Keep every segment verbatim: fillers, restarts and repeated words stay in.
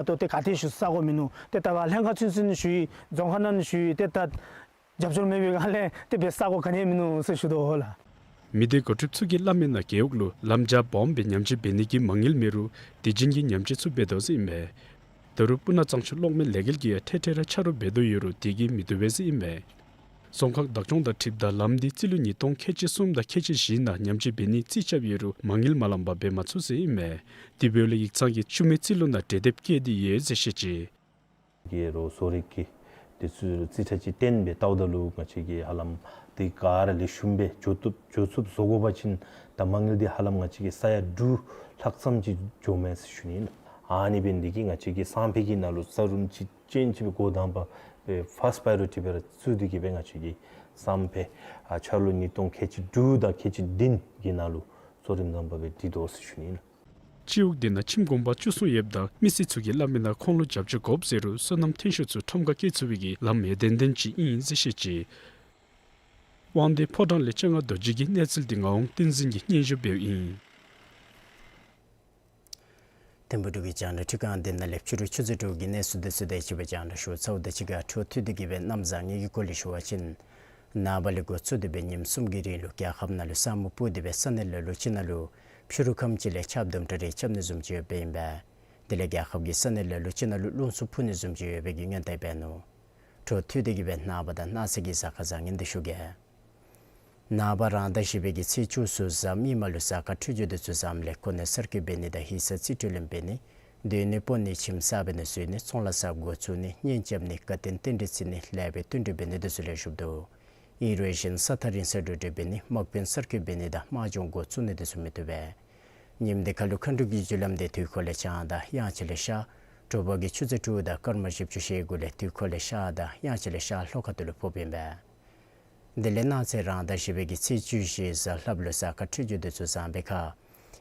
ད་ལྟོ་ཏེ་ག་ཏེ་ཞུ་ས་གོ་མིན་ནུག། ཏེ་ད་བ་ལྷན་ཁག་ཚུན་ཚོད་ནང་ཞུ་ཡི་རྫོང་ཁག་ནང་ཞུ་ཡི་ཏེ་ད་རྒྱབ་སྐྱོར་མེད་པའི་སྒང་ལས་ཏེ་འབད་ས་གོ་ག་ནི་མིན་ནུག་ཟེར་ཞུ་དོ་ལགས། མི་སྡེ་འགོ་ཁྲིདཔ་ཚུ་གིས་སླབ་མི་ནང་རྒེད་འོག་ལུ་ལམ་རྒྱ་སྦོམ་སྦེ་ཉམས་བཅོས་འབད་ནི་གི་མ་དངུལ་མེད་རུང་དེ་བཞིན་གྱི་ཉམས་བཅོས་ཚུ་འབད་དོ་ཟེར་ཨིན་པས། ད་རུང་སྤུ་ན་གཙང་ཆུ་གློག་མེ་ལས་འགུལ་གྱིས་ཡང་འཕྲལ་འཕྲལ་ར་ཆ་རོགས་འབད་དོ་ཡོད་རུང་དེ་གིས་མི་བཏུབ་པས་ཟེར་ཨིན་པས། རྫོང་ཁག་བདག་སྐྱོང་དང་འཁྲིལཝ་ད་ལམ་འདི་རྩིས་ལོ་ཉིས་སྟོང་ཁལ་གཅིག་གསུམ་དང་ཁལ་གཅིག་བཞི་ནང་ཉམས་བཅོས་འབད་ནི་རྩིས་རྐྱབ་ཡོད་རུང་མ་དངུལ་མ་ལངམ་འབད་མ་ཚུགས་ཟེར་ཨིན་མས། དེ་འབདཝ་ལས་ཡིག་ཚང་གིས་ཤུལ་མའི་རྩིས་ལོ་ནང་གྲོས་འདེབས་བཀལ་ཏེ་ཡོད་ཟེར་བཤད་ཅི། གི་རོགས་བཟོ་རིགས་ཀྱི་དེ་ཚུ་རྩིས་ཁྲ་ཅིག་བཏོན་སྦེ་བལྟཝ་ད་ལུ་ང་བཅས་ཀྱིས་ཧ་ལམ་དེ་ག་ར་ལེགས་ཤོམ་སྦེ་འགྱོ་བཏུབ་འགྱོ་ཚུགསཔ་བཟོ་དགོ་པ་ཅིན་ད་མ་དངུལ་འདི་ཧ་ལམ་ང་བཅས་ཀྱིས་ས་ཡ་དྲུག་ལྷག་ཙམ་ཅིག་འགྱོཝ་མས་ཟེར་ཞུ་ནི་ཨིན། ཨ་ནི་འབད་ནི་འདི་གིས་ང་བཅས་ཀྱིས་སང་ཕོད་ཀྱི་ནང་ལུ་རྩ་རུང་ཅིག་ཅན་ཅིག་སྦེ་འགོ་དང་པ་སྦེ་ཕཱསཊ་པྲའི་ཡོ་རི་ཊི་སྦེ་ར་བཙུགས་ཏེ་གིས་སྦེ་ང་བཅས་ཀྱིས་སང་ཕོད་ཨ་ཆ་ལུ་ཉིས་སྟོང་ཁལ་གཅིག་དྲུག་དང་ཁལ་གཅིག་བདུན་གྱི་ནང་ལུ་གཙོ་རིམ་དང་པ་སྦེ་སྒྲིག་དོ་ཟེར་ཞུ་ནི་ཨིན། སྤྱི་འོག་འདི་ནང་ཁྱིམ་གུང་པ་བཅུ་གསུམ་ཡོདཔ་ད་མི་སེར་ཚུ་གིས་སླབ་མི་ནང་ཁོང་ལུ་རྒྱབ་སྐྱོར་དགོཔ་ཟེར་རུང་སོ་ནམ་ཐོན་ཤུགས་ཚུ་ཁྲོམ་ཁར་བསྐྱལ་ཚུགས་པའི་གི་ལམ་ཡོན་ཏན་ལྡན་ཅིག་ཨིན་ཟེར་བཤད་ཅི། དབང་འདུས་ཕོ་བྲང་ལས་སྤྱན་སྔ་རྡོ་རྗེ་གི་གནས་ཚུལ་འདི་ང་ཝང་བསྟན་འཛིན་གྱིས་སྙན་ཞུ་འབདཝ་ཨིན། ཐིམ་ཕུག་འབྲུག་གི་རྒྱང་བསྒྲགས་ཁྲི་ཁང་འདི་ནང་ལས་ཕྱི་རུ་ཆུ་ཚོད་དྲུག་གི་གནས་ཚུལ་འདི་ཚུ་དེ་ཅིག་སྦེ་རྒྱང་བསྒྲགས་ཞུ་ཚརཝ་ད་གཅིག་ཁར་འཕྲོ་མཐུད་དེ་གིས་སྦེ་གནམ་བཟང་ངན་གྱི་སྐོར་ལས་ཞུ་བ་ཅིན་ནངས་པ་ལས་འགོ་བཙུགས་ཏེ་སྦེ་ཉིནམ་གསུམ་གྱི་རིང་ལུ་རྒྱལ་ཁབ་ནང་ལུ་ས་སྨུག་སྤུབས་ཏེ་སྦེ་ས་གནས་ལ་ལུ་ཅིག་ནང་ལུ་ཕྱི་རུ་ཁམས་ཅིག་ལས་ཆརཔ་དུམ་གྲ་རེ་རྐྱབ་ནི་བཟུམ་ཅིག་ཡོདཔ་ཨིན་པས། དེ་ལས་རྒྱལ་ཁབ་ཀྱི་ས་གནས་ལ་ལུ་ཅིག་ནང་ལུ་རླུང་འཚུབ་འཕུ་ནི་བཟུམ་ཅིག་ཡོད་པའི་གི་སྔོན་བརྡ་འབད་ནུག། འཕྲོ་མཐུད་དེ་གིས་སྦེ་ནངས་པ་དང་གནངས་ཚེ་གི་གཟའ་སྐར་བཟང་ངན་འདི་ཞུ་གེ། ནངས་པ་རང་ཟླ་བཞི་པའི་གི་ཚེས་བཅུ་གསུམ་གཟའ་མིག་དམར་ལུ་གཟའ་སྐར་འཕྲོད་སྦྱོར་འདི་ཚུ་བཟངམ་ལས་གོ་གནས་གསར་བསྐོ་འབད་ནི་དང་ཡིག་ཚང་རྩིས་སྤྲོད་ལེན་འབད་ནི་སྡོད་གནས་སྤོ་ནི་ཁྱིམ་གསརཔ་ནང་འཛུལ་ནི་ཚོང་ལཱ་གསརཔ་འགོ་བཙུགས་ནི་གཉེན་རྐྱབ་ནི་དགའ་སྟོན་རྟེན་འབྲེལ་བརྩི་ནི་ལེགས་པའི་བསྟུན་གྲོས་འབད་ནི་འདི་ཚུ་ལེགས་ཤོམ་འདུག། ཨིན་རུང་གཞན་ས་ཐག་རིང་སར་འགྲོ་འགྲུལ་འབད་ནི་དམག་དཔོན་གསར་བསྐོ་འབད་ནི་དང་དམག་སྦྱོང་འགོ་བཙུགས་ནི་འདི་ཚུ་མི་བཏུབ་པས། ཉིནམ་འདི་ཁར་ལུ་མཁའ་འགྲོ་གི་རྒྱུ་ལམ་འདི་དུས་འཁོར་ལས་བྱང་དང་དབྱངས་འཆར་ལས་ཤར། དྲོ་པ་གི་ཆུ་ཚོད་དྲུག་དང་སྐར་མ་བཞི་བཅུ་ཞེ་དགུ་ལས་དུས་འཁོར་ལས་ཤར་དང་དབྱངས་འཆར་ལས་ཤར་ལྷོ་ཁ་ཐུག་ལུ་ཕོགཔ་ཨིན་པས། དེ་ལས་གནངས་ཚེ་རང་ཟླ་བཞི་པའི་གི་ཚེས་བཅུ་བཞི་གཟའ་ལྷགཔ་ལུ་གཟའ་སྐར་འཕྲོད་སྦྱོར་འདི་ཚུ་བཟང་པའི་ཁར་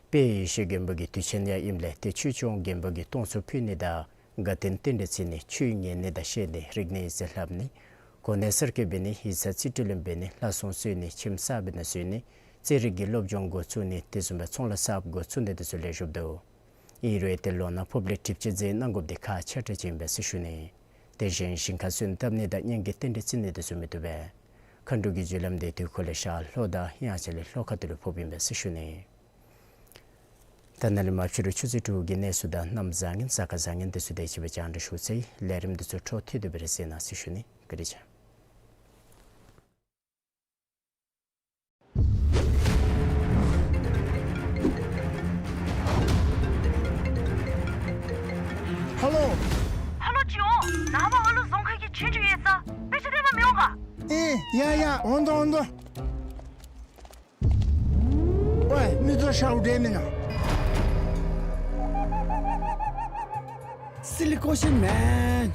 དཔལ་ཡེ་ཤེས་མགོན་པོ་གི་དུས་ཆེན་ཡང་ཨིནམ་ལས་ཏེ་ཆོས་སྐྱོང་མགོན་པོ་གི་སྟོང་ཚོགས་ཕུལ་ནི་དང་དགའ་སྟོན་རྟེན་འབྲེལ་བརྩི་ནི་ཆོས་ཉན་ནི་དང་བཤད་ནི་རིག་གནས་ཡིག་རྩིས་ལྷབ་ནི་གོ་གནས་གསར་བསྐོ་འབད་ནི་ཡིག་ཚང་རྩིས་སྤྲོད་ལེན་འབད་ནི་ལྷ་སྲུང་གསོལ་ནི་ཁྱིམ་གསརཔ་ནང་འཛུལ་ནི་རྩེད་རིགས་ཀྱི་སློབ་སྦྱོང་འགོ་བཙུགས་ནི་དེ་བཟུམ་སྦེ་ཚོང་ལཱ་གསརཔ་འགོ་བཙུགས་ནི་འདི་ཚུ་ལེགས་ཤོམ་འདུག། ཨིན་རུང་ཏེ་ལོ་ནང་ཕོགཔ་ལས་གྲིབ་ཆ་འཛེམ་གནང་དགོཔ་འདི་ཁག་ཆེ་དྲགས་ཅིག་ཨིན་པས་ཟེར་ཞུ་ནི། དེ་བཞིན་ཞིང་ཁར་སོན་བཏབ་ནི་དང་གཉེན་གྱི་རྟེན་འབྲེལ་བརྩི་ནི་འདི་ཚུ་མི་བཏུབ་པས། མཁའ་འགྲོ་གི་རྒྱུ་ལམ་འདི་དུས་འཁོར་ལས་ཤར་ལྷོ་དང་དབྱངས་འཆར་ལས་ལྷོ་ཁ་ཐུག་ལུ་ཕོགཔ་ཨིན་པས་ཟེར་ཞུ་ནི། ད་ནཱ་ལས་མར་ཕྱི་རུ་ཆུ་ཚོད་དྲུག་གི་གནས་ཚུལ་དང་གནམ་བཟང་ངན་གཟའ་སྐར་བཟང་ངན་འདི་ཚུ་དེ་ཅིག་སྦེ་རྒྱང་བསྒྲགས་ཞུ་ཚར་ཡི། ལས་རིམ་འདི་ཚུ་འཕྲོ་མཐུད་དེ་སྦེ་ར་གསན་གནང་ཟེར་ཞུ་ནི། བཀའ་དྲིན་ཆེ། ཧ་ལོ། ཧ་ལོ་ཅི་འོང་། ནངས་པ་ཨ་ལུ་རྫོང་ཁག་གི་ཆོས་རྒྱུགས་ཡོད་ས། དཔེ་ཆ་སྟོན་པར་མི་འོང་ག། ཨེ་ཡ་ཡ་འོང་དོ་འོང་དོ། ཝེ་མི་ཚུ་ཤཝ་འདྲ་མེན་ན། Silly question man.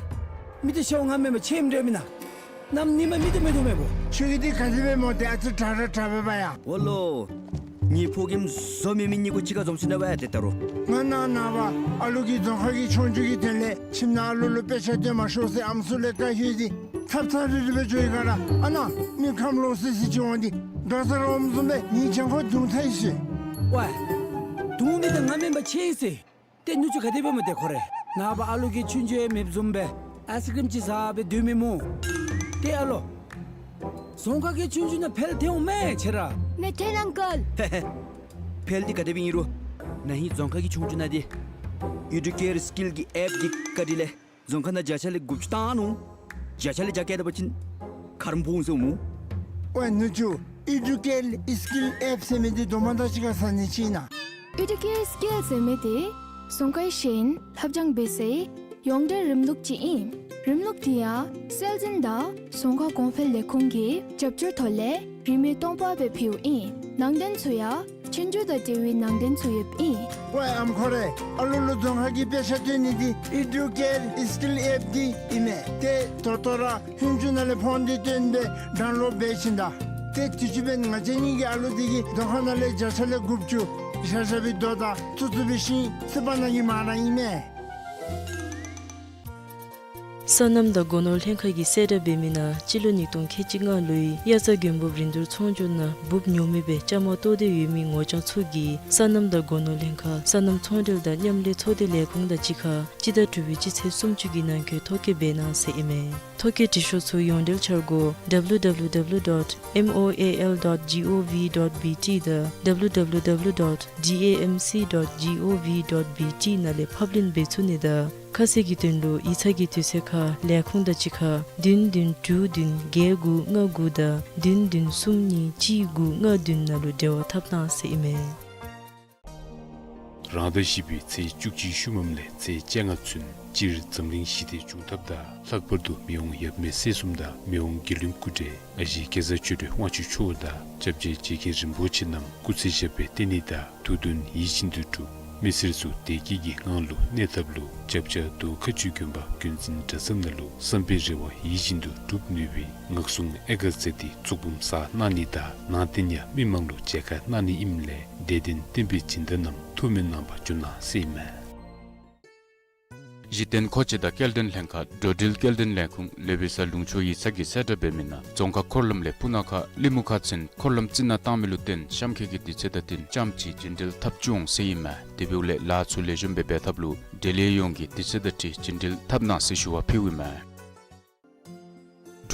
མི་ཚུ་ཤཝ་ང་མེན་པར་ཆེམ་འདྲ་མེན་ན། གནམ་ཉིན་མ་མི་ཚུ་མེད་དོ་མེན་པོ། ཁྱོད་ཀྱིས་འདི་ག་དེ་སྦེ་སྨོ། ཏེ་ཨ་ཙི་དྲག་ར་དྲག་པས་པ་ཡ། འོ་ལོ། ངེའི་ཕོ་རྒནམ་བཟོ་མེད་མི་གཉིས་ཀོ་གཅིག་ཁར་འཛོམས་ཞིནམ་ལས་ཝེ་ཏེ་ད་རུང་། ང་ནངས་པ་ཨ་ལུ་གིས་རྫོང་ཁག་གི་ཆོས་རྒྱུགས་ཀྱི་དོན་ལས་ཁྱིམ་ནང་ཨ་ལུ་ལུ་དཔེ་ཆ་སྟོན་མ་ཤོག་ཟེར་ཨམ་སྲུ་ལས་བཀའ་ཡོད་དེ་ཚབ་ཚབ་རིལ་རི་སྦེ་འགྱོ་ཡི་ག་ར། ཨ་ནཱ་མི་ཁམས་ལོག་སི་སི་ཅིག་འོང་སྟེ་དགའ་ས་ར་འོངམ་བཟུམ་སྦེ་ངེའི་གྱང་ཁར་བརྡུང་ཚར་ཡི་ཟེར། ཝེ། བརྡུང་མི་འདི་ང་མེན་པར་ཆེ་ཡི་ཟེར། ཏེ་ནུ་གཅུང་ག་དེ་སྦེ་སྨོ་ཏེ་ཁོ་རེ། ནངས་པ་ཨ་ལུ་གིས་ཆོས་རྒྱུགས་ཡང་མེདཔ་བཟུམ་སྦེ་ཨའི་སི་ཀྲིམ་ཅིག་ཟ་སྦེ་སྡོད་མི་སྨོ། ཏེ་ཨ་ལོ། རྫོང་ཁག་གི་ཆོས་རྒྱུགས་ནང་འཕེལ་ཐལ་འོང་མས་ཁྱེད་ར། མི་ཐལ་ཨང་ཀལ། ཧེ་ཧེ། འཕེལ་འདི་ག་དེ་སྦེ་ཨིན་རུང་ན་ཧིང་རྫོང་ཁག་གི་ཆོས་རྒྱུགས་ནང་འདི་ཨི་ཌུ་ཀེར་སི་ཀིལ་གྱི་ཨེཔ་འདི་བཀའ་དྲིན་ལས་རྫོང་ཁག་ནང་བརྒྱ་ཆ་ལས་དགུ་བཅུ་བཏང་ནུག། བརྒྱ་ཆ་ལས་བརྒྱ་བཀལ་ད་པ་ཅིན་ཁ་རོག་ཕོག་འོང་ཟེར་སྨོ། ཝེ་ནུ་གཅུང་། ཨི་ཌུ་ཀེར་སི་ཀིལ་ཨེཔ་ཟེར་མི་འདི་དོ་མ་ད་ཅི་ཁར་ཟ་ནི་ཅིག་ཨིན་ན། ཨི་ཌུ་ཀེར་སི་ཀིལ་ཟེར་མི་འདི་རྫོང་ཁག་གཞན་ལྷབ་སྦྱང་འབད་སའི་ཡོངས་འབྲེལ་རིམ་ལུགས་ཅིག་ཨིན། རིམ་ལུགས་འདི་ཡང་སྲོལ་འཛིན་དང་རྫོང་ཁག་གོང་འཕེལ་ལས་ཁུངས་ཀྱི་རྒྱབ་སྐྱོར་ཐོག་ལས་རིན་མེད་སྟོང་པ་སྦེ་ཕུལཝ་ཨིན། ནང་དོན་ཚུ་ཡང་ཆོས་རྒྱུགས་དང་འབྲེལ་བའི་ནང་དོན་ཚུ་ཡོདཔ་ཨིན། ཝེ་ཨམ་ཁོ་རེ། ཨ་ལུ་ལུ་རྫོང་ཁག་གི་དཔེ་ཆ་སྟོན་ནི་འདི་ཨི་ཌུ་ཀེར་སི་ཀིལ་ཨེཔ་འདི་ཨིན་མས། ཏེ་ད་ལྟོ་ར་ཧུན་ཅུ་ནང་ལས་ཕོན་འདི་བཏོན་སྦེ་ཌའུན་ལོཌ་འབད་ཞིནམ་ད། ཏེ་དུས་ཅི་འབདན་ང་བཅས་གཉིས་ཀྱི་ཨ་ལུ་འདི་གིས་རྫོང་ཁག་ནང་ལས་བརྒྱ་ཆ་ལས་དགུ་བཅུ་བཞག་བཞག་པའི་རྡོ་དང་བཙུགས་བཙུགས་པའི་ཤིང་བཙུགས་པ་ནང་གི་མ་ར་ཨིན་མས། སོ་ནམ་དང་སྒོ་ནོར་ལྷན་ཁག་གིས་གསལ་བསྒྲགས་འབད་མི་ནང་སྤྱི་ལོ་ཉིས་སྟོང་ཁལ་གཅིག་ལྔ་ལོའི་དབྱར་རྩྭ་དགུན་འབུབ་རིན་བསྡུར་ཚོང་སྒྱུར་ནང་འབུབ་ཉོ་མི་སྦེ་བཅའ་མར་གཏོགས་ཏེ་ཡོད་མི་ངོ་རྐྱང་ཚུ་གིས་སོ་ནམ་དང་སྒོ་ནོར་ལྷན་ཁག་སོ་ནམ་ཚོང་འབྲེལ་དང་མཉམ་ལས་ཚོགས་སྡེ་ལས་ཁུངས་དང་གཅིག་ཁར་སྤྱི་ཟླ་དྲུག་པའི་སྤྱི་ཚེས་སུམ་ཅུ་གི་ནང་འཁོད་ཐོ་བཀོད་འབད་གནང་ཟེར་ཨིན་མས། ཐོ་བཀོད་འབྲི་ཤོག་ཚུ་ཡོངས་འབྲེལ་འཆར་སྒོ་W W W dot M O A L dot G O V dot B T དང་W W W dot D A M C dot G O V dot B T ནང་ལས་ཕབ་ལེན་འབད་ཚུགས་ནི་དང་ཁ་གསལ་གྱི་དོན་ལུ་ཡིག་ཚང་གི་དུས་ཚོད་ཁར་ལས་ཁུངས་དང་གཅིག་ཁར་བདུན་བདུན་དྲུག་བདུན་བརྒྱད་དགུ་ལྔ་དགུ་དང་བདུན་བདུན་གསུམ་གཉིས་གཅིག་དགུ་ལྔ་བདུན་ནང་ལུ་འབྲེལ་བ་འཐབ་གནང་ཟེར་ཨིན་མས། རང་ཟླ་བཞི་པའི་ཚེས་བཅུ་གཅིག་ཤུལ་མམ་ལས་ཚེས་བཅོ་ལྔ་ཚུན་སྤྱིར་འཛམ་གླིང་ཞི་བདེ་འབྱུང་ཐབས་དང་ལྷག་པར་དུ་མི་དབང་ཡབ་མེས་སྲས་གསུམ་དང་མི་དབང་རྒྱལ་ཡུམ་སྐུ་བགྲེས་ཨ་ཞེ་རྒྱ་ཚ་ཆོས་སྒྲོན་དབང་ཕྱུག་མཆོག་དང་སྐྱབས་རྗེ་རྗེ་མཁན་རིན་པོ་ཆེ་རྣམས་སྐུ་ཚེ་ཞབས་པད་བརྟན་ནི་དང་དུས་གདོན་ཡིད་བཞིན་དུ་གྲུབ། མི་སེར་ཚུ་བདེ་སྐྱིད་ཀྱི་ངང་ལུ་གནས་ཐབས་ལུ་སྐྱབས་རྗེ་རྡོ་ཁ་ཆུ་དགོན་པ་དགོན་འཛིན་གྲྭ་ཚང་ནང་ལུ་བསམ་པའི་རེ་བ་ཡིད་བཞིན་དུ་འགྲུབ་ནུས་པའི་ངག་གསུང་ཨེ་ག་ཚད་དེ་ཚུགས་འབུམ་གསར་གནང་ནི་དང་ནང་རྟེན་ཡང་མི་མང་ལུ་མཇལ་ཁ་གནང་ནི་ཨིནམ་ལས་དད་ལྡན་བསྟན་པའི་སྦྱིན་བདག་རྣམས་ཐུགས་སྨོན་གནང་བར་བྱོན་གནང་ཟེར་ཨིན་མས། གཞི་རྟེན་མཁོ་ཆས་དང་སྐྱེལ་འདྲེན་ལྷན་ཁག་འགྲོ་འགྲུལ་སྐྱེལ་འདྲེན་ལས་ཁུངས་ལོ་བེ་ས་ལུང་ཕྱོགས་ཡིག་ཚང་གིས་གསལ་བསྒྲགས་འབད་མི་ནང་རྫོང་ཁག་འཁོར་ལམ་ལས་སྤུ་ན་ཁ་གླིང་མུ་ཁ་ཚུན་འཁོར་ལམ་རྩི་ནག་བཏང་མི་ལུ་བརྟེན་གཤམ་འཁོད་ཀྱི་དུས་ཚོད་དང་བསྟུན་རྐྱངམ་གཅིག་རྒྱུན་འགྲུལ་འཐབ་བཅུག་འོང་ཟེར་ཨིན་མས། དེ་འབདཝ་ལས་ལཱ་ཚུ་ལེགས་ཤོམ་སྦེ་འབད་ཐབས་ལུ་འབྲེལ་ཡོད་ཡོངས་ཀྱིས་དུས་ཚོད་དང་འཁྲིལ་རྒྱུན་འགྲུལ་འཐབ་གནང་ཟེར་ཞུ་བ་ཕུལཝ་ཨིན་མས།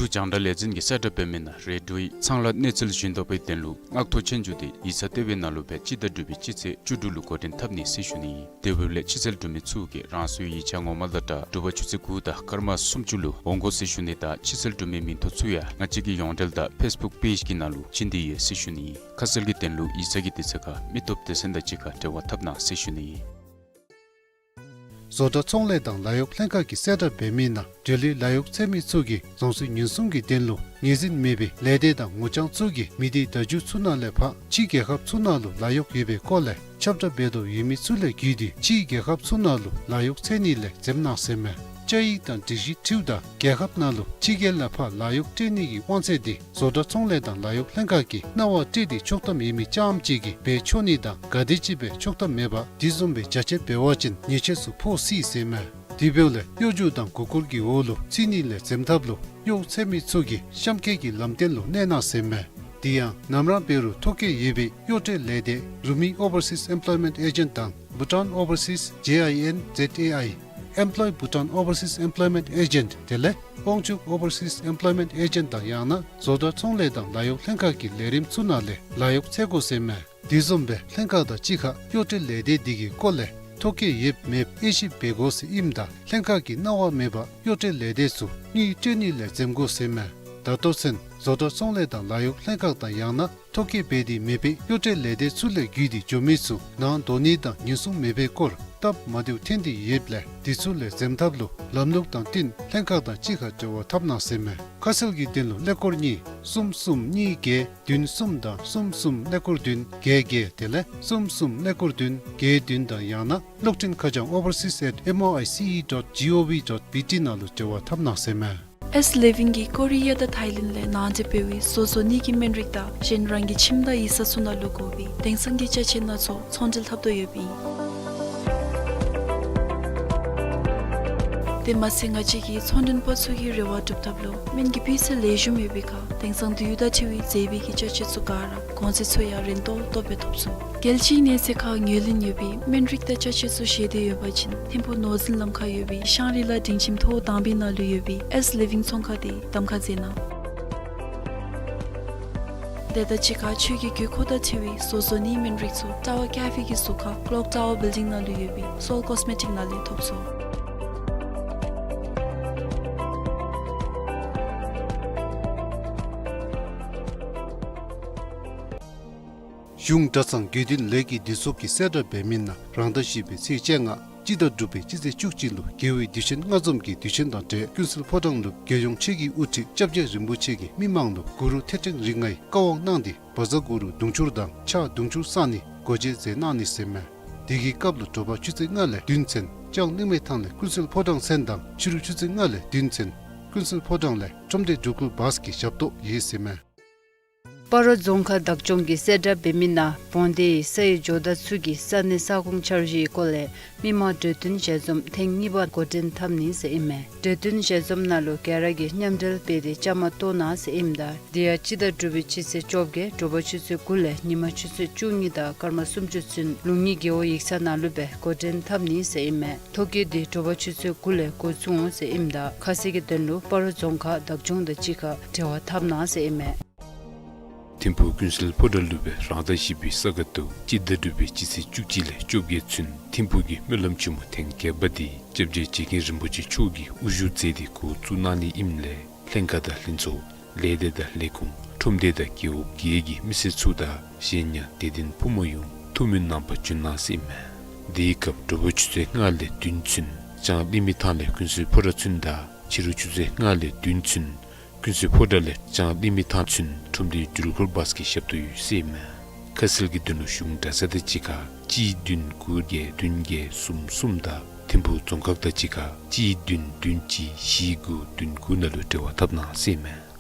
འབྲུག་རྒྱང་བསྒྲགས་ལས་འཛིན་གྱིས་གསལ་བསྒྲགས་འབད་མི་ནང་རེ་ཌིའོ་གི་ཚང་ལཱ་གནས་ཚུལ་ཞུ་དོ་བའི་དོན་ལུ་མངགས་ཐོ་ཆོས་རྒྱུགས་དེ་ཡིག་ཚང་ལྟེ་བའི་ནང་ལུ་སྦེ་སྤྱི་ཟླ་དྲུག་པའི་སྤྱི་ཚེས་བཅུ་དྲུག་ལུ་འགོ་འདྲེན་འཐབ་ནི་ཟེར་ཞུ་ནི། དེ་འབདཝ་ལས་ཕྱི་ཚུལ་གྲུབ་མི་ཚུ་གིས་རང་སོའི་ཡིག་ཆ་ངོ་མ་དང་སྦྲགས་དྲོ་པ་ཆུ་ཚོད་དགུ་དང་སྐར་མ་སུམ་ཅུ་ལུ་འོང་དགོ་ཟེར་ཞུ་ནི་དང་ཕྱི་ཚུལ་གྲུབ་མི་མིང་ཐོ་ཚུ་ཡང་ང་བཅས་ཀྱི་ཡོངས་འབྲེལ་དང་ཕེསི་བུཀ་པེཇ་གི་ནང་ལུ་བྱིན་ཏེ་ཡོད་ཟེར་ཞུ་ནི། ཁ་གསལ་གྱི་དོན་ལུ་ཡིག་ཚང་གི་དུས་ཚོད་ཁར་མི་སྟོབས་སྡེ་ཚན་དང་གཅིག་ཁར་འབྲེལ་བ་འཐབ་གནང་ཟེར་ཞུ་ནི། བཟོ་གྲྭ་ཚོང་ལས་དང་ལཱ་གཡོག་ལྷན་ཁག་གིས་གསལ་བསྒྲགས་འབད་མི་ནང་འབྲེལ་ཡོད་ལཱ་གཡོག་འཚོལ་མི་ཚུ་གིས་རྫོང་སྲིད་ཉེན་སྲུང་གི་དོན་ལུ་ངོས་འཛིན་མེད་པའི་ལས་སྡེ་དང་ངོ་རྐྱང་ཚུ་གིས་མི་སྡེ་བརྡ་བརྒྱུད་ཚུ་ནང་ལས་ཕར་ཕྱི་རྒྱལ་ཁབ་ཚུ་ནང་ལུ་ལཱ་གཡོག་ཡོད་པའི་སྐོར་ལས་ཁྱབ་བསྒྲགས་འབད་དོ་ཡོད་མི་ཚུ་ལས་བརྒྱུད་དེ་ཕྱི་རྒྱལ་ཁབ་ཚུ་ནང་ལུ་ལཱ་གཡོག་འཚོལ་ནི་ལས་འཛེམ་གནང་ཟེར་མས། བཅའ་ཡིག་དང་སྒྲིག་གཞི་འཁྲིལཝ་ད་རྒྱལ་ཁབ་ནང་ལུ་ཕྱི་རྒྱལ་ལས་ཕར་ལཱ་གཡོག་སྤྲོད་ནི་གི་དབང་ཚད་དེ་བཟོ་གྲྭ་ཚོང་ལས་དང་ལཱ་གཡོག་ལྷན་ཁག་གིས་གནང་བ་སྤྲོད་དེ་ཆོག་ཐམ་ཡོད་མི་རྐྱངམ་གཅིག་གིས་འབད་ཆོག་ནི་དང་ག་དེམ་ཅིག་སྦེ་ཆོག་ཐམ་མེད་པར་དེ་བཟུམ་སྦེ་རྒྱ་ཆེ་འབད་བ་ཅིན་ཉེས་ཆད་ཚུ་ཕོག་སྲིད་ཟེར་མས། དེ་འབདཝ་ལས་གཡོ་སྒྱུ་དང་མགུ་སྐོར་གྱི་འོག་ལུ་ཚུད་ནི་ལས་འཛེམ་ཐབས་ལུ་གཡོག་འཚོལ་མི་ཚུ་གིས་གཤམ་འཁོད་ཀྱི་ལམ་སྟོན་ལུ་གནས་གནང་ཟེར་མས། དེ་ཡང་ནམ་ར་འབད་རུང་ཐོ་བཀོད་ཡོད་པའི་གཡོག་སྤྲོད་ལས་སྡེ་Rumi Overseas Employment Agent དང་Bhutan Overseas J I N Z A I, Employ Bhutan Overseas Employment Agent དེ་ལས་དབང་ཕྱུག་Overseas Employment Agent དང་ཡང་ན་བཟོ་གྲྭ་ཚོང་ལས་དང་ལཱ་གཡོག་ལྷན་ཁག་གི་ལས་རིམ་ཚུ་ནང་ལས་ལཱ་གཡོག་འཚོལ་དགོ་ཟེར་མས། དེ་བཟུམ་སྦེ་ལྷན་ཁག་དང་གཅིག་ཁར་གཡོག་སྤྲོད་ལས་སྡེ་དེ་གི་སྐོར་ལས་ཐོ་བཀོད་ཡོདཔ་མེདཔ་དབྱེ་ཞིབ་འབད་དགོ་ཟེར་ཨིནམ་ད་ལྷན་ཁག་གིས་གནང་བ་མེད་པར་གཡོག་སྤྲོད་ལས་སྡེ་ཚུ་དངུལ་སྤྲོད་ནི་ལས་འཛེམ་དགོ་ཟེར་མས། ད་ལྟོ་ཚུན་བཟོ་གྲྭ་ཚོང་ལས་དང་ལཱ་གཡོག་ལྷན་ཁག་དང་ཡང་ན་ཐོ་བཀོད་འབད་དེ་མེད་པའི་གཡོག་སྤྲོད་ལས་སྡེ་ཚུ་ལས་བརྒྱུད་དེ་འགྱོ་མི་ཚུ་ནང་འདོགས་ནི་དང་ཉེན་སྲུང་མེད་པའི་སྐོར་སྟབས་མ་བདེཝ་ཐོན་ཏེ་ཡོདཔ་ལས་དེ་ཚུ་ལས་འཛེམ་ཐབས་ལུ་ལམ་ལུགས་དང་བསྟུན་ལྷན་ཁག་དང་གཅིག་ཁར་འབྲེལ་བ་འཐབ་གནང་ཟེར་མས། ཁ་གསལ་གྱི་དོན་ལུ་ཀླད་ཀོར་གཉིས་གསུམ་གསུམ་གཉིས་བརྒྱད་བདུན་གསུམ་དང་གསུམ་གསུམ་ཀླད་ཀོར་བདུན་བརྒྱད་བརྒྱད་དེ་ལས་གསུམ་གསུམ་ཀླད་ཀོར་བདུན་བརྒྱད་བདུན་དང་ཡང་ན་གློག་འཕྲིན་ཁ་བྱང་overseas at M O I C E dot G O V dot B T ནང་ལུ་འབྲེལ་བ་འཐབ་གནང་ཟེར་མས། ཨེསི་ལི་ཝིང་གིས་ཀོ་རི་ཡ་དང་ཐའི་ལེནཌ་ལས་ནང་འདྲེན་འབད་བའི་བཟོ་བཟོ་ནི་གི་སྨན་རིགས་དང་གཞན་རང་གི་ཁྱིམ་དང་ཡིག་ཚང་ཚུ་ནང་ལུ་དགོ་པའི་དེང་སང་གི་ཅ་ཆས་སྣ་ཚོགས་ཚོང་འབྲེལ་འཐབ་དོ་ཡོདཔ་ཨིན། དེ་མ་ཚད་ང་བཅས་ཀྱི་ཚོང་མགྲོན་པ་ཚུ་གི་རེ་བ་སྒྲུབ་ཐབས་ལུ་སྨན་གྱི་སྤུས་ཚད་ལེགས་ཤོམ་ཡོད་པའི་ཁར་དེང་སང་དུས་ཡུན་དང་འཁྲིལ་བའི་མཛེས་པའི་གི་ཅ་ཆས་ཚུ་ག་ར་གོང་ཚད་ཚུ་ཡང་རན་ཏོག་ཏོ་སྦེ་ཐོབ་ཚུགས། རྒྱལ་སྤྱིའི་གནས་ཚད་ཁར་ངོས་ལེན་ཡོད་པའི་སྨན་རིགས་དང་ཅ་ཆས་ཚུ་བཞེས་ཏེ་ཡོད་པ་ཅིན་ཐིམ་ཕུག་ནོར་འཛིན་ལམ་ཁར་ཡོད་པའི་ཤང་རི་ལ་སྒྲིང་ཁྱིམ་ཐོག་དང་པའི་ནང་ལུ་ཡོད་པའི་ཨེསི་ལི་ཝིང་ཚོང་ཁང་དེ་གདམ་ཁ་མཛད་གནང་། དེ་དང་གཅིག་ཁར་ཁྱོད་ཀྱི་དགོས་མཁོ་དང་འཁྲིལ་བའི་བཟོ་བཟོ་ནིའི་སྨན་རིགས་ཚུ་ཊ་ཝར་ཀེ་ཕེ་གི་ཟུར་ཁར་ཀློག་ཊ་ཝར་བིལ་ཌིང་ནང་ལུ་ཡོད་པའི་སོལ་ཀོས་མེ་ཊིག་ནང་ལས་ཐོབ་ཚུགས། གཞུང་གྲྭ་ཚང་དགེ་འདུན་ལས་ཀྱི་འདུས་ཚོགས་ཀྱིས་གསལ་བསྒྲགས་འབད་མི་ནང་རང་ཟླ་བཞི་པའི་ཚེས་བཅོ་ལྔ་སྤྱི་ཟླ་དྲུག་པའི་སྤྱི་ཚེས་བཅུ་གཅིག་ལུ་རྒྱལ་བའི་དུས་ཆེན་ལྔ་འཛོམས་ཀྱི་དུས་ཆེན་དང་འབྲེལ་ཀུན་གསལ་ཕོ་བྲང་ལུ་རྒྱལ་ཡོངས་ཆོས་ཀྱི་དབུ་ཁྲིད་སྐྱབས་རྗེ་རིན་པོ་ཆེ་གིས་མི་མང་ལུ་གུ་རུ་ཐེག་ཆེན་རིགས་ལྔའི་བཀའ་དབང་གནང་སྟེ་བཛྲ་གུ་རུ་དུང་ཕྱུར་དང་ཕྱག་དུང་ཕྱུར་བསང་ནི་སྒོ་འབྱེད་མཛད་གནང་ནི་ཟེར་མས། དེ་གི་སྐབས་ལུ་དྲོ་པ་ཆུ་ཚོད་ལྔ་ལས་བདུན་ཚུན་ལྕང་གླིང་མའི་ཐང་ལས་ཀུན་གསལ་ཕོ་བྲང་ཚུན་དང་ཕྱི་རུ་ཆུ་ཚོད་ལྔ་ལས་བདུན་ཚུན་ཀུན་གསལ་ཕོ་བྲང་ལས་ཁྲོམ་སྡེ་འགྲོ་ཁུལ་བཱས་ཀྱི་ཞབས་ཏོག་ཡོད་ཟེར་མས། སྤ་རོ་རྫོང་ཁག་བདག་སྐྱོང་གིས་གསལ་བསྒྲགས་འབད་མི་ནང་བོང་སྡེ་ཡི་ས་ཡི་ཇོ་བདག་ཚུ་གི་ས་གནས་ས་ཁོངས་འཆར་གཞིའི་སྐོར་ལས་མི་མང་གྲོས་བསྟུན་ཞལ་འཛོམས་ཐེངས་གཉིས་པ་འགོ་འདྲེན་འཐབ་ནི་ཟེར་ཨིན་མས། གྲོས་བསྟུན་ཞལ་འཛོམས་ནང་ལུ་ག་ར་གིས་མཉམ་འབྲེལ་འབད་དེ་བཅའ་མར་གཏོགས་གནང་ཟེར་ཨིནམ་ད་དེ་ཡང་སྤྱི་ཟླ་དྲུག་པའི་སྤྱི་ཚེས་བཅོ་བརྒྱད་དྲོ་པ་ཆུ་ཚོད་དགུ་ལས་ཉིན་མ་ཆུ་ཚོད་བཅུ་གཉིས་དང་སྐར་མ་སུམ་ཅུ་ཚུན་ལུང་གཉིས་རྒེད་འོག་ཡིག་ཚང་ནང་ལུ་སྦེ་འགོ་འདྲེན་འཐབ་ནི་ཟེར་ཨིན་མས། ཐོ་བཀོད་འདི་དྲོ་པ་ཆུ་ཚོད་དགུ་ལས་འགོ་བཙུགས་འོང་ཟེར་ཨིནམ་ད་ཁ་གསལ་གྱི་དོན་ལུ་སྤ་རོ་རྫོང་ཁག་བདག་སྐྱོང་དང་གཅིག་ཁར་འབྲེལ་བ་འཐབ་གནང་ཟེར་ཨིན་མས། ཐིམ་ཕུག་ཀུན་གསལ་ཕོ་བྲང་ལུ་སྦེ་རང་ཟླ་བཞི་པའི་ས་ག་ཟླཝ་སྤྱི་ཟླ་དྲུག་པའི་སྤྱི་ཚེས་བཅུ་གཅིག་ལས་བཅོ་བརྒྱད་ཚུན་ཐིམ་ཕུག་གི་སྨོན་ལམ་ཆེན་མོ་ཐེངས་བརྒྱད་པ་འདི་སྐྱབས་རྗེ་རྗེ་མཁན་རིན་པོ་ཆེ་མཆོག་གིས་དབུ་བཞུགས་མཛད་དེ་འགོ་བཙུགས་གནང་ནི་ཨིནམ་ལས་ལྷན་ཁག་དང་ལྷན་ཚོགས་ལས་སྡེ་དང་ལས་ཁུངས་ཁྲོམ་སྡེ་དང་རྒེད་འོག་བརྒྱད་ཀྱི་མི་སེར་ཚུ་དང་གཞན་ཡང་དད་ལྡན་ཕོ་མོ་ཡོངས་ཐུགས་སྨོན་གནང་པར་འབྱོན་གནང་ཟེར་ཨིན་མས། དེའི་སྐབས་དྲོ་པ་ཆུ་ཚོད་ལྔ་ལས་བདུན་ཚུན་ལྕང་གླིང་མི་ཐང་ལས་ཀུན་གསལ་ཕོ་བྲང་ཚུན་དང་ཕྱི་རུ་ཆུ་ཚོད་ལྔ་ལས་བདུན་ཚུན་ཀུན་གསལ་ཕོ་བྲང་ལས་ལྕང་གླིང་མི་ཐང་ཚུན་ཁྲོམ་སྡེའི་འགྲུལ་འཁོར་བཱས་ཀྱི་ཞབས་ཏོག་ཡོད་ཟེར་ཨིན་མས། ཁ་གསལ་གྱི་དོན་ལུ་གཞུང་གྲྭ་ཚང་དང་གཅིག་ཁར་གཅིག་བདུན་དགུ་བརྒྱད་བདུན་བརྒྱད་གསུམ་གསུམ་དང་ཐིམ་ཕུག་རྫོང་ཁག་དང་གཅིག་ཁར་གཅིག་བདུན་བདུན་གཅིག་བཞི་དགུ་བདུན་དགུ་ནང་ལུ་འབྲེལ་བ་འཐབ་གནང་ཟེར་ཨིན་མས།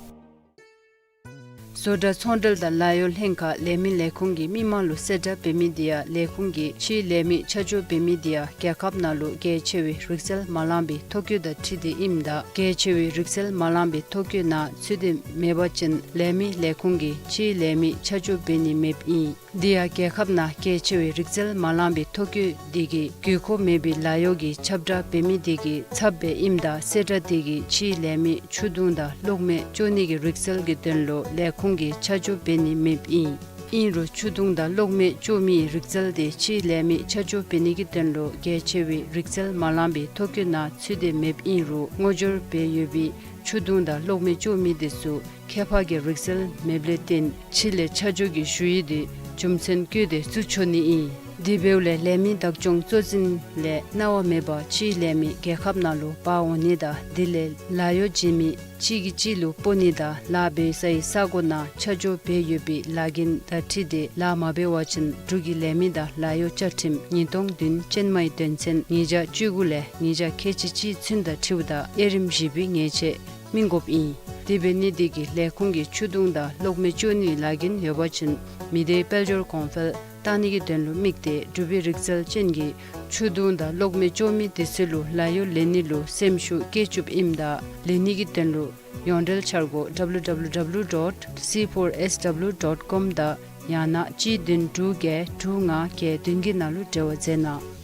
བཟོ་གྲྭ་ཚོང་འབྲེལ་དང་ལཱ་གཡོག་ལྷན་ཁག་ལས་མི་ལས་ཁུངས་ཀྱིས་མི་མང་ལུ་གསལ་བསྒྲགས་འབད་མི་དེ་ཡང་ལས་ཁུངས་ཀྱིས་ཕྱིའི་ལས་མི་ཆ་འཇོག་འབད་མི་དེ་ཡང་རྒྱལ་ཁབ་ནང་ལུ་གལ་ཆེ་བའི་རིག་རྩལ་མ་ལང་པའི་ཐོ་བཀོད་དང་འཁྲིལ་ཏེ་ཨིནམ་ད་གལ་ཆེ་བའི་རིག་རྩལ་མ་ལང་པའི་ཐོ་བཀོད་ནང་ཚུད་དེ་མེད་པ་ཅིན་ལས་མི་ལས་ཁུངས་ཀྱིས་ཕྱིའི་ལས་མི་ཆ་འཇོག་འབད་ནི་མེདཔ་ཨིན། དེ་ཡང་རྒྱལ་ཁབ་ནང་གལ་ཆེ་བའི་རིག་རྩལ་མ་ལང་པའི་ཐོ་བཀོད་དེ་གིས་དགོས་མཁོ་མེད་པའི་ལཱ་གཡོག་གི་ཁྱབ་བསྒྲགས་འབད་མི་དེ་གི་ཚབ་སྦེ་ཨིནམ་ད་གསལ་བསྒྲགས་དེ་གིས་ཕྱིའི་ལས་མི་ཆུ་བརྡུང་དང་གློག་མེ་གཅོག་ནི་གི་རིག་རྩལ་གྱི་དོན་ལུ་ལས་ཁུངས་ཀྱིས་ཆ་འཇོག་འབད་ནི་མེདཔ་ཨིན། ཨིན་རུང་ཆུ་བརྡུང་དང་གློག་མེ་གཅོག་མིའི་རིག་རྩལ་དེ་ཕྱིའི་ལས་མི་ཆ་འཇོག་འབད་ནི་གི་དོན་ལུ་གལ་ཆེ་བའི་རིག་རྩལ་མ་ལང་པའི་ཐོ་བཀོད་ནང་ཚུད་དེ་མེདཔ་ཨིན་རུང་ངོ་སྦྱོར་འབད་ཡོད་པའི་ཆུ་བརྡུང་དང་གློག་མེ་གཅོག་མི་དེ་ཚུ་ཁྱད་འཕགས་ཀྱི་རིག་རྩལ་མེདཔ་ལས་བརྟེན་ཕྱི་ལས་ཆ་འཇོག་གི་ཞུ་ཡིག་དེ་རྒྱུ་མཚན་བཀོད་དེ་བཙུགས་ཆོག་ནི་ཨིན། དེ་འབདཝ་ལས་ལས་མི་བདག་སྐྱོང་གཙོ་འཛིན་ལས་གནང་བ་མེད་པར་ཕྱིའི་ལས་མི་རྒྱལ་ཁབ་ནང་ལུ་འབག་འོང་ནི་དང་དེ་ལས་ལཱ་གཡོག་བྱིན་མི་གཅིག་གིས་གཅིག་ལུ་སྤོ་ནི་དང་ལཱ་འབད་ས་ཡི་ས་གོ་ནང་ཆ་འཇོག་འབད་ཡོད་པའི་ལཱ་འགན་དང་འཁྲིལ་ཏེ་ལཱ་མ་འབད་བ་ཅིན་འབྲུག་གི་ལས་མི་དང་ལཱ་གཡོག་བཅའ་ཁྲིམས་ཉིས་སྟོང་བདུན་ཅན་མའི་དོན་ཚན་ཉིས་བརྒྱ་བཅུ་དགུ་ལས་ཉིས་བརྒྱ་ཁལ་གཅིག་གཅིག་ཚུན་དང་འཁྲིལཝ་ད་དབྱེ་རིམ་བཞི་པའི་ཉེས་ཆད་སྨིན་དགོཔ་ཨིན། དེ་འབད་ནི་དེ་གིས་ལས་ཁུངས་ཀྱིས་ཆུ་བརྡུང་དང་གློག་མེ་གཅོག་ནིའི་ལཱ་འགན་ཡོད་པ་ཅིན་མི་སྡེའི་དཔལ་འབྱོར་གོང་འཕེལ་བཏང་ནི་གི་དོན་ལུ་དམིགས་ཏེ་འབྲུག་པའི་རིག་རྩལ་ཅན་གྱི་ཆུ་བརྡུང་དང་གློག་མེ་གཅོག་མི་དེ་ཚུ་ལུ་ལཱ་གཡོག་ལེན་ནི་ལུ་སེམས་ཤུགས་བསྐྱེད་བཅུགཔ་ཨིནམ་ད་ལེན་ནི་གི་དོན་ལུ་ཡོངས་འབྲེལ་འཆར་སྒོ་W W W dot C four S W dot com དང་ཡང་ན་གཅིག་བདུན་དྲུག་བརྒྱད་དྲུག་ལྔ་བརྒྱད་བདུན་གྱི་ནང་ལུ་འབྲེལ་བ་མཛད་གནང་།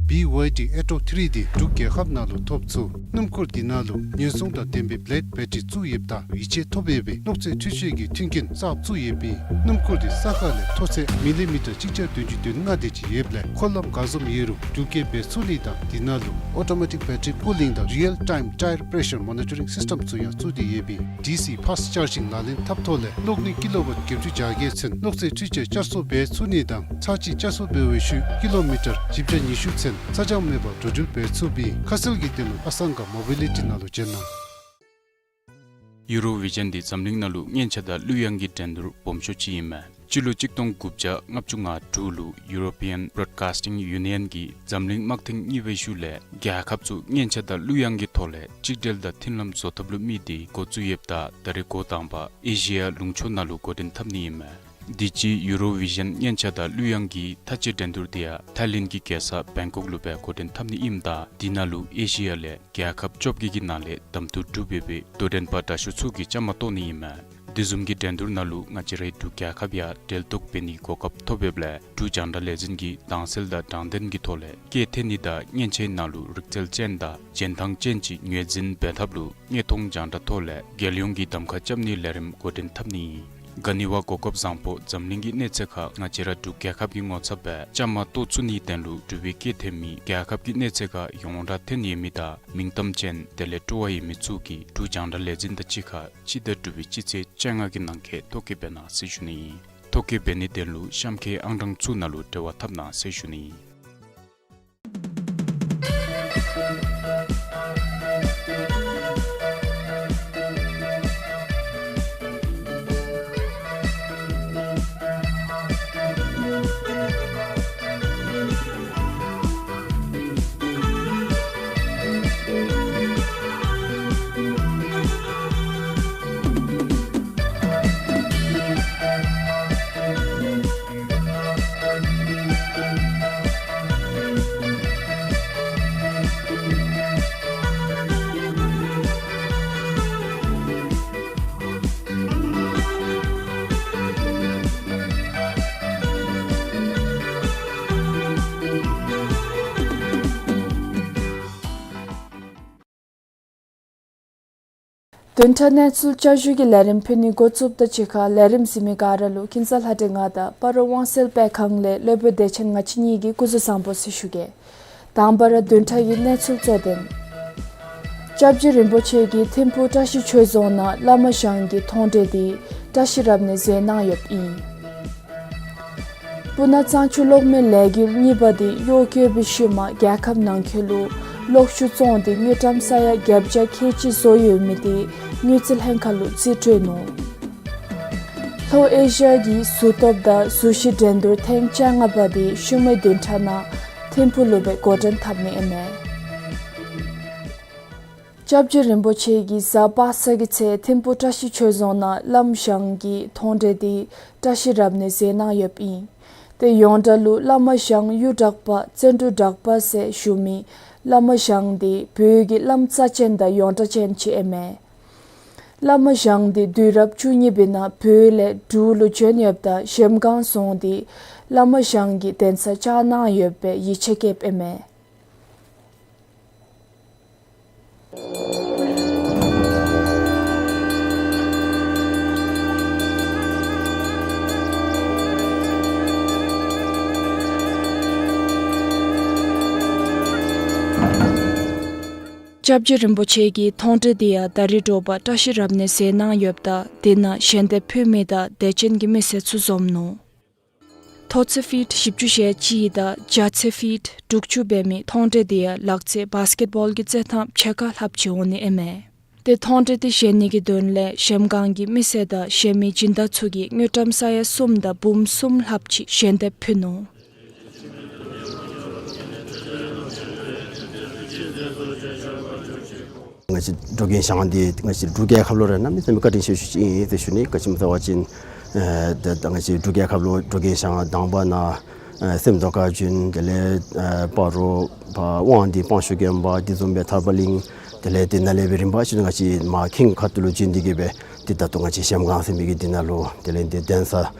B Y D Atto three འདི་འབྲུག་རྒྱལ་ཁབ་ནང་ལུ་ཐོབ་ཚུགས། སྣུམ་འཁོར་འདི་ནང་ལུ་ཉེན་སྲུང་དང་ལྡན་པའི་བེ་ལེཌ་བེ་ཊི་རི་བཙུགས་ཡོདཔ་ད་ཡིད་ཆེས་ཐོབ་ཡོད་པའི་གློག་རྫས་འཕྲུལ་ཆས་ཀྱི་མཐུན་རྐྱེན་གསརཔ་བཙུགས་ཡོདཔ་ཨིན། སྣུམ་འཁོར་འདི་ས་ཁ་ལས་མཐོ་ཚད་མི་ལི་མི་ཊར་གཅིག་བརྒྱ་བདུན་ཅུ་དོན་ལྔ་དེ་ཅིག་ཡོདཔ་ལས་འཁོར་ལམ་ག་བཟུམ་ཡོད་རུང་རྒྱུག་སྐྱེལ་འབད་ཚུགས་ནི་དང་འདི་ནང་ལུ་ཨོ་ཊོ་མེ་ཊིག་བེ་ཊི་རི་ཀུ་ལིང་དང་རི་ཡལ་ཊའིམ་ཊའེར་པེ་རེ་ཤར་མོ་ནི་ཊ་རིང་སིསི་ཊེམ་ཚུ་ཡང་བཙུགས་ཏེ་ཡོདཔ་ཨིན། ཌི་སི་ཕཱསཊ་ཅཱར་ཇིང་ལག་ལེན་འཐབ་ཐོག་ལས་གློག་ནུས་ཀི་ལོ་ཝཊ་བརྒྱད་ཅུ་གྱ་བརྒྱད་ཚུན་གློག་རྫས་འཕྲུལ་ཆས་བསྐྱར་གསོ་འབད་ཚུགས་ནི་དང་ཚར་གཅིག་བསྐྱར་གསོ་འབད་བའི་ཤུལ་ཀི་ལོ་མི་ཊར་བཞི་བརྒྱ་ཉི་ཤུ་ཚུན་ཚ་གྱང་མེད་པར་འགྲོ་འགྲུལ་འབད་ཚུགསཔ་ཨིན། ཁ་གསལ་གྱི་དོན་ལུ་ཨ་སང་ག་མོ་བི་ལི་ཊི་ནང་ལུ་བྱོན་གནང་། ཡུ་རོ་བི་ཞཱན་འདི་འཛམ་གླིང་ནང་ལུ་སྔོན་ཆད་དང་གླུ་དབྱངས་ཀྱི་འགྲན་བསྡུར་སྦོམ་ཤོས་ཅིག་ཨིན་མས། སྤྱི་ལོ་གཅིག་སྟོང་དགུ་བརྒྱ་ལྔ་བཅུ་ང་དྲུག་ལུ་ཡུ་རོ་པི་ཡཱན་བོ་རོཌ་ཀཱསི་ཊིང་ཡུ་ནི་ཡཱན་གྱིས་འཛམ་གླིང་དམག་ཐེངས་གཉིས་པའི་ཤུལ་ལས་རྒྱལ་ཁབ་ཚུ་སྔོན་ཆད་དང་གླུ་དབྱངས་ཀྱི་ཐོག་ལས་གཅིག་སྒྲིལ་དང་མཐུན་ལམ་བཟོ་ཐབས་ལུ་དམིགས་ཏེ་འགོ་བཙུགས་ཡོདཔ་ད་ད་རེས་འགོ་དང་པ་ཨེ་ཤི་ཡ་ལུང་ཕྱོགས་ནང་ལུ་འགོ་འདྲེན་འཐབ་ནི་ཨིན་མས། དུས་ཅི་ཡུ་རོ་བི་ཞཱན་སྔོན་ཆད་དང་གླུ་དབྱངས་ཀྱི་མཐའ་དཔྱད་འགྲན་བསྡུར་དེ་ཡང་ཐའི་ལེནཌ་གི་རྒྱལ་ས་བེང་ཀོག་ལུ་སྦེ་འགོ་འདྲེན་འཐབ་ནི་ཨིནམ་ད་དེ་ནང་ལུ་ཨེ་ཤི་ཡ་ལས་རྒྱལ་ཁབ་བཅོ་བརྒྱད་ཀྱི་ནང་ལས་གདམ་འཐུ་གྲུབ་ཡོད་པའི་དོ་འགྲན་པ་དྲག་ཤོས་ཚུ་གིས་བཅའ་མར་གཏོགས་ནི་ཨིན་མས། དེ་བཟུམ་གྱི་འགྲན་བསྡུར་ནང་ལུ་ང་བཅས་རའི་འབྲུག་རྒྱལ་ཁབ་ཡང་གྲལ་གཏོགས་འབད་ནིའི་གོ་སྐབས་ཐོབ་ཡོདཔ་ལས་འབྲུག་རྒྱང་བསྒྲགས་ལས་འཛིན་གྱིས་དྭངས་གསལ་དང་དྲང་བདེན་གྱི་ཐོག་ལས་སྐད་འཐེན་ནི་དང་སྔོན་ཆད་ནང་ལུ་རིག་རྩལ་ཅན་དང་རྒྱན་ཐང་ཅན་ཅིག་ངོས་འཛིན་འབད་ཐབས་ལུ་དངོས་མཐོང་རྒྱང་བསྒྲགས་ཐོག་ལས་རྒྱལ་ཡོངས་ཀྱི་གདམ་ཁ་རྐྱབ་ནིའི་ལས་རིམ་འགོ་འདྲེན་འཐབ་ནི་ཨིན། ག་ནི་བ་གོ་སྐབས་བཟང་པོ་འཛམ་གླིང་གི་གནས་ཚད་ཁར་ང་བཅས་ར་འབྲུག་རྒྱལ་ཁབ་ཀྱི་ངོ་ཚབ་སྦེ་བཅའ་མར་གཏོགས་ཚུགས་ནིའི་དོན་ལུ་འབྲུག་པའི་སྐད་འཐེན་མི་རྒྱལ་ཁབ་ཀྱི་གནས་ཚད་ཁར་ཡོངས་གྲགས་ཐོན་ཡོད་མི་དང་མིང་གཏམ་ཅན་དེ་ལས་སྤྲོ་བ་ཡོད་མི་ཚུ་གིས་འབྲུག་རྒྱང་བསྒྲགས་ལས་འཛིན་དང་གཅིག་ཁར་སྤྱི་ཟླ་དྲུག་པའི་སྤྱི་ཚེས་བཅོ་ལྔ་གི་ནང་འཁོད་ཐོ་བཀོད་འབད་གནང་ཟེར་ཞུ་ནི་ཨིན། ཐོ་བཀོད་འབད་ནིའི་དོན་ལུ་གཤམ་འཁོད་ཨང་གྲངས་ཚུ་ནང་ལུ་འབྲེལ་བ་འཐབ་གནང་ཟེར་ཞུ་ནི་ཨིན། བདུན་ཕྲག་གནས་ཚུལ་བསྐྱར་ཞུའི་ལས་རིམ་ཕུལ་ནི་འགོ་བཙུགསཔ་ད་གཅིག་ཁར་ལས་རིམ་གཟིགས་མི་ག་ར་ལུ་ཀུན་བཟང་ལྷ་སྒྲོན་ང་དང་སྤ་རོ་དབང་གསལ་དཔེ་ཁང་ལས་སློབ་དཔོན་བདེ་ཆེན་ང་བཅས་གཉིས་ཀྱིས་སྐུ་གཟུགས་བཟང་པོ་ཟེར་ཞུ་གེ། དང་པ་ར་བདུན་ཕྲག་གི་གནས་ཚུལ་གཙོ་དོན། སྐྱབས་རྗེ་རིན་པོ་ཆེ་གིས་ཐིམ་ཕུག་བཀྲ་ཤིས་ཆོས་རྫོང་ནང་བླ་མ་ཞང་གི་མཐོང་གྲོལ་དེ་བཀྲ་ཤིས་རབ་གནས་མཛད་གནང་ཡོདཔ་ཨིན། སྤུ་ན་གཙང་ཆུ་གློག་མེ་ལས་འགུལ་གཉིས་པ་དེ་གཡོག་བཀོལ་བའི་ཤུལ་མ་རྒྱལ་ཁབ་ནང་འཁོད་ལུ་གློག་ཤུགས་བཙོང་སྟེ་དངུལ་ཀྲམ་ས་ཡ་བརྒྱད་བརྒྱ་ཁལ་གཅིག་བཟོ་ཡོད་མི་དེ་དངུལ་རྩིས་ལྷན་ཁག་ལུ་རྩིས་སྤྲོད་ནུག། ལྷོ་ཨེ་ཤི་ཡ་གི་གཟུགས་སྟོབས་དང་གཟུགས་གཞི་འགྲན་བསྡུར་ཐེངས་བཅོ་ལྔ་པ་དེ་ཤུལ་མའི་བདུན་ཕྲག་ནང་ཐིམ་ཕུག་ལུ་སྦེ་འགོ་འདྲེན་འཐབ་ནི་ཨིན་མས། སྐྱབས་རྗེ་རིན་པོ་ཆེ་གིས་གཟའ་པ་སངས་ཀྱི་ཚེ་ཐིམ་ཕུག་བཀྲ་ཤིས་ཆོས་རྫོང་ནང་བླམ་ཞང་གི་མཐོང་གྲོལ་དེ་བཀྲ་ཤིས་རབ་གནས་མཛད་གནང་ཡོདཔ་ཨིན། དེ་ཡོངས་གྲགས་ལུ་བླ་མ་ཞང་གཡུ་བྲག་པ་བརྩོན་འགྲུས་གྲགས་པ་ཟེར་ཞུ་མི་བླ་མ་ཞང་དེ་བོད་ཀྱི་བླམ་རྩ་ཅན་དང་ཡོངས་གྲགས་ཅན་ཅིག་ཨིན་མས། བླ་མ་ཞང་དེ་དུས་རབས་བཅུ་གཉིས་པའི་ནང་བོད་ལས་འབྲུག་ལུ་བྱོན་ཡོདཔ་ད་གཞལམ་སྒང་སོང་སྟེ་བླ་མ་ཞང་གི་གདན་ས་བཅགས་གནང་ཡོད་པའི་ཡིད་ཆེས་བསྐྱེདཔ་ཨིན་མས། སྐྱབས་རྗེ་རིན་པོ་ཆེ་གི་མཐོང་གྲོལ་དེ་ཡང་ད་རིས་དྲོ་པ་བཀྲ་ཤིས་རབ་གནས་མཛད་གནང་ཡོདཔ་ད་དེ་ནང་ཞལ་འདེབས་ཕུལ་མི་དང་དད་ཅན་གྱི་མི་སེར་ཚུ་འཛོམས་ནུག། མཐོ་ཚད་ཕིཊ་བཞི་བཅུ་ཞེ་གཅིག་དང་རྒྱ་ཚད་ཕིཊ་དྲུག་ཅུ་འབད་མི་མཐོང་གྲོལ་དེ་ཡང་ལག་རྩེད་བཱསི་ཀེཊ་བཱོལ་གྱི་རྩེད་ཐང་ཕྱེད་ཀ་ལྷགཔ་ཅིག་འོང་ནི་ཨིན་མས། དེ་མཐོང་གྲོལ་དེ་བཞེས་ནི་གི་དོན་ལས་གཞལམ་སྒང་གི་མི་སེར་དང་གཞལ་མི་སྦྱིན་བདག་ཚུ་གིས་དངུལ་ཀྲམ་ས་ཡ་གསུམ་དང་འབུམ་གསུམ་ལྷགཔ་ཅིག་ཞལ་འདེབས་ཕུལ་ནུག། ང་བཅས་འབྲུག་རྒྱལ་ཞང་འདི་ང་བཅས་འབྲུག་རྒྱལ་ཁབ་ལུ་ར་གནམ་མེད་ས་མེད་བཀའ་དྲིན་ཆེ་ཤོས་ཅིག་ཨིན་ཟེར་ཞུ་ནི། ག་ཅི་སྨོ་ཟེར་བ་ཅིན་ཨེ་ད་ད་ང་བཅས་འབྲུག་རྒྱལ་ཁབ་ལུ་འབྲུག་རྒྱལ་ཞང་དང་པ་ནཱ་ཨེ་སེམས་རྟོགས་ཁ་བྱོན། དེ་ལས་ཨེ་སྤ་རོ་ཕར་དབང་འདུས་སྤང་ཕྱོགས་དགོན་པ་དེ་བཟུམ་སྦེ་ཐར་པ་གླིང་དེ་ལས་དེ་ནང་ལས་སྦེ་རིམ་པ་བཞིན་ང་བཅས་མར་ཁིང་ཁ་ཐུག་ལུ་བྱོན་ཏེ་གི་སྦེ་ཏེ་ད་ལྟོ་ང་བཅས་གཞལམ་སྒང་ཟེར་མི་གི་འདི་ནང་ལུ་དེ་ལས་འདི་གདན་ས་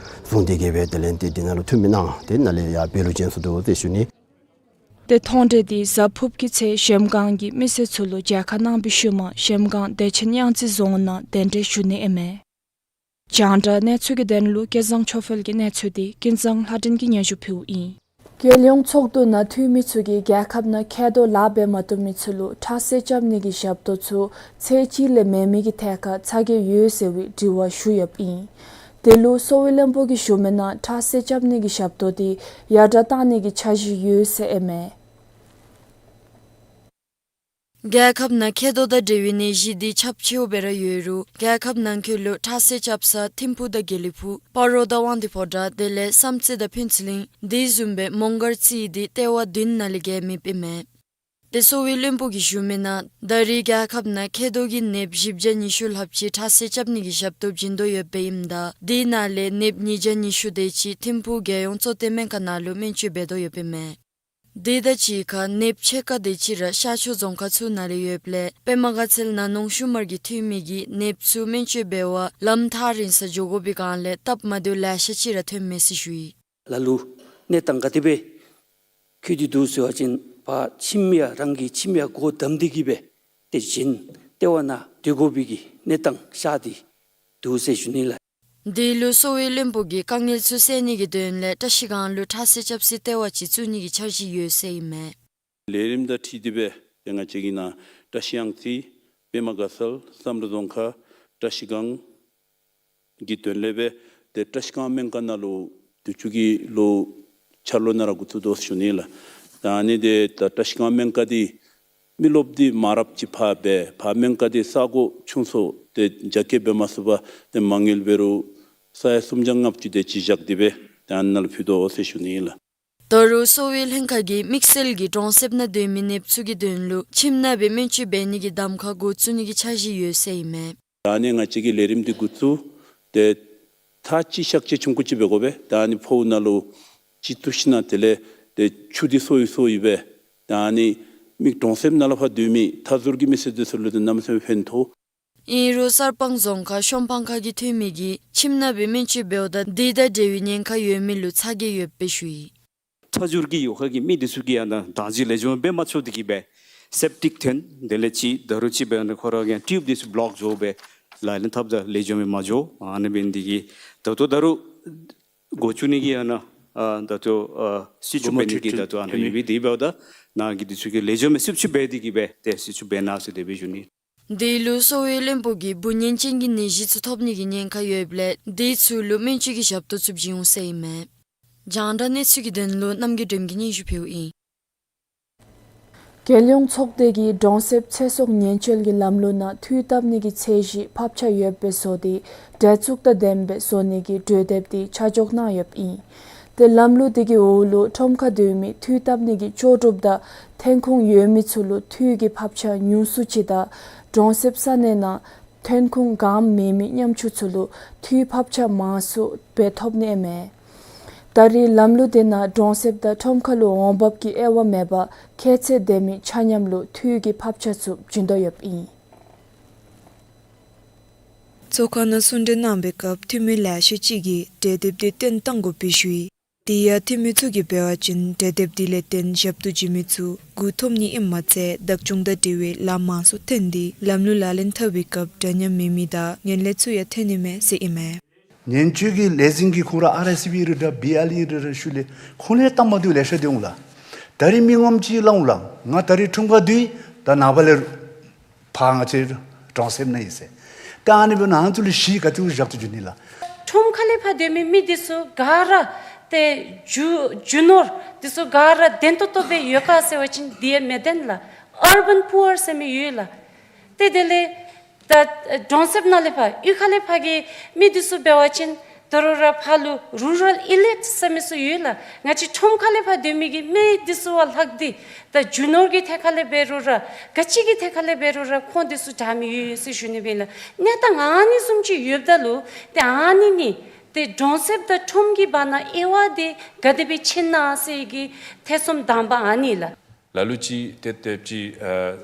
བཟུང་སྟེ་གི་སྦེ་དེ་ལས་འདི་འདི་ནང་ལུ་འཐུས་མི་གནང་སྟེ་ནཱ་ལས་ཡར་བོད་ལུ་བྱོན་སོ་ནུག་ཟེར་ཞུ་ནི། ཏེ་མཐོང་གྲོལ་འདི་གཟའ་ཕུརཔ་གི་ཚེ་གཞལམ་སྒང་གི་མི་སེར་ཚུ་ལུ་མཇལ་ཁ་གནང་བའི་ཤུལ་མ་གཞལམ་སྒང་བདེ་ཆེན་གཡང་རྩེ་རྫོང་ནང་གདན་འདྲེན་ཞུ་ནི་ཨིན་མས། རྒྱང་བསྒྲགས་གནས་ཚུལ་གྱི་དོན་ལུ་སྐལ་བཟང་ཆོས་འཕེལ་གྱི་གནས་ཚུལ་འདི་ཀུན་བཟང་ལྷ་སྒྲོན་གྱིས་སྙན་ཞུ་ཕུལཝ་ཨིན། རྒྱལ་ཡོངས་ཚོགས་འདུ་ནང་འཐུས་མི་ཚུ་གིས་རྒྱལ་ཁབ་ནང་མཁལ་རྡོག་ལག་འབད་མ་བཏུབ་མི་ཚུ་ལུ་ཁྲག་ཟས་རྐྱབ་ནི་གི་ཞབས་ཏོག་ཚུ་ཚད་གཅིག་ལས་མེད་མི་གི་ཐད་ཁར་ཚ་གྱང་ཡོད་ཟེར་བའི་དྲི་བ་ཞུ་ཡོདཔ་ཨིན། དེ་ལུ་གསོ་བའི་བློན་པོ་གིས་ཞུ་མི་ནང་ཁྲག་ཟས་རྐྱབ་ནི་གི་ཞབས་ཏོག་འདི་ཡར་དྲག་གཏང་ནི་གི་འཆར་གཞི་ཡོད་ཟེར་ཨིན་མས། རྒྱལ་ཁབ་ནང་མཁལ་རྡོག་དང་འབྲེལ་བའི་ནད་གཞི་འདི་ཁྱབ་ཆེཝ་སྦེ་ར་ཡོད་རུང་རྒྱལ་ཁབ་ནང་འཁོད་ལུ་ཁྲག་ཟས་རྐྱབ་ས་ཐིམ་ཕུག་དང་དགེ་ལེགས་ཕུག་སྤ་རོ་དང་དབང་འདུས་ཕོ་བྲང་དེ་ལས་བསམ་རྩེ་དང་ཕུན་ཚོགས་གླིང་དེ་བཟུམ་སྦེ་མོང་སྒར་རྩེ་འདི་ལྟེ་བ་བདུན་ནང་ལས་བརྒལ་མེདཔ་ཨིན་མས། ཏེ་གསོ་བའི་བློན་པོ་གིས་ཞུ་མི་ནང་ད་རེས་རྒྱལ་ཁབ་ནང་མཁལ་རྡོག་གི་ནདཔ་བཞི་བརྒྱ་ཉི་ཤུ་ལྷགཔ་ཅིག་ཁྲག་ཟས་རྐྱབ་ནི་གི་ཞབས་ཏོག་བྱིན་དོ་ཡོདཔ་ཨིནམ་ད་དེ་ནང་ལས་ནདཔ་ཉིས་བརྒྱ་ཉི་ཤུ་དེ་ཅིག་ཐིམ་ཕུག་རྒྱལ་ཡོངས་གཙོ་བསྟེན་སྨན་ཁང་ནང་ལུ་སྨན་བཅོས་འབད་དོ་ཡོདཔ་ཨིན་མས། དེ་དང་གཅིག་ཁར་ནདཔ་ཕྱེད་ཀ་དེ་ཅིག་ར་ཤར་ཕྱོགས་རྫོང་ཁག་ཚུ་ནང་ལས་ཡོདཔ་ལས་པདྨ་དགའ་ཚལ་ནང་ནོངས་ཤུལ་མར་གྱི་འཐུས་མི་གིས་ནདཔ་ཚུ་སྨན་བཅོས་འབད་བར་ལམ་ཐག་རིང་སར་འགྱོ་དགོ་པའི་སྒང་ལས་སྟབས་མ་བདེཝ་ལེ་ཤ་ཅིག་ར་ཐོནམ་མས་ཟེར་ཞུ་ཡི། ལ་ལུ་གནས་སྟངས་ག་དེ་སྦེ་འཁྱུད་དེ་འདུག་ཟེར་བ་ཅིན་ཕར་ཁྱིམ་ཡང་རང་གི་ཁྱིམ་ཡང་སྒོ་བསྡམས་ཏེ་གི་སྦེ་ཏེ་གཞན་ལྟེ་བ་ནང་སྡོད་དགོ་པའི་གི་གནས་སྟངས་ཤར་ཏེ་འདུག་ཟེར་ཞུ་ནི་ལགས། དེ་ལུ་གསོ་བའི་བློན་པོ་གིས་དཀའ་ངལ་ཚུ་སེལ་ནི་གི་དོན་ལས་བཀྲ་ཤིས་སྒང་ལུ་ཁྲག་ཟས་རྐྱབ་སའི་ལྟེ་བ་ཅིག་བཙུགས་ནི་གི་འཆར་གཞི་ཡོད་ཟེར་ཨིན་མས། ལས་རིམ་དང་འཁྲིལ་ཏེ་སྦེ་ཏེ་ང་བཅས་ཀྱི་ནཱ་བཀྲ་ཤིས་གཡང་རྩེ་པདྨ་དགའ་ཚལ་བསམ་གྲུབ་རྫོང་ཁག་བཀྲ་ཤིས་སྒང་གི་དོན་ལས་སྦེ་ཏེ་བཀྲ་ཤིས་སྒང་སྨན་ཁང་ནང་ལུ་དུས་ཅི་གི་ལོ་འཆར་ལོ་ནང་ར་འགོ་བཙུགས་དོ་ཟེར་ཞུ་ནི་ལགས། ད་ཨ་ནི་འདི་ད་བཀྲ་ཤིས་སྒང་སྨན་ཁང་འདི་མི་རློབས་འདི་མང་རབས་ཅིག་ཕར་སྦེ་ཕར་སྨན་ཁང་འདི་ས་གོ་ཆུང་སུ་ཏེ་རྒྱ་སྐྱེད་འབད་མ་ཚུགས་པར་ཏེ་མ་དངུལ་འབད་རུང་ས་ཡ་སུམ་བརྒྱ་ལྔ་བཅུ་དེ་ཅིག་བཞག་སྟེ་སྦེ་ཏེ་ཨ་ནཱ་ལུ་ཕུལ་དོ་ཟེར་ཞུ་ནི་ལགས། ད་རུང་གསོ་བའི་ལྷན་ཁག་གིས་དམིགས་བསལ་གྱི་གྲོང་གསེབ་ནང་སྡོད་མི་ནདཔ་ཚུ་གི་དོན་ལུ་ཁྱིམ་ནང་སྦེ་སྨན་བཅོས་འབད་ནི་གི་གདམ་ཁ་འགོ་བཙུགས་ནི་གི་འཆར་གཞི་ཡོད་ཟེར་ཨིན་མས། ད་ཨ་ནི་ང་བཅས་ཀྱིས་ལས་རིམ་འདི་འགོ་བཙུགས་ཏེ་ཚར་གཅིག་གཤག་བཅོས་ཆུང་ཀུ་ཅིག་འབད་དགོ་པས། ད་ཨ་ནི་ཕོཝ་ནང་ལུ་གཅིག་བཏུབ་ཞིན་ན་དེ་ལས་ཏེ་ཆུ་འདི་སོ་ཡི་སོ་ཡི་སྦེ་ད་ཨ་ནི་མི་གྲོང་གསེབ་ནང་ལུ་ཕར་སྡོད་མི་མཐའ་ཟུར་གྱི་མི་སེར་འདི་ཚུ་ལུ་ཏེ་གནམ་མེད་ས་མེད་ཕན་ཐོགས། ཨིན་རུང་གསར་སྤང་རྫོང་ཁག་ཤོམ་སྤང་ཁ་གི་འཐུས་མི་གིས་ཁྱིམ་ནང་སྦེ་སྨན་བཅོས་འབདཝ་ད་དེ་དང་འབྲེལ་བའི་ཉེན་ཁ་ཡོད་མི་ལུ་ཚ་གྱང་ཡོདཔ་སྦེ་ཞུ་ཡི། མཐའ་ཟུར་གྱི་ཡོད་ཁ་གི་མི་འདི་ཚུ་གིས་ཡང་ན་བདག་འཛིན་ལེགས་ཤོམ་འབད་མ་ཚུགས་ཏེ་གི་སྦེ་ སེབ་ཊིཀ་ཐོན། དེ་ལས་ཅིག་ད་རུང་ཅིག་འབད་ནི་ཁོ་ར་གི་ཊིའུབ་འདི་ཚུ་བོ་ལོཀ་འགྱོ་སྦེ་ལག་ལེན་འཐབ་ད་ལེགས་ཤོམ་སྦེ་མ་འགྱོ། ཨ་ནི་འབད་ནི་འདི་གིས་ད་ལྟོ་ད་རུང་འགོ་བཙུགས་ནི་གི་ཨ་ནཱ་ཨ་ད་ལྟོ་ཨ་སྲིད་བྱུས་འབད་ནི་གི་ད་ལྟོ་ཨ་ནི་ཡོད་པས། དེ་འབདཝ་ད་ནཱ་གི་འདི་ཚུ་གིས་ལེགས་ཤོམ་སྦེ་སྲིད་བྱུས་འབད་དེ་གིས་སྦེ་ཏེ་སྲིད་བྱུས་འབད་གནང་ཟེར་དེ་སྦེ་ཞུ་ནི། དེ་ལུ་གསོ་བའི་བློན་པོ་གིས་འབུ་ངན་ཅན་གྱི་ནད་གཞི་ཚུ་ཐོབ་ནི་གི་ཉེན་ཁ་ཡོདཔ་ལས་དེ་ཚུ་ལུ་སྨན་བཅོས་ཀྱི་ཞབས་ཏོག་ཚུ་བྱིན་འོང་ཟེར་ཨིན་མས། རྒྱང་བསྒྲགས་གནས་ཚུལ་གྱི་དོན་ལུ་རྣམ་རྒྱལ་སྒྲོལ་མ་གིས་སྙན་ཞུ་ཕུལཝ་ཨིན། རྒྱལ་ཡོངས་ཚོགས་སྡེ་གིས་གྲོང་གསེབ་ཚེ་སྲོག་ཉེན་བཅོལ་གྱི་ལམ་ལུགས་ནང་འཐུས་བཏབ་ནི་གི་ཚད་གཞི་ཕབ་ཆག་ཡོདཔ་སྦེ་བཟོ་སྟེ་འབྲེལ་གཏུག་དང་ལྡནམ་སྦེ་བཟོ་ནི་གི་གྲོས་འདེབས་འདི་ཆ་འཇོག་གནང་ཡོདཔ་ཨིན། ཏེ་ལམ་ལུགས་འདི་གི་འོག་ལུ་ཁྲོམ་ཁར་སྡོད་མི་འཐུས་བཏབ་ནི་གི་ལྕོགས་གྲུབ་དང་ཐོན་ཁུངས་ཡོད་མི་ཚུ་ལུ་འཐུས་ཀྱི་ཕབ་ཆག་ཉུང་སུ་ཅིག་དང་གྲོང་གསེབ་ས་གནས་ནང་ཐོན་ཁུངས་གངམ་མེད་མི་ཉམ་ཆུང་ཚུ་ལུ་འཐུས་ཕབ་ཆག་མང་སུ་སྦེ་ཐོབ་ནི་ཨིན་མས། ད་རེས་ལམ་ལུགས་འདི་ནང་གྲོང་གསེབ་དང་ཁྲོམ་ཁ་ལུ་འོང་འབབ་ཀྱི་དབྱེ་བ་མེད་པར་ཁྱད་ཚད་ལྡན་མི་ཆ་མཉམ་ལུ་འཐུས་ཀྱི་ཕབ་ཆག་ཚུ་བྱིན་དོ་ཡོདཔ་ཨིན། ཚོགས་ཁང་ནང་གསུང་གྲོས་གནང་བའི་སྐབས་འཐུས་མི་ལེ་ཤ་ཅིག་གིས་གྲོས་འདེབས་འདི་བཏོན་གཏང་དགོ་པའི་ཞུ་ཡི། དེ་ཡང་འཐུས་མི་ཚུ་གིས་འབད་བ་ཅིན་གྲོས་འདེབས་འདི་ལས་བརྟེན་ཞབས་ཏོག་བྱིན་མི་ཚུ་མགུ་འཐོམ་ནི་ཨིནམ་མ་ཚད་བདག་སྐྱོང་དང་འབྲེལ་བའི་ལཱ་མང་སུ་ཐོན་ཏེ་ལམ་ལུགས་ལག་ལེན་འཐབ་པའི་སྐབས་འདྲ་མཉམ་མེད་མི་དང་ངན་ལྷད་ཚུ་ཡང་ཐོན་ནི་མས་ཟེར་ཨིན་མས། ཉེན་བཅོལ་གྱི་ལས་འཛིན་གྱིས་ཁོང་ར་ཨར་ཨེས་བི་རེ་འདྲ་བི་ཨར་ཨི་རེ་འདྲ་ཞུ་ལས་ཁོང་ལས་སྟབས་མ་བདེཝ་ལེ་ཤ་འདུག་ལགས། ད་རེས་མི་ངོམ་ཅིག་སླབ་འོང་ལགས། ང་ད་རེས་ཁྲོམ་ཁར་སྡོད་ཡི། ད་ནངས་པ་ལས་ཕར་ང་བཅས་གྲོང་གསེབ་ནང་ཨིན་ཟེར། ད་ཨ་ནི་འབདཝ་ད་ང་བཅས་ལུ་གཞི་ག་ཏེ་བཞག་སྟེ་འགྱོ་ནི་ལགས། ཁྲོམ་ཁ་ལས་ཕར་སྡོད་མི་མི་འདི་ཚུ་ག་ར་ཏེ་རྒྱུ་རྒྱུ་ནོར་འདི་ཚུ་ག་ར་བདེན་ཏོག་ཏོ་སྦེ་ཡོད་ག་ཟེར་བ་ཅིན་དེ་ཡང་མི་བདེན་ལགས། ཨར་བཱན་པུ་ཨར་ཟེར་མི་ཡོད་ལགས། ཏེ་དེ་ལས་ད་གྲོང་གསེབ་ནང་ལས་ཕར་གཡུས་ཁ་ལས་ཕར་གྱི་མི་འདི་ཚུ་འབད་བ་ཅིན་ད་རུང་ར་ཕར་ལུ་རུ་རཱལ་ཨི་ལིཊ་ཟེར་མི་ཚུ་ཡོད་ལགས། ང་བཅས་ཁྲོམ་ཁ་ལས་ཕར་སྡོད་མི་གི་མི་འདི་ཚུ་བ་ལྷག་སྟེ་ད་རྒྱུ་ནོར་གྱི་ཐད་ཁ་ལས་འབད་རུང་ར་ག་ཅི་གི་ཐད་ཁ་ལས་འབད་རུང་ར་ཁོང་འདི་ཚུ་དྲག་མི་ཡོད་ཡོད་ཟེར་ཞུ་ནི་སྦེ་ལགས། གནས་སྟངས་ཨ་ནི་བཟུམ་ཅིག་ཡོདཔ་ད་ལུ་ཏེ་ཨ་ནི་ནི་ཏེ་གྲོང་གསེབ་དང་ཁྲོམ་གྱི་བར་ན་དབྱེ་བ་འདི་ག་དེ་སྦེ་ཕྱེ་ན་ཟེར་གྱི་ཐེ་ཚོམ་དང་པ་ཨ་ནི་ལགས། ལ་ལུ་ཅིག་ཏེ་ཏེ་ཅིག་ཨ་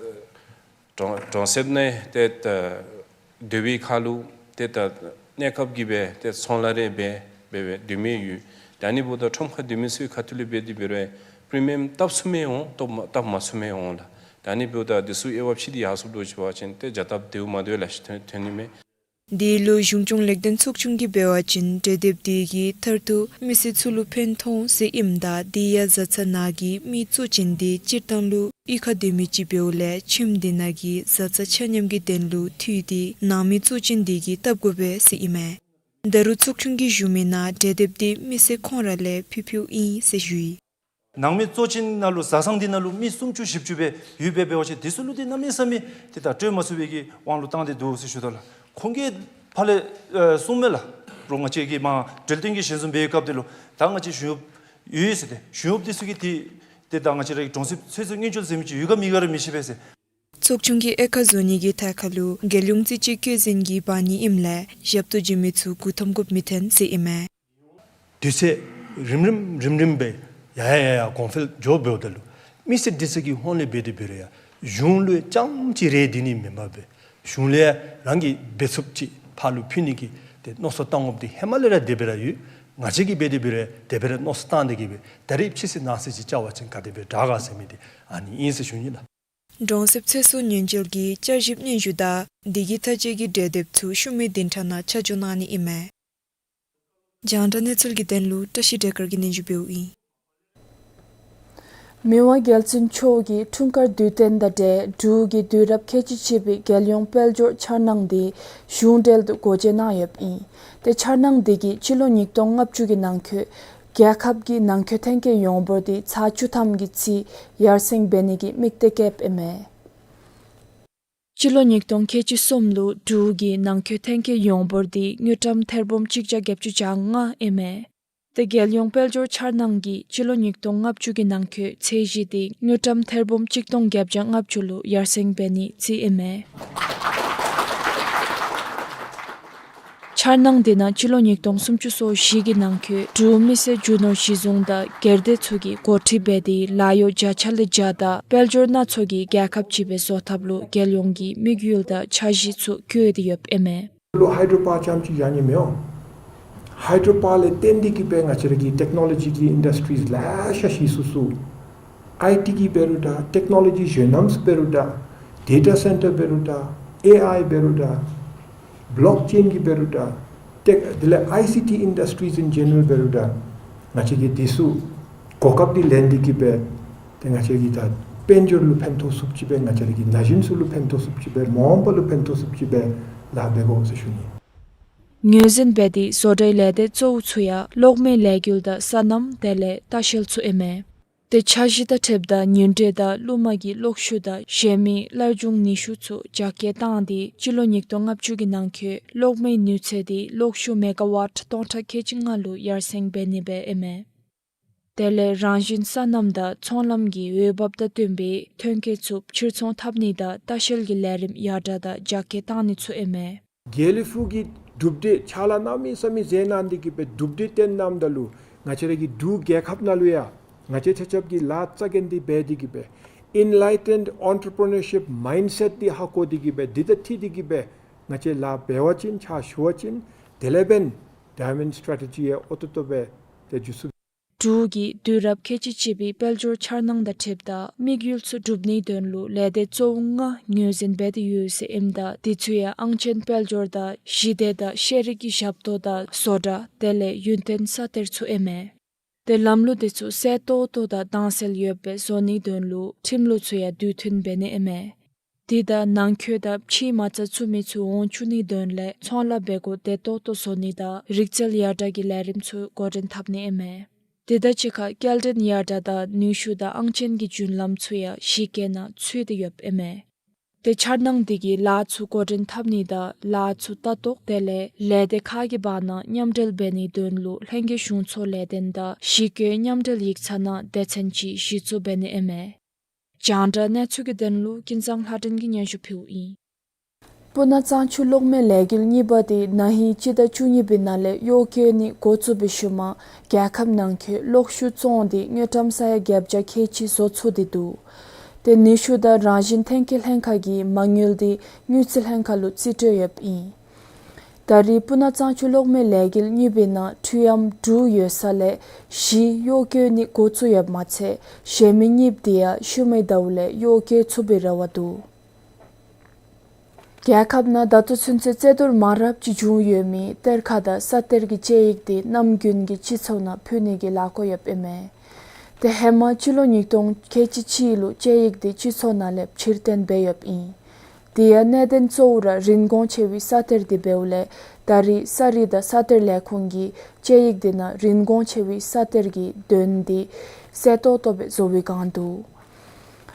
གྲོང་གྲོང་གསེབ་ནང་ཏེ་ད་སྡོད་པའི་ཁར་ལུ་ཏེ་ད་གནས་སྐབས་ཀྱི་སྦེ་ཏེ་ཚོང་ལཱ་རེ་འབད་འབད་འབད་སྡོད་མི་ཡོད། ད་ཨ་ནི་འབདཝ་ད་ཁྲོམ་ཁར་སྡོད་མི་ཚུ་གི་ཁ་ཐུག་ལས་འབད་དེ་འབད་རུང་པི་རི་མི་ཡམ་བཏབ་ཚུགས་མི་འོང་བཏབ་མ་བཏབ་མ་ཚུགས་མི་འོང་ལགས། ད་ཨ་ནི་འབདཝ་ད་འདི་ཚུ་དབྱེ་བ་ཕྱེ་སྟེ་ཡར་སོངམ་འདྲཝ་ཅིག་འབད་བ་ཅིན་ཏེ་བྱ་སྟབས་བདེཝ་མ་བདེཝ་ལེ་ཤ་ཐོན་ཐོན་ནི་མས། དེ་ལུ་གཞུང་སྐྱོང་ལས་དོན་ཚོགས་ཆུང་གིས་འབད་བ་ཅིན་གྲོས་འདེབས་དེ་གིས་མཐར་ཐུག་མི་སེར་ཚུ་ལུ་ཕན་ཐོགས་ཟེར་ཨིནམ་ད་དེ་ཡང་བཟའ་ཚང་ནང་གི་མི་གཙོ་ཅན་དེ་སྤྱིར་བཏང་ལུ་གཡུས་ཁར་སྡོད་མི་ཅིག་འབདཝ་ལས་ཁྱིམ་དེ་ནང་གི་བཟའ་ཚང་ཆ་མཉམ་གྱི་དོན་ལུ་འཐུས་ཏེ་ནང་མི་གཙོ་ཅན་དེ་གིས་བཏབ་དགོ་པས་ཟེར་ཨིན་མས། ད་རུང་ཚོགས་ཆུང་གིས་ཞུ་མི་ནང་གྲོས་འདེབས་དེ་མི་སེར་ཁོང་ར་ལས་ཕུལ་ཕུལཝ་ཨིན་ཟེར་ཞུ་ཡི། ནང་མི་གཙོ་ཅན་ནང་ལུ་བཟའ་ཚང་འདི་ནང་ལུ་མི་སུམ་ཅུ་བཞི་བཅུ་སྦེ་ཡོད་པས། འབད་བ་ཅིན་དེ་ཚུ་ལུ་ཏེ་གནམ་མེད་ས་མེད་ཏེ་ད་སྤྲོད་མ་ཚུགས་པའི་གི་དབང་ལུ་བཏང་སྟེ་འདུག་ཟེར་ཞུ་དོ་ལགས། ཁོང་གིས་ཕར་ལས་ཨེ་གསུངམ་མས་ལགས། རོགས་ང་བཅས་ཀྱིས་མར་འབྲེལ་ཡོད་ཀྱི་ཞལ་འཛོམས་འབད་བའི་སྐབས་དེ་ལུ་ད་ང་བཅས་གཞུང་གཡོགཔ་ཡོད་ཟེར། ཏེ་གཞུང་གཡོགཔ་དེ་ཚུ་གིས་ཏེ་ཏེ་ད་ང་བཅས་ར་གི་གྲོང་གསེབ་ཚེ་སྲོག་ཉེན་བཅོལ་ཟེར་མི་ཅིག་ཡོད་ག་མེད་ག་ར་མི་ཤེས་པས་ཟེར། ཚོགས་ཆུང་གིས་དབྱེ་ཁག་བཟོ་ནི་གི་ཐད་ཁར་ལུ་རྒྱལ་ཡོངས་རྩིས་དཔྱད་བཀོད་འཛིན་གྱི་འབག་ནི་ཨིནམ་ལས་ཞབས་ཏོག་བྱིན་མི་ཚུ་མགུ་འཐོམ་དགོཔ་མི་ཐོན་ཟེར་ཨིན་མས། དུས་ཚོད་རིམ་རིམ་རིམ་རིམ་སྦེ་ཡར་ཡར་ཡར་ཡར་གོང་འཕེལ་འགྱོ་འབདཝ་ད་ལུ་མི་སེར་འདི་ཚུ་གི་ཧོངས་ལས་འབད་དེ་འབད་རུང་ཡང་གཞུང་ལུ་རྐྱངམ་ཅིག་རེ་སྡིག་ནི་མེན་པར་སྦེ་གཞུང་ལས་རང་གིས་འབད་ཚུགསཔ་ཅིག་ཕར་ལུ་ཕུལ་ནི་གི་ཏེ་མནོ་བསམ་བཏང་དགོཔ་འདི་ཧེ་མ་ལས་ར་དེ་སྦེ་ར་ཡོད། ང་བཅས་ཀྱིས་འབད་དེ་འབད་རུང་ཡང་དེ་སྦེ་ར་མནོ་བསམ་བཏང་སྟེ་གིས་སྦེ་ད་རིས་ཕྱི་ཚེས་ནངས་ཚེས་ཅིག་བཅར་བ་ཅིན་ག་དེ་སྦེ་དྲག་ག་ཟེར་མི་འདི་ཨ་ནི་ཨིན་ཟེར་ཞུ་ནི་ལགས། གྲོང་གསེབ་ཚེ་སྲོག་ཉེན་བཅོལ་གྱི་བསྐྱར་ཞིབ་སྙན་ཞུ་དང་དེ་གི་ཐག་བཅད་ཀྱི་གྲོས་འདེབས་ཚུ་ཤུལ་མའི་བདུན་ཕྲག་ནང་ཆ་འཇོག་གནང་ནི་ཨིན་མས། རྒྱང་བསྒྲགས་གནས་ཚུལ་གྱི་དོན་ལུ་བཀྲ་ཤིས་སྒྲོལ་དཀར་གྱིས་སྙན་ཞུ་འབདཝ་ཨིན། མི་དབང་རྒྱལ་བཙུན་མཆོག་གིས་འཁྲུངས་སྐར་དུས་སྟོན་དང་འབྲེལ་འབྲུག་གི་དུས་རབས་ཁལ་གཅིག་གཅིག་པའི་རྒྱལ་ཡོངས་དཔལ་འབྱོར་འཆར་སྣང་འདི་གཞུང་འབྲེལ་དུ་སྒོ་འབྱེད་གནང་ཡོདཔ་ཨིན། ཏེ་འཆར་སྣང་འདི་གིས་སྤྱི་ལོ་ཉིས་སྟོང་ལྔ་བཅུ་གི་ནང་འཁོད་རྒྱལ་ཁབ་ཀྱི་ནང་མཁོ་ཐོན་སྐྱེད་ཡོངས་འབོར་འདི་ཚག་བཅུ་ཐམ་གྱི་རྩིས་ཡར་སེང་འབད་ནི་གི་དམིགས་གཏད་བསྐྱེདཔ་ཨིན་མས། སྤྱི་ལོ་ཉིས་སྟོང་ཁལ་གཅིག་གསུམ་ལུ་འབྲུག་གི་ནང་མཁོ་ཐོན་སྐྱེད་ཡོངས་འབོར་འདི་དངུལ་ཀྲམ་ཐེར་འབུམ་གཅིག་བརྒྱ་བརྒྱད་ཅུ་གྱ་ལྔ་ཨིན་མས། ཏེ་རྒྱལ་ཡོངས་དཔལ་འབྱོར་འཆར་སྣང་གིས་སྤྱི་ལོ་ཉིས་སྟོང་ལྔ་བཅུ་གི་ནང་འཁོད་ཚད་གཞི་འདི་དངུལ་ཀྲམ་ཐེར་འབུམ་གཅིག་སྟོང་བརྒྱད་བརྒྱ་ལྔ་བཅུ་ལུ་ཡར་སེང་འབད་ནི་རྩིས་ཨིན་མས། འཆར་སྣང་འདི་ནང་སྤྱི་ལོ་ཉིས་སྟོང་སུམ་ཅུ་སོ་བཞི་གི་ནང་འཁོད་འབྲུག་མི་སེར་རྒྱུ་ནོར་གཞི་བཟུང་དང་སྒེར་སྡེ་ཚུ་གིས་འགོ་ཁྲིད་འབད་དེ་ལཱ་གཡོག་བརྒྱ་ཆ་ལས་བརྒྱ་དང་དཔལ་འབྱོར་སྣ་ཚོགས་ཀྱི་རྒྱལ་ཁབ་ཅིག་སྦེ་བཟོ་ཐབས་ལུ་རྒྱལ་ཡོངས་ཀྱི་དམིགས་ཡུལ་དང་འཆར་གཞི་ཚུ་བཀོད་དེ་ཡོདཔ་ཨིན་མས། ལུ་ཧའི་ཌྲོ་པཱར་རྐྱངམ་ཅིག་ཡང་ནི་མེན་འོང་། ཧའི་ཌྲོ་པཱར་ལས་བརྟེན་ཏེ་གིས་སྦེ་ང་བཅས་ར་གི་ཊེཀ་ནོ་ལོ་ཇི་གི་ཨིན་ཌསི་ཊི་རིས་ལེ་ཤ་གཞི་བཙུགས་བཙུགས། ཨའི་ཊི་གི་འབད་རུང་ད་ཊེཀ་ནོ་ལོ་ཇི་གཞན་རྣམས་འབད་རུང་ད་ཌེ་ཊ་སེན་ཊར་འབད་རུང་ད་ཨེ་ཨའི་འབད་རུང་ད་བོ་ལོག་ཅེན་གི་འབད་རུང་ད་ཊེཀ་དེ་ལས་ཨའི་སི་ཊི་ཨིན་ཌསི་ཊི་རིསི་ཨིན་ཇེ་ནེ་རལ་འབད་རུང་ད་ང་བཅས་ཀྱིས་དེ་ཚུ་གོ་སྐབས་འདི་ལེན་ཏེ་གིས་སྦེ་ཏེ་ང་བཅས་ཀྱི་ད་དཔལ་འབྱོར་ལུ་ཕན་ཐོགས་ཚུགསཔ་ཅིག་སྦེ་ང་བཅས་ར་གི་ན་གཞོན་ཚུ་ལུ་ཕན་ཐོགས་ཚུགསཔ་ཅིག་སྦེ་མ་འོངས་པ་ལུ་ཕན་ཐོགས་ཚུགསཔ་ཅིག་སྦེ་ལཱ་འབད་དགོ་ཟེར་ཞུ་ནི། ངོས་འཛིན་འབད་དེ་བཟོ་གྲྭའི་ལས་སྡེ་གཙོ་བོ་ཚུ་ཡང་གློག་མེའི་ལས་འགུལ་དང་སོ་ནམ་དེ་ལས་ལྟ་བཤལ་ཚུ་ཨིན་མས། ཏེ་འཆར་གཞི་དང་འཁྲིལཝ་ད་ཉིན་དྲོད་དང་རླུང་མ་གི་གློག་ཤུགས་དང་གཞན་མི་སླར་འབྱུང་ནུས་ཤུགས་ཚུ་རྒྱ་སྐྱེད་བཏང་སྟེ་སྤྱི་ལོ་ཉིས་སྟོང་ལྔ་བཅུ་གི་ནང་འཁོད་གློག་མེའི་ནུས་ཚད་དེ་གློག་ཤུགས་མེ་ག་ཝཊ་སྟོང་ཕྲག་ཁལ་གཅིག་ལྔ་ལུ་ཡར་སེང་འབད་ནི་སྦེ་ཨིན་མས། དེ་ལས་རང་བཞིན་སོ་ནམ་དང་ཚོང་ལམ་གྱི་འོས་འབབ་དང་བསྟུན་པའི་ཐོན་སྐྱེད་ཚུ་ཕྱིར་ཚོང་འཐབ་ནི་དང་ལྟ་བཤལ་གྱི་ལས་རིམ་ཡར་དྲགས་དང་རྒྱ་སྐྱེད་བཏང་ནི་ཚུ་ཨིན་མས། དགེ་ལེགས་ཕུག་གིས་གྲུབ་འབྲས་ཕྱག་ལཱ་གནམ་མེད་ས་མེད་མཛད་གནང་སྟེ་གིས་སྦེ་གྲུབ་འབྲས་བསྟན་གནངམ་ད་ལུ་ང་བཅས་ར་གི་འབྲུག་རྒྱལ་ཁབ་ནང་ལུ་ཡང་ང་བཅས་ཆ་ཁྱབ་ཀྱིས་ལཱ་རྩ་འགེངས་ཏེ་འབད་དེ་གིས་སྦེ་ཨེན་ལའི་ཊེནཌ་ཨོན་ཊར་པི་རི་ནར་ཤིཔ་མའིནཌ་སེཊ་འདི་ཧ་གོ་སྟེ་གིས་སྦེ་འདི་དང་འཁྲིལ་ཏེ་གིས་སྦེ་ང་བཅས་ལཱ་འབད་བ་ཅིན་ཕྱག་ཞུ་བ་ཅིན་དེ་ལས་འབདན་ཌའི་མཱོན་ཌ་སི་ཊེ་རེ་ཊི་ཇི་ཡང་ཨོ་ཏོ་ཏོ་སྦེ་ཏེ་འགྱོ་ཚུགས། འབྲུག་གིས་དུས་རབས་ཁལ་གཅིག་གཅིག་པའི་དཔལ་འབྱོར་འཆར་སྣང་དང་འཁྲིལཝ་ད་དམིགས་ཡུལ་ཚུ་སྒྲུབ་ནིའི་དོན་ལུ་ལས་སྡེ་གཙོ་བོ་ལྔ་ངོས་འཛིན་འབད་དེ་ཡོད་ཟེར་ཨིནམ་ད་དེ་ཚུ་ཡང་ཨང་ཅན་དཔལ་འབྱོར་དང་ཞི་བདེ་དང་ཤེས་རིག་གི་ཞབས་ཏོག་དང་བཟོ་གྲྭ་དེ་ལས་ཡུན་བརྟན་ས་གཏེར་ཚུ་ཨིན་མས། ཏེ་ལམ་ལུགས་དེ་ཚུ་གསལ་ཏོག་ཏོ་དང་དྭངས་གསལ་ཡོདཔ་སྦེ་བཟོ་ནིའི་དོན་ལུ་ཁྲིམས་ལུགས་ཚུ་ཡང་དུས་མཐུན་འབད་ནི་ཨིན་མས། དེ་དང་ནང་འཁོད་དང་ཕྱིའི་མ་རྩ་བཙུགས་མི་ཚུ་འོང་བཅུག་ནིའི་དོན་ལས་ཚོང་ལཱ་འབད་སྒོ་བདེ་ཏོག་ཏོ་བཟོ་ནི་དང་རིག་རྩལ་ཡར་དྲགས་ཀྱི་ལས་རིམ་ཚུ་འགོ་འདྲེན་འཐབ་ནི་ཨིན་མས། དེ་དང་གཅིག་ཁར་སྐྱེལ་འདྲེན་ཡར་དྲགས་དང་ནུས་ཤུགས་དང་ཨང་ཅན་གྱི་རྒྱུན་ལམ་ཚུ་ཡང་གཞི་བཀོད་ནང་ཚུད་དེ་ཡོདཔ་ཨིན་མས། ཏེ་འཆར་སྣང་འདི་གིས་ལཱ་ཚུ་འགོ་འདྲེན་འཐབ་ནི་དང་ལཱ་ཚུ་ལྟ་རྟོག་དེ་ལས་ལས་སྡེ་ཁག་གི་བར་ན་མཉམ་འབྲེལ་འབད་ནིའི་དོན་ལུ་ལྷན་རྒྱས་གཞུང་ཚོགས་ལས་དོན་དང་གཞི་བཀོད་མཉམ་འབྲེལ་ཡིག་ཚང་ནང་སྡེ་ཚན་ཅིག་གཞི་བཙུགས་འབད་ནི་ཨིན་མས། རྒྱང་བསྒྲགས་གནས་ཚུལ་གྱི་དོན་ལུ་ཀུན་བཟང་ལྷ་སྒྲོན་གྱིས་སྙན་ཞུ་ཕུལཝ་ཨིན། སྤུ་ན་གཙང་ཆུ་གློག་མེ་ལས་འགུལ་གཉིས་པ་དེ་ན་ཧིང་སྤྱི་ཟླ་བཅུ་གཉིས་པའི་ནང་ལས་གཡོག་བཀོལ་ནི་འགོ་བཙུགས་པའི་ཤུལ་མ་རྒྱལ་ཁབ་ནང་འཁོད་གློག་ཤུགས་བཙོང་སྟེ་དངུལ་ཀྲམ་ས་ཡ་བརྒྱད་བརྒྱ་ཁལ་གཅིག་བཟོ་ཚུགས་ཏེ་འདུག། ཏེ་ནུས་ཤུགས་དང་རང་བཞིན་ཐོན་སྐྱེད་ལྷན་ཁག་གིས་མ་དངུལ་དེ་དངུལ་རྩིས་ལྷན་ཁག་ལུ་རྩིས་སྤྲོད་ཡོདཔ་ཨིན། ད་རེས་སྤུ་ན་གཙང་ཆུ་གློག་མེ་ལས་འགུལ་གཉིས་པའི་ནང་འཕྲུལ་ཡམ་དྲུག་ཡོད་ས་ལས་བཞི་གཡོག་བཀོལ་ནི་འགོ་བཙུགས་ཡོདཔ་མ་ཚད་གཞན་མི་གཉིས་དེ་ཡང་ཤུལ་མའི་ཟླཝ་ལས་གཡོག་བཀོལ་ཚུགས་པའི་རེ་བ་འདུག། རྒྱལ་ཁབ་ནང་ད་ལྟོ་ཚུན་ཚོད་རྩོད་བསྡུར་མང་རབས་ཅིག་བྱུང་ཡོད་མི་གཏེར་ཁ་དང་ས་གཏེར་གྱི་དཔྱད་ཡིག་དེ་གནམ་དགུན་གྱི་སྤྱི་ཚོགས་ནང་ཕུལ་ནི་གི་ལཱ་འགོ་ཡོདཔ་ཨིན་མས། ཏེ་ཧེ་མ་སྤྱི་ལོ་ཉིས་སྟོང་ཁལ་གཅིག་གཅིག་ལུ་དཔྱད་ཡིག་དེ་སྤྱི་ཚོགས་ནང་ལས་ཕྱིར་བཏོན་འབད་ཡོདཔ་ཨིན། དེ་ཡང་གནད་དོན་གཙོ་བོ་ར་རིན་གོང་ཆེ་བའི་ས་གཏེར་དེ་འབདཝ་ལས་ད་རེས་ས་རིག་དང་ས་གཏེར་ལས་ཁུངས་ཀྱིས་དཔྱད་ཡིག་དེ་ནང་རིན་གོང་ཆེ་བའི་ས་གཏེར་གྱི་དོན་དེ་གསལ་ཏོག་ཏོ་སྦེ་བཟོ་བའི་བསྒང་འདུག།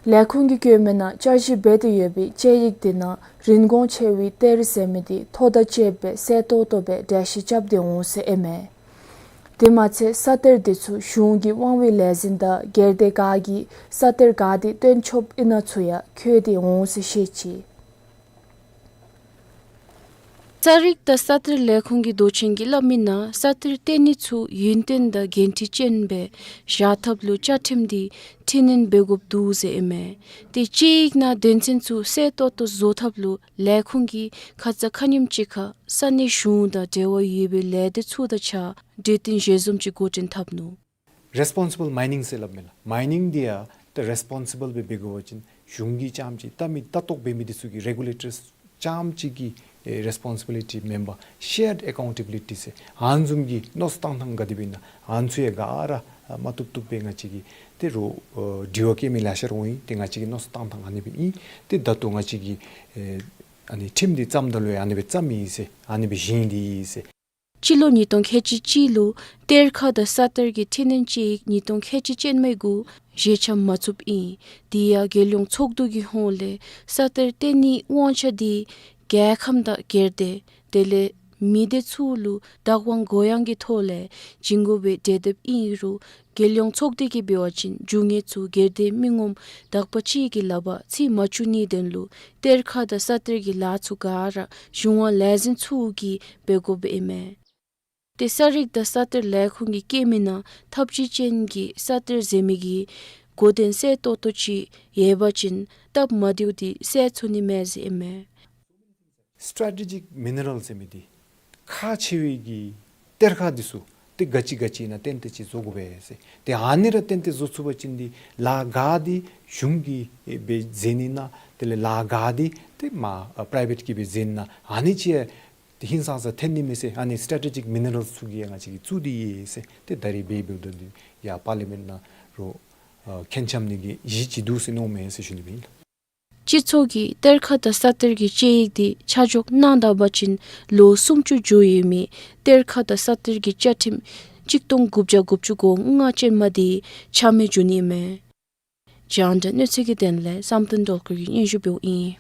ལས་ཁུངས་ཀྱིས་བཀོད་མི་ནང་བསྐྱར་ཞིབ་འབད་དེ་ཡོད་པའི་དཔྱད་ཡིག་དེ་ནང་རིན་གོང་ཆེ་བའི་གཏེར་ཟེར་མི་དེ་ཐོ་དང་བཅསཔ་སྦེ་གསལ་ཏོག་ཏོ་སྦེ་འགྲེལ་བཤད་རྐྱབ་སྟེ་འོང་ཟེར་ཨིན་མས། དེ་མ་ཚད་ས་གཏེར་དེ་ཚུ་གཞུང་གི་དབང་བའི་ལས་འཛིན་དང་སྒེར་སྡེ་ཁག་གིས་ས་གཏེར་ག་དེ་བཏོན་ཆོགཔ་ཨིན་ན་ཚུ་ཡང་འཁོད་དེ་འོང་ཟེར་བཤད་ཅི། ས་རིག་དང་ས་གཏེར་ལས་ཁུངས་ཀྱི་མདོ་ཆེན་གྱིས་སླབ་མི་ནང་ས་གཏེར་བཏོན་ནི་ཚུ་ཡུན་བརྟན་དང་འགན་འཁྲི་ཅན་སྦེ་བཞག་ཐབས་ལུ་བཅའ་ཁྲིམས་དེ་འཕྲི་སྣོན་འབད་དགོཔ་འདུག་ཟེར་ཨིན་མས། ཏེ་དཔྱད་ཡིག་ནང་དོན་ཚན་ཚུ་གསལ་ཏོག་ཏོ་བཟོ་ཐབས་ལུ་ལས་ཁུངས་ཀྱིས་ཁ་ཙ་ཁ་ཉིནམ་ཅིག་ཁར་ས་གནས་གཞུང་དང་འབྲེལ་བ་ཡོད་པའི་ལས་སྡེ་ཚུ་དང་གཅིག་ཁར་གྲོས་བསྟུན་ཞལ་འཛོམས་ཅིག་འགོ་འདྲེན་འཐབ་ནུག། རེས་པོན་སི་བཱལ་མའི་ནིང་ཟེར་སླབ་མས་ལགས། མའི་ནིང་འདི་ཡང་ད་རེས་པོན་སི་བཱལ་སྦེ་འབད་དགོ་པ་ཅིན་གཞུང་གིས་རྐྱངམ་ཅིག་ལྟ་མི་ལྟ་རྟོག་འབད་མི་འདི་ཚུ་གིས་རེ་གུ་ལེ་ཊརསི་རྐྱངམ་ཅིག་གི་ཨེ་རེས་པོན་སི་བི་ལི་ཊི་མེན་པར་ཤེརཌ་ཨེ་ཀའུན་ཊེ་བི་ལི་ཊི་ཟེར་ཨ་ནི་བཟུམ་གྱི་མནོ་བསམ་བཏང་ཐངས་ག་དེ་སྦེ་ཨིན་ན་ཨ་ནི་ཚུ་ཡང་ག་ར་མ་བཏུབ་བཏུབ་སྦེ་ང་བཅས་ཀྱིས་ཏེ་རོགས་ཨེ་དྲི་བ་བཀོད་མི་ལེ་ཤ་ར་འོང་ཡི། ཏེ་ང་བཅས་ཀྱི་མནོ་བསམ་བཏང་ཐངས་ཨ་ནི་སྦེ་ཨིན། ཏེ་ད་ལྟོ་ང་བཅས་ཀྱིས་ཨེ་ཨ་ནི་ཁྲིམས་འདི་བརྩམ་ད་ལུ་ཡང་ཨ་ནི་སྦེ་བརྩམ་ཡི་ཟེར་ཨ་ནི་སྦེ་བཞེངས་ཏེ་ཡི་ཟེར། སྤྱི་ལོ་ཉིས་སྟོང་ཁལ་གཅིག་གཅིག་ལུ་གཏེར་ཁ་དང་ས་གཏེར་གྱི་འཕྲི་སྣོན་དཔྱད་ཡིག་ཉིས་སྟོང་ཁལ་གཅིག་ཅན་མའི་གུ་བཞེས་ཆ་མ་ཚུགསཔ་ཨིན། དེ་ཡང་རྒྱལ་ཡོངས་ཚོགས་འདུ་གི་ཧོངས་ལས་ས་གཏེར་བཏོན་ནིའི་དབང་ཆ་དེ་རྒྱལ་ཁམས་དང་སྒེར་སྡེ་དེ་ལས་མི་སྡེ་ཚུ་ལུ་བདག་དབང་གུ་ཡངས་ཀྱི་ཐོག་ལས་བྱིན་དགོ་པའི་གྲོས་འདེབས་ཨིན་རུང་རྒྱལ་ཡོངས་ཚོགས་སྡེ་གིས་འབད་བ་ཅིན་རྒྱུ་དངོས་ཚུ་སྒེར་སྡེ་མི་ངོམ་དག་པ་ཅིག་གི་ལག་པར་ཚུད་མ་བཅུག་ནིའི་དོན་ལུ་གཏེར་ཁ་དང་ས་གཏེར་གྱི་ལཱ་ཚུ་ག་ར་གཞུང་དབང་ལས་འཛིན་ཚུ་གིས་འབད་དགོཔ་ཨིན་མས། ཏེ་ས་རིག་དང་ས་གཏེར་ལས་ཁུངས་ཀྱིས་བཀོད་མི་ནང་ཐབས་ཇུས་ཅན་གྱི་ས་གཏེར་ཟེར་མི་གི་གོ་དོན་གསལ་ཏོག་ཏོ་ཅིག་ཡོད་པ་ཅིན་སྟབས་མ་བདེཝ་དེ་སེལ་ཚུགས་ནི་མས་ཟེར་ཨིན་མས། སི་ཊེ་ཊེ་ཇིཀ་མི་ནི་རཱལ་ཟེར་མི་འདི་ཁག་ཆེ་བའི་གི་གཏེར་ཁ་འདི་ཚུ་ ཏེ་ག་ཅི་ག་ཅི་ཨིན་ན་ཏན་ཏན་ཅིག་བཟོ་དགོ་པས་ཟེར། ཏེ་ཨ་ནི་ར་ཏན་ཏན་བཟོ་ཚུགས་པ་ཅིན་འདི་ལཱ་ག་འདི་གཞུང་གིས་སྦེ་མཛད་ནི་ཨིན་ན་དེ་ལས་ལཱ་ག་འདི་ཏེ་མ་ཨ་པ་རའི་བེཊ་ཀྱིས་སྦེ་མཛད་ནི་ཨིན་ན་ཨ་ནི་ཅིག་ཏེ་ཧིང་སངས་ས་འཐོན་ནི་མས་ཟེར། ཨ་ནི་སི་ཊེ་ཊེ་ཇིག་མི་ནི་རཱལ་ཚུ་གི་ཡང་ང་བཅས་ཀྱིས་བཙུགས་ཏེ་ཡོད་ཟེར། ཏེ་ད་རིས་འབད་འབདཝ་ད་འདི་ཡར་པར་ལི་མེནཊ་ནང་ར་ཨ་མཁྱེན་རྐྱབ་ནི་གི་གཞི་ཅིག་འདུག་ཟེར་མནོཝ་མས་ཟེར་ཞུ་ནི་ཨིན། སྤྱི་ཚོགས་ཀྱིས་གཏེར་ཁ་དང་ས་གཏེར་གྱི་དཔྱད་ཡིག་འདི་ཆ་འཇོག་གནང་ད་པ་ཅིན་ལོ་སུམ་ཅུ་འགྱོ་ཡོད་མི་གཏེར་ཁ་དང་ས་གཏེར་གྱི་བཅའ་ཁྲིམས་གཅིག་སྟོང་དགུ་བརྒྱ་དགུ་བཅུ་གོ་ལྔ་ཅན་མ་འདི་ཆ་མེད་འགྱོ་ནི་མས། རྒྱང་བསྒྲགས་གནས་ཚུལ་གྱི་དོན་ལས་བསམ་གཏན་སྒྲོལ་དཀར་གྱིས་སྙན་ཞུ་འབདཝ་ཨིན།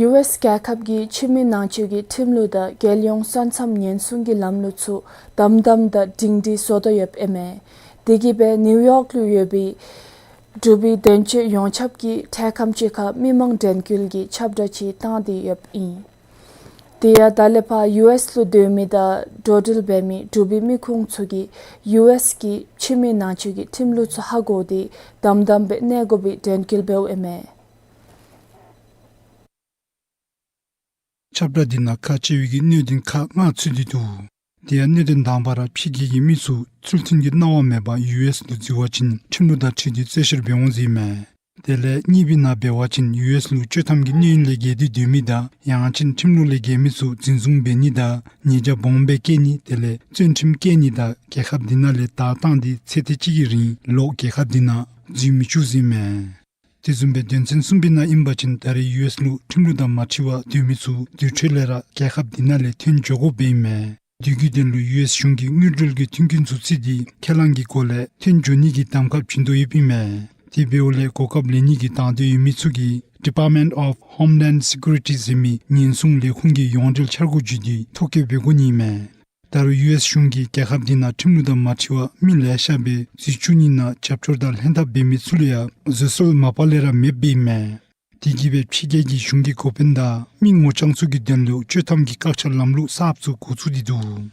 ཡུ་ཨེསི་རྒྱལ་ཁབ་ཀྱི་ཕྱི་མི་ནང་འཁྲུག་གི་ཁྲིམས་ལུགས་དང་རྒྱལ་ཡོངས་ས་མཚམས་ཉེན་སྲུང་གི་ལམ་ལུགས་ཚུ་དམ་དམ་དང་སྒྲིང་སྒྲིང་བཟོ་དོ་ཡོདཔ་ཨིན་མས། དེ་གིས་སྦེ་ནིའུ་ཡོག་ལུ་ཡོད་པའི་འབྲུག་པའི་དོན་གཅོད་ཡོངས་ཁྱབ་ཀྱིས་འཕྲལ་ཁམས་ཅིག་ཁར་མི་མང་དྲན་སྐུལ་གྱི་ཁྱབ་བསྒྲགས་ཅིག་བཏང་སྟེ་ཡོདཔ་ཨིན། དེ་ཡང་ད་ལས་ཕར་ཡུ་ཨེསི་ལུ་སྡོད་མི་དང་འགྲོ་འགྲུལ་འབད་མི་འབྲུག་པའི་མི་ཁུངས་ཚུ་གིས་ཡུ་ཨེསི་གི་ཕྱི་མི་ནང་འཁྲུག་གི་ཁྲིམས་ལུགས་ཚུ་ཧ་གོ་སྟེ་དམ་དམ་སྦེ་གནས་དགོ་པའི་དྲན་སྐུལ་འབདཝ་ཨིན་མས། ཁྱབ་བསྒྲགས་འདི་ནང་ཁག་ཆེ་བའི་གི་གནད་དོན་ཁག་ལྔ་ཚུད་དེ་འདུག། དེ་ཡང་གནད་དོན་དང་པ་ར་ཕྱི་རྒྱལ་གྱི་མི་ཚུ་ཚུལ་མཐུན་གྱི་གནང་བ་མེད་པར་ཡུ་ཨེསི་ལུ་འཛུལ་བ་ཅིན་ཁྲིམས་ལུགས་དང་འཁྲིལ་ཏེ་རྩོད་བཤེར་འབད་འོང་ཟེར་ཨིན་མས། དེ་ལས་གཉིས་པའི་ནང་འབད་བ་ཅིན་ཡུ་ཨེསི་ལུ་བཅད་ཐམ་གྱི་གནས་ཡུན་ལས་བརྒལ་ཏེ་སྡོད་མི་དང་ཡང་ཅིན་ཁྲིམས་ལུགས་ལས་འགལ་མི་ཚུ་འཛིན་བཟུང་འབད་ནི་དང་ཉེས་བྱ་སྦོམ་སྦེ་བཀལ་ནི་དེ་ལས་བཙོན་ཁྲིམས་བཀལ་ནི་དང་རྒྱལ་ཁབ་འདི་ནང་ལས་བདའ་བཏང་སྟེ་ཚེ་ཐེངས་གཅིག་གི་རིང་ལོག་རྒྱལ་ཁབ་འདི་ནང་འཛུལ་མི་བཅུག་ཟེར་ཨིན་མས། དེ་བཟུམ་སྦེ་དོན་ཚན་གསུམ་པའི་ནང་ཨིན་པ་ཅིན་ད་རེས་ཡུ་ཨེསི་ལུ་ཁྲིམས་ལུགས་དང་མ་འཁྲིལ་བར་སྡོད་མི་ཚུ་དེ་འཕྲོ་ལས་ར་རྒྱལ་ཁབ་འདི་ནང་ལས་ཐོན་འགྱོ་དགོཔ་སྦེ་ཨིན་མས། དེ་གི་དོན་ལུ་ཡུ་ཨེསི་གཞུང་གིས་དངུལ་འབྲེལ་གྱི་མཐུན་རྐྱེན་ཚུ་བརྩིས་ཏེ་ཁས་བླངས་ཀྱི་སྒོ་ལས་ཐོན་འགྱོ་ནི་གི་གདམ་ཁ་བྱིན་དོ་ཡོདཔ་ཨིན་མས། དེ་འབདཝ་ལས་གོ་སྐབས་ལེན་ནི་གི་དང་འདོད་ཡོད་མི་ཚུ་གིས་Department of Homeland Security ཟེར་མི་ཉེན་སྲུང་ལས་ཁུངས་ཀྱི་ཡོངས་འབྲེལ་འཆར་སྒོ་བརྒྱུད་དེ་ཐོ་བཀོད་འབད་དགོ་ནི་ཨིན་མས། ད་རུང་ཡུ་ཨེསི་གཞུང་གིས་རྒྱལ་ཁབ་འདི་ནང་ཁྲིམས་ལུགས་དང་མ་འཁྲིལ་བར་མི་ལེ་ཤ་སྦེ་འཛུལ་བཅུག་ནི་ནང་རྒྱབ་སྐྱོར་དང་ལྷན་ཐབས་འབད་མི་ཚུ་ལུ་ཡང་བཟོད་གསོལ་མ་པ་ལས་ར་མེདཔ་སྦེ་ཨིན་མས། དེ་གིས་སྦེ་ཕྱི་རྒྱལ་གྱི་གཞུང་གི་འགོ་དཔོན་དང་མི་ངོ་རྐྱང་ཚུ་གི་དོན་ལུ་བཅད་ཐམ་གྱི་བཀག་ཆ་ལམ་ལུགས་གསརཔ་ཚུ་འགོ་བཙུགས་ཏེ་འདུག།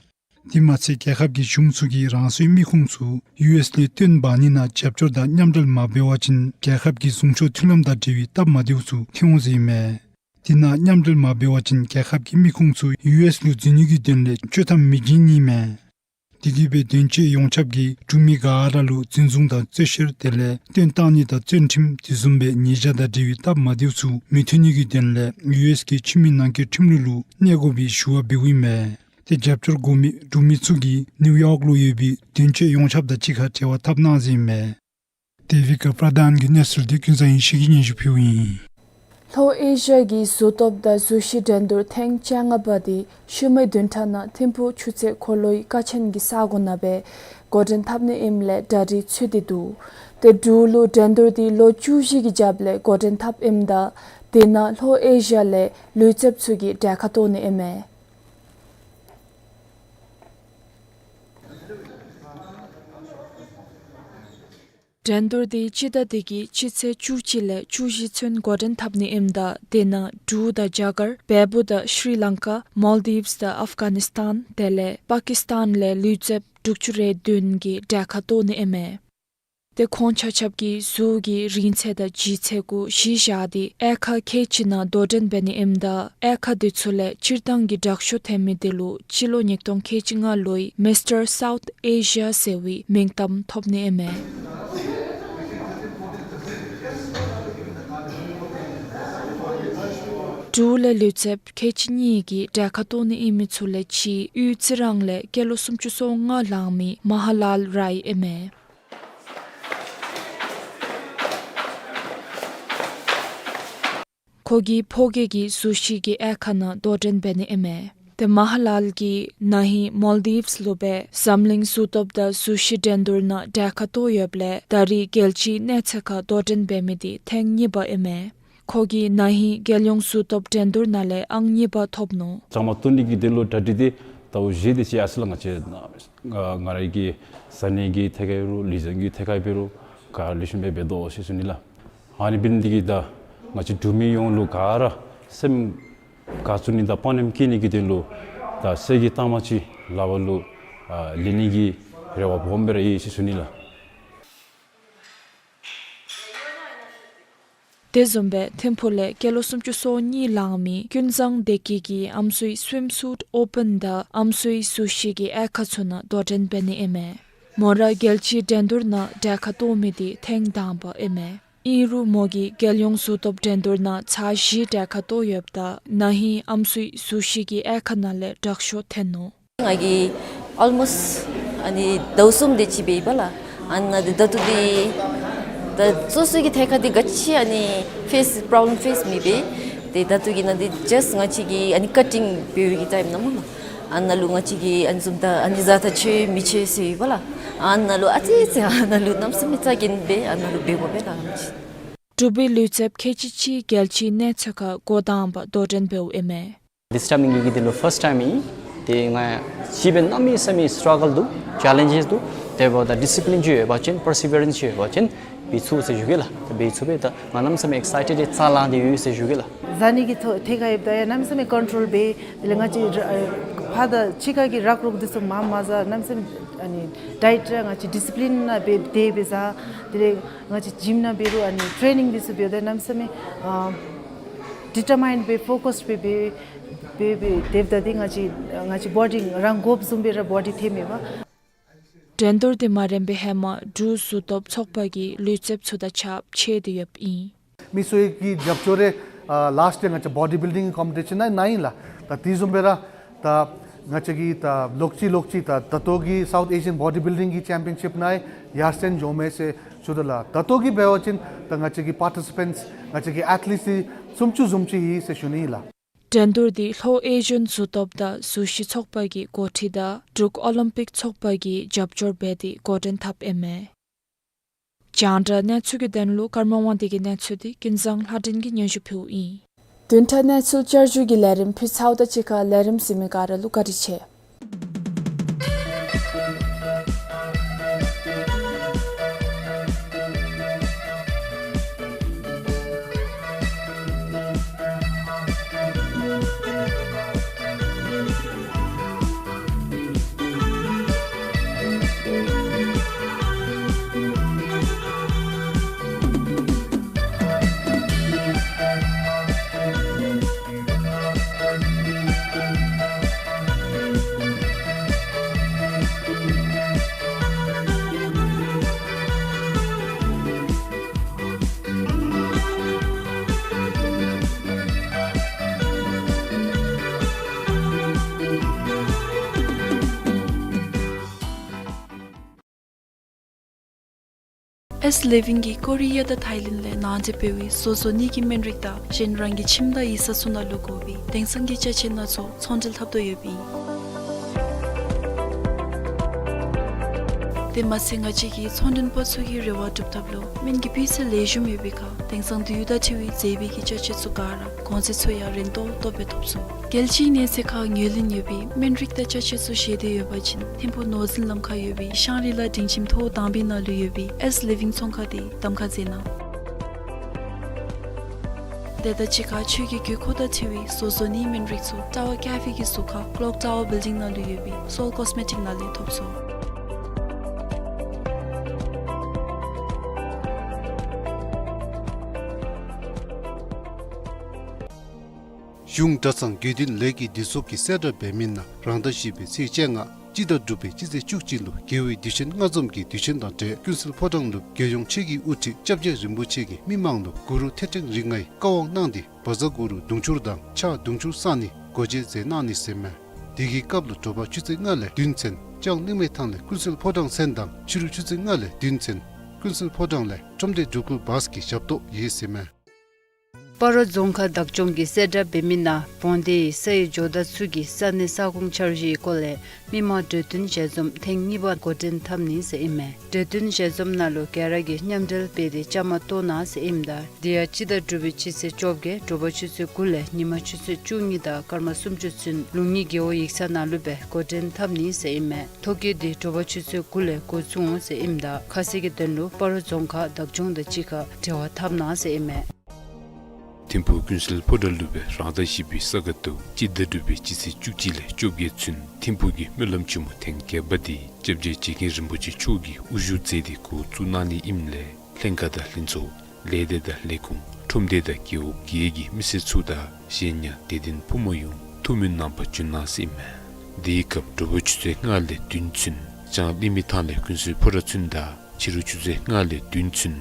དེ་མ་ཚད་རྒྱལ་ཁབ་ཀྱི་གཞུང་ཚུ་གིས་རང་སོའི་མི་ཁུངས་ཚུ་ཡུ་ཨེསི་ལས་བཏོན་འབག་ནི་ནང་རྒྱབ་སྐྱོར་དང་མཉམ་འབྲེལ་མ་འབད་བ་ཅིན་རྒྱལ་ཁབ་ཀྱི་གཟུངས་ཆོག་མཐུན་ལམ་དང་འབྲེལ་བའི་སྟབས་མ་བདེཝ་ཚུ་ཐོན་འོང་ཟེར་ཨིན་མས། དེ་ནང་མཉམ་འབྲེལ་མ་འབད་བ་ཅིན་རྒྱལ་ཁབ་ཀྱི་མི་ཁུངས་ཚུ་ཡུ་ཨེསི་ལུ་འཛུལ་ནི་གི་དོན་ལས་བཅད་ཐམ་མི་བྱིན་ནི་ཨིན་མས། དེ་གིས་སྦེ་དོན་གཅོད་ཡོངས་ཁྱབ་ཀྱིས་འབྲུག་མི་ག་ར་ལུ་འཛིན་བཟུང་དང་རྩོད་བཤེར་དེ་ལས་བཏོན་བཏང་ནི་དང་བཙོན་ཁྲིམས་དེ་བཟུམ་སྦེ་ཉེས་བྱ་དང་འབྲེལ་བའི་སྟབས་མ་བདེཝ་ཚུ་མི་ཐོན་ནི་གི་དོན་ལས་ཡུ་ཨེསི་གི་ཕྱི་མི་ནང་འཁོད་ཁྲིམས་ལུགས་ལུ་གནས་དགོ་པའི་ཞུ་བ་འབདཝ་ཨིན་མས། དེ་རྒྱབ་སྐྱོར་དགོ་མི་འབྲུག་མི་ཚུ་གིས་ནིའུ་ཡོག་ལུ་ཡོད་པའི་དོན་གཅོད་ཡོངས་ཁྱབ་དང་གཅིག་ཁར་འབྲེལ་བ་འཐབ་གནང་ཟེར་ཨིན་མས། དེ་བི་ཀ་པྲ་དཱན་གྱི་གནས་ཚུལ་འདི་ཀུན་བཟང་ཡེ་ཤེས་ཀྱིས་སྙན་ཞུ་ཕུལཝ་ཨིན། ལྷོ་ཨེ་ཤི་ཡ་གི་གཟུགས་སྟོབས་དང་གཟུགས་གཞི་འགྲན་བསྡུར་ཐེངས་བཅོ་ལྔ་པ་འདི་ཤུལ་མའི་བདུན་ཕྲག་ནང་ཐིམ་ཕུག་ཆུ་ཚོད་འཁོར་ལོའི་ཀ་ཆེན་གྱི་ས་གོ་ནང་སྦེ་འགོ་འདྲེན་འཐབ་ནི་ཨིནམ་ལས་གྲ་སྒྲིག་ཚུད་དེ་འདུག། ཏེ་འབྲུག་ལུ་འགྲན་བསྡུར་འདི་ལོ་བཅུ་བཞི་གི་རྒྱབ་ལས་འགོ་འདྲེན་འཐབ་ཨིནམ་ད་དེ་ནང་ལྷོ་ཨེ་ཤི་ཡ་ལས་ལུས་རྩལཔ་ཚུ་གིས་གྲལ་ཁར་གཏོགས་ནི་ཨིན་མས། འགྲན་བསྡུར་འདི་སྤྱི་ཟླ་འདི་གི་སྤྱི་ཚེས་བཅུ་གཅིག་ལས་བཅུ་བཞི་ཚུན་འགོ་འདྲེན་འཐབ་ནི་ཨིནམ་ད་དེ་ནང་འབྲུག་དང་རྒྱ་གར་བལ་པོ་དང་ཤྲི་ལང་ཀ་མཱལ་དིབས་དང་ཨཕ་གཱ་ནིས་ཐཱན་དེ་ལས་པ་ཀིས་ཐཱན་ལས་ལུས་རྩལཔ་དྲུག་ཅུ་རེ་བདུན་གྱིས་གྲལ་ཁར་གཏོགས་ནི་ཨིན་མས། ཏེ་ཁོང་ཆ་ཁྱབ་ཀྱིས་གཟུགས་ཀྱི་རིང་ཚད་དང་ལྗིད་ཚད་གུ་གཞི་བཞག་སྟེ་དབྱེ་ཁག་ཁལ་གཅིག་ནང་དོ་འགྲན་འབད་ནི་ཨིནམ་ད་དབྱེ་ཁག་འདི་ཚུ་ལས་སྤྱིར་བཏང་གི་དྲག་ཤོས་ཐོན་མི་དེ་ལུ་སྤྱི་ལོ་ཉིས་སྟོང་ཁལ་གཅིག་ལྔ་ལོའི་མིས་ཊར་སའུཐ་ཨེ་ཤི་ཡ་ཟེར་བའི་མིང་གཏམ་ཐོབ་ནི་ཨིན་མས། འབྲུག་ལས་ལུས་རྩལཔ་ཁལ་གཅིག་གཉིས་ཀྱིས་གྲལ་ཁར་གཏོགས་ནི་ཨིན་མི་ཚུ་ལས་གཅིག་དབུས་རྩི་རང་ལས་སྐྱེས་ལོ་སུམ་ཅུ་སོ་ལྔ་ལང་མི་མ་ཧ་ལཱལ་རའི་ཨིན་མས། ཁོ་གིས་ཕོ་སྐྱེས་ཀྱི་གཟུགས་གཞི་གི་དབྱེ་ཁག་ནང་དོ་འགྲན་འབད་ནི་ཨིན་མས། ཏེ་མ་ཧ་ལཱལ་གྱིས་ན་ཧིང་མཱལ་དིབས་ལུ་སྦེ་འཛམ་གླིང་གཟུགས་སྟོབས་དང་གཟུགས་གཞི་འགྲན་བསྡུར་ནང་གྲལ་ཁར་གཏོགས་ཡོདཔ་ལས་ད་རེས་རྒྱལ་སྤྱིའི་གནས་ཚད་ཁར་དོ་འགྲན་འབད་མི་འདི་ཐེངས་གཉིས་པ་ཨིན་མས། ཁོ་གིས་ན་ཧིང་རྒྱལ་ཡོངས་གཟུགས་སྟོབས་འགྲན་བསྡུར་ནང་ལས་ཨང་གཉིས་པ་ཐོབ་ནུག། ཅང་མ་ཏོ་ནི་གི་དེ་ལུ་གྲ་སྒྲིག་དེ་ད་འོ་བཞེས་དེ་ཅིག་ཨ་ཙི་ལ་ང་བཅས་ང་ང་རའི་གི་ས་གནས་ཀྱི་ཐད་ཁར་འབད་རུང་ལུས་རྩལ་གྱི་ཐད་ཁར་འབད་རུང་ག་ལེགས་ཤོམ་སྦེ་འབད་དོ་ཟེར་ཞུ་ནི་ལགས། ཨ་ནི་འབད་ནི་དེ་གིས་ད་ང་བཅས་འབྲུག་མི་ཡོངས་ལུ་ག་ར་སེམས་དགའ་ཚོར་ནི་དང་དཔའ་ཉམས་སྐྱེ་ནི་གི་དོན་ལུ་ད་གསེར་གྱི་རྟགས་མ་ཅིག་ལག་པ་ལུ་ཨ་ལེན་ནི་གི་རེ་བ་སྦོམ་སྦེ་ར་ཡོད་ཟེར་ཞུ་ནི་ལགས། དེ་བཟུམ་སྦེ་ཐིམ་ཕུག་ལས་སྐྱེས་ལོ་སུམ་ཅུ་སོ་གཉིས་ལང་མི་ཀུན་བཟང་བདེ་སྐྱིད་ཀྱིས་ཨམ་སྲུའི་སུའིམ་སུཊ་ཨོ་པཱན་དང་ཨམ་སྲུའི་ཟུར་བཞི་གི་དབྱེ་ཁག་ཚུ་ནང་དོ་འགྲན་འབད་ནི་ཨིན་མས། མོ་ར་རྒྱལ་སྤྱིའི་འགྲན་བསྡུར་ནང་གྲལ་ཁར་གཏོགས་མི་འདི་ཐེངས་དང་པ་ཨིན་མས། ཨིན་རུང་མོ་གིས་རྒྱལ་ཡོངས་གཟུགས་སྟོབས་འགྲན་བསྡུར་ནང་ཚར་བཞི་གྲལ་ཁར་གཏོགས་ཡོདཔ་ད་ན་ཧིང་ཨམ་སྲུའི་ཟུར་བཞི་གི་དབྱེ་ཁག་ནང་ལས་དྲག་ཤོས་ཐོན་ནུག། ང་གིས་ཨོལ་མོསཊ་ཨ་ནི་ཟླཝ་གསུམ་དེ་ཅིག་འབད་ཡི་པ་ལགས། ཨ་ནཱ་འདི་ད་ལྟོ་འདི་ད་སོ་སོ་གི་ཐད་ཁར་འདི་ག་ཅི་ཨ་ནི་ཕེསི་པོརོབ་ལེམ་ཕེསི་མི་འབད། ཏེ་ད་ལྟོ་གི་ནང་འདི་ཇཱསཊ་ང་བཅས་ཀྱི་ཨ་ནི་ཀ་ཊིང་འབད་བའི་གི་ཊའིམ་ནང་སྨོ་ལགས། ཨ་ནཱ་ལུ་ང་བཅས་ཀྱིས་ཨ་ནི་བཟུམ་ད་ཨ་ནི་བཟའ་ད་ཆོག་མི་ཆོག་ཟེར་ཡོད་པ་ལགས། ཨ་ནཱ་ལུ་ཨ་ཙི་ཙི་ཨ་ནཱ་ལུ་གནམ་མེད་ས་མེད་རྩ་འགེངས་སྦེ་ཨ་ནཱ་ལུ་འབད་དགོ་པས་ལགས། འབྲུག་པའི་ལུས་རྩལཔ་ཁལ་གཅིག་གཅིག་རྒྱལ་སྤྱིའི་གནས་ཚད་ཁར་འགོ་དང་པ་དོ་འགྲན་འབདཝ་ཨིན་མས། This time ངེ་གི་འདི་ལུ་ཕརསཊ་ཊའིམ་ཨིན། ཏེ་ང་ཅིག་སྦེ་གནམ་མེད་ས་མེད་སི་ཊྲག་གལ་འདུག། ཅེ་ལེནཇེསི་འདུག། དེ་འབདཝ་ད་ཌི་སི་པི་ལིན་ཅིག་ཡོད་པ་ཅིན་པར་སི་བི་ཡ་རེནསི་ཅིག་ཡོད་པ་ཅིན་འབད་ཚུགས་ཟེར་ཞུ་གེ་ལགས། ཏེ་འབད་ཚུགས་པས། ད་ང་གནམ་མེད་ས་མེད་ཨེག་སའི་ཊེཌ་ཏེ་རྩ་ལང་སྟེ་ཡོད་ཟེར་ཞུ་གེ་ལགས། བཟའ་ནི་གི་ཐོ་ཐད་ཁར་ཡོདཔ་ད་ཡང་གནམ་མེད་ས་མེད་ཀོན་ཊོལ་འབད། དེ་ལས་ང་བཅས་ར་ཨ་ཕར་དང་ཕྱི་ཁ་གི་རག་རོག་འདི་ཚུ་མངམ་མ་བཟའ། གནམ་མེད་ས་མེད་ཨ་ནི་ཌའེཊ་ར་ང་བཅས་ཌི་སི་པི་ལིན་ནང་འབད་དེ་སྦེ་བཟའ། དེ་ལས་ང་བཅས་ཇིམ་ནང་འབད་རུང་ཨ་ནི་ཊེ་ནིང་འདི་ཚུ་འབདཝ་ད་གནམ་མེད་ས་མེད་ཨ་ཌི་ཊར་མའིནཌ་སྦེ་ཕོ་ཀསཌ་སྦེ་འབད་འབད་འབདཝ་ད་འདི་ང་བཅས་ང་བཅས་བོ་ཌི་རང་དགོཔ་བཟུམ་སྦེ་ར་བོ་ཌི་ཐོནམ་མས་པ། འགྲན་བསྡུར་འདི་མ་རནམ་པའི་ཧེ་མ་འབྲུག་གཟུགས་སྟོབས་ཚོགས་པ་གིས་ལུས་རྩལཔ་ཚུ་དང་ཕྱདཔ་ཕྱད་དེ་ཡོདཔ་ཨིན། མི་སེར་གྱི་རྒྱབ་སྐྱོར་རེ་ཨ་ལཱསཊ་ཡར་ང་བཅས་བོ་ཌི་བིལ་ཌིང་གི་ཀོམ་པི་ཊི་ཤཱན་ནང་ནཱ་ཨིན་ལགས། ད་དེ་བཟུམ་སྦེ་ར་ད་ང་བཅས་ཀྱི་ད་ལོག་ཅི་ལོག་ཅི་ད་ད་ལྟོ་གི་སའུཐ་ཨེ་ཤི་ཡཱན་བོ་ཌི་བིལ་ཌིང་གི་ཅེམ་པི་ཡན་ཤིཔ་ནང་ཡར་སེང་འགྱོཝ་མས་ཟེར་ཞུ་དོ་ལགས། ད་ལྟོ་གི་འབད་བ་ཅིན་ད་ང་བཅས་ཀྱི་པར་ཊི་སི་པེནཊསི་ང་བཅས་ཀྱི་ཨེཐ་ལིཊསི་སུམ་ཅུ་བཟུམ་ཅིག་ཡོད་ཟེར་ཞུ་ནི་ཨིན་ལགས། འགྲན་བསྡུར་འདི་ལྷོ་ཨེ་ཤི་ཡཱན་གཟུགས་སྟོབས་དང་ཟུར་བཞི་ཚོགས་པ་གིས་འགོ་ཁྲིད་དང་འབྲུག་ཨོ་ལིམ་པིག་ཚོགས་པ་གིས་རྒྱབ་སྐྱོར་འབད་དེ་འགོ་འདྲེན་འཐབ་ཨིན་མས། རྒྱང་བསྒྲགས་གནས་ཚུལ་གྱི་དོན་ལུ་ཀརྨ་དབང་འདུས་ཀྱི་གནས་ཚུལ་འདི་ཀུན་བཟང་ལྷ་སྒྲོན་གྱིས་སྙན་ཞུ་ཕུལཝ་ཨིན། བདུན་ཕྲག་གནས་ཚུལ་བསྐྱར་ཞུ་གི་ལས་རིམ་ཕུལ་ཚརཝ་དང་གཅིག་ཁར་ལས་རིམ་གཟིགས་མི་ག་ར་ལུ་བཀའ་དྲིན་ཆེ། ཨེས་ལིབ་ཝིང་གིས་ཀོ་རི་ཡ་དང་ཐའི་ལེནཌ་ལས་ནང་འདྲེན་འབད་བའི་བཟོ་བཟོ་ནི་གི་སྨན་རིགས་དང་གཞན་རང་གི་ཁྱིམ་དང་ཡིག་ཚང་ཚུ་ནང་ལུ་དགོ་པའི་དེང་སང་གི་ཅ་ཆས་སྣ་ཚོགས་ཚོང་འབྲེལ་འཐབ་དོ་ཡོདཔ་ཨིན། དེ་མ་ཚད་ང་བཅས་ཀྱི་ཚོང་མགྲོན་པ་ཚུ་གི་རེ་བ་སྒྲུབ་ཐབས་ལུ་སྨན་གྱི་སྤུས་ཚད་ལེགས་ཤོམ་ཡོད་པའི་ཁར་དེང་སང་དུས་དང་འཁྲིལ་བའི་མཛེས་པའི་གི་ཅ་ཆས་ཚུ་ག་ར་གོང་ཚད་ཚུ་ཡང་རན་ཏོག་ཏོ་སྦེ་ཐོབ་ཚུགས། རྒྱལ་སྤྱིའི་གནས་ཚད་ཁར་ངོས་ལེན་ཡོད་པའི་སྨན་རིགས་དང་ཅ་ཆས་ཚུ་བཞེས་འདོད་ཡོད་པ་ཅིན་ཐིམ་ཕུག་ནོར་འཛིན་ལམ་ཁར་ཡོད་པའི་ཤང་རི་ལ་སྒྲིང་ཁྱིམ་ཐོག་དང་པའི་ནང་ལུ་ཡོད་པའི་ཨེས་ལིབ་ཝིང་ཚོང་ཁང་འདི་གདམ་ཁ་མཛད་གནང་། དེ་དང་གཅིག་ཁར་ཁྱོད་ཀྱི་དགོས་མཁོ་དང་འཁྲིལ་བའི་བཟོ་བཟོ་ནིའི་སྨན་རིགས་ཚུ་ཊ་ཝར་ཀེ་ཕེ་གི་ཟུར་ཁར་ཀློག་ཊ་ཝར་བིལ་ཌིང་ནང་ལུ་ཡོད་པའི་སོལ་ཀོས་མེ་ཊིཀ་ནང་ལས་ཐོབ་ཚུགས། གཞུང་གྲྭ་ཚང་དགེ་འདུན་ལས་ཀྱི་སྡེ་ཚོགས་ཀྱིས་གསལ་བསྒྲགས་འབད་མི་ནང་རང་ཟླ་བཞི་པའི་ཚེས་བཅོ་ལྔ་སྤྱི་ཟླ་དྲུག་པའི་སྤྱི་ཚེས་བཅུ་གཅིག་ལུ་རྒྱལ་བའི་དུས་ཆེན་ལྔ་འཛོམས་ཀྱི་དུས་ཆེན་དང་འབྲེལ་ཀུན་གསལ་ཕོ་བྲང་ལུ་རྒྱལ་ཡོངས་ཆོས་ཀྱི་དབུ་ཁྲིད་སྐྱབས་རྗེ་རིན་པོ་ཆེ་གིས་མི་མང་ལུ་གུ་རུ་ཐེག་ཆེན་རིགས་ལྔའི་བཀའ་དབང་གནང་སྟེ་བཛྲ་གུ་རུ་དུང་ཕྱུར་དང་ཕྱག་དུང་ཕྱུར་བསང་ནི་སྒོ་འབྱེད་མཛད་གནང་ནི་ཟེར་མས། དེ་གི་སྐབས་ལུ་དྲོ་པ་ཆུ་ཚོད་ལྔ་ལས་བདུན་ཚུན་ལྕང་གླིང་མའི་ཐང་ལས་ཀུན་གསལ་ཕོ་བྲང་མཚན་དང་ཕྱི་རུ་ཆུ་ཚོད་ལྔ་ལས་བདུན་ཚུན་ཀུན་གསལ་ཕོ་བྲང་ལས་ཁྲོམ་སྡེ་འགྲོ་ཁུལ་བཱས་ཀྱི་ཞབས་ཏོག་ཡོད་ཟེར་མས། སྤ་རོ་རྫོང་ཁག་བདག་སྐྱོང་གིས་གསལ་བསྒྲགས་འབད་མི་ནང་བོང་སྡེ་ཡི་སའི་ཇོ་བདག་ཚུ་གི་ས་གནས་ས་ཁོངས་འཆར་གཞིའི་སྐོར་ལས་མི་མང་གྲོས་བསྟུན་ཞལ་འཛོམས་ཐེངས་གཉིས་པ་འགོ་འདྲེན་འཐབ་ནི་ཟེར་ཨིན་མས། གྲོས་བསྟུན་ཞལ་འཛོམས་ནང་ལུ་ག་ར་གིས་མཉམ་འབྲེལ་འབད་དེ་བཅའ་མར་གཏོགས་གནང་ཟེར་ཨིནམ་ད་དེ་ཡང་སྤྱི་ཟླ་དྲུག་པའི་སྤྱི་ཚེས་བཅོ་བརྒྱད་དྲོ་པ་ཆུ་ཚོད་དགུ་ལས་ཉིན་མ་ཆུ་ཚོད་བཅུ་གཉིས་དང་སྐར་མ་སུམ་ཅུ་ཚུན་ལུང་གཉིས་རྒེད་འོག་ཡིག་ཚང་ནང་ལུ་སྦེ་འགོ་འདྲེན་འཐབ་ནི་ཟེར་ཨིན་མས། ཐོ་བཀོད་འདི་དྲོ་པ་ཆུ་ཚོད་དགུ་ལས་འགོ་བཙུགས་འོང་ཟེར་ཨིནམ་ད་ཁ་གསལ་གྱི་དོན་ལུ་སྤ་རོ་རྫོང་ཁག་བདག་སྐྱོང་དང་གཅིག་ཁར་འབྲེལ་བ་འཐབ་གནང་ཟེར་ཨིན་མས། ཐིམ་ཕུག་ཀུན་གསལ་ཕོ་བྲང་ལུ་སྦེ་རང་ཟླ་བཞི་པའི་ས་ག་ཟླཝ་སྤྱི་ཟླ་དྲུག་པའི་སྤྱི་ཚེས་བཅུ་གཅིག་ལས་བཅོ་བརྒྱད་ཚུན་ཐིམ་ཕུག་གི་སྨོན་ལམ་ཆེན་མོ་ཐེངས་བརྒྱད་པ་འདི་སྐྱབས་རྗེ་རྗེ་མཁན་རིན་པོ་ཆེ་མཆོག་གིས་དབུ་བཞུགས་མཛད་དེ་འགོ་བཙུགས་གནང་ནི་ཨིནམ་ལས་ལྷན་ཁག་དང་ལྷན་ཚོགས་ལས་སྡེ་དང་ལས་ཁུངས་ ཁྲོམ་སྡེ་དང་རྒེད་འོག་བརྒྱད་ཀྱི་མི་སེར་ཚུ་དང་གཞན་ཡང་དད་ལྡན་ཕོ་མོ་ཡོངས་ཐུགས་སྨོན་གནང་པར་བྱོན་གནང་ཟེར་ཨིན་མས། དེའི་སྐབས་དྲོ་པ་ཆུ་ཚོད་ལྔ་ལས་བདུན་ཚུན་ལྕང་གླིང་མི་ཐང་ལས་ཀུན་གསལ་ཕོ་བྲང་ཚུན་དང་ཕྱི་རུ་ཆུ་ཚོད་ལྔ་ལས་བདུན་ཚུན་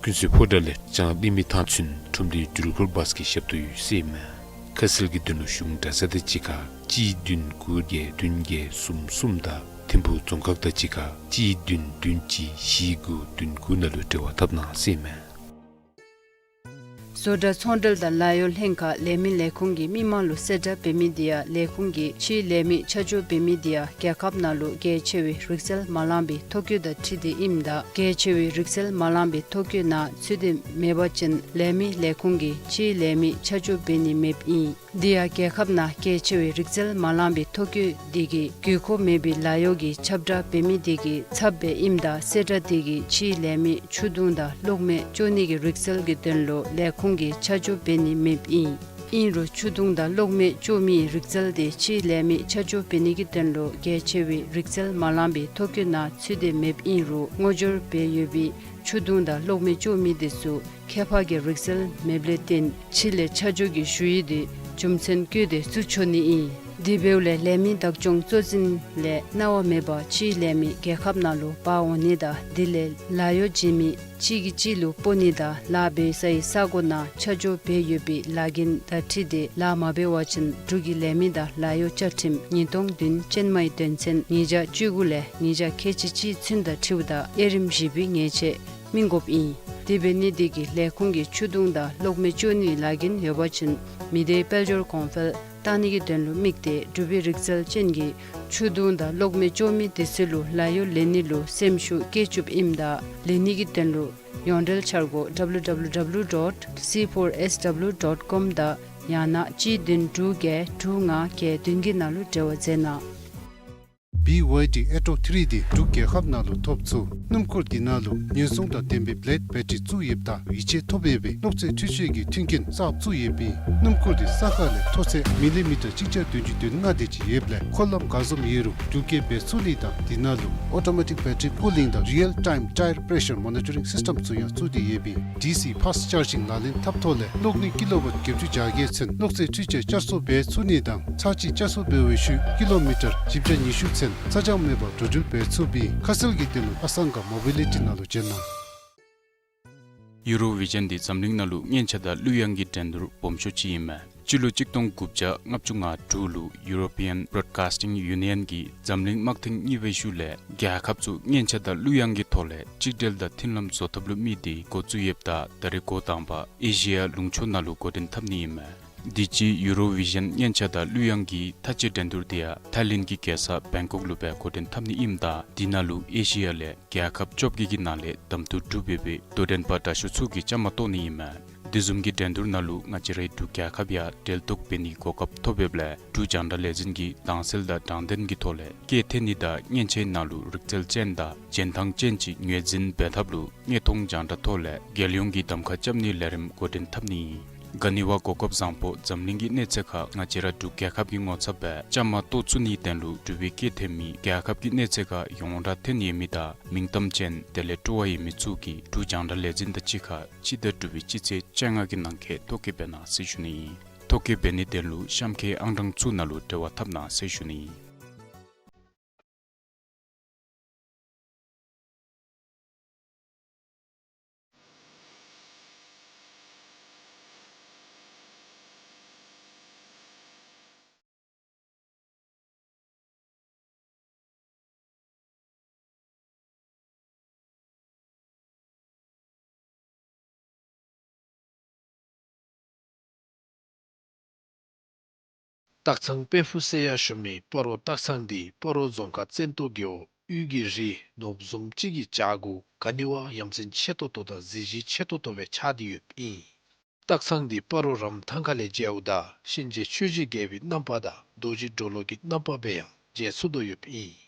ཀུན་གསལ་ཕོ་བྲང་ལས་ལྕང་གླིང་མི་ཐང་ཚུན་ཁྲོམ་སྡེའི་འགྲུལ་འཁོར་བཱས་ཀྱི་ཞབས་ཏོག་ཡོད་ཟེར་ཨིན་མས། ཁ་གསལ་གྱི་དོན་ལུ་གཞུང་གྲྭ་ཚང་དང་གཅིག་ཁར་གཅིག་བདུན་དགུ་བརྒྱད་བདུན་བརྒྱད་གསུམ་གསུམ་དང་ཐིམ་ཕུག་རྫོང་ཁག་དང་གཅིག་ཁར་གཅིག་བདུན་བདུན་གཅིག་བཞི་དགུ་བདུན་དགུ་ནང་ལུ་འབྲེལ་བ་འཐབ་གནང་ཟེར་ཨིན་མས། བཟོ་གྲྭ་ཚོང་འབྲེལ་དང་ལཱ་གཡོག་ལྷན་ཁག་ལས་མི་ལས་ཁུངས་ཀྱིས་མི་མང་ལུ་གསལ་བསྒྲགས་འབད་མི་དེ་ཡང་ལས་ཁུངས་ཀྱིས་ཕྱིའི་ལས་མི་ཆ་འཇོག་འབད་མི་དེ་ཡང་རྒྱལ་ཁབ་ནང་ལུ་གལ་ཆེ་བའི་རིག་རྩལ་མ་ལང་པའི་ཐོ་བཀོད་དང་འཁྲིལ་ཏེ་ཨིནམ་ད་གལ་ཆེ་བའི་རིག་རྩལ་མ་ལང་པའི་ཐོ་བཀོད་ནང་ཚུད་དེ་མེད་པ་ཅིན་ལས་མི་ལས་ཁུངས་ཀྱིས་ཕྱིའི་ལས་མི་ཆ་འཇོག་འབད་ནི་མེདཔ་ཨིན། དེ་ཡང་རྒྱལ་ཁབ་ནང་གལ་ཆེ་བའི་རིག་རྩལ་མ་ལང་པའི་ཐོ་བཀོད་དེ་གིས་དགོས་མཁོ་མེད་པའི་ལཱ་གཡོག་གི་ཁྱབ་བསྒྲགས་འབད་མི་དེ་གི་ཚབ་སྦེ་ཨིནམ་ད་གསལ་བསྒྲགས་དེ་གིས་ཕྱིའི་ལས་མི་ཆུ་བརྡུང་དང་གློག་མེ་སྐྱོ་ནི་གི་རིག་རྩལ་གྱི་དོན་ལུ་ལས་ཁུངས་ཀྱིས་ཆ་འཇོག་འབད་ནི་མེདཔ་ཨིན། ཨིན་རུང་ཆུ་བརྡུང་དང་གློག་མེ་སྐྱོ་མིའི་རིག་རྩལ་དེ་ཕྱིའི་ལས་མི་ཆ་འཇོག་འབད་ནི་གི་དོན་ལུ་གལ་ཆེ་བའི་རིག་རྩལ་མ་ལང་པའི་ཐོ་བཀོད་ནང་ཚུད་དེ་མེདཔ་ཨིན་རུང་ངོ་སྦྱོར་འབད་ཡོད་པའི་ཆུ་བརྡུང་དང་གློག་མེ་སྐྱོ་མི་དེ་ཚུ་ཁྱད་འཕགས་ཀྱི་རིག་རྩལ་མེདཔ་ལས་བརྟེན་ཕྱི་ལས་ཆ་འཇོག་གི་ཞུ་ཡིག་དེ་རྒྱུ་མཚན་བཀོད་དེ་བཙུགས་ཆོག་ནི་ཨིན། དེ་འབདཝ་ལས་ལས་མི་བདག་སྐྱོང་གཙོ་འཛིན་ལས་གནང་བ་མེད་པར་ཕྱིའི་ལས་མི་རྒྱལ་ཁབ་ནང་ལུ་འབག་འོང་ནི་དང་དེ་ལས་ལཱ་གཡོག་བྱིན་མི་གཅིག་གིས་གཅིག་ལུ་སྤོ་ནི་དང་ལཱ་འབད་སའི་ས་གོ་ནང་ཆ་འཇོག་འབད་ཡོད་པའི་ལཱ་འགན་དང་འཁྲིལ་ཏེ་ལཱ་མ་འབད་བ་ཅིན་འབྲུག་གི་ལས་མི་དང་ལཱ་གཡོག་བཅའ་ཁྲིམས་ཉིས་སྟོང་བདུན་ཅན་མའི་དོན་ཚན་ཉིས་བརྒྱ་བཅུ་དགུ་ལས་ཉིས་བརྒྱ་ཁལ་གཅིག་གཅིག་ཚུན་དང་འཁྲིལཝ་ད་དབྱེ་རིམ་བཞི་པའི་ཉེས་ཆད་སྨིན་དགོཔ་ཨིན། དེ་འབད་ནི་དེ་གིས་ལས་ཁུངས་ཀྱིས་ཆུ་བརྡུང་དང་གློག་མེ་སྐྱོ་ནིའི་ལཱ་འགན་ཡོད་པ་ཅིན་མི་སྡེའི་དཔལ་འབྱོར་གོང་འཕེལ་བཏང་ནི་གི་དོན་ལུ་དམིགས་ཏེ་འབྲུག་པའི་རིག་རྩལ་ཅན་གྱི་ཆུ་བརྡུང་དང་གློག་མེ་སྐྱོ་མི་དེ་ཚུ་ལུ་ལཱ་གཡོག་ལེན་ནི་ལུ་སེམས་ཤུགས་བསྐྱེད་བཅུགཔ་ཨིནམ་ད་ལེན་ནི་གི་དོན་ལུ་ཡོངས་འབྲེལ་འཆར་སྒོ་W W W dot C four S W dot com དང་ཡང་ན་གཅིག་བདུན་དྲུག་བརྒྱད་དྲུག་ལྔ་བརྒྱད་བདུན་གྱི་ནང་ལུ་འབྲེལ་བ་མཛད་གནང་། B Y D Atto three དེ་འབྲུག་རྒྱལ་ཁབ་ནང་ལུ་ཐོབ་ཚུགས། སྣུམ་འཁོར་འདི་ནང་ལུ་ཉེན་སྲུང་དང་ལྡན་པའི་བེ་ལེཌ་བེ་ཊི་རི་བཙུགས་ཡོདཔ་ད་ཡིད་ཆེས་ཐོབ་པའི་གློག་རྩེད་འཕྲུལ་ཆས་ཀྱི་མཐུན་རྐྱེན་གསརཔ་བཙུགས་ཡོདཔ་ཨིན། སྣུམ་འཁོར་འདི་ས་ཁ་ལས་མཐོ་ཚད་མི་ལི་མི་ཊར་གཅིག་བརྒྱ་བདུན་ཅུ་དོན་ལྔ་དེ་ཅིག་ཡོདཔ་ལས་འཁོར་ལམ་ག་བཟུམ་ཡོད་རུང་འགྲུལ་སྐྱེལ་འབད་ཚུགས་ནི་དང་འདི་ནང་ལུ་ཨོ་ཊོ་མེ་ཊིག་བེ་ཊི་རི་ཀུ་ལིང་དང་རི་ཡལ་ཊའིམ་ཊའི་ར་པེ་རེ་ཤར་མོ་ནི་ཊ་རིང་སིསི་ཊེམ་ཚུ་ཡང་བཙུགས་ཏེ་ཡོདཔ་ཨིན། ཌི་སི་ཕཱསཊ་ཅར་ཇིང་ལག་ལེན་འཐབ་ཐོག་ལས་གློག་ནུས་ཀི་ལོ་ཝཊ་བརྒྱད་ཅུ་གྱ་བརྒྱད་ཚུན་གློག་རྩེད་འཕྲུལ་ཆས་བསྐྱར་གསོ་འབད་ཚུགས་ནི་དང་ཚར་གཅིག་བསྐྱར་གསོ་འབད་བའི་ཤུལ་ཀི་ལོ་མི་ཊར་བཞི་བརྒྱ་ཉི་ཤུ་ཚུན་ཚ་གྱང་མེད་པར་འགྲོ་འགྲུལ་འབད་ཚུགསཔ་ཨིན། ཁ་གསལ་གྱི་དོན་ལུ་ཨ་སང་ག་མོ་བི་ལི་ཊི་ནང་ལུ་བྱོན་གནང་། ཡུ་རོ་བི་ཞཱན་འདི་འཛམ་གླིང་ནང་ལུ་སྔོན་ཆད་དང་གླུ་དབྱངས་ཀྱི་འགྲན་བསྡུར་སྦོམ་ཤོས་ཅིག་ཨིན་མས། སྤྱི་ལོ་གཅིག་སྟོང་དགུ་བརྒྱ་ལྔ་བཅུ་ང་དྲུག་ལུ་ཡུ་རོ་པི་ཡཱན་བོ་རོཌ་ཀཱསི་ཊིང་ཡུ་ནི་ཡཱན་གྱིས་འཛམ་གླིང་དམག་ཐེངས་གཉིས་པའི་ཤུལ་ལས་རྒྱལ་ཁབ་ཚུ་སྔོན་ཆད་དང་གླུ་དབྱངས་ཀྱི་ཐོག་ལས་གཅིག་སྒྲིལ་དང་མཐུན་ལམ་བཟོ་ཐབས་ལུ་དམིགས་ཏེ་འགོ་བཙུགས་ཡོདཔ་ད་ད་རེས་འགོ་དང་པ་ཨེ་ཤི་ཡ་ལུང་ཕྱོགས་ནང་ལུ་འགོ་འདྲེན་འཐབ་ནི་ཨིན་མས། དུས་ཅི་ཡུ་རོ་བི་ཞཱན་སྔོན་ཆད་དང་གླུ་དབྱངས་ཀྱི་མཐའ་དཔྱད་འགྲན་བསྡུར་དེ་ཡང་ཐའི་ལེནཌ་གི་རྒྱལ་ས་བེང་ཀོག་ལུ་སྦེ་འགོ་འདྲེན་འཐབ་ནི་ཨིནམ་ད་དེ་ནང་ལུ་ཨེ་ཤི་ཡ་ལས་རྒྱལ་ཁབ་བཅོ་བརྒྱད་ཀྱི་ནང་ལས་གདམ་འཐུ་གྲུབ་ཡོད་པའི་དོ་འགྲན་པ་དྲག་ཤོས་ཚུ་གིས་བཅའ་མར་གཏོགས་ནི་ཨིན་མས། དེ་བཟུམ་གྱི་འགྲན་བསྡུར་ནང་ལུ་ང་བཅས་རའི་འབྲུག་རྒྱལ་ཁབ་ཡང་འབྲེལ་གཏོགས་འབད་ནིའི་གོ་སྐབས་ཐོབ་ཡོདཔ་ལས་འབྲུག་རྒྱང་བསྒྲགས་ལས་འཛིན་གྱིས་དྭངས་གསལ་དང་དྲང་བདེན་གྱི་ཐོག་ལས་སྐད་འཐེན་ནི་དང་སྔོན་ཆད་ནང་ལུ་རིག་རྩལ་ཅན་དང་རྒྱན་ཐང་ཅན་ཅིག་ངོས་འཛིན་འབད་ཐབས་ལུ་དངོས་མཐོང་རྒྱང་བསྒྲགས་ཐོག་ལས་རྒྱལ་ཡོངས་ཀྱི་གདམ་ཁ་རྐྱབ་ནིའི་ལས་རིམ་འགོ་འདྲེན་འཐབ་ནི་ཨིན། ག་ནི་བ་གོ་སྐབས་བཟང་པོ་འཛམ་གླིང་གི་གནས་ཚད་ཁར་ང་བཅས་ར་འབྲུག་རྒྱལ་ཁབ་ཀྱི་ངོ་ཚབ་སྦེ་བཅའ་མར་གཏོགས་ཚུགས་ནིའི་དོན་ལུ་འབྲུག་པའི་སྐད་འཐེན་མི་རྒྱལ་ཁབ་ཀྱི་གནས་ཚད་ཁར་ཡོངས་གྲགས་ཐོན་ཡོད་མི་དང་མིང་གཏམ་ཅན་དེ་ལས་སྤྲོ་བ་ཡོད་མི་ཚུ་གིས་འབྲུག་རྒྱང་བསྒྲགས་ལས་འཛིན་དང་གཅིག་ཁར་སྤྱི་ཟླ་དྲུག་པའི་སྤྱི་ཚེས་བཅོ་ལྔ་གི་ནང་འཁོད་ཐོ་བཀོད་འབད་གནང་ཟེར་ཞུ་ནི་ཨིན། ཐོ་བཀོད་འབད་ནིའི་དོན་ལུ་གཤམ་འཁོད་ཨང་གྲངས་ཚུ་ནང་ལུ་འབྲེལ་བ་འཐབ་གནང་ཟེར་ཞུ་ནི་ཨིན། སྟག་ཚང་དཔལ་ཕུག་ཟེར་ཡང་ཞུ་མི་སྤ་རོ་སྟག་ཚང་འདི་སྤ་རོ་རྫོང་ཁག་བཙན་ཏོ་རྒེད་འོག་དབུས་ཀྱི་རི་ནོར་བུ་བཟུམ་ཅིག་གི་བྱག་གུ་ག་ནི་བ་ཡ་མཚན་ཆེ་ཏོག་ཏོ་དང་གཟི་བརྗིད་ཆེ་ཏོག་ཏོ་སྦེ་ཆགས་ཏེ་ཡོདཔ་ཨིན། སྟག་ཚང་འདི་སྤ་རོ་རམ་ཐང་ཁ་ལས་མཇལཝ་ད་གཤིན་རྗེ་ཆོས་རྗེ་རྒྱལ་པོའི་རྣམ་པ་དང་རྡོ་རྗེ་གྲོ་ལོད་ཀྱི་རྣམ་པ་སྦེ་ཡང་མཇལ་ཚུགས་དོ་ཡོདཔ་ཨིན།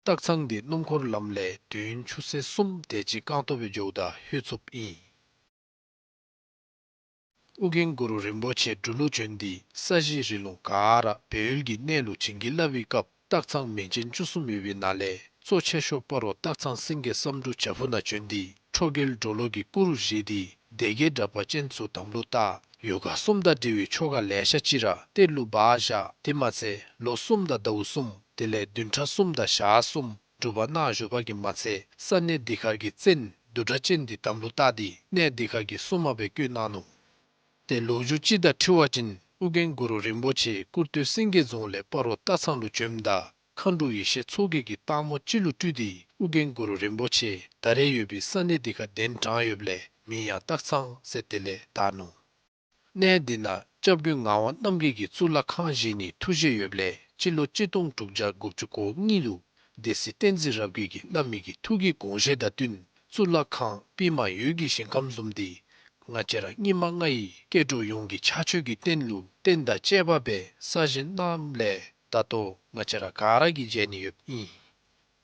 སྟག་ཚང་འདི་སྣུམ་འཁོར་ལམ་ལས་དུས་ཡུན་ཆུ་ཚོད་གསུམ་དེ་ཅིག་རྐང་སྟོང་སྦེ་འགྱོཝ་ད་ལྷོད་ཚུགསཔ་ཨིན། ཨོ་རྒྱན་གུ་རུ་རིན་པོ་ཆེ་འབྲུག་ལུ་བྱོན་ཏེ་ས་གཞི་རི་ལུང་ག་ར་སྦས་ཡུལ་གྱི་གནས་ལུ་བྱིན་གྱིས་བརླབས་པའི་སྐབས་སྟག་ཚང་མིང་ཅན་བཅུ་གསུམ་ཡོད་པའི་ནང་ལས་གཙོ་ཆེ་ཤོས་སྤ་རོ་སྟག་ཚང་སེང་གེ་བསམ་འགྲུབ་བྱག་ཕུག་ནང་བྱོན་ཏེ་ཁྲོ་རྒྱལ་གྲོ་ལོད་ཀྱི་སྐུ་རུ་བཞེངས་ཏེ་ སྡེ་དགེ་གྲྭ་པ་ཅན་ཚུ་དམ་ལུ་བཏགས། ཡོ་ག་གསུམ་དང་འབྲེལ་བའི་ཆོ་ག་ལེ་ཤ་ཅིག་ར་གཏེར་ལུ་སྦ་བཞག། དེ་མ་ཚད་ལོ་གསུམ་དང་ཟླཝ་གསུམ་དེ་ལས་བདུན་ཕྲག་གསུམ་དང་ཞག་གསུམ་སྒྲུབ་པ་གནང་བཞུགས་པ་གིས་མ་ཚད་ས་གནས་འདི་ཁར་གྱི་བཙན་བདུད་སྒྲ་ཅན་འདི་དམ་ལུ་བཏགས་ཏེ་གནས་འདི་ཁར་གྱི་སྲུང་མ་སྦེ་བསྐོས་གནང་ནུག། ཏེ་ལོ་རྒྱུས་ཅིག་དང་འཁྲིལ་བ་ཅིན་ཨོ་རྒྱན་གུ་རུ་རིན་པོ་ཆེ་ཀུར་སྟོད་སེང་གེ་རྫོང་ལས་སྤ་རོ་སྟག་ཚང་ལུ་བྱོནམ་ད་མཁའ་འགྲོ་ཡེ་ཤེས་མཚོ་རྒྱལ་གྱིས་སྟག་མོ་ཅིག་ལུ་སྤྲུལ་ཏེ་ཨོ་རྒྱན་གུ་རུ་རིན་པོ་ཆེ་ད་རེས་ཡོད་པའི་ས་གནས་འདི་ཁར་གདན་དྲངས་ཡོདཔ་ལས་མིང་ཡང་སྟག་ཚང་ཟེར་དེ་ལས་བཏགས་ནུག། གནས་འདི་ནང་སྐྱབས་མགོན་ངག་དབང་རྣམ་རྒྱལ་གྱིས་གཙུག་ལག་ཁང་བཞེངས་ནིའི་ཐུགས་བཞེད་ཡོདཔ་ལས་སྤྱི་ལོ་གཅིག་སྟོང་དྲུག་བརྒྱ་དགུ་བཅུ་གོ་གཉིས་ལུ་སྡེ་སྲིད་བསྟན་འཛིན་རབ་རྒྱས་ཀྱིས་བླ་མའི་གི་ཐུགས་ཀྱི་དགོངས་བཞེད་དང་བསྟུན་གཙུག་ལག་ཁང་པདྨ་འོད་ཀྱི་ཞིང་ཁམས་བཟུམ་འདི་ང་བཅས་ར་སྙིགས་མ་ལྔ་ཡི་སྐྱེ་འགྲོ་ཡོངས་ཀྱི་ཕྱག་མཆོད་ཀྱི་རྟེན་ལུ་རྟེན་དང་བཅས་པ་སྦེ་གསར་བཞེངས་གནངམ་ལས་ད་ལྟོ་ང་བཅས་ར་ག་ར་གིས་མཇལ་ནི་ཡོདཔ་ཨིན།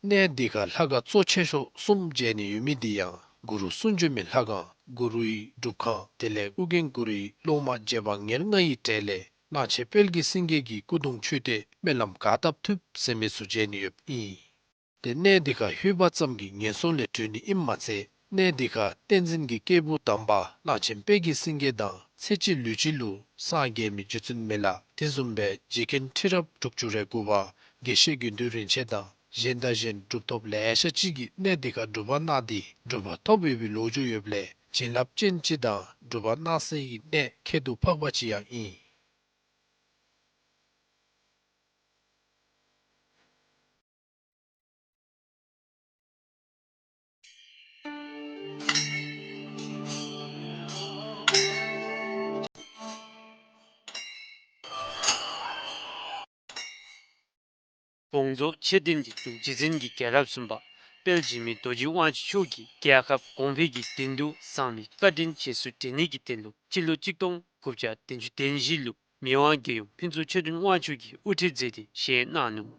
གནས་འདི་ཁར་ལྷ་ཁང་གཙོ་ཆེ་ཤོས་གསུམ་མཇལ་ནི་ཡོད་མི་འདི་ཡང་གུ་རུ་གསུང་བྱོན་མའི་ལྷ་ཁང་གུ་རུའི་སྒྲུབ་ཁང་དེ་ལས་ཨོ་རྒྱན་གུ་རུའི་སློབ་མ་རྗེ་འབངས་ཉེར་ལྔ་ཡི་གྲས་ལས་གླང་ཆེན་དཔལ་གྱི་སེང་གེ་གི་སྐུ་གདུང་མཆོད་རྟེན་སྨོན་ལམ་ག་བཏབ་ཐུབ་ཟེར་མི་ཚུ་མཇལ་ནི་ཡོདཔ་ཨིན། ཏེ་གནས་འདི་ཁར་ལྷོད་པ་ཙམ་གྱིས་ངན་སོང་ལས་གྲོལ་ནི་ཨིནམ་མ་ཚད་གནས་འདི་ཁར་བསྟན་འཛིན་གྱི་སྐྱེས་བུ་དམ་པ་གླང་ཆེན་དཔལ་གྱི་སེང་གེ་དང་ཚེ་གཅིག་ལུས་གཅིག་ལུ་སངས་རྒྱས་མི་རྗེ་བཙུན་མི་ལ་དེ་བཟུམ་སྦེ་རྗེ་མཁན་ཁྲི་རབས་དྲུག་ཅུ་རེ་དགུ་པ་དགེ་བཤེས་དགེ་འདུན་རིན་ཆེན་དང་གཞན་དང་གཞན་གྲུབ་ཐོབ་ལེ་ཤ་ཅིག་གིས་གནས་འདི་ཁར་སྒྲུབ་པ་གནང་སྟེ་གྲུབ་པ་ཐོབ་ཡོད་པའི་ལོ་རྒྱུས་ཡོདཔ་ལས་བྱིན་རླབས་ཅན་ཅིག་དང་སྒྲུབ་པ་གནང་སའི་གནས་ཁྱད་དུ་འཕགས་པ་ཅིག་ཡང་ཨིན། དགོངས་རྫོགས་མཆོད་རྟེན་འདི་རྗེ་བཙུན་གྱི་རྒྱལ་རབས་གསུམ་པ་དཔལ་འཇིགས་མེད་རྡོ་རྗེ་དབང་ཕྱུག་མཆོག་གིས་རྒྱལ་ཁབ་གོང་འཕེལ་གྱི་དོན་དུ་བསམ་པའི་བཀའ་དྲིན་རྗེས་སུ་དྲན་ནི་གི་དོན་ལུ་སྤྱི་ལོ་གཅིག་སྟོང་དགུ་བརྒྱ་བདུན་ཅུ་དོན་བཞི་ལུ་མི་དབང་རྒྱལ་ཡུམ་ཕུན་ཚོགས་ཆོས་སྒྲོན་དབང་ཕྱུག་གིས་དབུ་ཁྲིད་མཛད་དེ་བཞེངས་གནང་ནུག།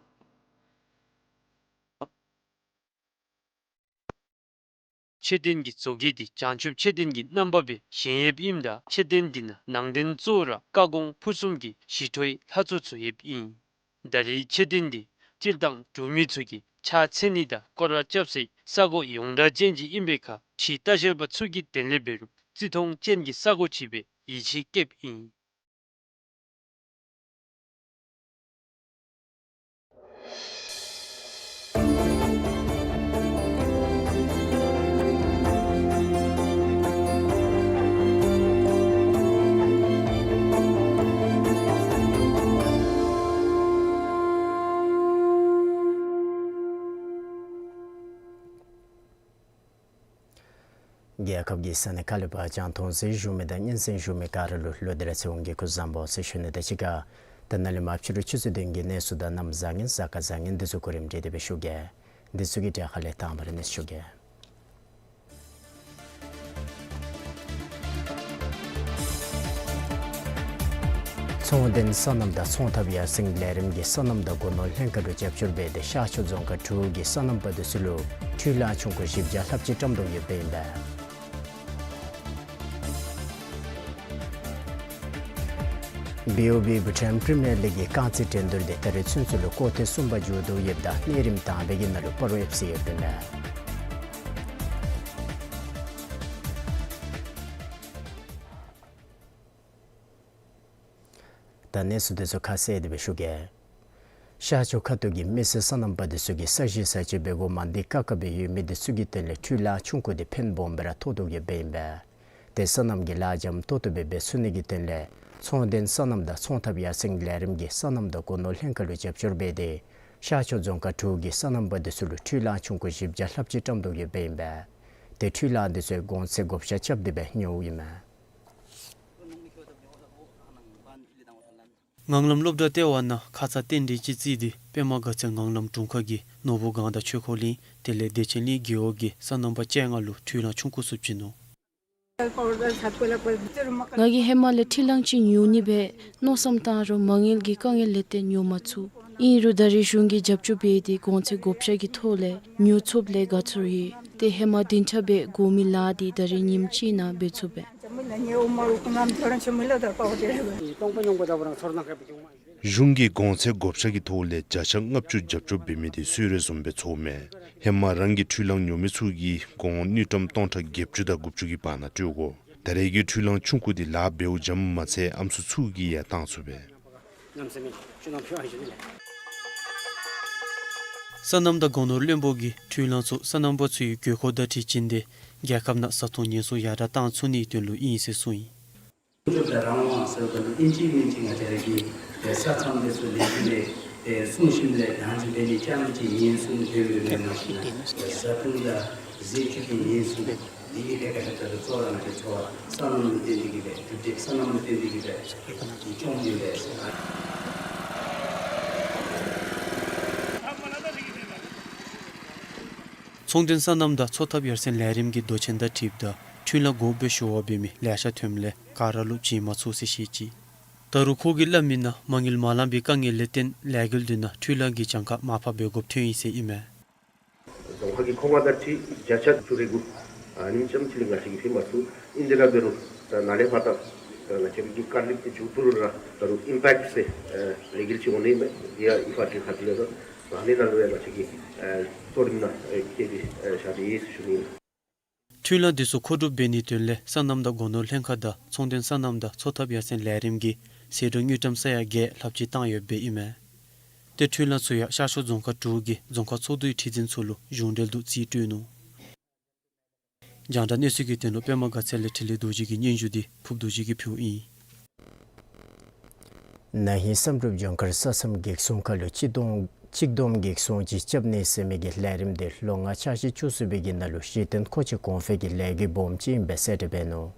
མཆོད་རྟེན་གྱི་བཟོ་བཀོད་འདི་བྱང་ཆུབ་མཆོད་རྟེན་གྱི་རྣམ་པ་སྦེ་བཞེངས་ཡོདཔ་ཨིནམ་ད་མཆོད་རྟེན་འདི་ནང་ནང་རྟེན་གཙོ་བོ་ར་བཀའ་དགོངས་ཕུར་གསུམ་གྱི་ཞི་ཁྲོའི་ལྷ་ཚོགས་ཚུ་ཡོདཔ་ཨིན། ད་རེས་མཆོད་རྟེན་འདི་སྤྱིར་བཏང་འབྲུག་མི་ཚུ་གིས་ཕྱག་འཚལ་ནི་དང་སྐོར་ར་རྐྱབ་སའི་ས་གོ་ཡོངས་གྲགས་ཅན་ཅིག་ཨིན་པའི་ཁར་ཁྲི་ལྟ་བཤལ་པ་ཚུ་གིས་དེ་ལས་འབད་རུང་བརྩི་མཐོང་ཅན་གྱི་ས་གོ་ཅིག་སྦེ་ཡིད་ཆེས་བསྐྱེདཔ་ཨིན། རྒྱལ་ཁབ་ཀྱི་ས་གནས་ཁག་ལས་ཕར་གྱང་མཐོང་གཟིགས་བཞུགས་མི་དང་སྙན་གསན་བཞུགས་མི་ག་ར་ལུ་ལོ་ཟླ་རེ་ཚེ་དབང་གི་སྐུ་གཟུགས་བཟང་པོ་ཟེར་ཞུ་ནི་དང་གཅིག་ཁར་ད་ནཱ་ལས་མར་ཕྱི་རུ་ཆུ་ཚོད་བདུན་གྱི་གནས་ཚུལ་དང་གནམ་བཟང་ངན་གཟའ་སྐར་བཟང་ངན་འདི་ཚུ་གོ་རིམ་སྒྲིག་སྟེ་སྦེ་ཞུ་གེ། འདི་ཚུ་གི་གྲས་ཁ་ལས་དང་པ་ར་གནས་ཚུལ་ཞུ་གེ། ཚོང་དོན་སོ་ནམ་དང་ཚོང་ཐབས་ཡར་སེང་ལས་རིམ་གྱི་སོ་ནམ་དང་སྒོ་ནོར་ལྷན་ཁག་ལུ་རྒྱབ་སྐྱོར་འབད་དེ་ཤར་ཕྱོགས་རྫོང་ཁག་དྲུག་གི་སོ་ནམ་པ་འདི་ཚུ་ལུ་འཕྲུལ་གླང་ཆུང་ཀུ་བཞི་བརྒྱ་ལྷགཔ་ཅིག་བཀྲམ་དོ་ཡོདཔ་ཨིན་པས། བི་ཨོ་བི་བྷུ་ཊཱན་པི་རི་མི་ཡར་ལིག་གི་རྐང་རྩེད་འགྲན་བསྡུར་འདི་ད་རེས་ཚུན་ཚོད་ལུ་སྐོར་ཐེངས་གསུམ་པ་མཇུག་བསྡུ་ཡོདཔ་ད་གནས་རིམ་དང་པའི་གི་ནང་ལུ་སྤ་རོ་ཨེཕ་སི་ཡོདཔ་ཨིན་པས། ད་གནས་ཚུལ་འདི་ཚུ་ཁ་གསལ་དེ་སྦེ་ཞུ་གེ། ཤར་ཕྱོགས་ཁ་ཐུག་གི་མི་སེར་སོ་ནམ་པ་འདི་ཚུ་གིས་ས་གཞི་ས་ཆ་འབད་དགོ་མ་འདི་དཀའ་ཁག་སྦེ་ཡོད་མི་འདི་ཚུ་གི་དོན་ལས་འཕྲུལ་གླང་ཆུང་ཀུ་འདི་ཕན་སྦོམ་སྦེ་ར་ཐོགས་དོ་ཡོདཔ་ཨིན་པས། དེ་སོ་ནམ་གྱི་ལཱ་འཇམ་ཏོག་ཏོ་སྦེ་འབད་ཚུགས་ནི་གི་དོན་ལས་ཚོང་དོན་སོ་ནམ་དང་ཚོང་ཐབས་ཡར་སེང་ལས་རིམ་གྱི་སོ་ནམ་དང་སྒོ་ནོར་ལྷན་ཁག་ལུ་རྒྱབ་སྐྱོར་འབད་དེ་ཤར་ཕྱོགས་རྫོང་ཁག་དྲུག་གི་སོ་ནམ་པ་འདི་ཚུ་ལུ་འཕྲུལ་གླང་ཆུང་ཀུ་བཞི་བརྒྱ་ལྷགཔ་ཅིག་བཀྲམ་དོ་ཡོདཔ་ཨིན་པས། དེ་འཕྲུལ་གླང་འདི་ཚུ་གོང་ཚད་བགོ་བཤའ་རྐྱབ་སྟེ་སྦེ་ཉོཝ་ཨིན་མས། ངང་ལམ་སློབ་གྲྭ་ལྟེ་བ་ནང་ཁ་ཙ་རྟེན་འབྲེལ་ཅིག་བརྩིས་ཏེ་པདྨ་དགའ་ཚལ་ངང་ལམ་དྲུང་ཁག་གི་ནོར་བུ་སྒང་དང་ཆོས་འཁོར་གླིང་དེ་ལས་བདེ་ཆེན་གླིང་རྒེད་འོག་གི་སོ་ནམ་པ་བཅོ་ལྔ་ལུ་འཕྲུལ་གླང་ཆུང་ཀུ་ཚུ་བྱིན་ནུག། ང་གིས་ཧེ་མ་ལས་འཕྲུལ་གླང་ཅིག་ཉོ་ནི་སྦེ་མནོ་བསམ་བཏང་རུང་མ་དངུལ་གྱི་དཀའ་ངལ་ལས་བརྟེན་ཉོ་མ་ཚུགས། ཨིན་རུང་ད་རེས་གཞུང་གིས་རྒྱབ་སྐྱོར་འབད་དེ་གོང་ཚད་བགོ་བཤའ་གི་ཐོག་ལས་ཉོ་ཚུགསཔ་ལས་དགའ་ཚོར་ཡོད། ཏེ་ཧེ་མ་བདུན་ཕྲག་སྦེ་སྒོར་མོའི་ལཱ་འདི་ད་རེས་ཉིནམ་གཅིག་ནང་འབད་ཚུགས་པས། གཞུང་གིས་གོང་ཚད་བགོ་བཤའ་གི་ཐོག་ལས་བརྒྱ་ཆ་ལྔ་བཅུ་རྒྱབ་སྐྱོར་འབད་མི་དེ་གསོལ་རས་བཟུམ་སྦེ་ཚོརཝ་མས། ཧེ་མ་རང་གིས་འཕྲུལ་གླང་ཉོ་མི་ཚུ་གིས་གོང་དངུལ་ཀྲམ་སྟོང་ཕྲག་བརྒྱད་ཅུ་དང་དགུ་བཅུ་གི་བར་ན་སྤྲོད་དགོ། ད་རེས་ཀྱི་འཕྲུལ་གླང་ཆུང་ཀུ་འདི་ལཱ་འབདཝ་འཇམ་མ་ཚད་ཨམ་སྲུ་ཚུ་གིས་ཡང་བཏང་ཚུགས་པས། སོ་ནམ་དང་སྒོ་ནོར་བློན་པོ་གིས་འཕྲུལ་གླང་ཚུ་སོ་ནམ་པ་ཚུའི་དགོས་མཁོ་དང་འཁྲིལ་བྱིན་ཏེ་རྒྱལ་ཁབ་ནང་བཟའ་འཐུང་ཉེན་སྲུང་ཡར་དྲག་བཏང་ཚུགས་ནིའི་དོན་ལུ་ཨིན་ཟེར་གསུངས་ཡི། ཀུན་སློང་དང་རང་དབང་ཟེར་བ་ད་ལུ་ཨིན་ཅི་མིན་ཅི་ང་བཅས་ར་གི་ས་མཚམས་འདི་ཚུ་ལས་རྒྱུ་ལས་སྲུང་ཞིནམ་ལས་དང་ཅིག་འབད་ནི་ཅ་ལ་ཅིག་ཉེན་སྲུང་འབད་འབདཝ་མེན་ན་ཞིན་ན་བཟའ་འཐུང་དང་ཟས་བཅུད་ཀྱི་ཉེན་སྲུང་འདི་གི་ཐད་ཁར་ད་ལུ་གཙོ་བོ་ར་ང་བཅས་འཚོ་བ་སོ་ནམ་ལུ་བརྟེན་ཏེ་གིས་སྦེ་གྲུབ་འབྲས་སོ་ནམ་ལུ་བརྟེན་ཏེ་གིས་སྦེ་སྐྱོང་དགོ་པས་ཟེར། ཚོང་དོན་སོ་ནམ་དང་འཚོ་ཐབས་ཡར་སེང་ལས་རིམ་གྱི་མདོ་ཆེན་དང་འཁྲིལཝ་ད་འཕྲུལ་གླང་དགོ་པའི་ཞུ་བ་འབད་མི་ལེ་ཤ་ཐོནམ་ལས་ག་ར་ལུ་བྱིན་མ་ཚུགས་ཟེར་བཤད་ཅི། ད་རུང་ཁོ་གིས་སླབ་མི་ནང་མ་དངུལ་མ་ལང་པའི་དཀའ་ངལ་ལས་བརྟེན་ལས་འགུལ་འདི་ནང་འཕྲུལ་གླང་གི་གྱངས་ཁ་མར་ཕབ་འབད་དགོཔ་ཐོན་ཡི་ཟེར་ཨིན་མས། རྫོང་ཁག་གི་མཁོ་མང་དང་འཁྲིལ་བརྒྱ་ཆ་བཅུ་རེ་དགུ་ཨ་ནེམ་ཙམ་ཅིག་ལས་ང་བཅས་ཀྱིས་ཕུལ་མ་ཚུགས། ཨིན་ཏེ་ར་འབད་རུང་ད་ནཱ་ལས་ཕར་ད་ང་བཅས་ཀྱི་དཀའ་ལས་འདི་མཇུག་བསྡུ་རུང་ར་ད་རུང་ཨིམ་པེཀཊ་ཟེར་ཨ་ལས་འགུལ་ཅིག་འོང་ནི་མས། དེ་ཡང་ཨིམ་ཕཱལ་གྱི་ཁ་ཐུག་ལས་ད་ནཱ་ལས་ནཱ་ལུ་ཡང་ང་བཅས་ཀྱིས་ཨ་གཙོ་རིམ་ནང་ཨ་བཀལ་ཏེ་ཨ་བཞག་སྟེ་ཡོད་ཟེར་ཞུ་ནི་ཨིན། འཕྲུལ་གླང་འདི་ཚུ་མཁོ་སྒྲུབ་འབད་ནིའི་དོན་ལས་སོ་ནམ་དང་སྒོ་ནོར་ལྷན་ཁག་དང་ཚོང་དོན་སོ་ནམ་དང་འཚོ་ཐབས་ཡར་སེང་ལས་རིམ་གྱིས་ཟད་འགྲོ་དངུལ་ཀྲམ་ས་ཡ་བརྒྱད་ལྷགཔ་ཅིག་བཏང་ཡོདཔ་ཨིན་མས། ཏེ་འཕྲུལ་གླང་ཚུ་ཡང་ཤར་ཕྱོགས་རྫོང་ཁག་དྲུག་གི་རྫོང་ཁག་ཚོགས་འདུའི་ཁྲི་འཛིན་ཚུ་ལུ་གཞུང་འབྲེལ་དུ་རྩིས་སྤྲོད་ནུག། རྒྱང་བསྒྲགས་གནས་ཚུལ་གྱི་དོན་ལུ་པདྨ་དགའ་ཚལ་ལས་འཕྲིན་ལས་རྡོ་རྗེ་གི་སྙན་ཞུ་འདི་ཕུབ་རྡོ་རྗེ་གིས་ཕུལཝ་ཨིན། ན་ཧིང་བསམ་གྲུབ་ལྗོངས་མཁར་ས་མཚམས་གེགས་སྲུང་ཁ་ལུ་གཅིག་བསྡོམས་གཅིག་བསྡོམས་གེགས་སྲུང་ཅིག་རྐྱབ་ནི་ཟེར་མི་གི་ལས་རིམ་འདི་ལོ་ལྔ་འཆར་གཞི་བཅུ་གསུམ་པའི་གི་ནང་ལུ་གཞི་རྟེན་མཁོ་ཆས་གོང་འཕེལ་གྱི་ལས་འགུལ་སྦོམ་ཅིག་ཨིནམ་སྦེ་གསལ་བསྒྲགས་འབད་ནུག།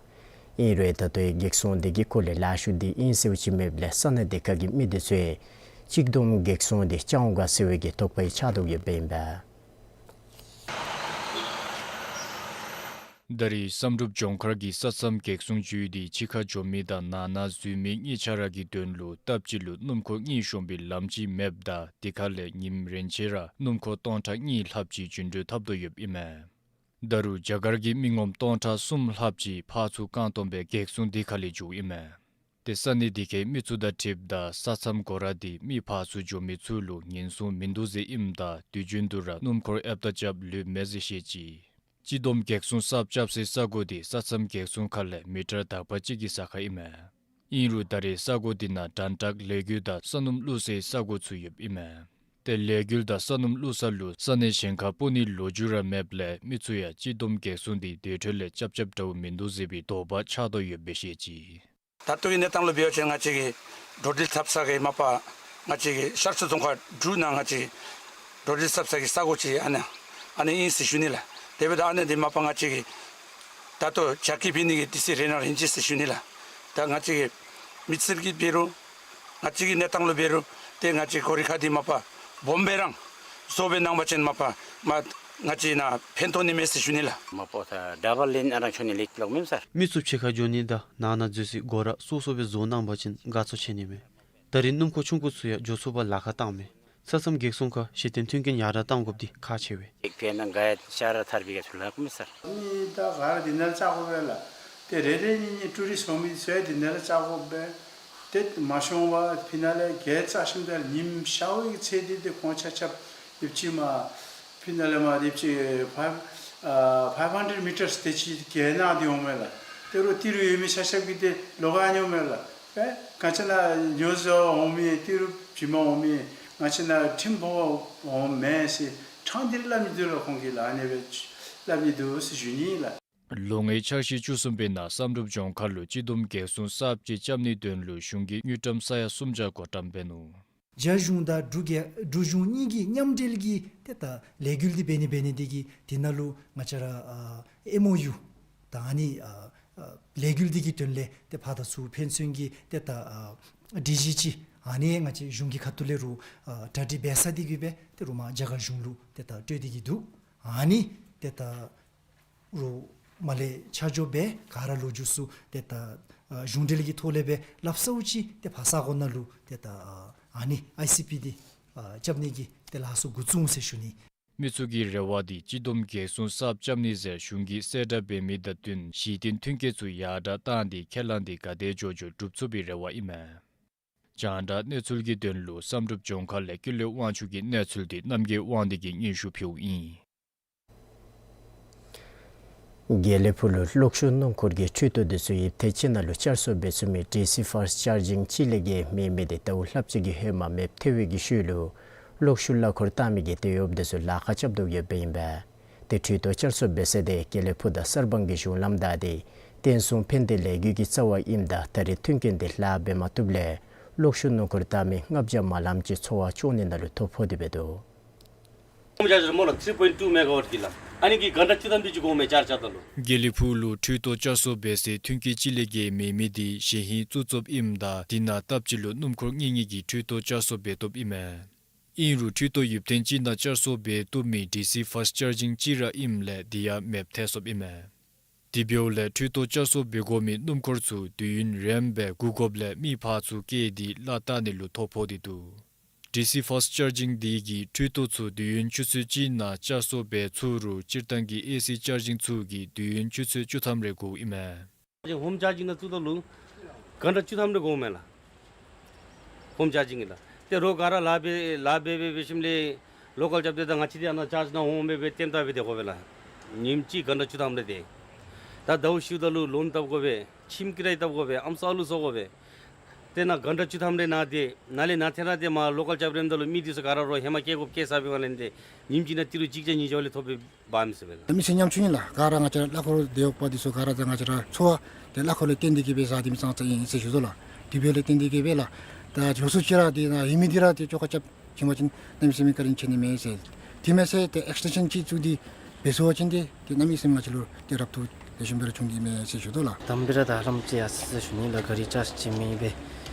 ཨིན་རུང་ད་ལྟོའི་གེགས་སྲུང་འདི་གི་སྐོར་ལས་ལཱ་ཤུལ་འདི་ཨིན་ཟེརཝ་ཅིག་མེདཔ་ལས་ས་གནས་དེ་ཁ་གི་མི་འདི་ཚུ་གཅིག་བསྡོམས་གེགས་སྲུང་འདི་རྐྱབ་འོང་ག་ཟེར་བའི་གི་དོགས་པ་ཡང་ཆགས་དོ་ཡོདཔ་ཨིན་པས། ད་རེས་བསམ་གྲུབ་ལྗོངས་མཁར་གྱི་ས་མཚམས་གེགས་སྲུང་ཅུས་འདི་ཕྱི་ཁར་འགྱོ་མི་དང་ནང་ན་འཛུལ་མི་གཉིས་ཆ་ར་གི་དོན་ལུ་སྟབས་གཅིག་ལུ་སྣུམ་འཁོར་གཉིས་ཤོང་པའི་ལམ་ཅིག་མེདཔ་ད་དེ་ཁ་ལས་ཉིནམ་རེ་ཆད་ར་སྣུམ་འཁོར་སྟོང་ཕྲག་གཉིས་ལྷགཔ་ཅིག་རྒྱུན་འགྲུལ་འཐབ་དོ་ཡོདཔ་ཨིན་མས། ད་རུང་རྒྱ་གར་གྱི་མི་ངོམ་སྟོང་ཕྲག་གསུམ་ལྷགཔ་ཅིག་ཕར་ཚུར་རྐང་སྟོང་སྦེ་གེགས་སྲུང་དེ་ཁ་ལས་འགྱོཝ་ཨིན་མས། ཏེ་ས་གནས་དེ་ཁའི་མི་ཚུ་དང་འཁྲིལཝ་ད་ས་མཚམས་སྒོ་ར་དེ་མི་ཕར་ཚུར་འགྱོ་མི་ཚུ་ལུ་ཉེན་སྲུང་མིན་འདུག་ཟེར་ཨིནམ་ད་དུས་རྒྱུན་དུ་ར་སྣུམ་འཁོར་ཨེབ་དང་རྐྱབ་ལུས་མས་ཟེར་བཤད་ཅི། གཅིག་བསྡོམས་གེགས་སྲུང་གསརཔ་རྐྱབ་སའི་ས་གོ་དེ་ས་མཚམས་གེགས་སྲུང་ཁ་ལས་མི་ཊར་དག་པ་གཅིག་གི་ས་ཁར་ཨིན་མས། ཨིན་རུང་ད་རེས་ས་གོ་དེ་ནང་དྲན་ཊག་ལས་འགུལ་དང་ས་སྣུམ་བླུགས་སའི་ས་གོ་ཚུ་ཡོདཔ་ཨིན་མས། ཏེ་ལས་འགུལ་དང་ས་སྣུམ་བླུགས་ས་ལུ་ས་གནས་གཞན་ཁར་སྤོ་ནིའི་ལོ་རྒྱུས་ར་མེདཔ་ལས་མི་ཚུ་ཡང་གཅིག་བསྡོམས་གེགས་སྲུང་དེ་དེ་འཕྲོ་ལས་རྐྱབ་རྐྱབ་འདྲཝ་མིན་འདུག་ཟེར་བའི་དོགས་པ་ཆགས་དོ་ཡོདཔ་སྦེ་བཤད་ཅི། ད་ལྟོ་གི་གནས་སྟངས་ལུ་འབད་བ་ཅིན་ང་བཅས་ཀྱི་འགྲོ་འགྲུལ་འཐབ་ས་གི་མ་པ་ང་བཅས་ཀྱི་ཤར་ཕྱོགས་རྫོང་ཁག་དྲུག་ནང་ང་བཅས་ཀྱི་འགྲོ་འགྲུལ་འཐབ་ས་གི་ས་གོ་ཅིག་ཨ་ནི་ཨ་ནི་ཨིན་ཟེར་ཞུ་ནི་ལགས། དེ་འབདཝ་ད་ཨ་ནི་འདི་མ་པ་ང་བཅས་ཀྱི་ད་ལྟོ་རྒྱ་སྐྱེད་འབད་ནི་གི་དུས་ཚོད་རན་ར་རན་ཅི་ཟེར་ཞུ་ནི་ལགས། ད་ང་བཅས་ཀྱི་མི་སེར་གྱི་འབད་རུང་ང་བཅས་ཀྱི་གནས་སྟངས་ལུ་འབད་རུང་ཏེ་ང་བཅས་སྒོ་ར་ཁ་འདི་མ་པ་སྦོམ་སྦེ་རང་བཟོ་སྦེ་གནང་བ་ཅིན་མ་པ་མ་ང་བཅས་ནཱ་ཕན་ཐོགས་ནི་མས་ཟེར་ཞུ་ནི་ལགས། མ་པ་ད་ཌབ་བལ་ལེན་ཨ་རང་ཆོག་ནི་ལེགས་ལོ་མེན་སར། མི་ཚུ་ཕྱི་ཁར་འགྱོ་ནི་དང་ནང་ན་འཛུལ་སའི་སྒོ་ར་སོ་སོ་སྦེ་བཟོ་གནང་བ་ཅིན་དགའ་ཚོར་ཆེ་ནི་མས། ད་རེས་སྣུམ་འཁོར་ཆུང་ཀུ་ཚུ་ཡང་འགྱོ་ཚུགས་པར་ལཱ་ཁག་བཏངམ་མས། ས་མཚམས་གེགས་སྲུང་ཁར་གཞི་རྟེན་མཐུན་རྐྱེན་ཡར་དྲག་བཏང་དགོཔ་འདི་ཁག་ཆེ་བས། ཨེག་ཕི་ཨེན་ནང་ག་ཡ་ཤར་ཐར་པའི་ག་ཚུར་ལཱ་ཁག་མེད་སར། ནི་ད་ག་ར་འདི་ནང་ལུ་བཅག་དགོ་པས་ལགས། ཏེ་རེ་རེ་གཉིས་གཉིས་ཊུ་རིསཊ་འོང་མི་ཚུ་ཡང་འདི་ནང་ལུ་བཅག་དགོ་པས། ཏེ་མ་ཤོང་པར་ཕི་ནཱ་ལས་གེ་ཊ་བཅག་ཞིནམ་ད་ཉིམ་ཤརཝ་གི་ཚེ་འདི་ཏེ་ཁོང་ཆ་ཁྱབ་ཡོདཔ་ཅིག་མ་ཕི་ནཱ་ལས་མ་ཡོདཔ་ཅིག་ཕའིབ་ཨ་ཕའིབ་ཧན་ཌེཌ་མི་ཊརསི་དེ་ཅིག་གེ་ནང་འདི་འོང་མས་ལགས། ཏེ་རུང་ཏི་རུ་ཡོད་མི་ཆ་ཁྱབ་ཀྱིས་ཏེ་ལོག་ག་ནི་འོང་མས་ལགས། ཨེ་ག་ཅི་ནཱ་ཉོ་བཟའ་འོང་མི་ཏི་རུ་བྱིན་མ་འོང་མི་ང་བཅས་ནཱ་ཁྲིམས་ཕོག་པར་འོང་མས་ཟེར་ཕྲང་སྟེ་སླབ་ནི་འདུག་ལགས། ཁོང་གིས་ལགས་ཨ་ནི་སྦེ་སླབ་ནི་འདུག་ཟེར་ཞུ་ནི་ལགས། ལོ་ལྔའི་འཆར་གཞི་བཅུ་གསུམ་པའི་ནང་བསམ་གྲུབ་ལྗོངས་མཁར་ལུ་གཅིག་བསྡོམས་གེགས་སྲུང་གསརཔ་ཅིག་རྐྱབ་ནིའི་དོན་ལུ་གཞུང་གིས་དངུལ་ཀྲམ་ས་ཡ་སུམ་བརྒྱ་བགོ་བཀྲམ་འབད་ནུག། རྒྱ་གཞུང་དང་འབྲུག་རྒྱལ་འབྲུག་གཞུང་གཉིས་ཀྱིས་མཉམ་འབྲེལ་གྱིས་ཏེ་ད་ལས་འགུལ་འདི་འབད་ནི་འབད་ནི་འདི་གིས་དེ་ནང་ལུ་ང་བཅས་ར་ཨ་ཨེམ་ཨོ་ཡུ་དང་ཨ་ནི་ཨ་ཨ་ལས་འགུལ་འདི་གི་དོན་ལས་ཏེ་ཕར་དང་ཚུར་ཕན་ཚུན་གྱི་ཏེ་ད་ཨ་སྒྲིག་གཞི་ཅིག་ཨ་ནི་ང་བཅས་གཞུང་གི་ཁ་ཐུག་ལས་རུང་ཨ་གྲ་སྒྲིག་འབད་ཚར་ཏེ་གིས་སྦེ་ཏེ་རུང་མར་རྒྱ་གར་གཞུང་ལུ་ཏེ་ད་སྤྲོད་དེ་གིས་འདུག། ཨ་ནི་ཏེ་ད་རུང་མར་ལས་ཆ་འཇོག་འབད་ག་ར་ལོ་རྒྱུས་ཚུ་ཏེ་ད་ཨ་གཞུང་འབྲེལ་གྱི་ཐོག་ལས་སྦེ་སླབ་ཚརཝ་ཅིག་ཏེ་ཕར་ས་གོ་ནང་ལུ་ཏེ་ད་ཨ་ཨ་ནི་ཨའི་སི་པི་འདི་ཨ་རྐྱབ་ནི་གི་ཏེ་ལཱ་ཚུ་འགོ་བཙུགས་འོང་ཟེར་ཞུ་ནི། མི་ཚུ་གི་རེ་བ་འདི་གཅིག་བསྡོམས་གེགས་སྲུང་གསརཔ་རྐྱབ་ནི་ཟེར་གཞུང་གིས་གསལ་བསྒྲགས་འབད་མི་དང་བསྟུན་གཞི་རྟེན་མཐུན་རྐྱེན་ཚུ་ཡར་དྲག་བཏང་སྟེ་ཁས་བླངས་འདི་ག་དེ་མགྱོགས་མགྱོགས་གྲུབ་ཚུགས་པའི་རེ་བ་ཨིན་མས། རྒྱང་བསྒྲགས་གནས་ཚུལ་གྱི་དོན་ལུ་བསམ་གྲུབ་ལྗོངས་མཁར་ལས་ཀུན་ལེགས་དབང་ཕྱུག་གི་གནས་ཚུལ་འདི་རྣམ་རྒྱལ་དབང་འདུས་ཀྱིས་སྙན་ཞུ་ཕུལཝ་ཨིན། དགེ་ལེགས་ཕུག་ལུ་གློག་ཤུགས་སྣུམ་འཁོར་གྱི་འཕྲུལ་ཏོག་དེ་ཚུ་ཡུདཔ་ཐེངས་ཅིག་ནང་ལུ་བསྐྱར་གསོ་འབད་ཚུགས་མི་ཌི་སི་ཕཱསཊ་ཅཱར་ཇིང་གཅིག་ལས་བརྒལ་མེད་མི་དེ་ཟླཝ་ལྷགཔ་ཅིག་གི་ཧེ་མ་མེདཔ་ཐལ་བའི་གི་ཤུལ་ལུ་གློག་ཤུགས་གླ་འཁོར་བཏང་མི་གི་དེད་གཡོགཔ་དེ་ཚུ་ལཱ་ཁག་རྐྱབ་དོ་ཡོདཔ་ཨིན་པས། ཏེ་འཕྲུལ་ཏོག་བསྐྱར་གསོ་འབད་ས་དེ་དགེ་ལེགས་ཕུག་དང་གསར་སྤང་གི་གཞུང་ལམ་བདའ་སྟེ་བསྟན་སྲུང་ཕན་བདེ་ལས་འགུལ་གྱི་རྩ་བར་ཨིནམ་ད་ད་རེས་མཐུན་རྐྱེན་དེ་ལཱ་འབད་མ་བཏུབ་ལས་གློག་ཤུགས་སྣུམ་འཁོར་བཏང་མི་ལྔ་བརྒྱ་མ་ལངམ་ཅིག་འཚོ་བ་སྐྱོང་ནི་ནང་ལུ་ཐོ་ཕོག་སྟེ་འབད་དོ། ཧོམ་ཅཱརཇར་སྨོ་ལགས་ཐི་རི་པོའིནཊ་ཊུ་མེ་ག་ཝཊ་གི་ལགས། ཨ་ནི་གིས་གྷན་ཊ་བཅུ་ཐམ་དེ་ཅིག་འགོརཝ་མས་ཅཱརཇ་རྐྱབ་ད་ལུ། དགེ་ལེགས་ཕུག་ལུ་འཕྲུལ་ཏོག་བསྐྱར་གསོ་འབད་སའི་མཐུན་རྐྱེན་གཅིག་ལས་བརྒལ་མེད་མི་དེ་གཞེས་ཧིང་རྩུབ་རྩུབ་ཨིནམ་ད་དེ་ནང་སྟབས་གཅིག་ལུ་སྣུམ་འཁོར་གཉེར་ནི་གི་འཕྲུལ་ཏོག་བསྐྱར་གསོ་འབད་བཏུབ་ཨིན་མས། ཨིན་རུང་འཕྲུལ་ཏོག་ཡུདཔ་ཐེངས་ཅིག་ནང་བསྐྱར་གསོ་འབད་བཏུབ་མི་ཌི་སི་ཕཱསཊ་ཅཱར་ཇིང་གཅིག་ར་ཨིནམ་ལས་དེ་ཡང་མེདཔ་ཐལ་སོཔ་ཨིན་མས། དེ་འབདཝ་ལས་འཕྲུལ་ཏོག་བསྐྱར་གསོ་འབད་དགོ་མི་སྣུམ་འཁོར་ཚུ་དུས་ཡུན་རིངམོ་སྦེ་སྒུག་དགོཔ་ལས་མི་ཕར་ཚུར་བསྐྱལ་ཏེ་གླ་བཏང་ནི་ལུ་ཐོ་ཕོག་སྟེ་འདུག། ཌི་སི་ཕཱསཊ་ཅཱར་ཇིང་དེ་གིས་འཕྲུལ་ཏོག་ཚུ་དུས་ཡུན་ཆུ་ཚོད་གཅིག་ནང་བསྐྱར་གསོ་འབད་ཚུགས་རུང་སྤྱིར་བཏང་གི་ཨེ་སི་ཅཱར་ཇིང་ཚུ་གིས་དུས་ཡུན་ཆུ་ཚོད་བཅུ་ཐམ་རེ་འགོརཝ་ཨིན་མས། ཧོམ་ཅཱར་ཇིང་ནང་བཙུགས་ད་ལུ་གྷན་ཊ་བཅུ་ཐམ་རེ་འགོརཝ་མས་ལགས། ཧོམ་ཅཱར་ཇིང་གི་ལགས། ཏེ་རོགས་ག་ར་ལཱ་འབད་ལཱ་འབད་འབད་འབད་ཞིནམ་ལས་ལོ་ཀཱལ་རྐྱབ་སྟེ་ད་ང་བཅས་འདི་ཨ་ནཱ་ཅཱརཇ་ནང་འོང་འབད་འབད་ལྟདམོ་བལྟ་སྦེ་སྡོད་དགོ་པས་ལགས། ཉིནམ་གཅིག་གྷན་ཊ་བཅུ་ཐམ་རེ་ཏེ། ད་ཟླཝ་བཞི་ད་ལུ་ལོན་བཏབ་དགོ་པས། ཁྱིམ་ཀི་རའི་བཏབ་དགོ་པས། ཨམ་སྲུ་ཨ་ལུ་བཟོ་དགོ་པས། ཏེ་ནཱ་གྷན་ཊ་བཅུ་ཐམ་རེ་ནཱ་ཏེ་ནཱ་ལས་ནཱ་ཐོན་ར་ཏེ་མར་ལོ་ཀཱལ་རྐྱབ་རནམ་ད་ལུ་མི་འདི་ཚུ་ག་ར་རོགས་ཧེ་མ་སྐྱེལ་དགོཔ་སྐྱེལ་ཚར་བའི་སྒང་ལས་ཏེ་ཉིནམ་གཅིག་ནང་ཏི་རུ་གཅིག་བརྒྱ་གཉིས་བརྒྱ་ལས་ཐོབ་པའི་འབག་མི་ཚུགས་པས་ལགས། མི་སེར་ཉམ་ཆུང་ཨིན་ལགས། ག་ར་ང་བཅས་ར་གླ་འཁོར་དེད་གཡོགཔ་འདི་ཚུ་ག་ར་ད་ང་བཅས་ར་འཚོ་བ་དེ་གླ་འཁོར་ལས་བརྟེན་ཏེ་གིས་སྦེ་བཟའ་སྡོད་མི་ཙང་ཙ་ཨིན་ཟེར་ཞུ་དོ་ལགས། དེ་འབདཝ་ལས་བརྟེན་ཏེ་གིས་སྦེ་ལགས། ད་ལོགས་སུ་ཅིག་ར་དེ་ནཱ་ཡོད་མི་འདི་ར་ཏེ་བཅོ་ཁ་རྐྱབ་བྱིན་པ་ཅིན་གནམ་མེད་ས་མེད་བཀའ་དྲིན་ཆེ་ནི་མས་ཟེར། དེ་མེན་ཟེར་ཏེ་ཨེགས་ཊེན་ཤཱན་ཅིག་བཙུགས་ཏེ་འབད་ཚུགས་པ་ཅིན་ཏེ་ཏེ་གནམ་མེད་ས་མེད་ང་བཅས་ལུ་ཏེ་རབ་ཏུ་ལེགས་ཤོམ་སྦེ་ར་བྱུང་ནི་མས་ཟེར་ཞུ་དོ་ལགས། དང་པ་ར་ད་ཧ་ལམ་ཅིག་ཡར་སོ་ཡི་ཟེར་ཞུ་ནི་ལགས། ག་རི་ཅཱརཇ་ཅིག་མེད་པས།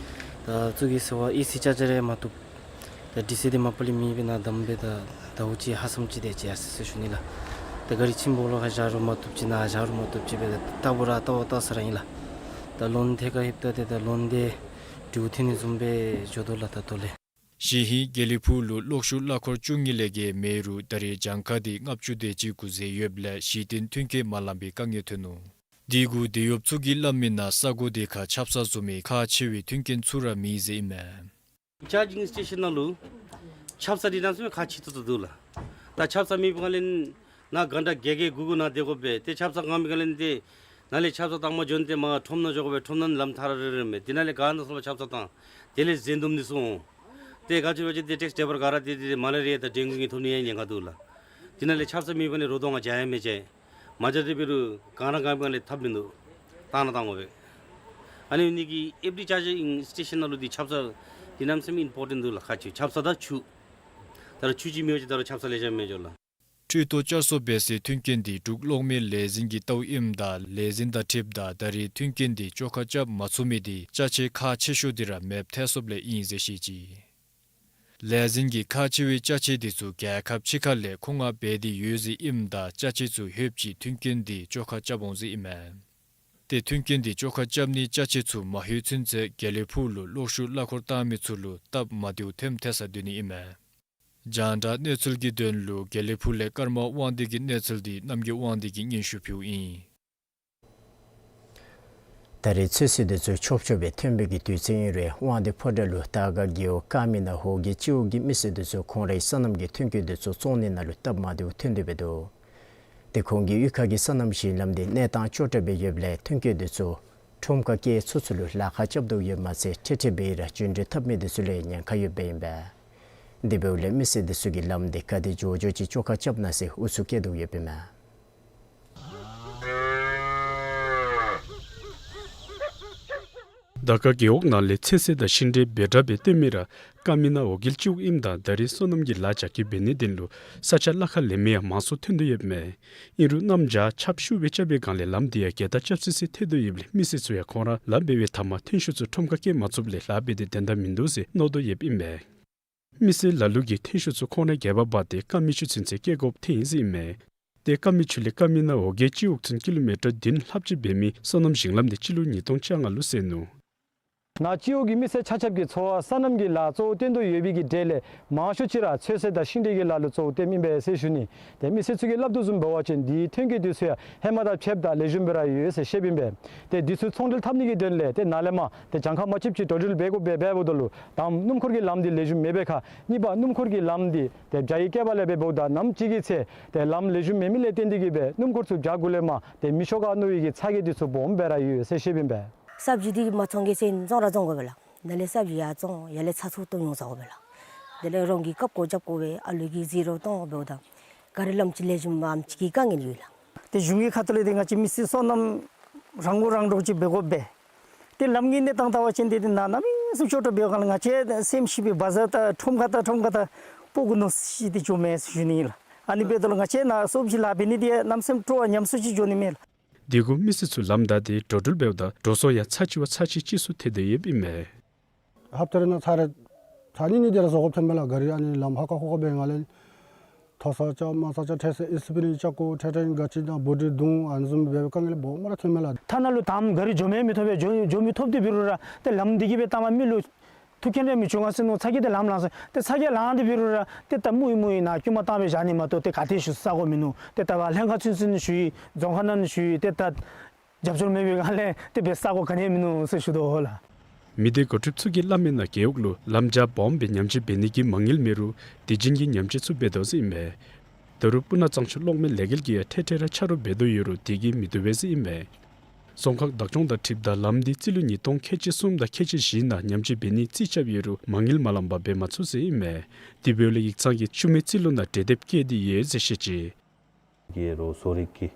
ད་བཙུགས་ཡི་ཟེར་བ་ཨེ་སི་ཅཱརཇ་ར་མ་བཏུབ། ད་ཌི་སི་དེ་མ་པ་ལས་མེད་པས། ནཱ་དམ་སྦེ་ད་ཟླཝ་གཅིག་ལྷག་ཙམ་ཅིག་དེ་ཅིག་ཡར་སོ་ཡི་ཟེར་ཞུ་ནི་ལགས། ད་ག་རི་ཁྱིམ་སྦོ་ལོགས་ཁར་བཞག་རུང་མ་བཏུབ་ཅིག་ནཱ་བཞག་རུང་མ་བཏུབ་ཅིག་སྦེ་ད་ལྟ་བུ་ར་ལྟ་བ་ལྟ་ས་ར་ཨིན་ལགས། ད་ལོན་ཐད་ཁར་ལྷོདཔ་ད་ཏེ་ད་ལོན་དེ་འགྲུལ་ཐོན་ནི་བཟུམ་སྦེ་འགྱོ་དོ་ལགས་ད་ལྟོ་ལས། གཞེས་ཧིང་དགེ་ལེགས་ཕུག་ལུ་གློག་ཤུགས་གླ་འཁོར་བཅུ་གཉིས་ལས་བརྒལ་མེད་རུང་ད་རེས་གྱངས་ཁ་དེ་ལྔ་བཅུ་དེ་ཅིག་གུ་འཛེགས་ཡོདཔ་ལས་གཞི་རྟེན་མཐུན་རྐྱེན་མ་ལང་པའི་དཀའ་ངལ་ཐོན་ནུག། དེ་གུ་དེད་གཡོགཔ་ཚུ་གིས་སླབ་མི་ནང་ས་གོ་དེ་ཁར་ཆབ་གསང་བཟོ་མི་ཁག་ཆེ་བའི་མཐུན་རྐྱེན་ཚུ་ར་མེད་ཟེར་ཨིན་མས། ཅཱར་ཇིང་སི་ཊེ་ཤཱན་ནང་ལུ་ཆབ་གསང་འདི་གནམ་མེད་ས་མེད་ཁག་ཆེ་ཏོག་ཏོ་འདུག་ལགས། ད་ཆབ་གསང་མེད་པའི་སྒང་ལས་ནཱ་གྷན་ཊ་བརྒྱད་བརྒྱད་དགུ་དགུ་ནཱ་སྡོད་དགོ་པས། ཏེ་ཆབ་གསང་དགོ་པའི་སྒང་ལས་ཏེ་ནཱ་ལས་ཆབ་གསང་བཏང་མ་འགྱོ་ནི་ཏེ་མར་ཁྲོམ་ནང་འགྱོ་དགོ་པས། ཁྲོམ་ནང་ལམ་ཐག་ར་རིང་རིངམ་མས། དེ་ནང་ལས་ག་ནང་སོང་ལུ་ཆབ་གསང་བཏང་དེ་ལས་ཟས་བཙོང་ནི་ཚུ་འོང་། ཏེ་ག་ཅི་འབད་བ་ཅིན་ཏེ་ཊེགསི་འབདཝ་ག་ར་ཏེ་ཏེ་མ་ལེ་རི་ཡ་དང་ཌེང་གུ་གི་ཐོབ་ནི་ཡང་ཉེན་ཁ་འདུག་ལགས། དེ་ནང་ལས་ཆབ་གསང་མེད་པའི་སྒང་ལས་རོ་ཐོག་ནང་བཞག་ཡང་མི་བཞག། མ་བཞག་དེ་འབད་རུང་གང་ར་གང་པའི་སྒང་ལས་ཐབས་མིན་འདུག། བཏང་ན་བཏང་དགོ་པས། ཨ་ནི་ཨ་ནི་གི་ཨེབ་རི་ཅཱར་ཇིང་སི་ཊེ་ཤཱན་ནང་ལུ་འདི་ཆབ་གསང་འདི་གནམ་མེད་ས་མེད་ཨིམ་པོར་ཊེནཊ་འདུག་ལགས། ཁག་ཆེ། ཆབ་གསང་དང་ཆུ། ད་རུང་ཆུ་ཅིག་མེད་པ་ཅིན་ད་རུང་ཆབ་གསང་ལེགས་ཤོམ་མི་འགྱོ་ལགས། འཕྲུལ་ཏོག་བསྐྱར་གསོ་འབད་སའི་མཐུན་རྐྱེན་འདི་འབྲུག་གློག་མེ་ལས་འཛིན་གྱི་ལྟཝ་ཨིནམ་ད་ལས་འཛིན་དང་འཁྲིལཝ་ད་ད་རེས་མཐུན་རྐྱེན་འདི་བཅོ་ཁ་རྐྱབ་མ་ཚུགས་མི་འདི་ཅ་ཆས་ཁག་ཆེ་ཤོས་འདི་ར་མེདཔ་ཐལ་སོཔ་ལས་ཨིན་ཟེར་བཤད་ཅི། ལས་འཛིན་གྱིས་ཁག་ཆེ་བའི་ཅ་ཆས་འདི་ཚུ་རྒྱལ་ཁབ་ཕྱི་ཁ་ལས་མཁོ་མངགས་འབད་དེ་ཡོད་ཟེར་ཨིནམ་ད་ཅ་ཆས་ཚུ་ལྷོདཔ་ཅིག་མཐུན་རྐྱེན་འདི་བཅོ་ཁ་རྐྱབ་འོང་ཟེར་ཨིན་མས། ཏེ་མཐུན་རྐྱེན་འདི་བཅོ་ཁ་རྐྱབ་ནི་ཅ་ཆས་ཚུ་མ་ལྷོད་ཚུན་ཚོད་དགེ་ལེགས་ཕུག་ལུ་གློག་ཤུགས་གླ་འཁོར་བཏང་མི་ཚུ་ལུ་སྟབས་མ་བདེཝ་ཐོནམ་ཐལ་ས་སྡོད་ནི་ཨིན་མས། རྒྱང་བསྒྲགས་གནས་ཚུལ་གྱི་དོན་ལུ་དགེ་ལེགས་ཕུག་ལས་ཀརྨ་དབང་འདུས་ཀྱི་གནས་ཚུལ་འདི་རྣམ་རྒྱལ་དབང་འདུས་ཀྱིས་སྙན་ཞུ་ཕུལཝ་ཨིན། ད་རེས་ཚོད་བསྲེ་འདི་ཚུ་ཆོབ་ཆོབ་སྦེ་ཐོན་པའི་གི་དུས་ཚོད་ཨིན་རུང་དབང་འདུས་ཕོ་བྲང་ལུ་དར་དཀར་རྒེད་འོག་ཀ་མི་ན་འོག་རྒྱལ་སྤྱི་འོག་གི་མི་སེར་འདི་ཚུ་ཁོང་རའི་སོ་ནམ་གྱི་ཐོན་སྐྱེད་འདི་ཚུ་བཙོང་ནི་ནང་ལུ་སྟབས་མ་བདེཝ་ཐོན་ཏེ་འབད་དོ། ཏེ་ཁོང་གི་གཡུས་ཁ་གི་སོ་ནམ་ཞིང་ལམ་འདི་གནས་སྟངས་སྐྱོ་དྲགས་སྦེ་ཡོདཔ་ལས་ཐོན་སྐྱེད་འདི་ཚུ་ཁྲོམ་ཁར་བསྐྱལ་ཚུགས་ཚུགས་ལུ་ལཱ་ཁག་རྐྱབ་དོ་ཡོདཔ་མ་ཚད་འཕྲལ་འཕྲལ་སྦེ་ར་རྒྱུན་འགྲུལ་འཐབ་མི་འདི་ཚུ་ལུ་ཉེན་ཁ་ཡོདཔ་ཨིན་པས། དེ་འབདཝ་ལས་མི་སེར་འདི་ཚུ་གིས་ལམ་འདི་ག་དེ་མགྱོགས་མགྱོགས་ཅིག་བཅོ་ཁ་རྐྱབ་གནང་ཟེར་ཨུ་ཚུགས་བསྐྱེད་དོ་ཡོདཔ་ཨིན་མས། དར་དཀར་རྒེད་འོག་ནང་ལས་ཚོད་བསྲེ་དང་ཤིང་འབྲས་འབད་དྲགས་སྦེ་བཏོན་མི་ར་ཀ་མི་ན་འོག་རྒྱལ་སྤྱི་འོག་ཨིནམ་ད་ད་རེས་སོ་ནམ་གྱི་ལཱ་རྒྱ་སྐྱེད་འབད་ནིའི་དོན་ལུ་ས་ཆ་གླ་ཁར་ལེན་མི་ཡང་མང་སུ་ཐོན་དོ་ཡོདཔ་མས། ཨིན་རུང་གནམ་བྱཱར་ཆརཔ་ཤུགས་སྦེ་རྐྱབ་པའི་སྒང་ལས་ལམ་འདི་ཡང་གྱལ་དར་རྐྱབ་སི་སི་ཐལ་དོ་ཡོདཔ་ལས་མི་སེར་ཚུ་ཡང་ཁོང་ར་ལཱ་འབད་བའི་མཐའ་མར་ཐོན་ཤུགས་ཚུ་ཁྲོམ་ཁར་བསྐྱལ་མ་ཚུགསཔ་ལས་ལཱ་འབད་དེ་དོན་དག་མིན་འདུག་ཟེར་མནོ་དོ་ཡོདཔ་ཨིན་མས། མི་སེར་ལ་ལུ་གིས་ཐོན་ཤུགས་ཚུ་ཁོང་རའི་སྒལ་པར་འབག་སྟེ་ཀ་མི་ཆུ་ཚུན་ཚོད་སྐྱེལ་དགོཔ་ཐོན་ཡི་ཟེར་ཨིན་མས། ཏེ་ཀ་མི་ཆུ་ལས་ཀ་མི་ན་འོག་རྒྱལ་སྤྱི་འོག་ཚུན་ཀི་ལོ་མི་ཊར་བདུན་ལྷགཔ་ཅིག་འབད་མི་སོ་ནམ་ཞིང་ལམ་འདི་སྤྱི་ལོ་ཉིས་སྟོང་བཅོ་ལྔ་ལུ་བཟོས་ནུག། ནཱ་སྤྱི་འོག་གི་མི་སེར་ཆ་ཁྱབ་ཀྱི་འཚོ་བ་སོ་ནམ་གྱི་ལཱ་གཙོ་བོ་བཏོན་དོ་ཡོད་པའི་གི་གྲས་ལས་མང་ཤོས་ཅིག་ར་ཚོད་བསྲེ་དང་ཤིང་འབྲས་ཀྱི་ལཱ་ལུ་གཙོ་བོ་བཏོནམ་ཨིན་པས་ཟེར་ཞུ་ནི། ཏེ་མི་སེར་ཚུ་གིས་སླབ་དོ་བཟུམ་འབད་བ་ཅིན་དེའི་ཐོན་སྐྱེད་དེ་ཚུ་ཡང་ཧེ་མ་དང་ཕྱདཔ་ད་ལེགས་ཤོམ་སྦེ་ར་ཡོད་ཟེར་བཤདཔ་ཨིན་པས། ཏེ་དེ་ཚུ་ཚོང་འབྲེལ་འཐབ་ནི་གི་དོན་ལས་ཏེ་ནཱ་ལས་མར་ཏེ་གྱངས་ཁ་མ་ཆོདཔ་ཅིག་འགྲོ་འགྲུལ་འབད་དགོཔ་སྦེ་འབདཝ་ད་ལུ་དང་པ་སྣུམ་འཁོར་གྱི་ལམ་འདི་ལེགས་ཤོམ་མེད་པའི་ཁར་གཉིས་པ་སྣུམ་འཁོར་གྱི་ལམ་འདི་ཏེ་བྱཱ་གི་ཁྱད་པར་ལས་སྦེ་འབདཝ་ད་ནམ་ཅིག་གི་ཚེ་ཏེ་ལམ་ལེགས་ཤོམ་མེད་མི་ལས་བརྟེན་ཏེ་གིས་སྦེ་སྣུམ་འཁོར་ཚུ་བྱཱ་གུ་ལས་མར་ཏེ་མི་ཤོར་ག་མནོ་བའི་གི་ཚ་གྱང་དེ་ཚུ་སྦོམ་སྦེ་ར་ཡོད་ཟེར་བཤདཔ་ཨིན་པས། སབ་ཇི་འདི་མ་བཙོང་གེ་ཟེར་བཙོང་ར་བཙོང་དགོ་པས་ལགས། ནཱ་ལས་སབ་ཇི་ཡར་བཙོང་ཡར་ལས་ཚ་ཚུ་བཏོན་འོང་ཟ་དགོ་པས་ལགས། དེ་ལས་རོང་གི་རྐྱབ་དགོ་རྐྱབ་དགོ་པས། ཨ་ལུ་གི་རྩིས་རོགས་གཏང་དགོ་པས། ད་ག་རི་ལམ་ཅིག་ལེགས་ཤོམ་མེདཔ་ཅིག་གི་དཀའ་ངལ་ཡོད་ལགས། ཏེ་གཞུང་གི་ཁ་ཐུག་ལས་ཏེ་ང་བཅས་མི་སེར་སོ་ནམ་རང་མགོ་རང་འདྲོངས་ཅིག་འབད་དགོ་པས། ཏེ་ལམ་གྱི་གནས་སྟངས་བལྟ་བ་ཅིན་ཏེ་ཏེ་ནཱ་གནམ་མེད་ས་མེད་སྐྱོ་དྲགས་འབད་བའི་སྒང་ལས་ང་བཅས་སེམས་ཤི་བའི་བ་ཟ་ད་ཁྲོམ་ཁ་ད་ཁྲོམ་ཁ་ད་སྤོ་དགོ་མནོ་ཤི་སྟེ་འགྱོཝ་མས་ཟེར་ཞུ་ནི་ལགས། ཨ་ནི་འབདཝ་ད་ལུ་ང་བཅས་ནཱ་སོ་ནམ་གྱི་ལཱ་འབད་ནི་འདི་གནམ་མེད་ས་མེད་སྤྲོ་བ་ཉམས་སུ་ཅིག་འགྱོ་ནི་མས་ལགས། དེ་གུ་མི་སེར་ཚུ་ལམ་བདའ་སྟེ་འགྲོ་འགྲུལ་འབདཝ་ད་འགྲོ་སོང་ཡང་ཚར་གཅིག་བ་ཚར་གཅིག་གཅིག་སུ་ཐལ་ཏེ་ཡོདཔ་ཨིན་མས། ཧབ་ཏ་རེ་ནང་ཚར་རེ་ཚར་གཉིས་གཉིས་དེ་ར་བཟོ་དགོཔ་ཐོནམ་མས་ལགས། ག་རི་ཨ་ནི་ལམ་ཧ་ཁ་ཧུ་ཁ་འབད་བའི་སྒང་ལས་མཐོ་ས་ཆག་དམའ་ས་ཆག་འཕྲལ་སེལ་ཨི་སི་པི་རིན་ཆག་དགོ། འཕྲལ་འཕྲལ་ག་ཅི་ད་བོ་ཊི་བརྡུང་ཨ་ནི་བཟུམ་འབད་བའི་དཀའ་ངལ་སྦོམ་ར་ཐོནམ་མས་ལགས། ཐ་ན་ལུ་དང་པ་ག་རི་འགྱོ་མི་མི་ཐོབ་པས། འགྱོ་འགྱོ་མི་ཐོབ་སྟེ་འབད་རུང་ར་ཏེ་ལམ་འདི་གིས་སྦེ་ད་མ་མི་ལུ་ཐུག་རྐྱེན་རེ་མི་འབྱུང་ག་ཟེར་མནོ་ཚ་གྱང་དེ་ལངམ་ལངམ་ཟེར། ཏེ་ཚ་གྱང་ལངམ་སྟེ་འབད་རུང་ར་ཏེ་ད་མུ་ཡི་མུ་ཡི་ནཱ་དཀྱུས་མ་བཏང་སྦེ་བཞག་ནི་མ་གཏོགས་ཏེ་ག་ཏེ་ཞུ་ས་གོ་མིན་ནུག། ཏེ་ད་བ་ལྷན་ཁག་ཚུན་ཚོད་ནང་ཞུ་ཡི། རྫོང་ཁག་ནང་ནང་ཞུ་ཡི། ཏེ་ད་རྒྱབ་སྐྱོར་མེད་པའི་སྒང་ལས་ཏེ་འབད་ས་གོ་ག་ནི་ཡང་མིན་ནུག་ཟེར་ཞུ་དོ་ལགས། མི་སྡེ་འགོ་ཁྲིདཔ་ཚུ་གིས་སླབ་མིའི་ནང་རྒེད་འོག་ལུ་ལམ་བྱཱ་སྦོམ་སྦེ་ཉམས་བཅོས་འབད་ནི་གི་མ་དངུལ་མེད་རུང་དེ་བཞིན་གྱི་ཉམས་བཅོས་ཚུ་འབད་དོ་ཟེར་ཨིན་མས། ད་རུང་སྤུ་ན་གཙང་ཆུ་གློག་མེ་ལས་འགུལ་གྱིས་ཡང་འཕྲལ་འཕྲལ་ར་ཆ་རོགས་འབད་དོ་ཡོད་རུང་དེ་གིས་མི་བཏུབ་པས་ཟེར་ཨིན་མས། རྫོང་ཁག་བདག་སྐྱོང་དང་འཁྲིལཝ་ད་ལམ་འདི་རྩིས་ལོ་ཉིས་སྟོང་ཁལ་གཅིག་གསུམ་དང་ཁལ་གཅིག་བཞི་ནང་ཉམས་བཅོས་འབད་ནི་རྩིས་རྐྱབ་ཡོད་རུང་མ་དངུལ་མ་ལངམ་སྦེ་འབད་མ་ཚུགས་ཟེར་ཨིན་མས། དེ་འབདཝ་ལས་ཡིག་ཚང་གིས་ཆུ་མེ་རྩིས་ལོ་ནང་གྲོས་འདེབས་བཀོད་དེ་ཡོད་ཟེར་བཤད་ཅི། གི་རོགས་བཟོ་རིག་གི་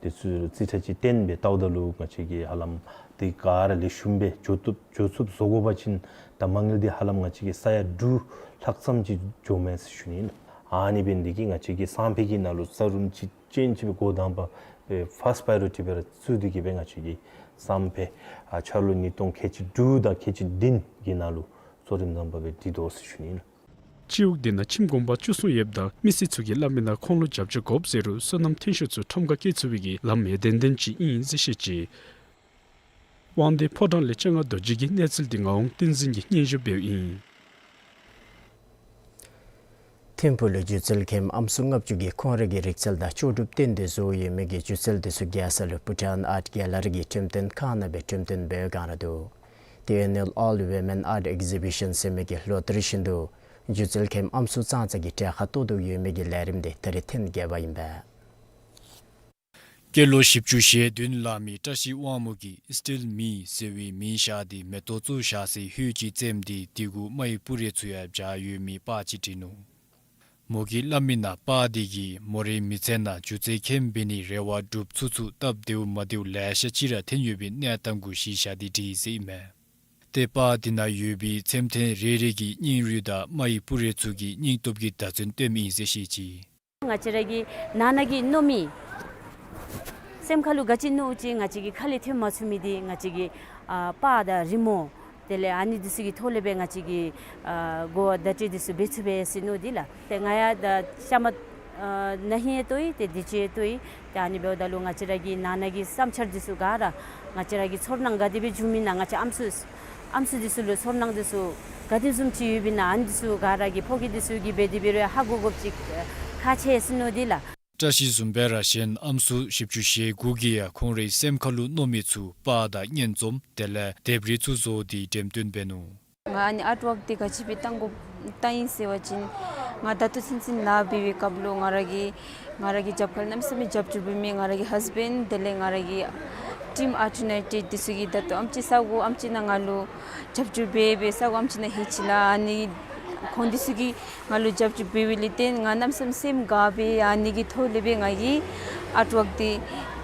དེ་ཚུ་རྩིས་ཁྲ་ཅིག་བཏོན་སྦེ་བལྟཝ་ད་ལུ་ང་བཅས་ཀྱིས་ཧ་ལམ་དེ་ག་ར་ལེགས་ཤོམ་སྦེ་འགྱོ་བཏུབ་འགྱོ་ཚུགསཔ་བཟོ་དགོ་པ་ཅིན་ད་མ་དངུལ་འདི་ཧ་ལམ་ང་བཅས་ཀྱིས་ས་ཡ་དྲུག་ལྷག་ཙམ་ཅིག་འགྱོཝ་མས་ཟེར་ཞུ་ནི་ཨིན། ཨ་ནི་འབད་ནི་དེ་གིས་ང་བཅས་ཀྱིས་སང་ཕོད་ཀྱི་ནང་ལུ་ས་རུམ་ཅིག་ཅན་ཅིག་སྦེ་འགོ་དང་པ་སྦེ་ཕཱསཊ་པྲའི་ཡོ་རི་ཊི་སྦེ་ར་བཙུགས་ཏེ་གིས་སྦེ་ང་བཅས་ཀྱིས་སང་ཕོད་ཨ་ཆ་ལོ་ཉིས་སྟོང་ཁལ་གཅིག་དྲུག་དང་ཁལ་གཅིག་བདུན་གྱི་ནང་ལུ་གཙོ་རིམ་དང་པ་སྦེ་སྒྲིག་དོ་ཟེར་ཞུ་ནི་ཨིན། སྤྱི་འོག་འདི་ནང་ཁྱིམ་གུང་པ་བཅུ་གསུམ་ཡོདཔ་ད་མི་སེར་ཚུ་གིས་སླབ་མིའི་ནང་ཁོང་ལུ་རྒྱབ་སྐྱོར་དགོཔ་ཟེར་རུང་སོ་ནམ་ཐོན་ཤུགས་ཚུ་ཁྲོམ་ཁར་བསྐྱལ་ཚུགས་པའི་གི་ལམ་མེད་དེན་དེན་ཅིག་ཨིན་ཟེར་བཤད་ཅི། དབང་འདུས་ཕོ་བྲང་ལས་སྤྱན་སྔ་རྡོ་རྗེ་གི་གནས་ཚུལ་འདི་ངག་དབང་བསྟན་འཛིན་གྱིས་སྙན་ཞུ་འབདཝ་ཨིན། ཐིམ་ཕུག་ལུ་སྒྱུ་རྩལ་མཁནམ་ཨམ་སྲུ་ལྔ་བཅུ་གིས་ཁོང་རའི་གི་རིག་རྩལ་དང་ལྕོགས་གྲུབ་བཏོན་ཏེ་བཟོ་ཡོད་མི་གི་སྒྱུ་རྩལ་དེ་ཚུ་རྒྱལ་ས་ལུ་བྷུ་ཊཱན་ཨརཊ་གེ་ལ་རི་གི་འགྲེམས་སྟོན་ཁང་ནང་སྦེ་འགྲེམས་སྟོན་འབད་བའི་སྒང་ར་འདུག། ཏེ་ཨེ་ནུ་ཨལ་ཨོལ་ཝི་མེན་ཨརཊ་ཨེག་ཟི་བི་ཤཱན་ཟེར་མི་གི་ལོ་ལྟར་བཞིན་དུ་སྒྱུ་རྩལ་མཁནམ་ཨམ་སྲུ་ཙང་ཙ་གི་གྲལ་ཁར་གཏོགས་དོ་ཡོད་མི་གི་ལས་རིམ་དེ་ད་རིས་ཐེངས་བརྒྱད་པ་ཨིན་པས། སྐྱེས་ལོ་བཞི་བཅུ་ཞེ་བདུན་ལང་མི་བཀྲ་ཤིས་དབང་མོ་གིས་Steal Me ཟེར་བའི་མིང་བཞག་སྟེ་མེ་ཏོག་བཙུགས་བཞག་སའི་ཧོད་ཅིག་བཙེམས་ཏེ་དེ་གུ་རྨ་ཡི་སྤུ་རས་ཚུ་ཡང་སྦྱར་ཡོད་མི་པར་ཅིག་བྲིས་ནུག། མོ་གིས་སླབ་མིའི་ནང་པར་དེ་གིས་མོ་རའི་མི་ཚེ་ནང་སྒྱུ་རྩལ་མཁན་འབད་ནིའི་རེ་བ་སྒྲུབ་ཚུགས་ཚུགས་སྟབས་བདེཝ་མ་བདེཝ་ལེ་ཤ་ཅིག་ར་ཐོན་ཡོད་པའི་གནས་སྟངས་གུ་གཞི་བཞག་སྟེ་བྲིས་ཟེར་ཨིན་མས། ཏེ་པར་དེ་ནང་ཡོད་པའི་མཚན་ཐོན་རེ་རེ་གི་སྙིང་རུས་དང་རྨ་ཡི་སྤུ་རས་ཚུ་གི་སྙིང་སྟོབས་ཀྱི་བརྡ་མཚོན་སྟོནམ་ཨིན་ཟེར་བཤད་ཅི། ང་བཅས་ར་གི་ནང་ན་གི་མནོ་མི་སེམས་ཁ་ལུ་ག་ཅི་མནོཝ་ཅིག་ང་བཅས་ཀྱི་ཁ་ལས་ཐོན་མ་ཚུགས་མི་འདི་ང་བཅས་ཀྱི་ཨ་པར་དང་རི་མོ་དེ་ལས་ཨ་ནི་འདི་ཚུ་གི་ཐོག་ལས་སྦེ་ང་བཅས་ཀྱིས་ཨ་གོ་བ་བརྡ་སྤྲོད་འདི་ཚུ་འབད་ཚུགས་པས་ཟེར་མནོ་དེ་ལགས། ཏེ་ང་ཡང་ད་ཤ་མ་ཨ་ན་ཧིང་ཡང་ལྟོ་ཡི། ཏེ་དུས་ཅི་ཡང་ལྟོ་ཡི། ཏེ་ཨ་ནི་འབདཝ་ད་ལུ་ང་བཅས་ར་གི་ནང་ན་གི་བསམ་འཆར་འདི་ཚུ་ག་ར་ང་བཅས་ར་གི་ཚོར་སྣང་ག་དེ་སྦེ་བྱུང་མི་ན་ང་བཅས་ཨམ་སྲུ་ཨམ་སྲུ་འདི་ཚུ་ལུ་ཚོར་སྣང་འདི་ཚུ་ག་དེ་བཟུམ་ཅིག་ཡོདཔ་ཨིན་ན་ཨ་ནི་འདི་ཚུ་ག་ར་གི་ཕོ་སྐྱེས་འདི་ཚུ་གིས་འབད་དེ་འབད་རུང་ཧ་གོ་དགོཔ་ཅིག་ཁག་ཆེ་ཟེར་མནོ་དེ་ལགས། བཀྲ་ཤིས་བཟུམ་སྦེ་ར་གཞན་ཨམ་སྲུ་བཞི་བཅུ་ཞེ་དགུ་གིས་ཡང་ཁོང་རའི་སེམས་ཁ་ལུ་མནོ་མི་ཚུ་པར་དང་སྙན་རྩོམ་དེ་ལས་ལྡེབས་རིས་ཚུ་བཟོ་སྟེ་འགྲེམས་སྟོན་འབད་ནུག། ང་ཨ་ནི་ཨརཊ་ཝརཀ་འདི་ག་ཅི་སྦེ་བཏང་དགོཔ་བཏང་ཡི་ཟེར་བ་ཅིན་ང་ད་ལྟོ་ཚུན་ཚོད་ལཱ་འབད་བའི་སྐབས་ལུ་ང་ར་གི་ང་ར་གི་རྒྱབ་ཁར་གནམ་མེད་ས་མེད་རྒྱབ་སྐྱོར་འབད་མི་ང་ར་གི་ཧཱས་བེནཌ་དེ་ལས་ང་ར་གི་ཊིམ་ཨརཊ་ཡུ་ནའི་ཊེཌ་འདི་ཚུ་གིས་ད་ལྟོ་ཨམ་ཅིག་ས་གོ་ཨམ་ཅིག་ནང་ང་ལུ་རྒྱབ་སྐྱོར་འབད་འབད་ས་གོ་ཨམ་ཅིག་ནང་ལྷོད་ཅི་ལགས། ཨ་ནི་ཁོང་འདི་ཚུ་གིས་ང་ལུ་རྒྱབ་སྐྱོར་འབད་བའི་ལས་བརྟེན་ང་གནམ་མེད་ས་མེད་སེམས་དགའ་སྦེ་ཨ་ནི་གི་ཐོག་ལས་སྦེ་ང་གིས་ཨརཊ་ཝརཀ་འདི་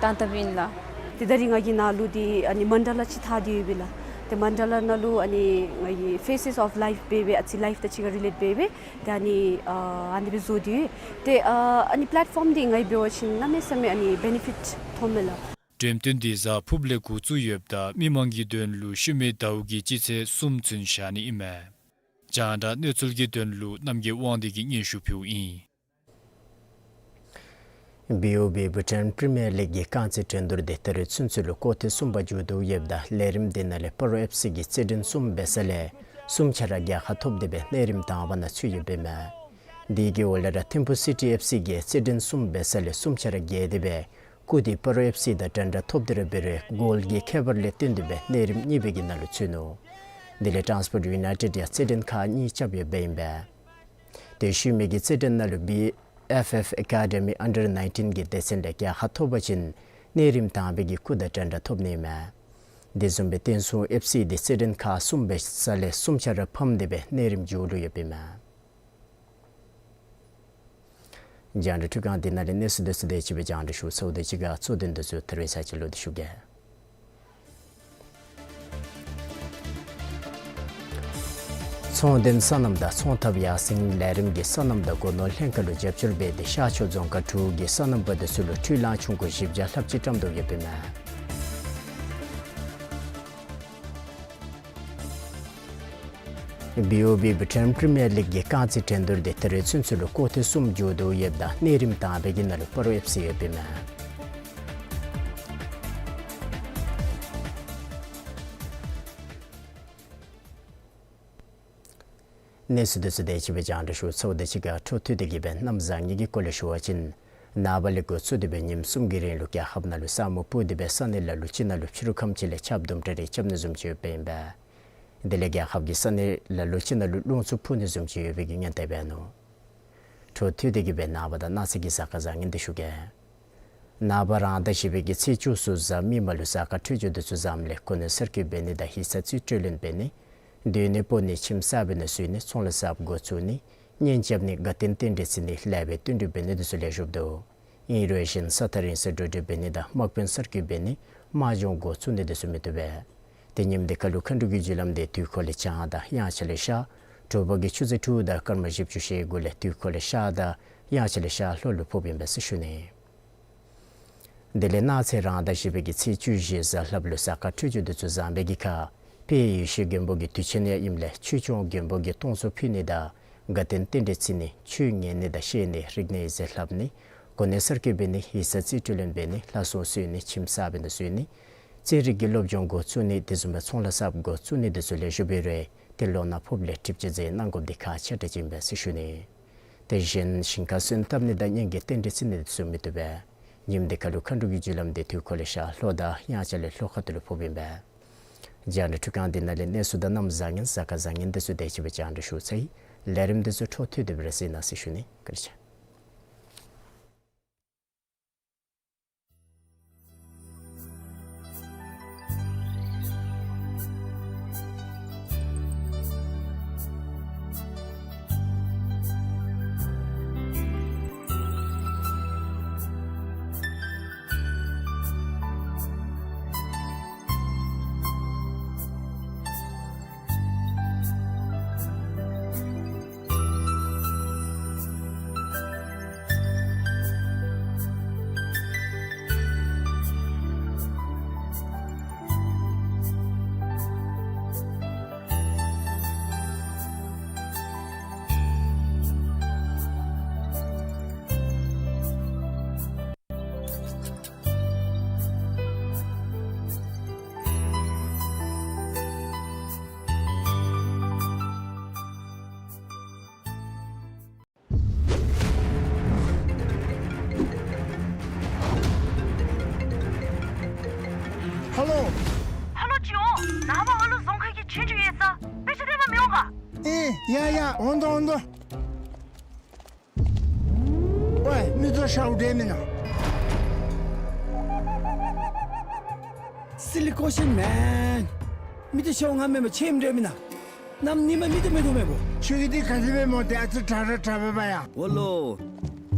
བཏང་བཏངམ་ཨིན་ལགས། ཏེ་ད་རིས་ང་གི་ནང་ལུ་འདི་ཨ་ནི་མན་ཌ་ལ་ཅིག་འཐག་སྟེ་ཡོད་པས་ལགས། ཏེ་མན་ཌ་ལ་ནང་ལུ་ཨ་ནི་ང་གི་ཕེསེས་ཨོཕ་ལའིཕ་འབད་འབད་ཨ་ཙི་ལའིཕ་དང་གཅིག་ཁར་རི་ལེཊ་འབད་འབད་ཏེ་ཨ་ནི་ཨ་ཨ་ནི་སྦེ་བཟོ་སྟེ་ཡོད། ཏེ་ཨ་ཨ་ནི་པ་ལེཊ་ཕོམ་འདི་ང་གིས་འབད་བ་ཅིན་གནམ་མེད་ས་མེད་ཨ་ནི་བེ་ནི་ཕིཊ་ཐོབ་མས་ལགས། འགྲེམས་སྟོན་འདི་གཟའ་ཕུརཔ་ལས་འགོ་བཙུགས་ཡོདཔ་ད་མི་མང་གི་དོན་ལུ་ཤུལ་མའི་ཟླཝ་གི་སྤྱི་ཚེས་གསུམ་ཚུན་བཞག་ནི་ཨིན་མས། རྒྱང་བསྒྲགས་གནས་ཚུལ་གྱི་དོན་ལུ་རྣམ་རྒྱལ་དབང་འདུས་ཀྱིས་སྙན་ཞུ་ཕུལཝ་ཨིན། བི་ཨོ་བི་བྷུ་ཊཱན་པི་རི་མི་ཡར་ལིག་གི་རྐང་རྩེད་འགྲན་བསྡུར་འདི་ད་རིས་ཚུན་ཚོད་ལུ་སྐོར་ཐེངས་གསུམ་པ་མཇུག་བསྡུ་ཡོདཔ་ད་ལས་རིམ་འདི་ནང་ལས་སྤ་རོ་ཨེཕ་སི་གིས་རྩེད་འགྲན་གསུམ་འབད་ས་ལས་གསུམ་ཆ་ར་རྒྱལ་ཁ་ཐོབ་སྟེ་སྦེ་གནས་རིམ་དང་པ་ནང་ཚུད་ཡོདཔ་ཨིན་མས། དེ་གི་འོག་ལས་ར་ཐིམ་ཕུ་སི་ཊི་ཨེཕ་སི་གིས་རྩེད་འགྲན་གསུམ་འབད་ས་ལས་གསུམ་ཆ་ར་རྒྱལ་ཏེ་སྦེ་སྐུ་འདི་སྤ་རོ་ཨེཕ་སི་དང་འདྲན་འདྲ་ཐོབ་སྟེ་ར་འབད་རུང་གོལ་གྱི་ཁྱད་པར་ལས་བརྟེན་ཏེ་སྦེ་གནས་རིམ་གཉིས་པའི་གི་ནང་ལུ་ཚུད་ནུག། དེ་ལས་ཊཱན་སི་པོརཊ་ཡུ་ནའི་ཊེཌ་ཡང་རྩེད་འགྲན་ཁག་གཉིས་རྐྱབ་ཡོདཔ་ཨིན་པས། དེ་ཤུལ་མའི་གི་རྩེད་འགྲན་ནང་ལུ་བི་ཨེཕ་ཨེཕ་ཨེ་ཀ་ཌི་མི་ཨན་ཌར་ནའིན་ཊིན་གྱི་སྡེ་ཚན་ལས་རྒྱལ་ཁ་ཐོབ་པ་ཅིན་གནས་རིམ་དང་པའི་གི་སྐུ་དང་འདྲན་འདྲ་ཐོབ་ནི་ཨིན་མས། དེ་བཟུམ་སྦེ་བསྟན་སྲུང་ཨེཕ་སི་འདི་རྩེད་འགྲན་ཁག་གསུམ་འབད་ས་ལས་གསུམ་ཆ་ར་ཕམ་སྟེ་སྦེ་གནས་རིམ་མཇུག་ལུ་ཡོདཔ་ཨིན་མས། རྒྱང་བསྒྲགས་འཕྲུལ་ཁང་འདི་ནང་ལས་གནས་ཚུལ་འདི་ཚུ་དེ་ཅིག་སྦེ་རྒྱང་བསྒྲགས་ཞུ་ཚརཝ་དེ་ཅིག་ཁར་གཙོ་དོན་འདི་ཚུ་ཐེར་བའི་ཚར་ཅིག་ལོག་སྟེ་ཞུ་གེ། ཚོང་དོན་སོ་ནམ་དང་ཚོང་ཐབས་ཡར་སེང་ལས་རིམ་གྱིས་སོ་ནམ་དང་སྒོ་ནོར་ལྷན་ཁག་ལུ་རྒྱབ་སྐྱོར་འབད་དེ་ཤར་ཕྱོགས་རྫོང་ཁག་དྲུག་གི་སོ་ནམ་པ་དེ་ཚུ་ལུ་འཕྲུལ་གླང་ཆུང་ཀུ་བཞི་བརྒྱ་ལྷགཔ་ཅིག་བཀྲམ་དོ་ཡོདཔ་ཨིན་མས། བི་ཨོ་བི་བྷུ་ཊཱན་པི་རི་མི་ཡར་ལིག་གི་རྐང་རྩེད་འགྲན་བསྡུར་འདི་ད་རིས་ཚུན་ཚོད་ལུ་སྐོར་ཐེངས་གསུམ་མཇུག་བསྡུ་ཡོདཔ་ད་གནས་རིམ་དང་པའི་གི་ནང་ལུ་སྤ་རོ་ཨེཕ་སི་ཡོདཔ་ཨིན་མས། གནས་ཚུལ་འདི་ཚུ་དེ་ཅིག་སྦེ་རྒྱང་བསྒྲགས་ཞུ་ཚརཝ་དེ་ཅིག་ཁར་འཕྲོ་མཐུད་དེ་གི་སྦེ་གནམ་བཟང་ངན་གྱི་སྐོར་ལས་ཞུ་བ་ཅིན་ནངས་པ་ལས་འགོ་བཙུགས་ཏེ་སྦེ་ཉིནམ་གསུམ་གྱི་རིང་ལུ་རྒྱལ་ཁབ་ནང་ལུ་ས་སྨུག་སྤུབས་ཏེ་སྦེ་ས་གནས་ལ་ལུ་ཅིག་ནང་ལུ་ཕྱི་རུ་ཁམས་ཅིག་ལས་ཆརཔ་དུམ་གྲ་རེ་རྐྱབ་ནི་བཟུམ་ཅིག་ཡོདཔ་ཨིན་པས། དེ་ལས་རྒྱལ་ཁབ་ཀྱི་ས་གནས་ལ་ལུ་ཅིག་ནང་ལུ་རླུང་འཚུབ་འཕུ་ནི་བཟུམ་ཅིག་ཡོད་པའི་གི་སྔོན་བརྡ་འབད་ནུག། འཕྲོ་མཐུད་དེ་གི་སྦེ་ནངས་པ་དང་གནངས་ཚེ་གི་གཟའ་སྐར་བཟང་ངན་འདི་ཞུ་གེ། ནངས་པ་རང་ཟླ་བཞི་པའི་གི་ཚེས་བཅུ་གསུམ་གཟའ་མིག་དམར་ལུ་གཟའ་སྐར་འཕྲོད་སྦྱོར་འདི་ཚུ་བཟངམ་ལས་གོ་གནས་གསར་བསྐོ་འབད་ནི་དང་ཡིག་ཚང་རྩིས་སྤྲོད་ལེན་འབད་ནི། སྡོད་གནས་སྤོ་ནི་ཁྱིམ་གསརཔ་ནང་བཙུགས་ནི་ཚོང་ལཱ་གསརཔ་འགོ་བཙུགས་ནི་གཉེན་རྐྱབ་ནི་དགའ་སྟོན་རྟེན་འབྲེལ་བརྩི་ནི་ལེགས་པའི་བསྟུན་གྲོས་འབད་ནི་འདི་ཚུ་ལེགས་ཤོམ་འདུག། ཨིན་རུང་གཞན་ས་ཐག་རིང་སར་འགྲོ་འགྲུལ་འབད་ནི་དང་དམག་དཔོན་གསར་བསྐོ་འབད་ནི་དམག་སྦྱོང་འགོ་བཙུགས་ནི་འདི་ཚུ་མི་བཏུབ་པས། ཏེ་ཉིནམ་འདི་ཁར་ལུ་མཁའ་འགྲོ་གི་རྒྱུ་ལམ་འདི་དུས་འཁོར་ལས་བྱང་དང་དབྱངས་འཆར་ལས་ཤར། དྲོ་པ་གི་ཆུ་ཚོད་དྲུག་དང་སྐར་མ་བཞི་བཅུ་ཞེ་དགུ་ལས་དུས་འཁོར་ལས་ཤར་དང་དབྱངས་འཆར་ལས་ཤར་ལྷོ་ལུ་ཕོགཔ་ཨིན་པས་ཟེར་ཞུ་ནི། དེ་ལས་གནངས་ཚེ་རང་ཟླ་བཞི་པའི་གི་ཚེས་བཅུ་བཞི་གཟའ་ལྷགཔ་ལུ་གཟའ་སྐར་འཕྲོད་སྦྱོར་འདི་ཚུ་བཟང་པའི་གི་ཁར་དཔལ་ཡེ་ཤེས་མགོན་པོ་གི་དུས་ཆེན་ཡང་ཨིནམ་ལས་ཆོས་སྐྱོང་མགོན་པོ་གི་སྟོང་ཚོགས་ཕུལ་ནི་དང་དགའ་སྟོན་རྟེན་འབྲེལ་བརྩི་ནི་ཆོས་ཉན་ནི་དང་བཤད་ནི་རིག་གནས་ཡིག་རྩིས་ལྷབ་ནི་གོ་གནས་གསར་བསྐོ་འབད་ནི་ཡིག་ཚང་རྩིས་སྤྲོད་ལེན་འབད་ནི་ལྷ་སྲུང་གསོལ་ནི་ཁྱིམ་གསརཔ་ནང་བཙུགས་ནི་རྩེད་རིགས་ཀྱི་སློབ་སྦྱོང་འགོ་བཙུགས་ནི་དེ་བཟུམ་སྦེ་ཚོང་ལཱ་གསརཔ་འགོ་བཙུགས་ནི་འདི་ཚུ་ལེགས་ཤོམ་འབད་རུང་ཏེ་ལོ་ན་ཕོགཔ་ལས་གྲིབ་ཅིག་ཟེར་གནང་དགོཔ་འདི་ཁག་ཆེ་དྲགས་ཅིག་ཨིན་པས་ཟེར་ཞུ་ནི། དེ་བཞིན་ཞིང་ཁར་སོན་བཏབ་ནི་དང་གཉེན་གྱི་རྟེན་འབྲེལ་བརྩི་ནི་འདི་ཚུ་མི་བཏུབ་པས། ཉིནམ་འདི་ཁར་ལུ་མཁའ་འགྲོ་གི་རྒྱུ་ལམ་འདི་དུས་འཁོར་ལས་ཤར་ལྷོ་དང་དབྱངས་འཆར་ལས་ལྷོ་ཁ་ཐུག་ལུ་ཕོགཔ་ཨིན་པས། རྒྱང་བསྒྲགས་འཕྲུལ་ཁང་འདི་ནང་ལས་གནས་ཚུལ་དང་གནམ་བཟང་ངན་གཟའ་སྐར་བཟང་ངན་འདི་ཚུ་དེ་ཅིག་སྦེ་རྒྱང་བསྒྲགས་ཞུ་ཚར་ཡི། ལས་རིམ་འདི་ཚུ་འཕྲོ་མཐུད་དེ་སྦེ་ར་གཟིགས་གནང་ཟེར་ཞུ་ནི། བཀའ་དྲིན་ཆེ། ཧ་ལོ། ཧ་ལོ་ཅི་འོང་། ནངས་པ་ཨ་ལུ་རྫོང་ཁ་གི་ཆོས་རྒྱུགས་ཡོད་ས། དཔེ་ཆ་སྟོན་པར་མི་འོང་ག། ཨེ་ཡ་ཡ་འོང་དོ་འོང་དོ། ཝའི་མི་ཚུ་ཤཝ་འདྲས་མེན་ན། སི་ལི་ཀོ་ཤན་མེན། མི་ཚུ་ཤཝ་ང་མེན་པར་ཆེམ་འདྲས་མེན་ན། གནམ་ཉིནམ་མི་ཚུ་མི་ཐུབ་མེན་པོ། ཁྱོད་ཀྱིས་འདི་ག་དེ་སྦེ་སྨོ། ཏེ་ཨ་ཙི་དྲག་ར་དྲག་པས་པ་ཡ། འོ་ལོ།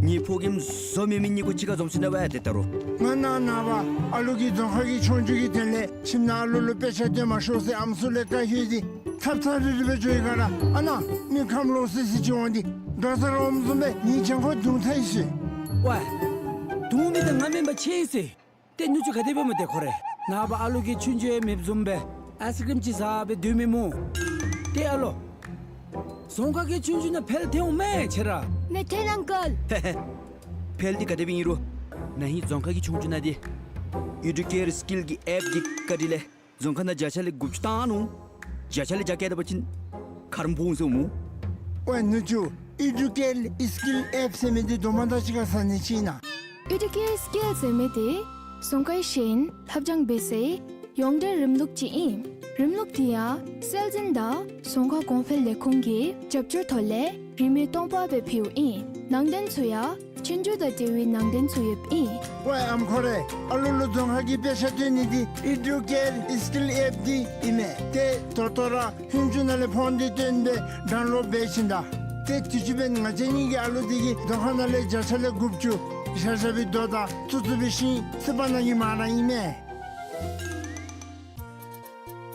ངེའི་ཕོ་རྒནམ་བཟོ་མེད་མི་གཉིས་ཀོ་གཅིག་ཁར་འཛོམས་ཅི་ན་པ་ཡ། ཏེ་ད་རུང་ང་ནངས་པ་ཨ་ལུ་གི་རྫོང་ཁ་གི་ཆོས་རྒྱུགས་ཀྱི་དོན་ལས་ཁྱིམ་ནང་ཨ་ལུ་ལུ་དཔེ་ཆ་སྟོན་མ་ཤོག་ཟེར་ཨམ་སྲུ་ལས་བཀའ་ཞུ་ཡི། ཐབ་ཚང་རི་རི་སྦེ་འགྱོ་ཡི་ག་ར། ཨ་ནཱ་མི་ཁམས་ལོག་སི་སི་ཅིག་འོང་སྟེ་འགྲོ་ས་ར་འོངམ་བཟུམ་སྦེ་ངེའི་གྱང་ཁར་རྡུང་ཚར་ཡི་ཟེར། ཝའི། རྡུང་མི་འདི་ང་མེན་པར་ཆེམ་ཟེར། ཏེ་ནུ་གཅུང་ག་དེ་སྦེ་སྨོ་ཏེ་ཁོ་རེ། ནངས་པ་ཨ་ལུ་གི་ཆོས་རྒྱུགས་མེདཔ་བཟུམ་སྦེ་ཨའི་སི་ཀྲིམ་ཅིག་ཟ་སྦེ་སྡོད་མི་སྨོ། ཏེ་ཨ་ལོ། རྫོང་ཁ་གི་ཆོས་རྒྱུགས་ནང་འཕེལ་ཐོན་འོང་མས་ཁྱོད་ར། མི་ཐོན་ཨང་ཀལ། ཧེ་ཧེ། འཕེལ་འདི་ག་དེ་སྦེ་ཨིན་རུང་ ན་ཧིང་རྫོང་ཁག་གི་ཆོས་རྒྱུགས་ནང་འདི་ཨི་ཌུ་ཀེར་སི་ཀིལ་གྱི་ཨེཔ་འདི་བཀའ་དྲིན་ལས་རྫོང་ཁག་ནང་བརྒྱ་ཆ་ལས་དགུ་བཅུ་བཏང་ནུག། བརྒྱ་ཆ་ལས་བརྒྱ་བཀལ་ད་པ་ཅིན་ཁ་རོག་ཕོག་འོང་ཟེར་སྨོ། ཝའེ་ནུ་གཅུང་། ཨི་ཌུ་ཀེར་སི་ཀིལ་ཨེཔ་ཟེར་མི་འདི་དོ་མ་དང་གཅིག་ཁར་ས་གནས་ཅིག་ཨིན་ན། ཨི་ཌུ་ཀེར་སི་ཀིལ་ཟེར་མི་འདི་རྫོང་ཁག་གཞན་ལྷབ་སྦྱང་འབད་སའི་ཡོངས་འབྲེལ་རིམ་ལུགས་ཅིག་ཨིན། རིམ་ལུགས་འདི་ཡང་སྲོལ་འཛིན་དང་རྫོང་ཁ་གོང་འཕེལ་ལས་ཁུངས་ཀྱི་རྒྱབ་སྐྱོར་ཐོག་ལས་རིན་མེད་སྟོང་པ་སྦེ་ཕུལཝ་ཨིན། ནང་དོན་ཚུ་ཡང་ཆོས་རྒྱུགས་དང་འབྲེལ་བའི་ནང་དོན་ཚུ་ཡོདཔ་ཨིན། ཝའེ་ཨམ་འཁོར་རེ། ཨ་ལུ་ལུ་རྫོང་ཁག་གི་དཔེ་ཆ་སྟོན་ནི་འདི་ཨི་ཌུ་ཀེར་སི་ཀིལ་ཨེཔ་འདི་ཨིན་མས། ཏེ་ད་ལྟོ་ར་ཧུན་ཅུ་ནང་ལས་ཕོན་འདི་བཏོན་སྦེ་ཌའུན་ལོཌ་འབད་ཞིནམ་ད། ཏེ་དུས་ཅི་འབདན་ང་བཅས་གཉིས་ཀྱི་ཨ་ལུ་འདི་གིས་རྫོང་ཁ་ནང་ལས་བརྒྱ་ཆ་ལས་དགུ་བཅུ་ཤར་ཤར་སྦེ་རྡོ་དང་ཚུ་ཚུ་སྦེ་ཤིང་བཙུགས་པ་གནང་ནི་མ་གནང་ཨིན་མས།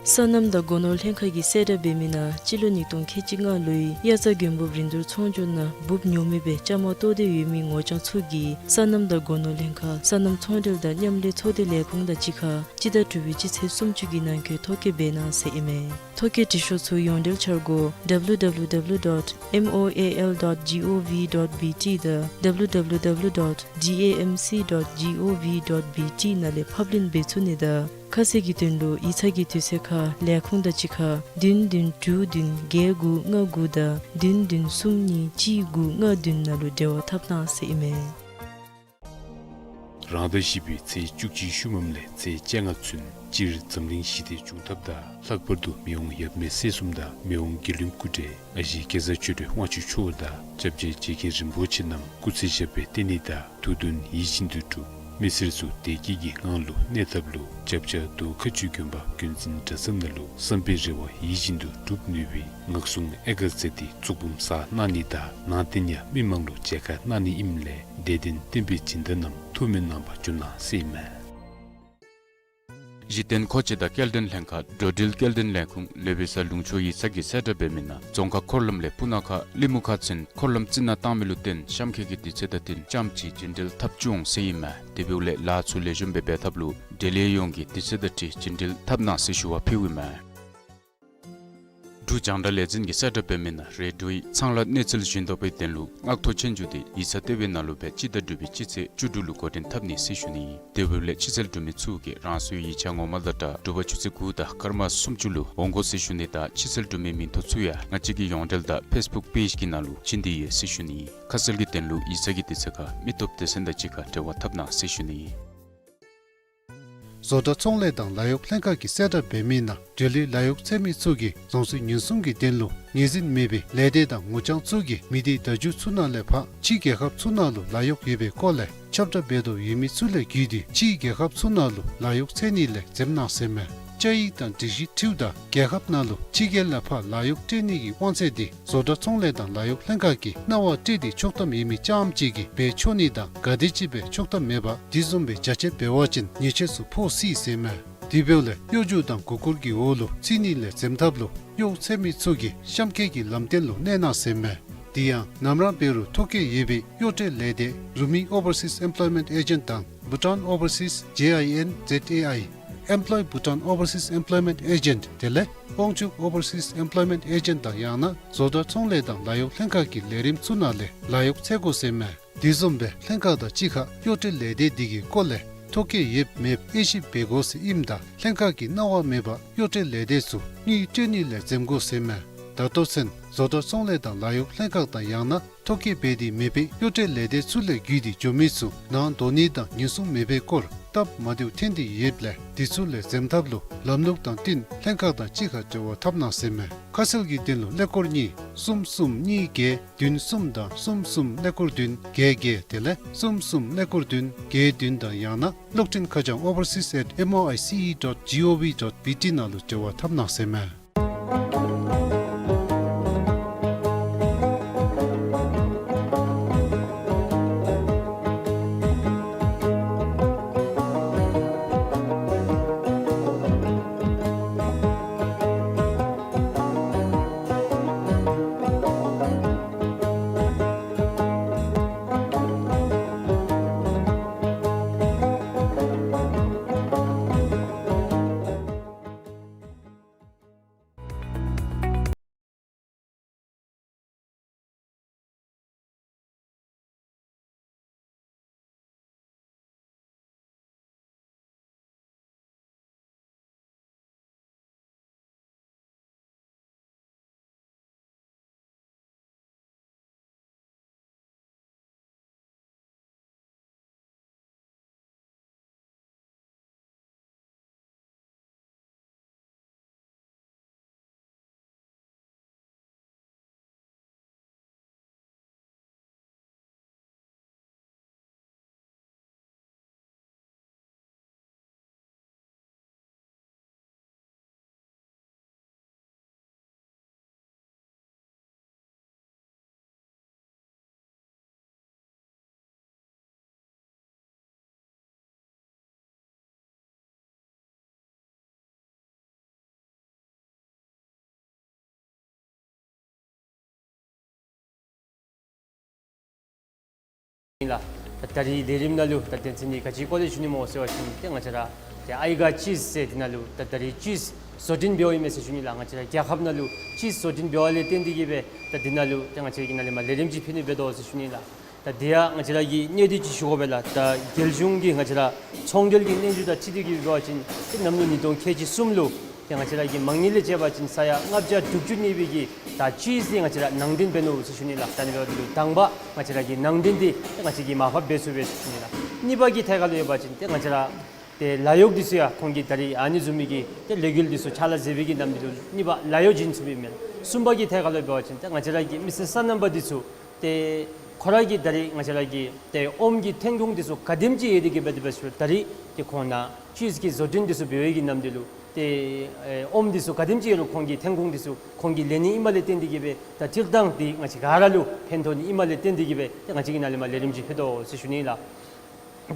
སོ་ནམ་དང་སྒོ་ནོར་ལྷན་ཁག་གིས་གསལ་བསྒྲགས་འབད་མི་ནང་སྤྱི་ལོ་ཉིས་སྟོང་ཁལ་གཅིག་ལྔ་ལོའི་དབྱར་རྩྭ་དགུན་འབུབ་རིན་བསྡུར་ཚོང་སྒྱུར་ནང་འབུབ་ཉོ་མི་སྦེ་བཅའ་མར་གཏོགས་ཏེ་ཡོད་མི་ངོ་རྐྱང་ཚུ་གིས་སོ་ནམ་དང་སྒོ་ནོར་ལྷན་ཁག་སོ་ནམ་ཚོང་འབྲེལ་དང་མཉམ་ལས་ཚོགས་སྡེ་ལས་ཁུངས་དང་གཅིག་ཁར་སྤྱི་ཟླ་དྲུག་པའི་སྤྱི་ཚེས་སུམ་ཅུ་གི་ནང་འཁོད་ཐོ་བཀོད་འབད་གནང་ཟེར་ཨིན་མས། ཐོ་བཀོད་འབྲི་ཤོག་ཚུ་ཡོངས་འབྲེལ་འཆར་སྒོ་W W W dot M O A L dot G O V dot B T དང་W W W dot D A M C dot G O V dot B T ནང་ལས་ཕབ་ལེན་འབད་ཚུགས་ནི་དང་ཁ་གསལ་གྱི་དོན་ལུ་ཡིག་ཚང་གི་དུས་ཚོད་ཁར་ལས་ཁུངས་དང་གཅིག་ཁར་བདུན་བདུན་དྲུག་བདུན་བརྒྱད་དགུ་ལྔ་དགུ་དང་བདུན་བདུན་གསུམ་གཉིས་གཅིག་དགུ་ལྔ་བདུན་ནང་ལུ་འབྲེལ་བ་འཐབ་གནང་ཟེར་ཨིན་མས། རང་ཟླ་བཞི་པའི་ཚེས་བཅུ་གཅིག་ཤུལ་མམ་ལས་ཚེས་བཅོ་ལྔ་ཚུན་སྤྱིར་འཛམ་གླིང་ཞི་བདེ་འབྱུང་ཐབས་དང་ལྷག་པར་དུ་མི་དབང་ཡབ་མེས་སྲས་གསུམ་དང་མི་དབང་དགེ་འདུན་སྐུ་བགྲེས་ཨ་ཞེ་སྐལ་བཟང་ཆོས་སྒྲོན་དབང་ཕྱུག་མཆོག་དང་སྐྱབས་རྗེ་རྗེ་མཁན་རིན་པོ་ཆེ་རྣམས་སྐུ་ཚེ་ཞབས་པད་བརྟན་ནི་དང་དུས་གདོན་ཡིད་བཞིན་དུ་འགྲུབ། མི་སེར་ཚུ་བདེ་སྐྱིད་ཀྱི་ངང་ལུ་གནས་ཐབས་ལུ་སྐྱབས་རྗེ་རྡོ་ཁ་ཆུ་དགོན་པ་དགོན་འཛིན་གྲྭ་ཚང་ནང་ལུ་བསམ་པའི་རེ་བ་ཡིད་བཞིན་དུ་འགྲུབ་ནུས་པའི་ངག་གསུང་ཨེ་ག་ཚད་འདི་གཙུག་འབུམ་གསར་གནང་ནི་དང་ནང་རྟེན་ཡང་མི་མང་ལུ་མཇལ་ཁ་གནང་ནི་ཨིནམ་ལས་དད་ལྡན་བསྟན་པའི་སྦྱིན་བདག་རྣམས་ཐུགས་སྨོན་གནང་བར་བྱོན་གནང་ཟེར་ཨིན་མས། གཞི་རྟེན་མཁོ་ཆས་དང་སྐྱེལ་འདྲེན་ལྷན་ཁག་འགྲོ་འགྲུལ་སྐྱེལ་འདྲེན་ལས་ཁུངས་ལུ་བི་ས་ལུང་ཕྱོགས་ཡིག་ཚང་གིས་གསལ་བསྒྲགས་འབད་མི་ནང་རྫོང་ཁག་འཁོར་ལམ་ལས་སྤུ་ན་ཁ་གླིང་མུ་ཁ་ཚུན་འཁོར་ལམ་རྩི་ནག་བཏང་མི་ལུ་བརྟེན་གཤམ་འཁོད་ཀྱི་དུས་ཚོད་དང་བསྟུན་རྐྱངམ་ཅིག་རྒྱུན་འགྲུལ་འཐབ་བཅུག་འོང་ཟེར་ཨིན་མས། དེ་འབདཝ་ལས་ལཱ་ཚུ་ལེགས་ཤོམ་སྦེ་འབད་ཐབས་ལུ་འབྲེལ་ཡོད་ཡོངས་ཀྱིས་དུས་ཚོད་དང་འཁྲིལ་རྒྱུན་འགྲུལ་འཐབ་གནང་ཟེར་ཞུ་བ་ཕུལཝ་ཨིན་མས། འབྲུག་རྒྱང་བསྒྲགས་ལས་འཛིན་གྱིས་གསལ་བསྒྲགས་འབད་མི་ནང་རེ་ཌིའོའི་ཚང་ལཱ་གནས་ཚུལ་བཞིན་དུ་སྦེ་དོན་ལུ་སྔགས་ཐོ་ཆོས་རྒྱུགས་འདི་ཡིག་ཚང་ལྟེ་བའི་ནང་ལུ་སྦེ་སྤྱི་ཟླ་དྲུག་པའི་སྤྱི་ཚེས་བཅུ་དྲུག་ལུ་འགོ་འདྲེན་འཐབ་ནི་ཟེར་ཞུ་ནི། དེ་འབདཝ་ལས་ཕྱི་ཚུད་འབྲུག་མི་ཚུ་གིས་རང་སོའི་ཡིག་ཆ་ངོ་མ་དང་སྦྲགས་དྲོ་པ་ཆུ་ཚོད་དགུ་དང་སྐར་མ་སུམ་ཅུ་ལུ་འོང་དགོ་ཟེར་ཞུ་ནི་དང་ཕྱི་ཚུད་འབྲུག་མི་མིང་ཐོ་ཚུ་ཡང་ང་བཅས་ཀྱི་ཡོངས་འབྲེལ་དང་ཕེསི་བུཀ་པེཇ་གི་ནང་ལུ་བྱིན་ཏེ་ཡོད་ཟེར་ཞུ་ནི། ཁ་གསལ་གྱི་དོན་ལུ་ཡིག་ཚང་གི་དུས་ཚོད་ཁར་མི་སྟོབས་སྡེ་ཚན་དང་གཅིག་ཁར་འབྲེལ་བ་འཐབ་གནང་ཟེར་ཞུ་ནི། བཟོ་གྲྭ་ཚོང་ལས་དང་ལཱ་གཡོག་ལྷན་ཁག་གིས་གསལ་བསྒྲགས་འབད་མི་ནང་འབྲེལ་ཡོད་ལཱ་གཡོག་འཚོལ་མི་ཚུ་གིས་རྫོང་སྲིད་ཉེན་སྲུང་གི་དོན་ལུ་ངོས་འཛིན་མེད་པའི་ལས་སྡེ་དང་ངོ་རྐྱང་ཚུ་གིས་མི་སྡེ་བརྡ་བརྒྱུད་ཚུ་ནང་ལས་ཕར་ཕྱི་རྒྱལ་ཁབ་ཚུ་ནང་ལུ་ལཱ་གཡོག་ཡོད་པའི་སྐོར་ལས་ཁྱབ་བསྒྲགས་འབད་དོ་ཡོད་མི་ཚུ་ལས་བརྒྱུད་དེ་ཕྱི་རྒྱལ་ཁབ་ཚུ་ནང་ལུ་ལཱ་གཡོག་འཚོལ་ནི་ལས་འཛེམ་གནང་ཟེར་མས། བཅའ་ཡིག་དང་སྒྲིག་གཞི་འཁྲིལཝ་ད་རྒྱལ་ཁབ་ནང་ལུ་ཕྱི་རྒྱལ་ལས་ཕར་ལཱ་གཡོག་སྤྲོད་ནི་གི་དབང་ཚད་འདི་བཟོ་གྲྭ་ཚོང་ལས་དང་ལཱ་གཡོག་ལྷན་ཁག་གིས་གནང་བ་སྤྲོད་དེ་ཆོག་ཐམ་ཡོད་མི་རྐྱངམ་ཅིག་གིས་འབད་ཆོག་ནི་དང་ག་དེམ་ཅིག་སྦེ་ཆོག་ཐམ་མེད་པར་དེ་བཟུམ་སྦེ་བྱ་སྤྱོད་འབད་བ་ཅིན་ཉེས་ཆད་ཚུ་ཕོག་སྲིད་ཟེར་མས། དེ་འབདཝ་ལས་གཡོ་སྒྱུ་དང་མགུ་སྐོར་གྱི་འོག་ལུ་ཚུད་ནི་ལས་འཛེམ་ཐབས་ལུ་གཡོག་འཚོལ་མི་ཚུ་གིས་གཤམ་འཁོད་ཀྱི་ལམ་སྟོན་ལུ་གནས་གནང་ཟེར་མས། དེ་ཡང་ནམ་ར་འབད་རུང་ཐོ་བཀོད་ཡོད་པའི་གཡོག་སྤྲོད་ལས་སྡེ་Rumi Overseas Employment Agent དང་Bhutan Overseas J I N Z A I, Employ Bhutan Overseas Employment Agent དེ་ལས་དབང་ཕྱུག་Overseas Employment Agent དང་ཡང་ན་བཟོ་གྲྭ་ཚོང་ལས་དང་ལཱ་གཡོག་ལྷན་ཁག་གི་ལས་རིམ་ཚུ་ནང་ལས་ལཱ་གཡོག་འཚོལ་དགོ་ཟེར་མས། དེ་བཟུམ་སྦེ་ལྷན་ཁག་དང་གཅིག་ཁར་གཡོག་སྤྲོད་ལས་སྡེ་འདི་གི་སྐོར་ལས་ཐོ་བཀོད་ཡོདཔ་མེདཔ་དབྱེ་ཞིབ་འབད་དགོ་ཟེར་ཨིནམ་ད་ལྷན་ཁག་གིས་གནང་བ་མེད་པར་གཡོག་སྤྲོད་ལས་སྡེ་ཚུ་དངུལ་སྤྲོད་ནི་ལས་འཛེམ་དགོ་ཟེར་མས། ད་ལྟོ་ཚུན་བཟོ་གྲྭ་ཚོང་ལས་དང་ལཱ་གཡོག་ལྷན་ཁག་དང་ཡང་ན་ཐོ་བཀོད་འབད་དེ་མེད་པའི་གཡོག་སྤྲོད་ལས་སྡེ་ཚུ་ལས་བརྒྱུད་དེ་འགྱོ་མི་ཚུ་ནང་འདོགས་ནི་དང་ཉེན་སྲུང་མེད་པའི་སྐོར་སྟབས་མ་བདེཝ་ཐོན་ཏེ་ཡོདཔ་ལས་དེ་ཚུ་ལས་འཛེམ་ཐབས་ལུ་ལམ་ལུགས་དང་བསྟུན་ལྷན་ཁག་དང་གཅིག་ཁར་འབྲེལ་བ་འཐབ་གནང་ཟེར་མས། ཁ་གསལ་གྱི་དོན་ལུ་ཀླད་ཀོར་གཉིས་གསུམ་གསུམ་གཉིས་བརྒྱད་བདུན་གསུམ་དང་གསུམ་གསུམ་ཀླད་ཀོར་བདུན་བརྒྱད་བརྒྱད་དེ་ལས་གསུམ་གསུམ་ཀླད་ཀོར་བདུན་བརྒྱད་བདུན་དང་ཡང་ན་གློག་འཕྲིན་ཁ་བྱང་overseas at M O I C E dot G O V dot B T ནང་ལུ་འབྲེལ་བ་འཐབ་གནང་ཟེར་མས། ད་ད་རིས་ལས་རིམ་ནང་ལུ་ད་དོན་ཚན་འདི་ག་ཅིའི་སྐོར་ལས་ཞུ་ནི་སྨོ་ཟེར་བ་ཅིན་ཏེ་ང་བཅས་ར་ཏེ་ཨའི་ག་ཅིསི་ཟེར་འདི་ནང་ལུ་ད་ད་རིས་ཅིསི་བཟོ་སྐྲུན་འབདཝ་ཨིན་མས་ཟེར་ཞུ་ནི་ལགས། ང་བཅས་ར་རྒྱལ་ཁབ་ནང་ལུ་ཅིསི་བཟོ་སྐྲུན་འབདཝ་ལས་བརྟེན་ཏེ་གིས་སྦེ་ད་འདི་ནང་ལུ་ཏེ་ང་བཅས་ཀྱིས་ནཱ་ལས་མར་ལས་རིམ་ཅིག་ཕུལ་ནི་འབད་དོ་ཟེར་ཞུ་ནི་ལགས། ད་འདི་ཡང་ང་བཅས་ར་གིས་གནད་དོན་ཅིག་ཞུ་དགོ་པས་ལགས། ད་རྒྱལ་གཞུང་གིས་ང་བཅས་ར་ཚོང་འབྲེལ་གྱི་སྙན་ཞུ་དང་འཁྲིལ་ཏེ་གིས་འབད་བ་ཅིན་ཏེ་གནམ་ལོ་ཉིས་སྟོང་ཁལ་གཅིག་གསུམ་ལུ་ཏེ་ང་བཅས་ར་གི་མང་ཉིད་ལས་བཅད་པ་ཅིན་ས་ཡ་ལྔ་བརྒྱ་དྲུག་ཅུ་གནས་པའི་གི་ད་ཅིསི་འདི་ང་བཅས་ར་ནང་འདྲེན་འབད་ནུག་ཟེར་ཞུ་ནི་ལགས། ད་ཨ་ནི་འབདཝ་ད་ལུ་དང་པ་ང་བཅས་ར་གི་ནང་འདྲེན་འདི་ཏེ་ང་བཅས་ཀྱིས་མར་ཕབ་འབད་ཚུགས་པས་ཟེར་ཞུ་ནི་ལགས། གཉིས་པ་གི་ཐད་ཁར་ལུ་ཡོད་པ་ཅིན་ཏེ་ང་བཅས་ར་ཏེ་ལཱ་གཡོག་འདི་ཚུ་ཡང་ཁོང་གིས་ད་རིས་ཨ་ནི་བཟུམ་མའི་གི་ཏེ་ལས་འགུལ་འདི་ཚུ་ཕྱག་ལཱ་མཛད་པའི་གི་ནམ་འདི་ལུ་གཉིས་པ་ལཱ་གཡོག་བྱིན་ཚུགས་པས་མེན་ན། གསུམ་པ་གི་ཐད་ཁར་ལུ་འབད་བ་ཅིན་ཏེ་ང་བཅས་ར་གི་མི་སེར་སོ་ནམ་པ་འདི་ཚུ་ཏེ་ཁོ་ར་གིས་ད་རིས་ང་བཅས་ར་གི་ཏེ་ཨོམ་གྱི་ཐོན་ཁུངས་འདི་ཚུ་ག་དེམ་ཅིག་ཡོད་དེ་གིས་སྦེ་དེ་སྦེ་ཞུ་ད་རིས་ཏེ་ཁོང་ནཱ་ཅིསི་གི་བཟོ་སྐྲུན་འདི་ཚུ་འབད་བའི་གི་ནམ་འདི་ལུ་ཏེ་ཨེ་ཨོམ་འདི་ཚུ་ག་དེམ་ཅིག་ཡོད་རུང་ཁོང་གི་ཐོན་ཁུངས་འདི་ཚུ་ཁོང་གིས་ལེན་ནི་ཨིནམ་ལས་བརྟེན་ཏེ་གིས་སྦེ་ད་སྤྱིར་བཏང་འདི་ང་བཅས་ག་ར་ལུ་ཕན་ཐོགས་ནི་ཨིནམ་ལས་བརྟེན་ཏེ་གིས་སྦེ་ཏེ་ང་བཅས་ཀྱིས་ནཱ་ལས་མར་ལས་རིམ་ཅིག་ཕུལ་དོ་ཟེར་ཞུ་ནི་ལགས།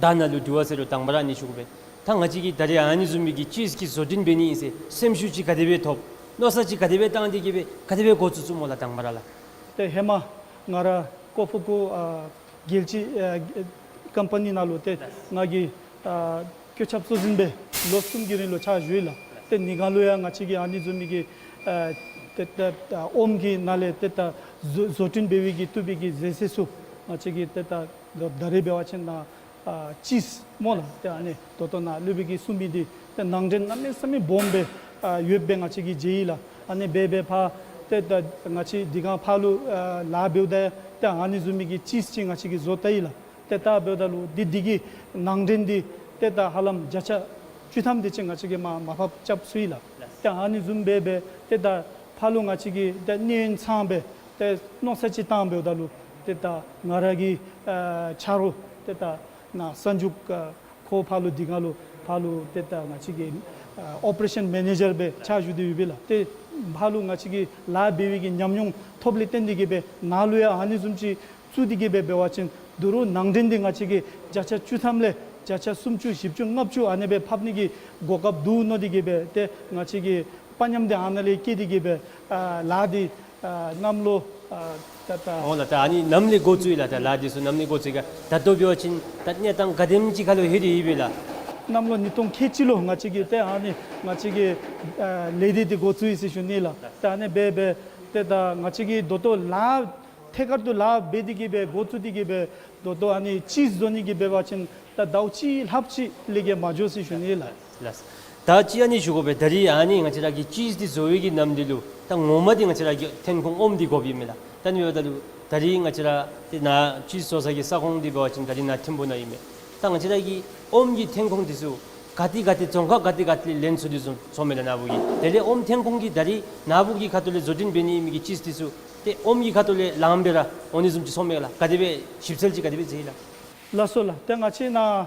ད་ནཱ་ལུ་དྲི་བ་ཟེར་རུང་དང་པ་ར་ཨ་ནི་ཞུ་དགོ་པས། ད་ང་བཅས་ཀྱིས་ད་རིས་ཨ་ནི་བཟུམ་མའི་གི་ཅིསི་གི་བཟོ་སྐྲུན་འབད་ནི་ཨིན་ཟེར་སེམས་ཤུགས་ཅིག་ག་དེ་སྦེ་ཐོབ། མནོ་བསམ་ཅིག་ག་དེ་སྦེ་བཏང་སྟེ་གིས་སྦེ་ག་དེ་སྦེ་འགོ་བཙུགས་བཙུགསཔ་སྨོ་ལགས་དང་པ་ར་ལགས། ཏེ་ཧེ་མ་ང་ར་ཀོ་ཕུ་ཀུ་ཨ་རྒྱལ་སྤྱི་ཨ་ཀམ་པ་ནི་ནང་ལུ་ཏེ་ང་གིས་ཨ་བཀོད་ཁྱབ་གཙོ་འཛིན་སྦེ་ལོ་གསུམ་གྱི་རིང་ལུ་ཕྱག་ཞུ་ཡི་ལགས། ཏེ་ནི་ག་ལུ་ཡང་ང་བཅས་ཀྱིས་ཨ་ནི་བཟུམ་མའི་གི་ཨ་ཏེ་ཏེ་ཨ་ཨོམ་གྱི་ནང་ལས་ཏེ་ད་བཟོ་བཟོ་སྐྲུན་འབད་བའི་གི་བཏུབ་པའི་གི་ཟས་ཟས་ཚུ་ང་བཅས་ཀྱིས་ཏེ་ད་ད་རེས་འབད་བ་ཅིན་ནཱ་ཨ་ཅིསི་སྨོ་ལགས། ཏེ་ཨ་ནི་ད་ལྟོ་ནཱ་སློབ་དཔོན་གྱིས་གསུངས་མི་འདི་ཏེ་ནང་འདྲེན་གནམ་མེད་ས་མེད་སྦོམ་སྦེ་ཨ་ཡོདཔ་སྦེ་ང་བཅས་ཀྱིས་མཇལ་ཡི་ལགས། ཨ་ནི་འབད་འབད་ཕར་ཏེ་ད་ང་བཅས་འདི་ག་ཕར་ལུ་ཨ་ལཱ་འབདཝ་ད་ཏེ་ཨ་ནི་བཟུམ་མའི་གི་ཅིསི་ཅིག་ང་བཅས་ཀྱིས་བཟོ་བལྟ་ཡི་ལགས། ཏེ་ད་འབདཝ་ད་ལུ་འདི་འདི་གི་ནང་འདྲེན་འདི་ཏེ་ད་ཧ་ལམ་བརྒྱ་ཆ་བཅུ་ཐམ་དེ་ཅིག་ང་བཅས་ཀྱིས་མར་མར་ཕབ་རྐྱབ་ཚུགས་ཡི་ལགས། ཏེ་ཨ་ནི་བཟུམ་སྦེ་སྦེ་ཏེ་ད་ཕར་ལུ་ང་བཅས་ཀྱིས་ཏེ་གནས་ཡུན་ཚངམ་སྦེ་ཏེ་མནོ་བསམ་ཅིག་བཏངམ་འབདཝ་ད་ལུ་ཏེ་ད་ང་ར་གི་ཨ་ཆ་རོགས་ཏེ་ད་ནཱ་གསར་འཇུག་ཨ་ཁོ་ཕར་ལུ་འདི་ག་ལུ་ཕར་ལུ་ཏེ་ད་ང་བཅས་ཀྱི་ཨ་ཨོ་པ་རེ་ཤཱན་མེ་ནེ་ཇར་སྦེ་ཕྱག་ཞུ་སྟེ་ཡོད་པས་ལགས། ཏེ་ཕར་ལུ་ང་བཅས་ཀྱིས་ལཱ་འབད་བའི་གི་ཉམས་མྱོང་ཐོབ་ལས་བརྟེན་ཏེ་གིས་སྦེ་ནཱ་ལུ་ཡང་ཨ་ནི་བཟུམ་ཅིག་བཙུགས་ཏེ་གིས་སྦེ་འབད་བ་ཅིན་ད་རུང་ནང་འདྲེན་འདི་ང་བཅས་ཀྱིས་བརྒྱ་ཆ་བཅུ་ཐམ་ལས་བརྒྱ་ཆ་སུམ་ཅུ་བཞི་བཅུ་ལྔ་བཅུ་ཨ་ནི་སྦེ་ཕབ་ནི་གི་གོ་སྐབས་འདུག་མནོ་སྟེ་གིས་སྦེ་ཏེ་ང་བཅས་ཀྱིས་དཔའ་ཉམས་འདི་ཨ་ནཱ་ལས་བསྐྱེད་དེ་གིས་སྦེ་ཨ་ལཱ་འདི་ཨ་གནམ་ལོ་ཨ་ད་ད་འོང་ལགས། ད་ཨ་ནི་ནམ་ལས་འགོ་བཙུགས་ཡི་ལགས། ད་ལཱ་འདི་ཚུ་ནམ་ལས་འགོ་བཙུགས་ཡི་ག། ད་ལྟོ་འབད་བ་ཅིན་ད་གནས་སྟངས་ག་དེམ་ཅིག་ཁར་ལུ་ལྷོད་དེ་ཡོད་པས་ལགས། གནམ་ལོ་ཉིས་སྟོང་ཁལ་གཅིག་ལུ་ང་བཅས་ཀྱིས་ཏེ་ཨ་ནི་ང་བཅས་ཀྱི་ཨ་ལས་སྡེ་འདི་འགོ་བཙུགས་ཡི་ཟེར་ཞུ་ནི་ལགས། ད་ཨ་ནི་འབད་འབད་ཏེ་ད་ང་བཅས་ཀྱིས་ད་ལྟོ་ལཱ་ཐད་ཀར་དུ་ལཱ་འབད་དེ་གིས་སྦེ་འགོ་བཙུགས་ཏེ་གིས་སྦེ་ད་ལྟོ་ཨ་ནི་ཅིསི་བཟོ་ནི་གི་འབད་བ་ཅིན་ད་ཟླཝ་གཅིག་ལྷགཔ་ཅིག་ལས་བརྒལ་མ་འགྱོ་ཟེར་ཞུ་ནི་ལགས། ལགས། ད་ཅི་ཨ་ནི་ཞུ་དགོ་པས། ད་རིས་ཨ་ནི་ང་བཅས་ར་གིས་ཅིསི་འདི་བཟོ་བའི་གི་ནམ་འདི་ལུ་ད་ངོ་མ་འདི་ང་བཅས་ར་གི་ཐོན་ཁུངས་ཨོམ་འདི་དགོཔ་ཨིན་མས་ལགས། ད་ཨ་ནི་འབདཝ་ད་ལུ་ད་རིས་ང་བཅས་ར་ཏེ་ནཱ་ཅིསི་བཟོ་ས་གི་ས་ཁོངས་འདི་འབད་བ་ཅིན་ད་རིས་ནཱ་ཐིམ་ཕུ་ནང་ཨིན་མས། ད་ང་བཅས་ར་གི་ཨོམ་གྱི་ཐོན་ཁུངས་འདི་ཚུ་ག་ཏེ་ག་ཏེ་རྫོང་ཁག་ག་ཏེ་ག་ཏེ་ལས་ལེན་ཚུགས་ཏེ་སོང་སོངམ་མས་ལགས་ནཱ་བུ་གི། དེ་ལས་ཨོམ་ཐོན་ཁུངས་ཀྱི་ད་རིས་ནཱ་བུ་གི་ཁ་ཐུག་ལས་བཟོ་སྐྲུན་འབད་ནི་མི་གི་ཅིསི་འདི་ཚུ་ཏེ་ཨོམ་གྱི་ཁ་ཐུག་ལས་ལངམ་སྦེ་ར་འོང་ནི་བཟུམ་ཅིག་སོངམ་མས་ལགས། ག་དེ་སྦེ་ཞིབ་འཚོལ་ཅིག་ག་དེ་སྦེ་མཛད་ཡི་ལགས། ལགས་སོ་ལགས། ཏེ་ང་བཅས་ནཱ་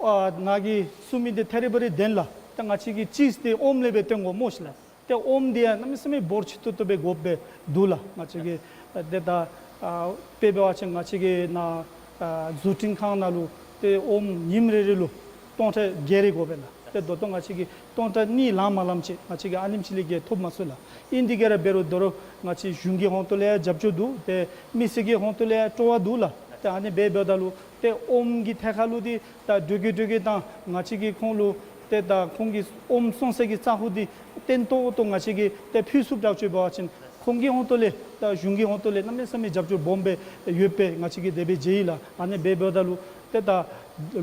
ཨ་ནཱ་གིས་གསུངས་མི་འདི་ཐད་རི་བ་རི་བདེན་ལགས། ཏེ་ང་བཅས་ཀྱིས་ཅིསི་འདི་ཨོམ་ལས་སྦེ་བཏོན་དགོ་སྨོ་ཤིག་ལགས། ཏེ་ཨོམ་འདི་ཡང་གནམ་མེད་ས་མེད་འབོར་ཆེ་ཏོག་ཏོ་སྦེ་དགོཔ་སྦེ་འདུག་ལགས། ང་བཅས་ཀྱིས་ཨ་ཏེ་ད་ཨ་དཔེ་འབད་བ་ཅིན་ང་བཅས་ཀྱིས་ནཱ་ཨ་བཟོ་སྐྲུན་ཁང་ནང་ལུ་ཏེ་ཨོམ་ཉིནམ་རེ་རེ་ལུ་སྟོང་ཕྲག་བརྒྱད་རེ་དགོ་པས་ལགས། ཏེ་ད་ལྟོ་ང་བཅས་ཀྱིས་སྟོང་ཕྲག་གཉིས་ལངམ་མ་ལངམ་ཅིག་ང་བཅས་ཀྱིས་ཨ་ནེམ་ཅིག་ལས་བརྒལ་ཐོབ་མ་ཚུགས་ལགས། ཨིན་དེ་གིས་ར་འབད་རུང་ད་རུང་ང་བཅས་གཞུང་གི་ཧོངས་ཏོ་ལས་ཡང་རྒྱབ་སྐྱོར་འདུག། ཏེ་མི་སེར་གྱི་ཧོངས་ཏོ་ལས་ཡང་སྤྲོ་བ་འདུག་ལགས། ཏེ་ཨ་ནི་འབད་འབདཝ་ད་ལུ་ཏེ་ཨོམ་གྱི་ཐད་ཁར་ལུ་འདི་ད་འགྲོས་ཀྱིས་འགྲོས་ཀྱིས་ད་ང་བཅས་ཀྱིས་ཁོང་ལུ་ཏེ་ད་ཁོང་གི་ཨོམ་བཙོང་ས་གི་ས་གོ་འདི་བརྟན་ཏོག་ཏོ་ང་བཅས་ཀྱིས་ཏེ་ཕུལ་ཚུགསཔ་དྲག་ཅིག་འབད་བ་ཅིན་ཁོང་གི་ཧོངས་ཏོ་ལས་ད་གཞུང་གི་ཧོངས་ཏོ་ལས་གནམ་མེད་ས་མེད་རྒྱབ་སྐྱོར་སྦོམ་སྦེ་ཡོདཔ་སྦེ་ང་བཅས་ཀྱིས་དེ་སྦེ་མཇལ་ཡི་ལགས། ཨ་ནི་འབད་འབདཝ་ད་ལུ་ཏེ་ད་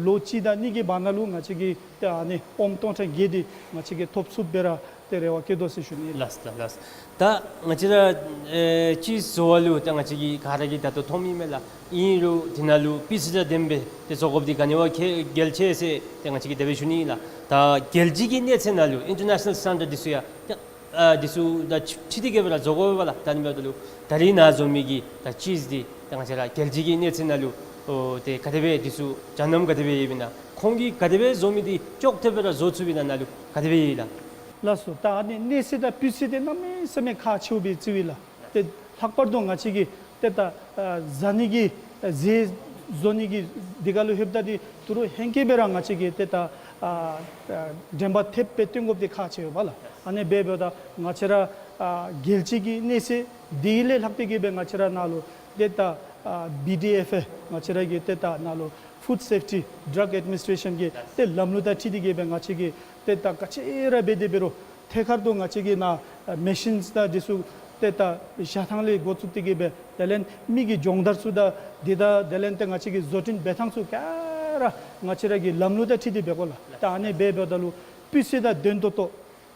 ལོ་གཅིག་དང་གཉིས་ཀྱི་བར་ན་ལུ་ང་བཅས་ཀྱིས་ཏེ་ཨ་ནི་ཨོམ་སྟོང་ཕྲག་བརྒྱད་འདི་ང་བཅས་ཀྱིས་ཐོབ་ཚུགསཔ་སྦེ་ར་ཏེ་རེ་བ་བསྐྱེད་དོ་ཟེར་ཞུ་ནི་ལགས། ལགས་ལགས། ད་ང་བཅས་ར་ཨེ་ཅིསི་བཟོ་བ་ལུ་ད་ང་བཅས་ཀྱིས་ག་ར་གིས་ད་ལྟོ་མཐོངམ་ཨིན་མས་ལགས། ཨིན་རུང་དེ་ནང་ལུ་སྤུས་ཚད་དང་ལྡནམ་སྦེ་ཏེ་བཟོ་དགོཔ་འདི་ག་ནི་བ་གལ་གལ་ཆེ་ཟེར་ཏེ་ང་བཅས་ཀྱིས་དེ་སྦེ་ཞུ་ནི་ལགས། ད་རྒྱལ་སྤྱི་གི་གནས་ཚད་ནང་ལུ་ཨིན་ཊར་ནེ་ཤ་ནཱལ་སི་ཊེན་ཌརཌ་འདི་ཚུ་ཡང་ཏེ་ཨ་འདི་ཚུ་དང་འཁྲིལ་ཏེ་གིས་སྦེ་ར་བཟོ་དགོ་པས་ལགས། ད་ཨ་ནི་འབདཝ་ད་ལུ་ད་རིས་ནཱ་བཟོ་མི་གི་ད་ཅིསི་འདི་ད་ང་བཅས་ར་རྒྱལ་སྤྱི་གི་གནས་ཚད་ནང་ལུ་ཨོ་ཏེ་ག་དེ་སྦེ་འདི་ཚུ་སྦྱང་གནང་ག་དེ་སྦེ་ཡོདཔ་ཨིན་ན། ཁོང་གིས་ག་དེ་སྦེ་བཟོ་མི་འདི་ཅོག་འཐདཔ་སྦེ་ར་བཟོ་ཚུགསཔ་ཨིན་ན་ནཱ་ལུ་ག་དེ་སྦེ་ཡོད་ལགས། ལགས་སོ། ད་ཨ་ནི་གནས་ཚད་དང་སྤུས་ཚད་འདི་གནམ་མེད་ས་མེད་ཁག་ཆེཝ་སྦེ་བརྩིཝ་ཨིན་ལགས། ཏེ་ལྷག་པར་དུ་ང་བཅས་ཀྱིས་ཏེ་ད་ཨ་བཟའ་ནི་གི་ཨ་ཟས་བཟོ་ནི་གི་འདི་ཁར་ལུ་ལྷོདཔ་ད་འདི་ད་རུང་ཧེང་སྐལ་སྦེ་ར་ང་བཅས་ཀྱིས་ཏེ་ད་ཨ་ཨ་དྲན་པ་ཐེབས་སྦེ་བཏོན་དགོཔ་འདི་ཁག་ཆེ་བས་ལགས། ཨ་ནི་འབད་འབདཝ་ད་ང་བཅས་ར་ཨ་རྒྱལ་སྤྱི་གི་གནས་ཚད་འདི་ལས་ལྷག་སྟེ་གིས་སྦེ་ང་བཅས་ར་ནཱ་ལུ་ཏེ་ད་ ཨ་བི་ཌི་ཨེཕ་ཨེ་ང་བཅས་ར་གི་ཏེ་ད་ནཱ་ལུ་ཕུཌ་སེཕ་ཊི་ཌྲག་ཨེཌ་མི་ནིསི་ཊེ་ཤཱན་གྱི་ཏེ་ལམ་ལུགས་དང་འཁྲིལ་ཏེ་གི་སྦེ་ང་བཅས་ཀྱིས་ཏེ་ད་ག་ཅི་ར་འབད་དེ་འབད་རུང་ཐད་ཀར་དུ་ང་བཅས་ཀྱིས་ནཱ་མེ་ཤིནསི་དང་འདི་ཚུ་ཏེ་ད་བཞག་ཐངས་ལས་འགོ་བཙུགས་ཏེ་གི་སྦེ་དེ་ལས་མི་གི་སྦྱོང་བརྡར་ཚུ་དང་འདི་དང་དེ་ལས་ཏེ་ང་བཅས་ཀྱི་བཟོ་སྐྲུན་འབད་ཐངས་ཚུ་ག་ར་ང་བཅས་ར་གི་ལམ་ལུགས་དང་འཁྲིལ་ཏེ་འབད་དགོ་ལགས། ད་ཨ་ནི་འབད་འབདཝ་ད་ལུ་སྤུས་ཚད་དང་ལྡན་ཏོག་ཏོ་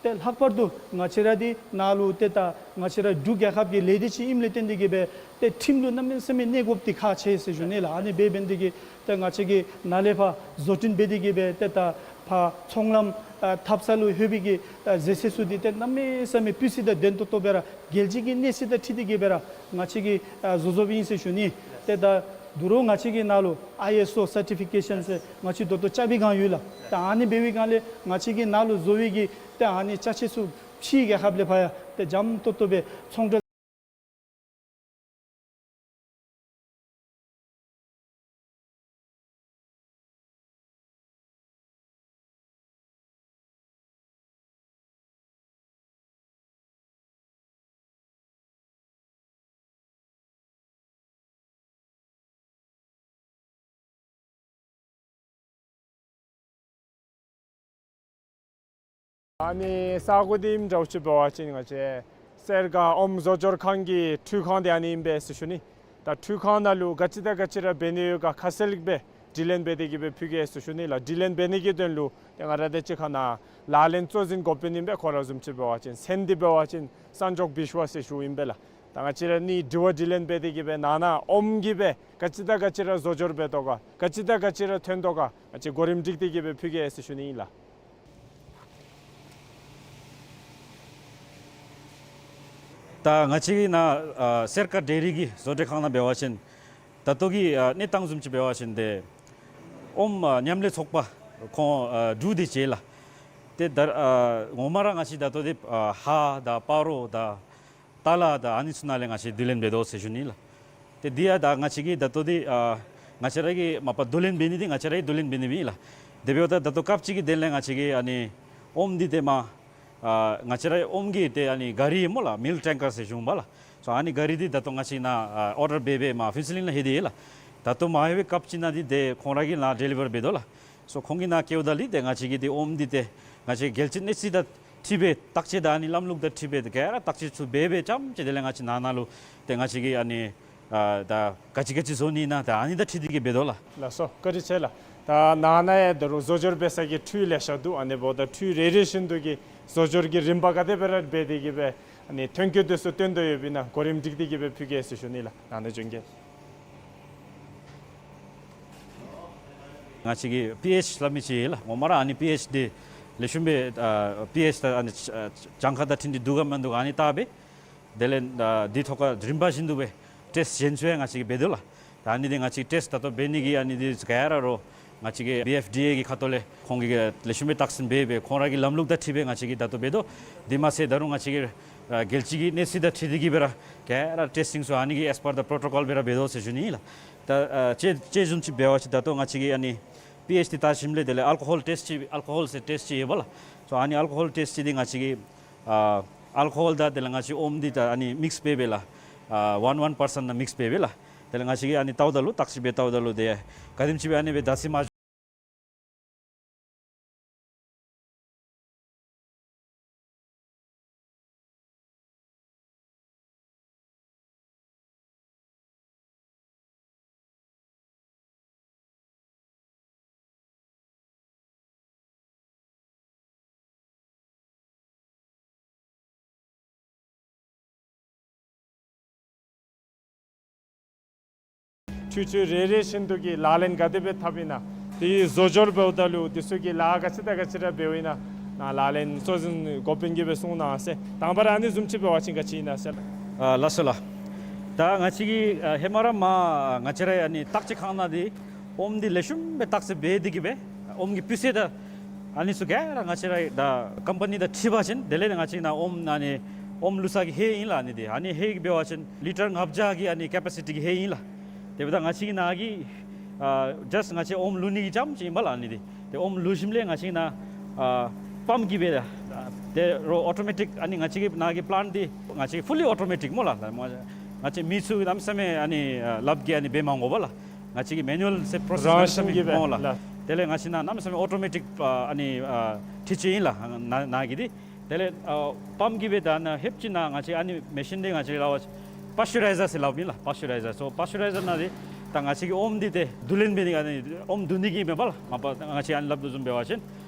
ཏེ་ལྷག་པར་དུ་ང་བཅས་ར་འདི་ནཱ་ལུ་ཏེ་ད་ང་བཅས་ར་འབྲུག་རྒྱལ་ཁབ་ཀྱི་ལས་སྡེ་ཅིག་ཨིནམ་ལས་བརྟེན་ཏེ་གི་སྦེ་ཏེ་ཁྲིམས་ལུ་གནམ་མེད་ས་མེད་གནས་དགོཔ་འདི་ཁག་ཆེ་ཟེར་ཞུ་ནི་ལགས། ཨ་ནི་འབད་འབད་ནི་འདི་གིས་ཏེ་ང་བཅས་ཀྱིས་ནཱ་ལས་ཕར་བཟོ་སྐྲུན་འབད་དེ་གི་སྦེ་ཏེ་ད་ཕར་ཚོང་ལམ་ཨ་འཐབ་ས་ལུ་ལྷོད་པའི་གི་ཨ་ཟད་ཚད་ཚུ་འདི་ཏེ་གནམ་མེད་ས་མེད་སྤུས་ཚད་དང་ལྡན་ཏོག་ཏོ་སྦེ་ར་རྒྱལ་སྤྱི་གི་གནས་ཚད་དང་འཁྲིལ་ཏེ་གི་སྦེ་ར་ང་བཅས་ཀྱིས་ཨ་བཟོ་བཟོཝ་ཨིན་ཟེར་ཞུ་ནི། ཏེ་ད་དོ་རུང་ང་བཅས་ཀྱི་ནཱ་ལུ་ཨའི་ཨེསི་ཨོ་སར་ཊི་ཕི་ཀེ་ཤཱན་ཟེར་ང་བཅས་ད་ལྟོ་རྐྱབ་པའི་སྒང་ཡོད་ལགས། ད་ཨ་ནི་འབད་བའི་སྒང་ལས་ང་བཅས་ཀྱིས་ནཱ་ལུ་བཟོ་བའི་གི་ཏེ་ཨ་ནི་ཅ་ཆས་ཚུ་ཕྱིའི་རྒྱལ་ཁབ་ལས་ཕར་ཡང་ཏེ་འཇམ་ཏོག་ཏོ་སྦེ་ཚོང་འབྲེལ། ཨ་ནི་ས་གོ་འདི་ཨིནམ་འདྲཝ་ཅིག་འབད་བ་ཅིན་ང་བཅས་སེར་སྒ་ཨོམ་བཟོ་སྦྱོར་ཁང་གི་འཕྲུལ་ཁང་འདི་ཨ་ནི་ཨིན་པས་ཟེར་ཞུ་ནི། ད་འཕྲུལ་ཁང་ནང་ལུ་ག་ཅི་དང་ག་ཅི་ར་འབད་ནི་ཡོད་ག་ཁ་གསལ་སྦེ་དྲི་ལན་འབད་དེ་གི་སྦེ་ཕུལ་གེ་ཟེར་ཞུ་ནི་ལགས། དྲི་ལན་འབད་ནི་གི་དོན་ལུ་ཏེ་ང་ར་དང་གཅིག་ཁར་ནཱ་ལག་ལེན་གཙོ་འཛིན་འགོ་དཔོན་ཨིན་པས། ཁོ་ར་བཟུམ་ཅིག་འབད་བ་ཅིན་མཚན་འདི་འབད་བ་ཅིན་སན་ཇོག་བིཤ་ཝ་ཟེར་ཞུཝ་ཨིན་པས་ལགས། ད་ང་བཅས་ར་ཨ་ནི་དྲི་བ་དྲི་ལན་འབད་དེ་གི་སྦེ་ནང་ན་ཨོམ་གྱིས་སྦེ་ག་ཅི་དང་ག་ཅི་ར་བཟོ་སྦྱོར་འབད་དོ་ག་ག་ཅི་དང་ག་ཅི་ར་ཐོན་དོ་ག་ང་བཅས་གོ་རིམ་སྒྲིག་སྟེ་གི་སྦེ་ཕུལ་གེ་ཟེར་ཞུ་ནི་ཨིན་ལགས། ད་ང་བཅས་ཀྱི་ནཱ་ཨ་སེར་སྒ་ཌེ་རི་གི་བཟོ་གྲྭའི་ཁང་ནང་འབད་བ་ཅིན་ད་ལྟོ་གི་ཨ་གནས་སྟངས་བཟུམ་ཅིག་འབད་བ་ཅིན་ཏེ་ཨོམ་ཨ་མཉམ་ལས་ཚོགས་པ་ཁོང་ཨ་དྲུག་འདི་བྱེད་ལགས། ཏེ་ད་ཨ་ངོ་མ་ར་ང་བཅས་ད་ལྟོ་འདི་ཨ་ཧ་དང་སྤ་རོ་དང་ཏ་ལ་དང་ཨ་ནི་ཚུ་ནང་ལས་ང་བཅས་བསྡུ་ལེན་འབད་དོ་ཟེར་ཞུ་ནི་ལགས། ཏེ་འདི་ཡང་ད་ང་བཅས་ཀྱིས་ད་ལྟོ་འདི་ཨ་ང་བཅས་ར་གིས་མ་པ་བསྡུ་ལེན་འབད་ནི་འདི་ང་བཅས་ར་གིས་བསྡུ་ལེན་འབད་ནི་ཨིན་ལགས། དེ་འབདཝ་ད་ད་ལྟོ་སྐབས་ཅིག་གི་དོན་ལས་ང་བཅས་ཀྱིས་ཨ་ནི་ཨོམ་འདི་ཏེ་མ་ཨ་ང་བཅས་ར་ཨོམ་གྱི་ཏེ་ཨ་ནི་ག་རི་སྨོ་ལགས། མིལཀ་ཊེང་ཀར་ཟེར་ཞུཝ་མས་ལགས། སོ་ཨ་ནི་ག་རི་འདི་ད་ལྟོ་ང་བཅས་ནཱ་ཨ་ཨོར་ཌར་འབད་འབད་མར་ཕུན་ཚོགས་གླིང་ནང་ལྷོད་དེ་ཡོད་ལགས། ད་ལྟོ་མ་ལྷོད་པའི་སྐབས་ཅིག་ནང་འདི་ཏེ་ཁོང་ར་གིས་ནཱ་ཌེ་ལི་བར་འབད་དོ་ལགས། སོ་ཁོང་གིས་ནཱ་བསྐྱལཝ་ད་ལུ་ཏེ་ང་བཅས་ཀྱིས་ཏེ་ཨོམ་འདི་ཏེ་ང་བཅས་རྒྱལ་སྤྱིའི་གནས་ཚད་དང་འཁྲིལ་སྦེ་བརྟག་དཔྱད་དང་ཨ་ནི་ལམ་ལུགས་དང་འཁྲིལ་སྦེ་ཏེ་ག་ར་བརྟག་དཔྱད་ཚུ་འབད་འབད་རྐྱངམ་ཅིག་དེ་ལས་ང་བཅས་ནང་ན་ལུ་ཏེ་ང་བཅས་ཀྱིས་ཨ་ནི་ཨ་ད་ག་ཅི་ག་ཅི་བཟོ་ནི་ཨིན་ན་ད་ཨ་ནི་དང་འཁྲིལ་ཏེ་གི་འབད་དོ་ལགས། ལགས་སོ། བཀའ་དྲིན་ཆེ་ལགས། ད་ནང་ན་ཡང་ད་རུང་བཟོ་སྦྱོར་འབད་ས་གི་འཕྲུལ་ལེ་ཤ་འདུག། ཨ་ནི་འབདཝ་ད་འཕྲུལ་རེ་རེ་བཞིན་དུ་གི་བཟོ་སྦྱོར་གྱི་རིམ་པ་ག་དེ་སྦེ་ར་འབད་དེ་གི་སྦེ་ཨ་ནི་ཐོན་སྐྱེད་དེ་ཚུ་བཏོན་དོ་ཡོདཔ་ཨིན་ན་གོ་རིམ་སྒྲིག་སྟེ་གི་སྦེ་ཕུལ་གེ་ཟེར་ཞུ་ནི་ལགས། ནང་ན་བྱོན་གེ། ང་བཅས་ཀྱི་པི་ཨེཆ་སླབ་མི་ཅིག་ཡོད་ལགས། ངོ་མ་ར་ཨ་ནི་པི་ཨེཆ་འདི་ལེགས་ཤོམ་སྦེ་ཨ་པི་ཨེཆ་ད་ཨ་ནི་ཨ་གྱངས་ཁ་དང་འཁྲིལ་ཏེ་འདུག་ག་མིན་འདུག་ག་ཨ་ནི་བལྟ་སྦེ་དེ་ལས་ཨ་འདི་ཐོག་ཁར་རིམ་པ་བཞིན་དུ་སྦེ་ཊེསཊ་གཞན་ཚུ་ཡང་ང་བཅས་ཀྱིས་འབད་དོ་ལགས། ད་ཨ་ནི་འདི་ང་བཅས་ཊེསཊ་ད་ལྟོ་འབད་ནི་གི་ཨ་ནི་འདི་ག་ར་རོགས་ང་བཅས་ཀྱི་བི་ཨེཕ་ཌི་ཨེ་གི་ཁ་ཐུག་ལས་ཁོང་གིས་ལེགས་ཤོམ་སྦེ་བརྟག་ཞིབ་འབད་སྦེ་ཁོང་ར་གི་ལམ་ལུགས་དང་འཁྲིལ་སྦེ་ང་བཅས་ཀྱིས་ད་ལྟོ་འབད་དོ། དེ་མ་ཚད་ད་རུང་ང་བཅས་ཀྱིས་ཨ་རྒྱལ་སྤྱི་གི་གནས་ཚད་དང་འཁྲིལ་ཏེ་གི་སྦེ་ར་ག་ར་ཊེསི་ཊིང་ཚུ་ཨ་ནི་གི་ཨེས་པར་དི་པོརོ་ཊོ་ཀོལ་སྦེ་ར་འབད་དོ་ཟེར་ཞུ་ནི་ཨིན་ལགས། ད་ཨ་དཔྱེ་དཔྱེ་བཟུམ་ཅིག་འབད་བ་ཅིན་ད་ལྟོ་ང་བཅས་ཀྱིས་ཨ་ནི་པི་ཨེཆ་འདི་བལྟ་ཞིནམ་ལས་དེ་ལས་ཨལ་ཀོ་ཧོལ་ཊེསཊ་ཅིག་ཨལ་ཀོ་ཧོལ་ཟེར་ཊེསཊ་ཅིག་ཡོད་པ་ལགས། སོ་ཨ་ནི་ཨལ་ཀོ་ཧོལ་ཊེསཊ་ཅིག་འདི་ང་བཅས་ཀྱིས་ཨ་ཨལ་ཀོ་ཧོལ་དང་དེ་ལས་ང་བཅས་ཨོམ་འདི་ད་ཨ་ནི་མིགསི་འབད་སྦེ་ལགས། ཨ་ཝན་ཝན་པར་སེནཊ་ནང་མིགསི་འབད་སྦེ་ལགས། དེ་ལས་ང་བཅས་ཀྱིས་ཨ་ནི་བལྟཝ་ད་ལུ་བརྟག་ཞིབ་འབད་བལྟཝ་ད་ལུ་ཏེ་ག་དེམ་ཅིག་སྦེ་ཨ་ནི་སྦེ་ད་སི་མ་འཕྲུལ་ཆས་རེ་རེ་བཞིན་དུ་གི་ལག་ལེན་ག་དེ་སྦེ་འཐབ་ཨིན་ན། དེ་བཟོ་སྦྱོར་འབདཝ་ད་ལུ་དེ་ཚུ་གི་ལཱ་ག་ཅི་དང་ག་ཅི་ར་འབདཝ་ཨིན་ན་ནཱ་ལག་ལེན་གཙོ་འཛིན་འགོ་དཔོན་གྱིས་སྦེ་གསུང་གནང་ཟེར། དང་པ་ར་ཨ་ནི་བཟུམ་ཅིག་འབད་བ་ཅིན་ག་ཅི་ཨིན་ན་ཟེར་ལགས། ཨ་ལགས་སོ་ལགས། ད་ང་བཅས་ཀྱིས་ཨ་ཧེ་མ་ར་མར་ང་བཅས་ར་ཨ་ནི་བརྟག་དཔྱད་ཁང་ནང་འདི་ཨོམ་འདི་ལེགས་ཤོམ་སྦེ་བརྟག་དཔྱད་འབད་དེ་གི་སྦེ་ཨོམ་གྱི་སྤུས་ཚད་དང་ཨ་ནི་ཚུ་ག་ར་ང་བཅས་ར་ད་ཀམ་པ་ནི་དང་འཁྲིལ་བ་ཅིན་དེ་ལས་ང་བཅས་ནཱ་ཨོམ་ཨ་ནི་ཨོམ་བླུག་ས་གི་ཧེ་ཨིན་ལགས། ཨ་ནི་འདི་ཨ་ནི་ཧེ་གི་འབད་བ་ཅིན་ལི་ཊར་ལྔ་བརྒྱ་གི་ཨ་ནི་ཀེ་པེ་སི་ཊི་གི་ཧེ་ཨིན་ལགས། དེ་འབདཝ་ད་ང་བཅས་ཀྱི་ནཱ་གི་ཨ་ཇཱསཊ་ང་བཅས་ཨོམ་བླུག་ནི་གི་རྐྱངམ་ཅིག་ཨིན་པས་ལགས། ཨ་ནི་འདི་ཏེ་ཨོམ་བླུག་ཞིནམ་ལས་ང་བཅས་ཀྱི་ནཱ་ཨ་པམཔ་གིས་སྦེ་ད་ཏེ་རོགས་ཨོ་ཊོ་མེ་ཊིཀ་ཨ་ནི་ང་བཅས་ཀྱི་ནཱ་གི་པི་ལེནཊ་འདི་ང་བཅས་ཀྱི་ཕུ་ལི་ཨོ་ཊོ་མེ་ཊིཀ་སྨོ་ལགས། ད་མ་ ང་བཅས་མི་ཚུ་གནམ་མེད་ས་མེད་ཨ་ནི་ཨ་ལགཔ་གིས་ཨ་ནི་འབད་མ་དགོ་པས་ལགས། ང་བཅས་ཀྱིས་མེ་ནུ་ཨལ་ཟེར་པྲོ་སེསི་རང་བཞིན་གྱིས་འབད་མ་དགོ་ལགས། ལགས། དེ་ལས་ང་བཅས་ནཱ་གནམ་མེད་ས་མེད་ཨོ་ཊོ་མེ་ཊིཀ་ཨ་ཨ་ནི་ཨ་འཕྲུལ་ཆས་ཨིན་ལགས། ནཱ་ནཱ་གི་འདི། དེ་ལས་ཨ་པམཔ་གིས་འབད་ད་ནཱ་ཧེབ་ཅིག་ནཱ་ང་བཅས་ཨ་ནི་མེ་ཤིན་འདི་ང་བཅས་སླབ་པ་ཅིན་པཱས་ཅུ་རའི་ཛར་ཟེར་སླབ་ཨིན་ལགས། པཱས་ཅུ་རའི་ཛར། སོ་པཱས་ཅུ་རའི་ཛར་ནང་འདི་ད་ང་བཅས་ཀྱིས་ཨོམ་འདི་ཏེ་བསྡུ་ལེན་འབད་ནི་ཨ་ནི་ཨོམ་བསྡུ་ནི་གི་མེན་པས་ལགས། མ་པ་ང་བཅས་ཨ་ནི་སླབ་དོ་བཟུམ་འབད་བ་ཅིན།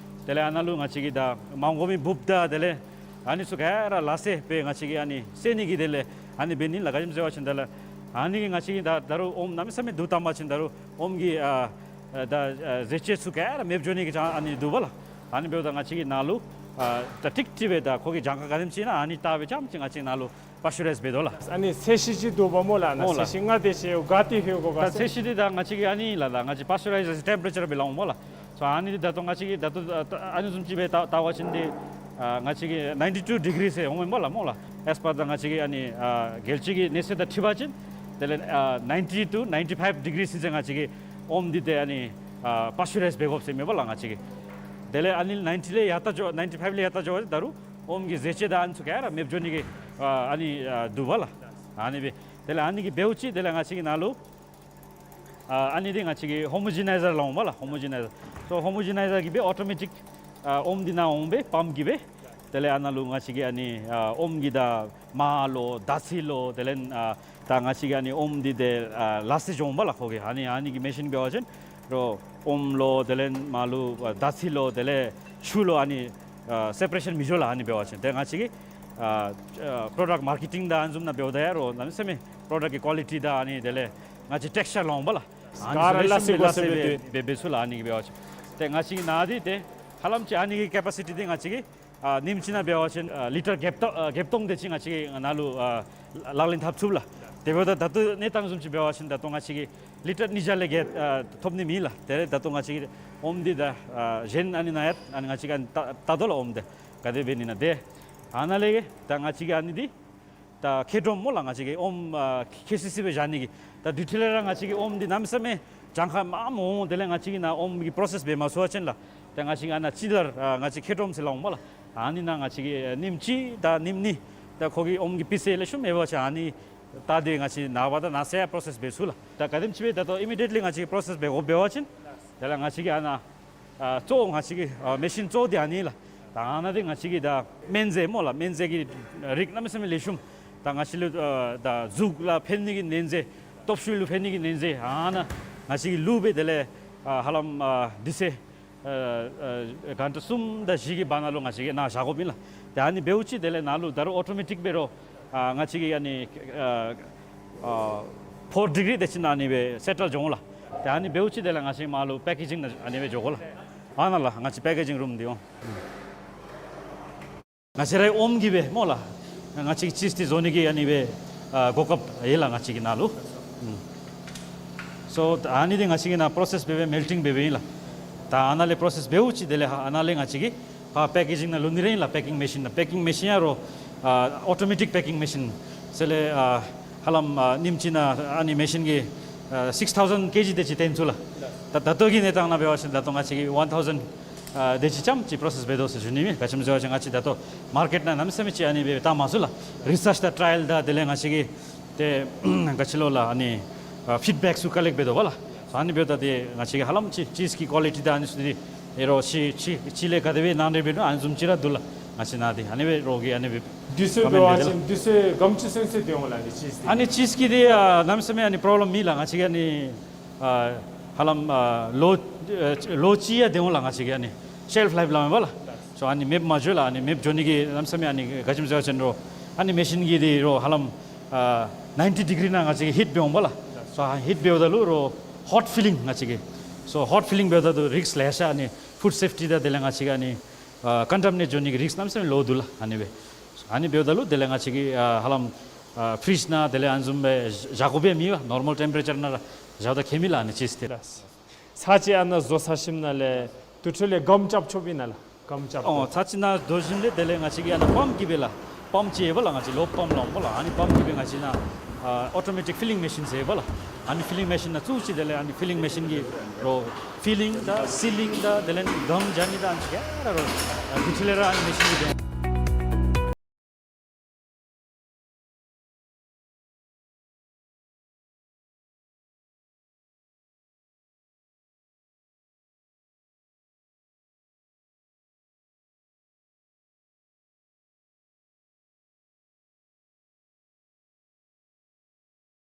དེ་ལས་ཨ་ནཱ་ལུ་ང་བཅས་ཀྱིས་ད་མ་དགོ་མི་འབུཔ་དང་དེ་ལས་ཨ་ནི་ཚུ་ག་ར་ལག་ཤེས་སྦེ་ང་བཅས་ཀྱིས་ཨ་ནི་བསལ་ནི་གི་དེ་ལས་ཨ་ནི་འབད་ནི་ལགས། ག་ཅི་སྨོ་ཟེར་བ་ཅིན་དེ་ལས་ཨ་ནི་གིས་ང་བཅས་ཀྱིས་ད་ད་རུང་ཨོམ་གནམ་མེད་ས་མེད་བསྡུ་བཏང་པ་ཅིན་ད་རུང་ཨོམ་གྱི་ཨ་ཨ་ད་ཨ་ཟས་བཅུད་ཚུ་ག་ར་མེདཔ་འགྱོ་ནི་གི་ཅང་ཨ་ནི་འདུག་པས་ལགས། ཨ་ནི་འབདཝ་ད་ང་བཅས་ཀྱིས་ནཱ་ལུ་ཨ་ད་ཀྲིག་ཀྲི་སྦེ་ད་ཁོ་གི་གྱངས་ཁ་ག་དེམ་ཅིག་ཨིན་ན་ཨ་ནི་བལྟ་སྦེ་རྐྱངམ་ཅིག་ང་བཅས་ནཱ་ལུ་པཱས་ཅུ་རའིཛ་འབད་དོ་ལགས། ཨ་ནི་ཚད་གཞི་ཅིག་འདུག་པས་སྨོ་ལགས། ཨ་ནཱ་སྨོ་ལགས། ཚད་གཞི་ག་དེ་ཅིག་ག་དེ་ལྷོད་དགོ་ག་ད་ཟེར། ཚད་གཞི་འདི་ད་ང་བཅས་ཀྱིས་ཨ་ནི་ལགས་ད་ང་བཅས་པཱས་ཅུ་རའི་ཛར་ཊེམ་པ་རེ་ཅར་སྦེ་སླབ་འོང་སྨོ་ལགས། སོ་ཨ་ནི་འདི་ད་ལྟོ་ང་བཅས་ཀྱིས་ད་ལྟོ་ཨ་ཨ་ནི་བཟུམ་ཅིག་སྦེ་བལྟ་བལྟ་བ་ཅིན་འདི་ཨ་ང་བཅས་ཀྱིས་ནའིན་ཊི་ཊུ་ཌི་གི་རི་ཟེར་འོང་སྨོ་ལགས། སྨོ་ལགས། ཨེས་པར་ད་ང་བཅས་ཀྱིས་ཨ་ནི་ཨ་རྒྱལ་སྤྱི་གི་གནས་ཚད་དང་འཁྲིལ་བ་ཅིན་དེ་ལས་ཨ་ནའིན་ཊི་ཊུ་ནའིན་ཊི་ཕའིབ་ཌི་གི་རི་ཟེར་ང་བཅས་ཀྱིས་ཨོམ་འདི་ཏེ་ཨ་ནི་ཨ་པཱས་ཅུ་རའིཛ་འབད་དགོཔ་ཟེར་མེན་པས་ལགས་ང་བཅས་ཀྱིས། དེ་ལས་ཨ་ནི་ནའིན་ཊི་ལས་ཡར་ལྟ་འགྱོ་ནའིན་ཊི་ཕའིབ་ལས་ཡར་ལྟ་འགྱོ་བ་ཅིན་ད་རུང་ཨོམ་གྱི་ཟས་བཅུད་དང་ཨ་ནི་ཚུ་ག་ར་མེདཔ་འགྱོ་ནི་གི་ཨ་ཨ་ནི་ཨ་འདུག་པས་ལགས། ཨ་ནི་སྦེ་དེ་ལས་ཨ་ནི་གིས་འབདཝ་ཅིག་དེ་ལས་ང་བཅས་ཀྱིས་ནཱ་ལུ་ཨ་ཨ་ནི་འདི་ང་བཅས་ཀྱིས་ཧོ་མོ་ཇི་ནའི་ཛར་སླབ་འོང་སྨོ་ལགས། ཧོ་མོ་ཇི་ནའི་ཛར། སོ་ཧོ་མོ་ཇི་ནའི་ཛར་གྱིས་སྦེ་ཨོ་ཊོ་མེ་ཊིཀ་ཨ་ཨོམ་འདི་ནཱ་འོང་སྦེ་པམཔ་གིས་སྦེ་དེ་ལས་ཨ་ནཱ་ལུ་ང་བཅས་ཀྱིས་ཨ་ནི་ཨ་ཨོམ་གྱི་ད་མར་ལོ་དར་ཚིལ་ལོ་དེ་ལས་ཨ་ད་ང་བཅས་ཀྱིས་ཨ་ནི་ཨོམ་འདི་ཏེ་ཨ་ལག་ཤེས་འགྱོ་འོང་སྨོ་ལགས། ཁོ་གིས་ཨ་ནི་ཨ་ནི་གི་མེ་ཤིན་འབད་བ་ཅིན་རོགས་ཨོམ་ལོ་དེ་ལས་མར་ལོ་ཨ་དར་ཚིལ་ལོ་དེ་ལས་ཆུ་ལོ་ཨ་ནི་ཨ་སེ་པ་རེ་ཤཱན་མི་འགྱོ་ལགས། ཨ་ནི་འབད་བ་ཅིན་ཏེ་ང་བཅས་ཀྱིས་ཨ་ཨ་པྲོ་ཌགཊ་མར་ཀེ་ཊིང་དང་ཨ་ནི་བཟུམ་ནང་འབདཝ་ད་ཡང་རོགས་གནམ་མེད་ས་མེད་པྲོ་ཌགཊ་ཀྱི་ཀོ་ལི་ཊི་དང་ཨ་ནི་དེ་ལས་ང་བཅས་ཊེགསི་ཅར་སླབ་འོང་སྨོ་ལགས། ཨ་ནི་ག་ར་ཚུ་ལེགས་ཤོམ་སྦེ་ལག་ཤེས་སྦེ་འབད་འབད་ཚུགས་ལགས། ཨ་ནི་གིས་འབད་བ་ཅིན་ཏེ་ང་བཅས་ཀྱིས་ནཱ་འདི་ཏེ་ཧ་ལམ་ཅིག་ཨ་ནི་གི་ཀེ་པ་སི་ཊི་འདི་ང་བཅས་ཀྱིས་ཨ་ཉིནམ་གཅིག་ནང་འབད་བ་ཅིན་ཨ་ལི་ཊར་བརྒྱད་སྟོང་ཨ་བརྒྱད་སྟོང་དེ་ཅིག་ང་བཅས་ཀྱིས་ནཱ་ལུ་ཨ་ལག་ལེན་འཐབ་ཚུགས་ལགས། དེ་འབདཝ་ད་ད་ལྟོ་གནས་སྟངས་བཟུམ་ཅིག་འབད་བ་ཅིན་ད་ལྟོ་ང་བཅས་ཀྱིས་ལི་ཊར་ཉིས་བརྒྱ་ལས་བརྒལ་ཨ་ཐོབ་ནི་མེད་ལགས། དེ་ལས་ད་ལྟོ་ང་བཅས་ཀྱིས་ཨོམ་འདི་ད་ཨ་གཞན་ཨ་ནི་ནང་ཡང་ཨ་ནི་ང་བཅས་ཀྱིས་ཨ་ནི་བལྟ་བལྟ་དོ་ལགས། ཨོམ་འདི་ག་དེ་འབད་ནི་ན་ཏེ་ཨ་ནཱ་ལས་ད་ང་བཅས་ཀྱིས་ཨ་ནི་འདི་ད་ཁེ་ཌོམ་སྨོ་ལགས། ང་བཅས་ཀྱིས་ཨོམ་ཨ་ཁེ་སི་སི་སྦེ་བཞག་ནི་གི་ད་དུས་ཅི་ལས་ར་ང་བཅས་ཀྱིས་ཨོམ་འདི་གནམ་མེད་ས་མེད་གྱངས་ཁ་མངམ་འོང་། དེ་ལས་ང་བཅས་ཀྱིས་ནཱ་ཨོམ་གྱི་པྲོ་སེསི་འབད་མ་ཚུགས་པ་ཅིན་ལགས། ད་ང་བཅས་ཀྱིས་ཨ་ནཱ་ཅི་དར་ཨ་ང་བཅས་ཁེ་ཌོམ་ཟེར་སླབ་འོང་སྨོ་ལགས། ཨ་ནི་ནང་ང་བཅས་ཀྱིས་ཨ་ཉིནམ་གཅིག་དང་ཉིནམ་གཉིས་ད་ཁོ་གི་ཨོམ་གྱི་སྤུས་ཚད་ལེགས་ཤོམ་མེད་པ་ཅིན་ཨ་ནི་ད་འདི་ང་བཅས་ནངས་པ་དང་གནངས་ཚེ་ཡང་པྲོ་སེསི་འབད་ཚུགས་ལགས། ད་ག་དེམ་ཅིག་སྦེ་ད་ལྟོ་ཨི་མི་ཌི་ཡེཊ་ལི་ང་བཅས་ཀྱིས་པྲོ་སེསི་འབད་དགོཔ་འབད་བ་ཅིན་དེ་ལས་ང་བཅས་ཀྱིས་ཨ་ནཱ་ཨ་གཙོ་བོ་ང་བཅས་ཀྱི་ཨ་མེ་ཤིན་གཙོ་བོ་འདི་ཨ་ནི་ལགས། ད་ཨ་ནཱ་འདི་ང་བཅས་ཀྱིས་ད་སྨན་རྫས་སྨོ་ལགས། སྨན་རྫས་ཀྱི་རིགས་གནམ་མེད་ས་མེད་ལེགས་ཤོམ། ད་ང་བཅས་ལུ་ཨ་ད་གཟུགས་ལུ་ཕན་ནི་གི་སྨན་རྫས་སྟོབས་ཤུགས་ལུ་ཕན་ནི་གི་སྨན་རྫས་ཨ་ནཱ་ང་བཅས་ཀྱིས་བླུགས་སྦེ་དེ་ལས་ཨ་ཧ་ལམ་ཨ་དུས་ཚོད་ཨ་ཨ་གྷན་ཊ་གསུམ་དང་བཞི་གི་བར་ན་ལུ་ང་བཅས་ཀྱིས་ནཱ་བཞག་དགོཔ་ཨིན་ལགས། ཏེ་ཨ་ནི་འབདཝ་ཅིག་དེ་ལས་ནཱ་ལུ་ད་རུང་ཨོ་ཊོ་མེ་ཊིཀ་འབད་རུང་ཨ་ང་བཅས་ཀྱིས་ཨ་ནི་ཨ་ཨ་ཕོར་ཌི་གི་རི་དེ་ཅིག་ནང་ཨ་ནི་སྦེ་སེ་ཊལ་འགྱོ་འོང་ལགས། ཏེ་ཨ་ནི་འབདཝ་ཅིག་དེ་ལས་ང་བཅས་མར་ལུ་པེ་ཀེ་ཇིང་ནང་ཨ་ནི་སྦེ་འགྱོ་དགོ་ལགས། ཨ་ནཱ་ལགས་ང་བཅས་པེ་ཀེ་ཇིང་རུམ་འདི་འོང་། ང་བཅས་རའི་ཨོམ་གྱིས་སྦེ་སྨོ་ལགས། ང་བཅས་ཀྱིས་ཅིསི་འདི་བཟོ་ནི་གི་ཨ་ནི་སྦེ་ཨ་གོ་སྐབས་ཡོད་ལགས་ང་བཅས་ཀྱི་ནཱ་ལུ། ཨུམ། སོ་ཨ་ནི་འདི་ང་བཅས་ཀྱིས་ནཱ་པྲོ་སེསི་འབད་སྦེ་མེལ་ཊིང་འབད་སྦེ་ཨིན་ལགས། ད་ཨ་ནཱ་ལས་པྲོ་སེསི་འབདཝ་ཅིག་དེ་ལས་ཧ་ཨ་ནཱ་ལས་ང་བཅས་ཀྱིས་ཕར་པེ་ཀེ་ཇིང་ནང་བླུག་ནི་ར་ཨིན་ལགས། པེ་ཀིང་མེ་ཤིན་ནང་པེ་ཀིང་མེ་ཤིན་ཡང་རོགས་ཨ་ཨོ་ཊོ་མེ་ཊིཀ་པེ་ཀིང་མེ་ཤིན་ཟེར་ལས་ཨ་ཧ་ལམ་ཨ་ཉིནམ་གཅིག་ནང་ཨ་ནི་མེ་ཤིན་གྱིས་ཨ་སིགསི་ཐའུ་ཟེན་ཀེ་ཇི་དེ་ཅིག་བཏོན་ཚུགས་ལགས། ད་ད་ལྟོ་གི་གནས་སྟངས་ནང་འབད་བ་ཅིན་ད་ལྟོ་ང་བཅས་ཀྱིས་ཝན་ཐའུ་ཟེན་ཨ་དེ་ཅིག་ཙམ་ཅིག་པྲོ་སེསི་འབད་དོ་ཟེར་ཞུ་ནི་ཨིན། ག་ཅི་སྨོ་ཟེར་བ་ཅིན་ང་བཅས་ད་ལྟོ་མར་ཀེཊ་ནང་གནམ་མེད་ས་མེད་ཅིག་ཨ་ནི་སྦེ་བཏང་མ་ཚུགས་ལགས། རི་སརཆ་དང་ཊ་ར་ཡལ་དང་དེ་ལས་ང་བཅས་ཀྱིས་ཏེ་ག་ཅི་ལོ་ལགས་ཨ་ནི་ཨ་ཕིཌ་བེཀ་ཚུ་ཀ་ལེཀཊ་འབད་དོ་བ་ལགས། ཨ་ནི་འབདཝ་ད་ཏེ་ང་བཅས་ཀྱིས་ཧ་ལམ་ཅིསི་ཅིསི་གི་ཀོ་ལི་ཊི་དང་ཨ་ནི་ཚུ་འདི་ཨེ་རོགས་ཅིག་ཅིག་ཅིག་ལས་ག་དེ་སྦེ་ནང་འདྲེན་འབད་ནུག་ཨ་ནི་བཟུམ་ཅིག་ར་འདུག་ལགས། ང་བཅས་ནཱ་འདི་ཨ་ནི་སྦེ་རོགས་ཀྱིས་ཨ་ནི་སྦེ་དུས་ཚོད་འབད་བ་ཅིན་དུས་ཚོད་ག་དེམ་ཅིག་ཚུན་ཚོད་སྡོད་འོང་ལགས་ཨ་ནི་ཅིསི་འདི། ཨ་ནི་ཅིསི་གི་འདི་ཨ་གནམ་མེད་ས་མེད་ཨ་ནི་པྲོབ་ལེམ་མེད་ལགས། ང་བཅས་ཀྱིས་ཨ་ནི་ཨ་ཧ་ལམ་ཨ་ལོ་ཨ་ལོ་གཅིག་ཡང་སྡོད་འོང་ལགས། ང་བཅས་ཀྱིས་ཨ་ནི་ཤེལཕ་ལའིཕ་སླབ་མས་པ་ལགས། སོ་ཨ་ནི་མེདཔ་མ་འགྱོ་ལགས། ཨ་ནི་མེདཔ་འགྱོ་ནི་གི་གནམ་མེད་ས་མེད་ཨ་ནི་ག་ཅི་སྨོ་ཟེར་བ་ཅིན་རོགས་ཨ་ནི་མེ་ཤིན་གྱི་འདི་རོགས་ཧ་ལམ་ཨ་ནའིན་ཊི་ཌི་གི་རི་ནང་ང་བཅས་ཀྱིས་ཧིཊ་འབད་འོང་པ་ལགས། སོ་ཧིཊ་འབདཝ་ད་ལུ་རོགས་ཧོཊ་ཕི་ལིང་ང་བཅས་ཀྱིས་སོ་ཧོཊ་ཕི་ལིང་འབདཝ་ད་ལུ་རིསཀ་ལེ་ཤ་ཨ་ནི་ཕུཌ་སེཕ་ཊི་དང་དེ་ལས་ང་བཅས་ཀྱིས་ཨ་ནི་ཨ་ཀོན་ཊ་མི་ནེཊ་འགྱོ་ནི་གི་རིསཀ་གནམ་མེད་ས་མེད་ལོ་འདུག་ལགས། ཨ་ནི་སྦེ་ཨ་ནི་འབདཝ་ད་ལུ་དེ་ལས་ང་བཅས་ཀྱིས་ཨ་ཧ་ལམ་ཨ་ཕི་རིཇ་ནང་དེ་ལས་ཨ་ནི་བཟུམ་སྦེ་བཞག་དགོཔ་ཡང་མེད་པས། ནོར་མལ་ཊེམ་པ་རེ་ཅར་ནང་ར་བཞག་ད་ཁྱད་མེད་ལགས་ཨ་ནི་ཅིསི་འདི། ཚར་གཅིག་ཨ་ནཱ་བཟོ་ཚར་ཞིནམ་ལས་དེ་འཕྲོ་ལས་སྒམ་རྐྱབ་ཆོགཔ་ཨིན་ན་ལགས། སྒམ་རྐྱབ། ཨོ་ཚར་གཅིག་ནཱ་བཟོ་ཞིནམ་ལས་དེ་ལས་ང་བཅས་ཀྱིས་ཨ་ནཱ་པམཔ་གིས་སྦེ་ལགས། པམཔ་ཅིག་ཡོད་པ་ལགས། ང་བཅས་ལོབ་པམཔ་སླབ་འོང་པ་ལགས། ཨ་ནི་པམཔ་གིས་སྦེ་ང་བཅས་ནཱ་ཨ་ཨོ་ཊོ་མེ་ཊིཀ་ཕི་ལིང་མེ་ཤིན་ཟེར་ཡོད་པ་ལགས། ཨ་ནི་ཕི་ལིང་མེ་ཤིན་ནང་བཙུགས་ཅི། དེ་ལས་ཨ་ནི་ཕི་ལིང་མེ་ཤིན་གྱིས་རོགས་ཕི་ལིང་དང་སི་ལིང་དང་དེ་ལས་སྒམ་རྐྱབ་ནི་དང་ཨ་ནི་ཚུ་ག་ར་རོགས་ཨ་དེ་འཕྲོ་ལས་ར་ཨ་ནི་མེ་ཤིན་གྱིས་སྦེ།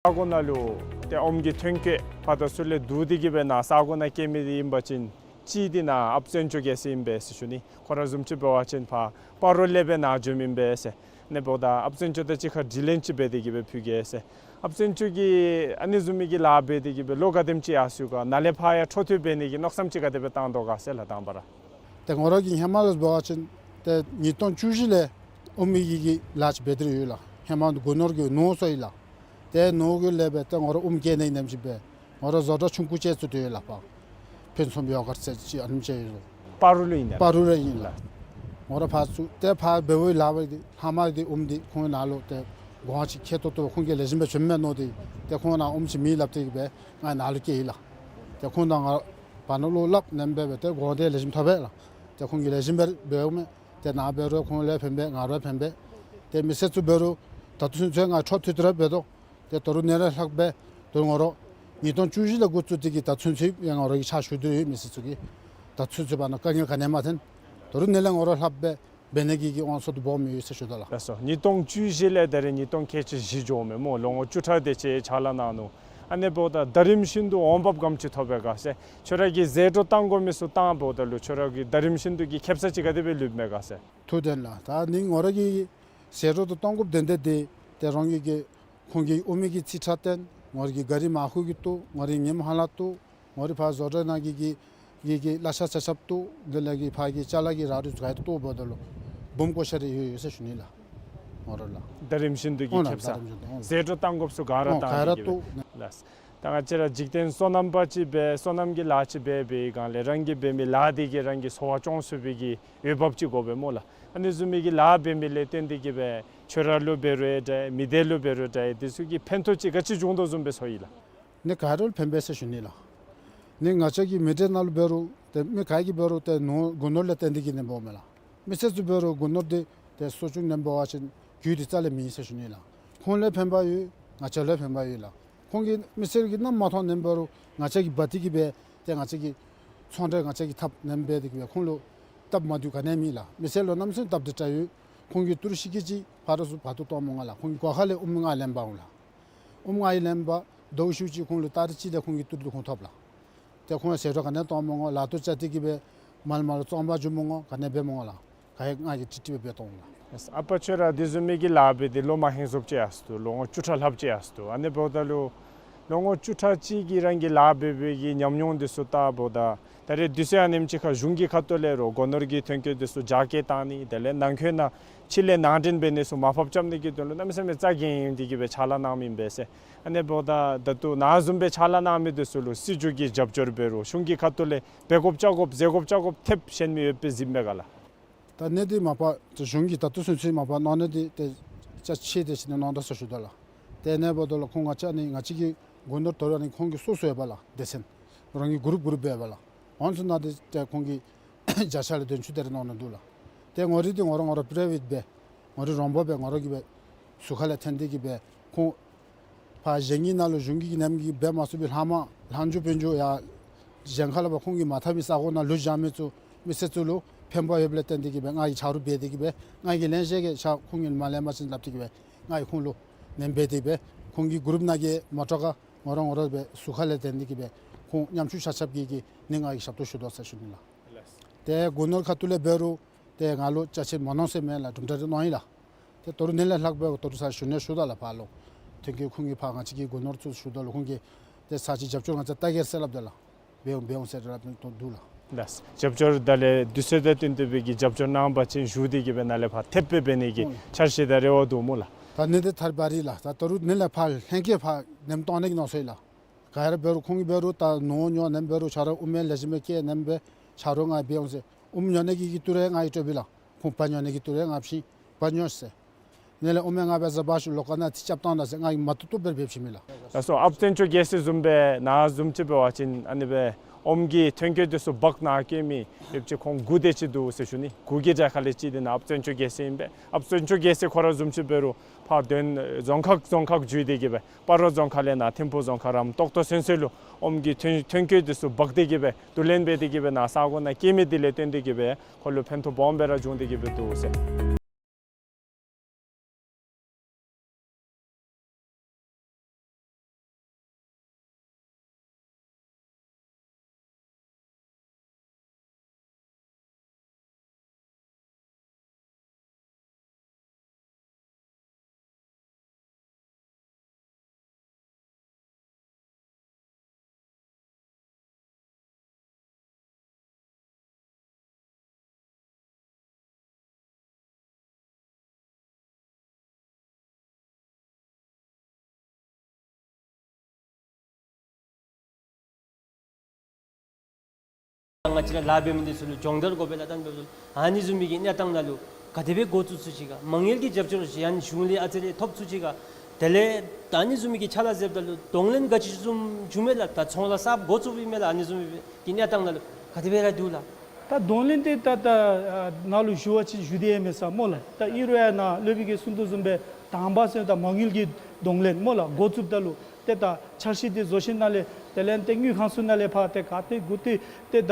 ས་གོ་ནང་ལུ་ཏེ་ཨོམ་གྱི་ཐོན་སྐྱེད་ཕར་དང་ཚུར་ལས་བསྡུ་སྟེ་གི་སྦེ་ནཱ་ས་གོ་ནང་སྐྱེལ་མི་འདི་ཨིན་པ་ཅིན་གཅིག་འདི་ནཱ་ཨཔ་བཙན་སྐྱོགས་རྒྱལ་མཚན་ཨིན་པས་ཟེར་ཞུ་ནི། ཁོ་ར་བཟུམ་ཅིག་འབད་བ་ཅིན་ཕར་སྤ་རོ་ལས་སྦེ་ནཱ་འབྱོནམ་ཨིན་པས་ཟེར། ཨ་ནི་འབདཝ་ད་ཨཔ་བཙན་སྐྱོགས་དང་གཅིག་ཁར་དྲི་ལན་ཅིག་འབད་དེ་གི་སྦེ་ཕུལ་གེ་ཟེར། ཨཔ་བཙན་སྐྱོགས་ཀྱིས་ཨ་ནི་བཟུམ་མའི་གི་ལཱ་འབད་དེ་གི་སྦེ་ལོ་ག་དེམ་ཅིག་ཡར་སོ་ཡི་ག། ནཱ་ལས་ཕར་ཡང་འཕྲོ་མཐུད་འབད་ནི་གི་མནོ་བསམ་ཅིག་ག་དེ་སྦེ་བཏང་དོ་ག་ཟེར་ལགས་དང་པ་ར། ཏེ་ང་ར་གིས་ཧེ་མ་ལས་འབད་བ་ཅིན་ཏེ་ཉིས་སྟོང་བཅུ་བཞི་ལས་ཨོམ་གྱི་གི་ལཱ་ཅིག་འབད་དེ་ར་ཡོད་ལགས། ཧེ་མ་སྒོ་ནོར་གྱི་ནོར་སོང་ཡི་ལགས། ཏེ་ནོར་གྱི་ལས་འབད་ཏེ་ང་ར་ཨོམ་སྐྱེལ་ནི་ནེམ་ཅིག་འབད། ང་ར་བཟོ་གྲྭ་ཆུང་ཀུ་ཅིག་བཙུགས་ཏེ་ཡོད་ལགས་ཕར། ཕུན་སུམ་ཡོ་གརཊ་ཟེར་ཅིག་ཨ་ནེམ་ཅིག་ཡོད། སྤ་རོ་ལུ་ཨིན་ན། སྤ་རོ་ལུ་ཨིན་ལགས། ང་ར་ཕར་བཙུགས་ཏེ་ཕར་འབདཝ་ལས་འབད་དེ་ལྷག་མ་འདི་ཨོམ་འདི་ཁོང་ནཱ་ལུ་ཏེ་གོང་ཅིག་ཁེ་ཏོག་ཏོ་ཁོང་གིས་ལེགས་ཤོམ་སྦེ་བྱིནམ་མས་མནོ་སྟེ་ཏེ་ཁོང་ནཱ་ཨོམ་ཅིག་མེད་སླབ་སྟེ་གི་སྦེ་ང་ནཱ་ལུ་བསྐྱལ་ཡི་ལགས། ཏེ་ཁོང་དང་ང་བར་ན་བློ་སླབ་ནེམ་སྦེ་འབད་ཏེ་གོང་འདི་ལེགས་ཤོམ་ཐོབ་པས་ལགས། ཏེ་ཁོང་གིས་ལེགས་ཤོམ་སྦེ་འབདཝ་མས། ཏེ་ནཱ་འབད་རུང་ཁོང་ལུ་ཕན་པས་ང་ར་ཕན་པས། ཏེ་མི་སེར་ཚུ་འབད་རུང་ད་ལྟོ་ཚུན་ཚོད་ང་འཕྲོ་མཐུད་དེ་ར་འབད་དོ། ཏེ་ད་རུང་ཨ་ནི་ལས་ལྷག་སྦེ་ད་རུང་ང་ར་ཉིས་སྟོང་བཅུ་བཞི་ལས་འགོ་བཙུགས་ཏེ་གི་ད་ལྟོ་ཚུན་ཚོད་ཡང་ང་ར་གིས་ཕྱག་ཞུ་དོ་ཡོད། མི་སེར་ཚུ་གིས་ད་ལྟོ་ཚུན་ཚོད་བར་ན་དཀའ་ངལ་ག་ནི་ཡང་མ་ཐོན། ད་རུང་ཨ་ནི་ལས་ང་ར་ལྷག་སྦེ་འབད་ནི་གི་གི་དབང་ཚད་དུ་སྦོམ་ཡོད་ཟེར་ཞུ་དོ་ལགས། ལགས་སོ། ཉིས་སྟོང་བཅུ་བཞི་ལས་ད་རེས་ཉིས་སྟོང་ཁལ་གཅིག་བཞི་འགྱོཝ་མས་སྨོ། ལོ་ངོ་བཅུ་ཕྲག་དེ་ཅིག་ཕྱག་ལཱ་གནང་ནུག། ཨ་ནི་འབདཝ་ད་ད་རིམ་བཞིན་དུ་འོང་འབབ་ག་དེམ་ཅིག་ཐོབ་པས་ག་ཟེར། ཁྱོད་ར་གིས་ཟད་འགྲོ་བཏང་དགོ་མི་ཚུ་བཏངམ་ད་ལུ་ཁྱོད་ར་གིས་ད་རིམ་བཞིན་དུ་གི་ཁེབ་ས་ཅིག་ག་དེ་སྦེ་ལུསཔ་མས་ག་ཟེར། ཐུགས་བདེན་ལགས། ད་ནི་ང་ར་གིས་ཟད་འགྲོ་དང་བཏང་དགོཔ་དོན་དག་འདི་ཏེ་རང་གི་གི་ཁོང་གི་ཨོམ་གྱི་རྩིས་ཁྲ་བཏོན། ང་ར་གི་ག་རི་མར་ཁུ་གི་བཏོག། ང་ར་གི་ཉིམ་ཧ་ལ་བཏོག། ང་ར་ཕར་བཟོ་གྲྭ་ནང་གི་གི་གི་གི་གླ་ཆ་ཆ་ཁྱབ་བཏོག། དེ་ལས་གི་ཕར་གྱི་ཅ་ལ་གི་ར་རུ་ག་ཡི་བཏོག་འབདཝ་ད་ལུ་སྦོམ་བཀོ་བཞག་རེ་ཡོད་ཡོད་ཟེར་ཞུ་ནི་ལགས། ང་ར་ལགས། ད་རིམ་བཞིན་དུ་གི་ཨོ་ལགས། ཁེབ་ས། ད་རིམ་བཞིན་དུ་ཨོ་ལགས། ཟད་འགྲོ་བཏང་དགོཔ་ཚུ་ག་ར་ཨོ་བཏང་ག་ར་སྟེ་གི་བཏོག་སྦེ། ལགས། ད་ང་བཅས་ར་འཇིག་རྟེན་སོ་ནམ་པ་ཅིག་སྦེ་སོ་ནམ་གྱི་ལཱ་ཅིག་འབད་བའི་སྒང་ལས་རང་གིས་འབད་མི་ལཱ་འདི་གིས་རང་གི་འཚོ་བ་སྐྱོང་ཚུགས་པའི་གི་འོས་འབབ་ཅིག་དགོ་པས་སྨོ་ལགས། ཨ་ནི་བཟུམ་མའི་གི་ལཱ་འབད་མི་ལས་བརྟེན་ཏེ་གི་སྦེ་ཁྱོད་ར་ལུ་འབད་རུང་ཡང་འདྲ་མི་སྡེ་ལུ་འབད་རུང་འདྲ་དེ་ཚུ་གི་ཕན་ཐོགས་ཅིག་ག་ཅི་བྱུང་དོ་བཟུམ་སྦེ་ཚོར་ཡི་ལགས། ནི་ག་ར་ལུ་ཕན་པས་ཟེར་ཞུ་ནི་ལགས། ནི་ང་བཅས་ཀྱི་མི་སྡེ་ནང་ལུ་འབད་རུང་ཏེ་མི་ག་གིས་འབད་རུང་ཏེ་ནོར་སྒོ་ནོར་ལས་བརྟེན་ཏེ་གི་ནི་འབདཝ་མས་ལགས། མི་སེར་ཚུ་འབད་རུང་སྒོ་ནོར་འདི་ཏེ་གསོ་སྐྱོང་ནི་འབད་བ་ཅིན་རྒྱུ་འདི་རྩ་ལས་མེད་ཟེར་ཞུ་ནི་ལགས། ཁོང་ལུ་ཕན་པ་ཡོད། ང་བཅས་ལུ་ཕན་པ་ཡོད་ལགས། ཁོང་གིས་མི་སེར་གྱིས་ནམ་མ་མཐོང་ནི་འབད་རུང་ང་བཅས་ཀྱིས་འབག་སྟེ་གི་སྦེ་ཏེ་ང་བཅས་ཀྱི་ཚོང་འབྲེལ་ང་བཅས་ཀྱིས་འཐབ་ནི་འབད་དེ་གི་སྦེ་ཁོང་ལུ་སྟབས་མ་བདེཝ་ག་ནི་ཡང་མེད་ལགས། མི་སེར་ལུ་གནམ་མེད་ས་མེད་སྟབས་བདེ་དྲགས་ཡོད། ཁོང་གིས་ཏི་རུ་ཤི་ཀི་ཅིག་ཕར་དང་ཚུར་འབག་ཏུ་གཏང་མི་འོང་ལགས། ཁོང་གིས་གོ་ཁ་ལས་ཨོམ་ལྔ་ལེན་འབག་འོང་ལགས། ཨོམ་ལྔ་ལེན་འབག་ཟླཝ་ཤུལ་ཅིག་ཁོང་ལུ་ཏ་རིག་གཅིག་ལས་ཁོང་གི་ཏི་རུ་འདི་ཁོང་ཐོབ་ལགས། ཏེ་ཁོང་ཟད་འགྲོ་ག་ནི་ཡང་གཏང་མི་འོང་། ལཱ་ཐོག་བཅར་ཏེ་གི་སྦེ་མ་ལ་མ་ལུ་བཙོང་པར་འགྱོ་མི་འོང་། ག་ནི་འབད་མི་འོང་ལགས། ག་ཡང་ང་གིས་ཀྲིག་ཀྲི་སྦེ་འབད་གཏང་འོང་ལགས། ཨ་པ་ཁྱོད་ར་དེ་བཟུམ་མའི་གི་ལཱ་འབད་དེ་ལོ་མ་ཧིང་སོབ་ཅིག་ཡར་སོ་དོ། ལོ་ངོ་བཅུ་ཕྲག་ལྷགཔ་ཅིག་ཡར་སོ་དོ། ཨ་ནི་འབདཝ་ད་ལུ་ལོ་ངོ་བཅུ་ཕྲག་གཅིག་གི་རང་གི་ལཱ་འབད་བའི་གི་ཉམས་མྱོང་འདི་ཚུ་བལྟཝ་ད་ད་རེས་དུས་ཚོད་ཨ་ནེམ་ཅིག་ཁར་གཞུང་གི་ཁ་ཐུག་ལས་རུང་སྒོ་ནོར་གྱི་ཐོན་སྐྱེད་འདི་ཚུ་རྒྱ་སྐྱེད་གཏང་ནི་དེ་ལས་ནང་འཁོད་ནང་ཕྱི་ལས་ནང་འདྲེན་འབད་ནི་ཚུ་མར་ཕབ་རྐྱབ་ནི་གི་དོན་ལུ་གནམ་མེད་ས་མེད་རྩ་འགེངས་ཏེ་གི་སྦེ་ཕྱག་ལཱ་གནངམ་ཨིན་པས་ཟེར། ཨ་ནི་འབདཝ་ད་ད་ལྟོ་ནཱ་བཟུམ་སྦེ་ཕྱག་ལཱ་གནང་མི་འདི་ཚུ་ལུ་སྲིད་བྱུས་ཀྱི་རྒྱབ་སྐྱོར་འབད་རུང་གཞུང་གི་ཁ་ཐུག་ལས་འབད་དགོཔ་རྐྱབ་དགོཔ་ཟེར་དགོཔ་རྐྱབ་དགོཔ་ཐེབས་གཞན་མི་ཡོདཔ་སྦེ་གཟིགསཔ་མས་ག་ལགས། ད་ནི་འདི་མ་པ་གཞུང་གིས་ད་ལྟོ་ཚུན་ཚོད་མ་པ་གནང་ནི་འདི་ཏེ་ཅ་ཆས་དེ་ཅིག་ནི་གནང་ད་ཟེར་ཞུ་དོ་ལགས། ཏེ་ཨ་ནི་འབདཝ་ད་ལུ་ཁོང་ང་བཅས་ནི་ང་བཅས་ཀྱི་སྒོ་ནོར་དོ་རུང་ཨ་ནི་ཁོང་གི་སོ་སོ་ཡོད་པ་ལགས། སྡེ་ཚན་རང་གི་གུ་རུབ་གུ་རུབ་སྦེ་ཡོད་པ་ལགས། ཨོན་སུ་ནང་འདི་ཏེ་ཁོང་གིས་བརྒྱ་ཆ་ལས་བདུན་ཅུ་དེ་རེ་གནང་ནི་འདུག་ལགས། ཏེ་ངོ་རིས་འདི་ང་ར་ང་ར་པ་རའི་ཝེཊ་སྦེ་ང་ར་རོང་འབྲོག་སྦེ་ང་ར་གིས་སྦེ་ཟུར་ཁ་ལས་འཐེན་ཏེ་གི་སྦེ་ཁོང་ཕར་གཞན་གྱི་ནང་ལུ་གཞུང་གི་ནེམ་གི་འབད་མ་ཚུགས་པའི་ལྷག་མ་ལྷག་འགྱོ་འབག་འགྱོ་ཡར་གཞན་ཁ་ལས་ཕར་ཁོང་གིས་མ་འཐབ་མི་ས་གོ་ནང་ལུ་བཞག་མི་ཚུ་མི་སེར་ཚུ་ལུ་ཕན་པ་ཡོདཔ་ལས་བརྟེན་ཏེ་གི་སྦེ་ང་གིས་ཆ་རོགས་འབད་དེ་གི་སྦེ་ང་གིས་ལེན་ཤེས་གི་ཆ་ཁོང་གིས་མ་ལེན་པ་ཅིན་སླབ་སྟེ་གི་སྦེ་ང་གིས་ཁོང་ལུ་ནེམ་འབད་དེ་སྦེ་ཁོང་གི་གུ་རུབ་ནང་གི་མོ་ཊ་ཁར་ང་ར་ང་ར་སྦེ་ཟུར་ཁ་ལས་འཐེན་ཏེ་གི་སྦེ་ཁོང་ཉམ་ཆུང་ཆ་ཁྱབ་ཀྱི་གི་ནི་ང་གིས་ཞབས་ཏོག་ཞུ་དོ་ཟེར་ཞུ་ནི་ལགས། ཏེ་སྒོ་ནོར་ཁ་ཐུག་ལས་འབད་རུང་ཏེ་ང་ལུ་ཅ་ཆས་མ་གནང་ཟེར་མེད་ལགས། གྲུབ་འབྲས་རེ་གནང་ཡི་ལགས། ཏེ་ད་རུང་ནི་ལས་ལྷག་སྦེ་ད་རུང་ས་ཞུ་ནི་ཞུ་དོ་ལགས་ཕར་ལུ། ཐོན་སྐྱེད་ཁོང་གིས་ཕར་ང་བཅས་ཀྱི་སྒོ་ནོར་ཚུ་ཞུ་དོ་ལགས། ཁོང་གིས་ཏེ་ས་ཅིག་རྒྱབ་སྐྱོར་ང་བཅས་བལྟ་གེ་ཟེར་སླབ་དོ་ལགས། འབད་འོང་འབད་འོང་ཟེར་སླབ་ནི་འདུག་ལགས། ལགས། རྒྱབ་སྐྱོར་ད་ལས་དུས་ཚོད་དང་བསྟུན་ཏེ་སྦེ་གི་རྒྱབ་སྐྱོར་གནང་བ་ཅིན་ཞུ་སྟེ་གི་སྦེ་ནཱ་ལས་ཕར་ཐེབས་སྦེ་འབད་ནི་གི་ཨོ་འཆར་གཞི་དང་རེ་བ་འདུག་སྨོ་ལགས། ད་ནི་འདི་ཐར་པ་རེ་ལགས། ད་ད་རུང་ནི་ལས་ཕར་ལྷན་རྒྱས་ཕར་ནེམ་གཏང་ནི་གི་གནང་སོང་ཡི་ལགས། ག་ར་འབད་རུང་ཁོང་གིས་འབད་རུང་ད་ནོར་ཉོ་ནེམ་འབད་རུང་ཆ་རོགས་ཨོམ་ལེན་ལེགས་ཤོམ་སྦེ་སྐྱེལ་ནེམ་སྦེ་ཆ་རོགས་ང་འབད་འོང་ཟེར། ཨོམ་ཉོ་ནི་གི་གི་ཏི་རུ་ང་གིས་སྤྲོད་པས་ལགས། ཁོང་བལ་ཉོ་ནི་གི་ཏི་རུ་ང་བྱིན་བལ་ཉོ་ཟེར། ནི་ལས་ཨོམ་ང་འབད་ཟ་བ་ཤུ་ལོ་ཀ་ནང་ཏེ་རྐྱབ་བཏང་ད་ཟེར་ང་གིས་མ་བཏུབ་བཏུབ་སྦེ་འབད་བྱིན་མས་ལགས། ལགས་སོ། ཨཔ་བཙན་སྐྱོགས་རྒྱལ་མཚན་བཟུམ་སྦེ་ནཱ་བཟུམ་ཅིག་འབད་བ་ཅིན་ཨ་ནི་སྦེ་ཨོམ་གྱི་ཐོན་སྐྱེད་འདི་ཚུ་འབག་ནཱ་སྐྱེལ་མི་ཡོདཔ་ཅིག་ཁོང་དགུ་དེ་ཅིག་འདུག་ཟེར་ཞུ་ནི། དགུ་གི་གྲལ་ཁ་ལས་གཅིག་འདི་ནཱ་ཨཔ་བཙན་སྐྱོགས་རྒྱལ་མཚན་ཨིན་པས། ཨཔ་བཙན་སྐྱོགས་རྒྱལ་མཚན་ཁོ་ར་བཟུམ་ཅིག་འབད་རུང་ཕར་དོན་རྫོང་ཁག་རྫོང་ཁག་བརྒྱུད་དེ་གི་སྦེ་སྤ་རོ་རྫོང་ཁག་ལས་ནཱ་ཐིམ་ཕུ་རྫོང་ཁག་རམ་ཏོག་ཏོ་ཚུན་ཚོད་ལུ་ཨོམ་གྱི་ཐོན་ཐོན་སྐྱེད་འདི་ཚུ་འབག་སྟེ་གི་སྦེ་བསྡུ་ལེན་འབད་དེ་གི་སྦེ་ནཱ་ས་གོ་ནང་སྐྱེལ་མི་འདི་ལས་བརྟེན་ཏེ་གི་སྦེ་ཁོ་ལུ་ཕན་ཐོགས་སྦོམ་སྦེ་ར་བྱུང་སྟེ་གི་སྦེ་འདུག་ཟེར། ང་བཅས་ར་ལཱ་འབད་མི་འདི་ཚུ་ལུ་སྦྱོང་བརྡར་དགོ་པས་ལགས། ད་ཨ་ནི་བཟུམ་མའི་གི་གནས་སྟངས་ནང་ལུ་ག་དེ་སྦེ་འགོ་བཙུགས་ཚུགས་ཅི་ག། མ་དངུལ་གྱི་རྒྱབ་སྐྱོར་ཅིག་ཡང་གཞུང་ལས་ཨ་ཙི་རེ་ཐོབ་ཚུགས་ཅི་ག། དེ་ལས་ད་ཨ་ནི་བཟུམ་མའི་གི་ཕྱག་ལཱ་མཛདཔ་ད་ལུ་གདོང་ལེན་ག་ཅི་བཟུམ་བྱུང་མས་ལགས། ད་ཚོང་ལཱ་གསརཔ་འགོ་བཙུགསཔ་ཨིན་མས་ལགས། ཨ་ནི་བཟུམ་མའི་གི་གནས་སྟངས་ནང་ལུ་ག་དེ་སྦེ་ར་འདུག་ལགས། ད་གདོང་ལེན་འདི་ད་ད་ཨ་ནཱ་ལུ་ཞུ་བ་ཅིན་ཞུ་སྟེ་ཡང་མེད་ས་སྨོ་ལགས། ད་ཨིན་རུང་ཡང་ནཱ་སློབ་དཔོན་གྱིས་གསུང་དོ་བཟུམ་སྦེ་དང་པ་ཟེར་ད་མ་དངུལ་གྱི་གདོང་ལེན་སྨོ་ལགས། འགོ་བཙུགསཔ་ད་ལུ་ཏེ་ད་འཆར་གཞི་འདི་བཟོ་ཞིནམ་ལས་དེ་ལས་ཏེ་དངུལ་ཁང་ཚུ་ནང་ལས་ཕར་ཏེ་ག་ཏེ་གུ་ཏེ་ཏེ་ད་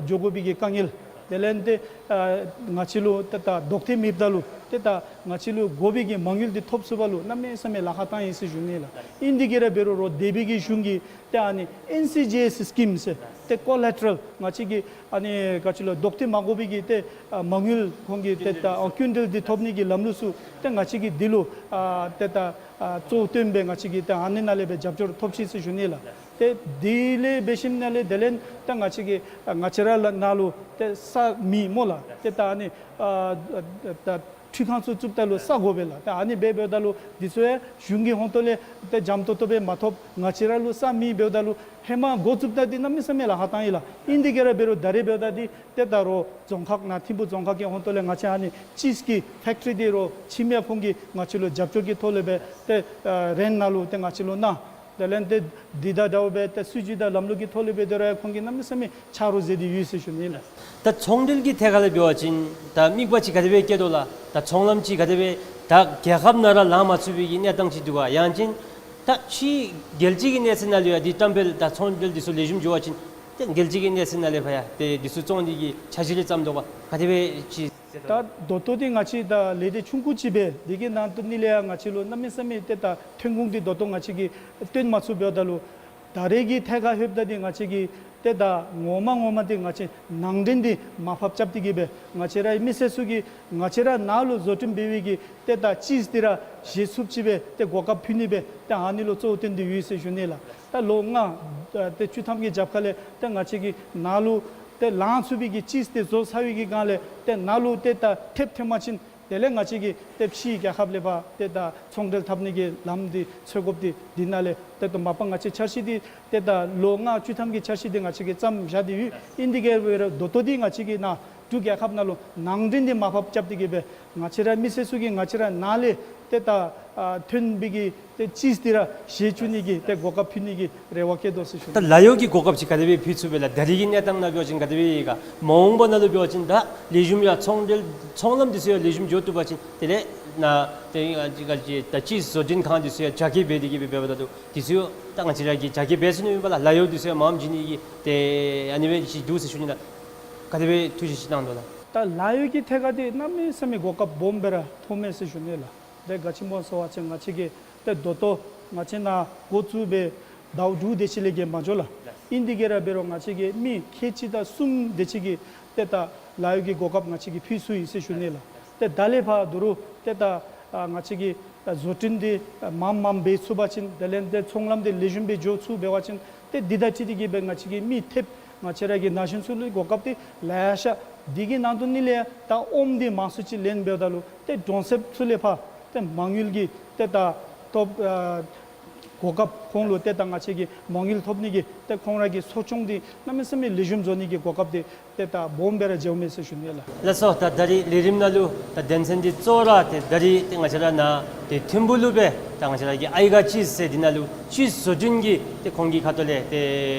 འགྱོ་དགོ་པའི་གི་དཀའ་ངལ། དེ་ལས་ཏེ་ཨ་ང་བཅས་ལུ་ཏེ་ད་ལྡོག་ཐེབས་མེདཔ་ད་ལུ་ཏེ་ད་ང་བཅས་ལུ་དགོ་པའི་གི་མ་དངུལ་འདི་ཐོབ་ཚུགས་པ་ལུ་གནམ་མེད་ས་མེད་ལཱ་ཁག་བཏང་ཡི་ཟེར་ཞུ་ནི་ལགས། ཨིན་དེ་གིས་ར་འབད་རུང་རོགས་འདས་པའི་གི་གཞུང་གིས་ཏེ་ཨ་ནི་ཨེན་སི་ཇི་ཨེསི་སི་ཀིམ་ཟེར་ཏེ་ཀོ་ལེ་ཊ་རལ་ང་བཅས་ཀྱི་ཨ་ནི་ག་ཅི་ལོ་ལྡོག་ཐེབས་མ་དགོ་པའི་གི་ཏེ་ཨ་མ་དངུལ་ཁོང་གིས་ཏེ་ད་ཨ་ཀུན་འདེད་འདི་ཐོབ་ནི་གི་ལམ་ལུགས་ཚུ་ཏེ་ང་བཅས་ཀྱིས་འདི་ལུ་ཨ་ཏེ་ད་ཨ་གཙོ་བོ་བཏོན་སྦེ་ང་བཅས་ཀྱིས་ཏེ་ཨ་ནི་ནང་ལས་སྦེ་རྒྱབ་སྐྱོར་ཐོབ་ཅི་ཟེར་ཞུ་ནི་ལགས། ཏེ་དེ་ལས་འབད་ཞིནམ་ལས་དེ་ལས་ད་ང་བཅས་ཀྱིས་ཨ་ང་བཅས་ར་ལུ་ནཱ་ལུ་ཏེ་ས་མེད་སྨོ་ལགས། ཏེ་ད་ཨ་ནི་ཨ་ད་འཕྲུལ་ཁང་ཚུ་བཙུགསཔ་ད་ལུ་ས་དགོ་པས་ལགས། ཏེ་ཨ་ནི་འབད་འབདཝ་ད་ལུ་འདི་ཚུ་ཡང་གཞུང་གི་ཧོང་ཏོ་ལས་ཏེ་འཇམ་ཏོང་ཏོ་སྦེ་མ་ཐོབ། ང་བཅས་ར་ལུ་ས་མེད་འབདཝ་ད་ལུ་ཧེ་མ་འགོ་བཙུགསཔ་ད་འདི་གནམ་མེད་ས་མེད་ལཱ་ཁག་བཏང་ཡི་ལགས། ཨིན་དེ་གིས་ར་འབད་རུང་ད་རེས་འབདཝ་ད་འདི་ཏེ་ད་རོགས་རྫོང་ཁག་ནཱ་ཐིམ་ཕུ་རྫོང་ཁག་གི་ཧོང་ཏོ་ལས་ང་བཅས་ཨ་ནི་ཅིསི་གི་ཕེཀ་ཊི་རི་འདི་རོགས་ཕྱི་མི་ཁོང་གིས་ང་བཅས་ལུ་རྒྱབ་སྐྱོར་གྱི་ཐོག་ལས་སྦེ་ཏེ་ཨ་རེནཊ་ནང་ལུ་ཏེ་ང་བཅས་ལུ་གནང་། དེ་ལས་ཏེ་འདི་དང་འདྲཝ་སྦེ་ཏེ་སྲིད་བྱུས་དང་ལམ་ལུགས་ཀྱི་ཐོག་ལས་སྦེ་དེ་ར་ཁོང་གིས་གནམ་མེད་ས་མེད་ཆ་རོགས་མཛད་དེ་ཡོད་ཟེར་ཞུ་ནི་ལགས། ད་ཚོང་འབྲེལ་གྱི་ཐད་ཁར་ལས་འབད་བ་ཅིན་ད་དམིགས་པ་ཅིག་ག་དེ་སྦེ་བསྐྱེད་དོ་ལགས། ད་ཚོང་ལམ་ཅིག་ག་དེ་སྦེ་ད་རྒྱལ་ཁབ་ནང་ར་ལང་མ་ཚུགས་པའི་གི་གནས་སྟངས་ཅིག་འདུག་ག། ཡང་ཅིན་ད་ཕྱི་རྒྱལ་སྤྱི་གི་གནས་ཚད་ནང་ལུ་ཡང་འདི་བཀྲམ་སྤེལ་དང་ཚོང་འབྲེལ་འདི་ཚུ་ལེགས་ཤོམ་འགྱོ་བ་ཅིན་ཏེ་རྒྱལ་སྤྱི་གི་གནས་ཚད་ནང་ལས་ཕར་ཡང་ཏེ་འདི་ཚུ་བཙོང་ནི་གི་འཆར་གཞི་རེ་བརྩམས་དོ་ག། ག་དེ་སྦེ་ཅིག་ད་ད་ལྟོ་འདི་ང་བཅས་ད་ལས་སྡེ་ཆུང་ཀུ་ཅིག་སྦེ་འདི་གི་ནང་དུ་ནི་ལས་ཡང་ང་བཅས་ལུ་གནམ་མེད་ས་མེད་ཏེ་ད་ཐོན་ཁུངས་འདི་ད་ལྟོ་ང་བཅས་ཀྱིས་བཏོན་མ་ཚུགས་འབདཝ་ད་ལུ་ད་རེས་ཀྱི་ཐད་ཁར་ལྷོདཔ་ད་འདི་ང་བཅས་ཀྱིས་ཏེ་ད་ངོ་མ་ངོ་མ་འདི་ང་བཅས་ནང་འདྲེན་འདི་མར་ཕབ་རྐྱབ་སྟེ་གི་སྦེ་ང་བཅས་ར་མི་སེར་ཚུ་གིས་ང་བཅས་ར་ནཱ་ལུ་བཟོ་སྐྲུན་འབད་བའི་གི་ཏེ་ད་ཅིསི་འདི་ར་བཞེས་ཚུགསཔ་ཅིག་སྦེ་ཏེ་གོ་སྐབས་ཕུལ་ནི་སྦེ་ཏེ་ཨ་ནི་ལུ་གཙོ་བོ་བཏོན་ཏེ་ཡོད་ཟེར་ཞུ་ནི་ལགས། ད་ལོ་ལྔ་ཨ་ཏེ་བཅུ་ཐམ་གྱི་རྒྱབ་ཁ་ལས་ཏེ་ང་བཅས་ཀྱིས་ནཱ་ལུ་ཏེ་ལང་ཚུགས་པའི་གི་ཅིསི་འདི་བཟོ་ཚར་བའི་གི་སྒང་ལས་ཏེ་ནཱ་ལུ་ཏེ་ད་ཐེབས་ཐོན་པ་ཅིན་དེ་ལས་ང་བཅས་ཀྱིས་ཏེ་ཕྱི་རྒྱལ་ཁབ་ལས་ཕར་ཏེ་ད་ཚོང་འབྲེལ་འཐབ་ནི་གི་ལམ་འདི་འཚོལ་དགོཔ་འདི་འདི་ནང་ལས་ཏེ་ད་མ་པ་ང་བཅས་འཆར་གཞི་འདི་ཏེ་ད་ལོ་ལྔ་བཅུ་ཐམ་གྱི་འཆར་གཞི་འདི་ང་བཅས་ཀྱིས་བརྩམས་བཞག་སྟེ་ཡོད། ཨིན་དེ་གིས་འབད་རུང་ད་ལྟོ་འདི་ང་བཅས་ཀྱིས་ནཱ་འབྲུག་རྒྱལ་ཁབ་ནང་ལུ་ནང་འདྲེན་འདི་མར་ཕབ་རྐྱབ་སྟེ་གི་སྦེ་ང་བཅས་ར་མི་སེར་ཚུ་གིས་ང་བཅས་ར་ནཱ་ལས་ཏེ་ད་ཨ་ཐོན་པའི་གི་ཏེ་ཅིསི་འདི་ར་བཞེས་བཅུག་ནི་གི་ཏེ་གོ་སྐབས་ཕུལ་ནི་གི་རེ་བ་བསྐྱེད་དོ་ཟེར་ཞུ་ནི། ད་ལཱ་གཡོག་གི་གོ་སྐབས་ཅིག་ག་དེ་སྦེ་ཕུལ་ཚུགས་པས་ལགས། ད་རེས་ཀྱི་གནས་སྟངས་ནང་འབད་བ་ཅིན་ག་དེ་སྦེ་ཡོད་ག། མ་འོངས་པ་ནང་ལུ་འབད་བ་ཅིན་ད་ལེགས་ཤོམ་ཡང་ཚོང་འབྲེལ་ཚོང་ལམ་འདི་ཚུ་ཡང་ལེགས་ཤོམ་འགྱོ་བཏུབ་པ་ཅིན་དེ་ལས་ནཱ་ཏེ་ཨ་ཅི་ག་ཅི་ད་ཅིསི་བཟོ་སྐྲུན་ཁང་འདི་ཚུ་ཡང་རྒྱ་སྐྱེད་འབད་དེ་གི་སྦེ་འབདཝ་ད་ལུ་འདི་ཚུ་ཡང་ད་ང་བཅས་ར་གིས་རྒྱ་སྐྱེད་འབད་ཚུགས་ནི་ཨིན་པས་ལགས། ལཱ་གཡོག་འདི་ཚུ་ཡང་མངམ་བྱིན་ནི་གི་ཏེ་ཨ་ནི་སྦེ་ཅིག་འདུག་ཟེར་ཞུ་ནི་ལགས། ག་དེ་སྦེ་ཐུགས་བཞེད་ཅིག་གནང་དོ་ལགས། ད་ལཱ་གཡོག་གི་ཐད་ཁར་འདི་གནམ་མེད་ས་མེད་གོ་སྐབས་སྦོམ་སྦེ་ར་ཐོབ་མས་ཟེར་ཞུ་ནི་ལགས། ཏེ་ག་ཅི་སྨོ་ཟེར་བ་ཅིན་ང་བཅས་ཀྱིས་ཏེ་ད་ལྟོ་ང་བཅས་ནཱ་འགོ་བཙུགས་སྦེ་ཟླཝ་དྲུག་དེ་ཅིག་ལས་བརྒལ་མ་འགྱོ་ལགས། ཨིན་དེ་གིས་ར་འབད་རུང་ང་བཅས་ཀྱིས་མི་ཁལ་གཅིག་དང་གསུམ་དེ་ཅིག་གི་ཏེ་ད་ལཱ་གཡོག་གི་གོ་སྐབས་ང་བཅས་ཀྱིས་ཕུལ་ཚུགས་ཡི་ཟེར་ཞུ་ནི་ལགས། ཏེ་ད་ལས་ཕར་ད་རུང་ཏེ་ད་ཨ་ང་བཅས་ཀྱིས་ཨ་བཟོ་སྐྲུན་འདི་ཨ་མངམ་མངམ་འབད་ཚུགས་པ་ཅིན་དེ་ལས་ཏེ་ཚོང་ལམ་འདི་ལེགས་ཤོམ་སྦེ་འགྱོ་ཚུགས་འབད་བ་ཅིན་ཏེ་འདི་དང་འཁྲིལ་ཏེ་གི་སྦེ་ང་བཅས་ཀྱི་མི་ཐེབས་ང་བཅས་ར་གི་ན་གཞོན་ཚུ་ལུ་གོ་སྐབས་འདི་ལེ་ཤ། འདི་གི་ནང་དོན་འདི་ལས་ད་ཨོམ་འདི་མང་སུ་ཅིག་ལེན་འབདཝ་ད་ལུ་ཏེ་གྲོང་གསེབ་ཚུ་ལས་ཕར་ཏེ་མ་དངུལ་གྱི་ཏེ་ད་ཐོབ་ཨ་གོ་སྐབས་ཁོང་ལུ་ཏེ་ད་ང་བཅས་ཀྱིས་མ་དངུལ་ཐོབ་ནི་གི་ཏེ་ཁོང་ར་གི་གསོ་སྐྱོང་འདི་གནམ་མེད་ས་མེད་ལེགས་ཤོམ་བཟོ་ནི་གི་གོ་སྐབས་འདི་ཏེ་ད་སྦོམ་སྦེ་ར་འགྱོཝ་མས་ཟེར་ཞུ་ནི་ལགས། ལགས་སོ། ད་ད་རིས་ལས་རིམ་ནང་ལུ་ད་དོན་ཚན་འདི་གཙོ་བོ་ར་ཏེ་ད་རིས་ཏེ་ང་བཅས་ར་ནཱ་ཏེ་ཐིམ་ཕུ་ལུ་སྦེ་ད་ང་བཅས་ར་གི་ཨའི་ག་ཅིསི་ཟེར་འདི་ནང་ལུ་ཅིསི་བཟོ་སྐྲུན་གྱི་ཏེ་ཁོང་གི་ཁ་ཐུག་ལས་ཏེ་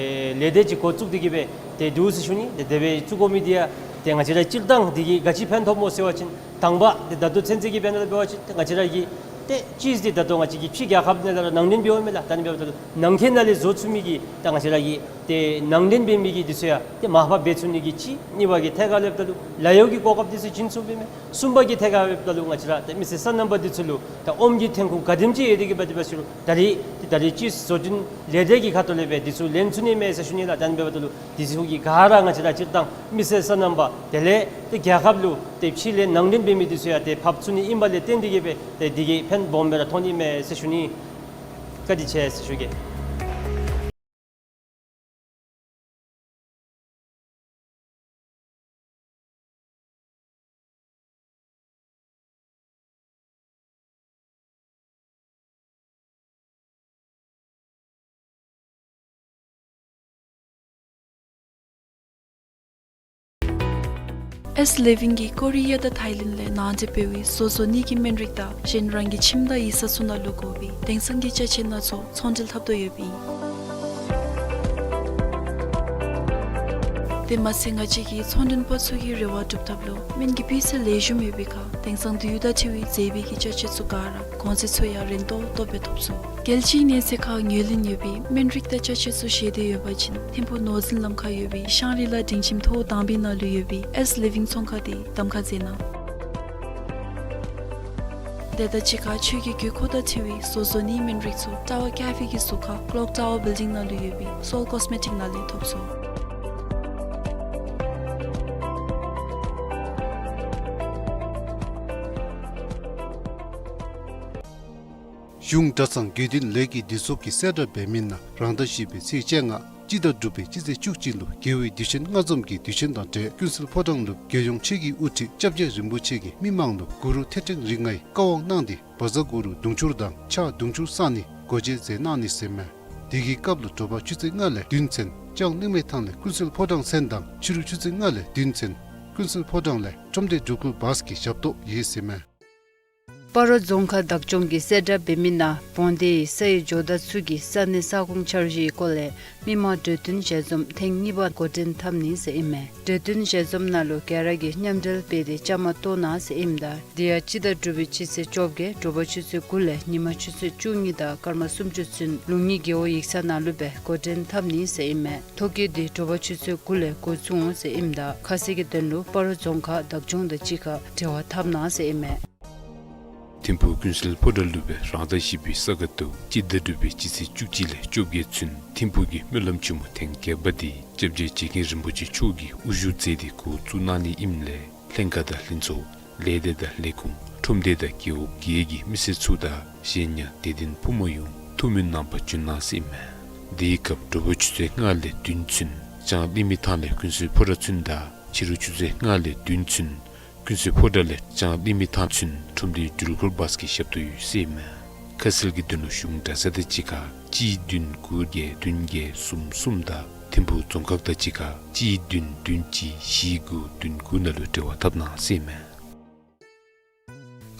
ལས་སྡེ་ཅིག་འགོ་བཙུགས་ཏེ་གི་སྦེ་ཏེ་འདུག་ཟེར་ཞུ་ནི། ཏེ་དེ་སྦེ་བཙུགས་དགོ་མི་འདི་ཡང་ཏེ་ང་བཅས་ར་སྤྱིར་བཏང་འདི་གིས་ག་ཅི་ཕན་ཐོགས་སྨོ་ཟེར་བ་ཅིན་དང་པ་ཏེ་ད་ལྟོ་ཚུན་ཚོད་ཀྱི་དཔེར་ན་ལུ་འབད་བ་ཅིན་ཏེ་ང་བཅས་ར་གི་ཏེ་ཅིསི་འདི་ད་ལྟོ་ང་བཅས་ཀྱིས་ཕྱི་རྒྱལ་ཁབ་ནང་ལས་ར་ནང་འདྲེན་འབདཝ་མས་ལགས། ད་ཨ་ནི་འབདཝ་ད་ལུ་ནང་འཁོད་ནང་ལས་བཟོ་ཚུགས་མི་གི་ད་ང་བཅས་ར་གི་ཏེ་ནང་འདྲེན་འབད་མི་གི་འདི་ཚུ་ཡང་ཏེ་མར་ཕབ་འབད་ཚུགས་ནི་གི་གཅིག། གཉིས་པ་གི་ཐད་ཁར་ལྷོདཔ་ད་ལུ་ལཱ་གཡོག་གི་གོ་སྐབས་འདི་ཚུ་བྱིན་ཚུགས་པས་མས། གསུམ་པ་གི་ཐད་ཁར་ལྷོདཔ་ད་ལུ་ང་བཅས་ར་ཏེ་མི་སེར་སོ་ནམ་པ་འདི་ཚུ་ལུ་ད་ཨོམ་གྱི་ཐོན་ཁུངས་ག་དེམ་ཅིག་ཡོད་དེ་གི་འབད་དེ་འབད་ཟེར་རུང་ད་རིས་ཏེ་ད་རིས་ཅིསི་བཟོ་སྐྲུན་ལས་སྡེ་གི་ཁ་ཐུག་ལས་སྦེ་འདི་ཚུ་ལེན་ཚུགས་ནི་མས་ཟེར་ཞུ་ནི་ལགས། ད་ཨ་ནི་འབདཝ་ད་ལུ་འདི་ཚུ་གི་ག་ར་ང་བཅས་ར་སྤྱིར་བཏང་མི་སེར་སོ་ནམ་པ་དེ་ལས་ཏེ་རྒྱལ་ཁབ་ལུ་ཏེ་ཕྱི་ལས་ནང་འདྲེན་འབད་མི་འདི་ཚུ་ཡང་ཏེ་ཕབ་ཚུགས་ནི་ཨིན་པ་ལས་བརྟེན་ཏེ་གི་སྦེ་ཏེ་འདི་གིས་ཕན་སྦོམ་སྦེ་ར་ཐོགས་ནི་མས་ཟེར་ཞུ་ནི། བཀའ་དྲིན་ཆེ་ཟེར་ཞུ་གེ། ཨེས་ལི་ཝིང་གིས་ཀོ་རི་ཡ་དང་ཐའི་ལེནཌ་ལས་ནང་འདྲེན་འབད་བའི་བཟོ་བཟོ་ནི་གི་སྨན་རིགས་དང་གཞན་རང་གི་ཁྱིམ་དང་ཡིག་ཚང་ཚུ་ནང་ལུ་དགོ་པའི་དེང་སང་གི་ཅ་ཆས་སྣ་ཚོགས་ཚོང་འབྲེལ་འཐབ་དོ་ཡོདཔ་ཨིན། དེ་མ་ཚད་ང་བཅས་ཀྱི་ཚོང་མགྲོན་པ་ཚུ་གི་རེ་བ་སྒྲུབ་ཐབས་ལུ་སྨན་གྱི་སྤུས་ཚད་ལེགས་ཤོམ་ཡོད་པའི་ཁར་དེང་སང་དུས་ཡུན་དང་འཁྲིལ་བའི་མཛེས་པའི་གི་ཅ་ཆས་ཚུ་ག་ར་གོང་ཚད་ཚུ་ཡང་རན་ཏོག་ཏོ་སྦེ་ཐོབ་ཚུགས། རྒྱལ་སྤྱིའི་གནས་ཚད་ཁར་ངོས་ལེན་ཡོད་པའི་སྨན་རིགས་དང་ཅ་ཆས་ཚུ་བཞེས་ཏེ་ཡོད་པ་ཅིན་ཐིམ་ཕུག་ནོར་འཛིན་ལམ་ཁར་ཡོད་པའི་ཤང་རི་ལ་སྒྲིང་ཁྱིམ་ཐོག་དང་པའི་ནང་ལུ་ཡོད་པའི་ཨེས་ལི་ཝིང་ཚོང་ཁང་དེ་གདམ་ཁ་མཛད་གནང་། དེ་དང་གཅིག་ཁར་ཁྱོད་ཀྱི་དགོས་མཁོ་དང་འཁྲིལ་བའི་བཟོ་བཟོ་ནིའི་སྨན་རིགས་ཚུ་ཊ་ཝར་ཀེ་ཕེ་གི་ཟུར་ཁར་ཀློག་ཊ་ཝར་བིལ་ཌིང་ནང་ལུ་ཡོད་པའི་སོལ་ཀོས་མེ་ཊིཀ་ནང་ལས་ཐོབ་ཚུགས། གཞུང་གྲྭ་ཚང་དགེ་འདུན་ལས་ཀྱི་སྡེ་ཚོགས་ཀྱིས་གསལ་བསྒྲགས་འབད་མི་ནང་རང་ཟླ་བཞི་པའི་ཚེས་བཅོ་ལྔ་སྤྱི་ཟླ་དྲུག་པའི་སྤྱི་ཚེས་བཅུ་གཅིག་ལུ་རྒྱལ་བའི་དུས་ཆེན་ལྔ་འཛོམས་ཀྱི་དུས་ཆེན་དང་འབྲེལ་ཀུན་གསལ་ཕོ་བྲང་ལུ་རྒྱལ་ཡོངས་ཆོས་ཀྱི་དབུ་ཁྲིད་སྐྱབས་རྗེ་རིན་པོ་ཆེ་གིས་མི་མང་ལུ་གུ་རུ་ཐེག་ཆེན་རིགས་ལྔའི་བཀའ་དབང་གནང་སྟེ་བཛྲ་གུ་རུ་དུང་ཕྱུར་དང་ཕྱག་དུང་ཕྱུར་བསང་ནི་སྒོ་འབྱེད་མཛད་གནང་ནི་ཟེར་མས། དེ་གི་སྐབས་ལུ་དྲོ་པ་ཆུ་ཚོད་ལྔ་ལས་བདུན་ཚུན་ལྕང་གླིང་མི་ཐང་ལས་ཀུན་གསལ་ཕོ་བྲང་ཚུན་དང་ཕྱི་རུ་ཆུ་ཚོད་ལྔ་ལས་བདུན་ཚུན་ཀུན་གསལ་ཕོ་བྲང་ལས་ཁྲོམ་སྡེ་འགྲུལ་འཁོར་བཱས་ཀྱི་ཞབས་ཏོག་ཡོད་ཟེར་མས། སྤ་རོ་རྫོང་ཁག་བདག་སྐྱོང་གིས་གསལ་བསྒྲགས་འབད་མི་ནང་བོང་སྡེ་ཡི་སའི་ཇོ་བདག་ཚུ་གི་ས་གནས་ས་ཁོངས་འཆར་གཞིའི་སྐོར་ལས་མི་མང་གྲོས་བསྟུན་ཞལ་འཛོམས་ཐེངས་གཉིས་པ་འགོ་འདྲེན་འཐབ་ནི་ཟེར་ཨིན་མས། གྲོས་བསྟུན་ཞལ་འཛོམས་ནང་ལུ་ག་ར་གིས་མཉམ་འབྲེལ་འབད་དེ་བཅའ་མར་གཏོགས་གནང་ཟེར་ཨིནམ་ད་དེ་ཡང་སྤྱི་ཟླ་དྲུག་པའི་སྤྱི་ཚེས་བཅོ་བརྒྱད་དྲོ་པ་ཆུ་ཚོད་དགུ་ལས་ཉིན་མ་ཆུ་ཚོད་བཅུ་གཉིས་དང་སྐར་མ་སུམ་ཅུ་ཚུན་ལུང་གཉིས་རྒེད་འོག་ཡིག་ཚང་ནང་ལུ་སྦེ་འགོ་འདྲེན་འཐབ་ནི་ཟེར་ཨིན་མས། ཐོ་བཀོད་དེ་དྲོ་པ་ཆུ་ཚོད་དགུ་ལས་འགོ་བཙུགས་འོང་ཟེར་ཨིནམ་ད་ཁ་གསལ་གྱི་དོན་ལུ་སྤ་རོ་རྫོང་ཁག་བདག་སྐྱོང་དང་གཅིག་ཁར་འབྲེལ་བ་འཐབ་གནང་ཟེར་ཨིན་མས། ཐིམ་ཕུག་ཀུན་གསལ་ཕོ་བྲང་ལུ་སྦེ་རང་ཟླ་བཞི་པའི་ས་ག་ཟླཝ་སྤྱི་ཟླ་དྲུག་པའི་སྤྱི་ཚེས་བཅུ་གཅིག་ལས་བཅོ་བརྒྱད་ཚུན་ཐིམ་ཕུག་གི་སྨོན་ལམ་ཆེན་མོ་ཐེངས་བརྒྱད་པ་དེ་སྐྱབས་རྗེ་རྗེ་མཁན་རིན་པོ་ཆེ་མཆོག་གིས་དབུ་བཞུགས་མཛད་དེ་འགོ་བཙུགས་གནང་ནི་ཨིནམ་ལས་ལྷན་ཁག་དང་ལྷན་ཚོགས་ལས་སྡེ་དང་ལས་ཁུངས་ཁྲོམ་སྡེ་དང་རྒེད་འོག་བརྒྱད་ཀྱི་མི་སེར་ཚུ་དང་གཞན་ཡང་དད་ལྡན་ཕོ་མོ་ཡོངས་ཐུགས་སྨོན་གནང་པར་འབྱོན་གནང་ཟེར་ཨིན་མས། དེའི་སྐབས་དྲོ་པ་ཆུ་ཚོད་ལྔ་ལས་བདུན་ཚུན་ལྕང་གླིང་མི་ཐང་ལས་ཀུན་གསལ་ཕོ་བྲང་ཚུན་དང་ཕྱི་རུ་ཆུ་ཚོད་ལྔ་ལས་བདུན་ཚུན་ཀུན་གསལ་ཕོ་བྲང་ལས་ལྕང་གླིང་མི་ཐང་ཚུན་ཁྲོམ་སྡེའི་འགྲུལ་འཁོར་བཱས་ཀྱི་ཞབས་ཏོག་ཡོད་ཟེར་ཨིན་མས། ཁ་གསལ་གྱི་དོན་ལུ་གཞུང་གྲྭ་ཚང་དང་གཅིག་ཁར་གཅིག་བདུན་དགུ་བརྒྱད་བདུན་བརྒྱད་གསུམ་གསུམ་དང་ཐིམ་ཕུག་རྫོང་ཁག་དང་གཅིག་ཁར་གཅིག་བདུན་བདུན་གཅིག་བཞི་དགུ་བདུན་དགུ་ནང་ལུ་འབྲེལ་བ་འཐབ་གནང་ཟེར་ཨིན་མས།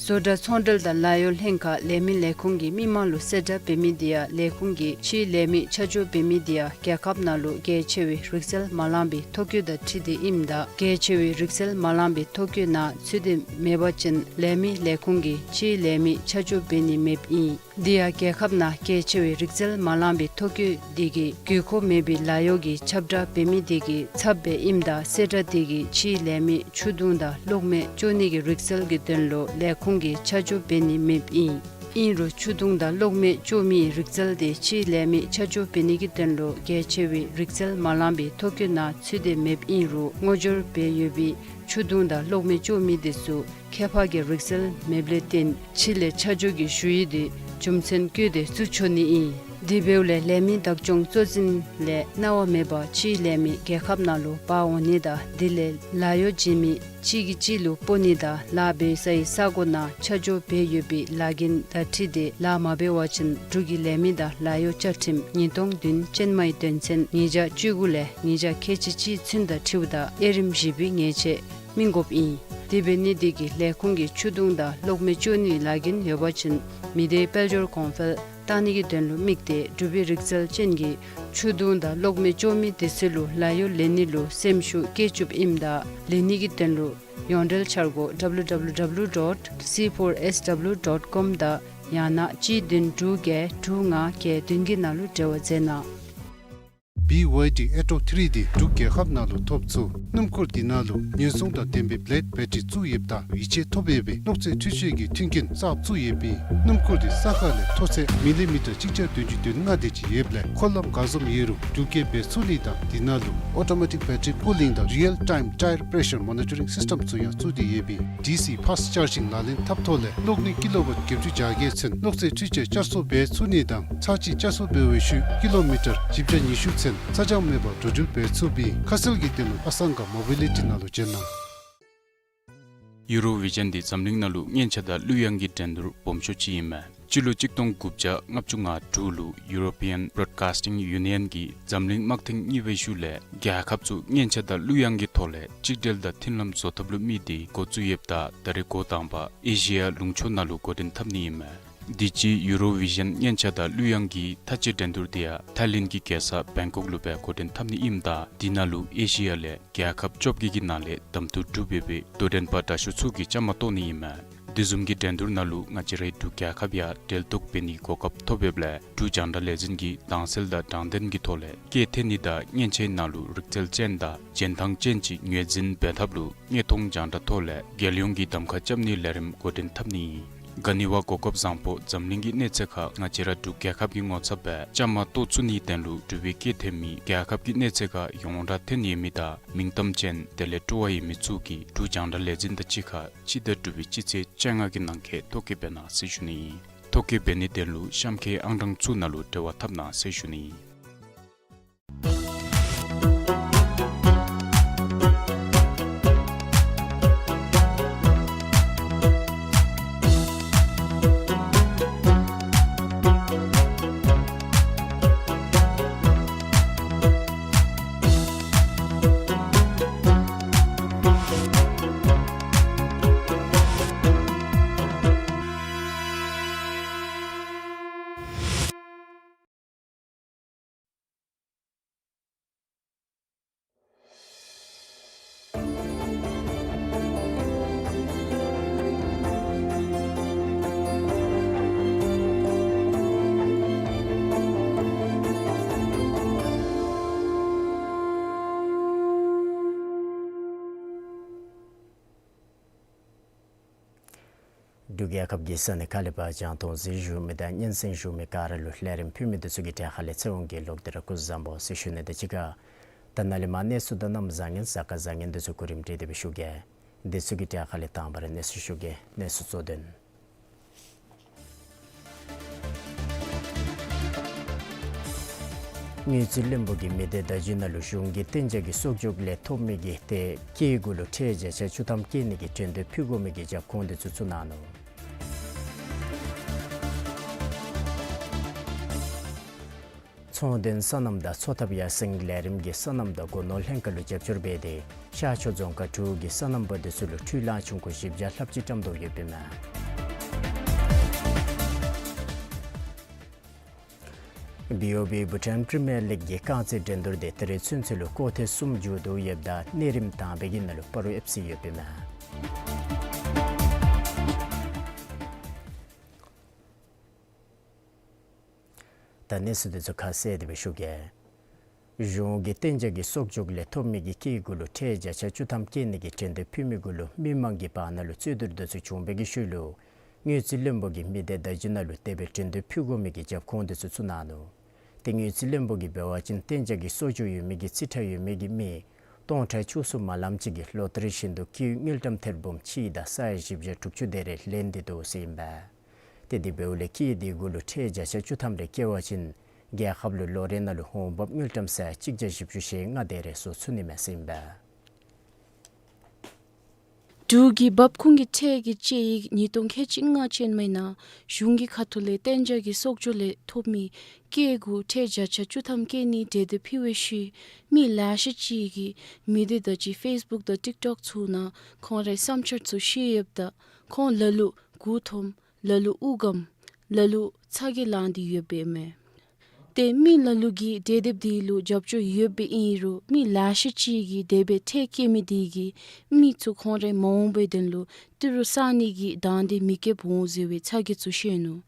བཟོ་གྲྭ་ཚོང་འབྲེལ་དང་ལཱ་གཡོག་ལྷན་ཁག་ལས་མི་ལས་ཁུངས་ཀྱིས་མི་མང་ལུ་གསལ་བསྒྲགས་འབད་མི་དེ་ཡང་ལས་ཁུངས་ཀྱིས་ཕྱིའི་ལས་མི་ཆ་འཇོག་འབད་མི་དེ་ཡང་རྒྱལ་ཁབ་ནང་ལུ་གལ་ཆེ་བའི་རིག་རྩལ་མ་བླངས་པའི་ཐོ་བཀོད་དང་འཁྲིལ་ཏེ་ཨིནམ་ད་གལ་ཆེ་བའི་རིག་རྩལ་མ་བླངས་པའི་ཐོ་བཀོད་ནང་ཚུད་དེ་མེད་པ་ཅིན་ལས་མི་ལས་ཁུངས་ཀྱིས་ཕྱིའི་ལས་མི་ཆ་འཇོག་འབད་ནི་མེདཔ་ཨིན། དེ་ཡང་རྒྱལ་ཁབ་ནང་གལ་ཆེ་བའི་རིག་རྩལ་མ་བླངས་པའི་ཐོ་བཀོད་དེ་གིས་དགོས་མཁོ་མེད་པའི་ལཱ་གཡོག་གི་ཁྱབ་བསྒྲགས་འབད་མི་དེ་གི་ཚབ་སྦེ་ཨིནམ་ད་གསལ་བསྒྲགས་དེ་གིས་ཕྱིའི་ལས་མི་ཆུ་དུང་དང་གློག་མེ་གཅོག་ནི་གི་རིག་རྩལ་གྱི་དོན་ལུ་ལས་ཁུངས་ཀྱིས་ཆ་འཇོག་འབད་ནི་མེདཔ་ཨིན། ཨིན་རུང་ཆུ་དུང་དང་གློག་མེ་གཅོག་མིའི་རིག་རྩལ་དེ་ཕྱིའི་ལས་མི་ཆ་འཇོག་འབད་ནི་གི་དོན་ལུ་གལ་ཆེ་བའི་རིག་རྩལ་མ་བླངས་པའི་ཐོ་བཀོད་ནང་ཚུད་དེ་མེདཔ་ཨིན་རུང་ངོ་སྦྱོར་འབད་ཡོད་པའི་ཆུ་དུང་དང་གློག་མེ་གཅོག་མི་དེ་ཚུ་ཁྱད་འཕགས་ཀྱི་རིག་རྩལ་མེདཔ་ལས་བརྟེན་ཕྱི་ལས་ཆ་འཇོག་གི་ཞུ་ཡིག་དེ་རྒྱུ་མཚན་བཀོད་དེ་བཙུགས་ཆོག་ནི་ཨིན། དེ་འབདཝ་ལས་ལས་མི་བདག་སྐྱོང་གཙོ་འཛིན་ལས་གནང་བ་མེད་པར་ཕྱིའི་ལས་མི་རྒྱལ་ཁབ་ནང་ལུ་འབག་འོང་ནི་དང་དེ་ལས་ལཱ་གཡོག་བྱིན་མི་གཅིག་གིས་གཅིག་ལུ་སྤོ་ནི་དང་ལཱ་འབད་སའི་ས་གོ་ནང་ཆ་འཇོག་འབད་ཡོད་པའི་ལཱ་འགན་དང་འཁྲིལ་ཏེ་ལཱ་མ་འབད་བ་ཅིན་འབྲུག་གི་ལས་མི་དང་ལཱ་གཡོག་བཅའ་ཁྲིམས་ཉིས་སྟོང་བདུན་ཅན་མའི་དོན་ཚན་ཉིས་བརྒྱ་བཅུ་དགུ་ལས་ཉིས་བརྒྱ་ཁལ་གཅིག་གཅིག་ཚུན་དང་འཁྲིལཝ་ད་དབྱེ་རིམ་བཞི་པའི་ཉེས་ཆད་སྨིན་དགོཔ་ཨིན། དེ་འབད་ནི་དེ་གིས་ལས་ཁུངས་ཀྱིས་ཆུ་དུང་དང་གློག་མེ་གཅོག་ནིའི་ལཱ་འགན་ཡོད་པ་ཅིན་མི་སྡེའི་དཔལ་འབྱོར་གོང་འཕེལ་བཏང་ནི་གི་དོན་ལུ་དམིགས་ཏེ་འབྲུག་པའི་རིག་རྩལ་ཅན་གྱི་ཆུ་དུང་དང་གློག་མེ་གཅོག་མི་དེ་ཚུ་ལུ་ལཱ་གཡོག་ལེན་ནི་ལུ་སེམས་ཤུགས་བསྐྱེད་བཅུགཔ་ཨིནམ་ད་ལེན་ནི་གི་དོན་ལུ་ཡོངས་འབྲེལ་འཆར་སྒོ་W W W dot C four S W dot com དང་ཡང་ན་གཅིག་བདུན་དྲུག་བརྒྱད་དྲུག་ལྔ་བརྒྱད་བདུན་གྱི་ནང་ལུ་འབྲེལ་བ་མཛད་གནང་། B Y D Atto three འདི་འབྲུག་རྒྱལ་ཁབ་ནང་ལུ་ཐོབ་ཚུགས། སྣུམ་འཁོར་འདི་ནང་ལུ་ཉེན་སྲུང་དང་ལྡན་པའི་བེ་ལེཌ་བེ་ཊི་རི་བཙུགས་ཡོདཔ་ད་ཡིད་ཆེས་ཐོབ་ཡོད་པའི་གློག་རྫས་འཕྲུལ་ཆས་ཀྱི་མཐུན་རྐྱེན་གསརཔ་བཙུགས་ཡོདཔ་ཨིན། སྣུམ་འཁོར་འདི་ས་ཁ་ལས་མཐོ་ཚད་མི་ལི་མི་ཊར་གཅིག་བརྒྱ་བདུན་ཅུ་དོན་ལྔ་དེ་ཅིག་ཡོདཔ་ལས་འཁོར་ལམ་ག་བཟུམ་ཡོད་རུང་རྒྱུག་སྐྱེལ་འབད་ཚུགས་ནི་དང་འདི་ནང་ལུ་ཨོ་ཊོ་མེ་ཊིཀ་བེ་ཊི་རི་ཀུ་ལིང་དང་རི་ཡལ་ཊའིམ་ཊའེར་པེ་རེ་ཤར་མོ་ནི་ཊ་རིང་སིསི་ཊེམ་ཚུ་ཡང་བཙུགས་ཏེ་ཡོདཔ་ཨིན། ཌི་སི་ཕཱསཊ་ཅཱར་ཇིང་ལག་ལེན་འཐབ་ཐོག་ལས་གློག་ནུས་ཀི་ལོ་ཝཊ་བརྒྱད་ཅུ་གྱ་བརྒྱད་ཚུན་གློག་རྫས་འཕྲུལ་ཆས་བསྐྱར་གསོ་འབད་ཚུགས་ནི་དང་ཚར་གཅིག་བསྐྱར་གསོ་འབད་བའི་ཤུལ་ཀི་ལོ་མི་ཊར་བཞི་བརྒྱ་ཉི་ཤུ་ཚུན་ཚ་གྱང་མེད་པར་འགྲོ་འགྲུལ་འབད་ཚུགསཔ་ཨིན། ཁ་གསལ་གྱི་དོན་ལུ་ཨ་སང་ག་མོ་བི་ལི་ཊི་ནང་ལུ་བྱོན་གནང་། ཡུ་རོ་བི་ཞཱན་འདི་འཛམ་གླིང་ནང་ལུ་སྙན་ཆ་དང་གླུ་དབྱངས་ཀྱི་འགྲན་བསྡུར་སྦོམ་ཤོས་ཅིག་ཨིན་མས། སྤྱི་ལོ་གཅིག་སྟོང་དགུ་བརྒྱ་ལྔ་བཅུ་ང་དྲུག་ལུ་European Broadcasting Union གིས་འཛམ་གླིང་དམག་ཐེངས་གཉིས་པའི་ཤུལ་ལས་རྒྱལ་ཁབ་ཚུ་མཉེན་ཆས་དང་གླུ་དབྱངས་ཀྱི་ཐོག་ལས་གཅིག་སྒྲིལ་དང་མཐུན་ལམ་བཟོ་ཐབས་ལུ་དམིགས་ཏེ་འགོ་བཙུགས་ཡོདཔ་ད་ད་རེས་འགོ་དང་པ་ཨེ་ཤི་ཡ་ལུང་ཕྱོགས་ནང་ལུ་འགོ་འདྲེན་འཐབ་ནི་ཨིན་མས། དུས་ཅི་ཡུ་རོ་བི་ཞཱན་མཉེན་ཆས་དང་གླུ་དབྱངས་ཀྱི་མཐའ་དཔྱད་འགྲན་བསྡུར་དེ་ཡང་ཐའི་ལེནཌ་གི་རྒྱལ་ས་བེང་ཀོག་ལུ་སྦེ་འགོ་འདྲེན་འཐབ་ནི་ཨིནམ་ད་དེ་ནང་ལུ་ཨེ་ཤི་ཡ་ལས་རྒྱལ་ཁབ་བཅོ་བརྒྱད་ཀྱི་ནང་ལས་གདམ་འཐུ་གྲུབ་ཡོད་པའི་དོ་འགྲན་པ་དྲག་ཤོས་ཚུ་གིས་བཅའ་མར་གཏོགས་ནི་ཨིན་མས། དེ་བཟུམ་གྱི་འགྲན་བསྡུར་ནང་ལུ་ང་བཅས་རའི་འབྲུག་རྒྱལ་ཁབ་ཡང་འབྲེལ་གཏུག་འབད་ནིའི་གོ་སྐབས་ཐོབ་ཡོདཔ་ལས་འབྲུག་རྒྱང་བསྒྲགས་ལས་འཛིན་གྱིས་དྭངས་གསལ་དང་དྲང་བདེན་གྱི་ཐོག་ལས་སྐད་འཐེན་ནི་དང་མཉེན་ཆས་ནང་ལུ་རིག་རྩལ་ཅན་དང་རྒྱན་ཐང་ཅན་ཅིག་ངོས་འཛིན་འབད་ཐབས་ལུ་དངོས་མཐོང་རྒྱང་བསྒྲགས་ཐོག་ལས་རྒྱལ་ཡོངས་ཀྱི་གདམ་ཁ་རྐྱབ་ནིའི་ལས་རིམ་འགོ་འདྲེན་འཐབ་ནི་ཨིན། ག་ནི་བ་གོ་སྐབས་བཟང་པོ་འཛམ་གླིང་གི་གནས་ཚད་ཁར་ང་བཅས་ར་འབྲུག་རྒྱལ་ཁབ་ཀྱི་ངོ་ཚབ་སྦེ་བཅའ་མར་གཏོགས་ཚུགས་ནིའི་དོན་ལུ་འབྲུག་པའི་སྐད་འཐེན་མི་རྒྱལ་ཁབ་ཀྱི་གནས་ཚད་ཁར་ཡོངས་གྲགས་ཐོན་ཡོད་མི་དང་མིང་གཏམ་ཅན་དེ་ལས་སྤྲོ་བ་ཡོད་མི་ཚུ་གིས་འབྲུག་རྒྱང་བསྒྲགས་ལས་འཛིན་དང་གཅིག་ཁར་སྤྱི་ཟླ་དྲུག་པའི་སྤྱི་ཚེས་བཅོ་ལྔ་གི་ནང་འཁོད་ཐོ་བཀོད་འབད་གནང་ཟེར་ཞུ་ནི་ཨིན། ཐོ་བཀོད་འབད་ནིའི་དོན་ལུ་གཤམ་འཁོད་ཨང་གྲངས་ཚུ་ནང་ལུ་འབྲེལ་བ་འཐབ་གནང་ཟེར་ཞུ་ནི་ཨིན། འབྲུག་རྒྱལ་ཁབ་ཀྱི་ས་གནས་ཁག་ལས་ཕར་རྒྱང་མཐོང་གཟིགས་བཞུགས་མི་དང་སྙན་གསན་བཞུགས་མི་ག་ར་ལུ་ལས་རིམ་ཕུལ་མི་འདི་ཚུ་གི་གྲས་ཁ་ལས་ཚེ་དབང་གིས་ལོག་སྟེ་ར་སྐུ་གཟུགས་བཟང་པོ་ཟེར་ཞུ་ནི་དང་གཅིག་ཁར་ད་ནཱ་ལས་མར་གནས་ཚུལ་དང་གནམ་བཟང་ངན་གཟའ་སྐར་བཟང་ངན་འདི་ཚུ་གོ་རིམ་སྒྲིག་སྟེ་སྦེ་ཞུ་གེ། འདི་ཚུ་གི་གྲས་ཁ་ལས་དང་པ་ར་གནས་ཚུལ་ཞུ་གེ། གནས་ཚུལ་གཙོ་དོན། དངུལ་རྩིས་བློན་པོ་གིས་མི་སྡེ་བརྡ་བརྒྱུད་ནང་ལུ་གཞུང་གི་གཏན་འཇགས་ཀྱི་གསོག་འཇོག་ལས་ཐོབ་མི་གི་ཏེ་སྐྱེད་གུ་ལུ་ཁྲལ་བརྒྱ་ཆ་བཅུ་ཐམ་བཀལ་ནི་གི་གྲོས་འདེབས་ཕུལ་དགོ་མི་གི་རྒྱབ་ཁུངས་འདི་ཚུ་བཙུགས་གནང་ནུག། ཚོང་དོན་སོ་ནམ་དང་འཚོ་ཐབས་ཡར་སེང་ལས་རིམ་གྱི་སོ་ནམ་དང་སྒོ་ནོར་ལྷན་ཁག་ལུ་རྒྱབ་སྐྱོར་འབད་དེ་ཤར་ཕྱོགས་རྫོང་ཁག་དྲུག་གི་སོ་ནམ་པ་འདི་ཚུ་ལུ་འཕྲུལ་གླང་ཆུང་ཀུ་བཞི་བརྒྱ་ལྷགཔ་ཅིག་བཀྲམ་དོ་ཡོདཔ་ཨིན་མས། བི་ཨོ་བི་བྷུ་ཊཱན་པི་རི་མི་ཡར་ལིག་གི་རྐང་རྩེད་འགྲན་བསྡུར་འདི་ད་རིས་ཚུན་ཚོད་ལུ་སྐོར་ཐེངས་གསུམ་མཇུག་བསྡུ་ཡོདཔ་ད་གནས་རིམ་དང་པའི་གི་ནང་ལུ་སྤ་རོ་ཨེཕ་སི་ཡོདཔ་ཨིན་མས། ད་གནས་ཚུལ་འདི་ཚུ་ཁ་གསལ་ཏེ་སྦེ་ཞུ་གེ། གཞུང་གི་གཏན་འཇགས་ཀྱི་གསོག་འཇོག་ལས་ཐོབ་མི་གི་སྐྱེད་གུ་ལུ་ཁྲལ་བརྒྱ་ཆ་བཅུ་ཐམ་བཀལ་ནི་གི་གྲོས་འདེབས་ཕུལ་མི་གུ་ལུ་མི་མང་གི་བར་ན་ལུ་རྩོད་བསྡུར་འདི་ཚུ་བྱུང་བའི་གི་ཤུལ་ལུ་དངུལ་རྩིས་བློན་པོ་གིས་མི་སྡེ་བརྡ་བརྒྱུད་ནང་ལུ་དེ་སྦེ་གྲོས་འདེབས་ཕུལ་དགོ་མི་གི་རྒྱབ་ཁུངས་འདི་ཚུ་བཙུགས་གནང་ནུག། ཏེ་དངུལ་རྩིས་བློན་པོ་གིས་འབད་བ་ཅིན་གཏན་འཇགས་ཀྱི་གསོག་འཇོག་ཡོད་མི་གི་རྩིས་ཁྲ་ཡོད་མི་གི་མི་སྟོང་ཕྲག་བཅུ་གསུམ་མ་ལམ་ཅིག་གིས་ལོ་ཏ་རི་བཞིན་དུ་ཀེའུ་དངུལ་ཀྲམ་ཐེར་འབུམ་གཅིག་དང་ས་ཡ་བཞི་བརྒྱ་དྲུག་ཅུ་དེ་རེ་ལེན་ཏེ་འདུག་ཟེར་ཨིན་པས། ཏེ་དེ་འབདཝ་ལས་ཀེའུ་དེ་གུ་ལུ་ཁྲལ་བརྒྱ་ཆ་བཅུ་ཐམ་རེ་བཀལ་བ་ཅིན་རྒྱལ་ཁབ་ལུ་ལོ་རེ་ནང་ལུ་འོང་འབབ་དངུལ་ཀྲམ་ས་ཡ་གཅིག་བརྒྱ་བཞི་བཅུ་ཞེ་ལྔ་དེ་རེ་བཟོ་ཚུགས་ནི་མས་ཟེར་ཨིན་པས། འབྲུག་གི་འབབ་ཁུངས་ཀྱི་ཁྲལ་གྱི་དཔྱད་ཡིག་ཉིས་སྟོང་ཁལ་གཅིག་ལྔ་ཅན་མའི་ནང་གཞུང་གི་ཁ་ཐུག་ལས་གཏན་འཇགས་ཀྱི་གསོག་འཇོག་ལས་ཐོབ་མི་སྐྱེད་གུ་ཁྲལ་བརྒྱ་ཆ་བཅུ་ཐམ་བཀལ་ནི་གྲོས་འདེབས་ཕུལ་བའི་ཤུལ་མི་ལེ་ཤ་ཅིག་གིས་མི་སྡེ་བརྡ་བརྒྱུད་ཕེསི་བུཀ་དང་ཊིཀ་ཊོཀ་ཚུ་ནང་ཁོང་རའི་བསམ་འཆར་ཚུ་བཤད་ཡོདཔ་ད་ཁོང་ལ་ལུ་མགུ་འཐོམ། ལ་ལུ་དབུགས་སྒམ། ལ་ལུ་ཚ་གྱང་ལང་སྟེ་ཡོདཔ་ཨིན་མས། ཏེ་མི་ལ་ལུ་གིས་གྲོས་འདེབས་འདི་ལུ་རྒྱབ་སྐྱོར་ཡོདཔ་ཨིན་རུང་མི་ལེ་ཤ་ཅིག་གིས་དེ་སྦེ་ཁྲལ་བཀལ་མི་འདི་གིས་མི་ཚུ་ཁོང་རའི་མ་འོངས་པའི་དོན་ལུ་ཏི་རུ་བསག་ནི་གི་དང་འདོད་མི་སྐྱེདཔ་འོང་ཟེར་བའི་ཚ་གྱང་ཚུ་བཤད་ནུག།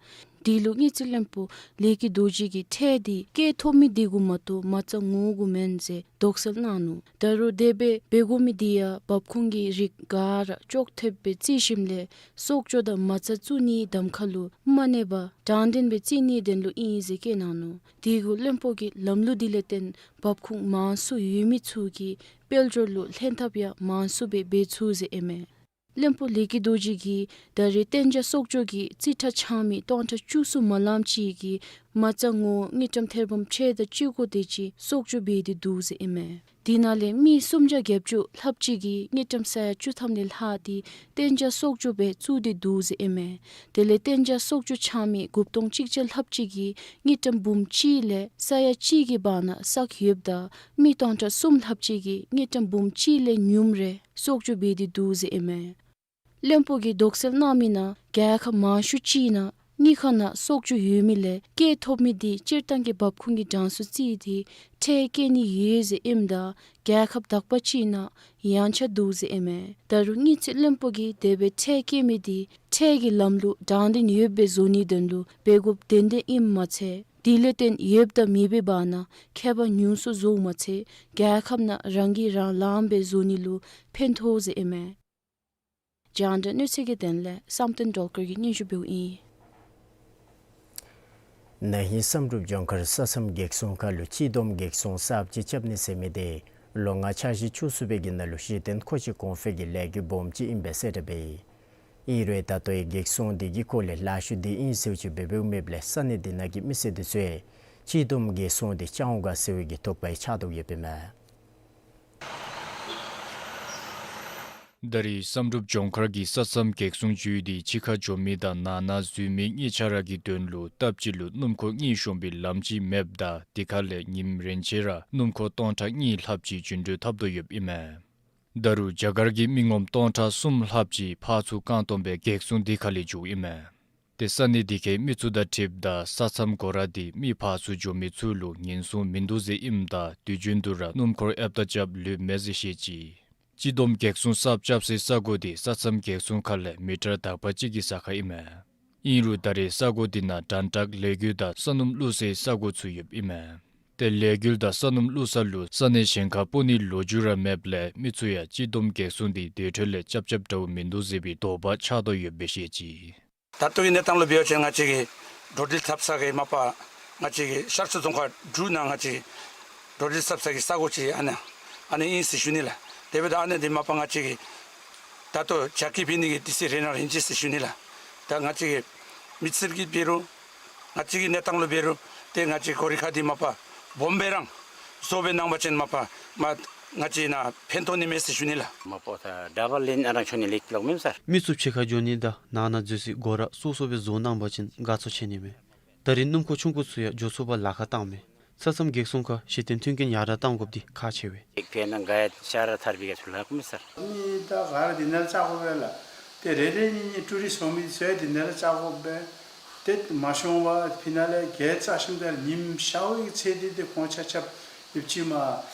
དེ་ལུ་དངུལ་རྩིས་བློན་པོ་ལས་ཀྱི་རྡོ་རྗེ་གིས་ཁྲལ་འདི་སྐྱེད་ཐོབ་མི་འདི་གུ་མ་གཏོགས་མ་རྩ་ངོ་དགོཔ་མེན་ཟེར་དོགས་སེལ་གནང་ནུག། ད་རུང་དེ་སྦེ་འབད་དགོ་མི་འདི་ཡང་འབབ་ཁུངས་ཀྱི་རིགས་ག་ར་ཅོག་འཐདཔ་སྦེ་བརྩི་ཞིནམ་ལས་གསོག་འཇོག་དང་མ་རྩ་བཙུགས་ནིའི་གདམ་ཁ་ལུ་མ་གནས་པར་དྲང་བདེན་སྦེ་བརྩི་ནིའི་དོན་ལུ་ཨིན་ཟེར་བཀོད་གནང་ནུག། དེ་གུ་བློན་པོ་གིས་ལམ་ལུགས་འདི་ལས་བརྟེན་འབབ་ཁུངས་མང་སུ་ཡོད་མི་ཚུ་གི་དཔལ་འབྱོར་ལུ་ལྷན་ཐབས་ཡང་མང་སུ་སྦེ་འབད་ཚུགས་ཟེར་ཨིན་མས། བློན་པོ་ལས་ཀྱི་རྡོ་རྗེ་གིས་ད་རེས་གཏན་འཇགས་གསོག་འཇོག་གི་རྩིས་ཁྲ་འཆང་མི་སྟོང་ཕྲག་བཅུ་གསུམ་མ་ལམ་ཅིག་གིས་ མ་རྩ་ངོ་དངུལ་ཀྲམ་ཐེར་འབུམ་ཕྱེད་དང་བཅུ་དགུ་དེ་ཅིག་སྲོག་སྐྱོབ་འབད་དེ་འདུག་ཟེར་ཨིན་མས། དེ་ནང་ལས་མི་སུམ་བརྒྱ་བརྒྱད་ཅུ་ལྷགཔ་ཅིག་གིས་དངུལ་ཀྲམ་ས་ཡ་བཅུ་ཐམ་ལས་ལྷག་སྟེ་གཏན་འཇགས་སྲོག་སྐྱོབ་སྦེ་བཙུགས་ཏེ་འདུག་ཟེར་ཨིན་མས། དེ་ལས་གཏན་འཇགས་སྲོག་སྐྱོབ་འཆང་མི་དགུ་སྟོང་གཅིག་བརྒྱ་ལྷགཔ་ཅིག་གིས་དངུལ་ཀྲམ་འབུམ་གཅིག་ལས་ས་ཡ་གཅིག་གི་བར་ན་བསགས་ཡོདཔ་ད་མི་སྟོང་ཕྲག་གསུམ་ལྷགཔ་ཅིག་གིས་དངུལ་ཀྲམ་འབུམ་གཅིག་ལས་ཉུངམ་རེ་སྲོག་སྐྱོབ་འབད་དེ་འདུག་ཟེར་ཨིན་མས། བློན་པོ་གིས་དོགས་སེལ་གནང་མི་ནང་རྒྱལ་ཁབ་མང་ཤོས་ཅིག་ནང་དངུལ་ཁང་ནང་སྲོག་སྐྱོབ་ཡོད་མི་ལས་སྐྱེད་ཐོབ་མི་དེ་སྤྱིར་བཏང་གི་འབབ་ཁུངས་ཀྱི་གྲངས་སུ་བརྩིས་ཏེ་ཁྲལ་བཀལ་ནི་ཡོད་ཟེར་ཨིནམ་ད་རྒྱལ་ཁབ་དག་པ་ཅིག་ནང་ཡངས་ཆག་འདུག་ཟེར་ཨིན་མས། ད་རུང་དངུལ་རྩིས་བློན་པོ་གིས་དེ་སྦེ་ཁྲལ་བཀལ་མི་དེ་ཁྲལ་གྱི་ལམ་ལུགས་དྲང་བདེན་ཡོདཔ་སྦེ་བཟོ་ནིའི་དོན་ལུ་འབད་དགོཔ་དོན་ལྡན་ཨིནམ་མ་ཚད་དེ་ལས་བརྟེན་ཡོདཔ་དང་མེདཔ་བར་ན་ཁྱད་པར་ཉུང་སུ་བཟོཝ་མ་ཚད་རྒྱལ་ཁབ་ནང་རང་གིས་རང་ལངམ་སྦེ་བཟོ་ནི་ལུ་ཕན་ཐོགས་ཟེར་ཨིན་མས། རྒྱང་བསྒྲགས་གནས་ཚུལ་གྱི་དོན་ལས་བསམ་གཏན་སྒྲོལ་དཀར་གྱིས་སྙན་ཞུ་འབདཝ་ཨིན། ན་ཧིང་བསམ་གྲུབ་ལྗོངས་མཁར་ས་མཚམས་འགེགས་སྲུང་ཁ་ལུ་སྤྱི་བསྡོམས་འགེགས་སྲུང་གསརཔ་ཅིག་རྐྱབ་ནི་ཟེར་མི་དེ་ལོ་ལྔ་འཆར་གཞི་བཅུ་གསུམ་པའི་གི་ནང་ལུ་གཞི་རྟེན་མཁོ་ཆས་གོང་འཕེལ་གྱི་ལས་འགུལ་སྦོམ་ཅིག་ཨིན་པའི་གསལ་བསྒྲགས་འབད་ཡི། ཨིན་རུང་ད་ལྟོའི་འགེགས་སྲུང་དེ་གི་སྐོར་ལས་ལཱ་ཤུལ་དེ་ཨིན་ཟེར་ཅིག་འབད་འབདཝ་མེདཔ་ལས་ས་གནས་དེ་ནང་གི་མི་སེར་དེ་ཚུ་སྤྱི་བསྡོམས་འགེགས་སྲུང་དེ་རྐྱབ་འོང་ག་ཟེར་བའི་གི་དོགས་པ་ཡང་ཆགས་དོ་ཡོདཔ་ཨིན་མས། ད་རེས་བསམ་གྲུབ་ལྗོངས་མཁར་གྱི་ས་མཚམས་འགེགས་སྲུང་ཅུས་དེ་ཕྱི་ཁར་འགྱོ་མི་དང་ནང་ན་འཛུལ་མི་གཉིས་ཆ་ར་གི་དོན་ལུ་སྟབས་གཅིག་ལུ་སྣུམ་འཁོར་གཉིས་ཤོང་པའི་ལམ་ཅིག་མེདཔ་ད་དེ་ཁ་ལས་ཉིནམ་རེ་ཆད་ར་སྣུམ་འཁོར་སྟོང་ཕྲག་གཉིས་ལྷགཔ་ཅིག་འགྲོ་སོང་འཐབ་དོ་ཡོདཔ་ཨིན་མས། ད་རུང་རྒྱ་གར་གྱི་མི་ངོམ་སྟོང་ཕྲག་གསུམ་ལྷགཔ་ཅིག་ཕར་ཚུར་རྐང་སྟོང་སྦེ་འགེགས་སྲུང་དེ་ཁ་ལས་འགྱོཝ་ཨིན་མས། ཏེ་ས་གནས་དེ་ཁའི་མི་ཚུ་དང་འཁྲིལཝ་ད་ས་མཚམས་སྒོ་ར་དེ་མི་ཕར་ཚུར་འགྱོ་མི་ཚུ་ལུ་ཉེན་སྲུང་མིན་འདུག་ཟེར་ཨིནམ་ད་དུས་རྒྱུན་དུ་ར་སྣུམ་འཁོར་ཨེབ་ད་རྐྱབ་ལུས་མེད་ཟེར་བཤད་ཅི། སྤྱི་བསྡོམས་འགེགས་སྲུང་གསརཔ་རྐྱབ་སའི་ས་གོ་དེ་ས་མཚམས་འགེགས་སྲུང་ཁ་ལས་མི་ཊར་དག་པ་ཅིག་གི་ས་ཁར་ཨིན་མས། ཨིན་རུང་ད་རེས་ས་གོ་དེ་ནང་དྲན་དྲག་ལས་འགུལ་དང་ས་སྣུམ་བླུག་སའི་ས་གོ་ཚུ་ཡོདཔ་ཨིན་མས། ཏེ་ལས་འགུལ་དང་ས་སྣུམ་བླུག་ས་ལུ་ས་གནས་གཞན་ཁར་སྤོ་ནིའི་ལོ་རྒྱུས་ར་མེདཔ་ལས་མི་ཚུ་ཡང་སྤྱི་བསྡོམས་འགེགས་སྲུང་དེ་དེ་འཕྲོ་ལས་རྐྱབ་རྐྱབ་འདྲཝ་མིན་འདུག་ཟེར་བའི་དོགས་པ་ཆགས་དོ་ཡོདཔ་སྦེ་བཤད་ཅི། ད་ལྟོ་གི་གནས་སྟངས་ལུ་འབད་བ་ཅིན་ང་བཅས་ཀྱི་འགྲོ་འགྲུལ་འཐབ་ས་གི་མ་པ་ང་བཅས་ཀྱི་ཤར་ཕྱོགས་རྫོང་ཁག་དྲུག་ནང་ང་བཅས་འགྲོ་འགྲུལ་འཐབ་ས་གི་ས་གོ་ཅིག་ཨ་ནཱ་ཨ་ནི་ཨིན་ཟེར་ཞུ་ནི་ལགས། དེ་འབདཝ་ད་ཨ་ནི་འདི་མ་པ་ང་བཅས་ཀྱི་ད་ལྟོ་རྒྱ་སྐྱེད་འབད་ནི་གི་དུས་ཚོད་རན་ར་རན་ཅི་ཟེར་ཞུ་ནི་ལགས། ད་ང་བཅས་ཀྱི་མི་སེར་གྱི་འབད་རུང་ང་བཅས་ཀྱི་གནས་སྟངས་ལུ་འབད་རུང་ཏེ་ང་བཅས་སྒོ་ར་ཁ་འདི་མ་པ་སྦོམ་སྦེ་རང་བཟོ་སྦེ་གནང་བ་ཅིན་མ་པ་མ་ང་བཅས་ནཱ་ཕན་ཐོགས་ནི་མས་ཟེར་ཞུ་ནི་ལགས། མ་པ་ད་ཌ་བལ་ལེན་ཨ་རང་ཆོག་ནི་ལེགས་ལོ་མེན་སར། མི་ཚུ་ཕྱི་ཁར་འགྱོ་ནི་དང་ནང་ན་འཛུལ་སའི་སྒོ་ར་སོ་སོ་སྦེ་བཟོ་གནང་བ་ཅིན་དགའ་ཚོར་ཆེ་ནི་མས། ད་རེས་སྣུམ་འཁོར་ཆུང་ཀུ་ཚུ་ཡང་འགྱོ་ཚུགས་པར་ལཱ་ཁག་བཏངམ་མས། ས་མཚམས་འགེགས་སྲུང་ཁར་གཞི་རྟེན་མཐུན་རྐྱེན་ཡར་དྲག་གཏང་དགོཔ་འདི་ཁག་ཆེ་བས། ཨེག་ཕེ་ནང་ག་ཡ་ཤར་ཐར་པའི་ག་ཚུ་ལཱ་ཁག་མེད་སར། ནི་ད་ག་ར་འདི་ནང་ལུ་བཅར་དགོ་པས་ལགས། ཏེ་རེ་རེ་གཉིས་གཉིས་ཊུ་རིསཊ་འོང་མི་ཚུ་ཡང་འདི་ནང་ལུ་བཅར་དགོ་པས། ཏེ་མ་ཤོང་པར་ཕི་ནང་ལས་བརྒལ་རྩ་ཞིནམ་ད་ཉིམ་ཤརཝ་གི་ཚེ་འདི་ཏེ་ཁོང་ཆ་ཁྱབ་ཡོདཔ་ཅིག་མ་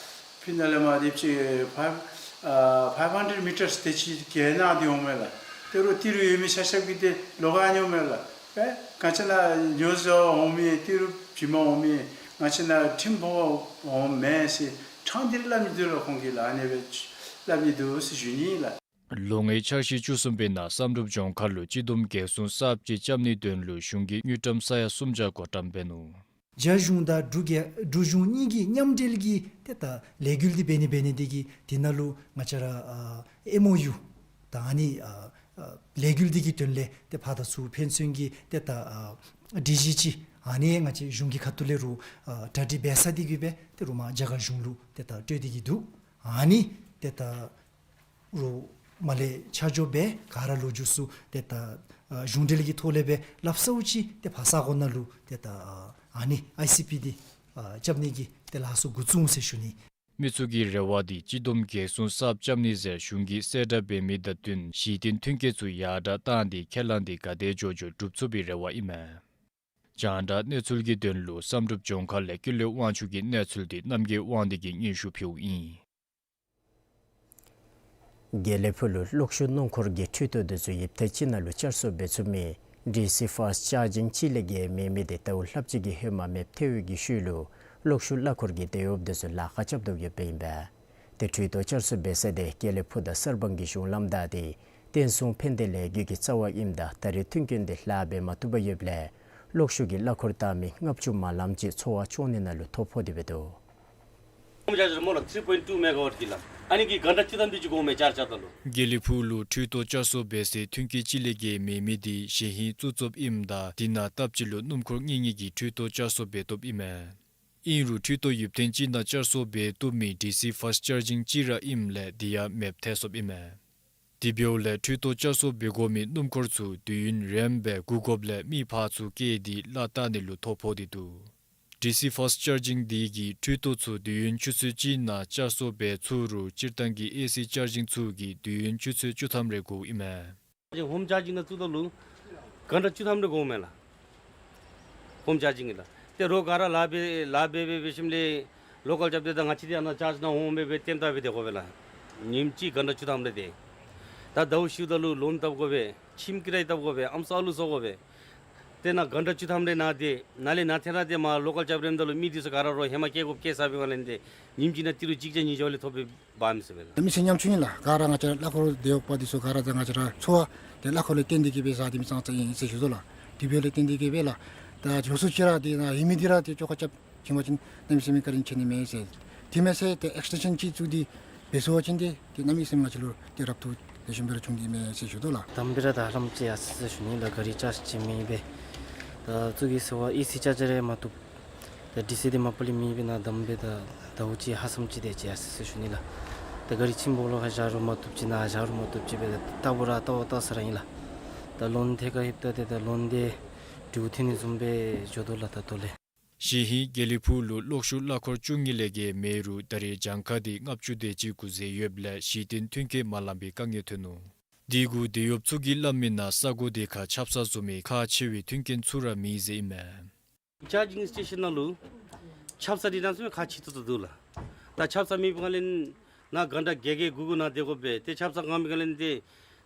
ཕི་ནང་ལས་མ་ཡོདཔ་ཅིག་ཕའིབ་ཨ་ཕའིབ་ཧན་ཌེཌ་མི་ཊརསི་དེ་ཅིག་བརྒལ་གནང་སྟེ་འོང་མས་ལགས། ཏེ་རུང་ཏི་རུ་ཡོད་མི་ཆ་ཁྱབ་ཀྱིས་ཏེ་ལོག་ག་ཨ་ནི་འོང་མས་ལགས། ཨེ་ང་བཅས་ནཱ་ཉོ་བཟའ་འོང་མི་ཏི་རུ་བྱིནམ་འོང་མི་ང་བཅས་ནཱ་ཁྲིམས་ཕོགཔ་འོང་མས་ཟེར་ཕྲང་སྟེ་ར་སླབ་ནི་འདུག་ལགས། ཁོང་གིས་ལགས་ཨ་ནི་སྦེ་སླབ་ནི་འདུག་ཟེར་ཞུ་ནི་ལགས། ལོ་ལྔའི་འཆར་གཞི་བཅུ་གསུམ་པའི་ནང་བསམ་གྲུབ་ལྗོངས་མཁར་ལུ་སྤྱི་བསྡོམས་འགེགས་སྲུང་གསརཔ་ཅིག་རྐྱབ་ནིའི་དོན་ལུ་གཞུང་གིས་དངུལ་ཀྲམ་ས་ཡ་སུམ་བརྒྱ་བགོ་བཀྲམ་འབད་ནུག། རྒྱ་གཞུང་དང་འབྲུག་རྒྱལ་འབྲུག་གཞུང་གཉིས་ཀྱིས་མཉམ་འབྲེལ་གྱིས་ཏེ་ད་ལས་འགུལ་འདི་འབད་ནི་འབད་ནི་དེ་གིས་དེ་ནང་ལུ་ང་བཅས་ར་ཨ་ཨེམ་ཨོ་ཡུ་དང་ཨ་ནི་ཨ་ཨ་ལས་འགུལ་འདི་གི་དོན་ལས་ཏེ་ཕར་དང་ཚུར་ཕན་ཚུན་གྱི་ཏེ་ད་ཨ་སྒྲིག་གཞི་ཅིག་ཨ་ནི་ང་བཅས་གཞུང་གི་ཁ་ཐུག་ལས་རུང་ཨ་གྲ་སྒྲིག་འབད་ཚར་ཏེ་གི་སྦེ་ཏེ་རུང་མར་རྒྱ་གར་གཞུང་ལུ་ཏེ་ད་སྤྲོད་དེ་གི་འདུག། ཨ་ནི་ཏེ་ད་རུང་མར་ལས་ཆ་འཇོག་འབད་ག་ར་ལོག་འཇུག་ཚུ་ཏེ་ད་ཨ་གཞུང་འབྲེལ་གྱི་ཐོག་ལས་སྦེ་སླབ་ཚརཝ་ཅིག་ཏེ་ཕར་ས་གོ་ནང་ལུ་ཏེ་ད་ཨ་ཨ་ནི་ཨའི་སི་པི་འདི་ཨ་རྐྱབ་ནི་གི་ཏེ་ལཱ་ཚུ་འགོ་བཙུགས་འོང་ཟེར་ཞུ་ནི། མི་ཚུ་གི་རེ་བ་འདི་སྤྱི་བསྡོམས་འགེགས་སྲུང་གསརཔ་རྐྱབ་ནི་ཟེར་གཞུང་གིས་གསལ་བསྒྲགས་འབད་མི་དང་བསྟུན་གཞི་རྟེན་མཐུན་རྐྱེན་ཚུ་ཡར་དྲག་བཏང་སྟེ་ཁས་བླངས་འདི་ག་དེ་མགྱོགས་མགྱོགས་འགྲུབ་ཚུགས་པའི་རེ་བ་ཨིན་མས། རྒྱང་བསྒྲགས་གནས་ཚུལ་གྱི་དོན་ལུ་བསམ་གྲུབ་ལྗོངས་མཁར་ལས་ཀུན་ལེགས་དབང་ཕྱུག་གི་གནས་ཚུལ་འདི་རྣམ་རྒྱལ་དབང་འདུས་ཀྱིས་སྙན་ཞུ་ཕུལཝ་ཨིན། དགེ་ལེགས་ཕུག་ལུ་གློག་ཤུགས་སྣུམ་འཁོར་གྱི་འཕྲུལ་འཐུང་དེ་ཚུ་ཡུདཔ་ཐེངས་ཅིག་ནང་ལུ་བསྐྱར་གསོ་འབད་ཚུགས་མི་ཌི་སི་ཕཱསཊ་ཅཱར་ཇིང་གཅིག་ལས་བརྒལ་མེད་མི་དེ་ཟླཝ་ལྷགཔ་ཅིག་གི་ཧེ་མ་མེདཔ་ཐལ་བའི་གི་ཤུལ་ལུ་གློག་ཤུགས་གླ་འཁོར་གྱི་དེད་གཡོགཔ་དེ་ཚུ་ལཱ་ཁག་རྐྱབ་དོ་ཡོདཔ་ཨིན་པས། ཏེ་འཕྲུལ་འཐུང་བསྐྱར་གསོ་འབད་ས་དེ་དགེ་ལེགས་ཕུག་དང་གསར་སྤང་གི་གཞུང་ལམ་བདའ་སྟེ་བསྟན་སྲུང་ཕན་བདེ་ལས་འགུལ་གྱི་རྩ་བར་ཨིནམ་ད་ད་རེས་མཐུན་རྐྱེན་དེ་ལྷག་འབད་མ་བཏུབ་པར་ཡོདཔ་ལས་གློག་ཤུགས་ཀྱི་གླ་འཁོར་བཏང་མི་ལྔ་བཅུ་མ་ལངམ་ཅིག་འཚོ་བ་སྐྱོང་ནི་ནང་ལུ་ཐོ་ཕོག་སྟེ་འབད་དོ། More than three point two megawatt གི་ལམ། ཨ་ནི་གི་གྷན་ཊ་བཅུ་ཐམ་རེ་ཅིག་འགོརཝ་མས་བཅར་བཅརཝ་ད་ལུ། དགེ་ལེགས་ཕུག་ལུ་འཕྲུལ་རྡོ་བསྐྱར་གསོ་འབད་སའི་མཐུན་རྐྱེན་ཅིག་ལས་བརྒལ་མེད་མི་འདི་གཞེས་ཧིང་རྩུབ་རྩུབ་ཨིནམ་ད་དེ་ནང་སྟབས་གཅིག་ལུ་སྣུམ་འཁོར་གཉིས་གཉིས་ཀྱིས་འཕྲུལ་རྡོ་བསྐྱར་གསོ་འབད་བཏུབ་ཨིན་མས། ཨིན་རུང་འཕྲུལ་རྡོ་ཡུདཔ་ཐེངས་གཅིག་ནང་བསྐྱར་གསོ་འབད་བཏུབ་མི་ཌི་སི་ཕཱསཊ་ཅར་ཇིང་གཅིག་ར་ཨིནམ་ལས་དེ་ཡང་མེདཔ་ཐལ་སོཔ་ཨིན་མས། དེ་འབདཝ་ལས་འཕྲུལ་རྡོ་བསྐྱར་གསོ་འབད་དགོ་མི་སྣུམ་འཁོར་ཚུ་དུས་ཡུན་རིངམོ་སྦེ་སྒུག་དགོཔ་ལས་མི་ཕར་ཚུར་བསྐྱལ་ཏེ་གླ་བཏང་ནི་ལུ་ཐོ་ཕོག་སྟེ་འདུག། ཌི་སི་ཕཱསཊ་ཅར་ཇིང་འདི་གིས་འཕྲུལ་རྡོ་ཚུ་དུས་ཡུན་ཆུ་ཚོད་གཅིག་ནང་བསྐྱར་གསོ་འབད་ཚུགས་རུང་སྤྱིར་བཏང་གི་ཨེ་སི་ཅར་ཇིང་ཚུ་གིས་དུས་ཡུན་ཆུ་ཚོད་བཅུ་ཐམ་རེ་འགོརཝ་ཨིན་མས། ཧོམ་ཅར་ཇིང་ནང་བཙུགསཔ་ད་ལུ་གྷན་ཊ་བཅུ་ཐམ་རེ་འགོརཝ་མས་ལགས། ཧོམ་ཅར་ཇིང་གི་ལགས། ཏེ་རོགས་ག་ར་ལཱ་འབད་ལཱ་འབད་འབད་འབད་ཞིནམ་ལས་ལོ་ཀཱལ་རྐྱབ་སྟེ་ད་ང་བཅས་འདི་ཨ་ནཱ་ཅརཇ་ནང་འོང་སྦེ་སྦེ་ལྟདམོ་བལྟ་སྦེ་སྡོད་དགོ་པས་ལགས། ཉིནམ་གཅིག་གྷན་ཊ་བཅུ་ཐམ་རེ་ཏེ། ད་ཟླཝ་བཞི་ད་ལུ་ལོན་བཏབ་དགོ་པས། ཁྱིམ་ཀི་རའི་བཏབ་དགོ་པས། ཨམ་སྲུ་ཨ་ལུ་བཟོ་དགོ་པས། ཏེ་ནཱ་གྷན་ཊ་བཅུ་ཐམ་རེ་ནང་ཏེ་ནཱ་ལས་ནཱ་ཐོན་ར་ཏེ་མར་ལོ་ཀཱལ་རྐྱབ་རནམ་ད་ལུ་མི་འདི་ཚུ་ག་ར་རོགས་ཧེ་མ་བསྐྱལ་དགོཔ་བསྐྱལ་ཚར་བའི་སྒང་ལས་ཏེ་ཉིནམ་གཅིག་ནང་ཏི་རུ་གཅིག་བརྒྱ་ཉིས་བརྒྱ་ལས་ཐོབ་པའི་འབག་མི་ཚུགས་པས་ལགས། མི་ཚེ་ཉམ་ཆུང་ཨིན་ལགས། ག་ར་ང་བཅས་གླ་འཁོར་འདི་འོག་པ་འདི་ཚུ་ག་ར་ད་ང་བཅས་ར་འཚོ་བ་འདི་གླ་འཁོར་ལས་བརྟེན་ཏེ་གིས་སྦེ་བཟའ་སྡོད་མི་ཙང་ཙ་ཨིན་ཟེར་ཞུ་དོ་ལགས། དེ་འབདཝ་ལས་བརྟེན་ཏེ་གིས་སྦེ་ལགས། ད་ལོགས་སུ་ཅིག་ར་འདི་ནཱ་ཡོད་མི་འདི་ར་ཏེ་བཅོ་ཁ་རྐྱབ་བྱིན་པ་ཅིན་གནམ་མེད་ས་མེད་བཀའ་དྲིན་ཆེ་ནི་མས་ཟེར། དེ་མེན་ཟེར་ཏེ་ཨེགས་ཊེན་ཤཱན་ཅིག་བཙུགས་ཏེ་འབད་ཚུགས་པ་ཅིན་ཏེ་ཏེ་གནམ་མེད་ས་མེད་ང་བཅས་ལུ་ཏེ་རབ་ཏུ་ལེགས་ཤོམ་སྦེ་ར་བྱུང་ནི་མས་ཟེར་ཞུ་དོ་ལགས། དམ་པའི་ར་ད་ཧ་ལམ་ཅིག་ཡར་སོ་ཡི་ཟེར་ཞུ་ནི་ལགས། ག་རི་ཅརཇ་ཅིག་མེད་པས། ད་བཙུགས་ཡི་ཟེར་བ་ཨེ་སི་ཅརཇ་རེ་མ་བཏུབ། ད་ཌི་སི་འདི་མ་པ་ལས་མེད་པས། ནཱ་དམ་པའི་ད་ཟླཝ་གཅིག་ཧ་སམ་ཅིག་དེ་ཅིག་ཡར་སོ་ཡི་ཟེར་ཞུ་ནི་ལགས། ད་ག་རི་ཆེན་པོ་ལོག་ཁར་བཞག་རུང་མ་བཏུབ་ཅིག་ནཱ་བཞག་རུང་མ་བཏུབ་ཅིག་སྦེ་ད་ལྟ་བུ་ར་ལྟ་བ་ལྟ་ས་ར་ཨིན་ལགས། ད་ལོན་ཐད་ཁར་ལྷོདཔ་ད་ཏེ་ད་ལོན་འདི་འབྲུག་ཐོན་ནི་བཟུམ་སྦེ་འགྱོ་དོ་ལགས་ད་ལྟོ་ལས། གཞེས་ཧིང་དགེ་ལེགས་ཕུག་ལུ་གློག་ཤུགས་གླ་འཁོར་བཅུ་གཉིས་ལས་བརྒལ་མེད་རུང་ད་རེས་གྱངས་ཁ་འདི་ལྔ་བཅུ་དེ་ཅིག་གུ་ཟད་ཡོདཔ་ལས་གཞི་རྟེན་མཐུན་རྐྱེན་མ་ལང་པའི་དཀའ་ངལ་ཐོན་ནུག། དེ་གུ་དེད་གཡོགཔ་ཚུ་གིས་སླབ་མི་ནང་ས་གོ་དེ་ཁར་ཆབ་གསང་བཟོ་མི་ཁག་ཆེ་བའི་མཐུན་རྐྱེན་ཚུ་ར་མེད་ཟེར་ཨིན་མས། ཅར་ཇིང་སི་ཊེ་ཤཱན་ནང་ལུ་ཆབ་གསང་འདི་གནམ་མེད་ས་མེད་ཁག་ཆེ་ཏོག་ཏོ་འདུག་ལགས། ད་ཆབ་གསང་མེད་པའི་སྒང་ལས་ནཱ་གྷན་ཊ་བརྒྱད་བརྒྱད་དགུ་དགུ་ནཱ་སྡོད་དགོ་པས། ཏེ་ཆབ་གསང་དགོ་མི་སྒང་ལས་ཏེ་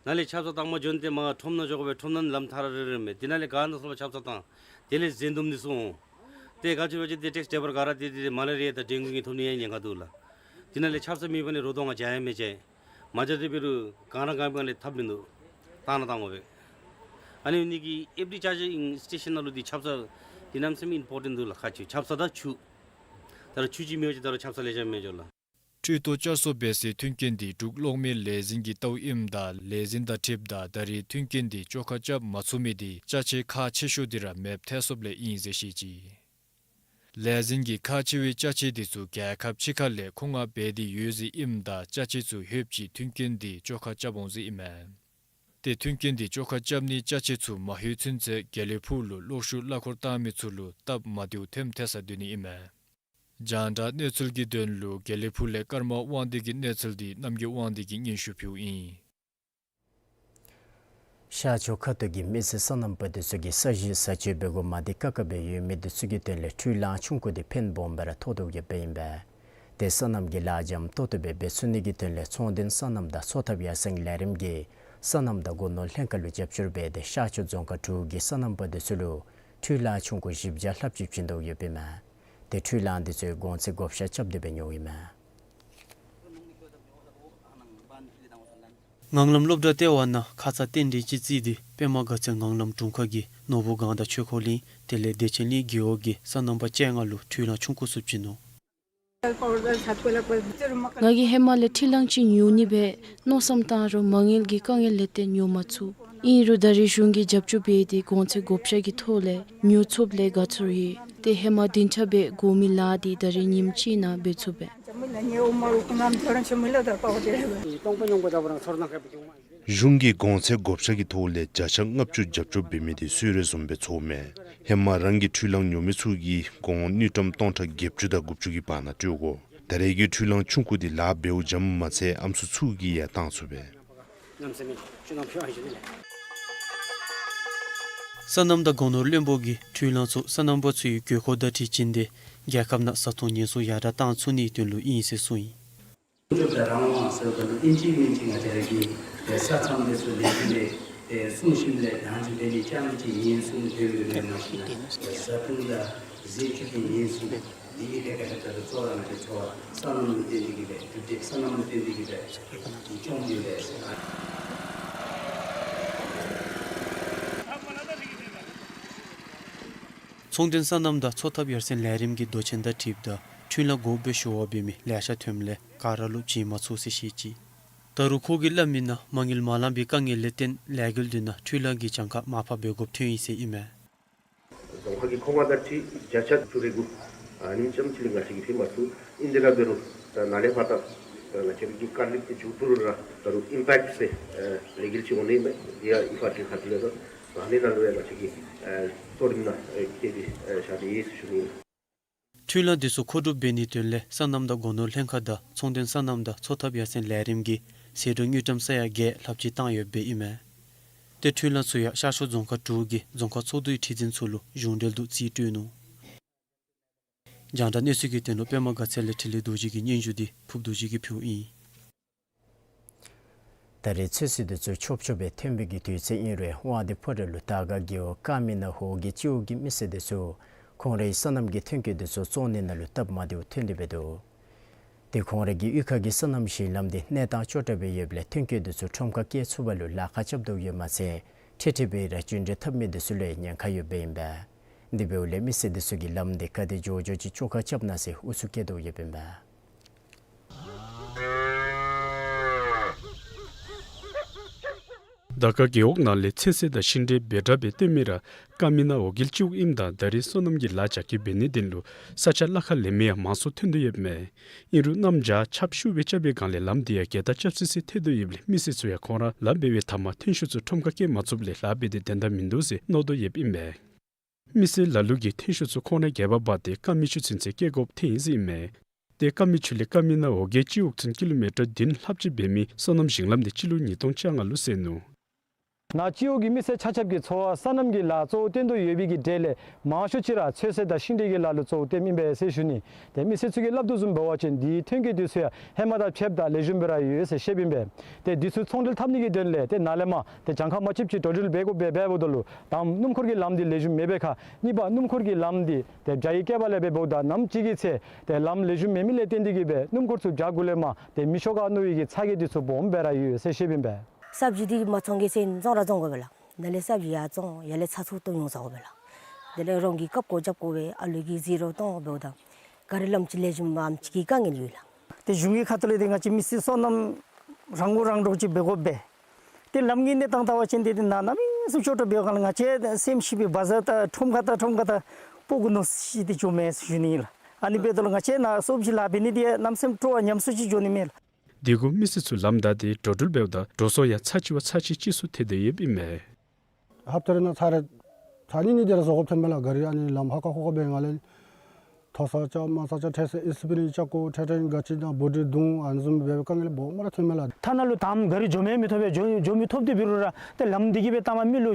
ནཱ་ལས་ཆབ་གསང་བཏང་མ་འགྱོ་ནི་ཏེ་མར་ཁྲོམ་ནང་འགྱོ་དགོ་པས། ཁྲོམ་ནང་ལམ་ཐག་ར་རིང་རིངམོ་མས། དེ་ནང་ལས་ག་ནང་སོང་ལུ་ཆབ་གསང་བཏང་། དེ་ལས་ཟད་འདུམ་འདི་ཚུ་འོང་། ཏེ་ག་ཅི་སྦེ་ཅིག་ཏེ་ཊེགསི་ཊེ་པར་ག་ར་ཏེ་ཏེ་མ་ལེ་རི་ཡ་དང་ཌེང་གུ་གི་ཐོབ་ནི་ཡང་ཉེན་ཁ་འདུག་ལགས། དེ་ནང་ལས་ཆབ་གསང་མེད་པའི་སྒང་ལས་རོགས་དོ་ང་བྱ་ཡང་མི་བྱ། མ་བྱ་དེ་འབད་རུང་ག་ར་ག་མི་ག་ལས་ཐབས་མིན་འདུག། བཏང་ན་བཏང་དགོ་པས། ཨ་ནི་ཨ་ནི་གི་ཨེབ་ཌི་ཅར་ཇིང་སི་ཊེ་ཤཱན་ནང་ལུ་འདི་ཆབ་གསང་འདི་གནམ་མེད་ས་མེད་ཨིམ་པོར་ཊེནཊ་འདུག་ལགས། ཁག་ཆེ་ཆབ་གསང་དང་ཆུ། ད་རུང་ཆུ་ཅིག་མེད་པ་ཅིན་ད་རུང་ཆབ་གསང་ལེགས་ཤོམ་མི་འགྱོ་ལགས། འཕྲུལ་རྡོ་བསྐྱར་གསོ་འབད་སའི་མཐུན་རྐྱེན་འདི་འབྲུག་གློག་མེ་ལས་འཛིན་གྱི་ལྟཝ་ཨིནམ་ད་ལས་འཛིན་དང་འཁྲིལཝ་ད་ད་རེས་མཐུན་རྐྱེན་འདི་བཅོ་ཁ་རྐྱབ་མ་ཚུགས་མི་འདི་ཅ་ཆས་ཁག་ཆེ་ཤོས་འདི་ར་མེདཔ་ཐལ་སོཔ་ལས་ཨིན་ཟེར་བཤད་ཅི། ལས་འཛིན་གྱིས་ཁག་ཆེ་བའི་ཅ་ཆས་འདི་ཚུ་རྒྱལ་ཁབ་ཕྱི་ཁ་ལས་མཁོ་མངགས་འབད་དེ་ཡོད་ཟེར་ཨིནམ་ད་ཅ་ཆས་ཚུ་ལྷོདཔ་ཅིག་མཐུན་རྐྱེན་འདི་བཅོ་ཁ་རྐྱབ་འོང་ཟེར་ཨིན་མས། ཏེ་མཐུན་རྐྱེན་འདི་བཅོ་ཁ་རྐྱབ་ནིའི་ཅ་ཆས་ཚུ་མ་ལྷོད་ཚུན་ཚོད་དགེ་ལེགས་ཕུག་ལུ་གློག་ཤུགས་གླ་འཁོར་བཏང་མི་ཚུ་ལུ་སྟབས་མ་བདེཝ་ཐོནམ་ཐལ་ས་སྡོད་ནི་ཨིན་མས། རྒྱང་བསྒྲགས་གནས་ཚུལ་གྱི་དོན་ལུ་དགེ་ལེགས་ཕུག་ལས་ཀརྨ་དབང་འདུས་ཀྱི་གནས་ཚུལ་འདི་རྣམ་རྒྱལ་དབང་འདུས་ཀྱིས་སྙན་ཞུ་ཕུལཝ་ཨིན། ཤར་ཕྱོགས་ཁ་ཐུག་གི་མི་སེར་སོ་ནམ་པ་འདི་ཚུ་གིས་ས་གཞི་ས་སྤྱོད་འབད་དགོ་མི་འདི་དཀའ་ཁག་སྦེ་ཡོད་མི་འདི་ཚུ་གི་དོན་ལས་འཕྲུལ་གླང་ཆུང་ཀུ་འདི་ཕན་སྦོམ་སྦེ་ར་ཐོགས་དོ་ཡོདཔ་ཨིན་པས། ཏེ་སོ་ནམ་གྱི་ལཱ་འཇམ་ཏོག་ཏོ་སྦེ་འབད་ཚུགས་ནི་གི་དོན་ལས་ཚོང་དོན་སོ་ནམ་དང་འཚོ་ཐབས་ཡར་སེང་ལས་རིམ་གྱིས་སོ་ནམ་དང་སྒོ་ནོར་ལྷན་ཁག་ལུ་རྒྱབ་སྐྱོར་འབད་དེ་ཤར་ཕྱོགས་རྫོང་ཁག་དྲུག་གི་སོ་ནམ་པ་འདི་ཚུ་ལུ་འཕྲུལ་གླང་ཆུང་ཀུ་བཞི་བརྒྱ་ལྷགཔ་ཅིག་བྱིན་དོ་ཡོདཔ་ཨིན་མས། ཏེ་འཕྲུལ་གླང་འདི་ཚུ་གོང་ཚད་བགོ་བཤའ་རྐྱབ་སྟེ་སྦེ་ཉོཝ་ཨིན་མས། ངང་ལམ་སློབ་གྲྭ་ལྟེ་བ་ནང་ཁ་ཙ་རྟེན་འབྲེལ་ཅིག་བརྩིས་ཏེ་པདྨ་དགའ་ཚལ་ངང་ལམ་དྲུང་ཁག་གི་ནོར་བུ་སྒང་དང་ཆོས་འཁོར་གླིང་དེ་ལས་བདེ་ཆེན་གླིང་རྒེད་འོག་གི་སོ་ནམ་པ་བཅོ་ལྔ་ལུ་འཕྲུལ་གླང་ཆུང་ཀུ་ཚུ་བྱིན་ནུག། ང་གིས་ཧེ་མ་ལས་འཕྲུལ་གླང་ཅིག་ཉོ་ནི་སྦེ་མནོ་བསམ་བཏང་རུང་མ་དངུལ་གྱི་དཀའ་ངལ་ལས་བརྟེན་ཉོ་མ་ཚུགས། ཨིན་རུང་ད་རེས་གཞུང་གིས་རྒྱབ་སྐྱོར་འབད་དེ་གོང་ཚད་བགོ་བཤའ་གི་ཐོག་ལས་ཉོ་ཚུགསཔ་ལས་དགའ་ཚོར་ཡོད། ཏེ་ཧེ་མ་བདུན་ཕྲག་སྦེ་དགོ་མི་ལཱ་འདི་ད་རེས་ཉིནམ་གཅིག་ནང་འབད་ཚུགས་པས། གཞུང་གིས་གོང་ཚད་བགོ་བཤའ་གི་ཐོག་ལས་བརྒྱ་ཆ་ལྔ་བཅུ་རྒྱབ་སྐྱོར་འབད་མི་འདི་གསོལ་རས་བཟུམ་སྦེ་ཚོརཝ་མས། ཧེ་མ་རང་གིས་འཕྲུལ་གླང་ཉོ་མི་ཚུ་གིས་གོང་དངུལ་ཀྲམ་སྟོང་ཕྲག་བརྒྱད་ཅུ་དང་དགུ་བཅུ་གི་བར་ན་སྤྲོད་དགོ། ད་རེས་ཀྱི་འཕྲུལ་གླང་ཆུང་ཀུ་འདི་ལཱ་འབདཝ་འཇམ་མ་ཚད་ཨམ་སྲུ་ཚུ་གིས་ཡང་བཏང་ཚུགས་པས། སོ་ནམ་དང་སྒོ་ནོར་བློན་པོ་གིས་འཕྲུལ་གླང་ཚུ་སོ་ནམ་པ་ཚུའི་དགོས་མཁོ་དང་འཁྲིལ་བྱིན་ཏེ་རྒྱལ་ཁབ་ནང་བཟའ་འཐུང་ཉེན་སྲུང་ཡར་དྲག་བཏང་ཚུགས་ནིའི་དོན་ལུ་ཨིན་ཟེར་གསུངས་ཡི། ལུགས་དང་རང་དབང་ཟེར་བ་ལུ་ཨིན་ཅི་མིན་ཅི་ང་བཅས་ར་གི་ས་མཚམས་འདི་ཚུ་ལས་རིམ་ལས་གསུངས་ཞིནམ་ལས་ད་ཅི་འབད་ནི་རྐྱངམ་གཅིག་ཉེན་སྲུང་དོན་ལུ་མེན་མ་གཞི་ན་བཟའ་འཐུང་དང་ཟས་བཅུད་ཀྱི་ཉེན་སྲུང་འདི་གི་ཐད་ཁར་ད་ལྟོ་གཙོ་བོ་ར་ང་བཅས་འཚོ་བ་སོ་ནམ་ལུ་བརྟེན་ཏེ་གིས་སྦེ་གྲུབ་སྟེ་སོ་ནམ་ལུ་བརྟེན་ཏེ་གིས་སྦེ་སྐྱོང་དགོ་པས་ཟེར། ཚོང་དོན་སོ་ནམ་དང་འཚོ་ཐབས་ཡར་སེང་ལས་རིམ་གྱི་མདོ་ཆེན་དང་འཁྲིལཝ་ད་ འཕྲུལ་གླང་དགོ་པའི་ཞུ་བ་འབད་མི་ལེ་ཤ་ཐོནམ་ལས་ག་ར་ལུ་བྱིན་མ་ཚུགས་ཟེར་བཤད་ཅི། ད་རུང་ཁོ་གིས་སླབ་མི་ནང་མ་དངུལ་མ་ལང་པའི་དཀའ་ངལ་ལས་བརྟེན་ལས་འགུལ་འདི་ནང་འཕྲུལ་གླང་གི་གྱངས་ཁ་མར་ཕབ་འབད་དགོཔ་ཐོན་ཡི་ཟེར་ཨིན་མས། རྫོང་ཁག་གི་མཁོ་མ་དང་འཁྲིལ་བརྒྱ་ཆ་བཅུ་རེ་དགུ་ཨ་ནེམ་ཙམ་ཅིག་ལས་འགའ་ཞིག་གིས་ཕུལ་མ་ཚུགས། ཨིན་དེ་ར་འབད་རུང་ད་ནཱ་ལས་ཕར་ད་ང་བཅས་ར་གི་དཀའ་ལས་འདི་མཇུག་བསྡུ་རུང་ར་ད་རུང་ཨིམ་པེཀཊ་ཟེར་ཨ་ལས་འགུལ་ཅིག་འོང་ནི་མས། དེ་ཡང་ཨིམ་ཕཱལ་གྱི་ཁ་ཐུག་ལས་ད་ཨ་ནི་ནང་ལུ་ཡང་ང་བཅས་ཀྱིས་ཨ་གཙོ་རིམ་ནང་ཨ་བཀལ་ཏེ་ཨ་བཞག་སྟེ་ཡོད་ཟེར་ཞུ་ནི་ཨིན། འཕྲུལ་གླང་འདི་ཚུ་མཁོ་སྒྲུབ་འབད་ནིའི་དོན་ལས་སོ་ནམ་དང་སྒོ་ནོར་ལྷན་ཁག་དང་ཚོང་དོན་སོ་ནམ་དང་འཚོ་ཐབས་ཡར་སེང་ལས་རིམ་གྱིས་ཟད་འགྲོ་དངུལ་ཀྲམ་ས་ཡ་བརྒྱད་ལྷགཔ་ཅིག་བཏང་ཡོདཔ་ཨིན་མས། ཏེ་འཕྲུལ་གླང་ཚུ་ཡང་ཤར་ཕྱོགས་རྫོང་ཁག་དྲུག་གི་རྫོང་ཁག་ཚོགས་འདུའི་ཁྲི་འཛིན་ཚུ་ལུ་གཞུང་འབྲེལ་དུ་རྩིས་སྤྲོད་ནུག། རྒྱང་བསྒྲགས་གནས་ཚུལ་གྱི་དོན་ལུ་པདྨ་དགའ་ཚལ་ལས་འཕྲིན་ལས་རྡོ་རྗེ་གི་སྙན་ཞུ་འདི་ཕུརབ་རྡོ་རྗེ་གིས་ཕུལཝ་ཨིན། ད་རེས་ཚོད་བསྲེ་འདི་ཚུ་ཆོབ་ཆོབ་སྦེ་ཐོན་པའི་གི་དུས་ཚོད་ཨིན་རུང་དབང་འདུས་ཕོ་བྲང་ལུ་དར་དཀར་རྒེད་འོག་ཀ་མི་ན་འོག་རྒེད་སྤྱི་འོག་གི་མི་སེར་འདི་ཚུ་ཁོང་རའི་སོ་ནམ་གྱི་ཐོན་སྐྱེད་འདི་ཚུ་བཙོང་ནི་ནང་ལུ་སྟབས་མ་བདེཝ་ཐོན་ཏེ་འབད་དོ། ཏེ་ཁོང་རའི་གི་གཡུས་ཁ་གི་སོ་ནམ་ཞིང་ལམ་འདི་གནས་སྟངས་སྐྱོ་དྲགས་སྦེ་ཡོདཔ་ལས་ཐོན་སྐྱེད་འདི་ཚུ་ཁྲོམ་ཁར་བསྐྱལ་ཚུགས་པ་ལུ་ལཱ་ཁག་རྐྱབ་དོ་ཡོདཔ་མ་ཚད་ཁྲིག་ཁྲི་སྦེ་ར་སྐྱིན་འགྲུལ་ཐོབ་མི་འདི་ཚུ་ལུ་ཉེན་ཁ་ཡོདཔ་ཨིན་པས། དེ་འབདཝ་ལས་མི་སེར་འདི་ཚུ་གིས་ལམ་འདི་ག་དེ་མགྱོགས་མགྱོགས་ཅིག་བཅོ་ཁ་རྐྱབ་གནང་ཟེར་ཨུ་ཚུགས་བསྐྱེད་དོ་ཡོདཔ་ཨིན་པས། དར་དཀར་རྒེད་འོག་ནང་ལས་ཚོད་བསྲེ་དང་ཤིང་འབྲས་འབད་དྲགས་སྦེ་བཏོན་མི་ར་ཀ་མི་ན་འོག་རྒེད་སྤྱི་འོག་ཨིནམ་ད་ད་རེས་སོ་ནམ་གྱི་ལཱ་རྒྱ་སྐྱེད་འབད་ནིའི་དོན་ལུ་ས་ཆ་གླ་ཁར་ལེན་མི་ཡང་མང་སུ་ཐོན་དོ་ཡོདཔ་མས། ཨིན་རུང་གནམ་བྱཱར་ཆརཔ་ཤུགས་སྦེ་རྐྱབ་པའི་སྒང་ལས་ལམ་འདི་ཡང་གྱལ་ཏ་རྐྱབ་སི་སི་ཐལ་དོ་ཡོདཔ་ལས་མི་སེར་ཚུ་ཡང་ཁོང་ར་ལཱ་འབད་བའི་མཐའ་མར་ཐོན་ཤུགས་ཚུ་ཁྲོམ་ཁར་བསྐྱལ་མ་ཚུགསཔ་ལས་ལཱ་འབད་དེ་དོན་དག་མིན་འདུག་ཟེར་མནོ་དོ་ཡོདཔ་ཨིན་མས། མི་སེར་ལ་ལུ་གིས་ཐོན་ཤུགས་ཚུ་ཁོང་རའི་སྒལ་པར་འབག་སྟེ་ཀ་མི་ཆུ་ཚུན་ཚོད་བསྐྱལ་དགོཔ་ཐོན་ཡི་ཟེར་ཨིན་མས། ཏེ་ཀ་མི་ཆུ་ལས་ཀ་མི་ན་འོག་རྒེད་སྤྱི་འོག་ཚུན་ཀི་ལོ་མི་ཊར་བདུན་ལྷགཔ་ཅིག་འབད་མི་སོ་ནམ་ཞིང་ལམ་འདི་སྤྱི་ལོ་ཉིས་སྟོང་བཅོ་ལྔ་ལུ་བཟོ་ནུག། ནཱ་སྤྱི་འོག་གི་མི་སེར་ཆ་ཁྱབ་ཀྱི་འཚོ་བར་སོ་ནམ་གྱི་ལཱ་གཙོ་བོ་བཏོན་དོ་ཡོད་པའི་གི་གྲས་ལས་མང་ཤོས་ཅིག་ར་ཚོད་བསྲེ་དང་ཤིང་འབྲས་ཀྱི་ལཱ་ལུ་གཙོ་བོ་བཏོནམ་ཨིན་པས་ཟེར་ཞུ་ནི། ཏེ་མི་སེར་ཚུ་གིས་སླབ་དོ་བཟུམ་འབད་བ་ཅིན་འདི་ཐོན་སྐྱེད་འདི་ཚུ་ཡང་ཧེ་མ་དང་ཕྱདཔ་ད་ལེགས་ཤོམ་སྦེ་ར་ཡོད་ཟེར་བཤདཔ་ཨིན་པས། ཏེ་འདི་ཚུ་ཚོང་འབྲེལ་འཐབ་ནི་གི་དོན་ལས་ཏེ་ནཱ་ལས་མར་ཏེ་གྱངས་ཁ་མ་ཆོདཔ་ཅིག་འགྲོ་འགྲུལ་འབད་དགོཔ་སྦེ་འབདཝ་ད་ལུ་དང་སྣུམ་འཁོར་གྱི་ལམ་འདི་ལེགས་ཤོམ་མེད་པའི་ཁར་གཉིས་པ་སྣུམ་འཁོར་གྱི་ལམ་འདི་ཏེ་བྱཱ་གི་བསྐལ་པ་ལས་སྦེ་འབདཝ་ད་ནམ་ཅིག་གི་ཚེ་ཏེ་ལམ་ལེགས་ཤོམ་མེད་མི་ལས་བརྟེན་ཏེ་གིས་སྦེ་སྣུམ་འཁོར་ཚུ་བྱཱ་གུ་ལས་མར་ཏེ་མི་ཤོར་ག་མནོ་བའི་གི་ཚ་གྱང་འདི་ཚུ་སྦོམ་སྦེ་ར་ཡོད་ཟེར་བཤདཔ་ཨིན་པས། སབ་ཇི་འདི་མ་བཙོང་གེ་ཟེར་བཙོང་ར་བཙོང་དགོ་པས་ལགས། ནཱ་ལས་སབ་ཇི་ཡར་བཙོང་ཡར་ལས་ཚ་ཚུ་བཏོན་འོང་ཟ་དགོ་པས་ལགས། དེ་ལས་རང་གིས་རྐྱབ་དགོ་རྐྱབ་དགོ་པས། ཨ་ལུ་གིས་ཟི་རོ་བཏོན་འོང་འབདཝ་ད་ག་ར་ལམ་ཅིག་ལེགས་ཤོམ་མེདཔ་ཅིག་གི་དཀའ་ངལ་ཡོད་ལགས། ཏེ་གཞུང་གི་ཁ་ཐུག་ལས་ཏེ་ང་བཅས་མི་སེར་སོ་ནམ་རང་མགོ་རང་འདྲོངས་ཅིག་འབད་དགོ་པས། ཏེ་ལམ་གྱི་གནས་སྟངས་བལྟ་བ་ཅིན་ཏེ་ཏེ་ནཱ་གནམ་མེད་ས་མེད་སྐྱོ་དྲགས་འབད་བའི་སྒང་ལས་ང་བཅས་སེམས་ཤི་སྦེ་བ་ཟ་ད་ཁྲོམ་ཁར་ད་ཁྲོམ་ཁར་ད་སྤོ་དགོ་མནོ་ཤི་སྟེ་འགྱོཝ་མས་ཟེར་ཞུ་ནི་ཨིན་ལགས། ཨ་ནི་འབདཝ་ད་ལུ་ང་བཅས་ནཱ་སོབ་ཇི་ལཱ་འབད་ནི་འདི་གནམ་མེད་ས་མེད་སྤྲོ་བ་ཉམས་སུ་ཅིག་འགྱོ་ནི་མས་ལགས། དེ་གུ་མི་སེར་ཚུ་ལམ་བདའ་སྟེ་འགྲོ་འགྲུལ་འབདཝ་ད་འགྲོ་སོང་ཡང་ཚར་གཅིག་བ་ཚར་གཅིག་གཅིག་སུ་ཐལ་དོ་ཡོདཔ་ཨིན་མས། ཧབ་ཏ་རེ་ནང་ཚར་རེ་ཚར་གཉིས་གཉིས་དེ་ར་བཟོ་དགོཔ་ཐོནམ་མས་ལགས། ག་རི་ཨ་ནི་ལམ་ཧ་ཁ་ཧོ་ཁ་འབད་བའི་སྒང་ལས་མཐོ་ས་ཆགས་དམའ་ས་ཆགས་འཕྲལ་སེལ་ཨིས་པི་རིན་བཅག་དགོ། འཕྲལ་འཕྲལ་ག་ཅི་ད་བོ་ཌི་རྡུང་ཨ་ནི་བཟུམ་འབད་བའི་དཀའ་ངལ་སྦོམ་ར་ཐོནམ་མས་ལགས། ཐ་ན་ལུ་དང་ག་རི་འགྱོ་མི་མི་ཐོབ་པས། འགྱོ་འགྱོ་མི་ཐོབ་སྟེ་འབད་རུང་ར་ཏེ་ལམ་འདི་གིས་སྦེ་ད་མ་མི་ལུ་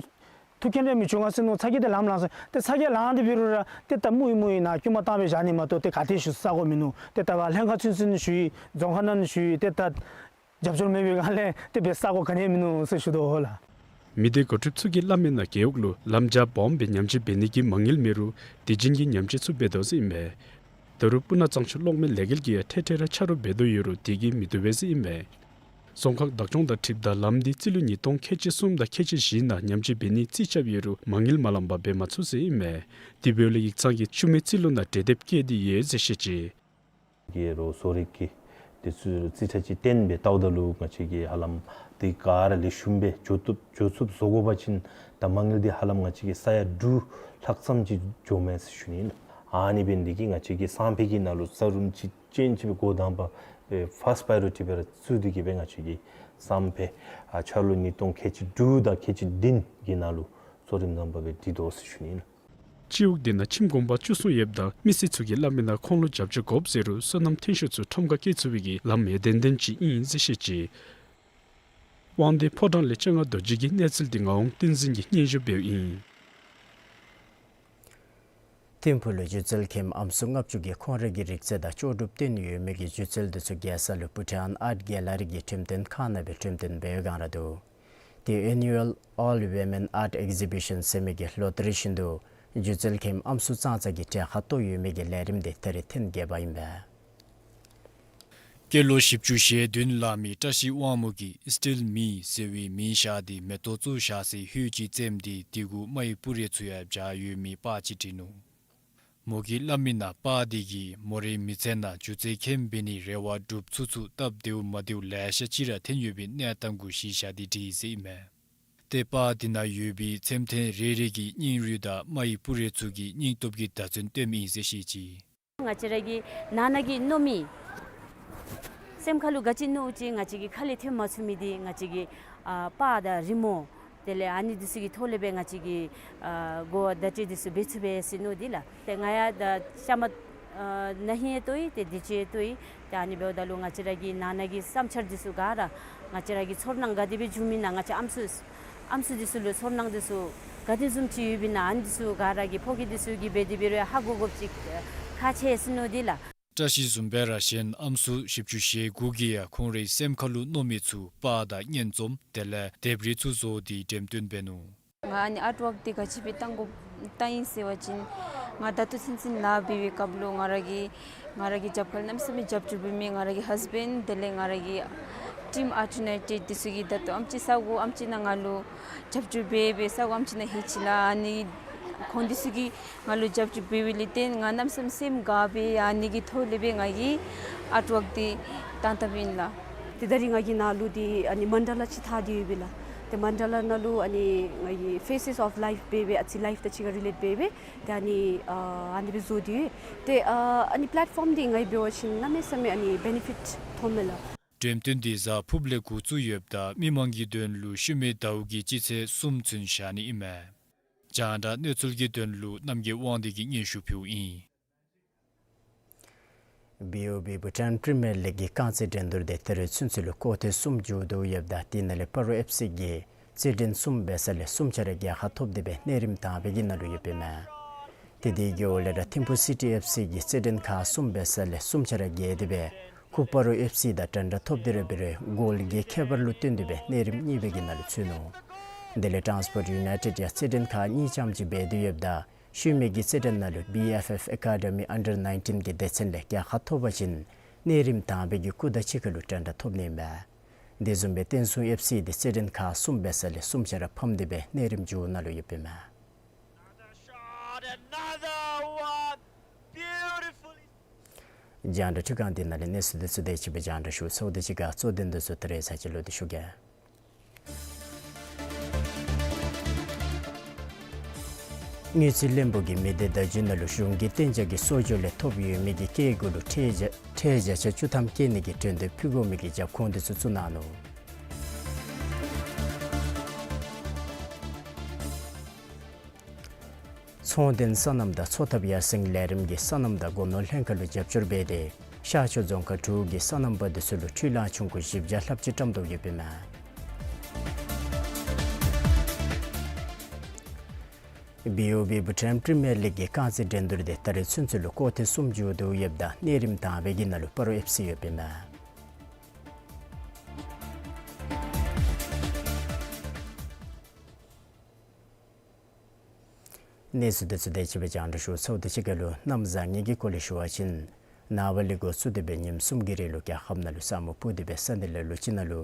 ཐུག་རྐྱེན་རེ་མི་འབྱུང་ག་ཟེར་མནོ་ཚ་གྱང་དེ་ལངམ་ལངས་སོ། ཏེ་ཚ་གྱང་ལངས་ཏེ་འབད་རུང་ར་ཏེ་ད་མུ་ཡི་མུ་ཡི་ནཱ་དཀྱུས་མ་བཏང་སྦེ་བཞག་ནི་མ་གཏོགས་ཏེ་ག་ཏེ་ཞུ་ས་གོ་མིན་ནུག། ཏེ་ད་བ་ལྷན་ཁག་ཚུན་ཚོད་ནང་ཞུ་ཡི། རྫོང་ཁག་ནང་ནི་ཞུ་ཡི། ཏེ་ད་རྒྱབ་སྐྱོར་མེད་པའི་སྒང་ལས་ཏེ་འབད་ས་གོ་ག་ནི་ཡང་མིན་ནུག་ཟེར་ཞུ་དོ་ལགས། མི་སྡེ་འགོ་ཁྲིདཔ་ཚུ་གིས་སླབ་མི་ནང་རྒེད་འོག་ལུ་ལམ་བྱཱར་སྦོམ་སྦེ་ཉམས་བཅོས་འབད་ནི་གི་མ་དངུལ་མེད་རུང་དུས་རྒྱུན་གྱི་ཉམས་བཅོས་ཚུ་འབད་དོ་ཟེར་ཨིན་མས། ད་རུང་སྤུ་ན་གཙང་ཆུ་གློག་མེ་ལས་འགུལ་གྱིས་ཡང་འཕྲལ་འཕྲལ་ར་ཆ་རོགས་འབད་དོ་ཡོད་རུང་དེ་གིས་མི་བཏུབ་པས་ཟེར་ཨིན་མས། རྫོང་ཁག་བདག་སྐྱོང་དང་འཁྲིལཝ་ད་ལམ་འདི་རྩིས་ལོ་ཉིས་སྟོང་ཁལ་གཅིག་གསུམ་དང་ཁལ་གཅིག་བཞི་ནང་ཉམས་བཅོས་འབད་ནིའི་རྩིས་རྐྱབ་ཡོད་རུང་མ་དངུལ་མ་ལངམ་འབད་མ་ཚུགས་ཟེར་ཨིན་མས། དེ་འབདཝ་ལས་ཡིག་ཚང་གིས་ཤུལ་མའི་རྩིས་ལོ་ནང་གྲོས་འདེབས་བཀོད་དེ་ཡོད་ཟེར་བཤད་ཅི། གི་རོགས་བཟོ་རིག་གི་དེ་ཚུ་རྩིས་ཁྲ་ཅིག་བཏོན་སྦེ་བལྟཝ་ད་ལུ་ང་བཅས་ཀྱི་ཧ་ལམ་འདི་ག་ར་ལེགས་ཤོམ་སྦེ་འགྱོ་བཏུབ་འགྱོ་ཚུགསཔ་བཟོ་དགོ་པ་ཅིན་ད་མ་དངུལ་འདི་ཧ་ལམ་ང་བཅས་ཀྱི་ས་ཡ་དྲུག་ལྷག་ཙམ་ཅིག་འགྱོཝ་མས་ཟེར་ཞུ་ནི་ཨིན། ཨ་ནི་འབད་ནི་འདི་གིས་ང་བཅས་ཀྱི་སང་ཕོད་ཀྱི་ནང་ལུ་རྩ་རུང་ཅིག་ཅན་ཅིག་སྦེ་འགོ་དང་པ་ཨེ་ཕཱསཊ་པྲའི་ཡོ་རི་ཊི་སྦེ་ར་བཙུགས་ཏེ་གིས་སྦེ་ང་བཅས་ཀྱི་སང་ཕོད་ཨ་ཆ་ལོ་ཉིས་སྟོང་ཁལ་གཅིག་དྲུག་དང་ཁལ་གཅིག་བདུན་གྱི་ནང་ལུ་གཙོ་རིམ་དང་པ་སྦེ་སྒྲིག་དོ་ཟེར་ཞུ་ནི་ཨིན། སྤྱི་འོག་འདི་ནང་ཁྱིམ་གུང་པ་བཅུ་གསུམ་ཡོདཔ་ད་མི་སེར་ཚུ་གིས་སླབ་མི་ནང་ཁོང་ལུ་རྒྱབ་སྐྱོར་དགོཔ་ཟེར་རུང་སོ་ནམ་ཐོན་ཤུགས་ཚུ་ཁྲོམ་ཁར་བསྐྱལ་ཚུགས་པའི་གི་ལམ་ཡང་ཏན་ཏན་ཅིག་ཨིན་ཟེར་བཤད་ཅི། དབང་འདུས་ཕོ་བྲང་ལས་སྤྱན་སྔ་རྡོ་རྗེ་གི་གནས་ཚུལ་འདི་ང་དབང་བསྟན་འཛིན་གྱིས་སྙན་ཞུ་འབདཝ་ཨིན། ཐིམ་ཕུག་ལུ་སྒྱུ་རྩལ་མཁན་ཨམ་སྲུ་ལྔ་བཅུ་གིས་ཁོང་རའི་གི་རིག་རྩལ་དང་ལྕོགས་གྲུབ་བཏོན་ཡོད་མི་གི་སྒྱུ་རྩལ་འདི་ཚུ་རྒྱལ་ས་ལུ་བྷུ་ཊཱན་ཨརཊ་གེ་ལ་རི་གི་འགྲེམས་སྟོན་ཁང་ནང་སྦེ་འགྲེམས་སྟོན་འབད་བའི་སྒང་ར་འདུག། ཏེ་ཨེ་ནུ་ཨལ་ཨོལ་ཝི་མེན་ཨརཊ་ཨེག་ཟི་བི་ཤཱན་ཟེར་མི་གི་ལོ་ལྟར་བཞིན་དུ་སྒྱུ་རྩལ་མཁན་ཨམ་སྲུ་ཙང་ཙང་གི་གྲལ་ཁར་གཏོགས་ཡོད་མི་གི་ལས་རིམ་འདི་ད་རེས་ཐེངས་བརྒྱད་པ་ཨིན་པས། སྐྱེས་ལོ་བཞི་བཅུ་ཞེ་བདུན་ལང་མི་བཀྲ་ཤིས་དབང་མོ་གིས་སི་ཊིལ་མི་ཟེར་བའི་མིང་བཞག་སྟེ་མེ་ཏོག་བཙུགས་བཞག་སའི་ཧོད་ཅིག་བཙེམས་ཏེ་དེ་གུ་རྨ་ཡི་སྤུ་རས་ཚུ་ཡང་སྦྱར་ཡོད་མི་པར་ཅིག་བྲིས་ནུག། མོ་གིས་སླབ་མི་ནང་པར་འདི་གིས་མོ་རའི་མི་ཚེ་ནང་སྒྱུ་རྩལ་མཁན་འབད་ནིའི་རེ་བ་སྒྲུབ་ཚུགས་ཚུགས་སྟབས་བདེཝ་མ་བདེཝ་ལེ་ཤ་ཅིག་ར་ཐོན་ཡོད་པའི་གནས་སྟངས་གུ་གཞི་བཞག་སྟེ་བྲིས་ཡི་ཟེར་ཨིན་མས། ཏེ་པར་འདི་ནང་ཡོད་པའི་མཚན་ཐོན་རེ་རེ་གིས་སྙིང་རུས་དང་རྨ་ཡི་སྤུ་རས་ཚུ་གིས་སྙིང་སྟོབས་ཀྱི་བརྡ་མཚོན་སྟོནམ་ཨིན་ཟེར་བཤད་ཅི། ང་བཅས་ར་གི་ནང་ན་གི་མནོ་མི་སེམས་ཁ་ལུ་ག་ཅི་མནོཝ་ཅིག་ང་བཅས་ཀྱིས་ཁ་ལས་ཐོན་མ་ཚུགས་མི་འདི་ང་བཅས་ཀྱིས་ཨ་པར་དང་རི་མོ་དེ་ལས་ཨ་ནི་འདི་ཚུ་གི་ཐོག་ལས་སྦེ་ང་བཅས་ཀྱིས་ཨ་གོ་བརྡ་སྤྲོད་འདི་ཚུ་འབད་ཚུགས་པས་ཟེར་མནོ་འདི་ལགས། ཏེ་ང་ཡང་ད་བཅའ་མར་ཨ་ན་ཧིང་ཡང་བཏོན་ཡི། ཏེ་དུས་ཅི་ཡང་བཏོན་ཡི། ཏེ་ཨ་ནི་འབདཝ་ད་ལུ་ང་བཅས་ར་གི་ནང་ན་གི་བསམ་འཆར་འདི་ཚུ་ག་ར་ང་བཅས་ར་གི་ཚོར་སྣང་ག་དེ་སྦེ་བྱུང་མི་ན་ང་བཅས་ཨམ་སྲུ་ཨམ་སྲུ་འདི་ཚུ་ལུ་ཚོར་སྣང་འདི་ཚུ་ག་དེ་བཟུམ་ཅིག་ཡོདཔ་ཨིན་ན་ཨ་ནི་འདི་ཚུ་ག་ར་གིས་ཕོ་སྐྱེས་འདི་ཚུ་གིས་འབད་དེ་འབད་རུང་ཧ་གོ་དགོཔ་ཅིག་ཁག་ཆེ་ཟེར་མནོ་འདི་ལགས། བཀྲ་ཤིས་བཟུམ་སྦེ་ར་གཞན་ཨམ་སྲུ་བཞི་བཅུ་ཞེ་དགུ་གིས་ཡང་ཁོང་རའི་སེམས་ཁ་ལུ་མནོ་མི་ཚུ་པར་དང་སྙན་རྩོམ་དེ་ལས་ལྡེབས་རིས་ཚུ་བཟོ་སྟེ་འགྲེམས་སྟོན་འབད་ནུག། ང་ཨ་ནི་ཨརཊ་ཝརཀ་འདི་ག་ཅི་སྦེ་བཏང་དགོཔ་བཏང་ཡི་ཟེར་བ་ཅིན་ང་ད་ལྟོ་ཚུན་ཚོད་ལཱ་འབད་བའི་སྐབས་ལུ་ང་ར་གི་ང་ར་གི་རྒྱབ་ཁར་གནམ་མེད་ས་མེད་རྒྱབ་སྐྱོར་འབད་མི་ང་ར་གི་ཧཱས་བེནཌ་དེ་ལས་ང་ར་གི་ཊིམ་ཨརཊ་ཡུ་ནའི་ཊེཌ་འདི་ཚུ་གིས་ད་ལྟོ་ཨམ་ཅིག་ས་གོ་ཨམ་ཅིག་ནང་ང་ལུ་རྒྱབ་སྐྱོར་འབད་སྦེ་ས་གོ་ཨམ་ཅིག་ནང་ལྷོད་ཅི་ལགས། ཨ་ནི་ཁོང་འདི་ཚུ་གིས་ང་ལུ་རྒྱབ་སྐྱོར་འབད་བའི་ལས་བརྟེན་ང་གནམ་མེད་ས་མེད་སེམས་དགའ་སྦེ་ཨ་ནི་གི་ཐོག་ལས་སྦེ་ང་གིས་ཨརཊ་ཝརཀ་འདི་བཏང་བཏངམ་ཨིན་ལགས། ཏེ་ད་རིས་ང་གི་ནང་ལུ་འདི་ཨ་ནི་མན་ཌ་ལ་ཅིག་འཐག་སྟེ་ཡོད་པས་ལགས། ཏེ་མན་ཌ་ལ་ནང་ལུ་ཨ་ནི་ང་གི་ཕེ་སེས་ཨོཕ་ལའིཕ་འབད་སྦེ་ཨ་ཙི་ལའིཕ་དང་གཅིག་ཁར་རི་ལེཊ་འབད་སྦེ་ཏེ་ཨ་ནི་ཨ་ཨ་ནི་སྦེ་བཟོ་སྟེ་ཡོད། ཏེ་ཨ་ཨ་ནི་པ་ལེཊ་ཕོམ་འདི་ང་གིས་འབད་བ་ཅིན་གནམ་མེད་ས་མེད་ཨ་ནི་བེ་ནི་ཕིཊ་ཐོབ་མས་ལགས། འགྲེམས་སྟོན་འདི་གཟའ་ཕུརཔ་ལས་འགོ་བཙུགས་ཡོདཔ་ད་མི་མང་གི་དོན་ལུ་ཤུལ་མའི་ཟླཝ་གི་སྤྱི་ཚེས་གསུམ་ཚུན་བཞག་ནི་ཨིན་མས། རྒྱང་བསྒྲགས་གནས་ཚུལ་གྱི་དོན་ལུ་རྣམ་རྒྱལ་དབང་འདུས་ཀྱིས་སྙན་ཞུ་ཕུལཝ་ཨིན། བི་ཨོ་བི་བྷུ་ཊཱན་པི་རི་མི་ཡར་ལིག་གི་རྐང་རྩེད་འགྲན་བསྡུར་འདི་ད་རིས་ཚུན་ཚོད་ལུ་སྐོར་ཐེངས་གསུམ་མཇུག་བསྡུ་ཡོདཔ་ད་དེ་ནང་ལས་སྤ་རོ་ཨེཕ་སི་གིས་རྩེད་འགྲན་གསུམ་འབད་ས་ལས་གསུམ་ཆ་ར་རྒྱལ་ཁ་ཐོབ་སྟེ་སྦེ་གནས་རིམ་དང་པའི་གི་ནང་ལུ་ཡོདཔ་ཨིན་མས། ཏེ་དེ་གི་འོག་ལས་ར་ཐིམ་ཕུ་སི་ཊི་ཨེཕ་སི་གིས་རྩེད་འགྲན་ཁག་གསུམ་འབད་ས་ལས་གསུམ་ཆ་ར་རྒྱལ་ཏེ་སྦེ་ཁོ་སྤ་རོ་ཨེཕ་སི་དང་འགྲན་ཟླ་ཐོབ་སྟེ་ར་འབད་རུང་གོལ་གྱི་ཁྱད་པར་ལུ་བརྟེན་ཏེ་སྦེ་གནས་རིམ་གཉིས་པའི་གི་ནང་ལུ་ཚུད་ནུག། དེ་ལས་ཊཱན་སི་པོརཊ་ཡུ་ནའི་ཊེཌ་ཡང་རྩེད་འགྲན་ཁག་གཉིས་ཙམ་ཅིག་འབད་དེ་ཡོདཔ་ད་ཤུལ་མའི་གི་རྩེད་འགྲན་ནང་ལུ་བི་ཨེཕ་ཨེཕ་ཨེ་ཀ་ཌི་མི་ཨན་ཌར་ནའིན་ཊིན་གྱི་སྡེ་ཚན་ལས་རྒྱལ་ཁ་ཐོབ་པ་ཅིན་གནས་རིམ་དང་པའི་གི་སྐུ་ཟླ་ཕྱེད་ཀ་ལུ་འགྲན་ཟླ་ཐོབ་ནི་ཨིན་པས། དེ་བཟུམ་སྦེ་བསྟན་སྲུང་ཨེཕ་སི་འདི་རྩེད་འགྲན་ཁག་གསུམ་འབད་ས་ལས་གསུམ་ཆ་ར་ཕམ་སྟེ་སྦེ་གནས་རིམ་མཇུག་ནང་ལུ་ཡོདཔ་ཨིན་མས། Another shot, another one. Beautifully. རྒྱང་བསྒྲགས་འཕྲུལ་ཁང་འདི་ནང་ལས་གནས་ཚུལ་འདི་ཚུ་དེ་ཅིག་སྦེ་རྒྱང་བསྒྲགས་ཞུ་ཚརཝ་དང་གཅིག་ཁར་གཙོ་དོན་འདི་ཚུ་ད་རིས་ཚར་གཅིག་ལོག་སྟེ་ཞུ་གེ། དངུལ་རྩིས་བློན་པོ་གིས་མི་སྡེ་བརྡ་བརྒྱུད་ནང་ལུ་གཞུང་གི་གཏན་འཇགས་ཀྱི་གསོ་སྦྱོང་ལས་ཐོབ་ཡོད་མི་གི་སྐྱེད་སྒོ་ལུ་ཁྲལ་བརྒྱ་ཁྲལ་བརྒྱ་ཆ་བཅུ་ཐམ་བཀལ་ནི་གི་གྲོས་འདེབས་ཕུལ་དགོ་མི་གི་རྒྱབ་ཁུངས་འདི་ཚུ་བཙུགས་གནང་ནུག། ཚོང་དོན་སོ་ནམ་དང་འཚོ་ཐབས་ཡར་སེང་ལས་རིམ་གྱིས་སོ་ནམ་དང་སྒོ་ནོར་ལྷན་ཁག་ལུ་རྒྱབ་སྐྱོར་འབད་དེ་ཤར་ཕྱོགས་རྫོང་ཁག་དྲུག་གི་སོ་ནམ་པ་འདི་ཚུ་ལུ་འཕྲུལ་གླང་ཆུང་ཀུ་བཞི་བརྒྱ་ལྷགཔ་ཅིག་བཀྲམ་དོ་ཡོདཔ་ཨིན་མས། བི་ཨོ་བི་བྷུ་ཊཱན་པི་རི་མི་ཡར་ལིག་གི་རྐང་རྩེད་འགྲན་བསྡུར་འདི་ད་རིས་ཚུན་ཚོད་ལུ་སྐོར་ཐེངས་གསུམ་མཇུག་བསྡུ་ཡོདཔ་ད་གནས་རིམ་དང་པའི་གི་ནང་ལུ་སྤ་རོ་ཨེཕ་སི་ཡོདཔ་ཨིན་མས། གནས་ཚུལ་འདི་ཚུ་དེ་ཅིག་སྦེ་རྒྱང་བསྒྲགས་ཞུ་ཚརཝ་དང་གཅིག་ཁར་ལུ་གནམ་བཟང་ངན་གྱི་སྐོར་ལས་ཞུ་བ་ཅིན་ནངས་པ་ལས་འགོ་བཙུགས་ཏེ་སྦེ་ཉིནམ་གསུམ་གྱི་རིང་ལུ་རྒྱལ་ཁབ་ནང་ལུ་ས་སྨུག་སྤུབས་ཏེ་སྦེ་ས་གནས་ལ་ལུ་ཅིག་ནང་ལུ་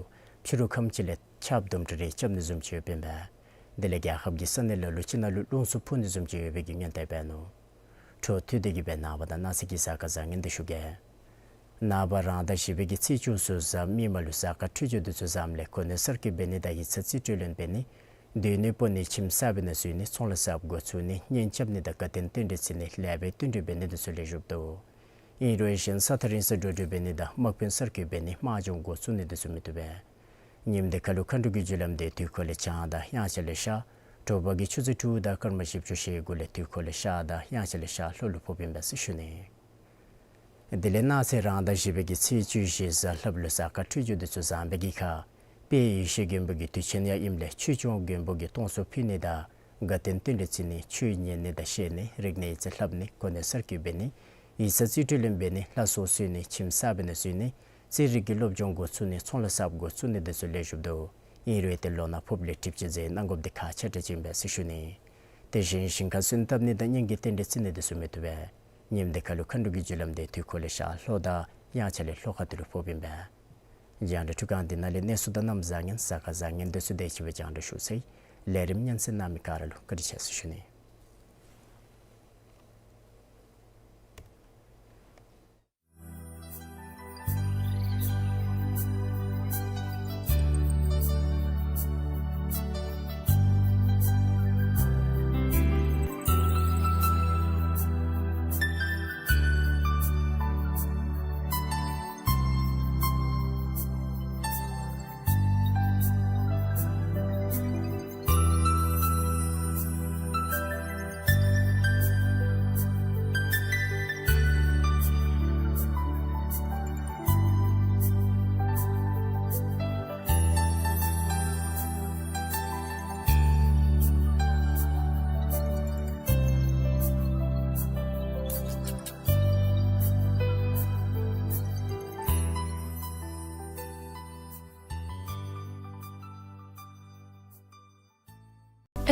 ཕྱི་རུ་ཁམས་ཅིག་ལས་ཆརཔ་དུམ་གྲ་རེ་རྐྱབ་ནི་བཟུམ་ཅིག་ཡོདཔ་ཨིན་པས། དེ་ལས་རྒྱལ་ཁབ་ཀྱི་ས་གནས་ལ་ལུ་ཅིག་ནང་ལུ་རླུང་འཚུབ་འཕུ་ནི་བཟུམ་ཅིག་ཡོད་པའི་གི་སྔོན་བརྡ་འབད་ནུག། འཕྲོ་མཐུད་དེ་གི་སྦེ་ནངས་པ་དང་གནངས་ཚེ་གི་གཟའ་སྐར་བཟང་ངན་འདི་ཞུ་གེ། ནངས་པ་རང་ཟླ་བཞི་པའི་གི་ཚེས་བཅུ་གསུམ་གཟའ་མིག་དམར་ལུ་གཟའ་སྐར་འཕྲོད་སྦྱོར་འདི་ཚུ་བཟངམ་ལས་གོ་གནས་གསར་བསྐོ་འབད་ནི་དང་ཡིག་ཚང་རྩིས་སྤྲོད་ལེན་འབད་ནི། སྡོད་གནས་སྤོ་ནི། ཁྱིམ་གསར་པའི་ནང་འཛུལ་ནི། ཚོང་ལཱ་གསརཔ་འགོ་བཙུགས་ནི། གཉེན་རྐྱབ་ནི་དང་དགའ་སྟོན་རྟེན་འབྲེལ་བརྩི་ནི། ལེགས་པའི་བསྟུན་གྲོས་འབད་ནི་འདི་ཚུ་ལེགས་ཤོམ་འདུག། ཨིན་རུང་གཞན་ས་ཐག་རིང་སར་འགྲོ་འགྲུལ་འབད་ནི་དང་དམག་དཔོན་གསར་བསྐོ་འབད་ནི། དམག་སྦྱོང་འགོ་བཙུགས་ནི་འདི་ཚུ་མི་བཏུབ་པས། ཉིནམ་འདི་ཁར་ལུ་མཁའ་འགྲོ་གི་རྒྱུ་ལམ་འདི་དུས་འཁོར་ལས་བྱང་དང་དབྱངས་འཆར་ལས་ཤར། དྲོ་པ་གི་ཆུ་ཚོད་དྲུག་དང་སྐར་མ་བཞི་བཅུ་ཞེ་དགུ་ལས་དུས་འཁོར་ལས་ཤར་དང་དབྱངས་འཆར་ལས་ཤར་ལྷོ་ལུ་ཕོགཔ་ཨིན་པས་ཟེར་ཞུ་ནི། དེ་ལས་གནངས་ཚེ་རང་ཟླ་བཞི་པའི་གི་ཚེས་བཅུ་བཞི་གཟའ་ལྷགཔ་ལུ་གཟའ་སྐར་འཕྲོད་སྦྱོར་འདི་ཚུ་བཟང་པའི་གི་ཁར་དཔལ་ཡེ་ཤེས་མགོན་པོ་གི་དུས་ཆེན་ཡང་ཨིནམ་ལས་ཆོས་སྐྱོང་མགོན་པོ་གི་སྟོང་གསོལ་ཕུལ་ནི་དང་དགའ་སྟོན་རྟེན་འབྲེལ་བརྩི་ནི། ཆོས་ཉན་ནི་དང་བཤད་ནི། རིག་གནས་ཡིག་རྩིས་ལྷབ་ནི། གོ་གནས་གསར་བསྐོ་འབད་ནི། ཡིག་ཚང་རྩིས་སྤྲོད་ལེན་འབད་ནི། ལྷ་གསོལ་གསོལ་ནི། ཁྱིམ་གསར་པའི་ནང་འཛུལ་ནི། རྩིས་རིག་གི་སློབ་སྦྱོང་འགོ་བཙུགས་ནི། ཚོང་ལཱ་གསརཔ་འགོ་བཙུགས་ནི་འདི་ཚུ་ལེགས་ཤོམ་འདུག། ཨིན་རུང་ཏེ་ལོ་ནག་ཕོརཔ་ལས་གྲིབ་ཅན་འཛེམ་གནང་དགོཔ་འདི་ཁག་ཆེ་དྲགས་ཅིག་ཨིན་པས་ཟེར་ཞུ་ནི། དེ་བཞིན་ཞིང་ཁར་སོན་བཏབ་ནི་དང་གཉེན་གྱི་རྟེན་འབྲེལ་བརྩི་ནི་འདི་ཚུ་མི་བཏུབ་པས། ཉིནམ་འདི་ཁར་ལུ་མཁའ་འགྲོ་གི་རྒྱུ་ལམ་འདི་དུས་འཁོར་ལས་ཤར་ལྷོ་དང་དབྱངས་འཆར་ལས་ལྷོ་ཁ་ཐུག་ལུ་ཕོགཔ་ཨིན་པས། རྒྱང་བསྒྲགས་འཕྲུལ་ཁང་འདི་ནང་ལས་གནས་ཚུལ་དང་གནམ་བཟང་ངན་གཟའ་སྐར་བཟང་ངན་འདི་ཚུ་དེ་ཅིག་སྦེ་རྒྱང་བསྒྲགས་ཞུ་ཚར་ཡི། ལས་རིམ་སྙན་གསན་གནང་མི་ག་ར་ལུ་བཀའ་དྲིན་ཆེ་ཟེར་ཞུ་ནི།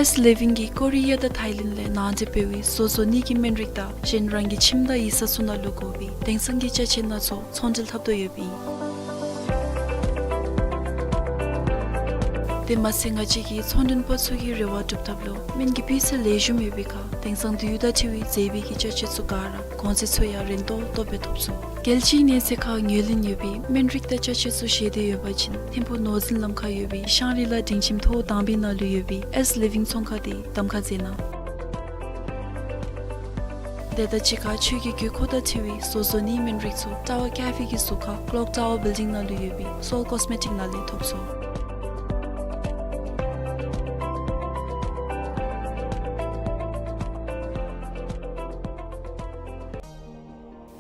ཨེས་ལི་ཝིང་གིས་ཀོ་རི་ཡ་དང་ཐའི་ལེནཌ་ལས་ནང་འདྲེན་འབད་བའི་བཟོ་བཟོ་ནི་གི་སྨན་རིགས་དང་གཞན་རང་གི་ཁྱིམ་དང་ཡིག་ཚང་ཚུ་ནང་ལུ་དགོ་པའི་དེང་སང་གི་ཅ་ཆས་སྣ་ཚོགས་ཚོང་འབྲེལ་འཐབ་དོ་ཡོདཔ་ཨིན། དེ་མ་ཚད་ང་བཅས་ཀྱི་ཚོང་མགྲོན་པ་ཚུ་གི་རེ་བ་སྒྲུབ་ཐབས་ལུ་སྨན་གྱི་སྤུས་ཚད་ལེགས་ཤོམ་ཡོད་པའི་ཁར་དེང་སང་དུས་ཡུན་དང་འཁྲིལ་བའི་མཛེས་པའི་གི་ཅ་ཆས་ཚུ་ག་ར་གོང་ཚད་ཚུ་ཡང་རན་ཏོག་ཏོ་སྦེ་ཐོབ་ཚུགས། རྒྱལ་སྤྱིའི་གནས་ཚད་ཁར་ངོས་ལེན་ཡོད་པའི་སྨན་རིགས་དང་ཅ་ཆས་ཚུ་བཞེས་ཏེ་ཡོད་པ་ཅིན་ཐིམ་ཕུག་ནོར་འཛིན་ལམ་ཁར་ཡོད་པའི་ཤང་རི་ལ་སྒྲིང་ཁྱིམ་ཐོག་དང་པའི་ནང་ལུ་ཡོད་པའི་ཨེས་ལི་ཝིང་ཚོང་ཁང་དེ་གདམ་ཁ་མཛད་གནང་། དེ་དང་གཅིག་ཁར་ཆོས་ཀྱི་དགོས་མཁོ་དང་འཁྲིལ་བའི་བཟོ་བཟོ་ནིའི་སྨན་རིགས་ཚུ་ཊ་ཝར་ཀེ་ཕེ་གི་ཟུར་ཁར་ཀློག་ཊ་ཝར་བིལ་ཌིང་ནང་ལུ་ཡོད་པའི་སོལ་ཀོས་མེ་ཊིཀ་ནང་ལས་ཐོབ་ཚུགས།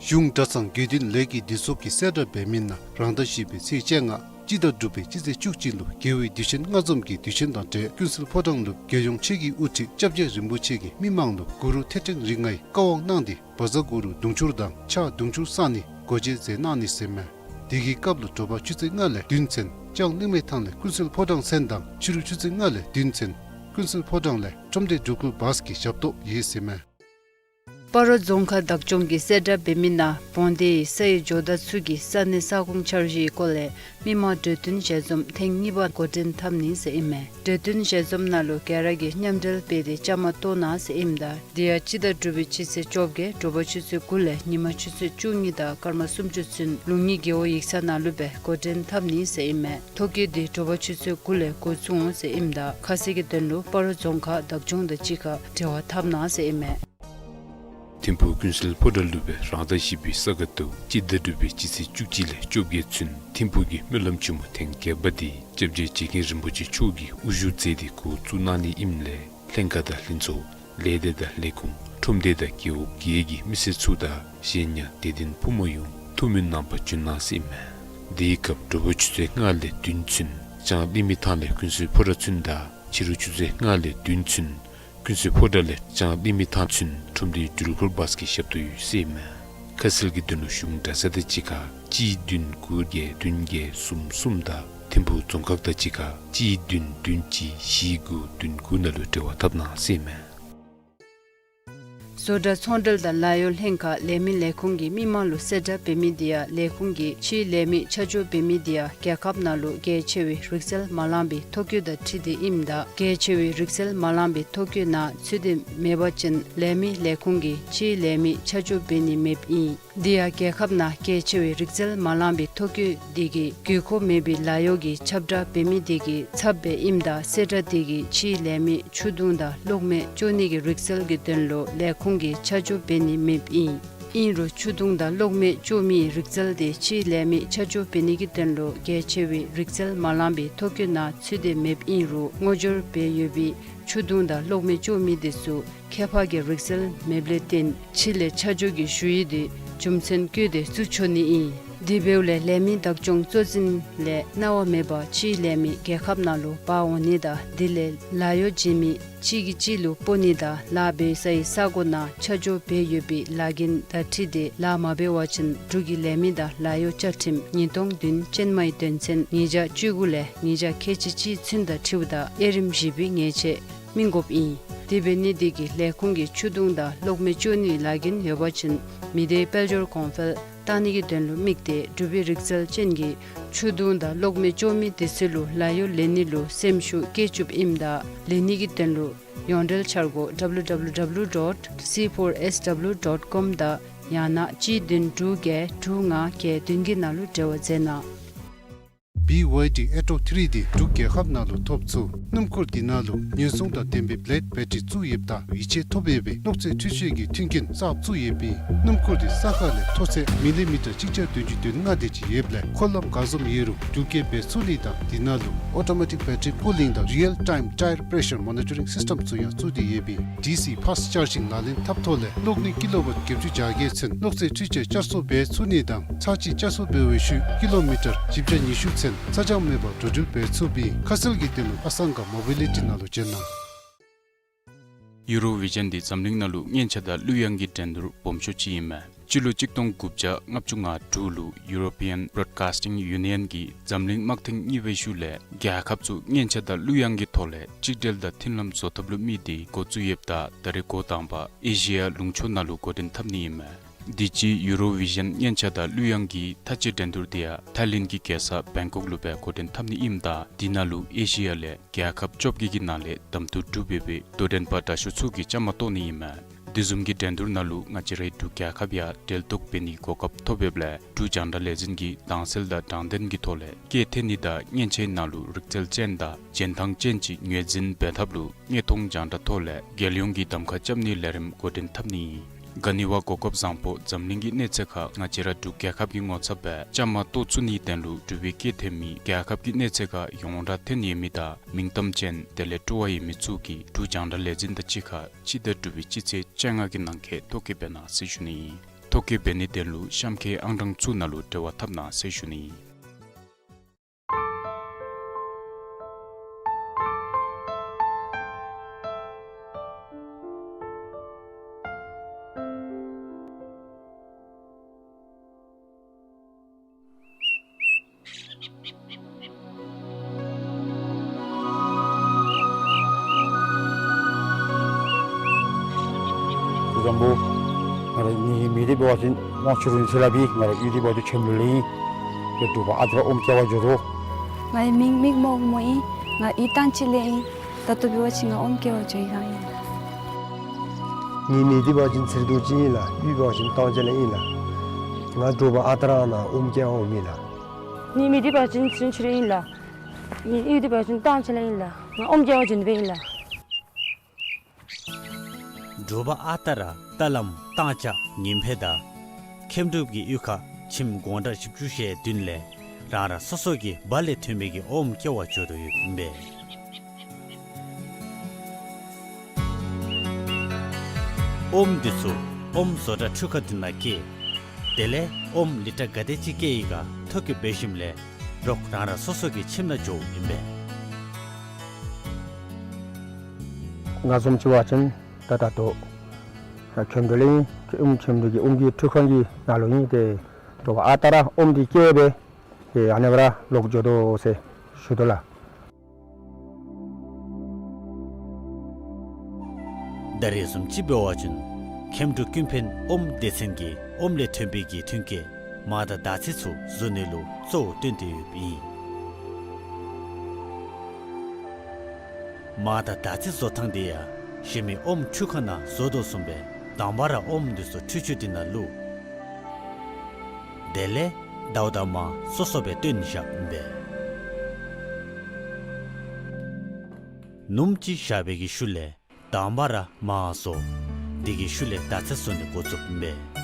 གཞུང་གྲྭ་ཚང་དགེ་འདུན་ལས་ཀྱི་སྡེ་ཚོགས་ཀྱིས་གསལ་བསྒྲགས་འབད་མི་ནང་རང་ཟླ་བཞི་པའི་ཚེས་བཅོ་ལྔ་སྤྱི་ཟླ་དྲུག་པའི་སྤྱི་ཚེས་བཅུ་གཅིག་ལུ་རྒྱལ་བའི་དུས་ཆེན་ལྔ་འཛོམས་ཀྱི་དུས་ཆེན་དང་འབྲེལ་ཀུན་གསལ་ཕོ་བྲང་ལུ་རྒྱལ་ཡོངས་ཆོས་ཀྱི་དབུ་ཁྲིད་སྐྱབས་རྗེ་རིན་པོ་ཆེ་གིས་མི་མང་ལུ་གུ་རུ་ཐེག་ཆེན་རིགས་ལྔའི་བཀའ་དབང་གནང་སྟེ་བཛྲ་གུ་རུ་དུང་ཕྱུར་དང་ཕྱག་དུང་ཕྱུར་བསང་ནི་སྒོ་འབྱེད་མཛད་གནང་ནི་ཟེར་མས། དེ་གི་སྐབས་ལུ་དྲོ་པ་ཆུ་ཚོད་ལྔ་ལས་བདུན་ཚུན་ལྕང་གླིང་མི་ཐང་ལས་ཀུན་གསལ་ཕོ་བྲང་མཚན་དང་ཕྱི་རུ་ཆུ་ཚོད་ལྔ་ལས་བདུན་ཚུན་ཀུན་གསལ་ཕོ་བྲང་ལས་ཁྲོམ་སྡེ་འགྲུལ་འཁོར་བཱས་ཀྱི་ཞབས་ཏོག་ཡོད་ཟེར་མས། སྤ་རོ་རྫོང་ཁག་བདག་སྐྱོང་གིས་གསལ་བསྒྲགས་འབད་མི་ནང་བོང་སྡེ་ཡི་ས་ཡི་ཇོ་བདག་ཚུ་གི་ས་གནས་ས་ཁོངས་འཆར་གཞིའི་སྐོར་ལས་མི་མང་གྲོས་བསྟུན་ཞལ་འཛོམས་ཐེངས་གཉིས་པ་འགོ་འདྲེན་འཐབ་ནི་ཟེར་ཨིན་མས། གྲོས་བསྟུན་ཞལ་འཛོམས་ནང་ལུ་ག་ར་གིས་མཉམ་འབྲེལ་འབད་དེ་བཅའ་མར་གཏོགས་གནང་ཟེར་ཨིནམ་ད་དེ་ཡང་སྤྱི་ཟླ་དྲུག་པའི་སྤྱི་ཚེས་བཅོ་བརྒྱད་དྲོ་པ་ཆུ་ཚོད་དགུ་ལས་ཉིན་མ་ཆུ་ཚོད་བཅུ་གཉིས་དང་སྐར་མ་སུམ་ཅུ་ཚུན་ལུང་གཉིས་རྒེད་འོག་ཡིག་ཚང་ནང་ལུ་སྦེ་འགོ་འདྲེན་འཐབ་ནི་ཟེར་ཨིན་མས། ཐོ་བཀོད་འདི་དྲོ་པ་ཆུ་ཚོད་དགུ་ལས་འགོ་བཙུགས་འོང་ཟེར་ཨིནམ་ད་ཁ་གསལ་གྱི་དོན་ལུ་སྤ་རོ་རྫོང་ཁག་བདག་སྐྱོང་དང་གཅིག་ཁར་འབྲེལ་བ་འཐབ་གནང་ཟེར་ཨིན་མས། ཐིམ་ཕུག་ཀུན་གསལ་ཕོ་བྲང་ལུ་སྦེ་རང་ཟླ་བཞི་པའི་ས་ག་ཟླཝ་སྤྱི་ཟླ་དྲུག་པའི་སྤྱི་ཚེས་བཅུ་གཅིག་ལས་བཅོ་བརྒྱད་ཚུན་ཐིམ་ཕུག་གི་སྨོན་ལམ་ཆེན་མོ་ཐེངས་བརྒྱད་པ་འདི་སྐྱབས་རྗེ་རྗེ་མཁན་རིན་པོ་ཆེ་མཆོག་གིས་དབུ་བཞུགས་མཛད་དེ་འགོ་བཙུགས་གནང་ནི་ཨིནམ་ལས་ལྷན་ཁག་དང་ལྷན་ཚོགས་ལས་སྡེ་དང་ལས་ཁུངས་ཁྲོམ་སྡེ་དང་རྒེད་འོག་བརྒྱད་ཀྱི་མི་སེར་ཚུ་དང་གཞན་ཡང་དད་ལྡན་ཕོ་མོ་ཡོངས་ཐུགས་སྨོན་གནང་པར་བྱོན་གནང་ཟེར་ཨིན་མས། དེའི་སྐབས་དྲོ་པ་ཆུ་ཚོད་ལྔ་ལས་བདུན་ཚུན་ལྕང་གླིང་མི་ཐང་ལས་ཀུན་གསལ་ཕོ་བྲང་ཚུན་དང་ཕྱི་རུ་ཆུ་ཚོད་ལྔ་ལས་བདུན་ཚུན་ཀུན་གསལ་ཕོ་བྲང་ལས་ལྕང་གླིང་མི་ཐང་ཚུན་ཁྲོམ་སྡེའི་འགྲུལ་འཁོར་བཱས་ཀྱི་ཞབས་ཏོག་ཡོད་ཟེར་ཨིན་མས། ཁ་གསལ་གྱི་དོན་ལུ་གཞུང་གྲྭ་ཚང་དང་གཅིག་ཁར་གཅིག་བདུན་དགུ་བརྒྱད་བདུན་བརྒྱད་གསུམ་གསུམ་དང་ཐིམ་ཕུག་རྫོང་ཁག་དང་གཅིག་ཁར་གཅིག་བདུན་བདུན་གཅིག་བཞི་དགུ་བདུན་དགུ་ནང་ལུ་འབྲེལ་བ་འཐབ་གནང་ཟེར་ཨིན་མས། བཟོ་གྲྭ་ཚོང་འབྲེལ་དང་ལཱ་གཡོག་ལྷན་ཁག་ལས་མི་ལས་ཁུངས་ཀྱིས་མི་མང་ལུ་གསལ་བསྒྲགས་འབད་མི་དེ་ཡང་ལས་ཁུངས་ཀྱིས་ཕྱིའི་ལས་མི་ཆ་འཇོག་འབད་མི་དེ་ཡང་རྒྱལ་ཁབ་ནང་ལུ་གལ་ཆེ་བའི་རིག་རྩལ་མ་བླངས་པའི་ཐོ་བཀོད་དང་འཁྲིལ་ཏེ་ཨིནམ་ད་གལ་ཆེ་བའི་རིག་རྩལ་མ་བླངས་པའི་ཐོ་བཀོད་ནང་ཚུད་དེ་མེད་པ་ཅིན་ལས་མི་ལས་ཁུངས་ཀྱིས་ཕྱིའི་ལས་མི་ཆ་འཇོག་འབད་ནི་མེདཔ་ཨིན། དེ་ཡང་རྒྱལ་ཁབ་ནང་གལ་ཆེ་བའི་རིག་རྩལ་མ་བླངས་པའི་ཐོ་བཀོད་དེ་གིས་དགོས་མཁོ་མེད་པའི་ལཱ་གཡོག་གི་ཁྱབ་བསྒྲགས་འབད་མི་དེ་གི་ཚབ་སྦེ་ཨིནམ་ད་གསལ་བསྒྲགས་དེ་གིས་ཕྱིའི་ལས་མི་ཆུ་དུང་དང་གློག་མེ་གཅོག་ནི་གི་རིག་རྩལ་གྱི་དོན་ལུ་ལས་ཁུངས་ཀྱིས་ཆ་འཇོག་འབད་ནི་མེདཔ་ཨིན། ཨིན་རུང་ཆུ་དུང་དང་གློག་མེ་གཅོག་མིའི་རིག་རྩལ་དེ་ཕྱིའི་ལས་མི་ཆ་འཇོག་འབད་ནི་གི་དོན་ལུ་གལ་ཆེ་བའི་རིག་རྩལ་མ་བླངས་པའི་ཐོ་བཀོད་ནང་ཚུད་དེ་མེདཔ་ཨིན་རུང་ངོ་སྦྱོར་འབད་ཡོད་པའི་ཆུ་དུང་དང་གློག་མེ་གཅོག་མི་དེ་ཚུ་ཁྱད་འཕགས་ཀྱི་རིག་རྩལ་མེདཔ་ལས་བརྟེན་ཕྱི་ལས་ཆ་འཇོག་གི་ཞུ་ཡིག་དེ་རྒྱུ་མཚན་བཀོད་དེ་བཙུགས་ཆོག་ནི་ཨིན། དེ་འབདཝ་ལས་ལས་མི་བདག་སྐྱོང་གཙོ་འཛིན་ལས་གནང་བ་མེད་པར་ཕྱིའི་ལས་མི་རྒྱལ་ཁབ་ནང་ལུ་འབག་འོང་ནི་དང་དེ་ལས་ལཱ་གཡོག་བྱིན་མི་གཅིག་གིས་གཅིག་ལུ་སྤོ་ནི་དང་ལཱ་འབད་སའི་ས་གོ་ནང་ཆ་འཇོག་འབད་ཡོད་པའི་ལཱ་འགན་དང་འཁྲིལ་ཏེ་ལཱ་མ་འབད་བ་ཅིན་འབྲུག་གི་ལས་མི་དང་ལཱ་གཡོག་བཅའ་ཁྲིམས་ཉིས་སྟོང་བདུན་ཅན་མའི་དོན་ཚན་ཉིས་བརྒྱ་བཅུ་དགུ་ལས་ཉིས་བརྒྱ་ཁལ་གཅིག་གཅིག་ཚུན་དང་འཁྲིལཝ་ད་དབྱེ་རིམ་བཞི་པའི་ཉེས་ཆད་སྨིན་དགོཔ་ཨིན། དེ་འབད་ནི་དེ་གིས་ལས་ཁུངས་ཀྱིས་ཆུ་དུང་དང་གློག་མེ་གཅོག་ནིའི་ལཱ་འགན་ཡོད་པ་ཅིན་མི་སྡེའི་དཔལ་འབྱོར་གོང་འཕེལ་བཏང་ནི་གི་དོན་ལུ་དམིགས་ཏེ་འབྲུག་པའི་རིག་རྩལ་ཅན་གྱི་ཆུ་དུང་དང་གློག་མེ་གཅོག་མི་དེ་ཚུ་ལུ་ལཱ་གཡོག་ལེན་ནི་ལུ་སེམས་ཤུགས་བསྐྱེད་བཅུགཔ་ཨིནམ་ད་ལེན་ནི་གི་དོན་ལུ་ཡོངས་འབྲེལ་འཆར་སྒོ་W W W dot C four S W dot com དང་ཡང་ན་གཅིག་བདུན་དྲུག་བརྒྱད་དྲུག་ལྔ་བརྒྱད་བདུན་གྱི་ནང་ལུ་འབྲེལ་བ་མཛད་གནང་། B Y D Atto three འདི་འབྲུག་རྒྱལ་ཁབ་ནང་ལུ་ཐོབ་ཚུགས། སྣུམ་འཁོར་འདི་ནང་ལུ་ཉེན་སྲུང་དང་ལྡན་པའི་བེ་ལེཌ་བེ་ཊི་རི་བཙུགས་ཡོདཔ་ད་ཡིད་ཆེས་ཐོབ་ཡོད་པའི་གློག་རྫས་འཕྲུལ་ཆས་ཀྱི་མཐུན་རྐྱེན་གསརཔ་བཙུགས་ཡོདཔ་ཨིན། སྣུམ་འཁོར་འདི་ས་ཁ་ལས་མཐོ་ཚད་མི་ལི་མི་ཊར་གཅིག་བརྒྱ་བདུན་ཅུ་དོན་ལྔ་དེ་ཅིག་ཡོདཔ་ལས་འཁོར་ལམ་ག་བཟུམ་ཡོད་རུང་རྒྱུག་སྐྱེལ་འབད་ཚུགས་ནི་དང་འདི་ནང་ལུ་Automatic Battery Cooling དང་Real Time Tire Pressure Monitoring System ཚུ་ཡང་བཙུགས་ཏེ་ཡོདཔ་ཨིན། ཌི་སི་ཕཱསཊ་ཅར་ཇིང་ལག་ལེན་འཐབ་ཐོག་ལས་གློག་ནུས་ཀི་ལོ་ཝཊ་བརྒྱད་ཅུ་གྱ་བརྒྱད་ཚུན་གློག་རྫས་འཕྲུལ་ཆས་བསྐྱར་གསོ་འབད་ཚུགས་ནི་དང་ཚར་གཅིག་བསྐྱར་གསོ་འབད་བའི་ཤུལ་ཀི་ལོ་མི་ཊར་བཞི་བརྒྱ་ཉི་ཤུ་ཚུན་ཚ་གྱང་མེད་པར་འགྲོ་འགྲུལ་འབད་ཚུགསཔ་ཨིན། ཁ་གསལ་གྱི་དོན་ལུ་ཨ་སང་ག་མོ་བི་ལི་ཊི་ནང་ལུ་བྱོན་གནང་། ཡུ་རོ་བི་ཞཱན་འདི་འཛམ་གླིང་ནང་ལུ་སྔོན་ཆད་དང་གླུ་དབྱངས་ཀྱི་འགྲན་བསྡུར་སྦོམ་ཤོས་ཅིག་ཨིན་མས། སྤྱི་ལོ་གཅིག་སྟོང་དགུ་བརྒྱ་ལྔ་བཅུ་ང་དྲུག་ལུ་European Broadcasting Union གིས་འཛམ་གླིང་དམག་ཐེངས་གཉིས་པའི་ཤུལ་ལས་རྒྱལ་ཁབ་ཚུ་སྙན་ཆ་དང་གླུ་དབྱངས་ཀྱི་ཐོག་ལས་གཅིག་སྒྲིལ་དང་མཐུན་ལམ་བཟོ་ཐབས་ལུ་དམིགས་ཏེ་འགོ་བཙུགས་ཡོདཔ་ད་ད་རེས་འགོ་དང་པ་ཨེ་ཤི་ཡ་ལུང་ཕྱོགས་ནང་ལུ་འགོ་འདྲེན་འཐབ་ནི་ཨིན་མས། དུས་ཅི་ཡུ་རོ་བི་ཞཱན་སྙན་ཆ་དང་གླུ་དབྱངས་ཀྱི་མཐའ་དཔྱད་འགྲན་བསྡུར་དེ་ཡང་ཐའི་ལེནཌ་གི་རྒྱལ་ས་བེང་ཀོག་ལུ་སྦེ་འགོ་འདྲེན་འཐབ་ནི་ཨིནམ་ད་དེ་ནང་ལུ་ཨེ་ཤི་ཡ་ལས་རྒྱལ་ཁབ་བཅོ་བརྒྱད་ཀྱི་ནང་ལས་གདམ་འཐུ་གྲུབ་འབད་བའི་དོ་འགྲན་པ་དྲག་ཤོས་ཚུ་གིས་བཅའ་མར་གཏོགས་ནི་ཨིན་མས། དེ་བཟུམ་གྱི་འགྲན་བསྡུར་ནང་ལུ་ང་བཅས་རའི་འབྲུག་རྒྱལ་ཁབ་ཡང་འབྲེལ་གཏུག་འབད་ནིའི་གོ་སྐབས་ཐོབ་ཡོདཔ་ལས་འབྲུག་རྒྱང་བསྒྲགས་ལས་འཛིན་གྱིས་དྭངས་གསལ་དང་དྲང་བདེན་གྱི་ཐོག་ལས་སྐད་འཐེན་ནི་དང་སྙན་ཆའི་ནང་ལུ་རིག་རྩལ་ཅན་དང་རྒྱན་ཐང་ཅན་ཅིག་ངོས་འཛིན་འབད་ཐབས་ལུ་དངོས་མཐོང་རྒྱང་བསྒྲགས་ཐོག་ལས་རྒྱལ་ཡོངས་ཀྱི་གདམ་ཁ་རྐྱབ་ནིའི་ལས་རིམ་འགོ་འདྲེན་འཐབ་ནི་ཨིན། ག་ནི་བ་གོ་སྐབས་བཟང་པོ་འཛམ་གླིང་གི་གནས་ཚད་ཁར་ང་བཅས་ར་འབྲུག་རྒྱལ་ཁབ་ཀྱི་ངོ་ཚབ་སྦེ་བཅའ་མར་གཏོགས་ཚུགས་ནིའི་དོན་ལུ་འབྲུག་པའི་སྐད་འཐེན་མི་རྒྱལ་ཁབ་ཀྱི་གནས་ཚད་ཁར་ཡོངས་གྲགས་ཐོན་ཡོད་མི་དང་མིང་གཏམ་ཅན་དེ་ལས་སྤྲོ་བ་ཡོད་མི་ཚུ་གིས་འབྲུག་རྒྱང་བསྒྲགས་ལས་འཛིན་དང་གཅིག་ཁར་སྤྱི་ཟླ་དྲུག་པའི་སྤྱི་ཚེས་བཅོ་ལྔ་གི་ནང་འཁོད་ཐོ་བཀོད་འབད་གནང་ཟེར་ཞུ་ནི་ཨིན། ཐོ་བཀོད་འབད་ནིའི་དོན་ལུ་གཤམ་འཁོད་ཨང་གྲངས་ཚུ་ནང་ལུ་འབྲེལ་བ་འཐབ་གནང་ཟེར་ཞུ་ནི་ཨིན། སྐུ་གཟུགས་བཟང་པོ། ང་རའི་མིང་འདི་འབད་བ་ཅིན་དབང་ཕྱུག་རིན་ཆེན་ལགས་ཨིན། ང་རའི་གཡུས་འདི་འབད་བ་ཅིན་ཁྱེམ་ལུ་ལས་ཨིན། ཏེ་འབྲུག་པ་ཨ་ཏི་ར་ཨོམ་སྐྱེལ་བར་འགྱོ་དོ། ང་ཡི་མིང་མིག་རྨོག་མོ་ཨིན། ང་གཡུས་ཏང་ཅིག་ལས་ཨིན། ད་ལྟོ་འབད་བ་ཅིན་ང་ཨོམ་སྐྱེལ་བར་འགྱོ་ཡི་ག་ཨིན། ངེའི་མིང་འདི་འབད་བ་ཅིན་ཚེ་རིང་རྡོ་རྗེ་ཨིན་ལགས། གཡུས་འབད་བ་ཅིན་ཏང་ཅིག་ལས་ཨིན་ལགས། ང་འབྲུག་པ་ཨ་ཏི་ར་ནང་ཨོམ་སྐྱེལ་བར་འོངམ་ཨིན་ལགས། ངེའི་མིང་འདི་འབད་བ་ཅིན་ཚེ་རིང་ཆོས་སྒྲོན་ཨིན་ལགས། ངེའི་གཡུས་འདི་འབད་བ་ཅིན་ཏང་ཅིག་ལས་ཨིན་ལགས། ང་ཨོམ་སྐྱེལ་བར་འགྱོ་ནི་སྦེ་ཨིན་ལགས། འབྲུག་པ་ཨ་ཏི་ར་རྟ་ལམ་ཏང་ཅིག་ཉིམ་ཕེ་དང་ཁྱེམ་འབྲུག་གི་གཡུས་ཁར་ཁྱིམ་སྒོང་ཁྲ་བཞི་བཅུ་ཞེ་བདུན་ལས་རང་རང་སོ་སོ་གི་སྦ་ལས་ཐོན་མི་གི་ཨོམ་སྐྱེལ་བར་འགྱོ་དོ་ཡོདཔ་ཨིན་པས། ཨོམ་འདི་ཚུ་ཨོམ་བཟོ་གྲྭ་འཕྲུལ་ཁང་འདི་ནང་བསྐྱལ། དེ་ལས་ཨོམ་ལི་ཊ་ག་དེ་ཅིག་བསྐྱལ་ཡི་ག་ཐོ་བཀོད་འབད་ཞིནམ་ལས་རོགས་རང་རང་སོ་སོ་གི་ཁྱིམ་ནང་འགྱོཝ་ཨིན་པས། ང་བཟུམ་ཅིག་འབད་བ་ཅིན་ད་ད་ལྟོ་ཁྱེམ་འབྲུག་ལས་ཨིན། ཁྱེམ་འབྲུག་གི་ཨོམ་གྱི་འཕྲུལ་ཁང་གི་ནང་ལུ་ཨིན། ཏེ་འབྲུག་པ་ཨ་ཏི་ར་ཨོམ་འདི་བསྐྱལ་སྦེ་ཏེ་ཨ་ནི་སྦེ་ར་ལོག་འགྱོ་དོ་ཟེར་ཞུ་དོ་ལགས། ད་རེས་བཟུམ་ཅིག་འབད་བ་ཅིན་ཁྱེམ་འབྲུག་ཀུན་ཕན་ཨོམ་སྡེ་ཚན་གྱིས་ཨོམ་ལས་ཐོན་པའི་གི་ཐོན་སྐྱེད་མར་དང་དར་ཚིལ་ཚུ་བཟོ་ནི་ལུ་གཙོ་བོ་བཏོན་ཏེ་ཡོདཔ་ཨིན། མར་དང་དར་ཚིལ་བཟོ་ཐངས་འདི་ཡང་གཞན་མི་ཨོམ་འཕྲུལ་ཁང་ནང་བཟོ་དོ་བཟུམ་སྦེ་དང་པ་ར་ཨོམ་འདི་ཚུ་འཕྲུལ་ཆུ་འདི་ནང་བླུགས། དེ་ལས་ཟླཝ་དང་མར་སོ་སོ་སྦེ་བཏོན་བཞགཔ་ཨིན་པས། ནུམ་ཅིག་བཞག་པའི་གི་ཤུལ་ལས་དང་པ་ར་མར་བཟོ། དེ་གི་ཤུལ་ལས་དར་ཚིལ་བཟོ་ནི་འགོ་བཙུགསཔ་ཨིན་པས།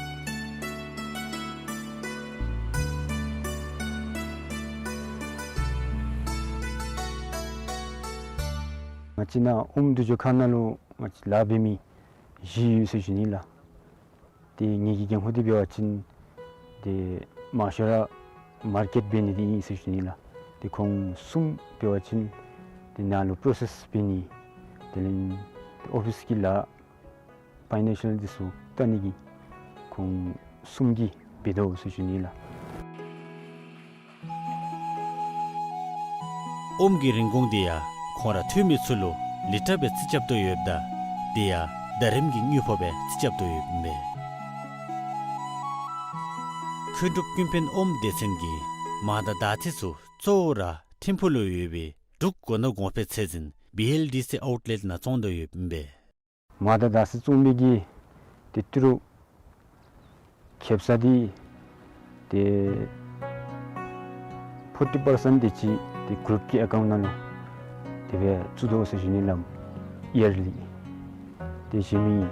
ང་བཅས་ནཱ་ཨོམ་བསྡུ་སྤྱོད་ཁང་ནང་ལུ་ང་བཅས་ལཱ་འབད་མི་བཞི་ཡོད་ཟེར་ཞུ་ནི་ལགས། ཏེ་ངེ་གི་འགན་ཁུར་འདི་འབད་བ་ཅིན་ཏེ་མང་ཤོས་ར་མར་ཀེཊ་འབད་ནི་འདི་ཨིན་ཟེར་ཞུ་ནི་ལགས། ཏེ་ཁོང་གསུམ་འབད་བ་ཅིན་ཏེ་ནཱ་ལུ་པོརོ་སེསི་འབད་ནི་དེ་ལས་ཨོ་ཕིསི་གི་ལཱ་ཕའི་ནཱན་ཤཱལ་འདི་ཚུ་བལྟ་ནི་གི་ཁོང་གསུམ་གྱིས་འབད་དོ་ཟེར་ཞུ་ནི་ལགས། ཨོམ་གྱི་རིན་གོང་འདི་ཡང་ཁོང་ར་འཐུས་མི་ཚུ་ལུ་ལི་ཊར་སྦེ་རྩིས་རྐྱབ་དོ་ཡོདཔ་ད་དེ་ཡང་ཟླ་རིམ་གྱི་དངུལ་ཕོགས་སྦེ་རྩིས་རྐྱབ་དོ་ཡོདཔ་ཨིན་པས། མཁོ་སྒྲུབ་ཀུན་ཕན་ཨོམ་སྡེ་ཚན་གྱིས་མར་དང་དར་ཚིལ་ཚུ་གཙོ་བོ་ར་ཐིམ་ཕུག་ལུ་ཡོད་པའི་འབྲུག་སྒོ་ནོར་གོང་འཕེལ་ཚད་འཛིན་བི་ཨེལ་ཌི་སི་ཨའུཊ་ལེཊ་ནང་བཙོང་དོ་ཡོདཔ་ཨིན་པས། མར་དང་དར་ཚིལ་བཙོང་མི་གི་ཏེ་ཏི་རུ་ཁེབ་ས་འདི་ཏེ་ཕོར་ཊི་པར་སེནཊ་དེ་ཅིག་ཏེ་གུ་རུཔ་ཀྱི་ཨེ་ཀའུནཊ་ནང་ལུ་དེ་སྦེ་བཙུགས་དོ་ཟེར་ཞུ་ནི་ལགས། ཡར་ལི་ཏེ་གཞན་མི་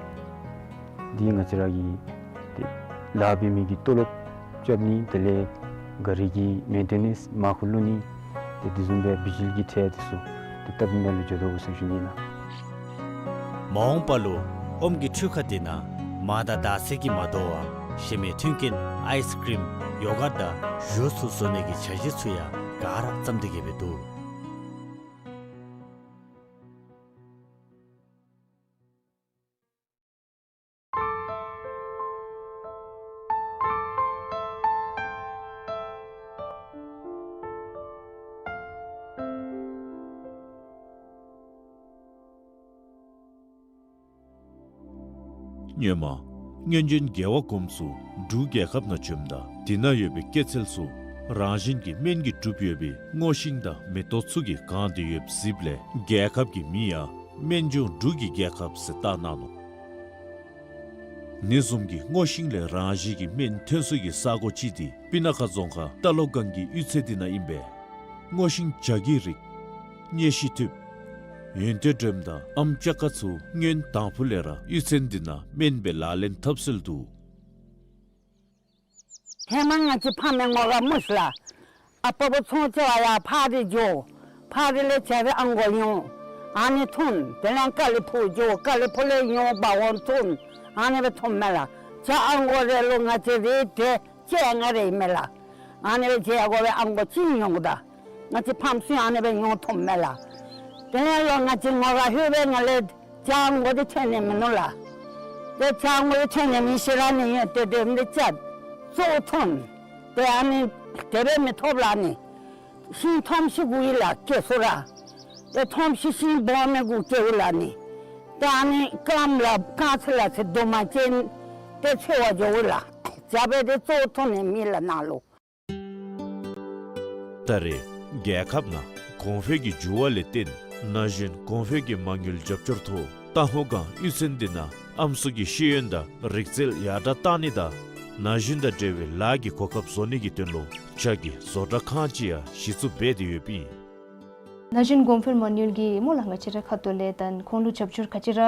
འདི་ང་བཅས་ར་གི་ཏེ་ལཱ་འབད་མི་གི་ཏོ་ལོབ་རྐྱབ་ནི་དེ་ལས་ག་རི་གི་མེན་ཊེ་ནེནསི་མར་ཁུ་བླུག་ནི་ཏེ་དེ་བཟུམ་སྦེ་བི་ཇི་ལི་གི་ཁྲལ་འདི་ཚུ་ཏེ་བཏབ་ནི་ནང་ལུ་འགྱོ་དོ་ཟེར་ཞུ་ནི་ལགས། མ་འོངས་པ་ལུ་ཨོམ་གྱི་འཕྲུལ་ཁང་འདི་ནང་མར་དང་དར་ཚིལ་གྱིས་མ་དོ་བར་གཞན་མི་མཐུན་རྐྱེན་ཨའིསི་ཀྲིམ་ཡོ་གརཊ་དང་ཞུ་ཚུ་བཟོ་ནི་གི་འཆར་གཞི་ཚུ་ཡང་ག་ར་བརྩམས་ཏེ་གི་སྦེ་འདུག། སྔོན་མ་སྔོན་བྱོན་རྒྱལ་བ་གོངམ་ཚུ་འབྲུག་རྒྱལ་ཁབ་ནང་བྱོནམ་ད་དེ་ནང་ཡོད་པའི་སྐྱེད་ཚལ་ཚུ་རང་བཞིན་གྱི་སྨན་གྱིས་གྲུབ་ཡོད་པའི་སྔོ་ཤིང་དང་མེ་ཏོག་ཚུ་གིས་གང་སྟེ་ཡོདཔ་གཟིགསཔ་ལས་རྒྱལ་ཁབ་ཀྱི་མིང་ཡང་སྨན་ལྗོངས་འབྲུག་གི་རྒྱལ་ཁབ་ཟེར་བཏགས་གནང་ནུག། ཨ་ནི་བཟུམ་གྱི་སྔོ་ཤིང་ལས་རང་བཞིན་གྱི་སྨན་ཐོན་ས་གི་ས་གོ་ཅིག་འདི་སྤུ་ན་ཁ་རྫོང་ཁག་རྟ་ལོག་སྒང་གི་གཡུས་ཚན་འདི་ནང་ཨིན་པས། སྔོ་ཤིང་བྱ་རྒོད་རིགས་སྙེ་ཤིང་ཐུད་ཡོན་ཏན་སྒྲོལམ་དང་ཨམ་ཅ་ཀ་ཚུ་སྔོན་དང་ཕུ་ལས་ར་གཡུས་ཚན་འདི་ནང་སྨན་སྦེ་ལག་ལེན་འཐབ་སྲོལ་འདུག། ཧེ་མ་ང་བཅས་ཕམ་མའི་ངོ་ར་སྨོ་ཤིག་ལགས། ཨ་པ་བུ་ཚོང་རྐྱབ་པར་ཡར་ཕག་རི་འགྱོ། ཕག་རི་ལས་བྱ་རོག་ཨ་མགོ་ཡོང་། ཨ་ནི་འཐུང་། དེ་ལས་ཀ་ལི་ཕུག་འགྱོ། ཀ་ལི་ཕུག་ལས་ཡོང་འབག་འོང་འཐུང་། ཨ་ནི་སྦེ་འཐུངམ་མས་ལགས། བྱ་ཨ་མགོ་རེ་ལུ་ང་བཅས་རེ་དེ་བཅོ་ལྔ་རེ་ཨིན་མས་ལགས། ཨ་ནི་སྦེ་བྱ་ཨ་མགོ་སྦེ་ཨ་མགོ་ཅིག་ཡོང་ད། ང་བཅས་ཕམ་ཚུ་ཨ་ནི་སྦེ་ཡོང་འཐུངམ་མས་ལགས། དེ་ལས་ལོག་ང་བཅས་ངོ་ར་ལྷོད་པའི་ངང་ལས་བྱ་ཨ་མགོ་འདི་ཐོན་ནི་མིན་ནུག་ལགས། ཏེ་བྱ་ཨ་མགོ་འདི་ཐོན་ནི་མེད་ཤེས་ར་ནི་ཡོན་ཏན་སྒྲོལམ་འདི་རྐྱབ་བཙོ་འཐུང་། ཏེ་ཨ་ནི་དེ་སྦེ་མི་ཐོབ་ལགས་ནི། ཤིང་ཐོམ་ཤི་དགོ་ཡི་ལགས་སྐྱེ་ས་ར། ཏེ་ཐོམ་ཤི་ཤིང་སྦོམ་མི་དགོ་སྐྱེཝ་ལགས་ནི། ཏེ་ཨ་ནི་རྐངམ་ལགས་རྐང་ཚེ་ལགས་ཚེ་དུ་མ་ཅན་ཏེ་འཚོལ་བར་འགྱོཝ་ལགས། བྱ་སྦེ་ཏེ་བཙོ་འཐུང་ནི་མེད་ལགས་ནཱ་ལུ། ད་རེས་རྒྱལ་ཁབ་ནང་གོང་འཕེལ་གྱི་འགྱུར་བ་ལས་བརྟེན་ན་གཞོན་གོང་འཕེལ་གྱི་མ་དངུལ་རྒྱབ་སྐྱོར་ཐོག་རྟ་ལོག་སྒང་གཡུས་ཚན་འདི་ནང་ཨམ་སྲུ་གི་ཤེས་ཡོན་དང་རིག་རྩལ་ཡར་དྲག་གཏང་ནི་དང་ན་གཞོན་དང་འབྲེལ་བའི་ལཱ་གི་གོ་སྐབས་བཟོ་ནི་གི་དོན་ལུ་བྱ་རྒོད་བཟོ་གྲྭ་ཁང་ཅིག་ཡང་གཞི་བཙུགས་འབད་དེ་ཡོདཔ་ཨིན། ན་གཞོན་གོང་འཕེལ་མ་དངུལ་གྱིས་སྨོ་ལགས་ང་བཅས་རའི་ཁ་ཐུག་ལས་ད་ཁོང་ལུ་རྒྱབ་སྐྱོར་ག་ཅི་ར་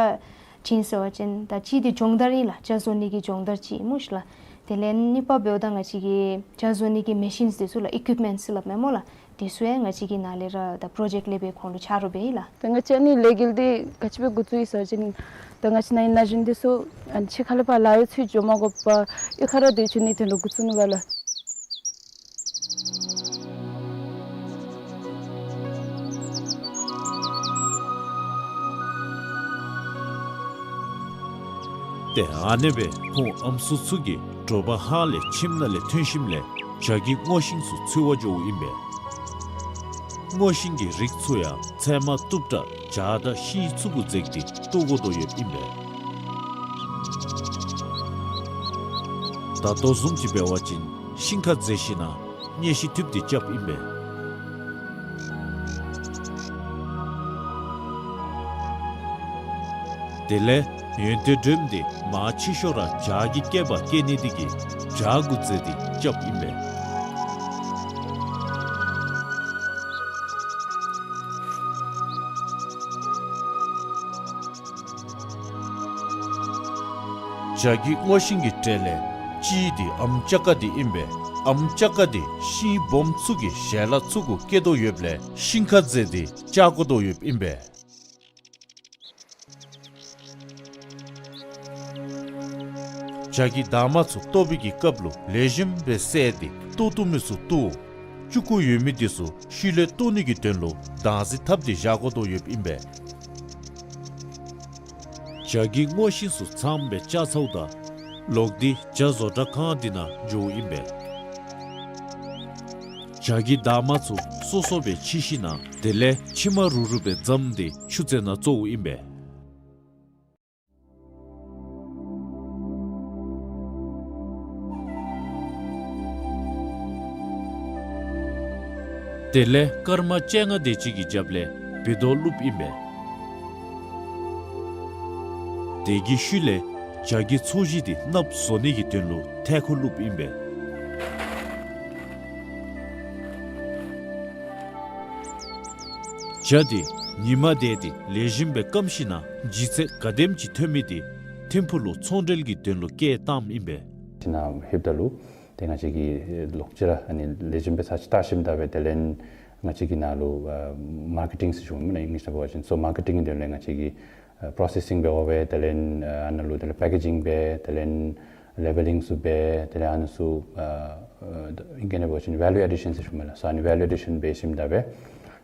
བྱིན་ཟེར་བ་ཅིན་ད་གཅིག་འདི་སྦྱོང་བརྡར་ཨིན་ལགས། བྱ་བཟོ་ནི་གི་སྦྱོང་བརྡར་ཅིག་སྨོ་ཤིག་ལགས། དེ་ལས་གཉིས་པ་འབདཝ་ད་ང་བཅས་ཀྱི་བྱ་བཟོ་ནི་གི་མེ་ཤིནསི་འདི་ཚུ་ལགས་ཨི་ཀུའིཔ་མེནཊསི་ལགས་མས་སྨོ་ལགས། དེ་ཚུ་ཡང་ང་བཅས་ཀྱི་ནཱ་ལས་ར་ད་པྲོ་ཇེཀཊ་ལས་སྦེ་ཁོང་ལུ་ཆ་རོགས་འབད་ཡི་ལགས། ད་ང་བཅས་ཨ་ནི་ལས་འགུལ་འདི་ག་ཅི་སྦེ་འགོ་བཙུགས་ཡི་ཟེར་བ་ཅིན་ད་ང་བཅས་ནཱ་ཨིན་ན་གཞོན་འདི་ཚུ་ཨ་ནི་ཕྱི་ཁ་ལས་ཕར་ལཱ་གཡོག་ཚུ་འགྱོ་མ་དགོ་པར་གཡུས་ཁ་ར་སྡོད་བཅུག་ནིའི་དོན་ལུ་འགོ་བཙུགས་ནུག་པ་ལགས། ཏེ་ཨ་ནེ་སྦེ་ཁོང་ཨམ་སྲུ་ཚུ་གིས་དྲོ་པ་ཧཱ་ལས་ཁྱིམ་ནང་ལས་ཐོན་ཞིནམ་ལས་བྱ་རྒོད་སྔོ་ཤིང་ཚུ་འཚོལ་བར་འགྱོཝ་ཨིན་པས། སྔོ་ཤིང་གི་རིགས་ཚུ་ཡང་ཚལ་མ་བཏུབ་དྲགས་བྱ་དང་ཤིང་ཚུ་གུ་འཛེགས་ཏེ་བཏོག་དགོ་དོ་ཡོདཔ་ཨིན་པས། ད་ལྟོ་བཟུམ་ཅིག་འབད་བ་ཅིན་ཤིང་ཁར་འཛེགས་ཞིན་ན་སྙེ་ཤིང་ཐུདཔ་འདི་རྐྱབ་ཨིན་པས། དེ་ལས་ཡོན་ཏན་སྒྲོལམ་འདི་མར་ཕྱི་ཤོག་ར་བྱ་གི་སྐེདཔ་སྐྱེ་ནི་འདི་གིས་བྱ་གུ་འཛེགས་ཏེ་རྐྱབ་ཨིན་པས། བྱ་རྒོད་སྔོ་ཤིང་གི་གྲས་ལས་གཅིག་འདི་ཨམ་ཅ་ཀ་འདི་ཨིན་པས། ཨམ་ཅ་ཀ་འདི་ཤིང་སྦོམ་ཚུ་གི་ཞལ་ལག་ཚུ་གུ་སྐྱེ་དོ་ཡོདཔ་ལས་ཤིང་ཁར་འཛེགས་ཏེ་བཅག་དགོ་དོ་ཡོདཔ་ཨིན་པས། བྱ་རྒོད་དར་མ་ཚུ་བཏོག་པའི་གི་སྐབས་ལུ་ལེགས་ཤོམ་སྦེ་བསལ་ཏེ་བཏོག་བཏུབ་མི་ཚུ་བཏོག། ལྕུག་གུ་ཡོད་མི་འདི་ཚུ་ཤུལ་ལས་བཏོག་ནི་གི་དོན་ལུ་དྭངས་འཛིན་འཐབ་སྟེ་བཞག་དགོ་དོ་ཡོདཔ་ཨིན་པས། བྱ་རྒོད་སྔོ་ཤིང་ཚུ་ཚངམ་སྦེ་བཅག་ཚརཝ་ད་ལོག་སྟེ་བྱ་བཟོ་གྲྭ་ཁང་འདི་ནང་འགྱོཝ་ཨིན་པས། བྱ་རྒོད་དར་མ་ཚུ་སོ་སོ་སྦེ་ཕྱེ་ཞིན་ན་དེ་ལས་ཕྱེ་མར་རུལ་རུལ་སྦེ་བརྫམས་ཏེ་ཆུ་རྩེ་ནང་བཙོཝ་ཨིན་པས། དེ་ལས་སྐར་མ་བཅོ་ལྔ་དེ་ཅིག་གི་རྒྱབ་ལས་བི་ཏོ་བླུགསཔ་ཨིན་པས། དེ་གི་ཤུལ་ལས་བྱ་རྒོད་ཚོས་གཞི་འདི་གནགཔོ་བཟོ་ནི་གི་དོན་ལུ་ཐལ་ཁུ་བླུགསཔ་ཨིན་པས། བྱ་འདི་ཉིན་མ་དེ་འདི་ལེགས་ཤོམ་སྦེ་སྐམ་ཞིན་ན་ལྗིད་ཚད་ག་དེམ་ཅིག་ཐོན་མི་འདི་ཐིམ་ཕུག་ལུ་ཚོང་འབྲེལ་གྱི་དོན་ལུ་སྐྱེལ་བཏངམ་ཨིན་པས། ཅིག་ནང་ལྷོདཔ་ད་ལུ་ཏེ་ང་བཅས་ཀྱིས་ལོག་ཅི་ར་ཨ་ནི་ལེགས་ཤོམ་སྦེ་ཚར་ཅིག་བལྟ་ཞིནམ་ད་སྦེ་དེ་ལས་ང་བཅས་ཀྱིས་ནཱ་ལུ་ཨ་མར་ཀེ་ཊིང་ཟེར་ཞུཝ་མས་ན་ཨིང་ལིཤ་ནང་འབད་བ་ཅིན། སོ་མར་ཀེ་ཊིང་དེ་ལས་ང་བཅས་ཀྱིས་ཨ་པྲོ་སེ་སིང་འབད་དགོ་པས། དེ་ལས་ཨ་ནཱ་ལུ་དེ་ལས་པེ་ཀེ་ཇིང་འབད། དེ་ལས་ལེ་བེ་ལིང་ཚུ་འབད། དེ་ལས་ཨ་ནི་ཚུ་ཨ་ཨ་ཨིང་སྐད་ནང་འབད་བ་ཅིན་ཝེ་ལུ་ཨེ་ཌི་ཤཱན་ཟེར་ཞུཝ་མས་ལགས། སོ་ཨ་ནི་ཝེ་ལུ་ཨེ་ཌི་ཤཱན་འབད་ཞིནམ་ད་སྦེ་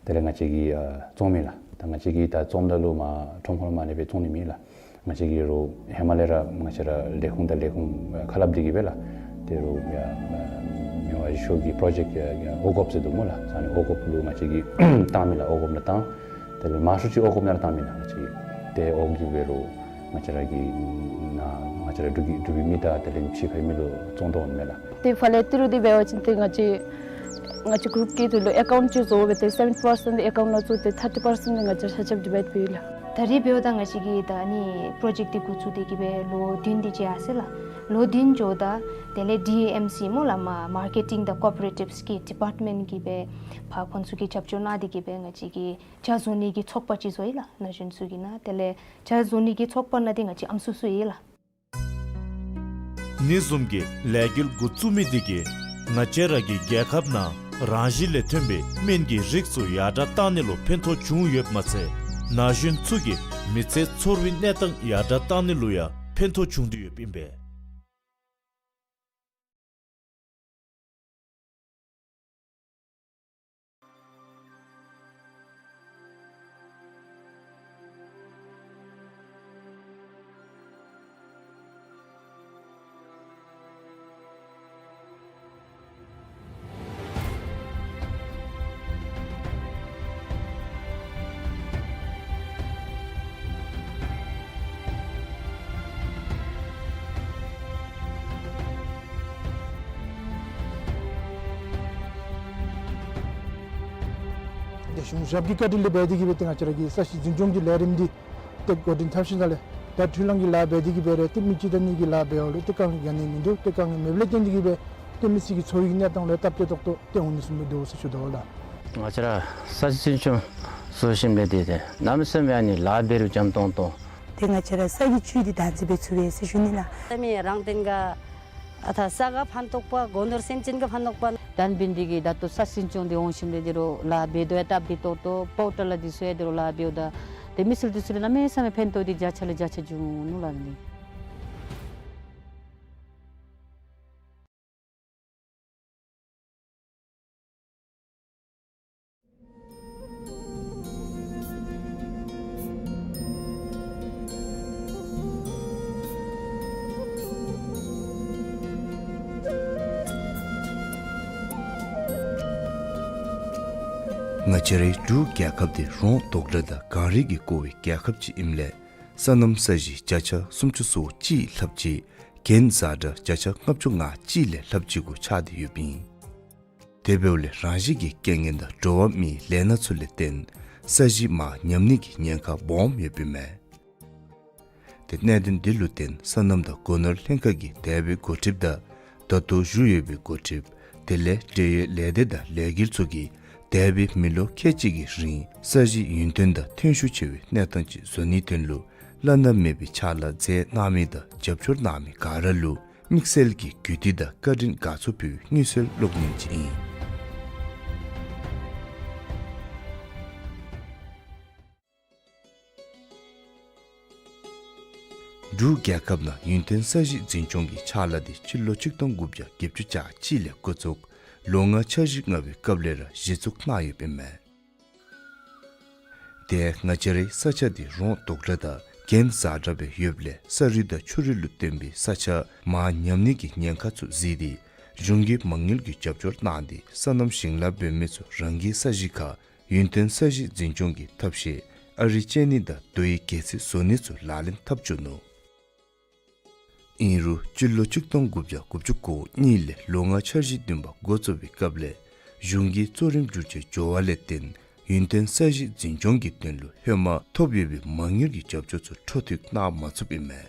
དེ་ལས་ང་བཅས་ཀྱིས་ཨ་བཙོང་མས་ལགས། ད་ང་བཅས་ཀྱིས་ད་བཙོངམ་ད་ལུ་མར་ཁྲོམ་ཁར་མར་ཨ་ནི་སྦེ་བཙོང་ནི་མེད་ལགས། ང་བཅས་ཀྱིས་རོགས་ཧེ་མ་ལས་ར་ང་བཅས་ར་ལས་ཁུངས་དང་ལས་ཁུངས་ཁ་སླབ་སྟེ་གིས་སྦེ་ལགས། ཏེ་རོགས་ཡ་མི་དབང་ཡེ་ཤེས་མགོན་གྱི་པྲོ་ཇེཀཊ་ཨ་ཨོ་སྒོརཔ་ཟེར་འདུག་སྨོ་ལགས། སོ་ཨ་ནི་ཨོ་སྒོརཔ་ལུ་ང་བཅས་ཀྱིས་བཏང་མས་ལགས། ཨོ་སྒོརཔ་ནང་བཏང་། དེ་ལས་མང་ཤོས་ཅིག་ཨོ་སྒོརཔ་ནང་ར་བཏང་མས་ལགས། ང་བཅས་ཀྱིས་ཏེ་ཨོ་གིས་འབད་རུང་ང་བཅས་ར་གིས་ནཱ་ ཟེར་འབྲུག་གི་འབྲུག་པའི་མི་དང་དེ་ལས་ཕྱི་ཁའི་མི་ལུ་བཙོང་དོ་མེན་ལགས། ཏེ་ཕར་ལས་ཏི་རུ་འདི་འབད་བ་ཅིན་ཏེ་ང་བཅས་ང་བཅས་གུ་རུབ་ཀྱི་དེ་ལུ་ཨེ་ཀའུནཊ་ཅིག་བཟོ་སྦེ་ཏེ་སེ་བེན་ཊི་པར་སེནཊ་ཨེ་ཀའུནཊ་ནང་བཙུགས་ཏེ་ཐར་ཊི་པར་སེནཊ་འདི་ང་བཅས་ཆ་ཁྱབ་ཌི་བའིཌ་འབད་ཡི་ལགས། ད་རེས་འབདཝ་ད་ང་བཅས་ཀྱིས་ད་ཨ་ནི་པྲོ་ཇེཀཊ་འདི་འགོ་བཙུགས་ཏེ་གི་སྦེ་ལོ་བདུན་དེ་ཅིག་ཡར་སོ་ཡི་ལགས། ལོ་བདུན་འགྱོཝ་ད་དེ་ལས་ཌི་ཨེ་ཨེམ་སི་སྨོ་ལགས་མ་མར་ཀེ་ཊིང་དང་ཀོ་ཨོ་པ་རེ་ཊིབས་ཀྱི་ཌི་པརཊ་མེནཊ་གིས་སྦེ་ཕར་ཁོང་ཚུ་གིས་རྒྱབ་སྐྱོར་གནང་སྟེ་གི་སྦེ་ང་བཅས་ཀྱིས་ཇ་བཟོ་ནི་གི་ཚོགས་པ་ཅིག་བཟོ་ཡི་ལགས། ན་གཞོན་ཚུ་གི་ནང་དེ་ལས་ཇ་བཟོ་ནི་གི་ཚོགས་པ་ནང་འདི་ང་བཅས་ཨམ་སྲུ་སྲུ་ཡི་ལགས། ཨ་ནི་བཟུམ་གྱི་ལས་འགུལ་འགོ་བཙུགས་མི་འདི་གིས་ང་བཅས་ར་གི་རྒྱལ་ཁབ་ནང་རང་བཞིན་ལས་ཐོན་པའི་སྨན་གྱི་རིགས་ཚུ་ཡར་དྲག་བཏང་ནི་ལུ་ཕན་ཐོགས་བྱུང་ཡོདཔ་མ་ཚད་ན་གཞོན་ཚུ་གི་མི་ཚེ་ཚོར་བའི་གནས་སྟངས་ཡར་དྲག་བཏང་ནི་ལུ་ཡང་ཕན་ཐོགས་བྱུང་སྟེ་ཡོདཔ་ཨིན་པས། ཏེ་གཞུང་ཞབས་ཀྱི་བཀའ་དྲིན་ལས་འབད་དེ་གིས་སྦེ་ཏེ་ང་བཅས་ར་གི་ས་གཞི་འཛིན་སྐྱོང་གི་ལས་རིམ་འདི་ཏེ་འགོ་འདྲེན་འཐབ་ཞིནམ་ལས་ད་འཕྲུལ་གླང་གི་ལཱ་འབད་དེ་གིས་སྦེ་ར་ཏེ་མི་གཅིག་དང་གཉིས་ཀྱི་ལཱ་འབདཝ་ལུ་ཏེ་དཀའ་ངལ་ག་ནི་མིན་འདུག། ཏེ་དཀའ་ངལ་མེདཔ་ལས་བརྟེན་ཏེ་གིས་སྦེ་ཏེ་མི་སེར་གྱི་འཚོ་བའི་གནས་སྟངས་ལུ་སྟབས་བདེ་ཏོག་ཏོ་ཏེ་འོང་ནི་ཚུ་འདུག་ཟེར་ཞུ་དོ་ལགས། ང་བཅས་ར་ས་གཞི་འཛིན་སྐྱོང་བཟོ་ཞིནམ་ལས་ཏེ་ཏེ་གནམ་མེད་ས་མེད་ཨ་ནི་ལཱ་འབད་རུང་འཇམ་ཏོང་ཏོ། ཏེ་ང་བཅས་ར་ས་གི་བཅུད་འདི་བདག་འཛིན་འབད་ཚུགས་པས་ཟེར་ཞུ་ནི་ལགས། ས་མེད་རང་བརྟེན་ག་ཨ་ད་ས་ག་ཕན་ཐོགས་པ་སྒོ་ནོར་སེམས་ཅན་ག་ཕན་ཐོགས་པ། དང་འབད་ནི་འདི་གིས་ད་ལྟོ་ས་གཞི་འཛིན་སྐྱོང་འདི་འོང་ཞིནམ་ལས་འདི་རུ་ལཱ་འབད་དོ་ཡང་སྟབས་བདེ་ཏོག་ཏོ་པའོ་ཊར་ལ་འདི་ཚུ་ཡང་འདི་རུ་ལཱ་འབདཝ་ད་ཏེ་མི་སེར་འདི་ཚུ་ལུ་གནམ་མེད་ས་མེད་ཕན་ཐོགས་འདི་བརྒྱ་ཆ་ལས་བརྒྱ་ཆ་བྱུང་ནུག་ལགས་ནི། ང་བཅས་རའི་འབྲུག་རྒྱལ་ཁབ་འདི་རོང་དོག་དྲགས་དང་གངས་རི་གིས་བསྐོར་བའི་རྒྱལ་ཁབ་ཅིག་ཨིནམ་ལས་སོ་ནམ་ས་གཞི་བརྒྱ་ཆ་སུམ་ཅུ་སོ་གཅིག་ལྷགཔ་ཅིག་གྱེན་འཛེགས་དྲགས་བརྒྱ་ཆ་ལྔ་བཅུ་ང་གཅིག་ལས་ལྷགཔ་ཅིག་གུ་ཆགས་ཏེ་ཡོདཔ་ཨིན། དེ་འབདཝ་ལས་རང་བཞིན་གྱི་རྐྱེན་ངན་དང་འགྲོ་བ་མིའི་ལས་སྣ་ཚུ་ལས་བརྟེན་ས་གཞི་མར་ཉམས་ནི་གི་ཉེན་ཁ་སྦོམ་ཡོདཔ་ཨིན་མས། ཏེ་གནད་དོན་འདི་ལུ་བརྟེན་སོ་ནམ་དང་སྒོ་ནོར་ལྷན་ཁག་གི་འདས་པའི་འགོ་ཁྲིདཔ་དང་ད་ལྟོ་བཞུགས་ཡོད་པའི་འགོ་ཁྲིདཔ་དེ་ལས་འབྲེལ་ཡོད་ལས་སྡེ་དང་ལས་འགུལ་ཚུ་གིས་འདས་པའི་མི་ལོ་ཁལ་གཅིག་གི་རིང་ས་གཞི་ཡུན་བརྟན་དང་ཐོན་ཤུགས་ཆེ་བའི་གནས་སྟངས་ཅིག་བཟོ་ནིའི་དོན་ལུ་བླ་ན་མེད་པའི་ཕྱག་ལཱ་མཛད་གནང་མི་དང་རྒྱབ་སྐྱོར་གནང་མི་ག་ར་ལུ་དམིགས་བསལ་གྱི་གུས་བརྩི་དང་བཀའ་དྲིན་དགའ་ཚོར་ཕུལ་བའི་མངོན་གསལ་གློག་བརྙན་ཅིག་ཨིན། འབྲུག་རྒྱལ་ཁབ་ནང་ཡུན་བརྟན་ས་གཞི་འཛིན་སྐྱོང་གི་ཕྱག་ལཱ་འདི་སྤྱི་ལོ་ཆིག་སྟོང་དགུ་བརྒྱ་བརྒྱད་ཅུ་གྱ་གཅིག་ལས་འགོ་བཙུགས་ལོ་ལྔ་འཆར་གཞི་ལྔ་པའི་སྐབས་ལས་ར་གཞི་བཙུགས་གནང་ཡོདཔ་ཨིན་མས། ཏེ་ང་བཅས་རའི་ས་ཆ་འདི་རོང་དོག་དྲགས་དང་གྱེན་འཛེགས་དྲགས་སྦེ་ཡོདཔ་ལས་ས་རུད་དང་ཆུ་རུད་ལུ་བརྟེན་པའི་ས་ཆ་མར་ཉམས་ནི་གི་ཉེན་ཁ་ཚུ་གཟིགས་ཏེ་གཞུང་གིས་མ་དངུལ་གྱི་རྒྱབ་སྐྱོར་གནང་སྟེ་སོ་ནམ་ཞིང་ལཱ་འབད་མི་ཚུ་རང་གི་ས་གཞི་ཁར་ཡུན་བརྟན་ས་གཞི་འཛིན་སྐྱོང་གི་ཐབས་ཤེས་ཨ་རི་ཅན་ནི་དང་རྡོའི་སྒལ་ཚིགས་བཟོ་ནི་ཚུ་ལག་ལེན་འཐབ་བཅུག་ནུག། ཨིན་རུང་སྤྱི་ལོ་ཆིག་སྟོང་དགུ་བརྒྱ་དགུ་བཅུ་གོ་གཉིས་ལས་ལོ་ལྔ་འཆར་གཞི་བདུན་པ་འགོ་བཙུགས་པའི་སྐབས་ལས་གཞུང་གིས་གཙོ་རིམ་བསྒྱུར་བཅོས་འགྱོ་བ་ལས་བརྟེན་ཡུན་བརྟན་ས་གཞི་འཛིན་སྐྱོང་གི་དོན་ལུ་ཧེ་མ་ཐོབ་ཡོད་པའི་མ་དངུལ་གྱི་རྒྱབ་སྐྱོར་ཚུ་འཕྲོ་མཐུད་གནང་མ་ཚུགསཔ་ཨིན་མས།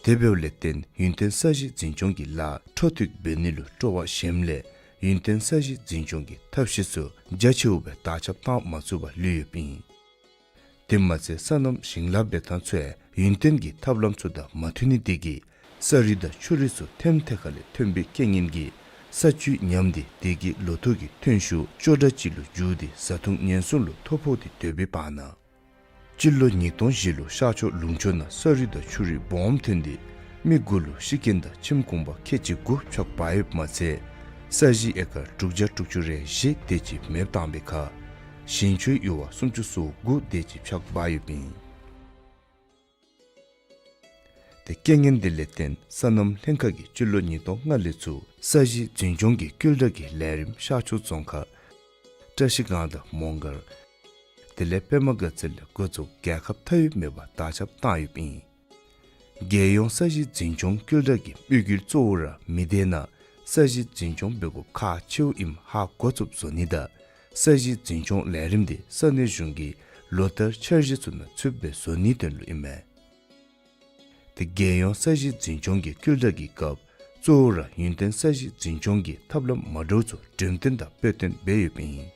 དེ་འབདཝ་ལས་བརྟེན་ཡུན་བརྟན་ས་གཞི་འཛིན་སྐྱོང་གི་ལཱ་འཕྲོ་མཐུད་འབད་ནི་ལུ་སྤྲོ་བ་ཞནམ་ལས་ཡུན་བརྟན་ས་གཞི་འཛིན་སྐྱོང་གི་ཐབས་ཤེས་ཚུ་རྒྱ་ཆེཝ་སྦེ་དར་ཁྱབ་བཏང་མ་ཚུགས་པར་ལུས་ཡོདཔ་ཨིན། དེ་མ་ཚད་སོ་ནམ་ཞིང་ལཱ་འབད་ཐངས་ཚུ་ཡང་ཡུན་བརྟན་གྱི་ཐབས་ལམ་ཚུ་དང་མ་མཐུན་ནི་དེ་གིས་ས་རུད་དང་ཆུ་རུད་ཚུ་ཐེམ་ཐེ་ཁ་ལས་ཐོན་པའི་རྐྱེན་ངན་གྱིས་ས་བཅུད་ཉམས་ཏེ་དེ་གིས་ལོ་ཐོག་གི་ཐོན་ཤུགས་སྐྱོ་དྲགས་ཅིག་ལུ་འགྱུར་ཏེ་བཟའ་འཐུང་ཉེན་སྲུང་ལུ་ཐོ་ཕོག་སྟེ་སྡོད་པའི་བར་ན། སྤྱི་ལོ་ཉིས་སྟོང་བཞི་ལུ་ཤར་ཕྱོགས་ལུང་ཕྱོགས་ནང་ས་རུད་དང་ཆུ་རུད་སྦོམ་ཐོན་ཏེ་མི་དགུ་ལུ་ཤི་རྐྱེན་དང་ཁྱིམ་གུང་པ་ཁལ་གཅིག་དགུ་འཕྱག་འབག་ཡོདཔ་མ་ཚད་ས་གཞི་ཨེ་ཀར་དྲུག་བརྒྱ་དྲུག་ཅུ་རེ་བཞི་དེ་ཅིག་མེདཔ་བཏང་པའི་ཁར་ཞིང་ཆུའི་ཡུར་བ་སུམ་ཅུ་སོ་དགུ་དེ་ཅིག་འཕྱག་འབག་ཡོདཔ་ཨིན། ཏེ་རྐྱེན་ངན་འདི་ལས་བརྟེན་སོ་ནམ་ལྷན་ཁག་གིས་སྤྱི་ལོ་ཉིས་སྟོང་ལྔ་ལས་ཚུར་ས་གཞི་འཛིན་སྐྱོང་གི་སྐུལ་དྲགས་ཀྱི་ལས་རིམ་ཤར་ཕྱོགས་རྫོང་ཁག་བཀྲ་ཤིས་སྒང་དང་མོང་སྒར་དེ་ལས་པདྨ་དགའ་ཚལ་ལས་འགོ་བཙུགས་རྒྱལ་ཁབ་མཐའ་དབུས་མེད་པར་དར་ཁྱབ་བཏང་ཡོདཔ་ཨིན། རྒྱལ་ཡོངས་ས་གཞི་འཛིན་སྐྱོང་བསྐྱར་དར་གྱི་དམིགས་ཡུལ་གཙོ་བོ་ར་མི་སྡེ་ནང་ས་གཞི་འཛིན་སྐྱོང་འབད་དགོཔ་ཁག་ཆེཝ་ཨིནམ་ཧ་གོ་ཚུགསཔ་བཟོ་ནི་དང་ས་གཞི་འཛིན་སྐྱོང་ལས་རིམ་དེ་ས་གནས་གཞུང་གི་ལོ་ལྟར་འཆར་གཞི་ཚུ་ནང་ཚུདཔ་སྦེ་བཟོ་ནིའི་དོན་ལུ་ཨིན་མས། དེ་རྒྱལ་ཡོངས་ས་གཞི་འཛིན་སྐྱོང་གི་བསྐྱར་དར་གྱི་སྐབས་གཙོ་བོ་ར་ཡུན་བརྟན་ས་གཞི་འཛིན་སྐྱོང་གི་ཐབས་ལམ་མ་འདྲཝ་ཚུ་འགྲེམས་སྟོན་དང་དཔེ་སྟོན་འབད་ཡོདཔ་ཨིན།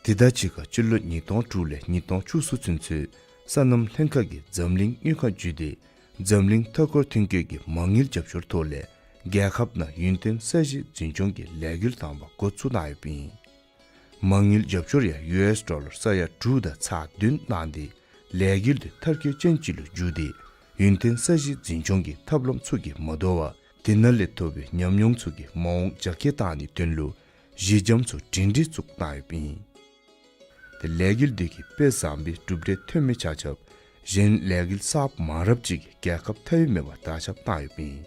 དེ་དང་གཅིག་ཁར་སྤྱི་ལོ་ཉིས་སྟོང་དྲུག་ལས་ཉིས་སྟོང་བཅུ་གསུམ་ཚུན་ཚོད་སོ་ནམ་ལྷན་ཁག་གིས་འཛམ་གླིང་དངུལ་ཁང་བརྒྱུད་དེ་འཛམ་གླིང་མཐའ་འཁོར་ཐོན་སྐྱེད་ཀྱི་མ་དངུལ་རྒྱབ་སྐྱོར་ཐོག་ལས་རྒྱལ་ཁབ་ནང་ཡུན་བརྟན་ས་གཞི་འཛིན་སྐྱོང་གི་ལས་འགུལ་དང་པ་འགོ་བཙུགས་གནང་ཡོདཔ་ཨིན། མ་དངུལ་རྒྱབ་སྐྱོར་ཡང་ཡུ་ཨེསི་ཌོ་ལར་ས་ཡ་དྲུག་དང་ཚག་བདུན་གནང་སྟེ་ལས་འགུལ་དེ་མཐར་འཁྱོལ་ཅན་ཅིག་ལུ་འགྱུར་ཏེ་ཡུན་བརྟན་ས་གཞི་འཛིན་སྐྱོང་གི་ཐབས་ལམ་ཚུ་གིས་མ་དོ་བར་དེ་ནང་ལས་ཐོབ་པའི་ཉམས་མྱོང་ཚུ་གིས་མ་འོངས་རྒྱ་སྐྱེད་གཏང་ནིའི་དོན་ལུ་གཞི་འགྱམ་ཚུ་སྒྲིང་སྒྲིང་བཙུགས་གནང་ཡོདཔ་ཨིན། དེ་ལས་འགུལ་དེ་གིས་དཔེ་བཟང་པོའི་གྲུབ་འབྲས་ཐོན་མི་ཆ་ཁྱབ་གཞན་ལས་འགུལ་གསརཔ་མང་རབས་ཅིག་གིས་རྒྱལ་ཁབ་མཐའ་དབུས་མེད་པར་དར་ཁྱབ་གཏང་ཡོདཔ་ཨིན།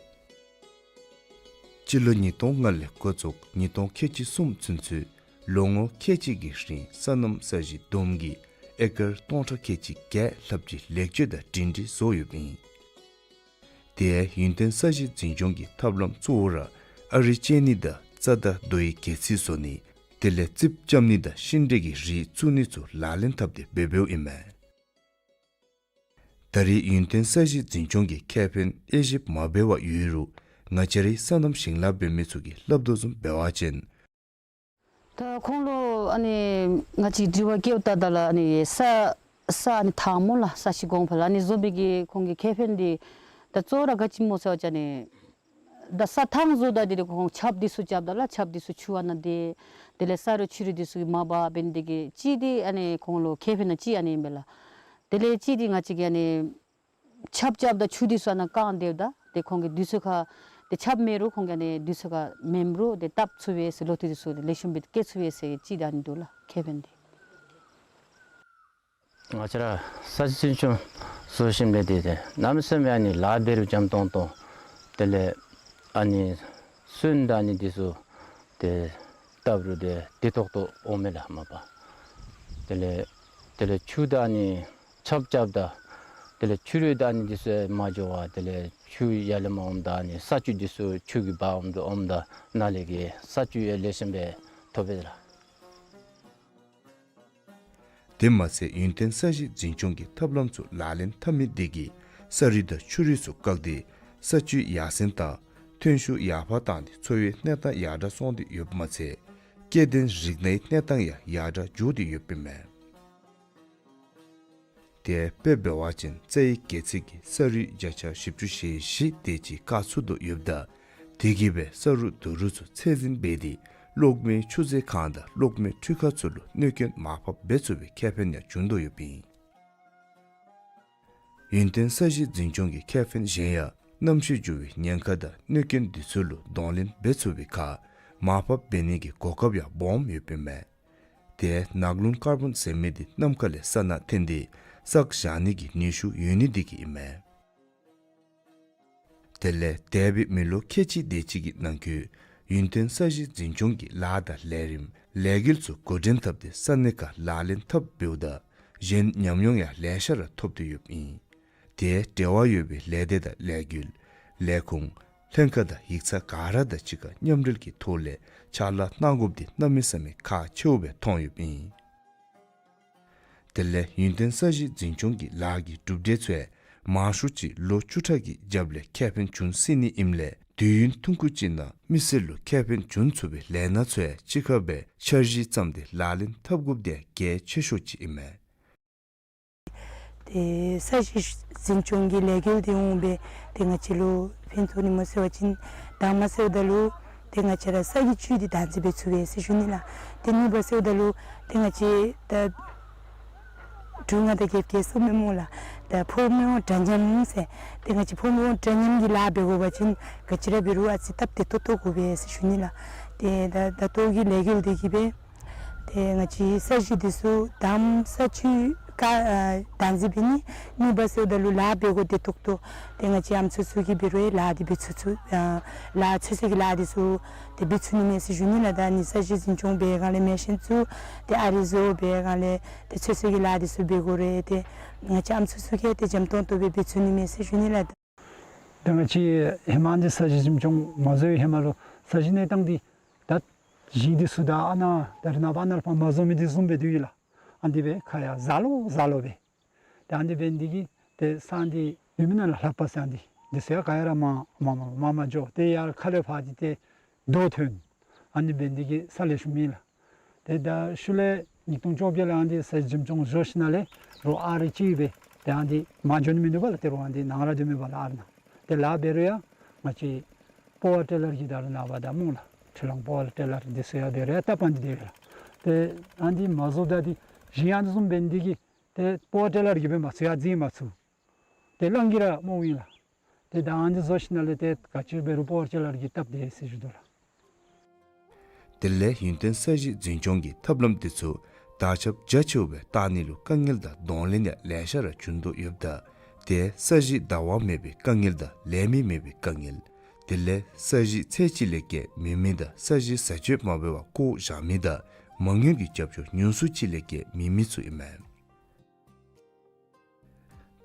སྤྱི་ལོ་ཉིས་སྟོང་ལྔ་ལས་འགོ་བཙུགས་ཉིས་སྟོང་ཁལ་གཅིག་གསུམ་ཚུན་ཚོད་ལོ་ངོ་ཁལ་གཅིག་གི་རིང་སོ་ནམ་ས་གཞི་བསྡོམས་ཀྱིས་ཨེ་ཀར་སྟོང་ཕྲག་ཁལ་གཅིག་བརྒྱད་ལྷགཔ་ཅིག་ལེགས་བཅོས་དང་སྒྲིང་སྒྲིང་བཟོ་ཡོདཔ་ཨིན། དེ་ཡང་ཡུན་བརྟན་ས་གཞི་འཛིན་སྐྱོང་གི་ཐབས་ལམ་གཙོ་བོ་ར་ཨ་རིས་བཅད་ནི་དང་རྩྭ་དང་རྡོའི་སྒལ་ཚིགས་བཟོ་ནི་དེ་ལས་རྩིགཔ་རྐྱབ་ནི་དང་ཤིང་འབྲས་ཀྱི་རིགས་བཙུགས་ནི་ཚུ་ལག་ལེན་འཐབ་སྟེ་འབད་འབདཝ་ཨིན་མས། ད་རེས་ཡུན་བརྟན་ས་གཞི་འཛིན་སྐྱོང་གི་ཁེ་ཕན་དབྱེ་ཞིབ་མ་འབད་བར་ཡོད་རུང་ང་བཅས་རའི་སོ་ནམ་ཞིང་ལཱ་འབད་མི་ཚུ་གིས་སླབ་དོ་བཟུམ་འབད་བ་ཅིན། ད་ཁོང་ལུ་ཨ་ནི་ང་བཅས་དྲི་བ་བཀོདཔ་ད་ད་ལུ་ཨ་ནི་ས་ས་ཨ་ནི་ཐང་སྨོ་ལགས། ས་གཞི་གོང་འཕེལ་ཨ་ནི་བཟོ་མི་གི་ཁོང་གི་ཁེ་ཕན་འདི་ད་གཙོ་བོ་ར་ག་ཅི་སྨོ་ཟེར་བ་ཅིན་ཨ་ནི་ད་ས་ཐང་བཟོཝ་ད་འདི་ཁོང་ཆརཔ་འདི་ཚུ་རྐྱབ་ད་ལགས། ཆརཔ་འདི་ཚུ་ཆུ་ཨ་ནཱ་སྡོད། དེ་ལས་ས་རུད་ཆུ་རུད་འདི་ཚུ་གིས་མ་འབག་འབད་ནི་འདི་གིས་གཅིག་འདི་ཨ་ནི་ཁོང་ལུ་ཁེ་ཕན་ནང་གཅིག་ཨ་ནི་ཨིན་པས་ལགས། དེ་ལས་གཅིག་འདི་ང་བཅས་ཀྱིས་ཨ་ནི་ཆརཔ་རྐྱབ་ད་ཆུ་འདི་ཚུ་ཨ་ནཱ་བཀང་སྡོདཔ་ད་དེ་ཁོང་གི་དུས་ཚོད་ཁར་དེ་ཆརཔ་མེད་རུང་ཁོང་གིས་ཨ་ནི་དུས་ཚོད་ཁར་མེནམ་རུང་དེ་བཏབ་ཚུགས་པས་ཟེར། ལོ་ཐོག་འདི་ཚུ་དེ་ལེགས་ཤོམ་སྦེ་སྐྱེ་ཚུགས་པས་ཟེར་གཅིག་འདི་ཨ་ནི་འདུག་ལགས། ཁེ་ཕན་འདི། ང་བཅས་ར་ས་གཞི་འཛིན་སྐྱོང་བཟོ་ཞིནམ་ལས་དེ་དེ་གནམ་མེད་ས་མེད་ཨ་ནི་ལཱ་འབད་རུང་འཇམ་ཏོང་ཏོ། དེ་ལས་ཨ་ནི་སོན་དང་ཨ་ནི་འདི་ཚུ་དེ་བཏབ་རུང་དེ་བདེ་ཏོག་ཏོ་འོང་མས་ལགས་མ་པ། དེ་ལས་དེ་ལས་ཆུ་དང་ཨ་ནི་ཆརཔ་རྐྱབ་ད་དེ་ལས་ཆུ་རུད་དང་ཨ་ནི་འདི་ཚུ་མ་འགྱོ་བར་དེ་ལས་ཆུ་ཡར་ལས་མར་འོངམ་ད་ཨ་ནི་ས་བཅུད་འདི་ཚུ་ཆུ་གིས་འབག་འོངམ་ད་འོངམ་ད་ནཱ་ལས་ཀྱི་ས་བཅུད་ཡང་ལེགས་ཤོམ་སྦེ་ཐོབ་པས་ལགས། དེ་མ་ཚད་ཡུན་བརྟན་ས་གཞི་འཛིན་སྐྱོང་གི་ཐབས་ལམ་ཚུ་ལག་ལེན་འཐབ་མི་འདི་གིས་ས་རུད་དང་ཆུ་རུད་ཚུ་བཀག་སྟེ་ས་བཅུད་ཡར་སེང་དང་ཐོན་ཤུགས་ཡར་འཕར་བཏང་སྟེ་འཚོ་བའི་གནས་སྟངས་ཡར་དྲག་སོང་སྟེ་ཡོདཔ་མ་ཚད་སྐྱེ་ལྡན་རིགས་སྣའི་གནས་སྟངས་ཡང་ཡར་དྲག་འགྱོ་སྟེ་ཡོདཔ་ཨིན་མས། དེ་དཔེ་འབད་བ་ཅིན་རྩྭའི་སྒལ་ཚིགས་ཀྱི་ས་རུད་བརྒྱ་ཆ་བཞི་བཅུ་ཞེ་བཞི་དེ་ཅིག་བཀག་ཚུགས་དོ་ཡོདཔ་ད་དེ་གིས་སྦེ་ས་རུད་རྡོ་རུད་ཚུ་ཚད་འཛིན་འབད་དེ་གློག་མེའི་ཆུ་མཛོད་ཁང་དང་གློག་མེའི་འཕྲུལ་ཁང་ཚུ་ལུ་གནོད་སྐྱོན་མར་ཕབ་འབད་ཚུགས་པའི་ཁེ་ཕན་ཡང་བྱུང་དོ་ཡོདཔ་ཨིན། ཡུན་བརྟན་ས་གཞི་འཛིན་སྐྱོང་གི་ཁེ་ཕན་གཞན་ཡང་གནམ་གཤིས་འགྱུར་བའི་ཉེན་ཁ་དང་གནོད་སྐྱོན་འདི་ཚུ་ལུ་གདོང་ལེན་འབད་ཚུགས་པའི་ཁར་མར་ཕབ་འབད་ནི་གི་གོ་སྐབས་ཡང་སྦོམ་ཡོདཔ་ཨིན་མས། དེ་ནགས་རླུང་ཀར་བོན་ཟེར་མི་འདི་ནམ་མཁའ་ལས་ས་ནང་འཐེན་ཏེ་བསགས་བཞག་ནི་གི་ནུས་ཤུགས་ཡོད་ནི་འདི་གིས་ཨིན་མས། དེ་ལས་འདས་པའི་མི་ལོ་ཁལ་གཅིག་དེ་ཅིག་གི་ནང་འཁོད་ཡུན་བརྟན་ས་གཞི་འཛིན་སྐྱོང་གི་ལཱ་དང་ལས་རིམ་ལས་འགུལ་ཚུ་འགོ་འདྲེན་འཐབ་སྟེ་ས་གནས་ཁར་ལག་ལེན་འཐབ་འབདཝ་ད་གཞན་ཉམས་མྱོང་ཡང་ལེ་ཤ་ར་ཐོབ་སྟེ་ཡོདཔ་ཨིན། དེ་འབྲེལ་བ་ཡོད་པའི་ལས་སྡེ་དང་ལས་འགུལ་ལས་ཁུངས་ལྷན་ཁག་དང་ཡིག་ཚང་ག་ར་དང་གཅིག་ཁར་མཉམ་འབྲེལ་གྱི་ཐོག་ལས་ཕྱག་ལཱ་གནང་དགོཔ་འདི་གནམ་མེད་ས་མེད་ཁག་ཆེཝ་སྦེ་མཐོང་ཡོདཔ་ཨིན། དེ་ལས་ཡུན་བརྟན་ས་གཞི་འཛིན་སྐྱོང་གི་ལཱ་གི་གྲུབ་འབྲས་ཚུ་མང་ཤོས་ཅིག་ལོ་བཅུ་ཕྲག་གི་རྒྱབ་ལས་ཁེ་ཕན་བྱུང་སྲིད་ནི་ཨིནམ་ལས་དུས་ཡུན་ཐུང་ཀུ་ཅིག་ནང་མི་སེར་ལུ་ཁེ་ཕན་བྱུང་ཚུགས་པའི་ལས་སྣ་ཚུ་ཡང་གཅིག་ཁར་སྦེ་འཆར་གཞི་བརྩམས་ཏེ་ལག་ལེན་འཐབ་དགོཔ་འདི་གལ་ཆེ་ཤོས་ཅིག་ཨིན་མས། ཏེ་ས་གཞི་འཛིན་སྐྱོང་གི་ལས་འགུལ་འདི་འོང་སྦེ་ཏེ་ང་བཅས་ལུ་ཕན་ཐོགས་ནི་སྨོ་ཟེར་བ་ཅིན་དང་པ་ཟེརཝ་ད་ལུ་ཏེ་ང་བཅས་ར་ས་གི་བཅུད་འདི་བདག་འཛིན་འབད་ཚུགས་པས་ཟེར་ཞུ་ནི་ལགས། ཏེ་གཉིས་པ་ཟེརཝ་ད་ལུ་ཏེ་ང་བཅས་ད་འབྲུག་ནང་ད་རྒྱབ་ཀྱི་སྲུང་མས་སྨོ་ལགས། ད་ཕོ་མོ་འདྲ་མཉམ་ཟེར་ཏེ་ང་བཅས་ཕོ་མོ་འདྲ་མཉམ་གྱི་ལཱ་འབད་དགོ་པ་ཅིན་ག་ཅི་ར་འབད་རུང་ཨ་ཙི་སྟབས་བདེ་ཏོག་ཏོ་དགོ་པས་ཟེར་ཞུ་ནི་ལགས། ཏེ་ད་ད་ལྟོ་གི་ལས་འགུལ་འདི་གིས་སྦེ་ཏེ་ང་བཅས་ས་གཞི་འདི་ཚུ་དང་པ་ས་བཅུད་ཀ་ཨ་བདག་འཛིན་འབད་ནི། གཉིས་པ་ཟེརཝ་ད་ལུ་ལཱ་འབད་དགོཔ་བདེ་ཏོག་ཏོ། ཏེ་ང་བཅས་ཨམ་སྲུ་ཚུ་གིས་འབད་རུང་ལཱ་འདི་འབད་ཚུགས་ཚུགས་ཨ་ལཱ་ཚོད་བསྲེ་གི་ལཱ་འདི་ཚུ་ཏེ་འབད་ཚུགས་ནི་མས་ཟེར་ཞུ་ནི་ལགས། ད་ནི་ས་གཞི་འཛིན་སྐྱོང་འབད་སྒང་ལས་མེ་ཤིན་ཚུ་ཏེ་ཨ་རི་བཟོ་འབད་སྒང་ལས་ཏེ་ཚོད་བསྲེ་གི་ལཱ་འདི་ཚུ་འབད་དགོ་རུང་ཏེ་ང་བཅས་ཨམ་སྲུ་ཚུ་གིས་ཏེ་འཇམ་ཏོང་ཏོ་སྦེ་འབད་ཚུགས་ནི་མས་ཟེར་ཞུ་ནི་ལགས། ང་བཅས་ཧེ་མ་འདི་ས་གཞི་འཛིན་སྐྱོང་མ་བཟོ་བའི་ཧེ་མ་ལུ་ས་གཞི་གནས་སྟངས་འདི་ད་ཞིང་འདི་ཚུ་ད་ཨ་ནཱ་ད་རེས་ནངས་པ་ཨ་ནཱ་ལས་ཕར་མ་བཟོ་མི་འདི་བཟུམ་སྦེ་འདུག་ཡི་ལགས། ཨ་འདི་སྦེ་ཁ་ཡར་གཟར་ལོ་གཟར་ལོ་སྦེ། ཏེ་ཨ་འདི་འབད་ནི་འདི་གིས་ཏེ་ས་འདི་ཡུལ་མི་ནང་ལུ་ལྷག་པ་ཟེར་ཨ་འདི་འདི་ཚུ་ཡང་ག་ཡ་ར་མ་མ་མ་མ་མ་འགྱོ། ཏེ་ཡར་ཁ་ལས་ཕར་འདི་ཏེ་རྡོ་ཐོན། ཨ་འདི་འབད་ནི་འདི་གིས་ས་ལེགས་ཤོམ་མེད་ལགས། ཏེ་ད་ཤུལ་ལས་ཉིས་སྟོང་བཅོ་བརྒྱད་ལུ་ཨ་འདི་ས་གཞི་འཛིན་སྐྱོང་བཟོ་ཞིནམ་ལས་རོགས་ཨ་རི་ཅིག་སྦེ་ཏེ་ཨ་འདི་མར་འགྱོ་ནི་མིན་འདུག་པ་ལགས། ཏེ་རོགས་ཨ་འདི་ནང་ར་སྡོད་མི་པ་ལགས་ཨ་རི་ནང་། ཏེ་ལཱ་འབད་རུང་ཡང་ང་བཅས་པ་ཝར་ཊི་ལར་གྱི་ད་རེས་ནངས་པ་ད་སྨོ་ལགས། ཁྲི་ལང་པ་ཝར་ཊི་ལར་འདི་ཚུ་ཡང་འབད་རུང་ཡང་སྟབས་ཨ་འདི་དེ་སྦེ་ལགས། ཏེ་ཨ་འདི་མ་བཟོ་ད་འདི་ཞིང་ཨ་འདི་བཟུམ་འབད་ནི་འདི་གིས་ཏེ་པ་ཝར་ཊི་ལར་གྱིས་འབད་མ་ཚུགས་ཡར་འཛིང་མ་ཚུགས། ཏེ་གླང་གིས་ར་རྨོ་ཨིན་ལགས། ཏེ་ད་ཨ་འདི་བཟོ་ཞིནམ་ལས་ཏེ་ག་ཅི་འབད་རུང་པ་ཝར་ཊི་ལར་གྱིས་སྟབས་བདེ་ཟེར་ཞུ་དོ་ལགས། དེ་ལས་ཡུན་བརྟན་ས་གཞི་འཛིན་སྐྱོང་གི་ཐབས་ལམ་འདི་ཚུ་དར་ཁྱབ་རྒྱ་ཆེཝ་སྦེ་བཏང་ནི་ལུ་དཀའ་ངལ་དང་གདོང་ལེན་ཡང་ལེ་ཤ་ར་བྱུང་དོ་ཡོདཔ་ད་ཏེ་ས་གཞི་བདའ་བ་མེད་པའི་དཀའ་ངལ་དང་ལས་མི་མེད་པའི་དཀའ་ངལ། དེ་ལས་ས་གཞི་ཚད་ཅིག་ལས་བརྒལ་མེད་མི་དང་ས་གཞི་བཟའ་སྤྱོད་མ་འབད་བར་བཀོ་བཞག་མི་དང་མ་དངུལ་གྱི་རྒྱབ་སྐྱོར་ཉུང་སུ་ཅིག་ལས་བརྒལ་མེད་མི་ཚུ་ཨིན་མས།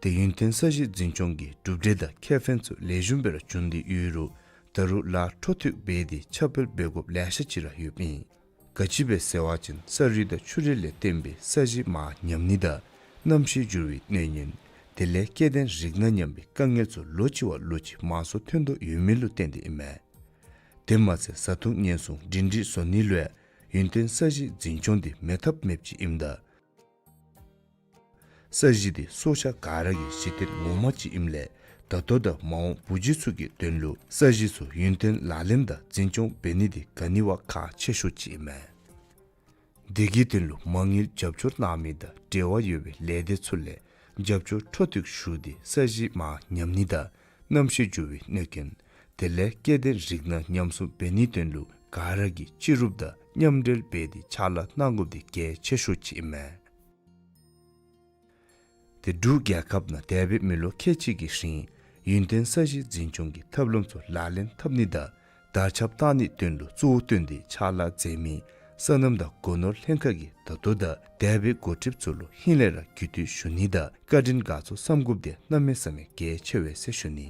ཏེ་ཡུན་བརྟན་ས་གཞི་འཛིན་སྐྱོང་གི་གྲུབ་འབྲས་དང་ཁེ་ཕན་ཚུ་ལེགས་ཤོམ་སྦེ་ར་བྱུང་སྟེ་ཡོད་རུང་ད་རུང་ལཱ་འཕྲོ་མཐུད་འབད་དེ་ཁྱབ་སྤེལ་འབད་དགོཔ་ལེ་ཤ་ཅིག་ར་ཡོདཔ་ཨིན། ག་ཅི་སྦེ་ཟེར་བ་ཅིན་ས་རུད་དང་ཆུ་རུད་ལས་བརྟེན་པའི་ས་གཞི་མར་ཉམས་ནི་དང་གནམ་གཤིས་འགྱུར་བའི་གནོད་ཉེན་དེ་ལས་སྐྱེ་ལྡན་རིགས་སྣ་ཉམས་པའི་དཀའ་ངལ་ཚུ་ལོ་གཅིག་བ་ལོ་གཅིག་མང་སུ་ཐོན་དོ་ཡོད་མི་ལུ་བརྟེན་ཏེ་ཨིན་མས། དེ་མ་ཚད་བཟའ་འཐུང་ཉེན་སྲུང་སྒྲིང་སྒྲིང་བཟོ་ནི་ལུ་ཡང་ཡུན་བརྟན་ས་གཞི་འཛིན་སྐྱོང་འདི་མེད་ཐབས་མེདཔ་ཅིག་ཨིནམ་ད་ས་གཞི་འདི་སྲོག་ཆགས་ག་ར་གི་གཞི་རྟེན་ངོ་མ་ཅིག་ཨིནམ་ལས་ད་ལྟོ་དང་མ་འོངས་བུ་རྒྱུད་ཚུ་གི་དོན་ལུ་ས་གཞི་ཚུ་ཡུན་བརྟན་ལག་ལེན་དང་འཛིན་སྐྱོང་འབད་ནི་འདི་ག་ནི་བ་ཁག་ཆེ་ཤོས་ཅིག་ཨིན་མས། དེ་གི་དོན་ལུ་མ་དངུལ་རྒྱབ་སྐྱོར་གནང་མི་དང་འབྲེལ་བ་ཡོད་པའི་ལས་སྡེ་ཚུ་ལས་རྒྱབ་སྐྱོར་འཕྲོ་མཐུད་ཞུ་སྟེ་ས་གཞི་མར་ཉམས་ནི་དང་གནམ་གཤིས་འགྱུར་བའི་གནོད་རྐྱེན་དེ་ལས་སྐྱེ་ལྡན་རིགས་སྣ་ཉམས་སྲུང་འབད་ནིའི་དོན་ལུ་ག་ར་གིས་སྤྱི་རུབ་དང་མཉམ་འབྲེལ་འབད་དེ་ཕྱག་ལཱ་གནང་དགོཔ་འདི་གལ་ཆེ་ཤོས་ཅིག་ཨིན་མས། ཏེ་འབྲུག་རྒྱལ་ཁབ་ནང་འདས་པའི་མི་ལོ་ཁལ་གཅིག་གི་རིང་ཡུན་བརྟན་ས་གཞི་འཛིན་སྐྱོང་གི་ཐབས་ལམ་ཚུ་ལག་ལེན་འཐབ་ནི་དང་དར་ཁྱབ་བཏང་ནིའི་དོན་ལུ་གཙོ་བོ་བཏོན་ཏེ་ཕྱག་ལཱ་མཛད་མི་སོ་ནམ་དང་སྒོ་ནོར་ལྷན་ཁག་གིས་ད་ལྟོ་དང་འདས་པའི་འགོ་ཁྲིདཔ་ཚུ་ལུ་ཧིང་ལས་ར་གུས་བཏུད་ཞུ་ནི་དང་བཀའ་དྲིན་དགའ་ཚོར་བསམ་དགོཔ་འདི་གནམ་མེད་ས་མེད་གལ་ཆེ་བས་ཟེར་ཞུ་ནི།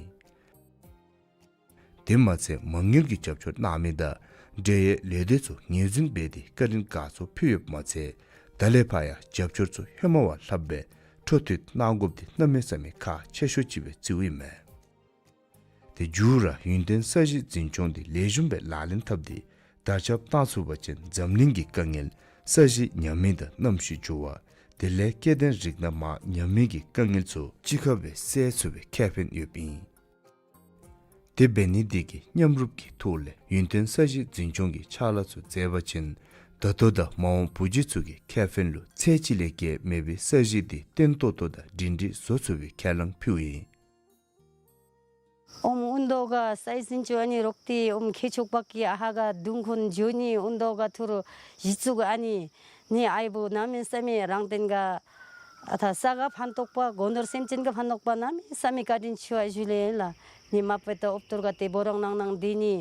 དེ་མ་ཚད་མ་དངུལ་གྱི་རྒྱབ་སྐྱོར་གནང་མི་དང་འབྲེལ་ཡོད་ལས་སྡེ་ཚུ་ངོས་འཛིན་འབད་དེ་བཀའ་དྲིན་དགའ་ཚོར་ཕུལ་ཡོདཔ་མ་ཚད་ད་ལས་ཕར་ཡང་རྒྱབ་སྐྱོར་ཚུ་ཧེ་མ་བ་ལྷགཔ་སྦེ་འཕྲོ་མཐུད་གནང་དགོཔ་འདི་གནམ་མེད་ས་མེད་ཁག་ཆེ་ཤོས་ཅིག་སྦེ་བརྩིཝ་ཨིན་མས། ཏེ་མཇུག་ར་ཡུན་བརྟན་ས་གཞི་འཛིན་སྐྱོང་འདི་ལེགས་ཤོམ་སྦེ་ལག་ལེན་འཐབ་སྟེ་དར་ཁྱབ་བཏང་ཚུགས་པ་ཅིན་འཛམ་གླིང་གི་དཀའ་ངལ་ས་གཞི་ཉམས་མི་དང་གནམ་གཤིས་འགྱུར་བ་དེ་ལས་སྐྱེ་ལྡན་རིགས་སྣ་མར་ཉམས་མི་གི་དཀའ་ངལ་ཚུ་གཅིག་ཁར་སྦེ་སེལ་ཚུགས་པའི་ཁེ་ཕན་ཡོདཔ་ཨིན། དེ་འབད་ནི་འདི་གིས་མཉམ་རུབ་ཀྱི་ཐོག་ལས་ཡུན་བརྟན་ས་གཞི་འཛིན་སྐྱོང་གི་ཕྱག་ལཱ་ཚུ་མཛད་པ་ཅིན་ད་ལྟོ་དང་མ་འོངས་བུ་རྒྱུད་ཚུ་གི་ཁེ་ཕན་ལུ་ཚད་ཅིག་ལས་བརྒལ་མེད་པའི་ས་གཞི་འདི་བརྟན་ཏོག་ཏོ་དང་སྒྲིང་སྒྲིང་བཟོ་ཚུགས་པའི་ཁས་བླངས་ཕུལཝ་ཨིན། ཨོམ་ཨུན་དོ་ག་སའི་སིན་ཅུ་ཨ་ནི་རོག་ཏེ་ཨོམ་ཁེ་ཆོག་པ་ཀི་ཨ་ཧ་ག་དུང་ཁོན་འགྱོ་ནི་ཨུན་དོ་ག་ཐུར་གཞི་བཙུགས་ཨ་ནི་ནི་ཨའི་བུ་གནམ་མེད་ས་མེད་རང་བཙན་ག་ཨ་ཐ་ས་ག་ཕན་ཐོགས་པ་སྒོ་ནོར་སེམས་ཅན་ག་ཕན་ཐོགས་པ་གནམ་མེད་ས་མེད་བཀའ་དྲིན་ཆེ་བ་ཞུ་ལེ་ལགས། ནི་མ་པ་ཏ་ཨོབ་ཏོར་ག་ཏེ་བོ་རང་གནང་གནང་དེ་ནི་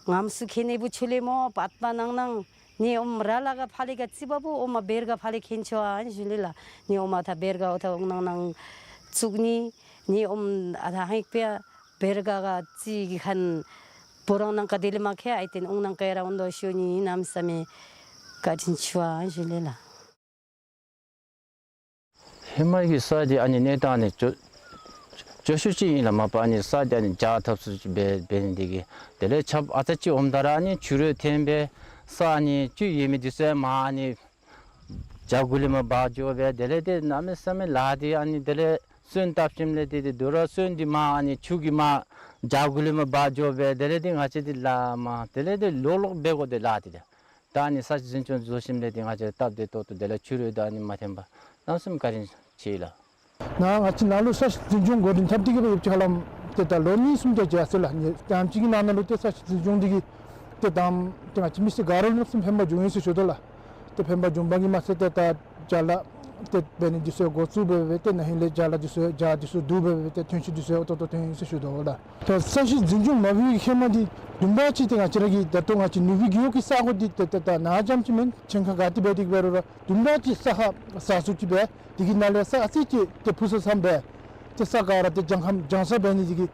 ངམ་སུ་ཁེ་ནི་བུ་ཆུ་ལེ་མོ་པད་པ་གནང་གནང་ནི་ཨོམ་ར་ལ་ག་ཕ་ལེ་ག་ཙི་བ་བུ་ཨོམ་བེར་ག་ཕ་ལེ་ཁེན་ཆོ་ཨན་ཞུ་ལེ་ལགས། ནི་ཨོམ་ཨ་ཐ་བེར་ག་ཨོ་ཐ་ཨོང་གནང་གནང་བཙུགས་ནི་ནི་ཨོམ་ཨ་ཐ་ཧང་པེ་བེར་ག་ག་ཙི་གི་ཁན་བོ་རང་ནང་ག་དེ་ལེ་མ་ཁེ་ཨའི་ཏེན་ཨོང་ནང་ག་ཡ་ར་ཨོང་དོ་ཤོ་ནི་གནམ་མེད་ས་མེད་བཀའ་དྲིན་ཆེ་བ་ཨན་ཞུ་ལེ་ལགས། ཧེ་མ་གི་ས་འདི་ཨ་ནི་གནས་སྟངས་ནི་སྐྱོ་སྐྱོ་ཤོས་ཅིག་ཨིན་ལགས། མ་པ་ཨ་ནི་ས་འདི་ཨ་ནི་རྒྱ་ཐབས་སུ་འབད་འབད་ནི་འདི་གིས་དེ་ལས་ཆརཔ་ཨ་ཙི་ཅིག་འོངམ་ད་ར་ཨ་ནི་ཆུ་རུད་འཐེན་སྦེ་ས་ཨ་ནི་ཅིག་ཡོད་མི་འདི་ཚུ་མར་ཨ་ནི་བྱག་གུ་ལས་མར་འབག་འགྱོ་སྦེ་དེ་ལས་ཏེ་གནམ་མེད་ས་མེད་ལཱ་འདི་ཨ་ནི་དེ་ལས་སོན་བཏབ་ཞིནམ་ལས་ཏེ་ཏེ་དོ་རུང་སོན་འདི་མར་ཨ་ནི་ཆུ་གིས་མར་བྱག་གུ་ལས་མར་འབག་འགྱོ་སྦེ་དེ་ལས་ཏེ་ང་བཅས་འདི་ལཱ་མར་དེ་ལས་ཏེ་ལོག་ལོག་འབད་དགོ་དེ་ལཱ་འདི་ཏེ། ད་ཨ་ནི་ས་གཞི་འཛིན་སྐྱོང་བཟོ་ཞིནམ་ལས་ཏེ་ང་བཅས་སྟབས་བདེ་ཏོག་ཏོ་དེ་ལས་ཆུ་རུད་དང་ཨ་ནི་མ་འཐེན་པར་གནམ་མེད་ས་མེད་བཀའ་དྲིན་ཆེ་ལགས། ནཱ་ང་བཅས་ནཱ་ལུ་ས་གཞི་འཛིན་སྐྱོང་འགོ་འདྲེན་འཐབ་སྟེ་གི་སྦེ་ཡོདཔ་ཅིག་ཁར་ལུ་ཏེ་ད་ལོ་གཉིས་གསུམ་ཅིག་འགྱོ་ཡར་སོ་ཡི་ལགས། ནི་དེམ་ཅིག་གི་ནང་ན་ལུ་ཏེ་ས་གཞི་འཛིན་སྐྱོང་འདི་གིས་ཏེ་དང་ཏེ་ང་བཅས་མི་སེར་ག་ར་ལུ་གནམ་མེད་ས་མེད་ཕན་པ་བྱུང་ཡི་ཟེར་ཞུ་དོ་ལགས། ཏེ་ཕན་པ་བྱུང་པ་གིས་མ་ཚད་ཏེ་ད་ཅ་ལ་ཏེ་འབད་ནི་འདི་ཚུ་འགོ་བཙུགས་སྦེ་སྦེ་ཏེ་ན་ཧིང་ལས་ཅ་ལ་འདི་ཚུ་ཇ་འདི་ཚུ་བསྡུ་སྦེ་སྦེ་ཏེ་ཐོན་སྐྱེད་འདི་ཚུ་ཡང་ཏོག་ཏོ་ཐོན་ཡི་ཟེར་ཞུ་དོ་ལགས། ད་ས་གཞི་འཛིན་སྐྱོང་མ་འབད་བའི་ཧེ་མ་འདི་བདུན་པ་ཅིག་ཏེ་ང་བཅས་ར་གི་ད་ལྟོ་ང་བཅས་ནུབ་སྦིས་རྒེད་འོག་གི་ས་གོ་འདི་ཏེ་ད་ནཱ་རྐྱངམ་ཅིག་མེན། ཆེན་ཁ་ག་ཏེ་འབད་དེ་འབད་རུང་ར་བདུན་པ་ཅིག་ས་ཁར་ཟ་སུ་ཅིག་འབད་དེ་གི་ནང་ལས་ས་ཨ་ཙི་ཅིག་ཏེ་ཕུ་སུ་སམ་སྦེ་ཏེ་ས་ག་ར་ཏེ་ལྗང་ཁམ་ལྗང་ས་འབད་ནི་འདི་གིས་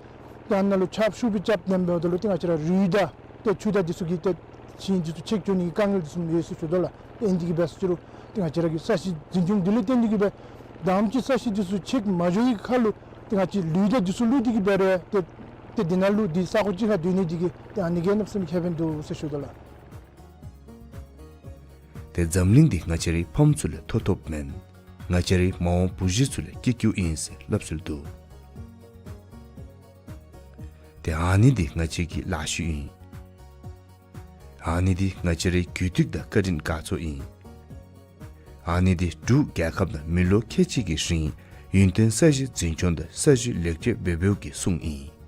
ཏེ་ཨ་ནཱ་ལུ་ཆརཔ་ཤུགས་སྦེ་རྐྱབ་ནེམ་འབདཝ་ད་ལུ་ཏེ་ང་བཅས་ར་རུད་དང་ཏེ་ཆུ་དང་འདི་ཚུ་གིས་ཏེ་ཞིང་འདི་ཚུ་ཆད་འགྱོ་ནི་གི་དཀའ་ངལ་འདི་ཚུ་ཡོད་ཟེར་ཞུ་དོ་ལགས། ཨ་ནི་འདི་གིས་འབད་ཟེར་ཅི་རུང་ཏེ་ང་བཅས་ར་གི་ས་གཞི་འཛིན་སྐྱོང་འདི་ལས་བརྟེན་ཏེ་གིས་སྦེ་དང་པ་ཅིག་ས་གཞི་འདི་ཚུ་ཆད་མ་འགྱོ་བའི་ཁར་ལུ་ཏེ་ང་བཅས་ལུད་དང་འདི་ཚུ་བླུགས་ཏེ་གིས་འབད་རུང་ཏེ་ཏེ་འདི་ནང་ལུ་འདི་ས་གོ་ཅིག་ཁར་སྡོད་ནི་འདི་གིས་ཏེ་ཨ་ནི་གིས་གནམ་མེད་ས་མེད་ཁེ་ཕན་འདུག་ཟེར་ཞུ་དོ་ལགས། ཏེ་འཛམ་གླིང་འདི་ང་བཅས་རའི་ཕམ་ཚུ་ལས་ཐོབ་ཐོབཔ་མེན། ང་བཅས་རའི་མ་འོངས་བུ་གཞི་ཚུ་ལས་སྐྱེ་རྒྱུ་ཨིན་ཟེར་སླབ་སྲོལ་འདུག། ཏེ་ཨ་ནི་འདི་ང་བཅས་ཀྱི་ལཱ་ཤུལ་ཨིན། ཨ་ནི་འདི་ང་བཅས་རའི་རྒུད་འདུད་དང་བཀའ་དྲིན་དགའ་ཚོར་ཨིན། ཨ་ནི་འདི་འབྲུག་རྒྱལ་ཁབ་ནང་མི་ལོ་ཁལ་གཅིག་གི་རིང་ཡུན་བརྟན་ས་གཞི་འཛིན་སྐྱོང་དང་ས་གཞི་ལེགས་བཅོས་འབད་འབདཝ་གི་སྲུང་ཨིན།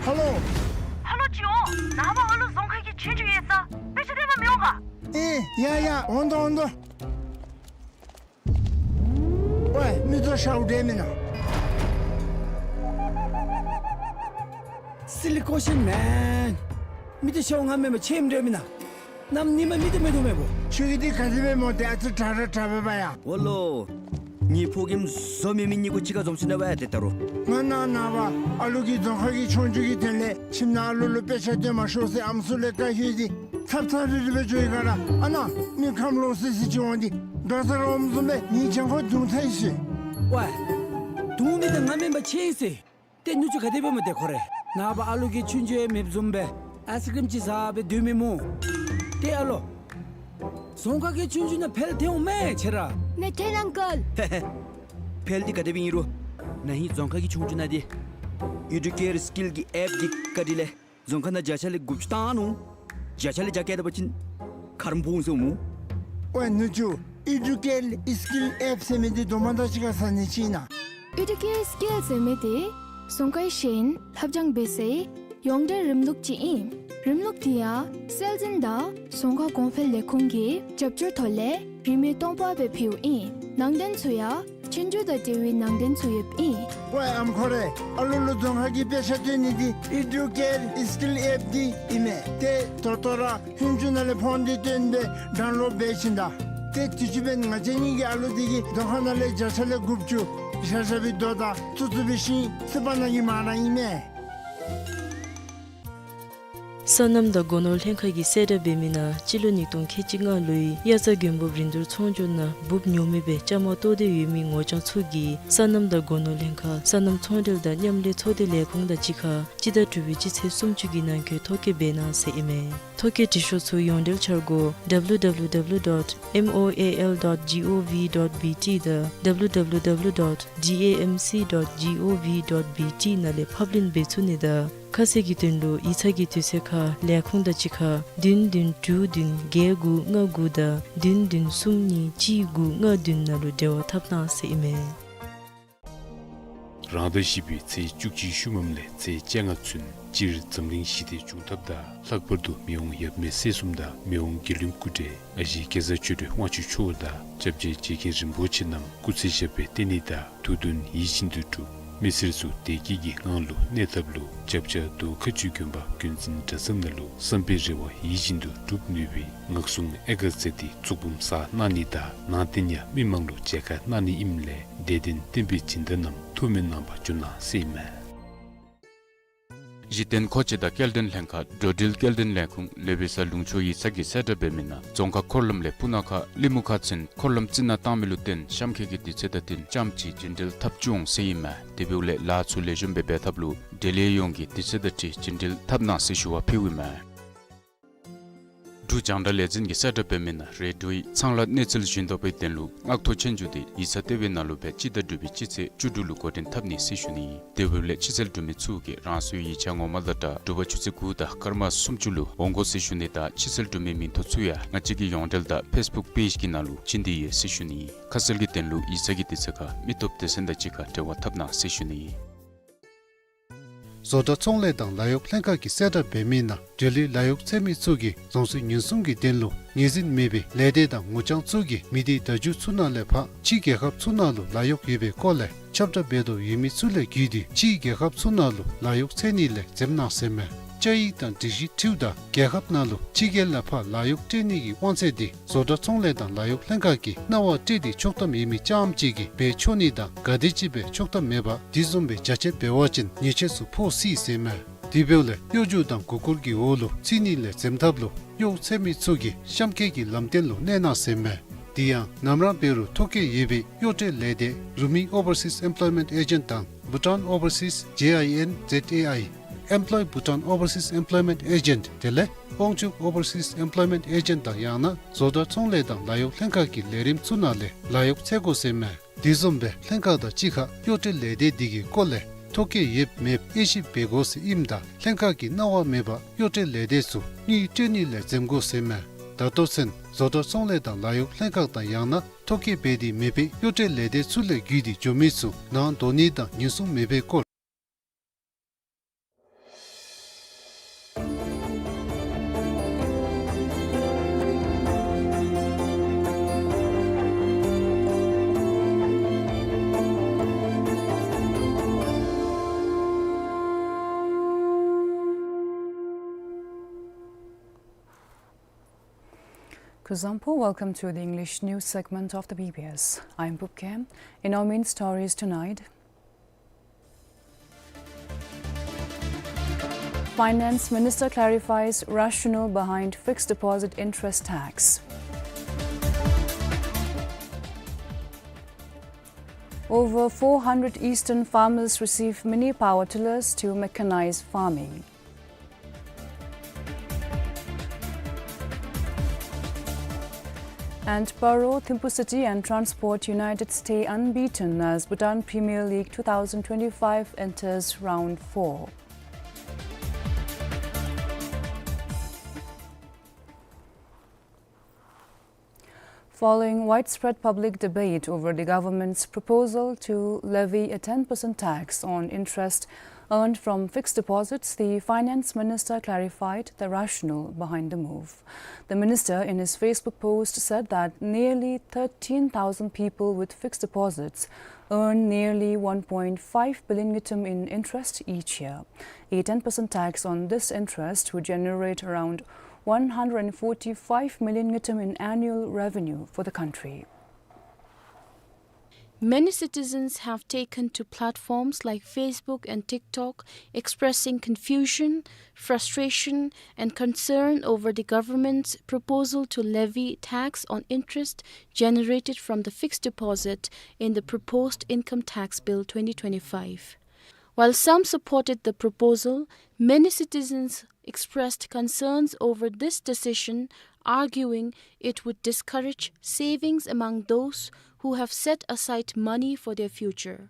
ཧེ་ལོ། ཧེ་ལོ་ཅིག་འོང་། ནངས་པ་ཨ་ལུ་རྫོང་ཁ་གི་ཆོས་རྒྱུགས་ཡོད་ས་དཔེ་ཆ་སྟོན་པར་མི་འོང་ག། ཨེ་ཡ་ཡ་འོང་དོ་འོང་དོ། ཝའི་མི་ཚུ་ཤཝ་འདྲ་མེན་ན། Silly question man. མི་ཚུ་ཤཝ་ང་མེན་པར་ཁྱོད་འདྲ་མེན་ན། གནམ་ཉིནམ་མི་ཚུ་མེད་དོ་མེད་པོ། ཁྱོད་ཀྱི་འདི་ག་དེ་སྦེ་སྨོ། ཏེ་ཨ་ཙི་དྲག་ར་དྲག་པས་པ་ཡ། འོ་ལོ། ངེའི་ཕོ་རྒནམ་བཟོ་མི་མི་གཉིས་ཀོ་གཅིག་ཁར་འཛོམས་ཅི་ན་བ་ཡ་ཏེ་ད་རུང་། ང་ནཱ་ནངས་པ་ཨ་ལུ་གི་རྫོང་ཁ་གི་ཆོས་རྒྱུགས་ཀྱི་དོན་ལས་ཁྱིམ་ནང་ཨ་ལུ་ལུ་དཔེ་ཆ་སྟོན་མ་ཤོག་ཟེར་ཨམ་སྲུ་ལས་བཀའ་ཤོག་སྟེ་ཚབ་ཚབ་རིལ་རི་སྦེ་འགྱོ་ཡི་ག་ར། ཨ་ནཱ་མི་ཁམས་ལོག་སི་སི་ཅིག་འོང་སྟེ་དོ་ས་རོམ་བཟུམ་སྦེ་ངེའི་གྱང་ཁར་རྡུང་ཚར་ཡི་ཟེར། ཝའི། རྡུང་མི་འདི་ང་མེན་པར་ཁྱོད་ཨིན་ཟེར། ཏེ་ནུ་གཅུང་ག་དེ་སྦེ་སྨོ་ཏེ་ཁོ་རེ། ནངས་པ་ཨ་ལུ་གི་ཆོས་རྒྱུགས་ཡང་མེདཔ་བཟུམ་སྦེ་ཨའིསི་ཀྲིམ་ཅིག་བཟའ་སྦེ་སྡོད་མི་སྨོ། ཏེ་ཨ་ལོ། རྫོང་ཁ་གི་ཆོས་རྒྱུགས་ནང་ཕེལ་ཐལ་འོང་མས་ཁྱོད་ར། མི་ཐལ་ཨང་ཀལ། ཧེ་ཧེ། ཕེལ་འདི་ག་དེ་སྦེ་ཨིན་རུང་ན་ཧིང་རྫོང་ཁ་གི་ཆོས་རྒྱུགས་ནང་འདི་ཨི་ཌུ་ཀེར་སི་ཀིལ་གྱི་ཨེཔ་འདི་བཀའ་དྲིན་ལས་རྫོང་ཁ་ནང་བརྒྱ་ཆ་ལས་དགུ་བཅུ་བཏང་ནུག། བརྒྱ་ཆ་ལས་བརྒྱ་བཀལ་ད་པ་ཅིན་ཁ་རོག་ཕོག་འོང་ཟེར་སྨོ། ཝའི་ནུ་གཅུང་ཨི་ཌུ་ཀེར་སི་ཀིལ་ཨེཔ་ཟེར་མི་འདི་དོ་མ་དང་གཅིག་ཁར་ཟ་ནི་ཅིག་ཨིན་ན། ཨི་ཌུ་ཀེར་སི་ཀིལ་ཟེར་མི་འདི་རྫོང་ཁའི་ཤེས་ཡོན་ལྷབ་སྦྱང་འབད་སའི་ཡོངས་འབྲེལ་རིམ་ལུགས་ཅིག་ཨིན། རིམ་ལུགས་འདི་ཡང་སྲོལ་འཛིན་དང་རྫོང་ཁ་གོང་འཕེལ་ལས་ཁུངས་ཀྱི་རྒྱབ་སྐྱོར་ཐོག་ལས་རིན་མེད་སྟོང་པ་སྦེ་ཕུལཝ་ཨིན། ནང་དོན་ཚུ་ཡང་ཆོས་རྒྱུགས་དང་འབྲེལ་བའི་ནང་དོན་ཚུ་ཡོདཔ་ཨིན། ཝའི་ཨམ་ཁོ་རེ། ཨ་ལུ་ལུ་རྫོང་ཁ་གི་དཔེ་ཆ་སྟོན་ནི་འདི་ཨི་ཌུ་ཀེར་སི་ཀིལ་ཨེཔ་འདི་ཨིན་མས། ཏེ་ད་ལྟོ་ར་ཧོམ་ཀུ་ནང་ལས་ཕོན་འདི་བཏོན་སྦེ་ཌའུན་ལོཌ་འབད་བྱིན་ད། ཏེ་དུས་ཅི་འབདན་ང་བཅས་གཉིས་ཀྱི་ཨ་ལུ་འདི་གིས་རྫོང་ཁ་ནང་ལས་བརྒྱ་ཆ་ལས་དགུ་བཅུ་བཞག་བཞགཔ་སྦེ་དོ་ད་ཚུ་ཚུ་སྦེ་ཤིང་སི་པ་ནང་གི་མ་ར་ཨིན་མས། སོ་ནམ་དང་སྒོ་ནོར་ལྷན་ཁག་གིས་གསལ་བསྒྲགས་འབད་མི་ནང་སྤྱི་ལོ་ཉིས་སྟོང་ཁལ་གཅིག་ལྔ་ལོའི་དབྱར་རྩྭ་དགུན་འབུབ་རིན་བསྡུར་ཚོང་བསྒྱུར་ནང་འབུབ་ཉོ་མི་སྦེ་བཅའ་མར་གཏོགས་ཏེ་ཡོད་མི་ངོ་རྐྱང་ཚུ་གིས་སོ་ནམ་དང་སྒོ་ནོར་ལྷན་ཁག་སོ་ནམ་ཚོང་འབྲེལ་དང་མཉམ་ལས་ཚོགས་སྡེ་ལས་ཁུངས་དང་གཅིག་ཁར་སྤྱི་ཟླ་དྲུག་པའི་སྤྱི་ཚེས་སུམ་ཅུ་གི་ནང་འཁོད་ཐོ་བཀོད་འབད་གནང་ཟེར་ཨིན་མས། ཐོ་བཀོད་འབྲི་ཤོག་ཚུ་ཡོངས་འབྲེལ་འཆར་སྒོ་W W W dot M O A L dot G O V dot B T དང་W W W dot D A M C dot G O V dot B T ནང་ལས་ཕབ་ལེན་འབད་ཚུགས་ནི་དང་ཁ་གསལ་གྱི་དོན་ལུ་ཡིག་ཚང་གི་དུས་ཚོད་ཁར་ལས་ཁུངས་དང་གཅིག་ཁར་བདུན་བདུན་དྲུག་བདུན་བརྒྱད་དགུ་ལྔ་དགུ་དང་བདུན་བདུན་གསུམ་གཉིས་གཅིག་དགུ་ལྔ་བདུན་ནང་ལུ་འབྲེལ་བ་འཐབ་གནང་ཟེར་ཨིན་མས། རང་ཟླ་བཞི་པའི་ཚེས་བཅུ་གཅིག་ཤུལ་མམ་ལས་ཚེས་བཅོ་ལྔ་ཚུན་སྤྱིར་འཛམ་གླིང་ཞི་བདེ་འབྱུང་ཐབས་དང་ལྷག་པར་དུ་མི་དབང་ཡབ་མེས་སྲས་གསུམ་དང་མི་དབང་དགེ་འདུན་སྐུ་བགྲེས་ཨ་ཞེ་གེ་སར་ཆོས་སྒྲོན་དབང་ཕྱུག་མཆོག་དང་སྐྱབས་རྗེ་རྗེ་མཁན་རིན་པོ་ཆེ་རྣམས་སྐུ་ཚེ་ཞབས་པད་བརྟན་ནི་དང་དུས་གདོན་ཡིད་བཞིན་དུ་འགྲུབ། མི་སེར་ཚུ་བདེ་སྐྱིད་ཀྱི་ངང་ལུ་གནས་ཐབས་ལུ་རྒྱབ་ཆ་མདོ་མཁར་སྤྱོད་དགོན་པ་དགོན་འཛིན་གྲྭ་ཚང་ནང་ལུ་བསམ་པའི་རེ་བ་ཡིད་བཞིན་དུ་འགྲུབ་ནུས་པའི་ངག་གསུང་ཨེ་ག་ཚེ་འདི་གཙུག་འབུམ་གསར་གནང་ནི་དང་ནང་རྟེན་ཡང་མི་མང་ལུ་མཇལ་ཁ་གནང་ནི་ཨིནམ་ལས་དད་ལྡན་བསྟན་པའི་སྦྱིན་བདག་རྣམས་ཐུགས་སྨོན་གནང་བར་འབྱོན་གནང་ཟེར་ཨིན་མས། གཞི་རྟེན་མཁོ་ཆས་དང་སྐྱེལ་འདྲེན་ལྷན་ཁག་འགྲོ་འགྲུལ་སྐྱེལ་འདྲེན་ལས་ཁུངས་ལེ་བི་ས་ལུང་ཕྱོགས་ཡིག་ཚང་གིས་གསལ་བསྒྲགས་འབད་མི་ནང་རྫོང་ཁག་འཁོར་ལམ་ལས་སྤུ་ན་ཁ་གླིང་མུ་ཁ་ཚུན་འཁོར་ལམ་རྩི་ནག་བཏང་མི་ལུ་བརྟེན་གཤམ་འཁོད་ཀྱི་དུས་ཚོད་དང་བསྟུན་རྐྱངམ་ཅིག་རྒྱུན་འགྲུལ་འཐབ་བཅུག་འོང་ཟེར་ཨིན་མས། དེ་འབདཝ་ལས་ལཱ་ཚུ་ལེགས་ཤོམ་སྦེ་འབད་ཐབས་ལུ་འབྲེལ་ཡོད་ཡོངས་ཀྱིས་དུས་ཚོད་དང་འཁྲིལ་རྒྱུན་འགྲུལ་འཐབ་གནང་ཟེར་ཞུ་བ་ཕུལཝ་ཨིན་མས། འབྲུག་རྒྱང་བསྒྲགས་ལས་འཛིན་གྱིས་གསལ་བསྒྲགས་འབད་མི་ནང་རེ་ཌིའོ་གི་ཚང་ལ་གནས་ཚུལ་ཞུ་དོ་བའི་དོན་ལུ་མངགས་ཐོ་ཆོན་རྒྱུ་དེ་ཡིག་ཚང་ལྟེ་བའི་ནང་ལུ་སྦེ་སྤྱི་ཟླ་དྲུག་པའི་སྤྱི་ཚེས་བཅུ་དྲུག་ལུ་འགོ་འདྲེན་འཐབ་ནི་ཟེར་ཞུ་ནི། དེ་འབདཝ་ལས་ཕྱི་གསལ་འབྲུག་མི་ཚུ་གིས་རང་སོའི་ཡིག་ཆ་ངོ་མ་དང་སྦྲགས་དྲོ་པ་ཆུ་ཚོད་དགུ་དང་སྐར་མ་སུམ་ཅུ་ལུ་འོང་དགོ་ཟེར་ཞུ་ནི་དང་ཕྱི་གསལ་འབྲུག་མི་མིང་ཐོ་ཚུ་ཡང་ང་བཅས་ཀྱི་ཡོངས་འབྲེལ་དང་ཕེསི་བུཀ་པེཇ་གི་ནང་ལུ་བྱིན་ཏེ་ཡོད་ཟེར་ཞུ་ནི། ཁ་གསལ་གྱི་དོན་ལུ་ཡིག་ཚང་གི་དུས་ཚོད་ཁར་མི་སྟོབས་སྡེ་ཚན་དང་གཅིག་ཁར་འབྲེལ་བ་འཐབ་གནང་ཟེར་ཞུ་ནི། བཟོ་གྲྭ་ཚོང་ལས་དང་ལཱ་གཡོག་ལྷན་ཁག་གིས་གསལ་བསྒྲགས་འབད་མི་ནང་འབྲེལ་ཡོད་ལཱ་གཡོག་འཚོལ་མི་ཚུ་གིས་རང་སོའི་ཉེན་སྲུང་གི་དོན་ལུ་ངོས་འཛིན་མེད་པའི་ལས་སྡེ་དང་ངོ་རྐྱང་ཚུ་གིས་མི་སྡེ་བརྡ་བརྒྱུད་ཚུ་ནང་ལས་ཕར་ཕྱིའི་རྒྱལ་ཁབ་ཚུ་ནང་ལུ་ལཱ་གཡོག་ཡོད་པའི་སྐོར་ལས་ཁྱབ་བསྒྲགས་འབད་དོ་ཡོད་མི་ཚུ་ལས་བརྒྱུད་དེ་ཕྱིའི་རྒྱལ་ཁབ་ཚུ་ནང་ལུ་ལཱ་གཡོག་འཚོལ་ནི་ལས་འཛེམ་གནང་ཟེར་མས། བཅའ་ཡིག་དང་སྒྲིག་གཞི་འཁྲིལཝ་ད་རྒྱལ་ཁབ་ནང་ལུ་ཕྱི་རྒྱལ་ལས་ཕར་ལཱ་གཡོག་སྤྲོད་ནི་གི་དབང་ཚད་དེ་བཟོ་གྲྭ་ཚོང་ལས་དང་ལཱ་གཡོག་ལྷན་ཁག་གིས་གནང་བ་སྤྲོད་དེ་ཆོག་ཐམ་ཡོད་མི་རྐྱངམ་ཅིག་གིས་འབད་ཆོག་ནི་དང་ག་དེམ་ཅིག་འབད་ཆོག་ཐམ་མེད་པར་དེ་བཟུམ་སྦེ་བྱ་སྤྱོད་འབད་བ་ཅིན་ཉེས་ཆད་ཚུ་ཕོག་སྲིད་ཟེར་མས། དེ་འབདཝ་ལས་གཡོ་སྒྱུ་དང་མགུ་སྐོར་གྱི་འོག་ལུ་ཚུད་ནི་ལས་འཛེམ་ཐབས་ལུ་གཡོག་འཚོལ་མི་ཚུ་གིས་གཤམ་འཁོད་ཀྱི་ལམ་སྟོན་ལུ་གནས་གནང་ཟེར་མས། དེ་ཡང་ནམ་ར་འབད་རུང་ཐོ་བཀོད་ཡོད་པའི་གཡོག་སྤྲོད་ལས་སྡེ་རུ་མི་ཨོ་བར་སིས་ཨེམ་པོལོའི་མེནཊ་ཨེ་ཇེནཊ་དང་བྷུ་ཊཱན་ཨོ་བར་སིས་ཇེ་ཨའི་ཨེན་ཛེཌ་ཨེ་ཨའི། Employ Bhutan Overseas Employment Agent དེ་ལས་དབང་ཕྱུག་ཨོ་བར་སིས་ཨེམ་པོལོའི་མེནཊ་ཨེ་ཇེནཊ་དང་ཡང་ན་བཟོ་གྲྭ་ཚོང་ལས་དང་ལཱ་གཡོག་ལྷན་ཁག་གི་ལས་རིམ་ཚུ་ནང་ལས་ལཱ་གཡོག་འཚོལ་དགོ་ཟེར་མས། དེ་བཟུམ་སྦེ་ལྷན་ཁག་དང་གཅིག་ཁར་གཡོག་སྤྲོད་ལས་སྡེ་དེ་གི་སྐོར་ལས་ཐོ་བཀོད་ཡོདཔ་མེདཔ་དབྱེ་ཞིབ་འབད་དགོ་ཟེར་ཨིནམ་ད་ལྷན་ཁག་གིས་གནང་བ་མེད་པར་གཡོག་སྤྲོད་ལས་སྡེ་ཚུ་དངུལ་སྤྲོད་ནི་ལས་འཛེམ་དགོ་ཟེར་མས། ད་ལྟོ་ཚུན་བཟོ་གྲྭ་ཚོང་ལས་དང་ལཱ་གཡོག་ལྷན་ཁག་དང་ཡང་ན་ཐོ་བཀོད་འབད་དེ་མེད་པའི་གཡོག་སྤྲོད་ལས་སྡེ་ཚུ་ལས་བརྒྱུད་དེ་འགྱོ་མི་ཚུ་ནང་འགྲོ་ནི་དང་ཉེན་སྲུང་མེད་པའི་སྐོར། Kuzuzangpo, welcome to the English news segment of the B B S. I'm Pupkem. In our main stories tonight, Finance Minister clarifies rationale behind fixed deposit interest tax. Over four hundred eastern farmers receive mini power tillers to mechanize farming. And Paro, Thimphu City and Transport United stay unbeaten as Bhutan Premier League two thousand twenty-five enters round four. Following widespread public debate over the government's proposal to levy a ten percent tax on interest earned from fixed deposits, the finance minister clarified the rationale behind the move. The minister, in his Facebook post, said that nearly thirteen thousand people with fixed deposits earn nearly one point five billion ngultrum in interest each year. A ten percent tax on this interest would generate around one hundred forty-five million ngultrum in annual revenue for the country. Many citizens have taken to platforms like Facebook and TikTok, expressing confusion, frustration, and concern over the government's proposal to levy tax on interest generated from the fixed deposit in the proposed Income Tax Bill twenty twenty-five. While some supported the proposal, many citizens expressed concerns over this decision, arguing it would discourage savings among those who have set aside money for their future.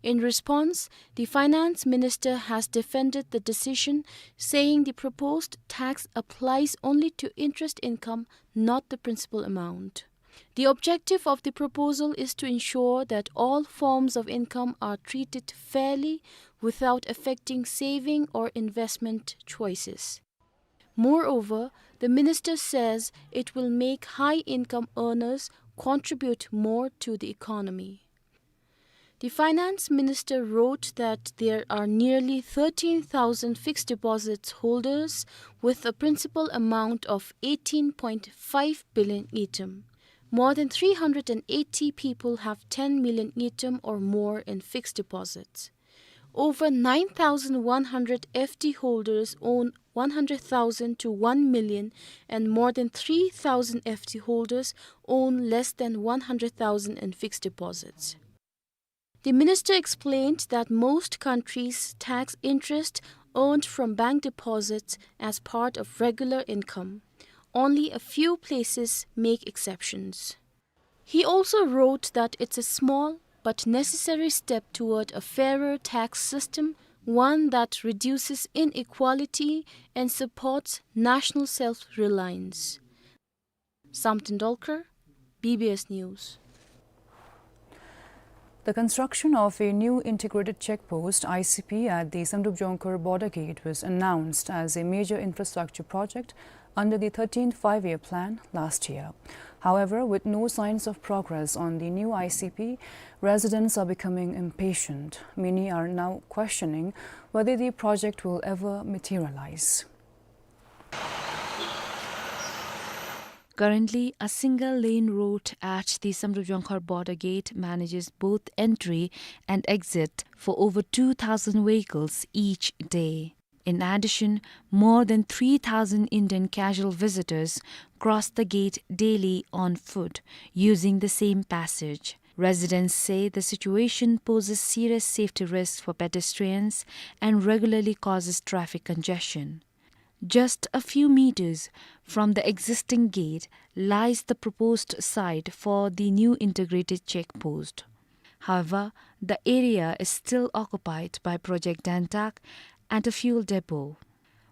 In response, the finance minister has defended the decision, saying the proposed tax applies only to interest income, not the principal amount. The objective of the proposal is to ensure that all forms of income are treated fairly without affecting saving or investment choices. Moreover, the minister says it will make high-income earners contribute more to the economy. The finance minister wrote that there are nearly thirteen thousand fixed deposits holders with a principal amount of eighteen point five billion ngultrum. More than three hundred and eighty people have ten million ngultrum or more in fixed deposits. Over nine thousand one hundred F D holders own one hundred thousand to one million, and more than three thousand F D holders own less than one hundred thousand in fixed deposits. The minister explained that most countries tax interest earned from bank deposits as part of regular income. Only a few places make exceptions. He also wrote that it's a small but necessary step toward a fairer tax system, one that reduces inequality and supports national self-reliance. Samten Dolkar, B B S News. The construction of a new integrated check post, I C P, at the Samdrup Jongkhar border gate was announced as a major infrastructure project under the thirteenth Five-Year Plan last year. However, with no signs of progress on the new I C P, residents are becoming impatient. Many are now questioning whether the project will ever materialize. Currently, a single lane road at the Samdrup Jongkhar border gate manages both entry and exit for over two thousand vehicles each day. In addition, more than three thousand Indian casual visitors cross the gate daily on foot, using the same passage. Residents say the situation poses serious safety risks for pedestrians and regularly causes traffic congestion. Just a few meters from the existing gate lies the proposed site for the new integrated check post. However, the area is still occupied by Project Dantak and a fuel depot.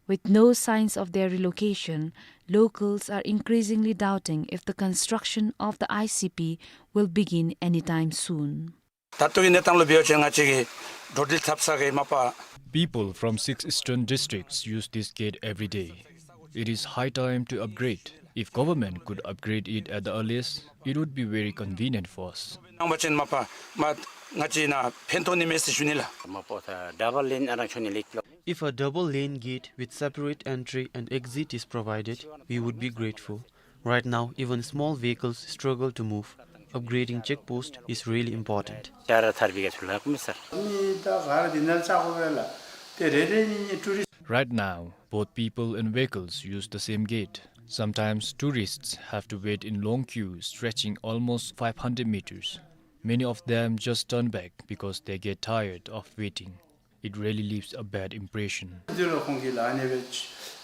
With no signs of their relocation, locals are increasingly doubting if the construction of the I C P will begin anytime soon. ད་ལྟོ་གི་གནས་སྟངས་ལུ་འབད་བ་ཅིན་ང་བཅས་ཀྱི་འགྲོ་འགྲུལ་འཐབ་ས་གི་མ་པ། People from six eastern districts use this gate every day. It is high time to upgrade. If government could upgrade it at the earliest, it would be very convenient for us. གནང་བ་ཅིན་མ་པ་མ་ང་བཅས་ནང་ཕན་ཐོགས་ནི་མས་ཟེར་ཞུ་ནི་ལགས། མ་པ་ད་double lane ཨ་རང་ཆོ་ནི་ལེགས་ལོ། If a double lane gate with separate entry and exit is provided, we would be grateful. Right now, even small vehicles struggle to move. Upgrading check post is really important. ཅ་ར་ཐར་བི་ག་ཚུ་ལགས་མི་སར། མི་ད་ག་ར་འདི་ནང་ལྕགས་ཁོ་བས་ལགས། ཏེ་རེ་རེ་གཉིས་གཉིས་ཊུ་རིསཊ། Right now, both people and vehicles use the same gate. Sometimes tourists have to wait in long queues stretching almost five hundred meters. Many of them just turn back because they get tired of waiting. It really leaves a bad impression. འདི་ལུ་ཁོང་གིས་ལགས་ཨ་ནི་སྦེ་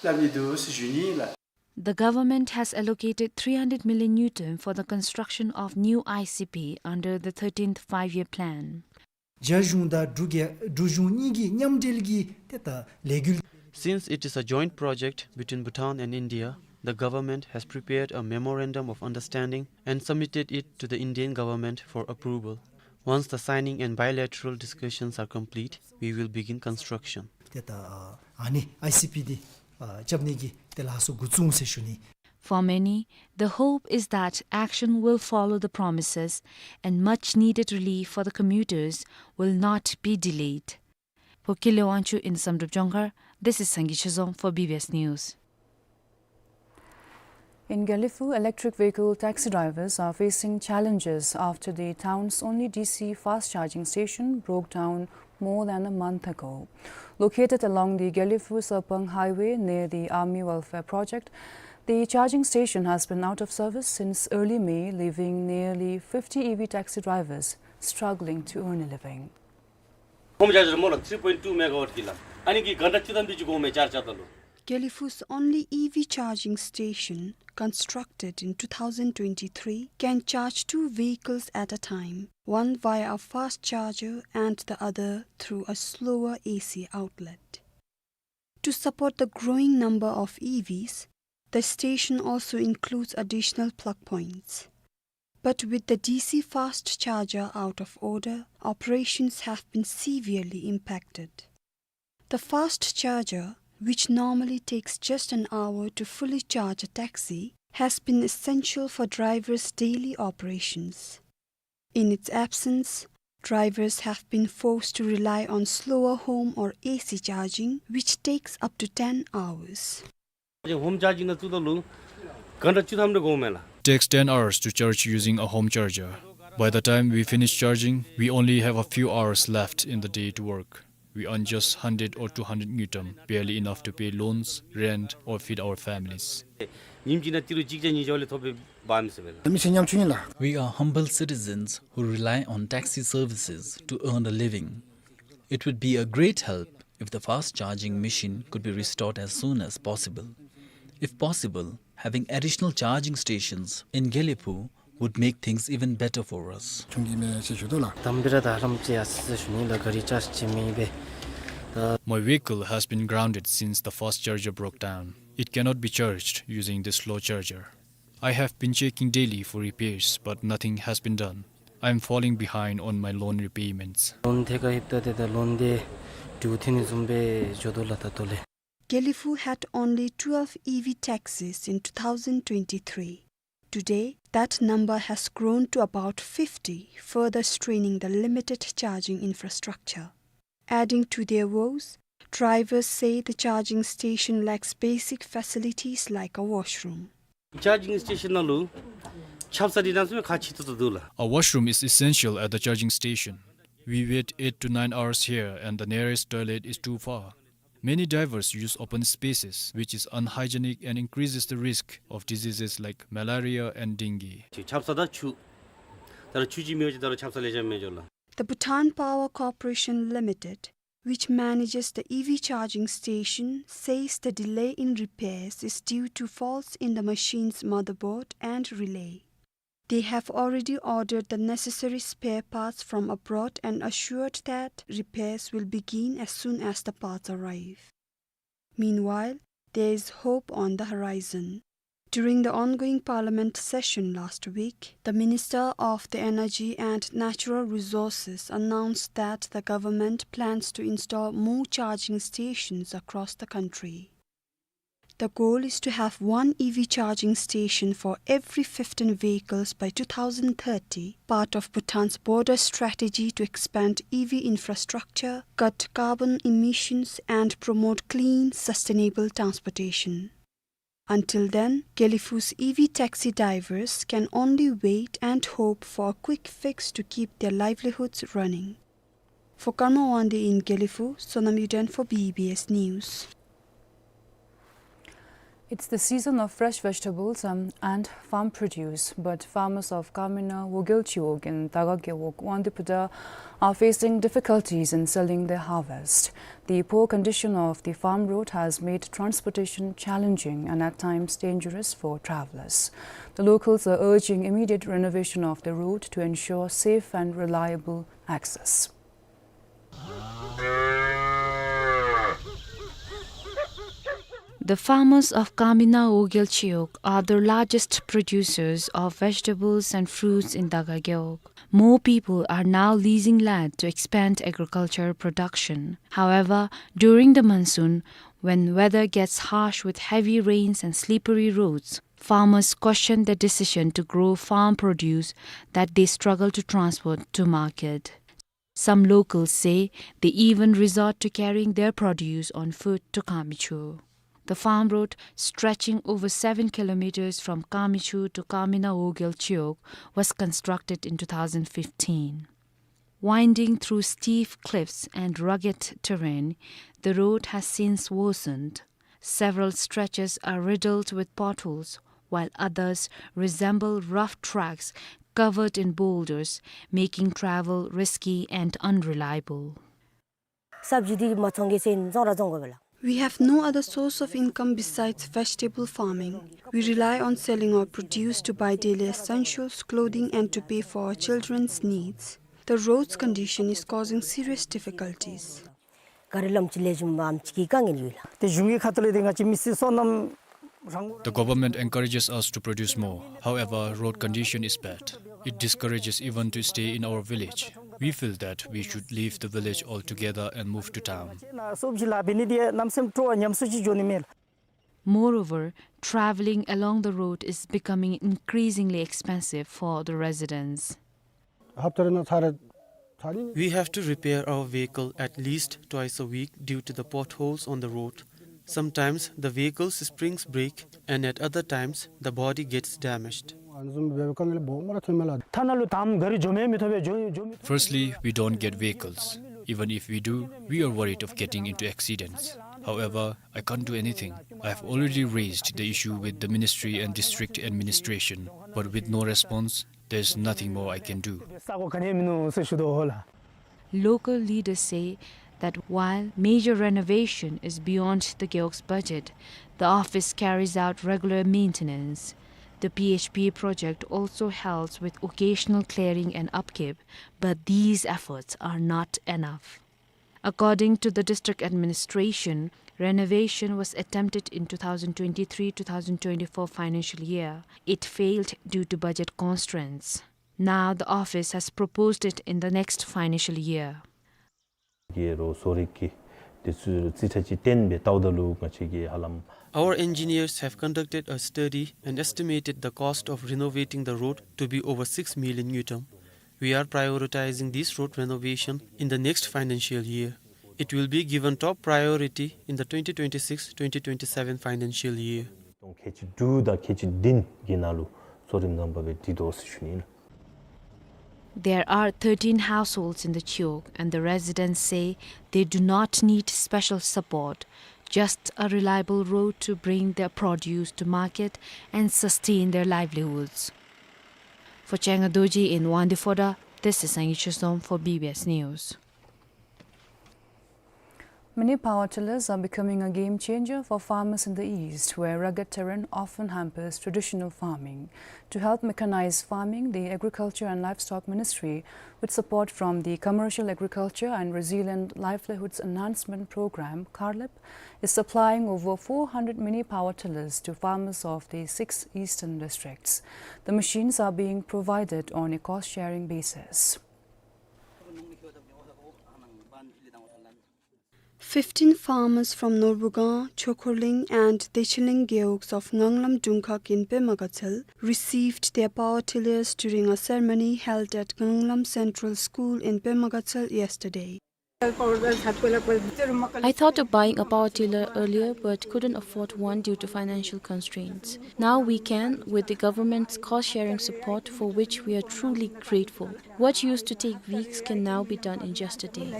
སླབ་ནི་འདུག་ཟེར་ཞུ་ནི་ལགས། The government has allocated three hundred million ngultrum for the construction of new I C P under the thirteenth Five-Year Plan. རྒྱ་གཞུང་དང་འབྲུག་རྒྱ་འབྲུག་གཞུང་གཉིས་ཀྱི་མཉམ་འབྲེལ་གྱི་ཏེ་ད་ལས་འགུལ། Since it is a joint project between Bhutan and India, the government has prepared a memorandum of understanding and submitted it to the Indian government for approval. Once the signing and bilateral discussions are complete, we will begin construction. ཏེ་ད་ཨ་ནི་ཨའི་སི་པི་འདི་ཨ་རྐྱབ་ནི་གི་ཏེ་ལཱ་ཚུ་འགོ་བཙུགས་ཟེར་ཞུ་ནི། For many, the hope is that action will follow the promises and much needed relief for the commuters will not be delayed. For Kinley Wangchuk in Samdrup Jongkhar, this is Sangay Chezom for B B S News. In Gelephu, electric vehicle taxi drivers are facing challenges after the town's only D C fast charging station broke down more than a month ago. Located along the Gelephu-Sarpang highway near the Army Welfare Project, the charging station has been out of service since early May, leaving nearly fifty E V taxi drivers struggling to earn a living. ཧོམ་ཅརཇར་མོ་ལགས་three point two megawatt གི་ལགས། ཨ་ནི་གིས་གྷན་ཊ་བཅུ་ཐམ་དེ་ཅིག་འགོརཝ་མས་ཅརཇ་རྐྱབ་ད་ལུ། Gelephu's only E V charging station, constructed in two thousand twenty-three, can charge two vehicles at a time, one via a fast charger and the other through a slower A C outlet. To support the growing number of E Vs, the station also includes additional plug points. But with the D C fast charger out of order, operations have been severely impacted. The fast charger, which normally takes just an hour to fully charge a taxi, has been essential for drivers' daily operations. In its absence, drivers have been forced to rely on slower home or A C charging, which takes up to ten hours. ཧོམ་ཅརཇིང་ནང་བཙུགས་ད་ལུ་གྷན་ཊ་བཅུ་ཐམ་རེ་འགོརཝ་མས་ལགས། Takes ten hours to charge using a home charger. By the time we finish charging, we only have a few hours left in the day to work. We earn just hundred or two hundred ngultrum, barely enough to pay loans, rent, or feed our families. ཉིནམ་གཅིག་ནང་ཏི་རུ་གཅིག་བརྒྱ་ཉིས་བརྒྱ་ལས་ཐོབ་པའི་འབག་མི་ཚུགས་པས་ལགས། མི་ཆེ་ཉམ་ཆུང་ཨིན་ལགས། We are humble citizens who rely on taxi services to earn a living. It would be a great help if the fast charging machine could be restored as soon as possible. If possible, Having additional charging stations in Gelephu would make things even better for us. བྱུང་གི་མེད་ཟེར་ཞུ་དོ་ལགས། དམ་པའི་ར་ད་ལམ་ཅིག་ཡར་སོང་ཟེར་ཞུ་ནི་ལགས། ག་རི་ཅརཇ་ཅིག་མེད་པས། ད། My vehicle has been grounded since the fast charger broke down. It cannot be charged using this slow charger. I have been checking daily for repairs, but nothing has been done. I am falling behind on my loan repayments. ལོན་ཐེ་ག་ཧིབ་ཏ་ཏེ་ད་ལོན་དེ་དྲིཝ་ཐེ་ནི་བཟུམ་སྦེ་འགྱོ་དོ་ལགས་ད་ལྟོ་ལས། Gelephu had only twelve E V taxis in two thousand twenty-three. Today, that number has grown to about fifty, further straining the limited charging infrastructure. Adding to their woes, drivers say the charging station lacks basic facilities like a washroom. Charging station ནང་ལུ་ཆབ་གསང་འདི་གནམ་མེད་ས་མེད་ཁག་ཆེ་ཏོག་ཏོ་འདུག་ལགས། A washroom is essential at the charging station. We wait eight to nine hours here, and the nearest toilet is too far. Many drivers use open spaces, which is unhygienic and increases the risk of diseases like malaria and dengue. ཆབ་གསང་དང་ཆུ། ད་རུང་ཆུ་ཅིག་མེད་པ་ཅིན་ད་རུང་ཆབ་གསང་ལེ་ཤ་མེད་འགྱོ་ལགས། The Bhutan Power Corporation Limited, which manages the E V charging station, says the delay in repairs is due to faults in the machine's motherboard and relay. They have already ordered the necessary spare parts from abroad and assured that repairs will begin as soon as the parts arrive. Meanwhile, there is hope on the horizon. During the ongoing parliament session last week, the Minister of the Energy and Natural Resources announced that the government plans to install more charging stations across the country. The goal is to have one E V charging station for every fifteen vehicles by two thousand thirty, part of Bhutan's broader strategy to expand E V infrastructure, cut carbon emissions, and promote clean, sustainable transportation. Until then, Gelephu's E V taxi drivers can only wait and hope for a quick fix to keep their livelihoods running. For Karma Wangdi in Gelephu, Sonam Yuden for B B S News. It's the season of fresh vegetables, um, and farm produce, but farmers of Kamina Wogyal Chiwog in Daga Gewog, Wangdue Phodrang are facing difficulties in selling their harvest. The poor condition of the farm road has made transportation challenging and at times dangerous for travelers. The locals are urging immediate renovation of the road to ensure safe and reliable access. The farmers of Kamina Wogyal Chiwog are the largest producers of vegetables and fruits in Daga Gewog. More people are now leasing land to expand agriculture production. However, during the monsoon, when weather gets harsh with heavy rains and slippery roads, farmers question the decision to grow farm produce that they struggle to transport to market. Some locals say they even resort to carrying their produce on foot to Kamichur. The farm road, stretching over seven kilometers from Kamichur to Kamina Wogyal Chiwog, was constructed in two thousand fifteen. Winding through steep cliffs and rugged terrain, the road has since worsened. Several stretches are riddled with potholes, while others resemble rough tracks covered in boulders, making travel risky and unreliable. སབ་ཇི་འདི་མ་བཙོང་གེ་ཟེར་བཙོང་ར་བཙོང་དགོ་པས་ལགས། We have no other source of income besides vegetable farming. We rely on selling our produce to buy daily essentials, clothing, and to pay for our children's needs. The road's condition is causing serious difficulties. ག་རི་ལམ་ཅིག་ལེགས་ཤོམ་ཨམ་ཅིག་གི་དཀའ་ངལ་ཡོད་ལགས། ཏེ་གཞུང་གི་ཁ་ཐུག་ལས་ཏེ་ང་བཅས་མི་སེར་སོ་ནམ་རང་དབང་། The government encourages us to produce more. However, road condition is bad. It discourages even to stay in our village. We feel that we should leave the village altogether and move to town. སོབ་ཇི་ལཱ་འབད་ནི་འདི་ཡང་གནམ་མེད་ས་མེད་སྤྲོ་བ་ཉམས་སུ་ཅིག་འགྱོ་ནི་མས། Moreover, traveling along the road is becoming increasingly expensive for the residents. ཧབ་ཏ་རེ་ནང་ཚར་རེ་ཚར་རེ། We have to repair our vehicle at least twice a week due to the potholes on the road. Sometimes the vehicle's springs break, and at other times the body gets damaged. ཨ་ནི་བཟུམ་སྦེ་དཀའ་ངལ་སྦོམ་ར་ཐོནམ་མས་ལགས། ཐ་ན་ལུ་དང་ག་རི་འགྱོ་མི་མི་ཐོབ་པས། འགྱོ་འགྱོ་མི། Firstly, we don't get vehicles. Even if we do, we are worried of getting into accidents. However, I can't do anything. I have already raised the issue with the ministry and district administration, but with no response, there's nothing more I can do. ས་གོ་ག་ནི་ཡང་མིན་ནུག་ཟེར་ཞུ་དོ་ལགས། Local leaders say that while major renovation is beyond the Gewog's budget, the office carries out regular maintenance. The P H P project also helps with occasional clearing and upkeep, but these efforts are not enough. According to the district administration, renovation was attempted in two thousand twenty-three two thousand twenty-four financial year. It failed due to budget constraints. Now the office has proposed it in the next financial year. གི་རོགས་གསོ་རིག་གི་དེ་ཚུ་རྩིས་ཁྲ་ཅིག་བཏོན་སྦེ་ལྟཝ་ད་ལུ་ང་བཅས་ཀྱིས་ཧ་ལམ། Our engineers have conducted a study and estimated the cost of renovating the road to be over six million ngultrum. We are prioritizing this road renovation in the next financial year. It will be given top priority in the twenty twenty-six twenty twenty-seven financial year. གཏོང་ཁལ་གཅིག་དྲུག་དང་ཁལ་གཅིག་བདུན་གྱི་ནང་ལུ་གསོ་རིམ་རྣམ་པ་སྦེ་སྒྲིག་དོ་ཟེར་ཞུ་ནི་ཨིན། There are thirteen households in the Chiyok, and the residents say they do not need special support, just a reliable road to bring their produce to market and sustain their livelihoods. For Chenga Dorji in Wangdue Phodrang, this is Sangay Chishom for B B S News. Mini power tillers are becoming a game changer for farmers in the east, where rugged terrain often hampers traditional farming. To help mechanize farming, the Agriculture and Livestock Ministry, with support from the Commercial Agriculture and Resilient Livelihoods Enhancement Program, CARLEP, is supplying over four hundred mini power tillers to farmers of the six eastern districts. The machines are being provided on a cost-sharing basis. Fifteen farmers from Norbugang, Chokhorling and Dechileng gewogs of Nganglam Dungkhag in Pema Gatshel received their power tillers during a ceremony held at Nganglam Central School in Pema Gatshel yesterday. I thought of buying a power tiller earlier but couldn't afford one due to financial constraints. Now we can, with the government's cost-sharing support, for which we are truly grateful. What used to take weeks can now be done in just a day.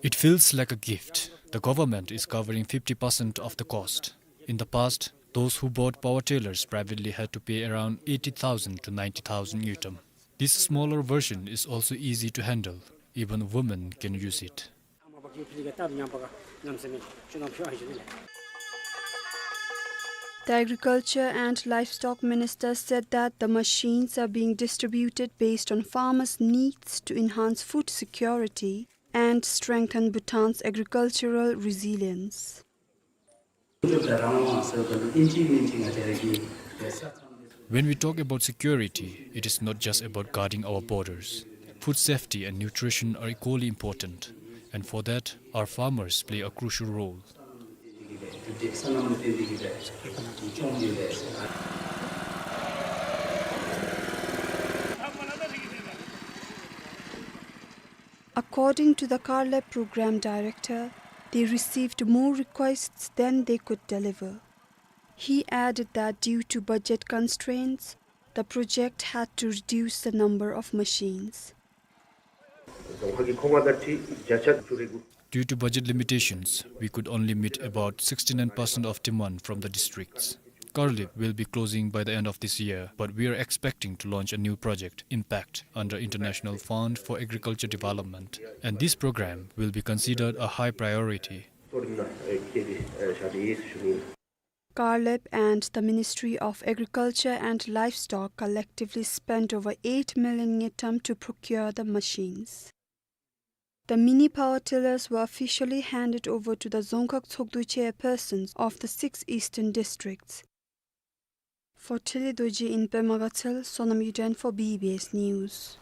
It feels like a gift. The government is covering fifty percent of the cost. In the past, those who bought power tillers privately had to pay around eighty thousand to ninety thousand ngultrum. This smaller version is also easy to handle. Even women can use it. The Agriculture and Livestock Minister said that the machines are being distributed based on farmers' needs to enhance food security and strengthen Bhutan's agricultural resilience. When we talk about security, it is not just about guarding our borders. Food safety and nutrition are equally important, and for that, our farmers play a crucial role. According to the CARLEP program director, they received more requests than they could deliver. He added that due to budget constraints, the project had to reduce the number of machines. Due to budget limitations, we could only meet about sixty-nine percent of demand from the districts. CARLEP will be closing by the end of this year, but we are expecting to launch a new project, IMPACT, under International Fund for Agriculture Development, and this program will be considered a high priority. CARLEP and the Ministry of Agriculture and Livestock collectively spent over eight million ngultrum to procure the machines. The mini power tillers were officially handed over to the Dzongkhag Tshogdu chairpersons of the six eastern districts. For Thili Dorji in Pema Gatshel, Sonam Yuden for B B S News.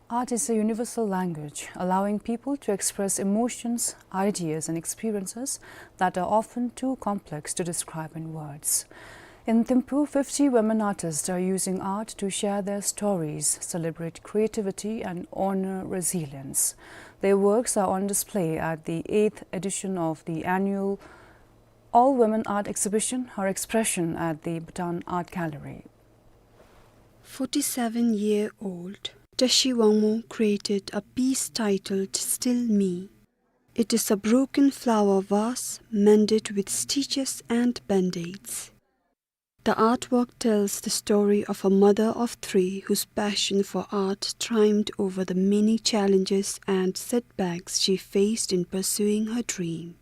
Art is a universal language, allowing people to express emotions, ideas, and experiences that are often too complex to describe in words. In Thimphu, fifty women artists are using art to share their stories, celebrate creativity, and honor resilience. Their works are on display at the eighth edition of the annual all-women art exhibition, Her Expression, at the Bhutan Art Gallery. Forty-seven-year-old Tashi Wangmo created a piece titled Still Me. It is a broken flower vase mended with stitches and band-aids. The artwork tells the story of a mother of three whose passion for art triumphed over the many challenges and setbacks she faced in pursuing her dream.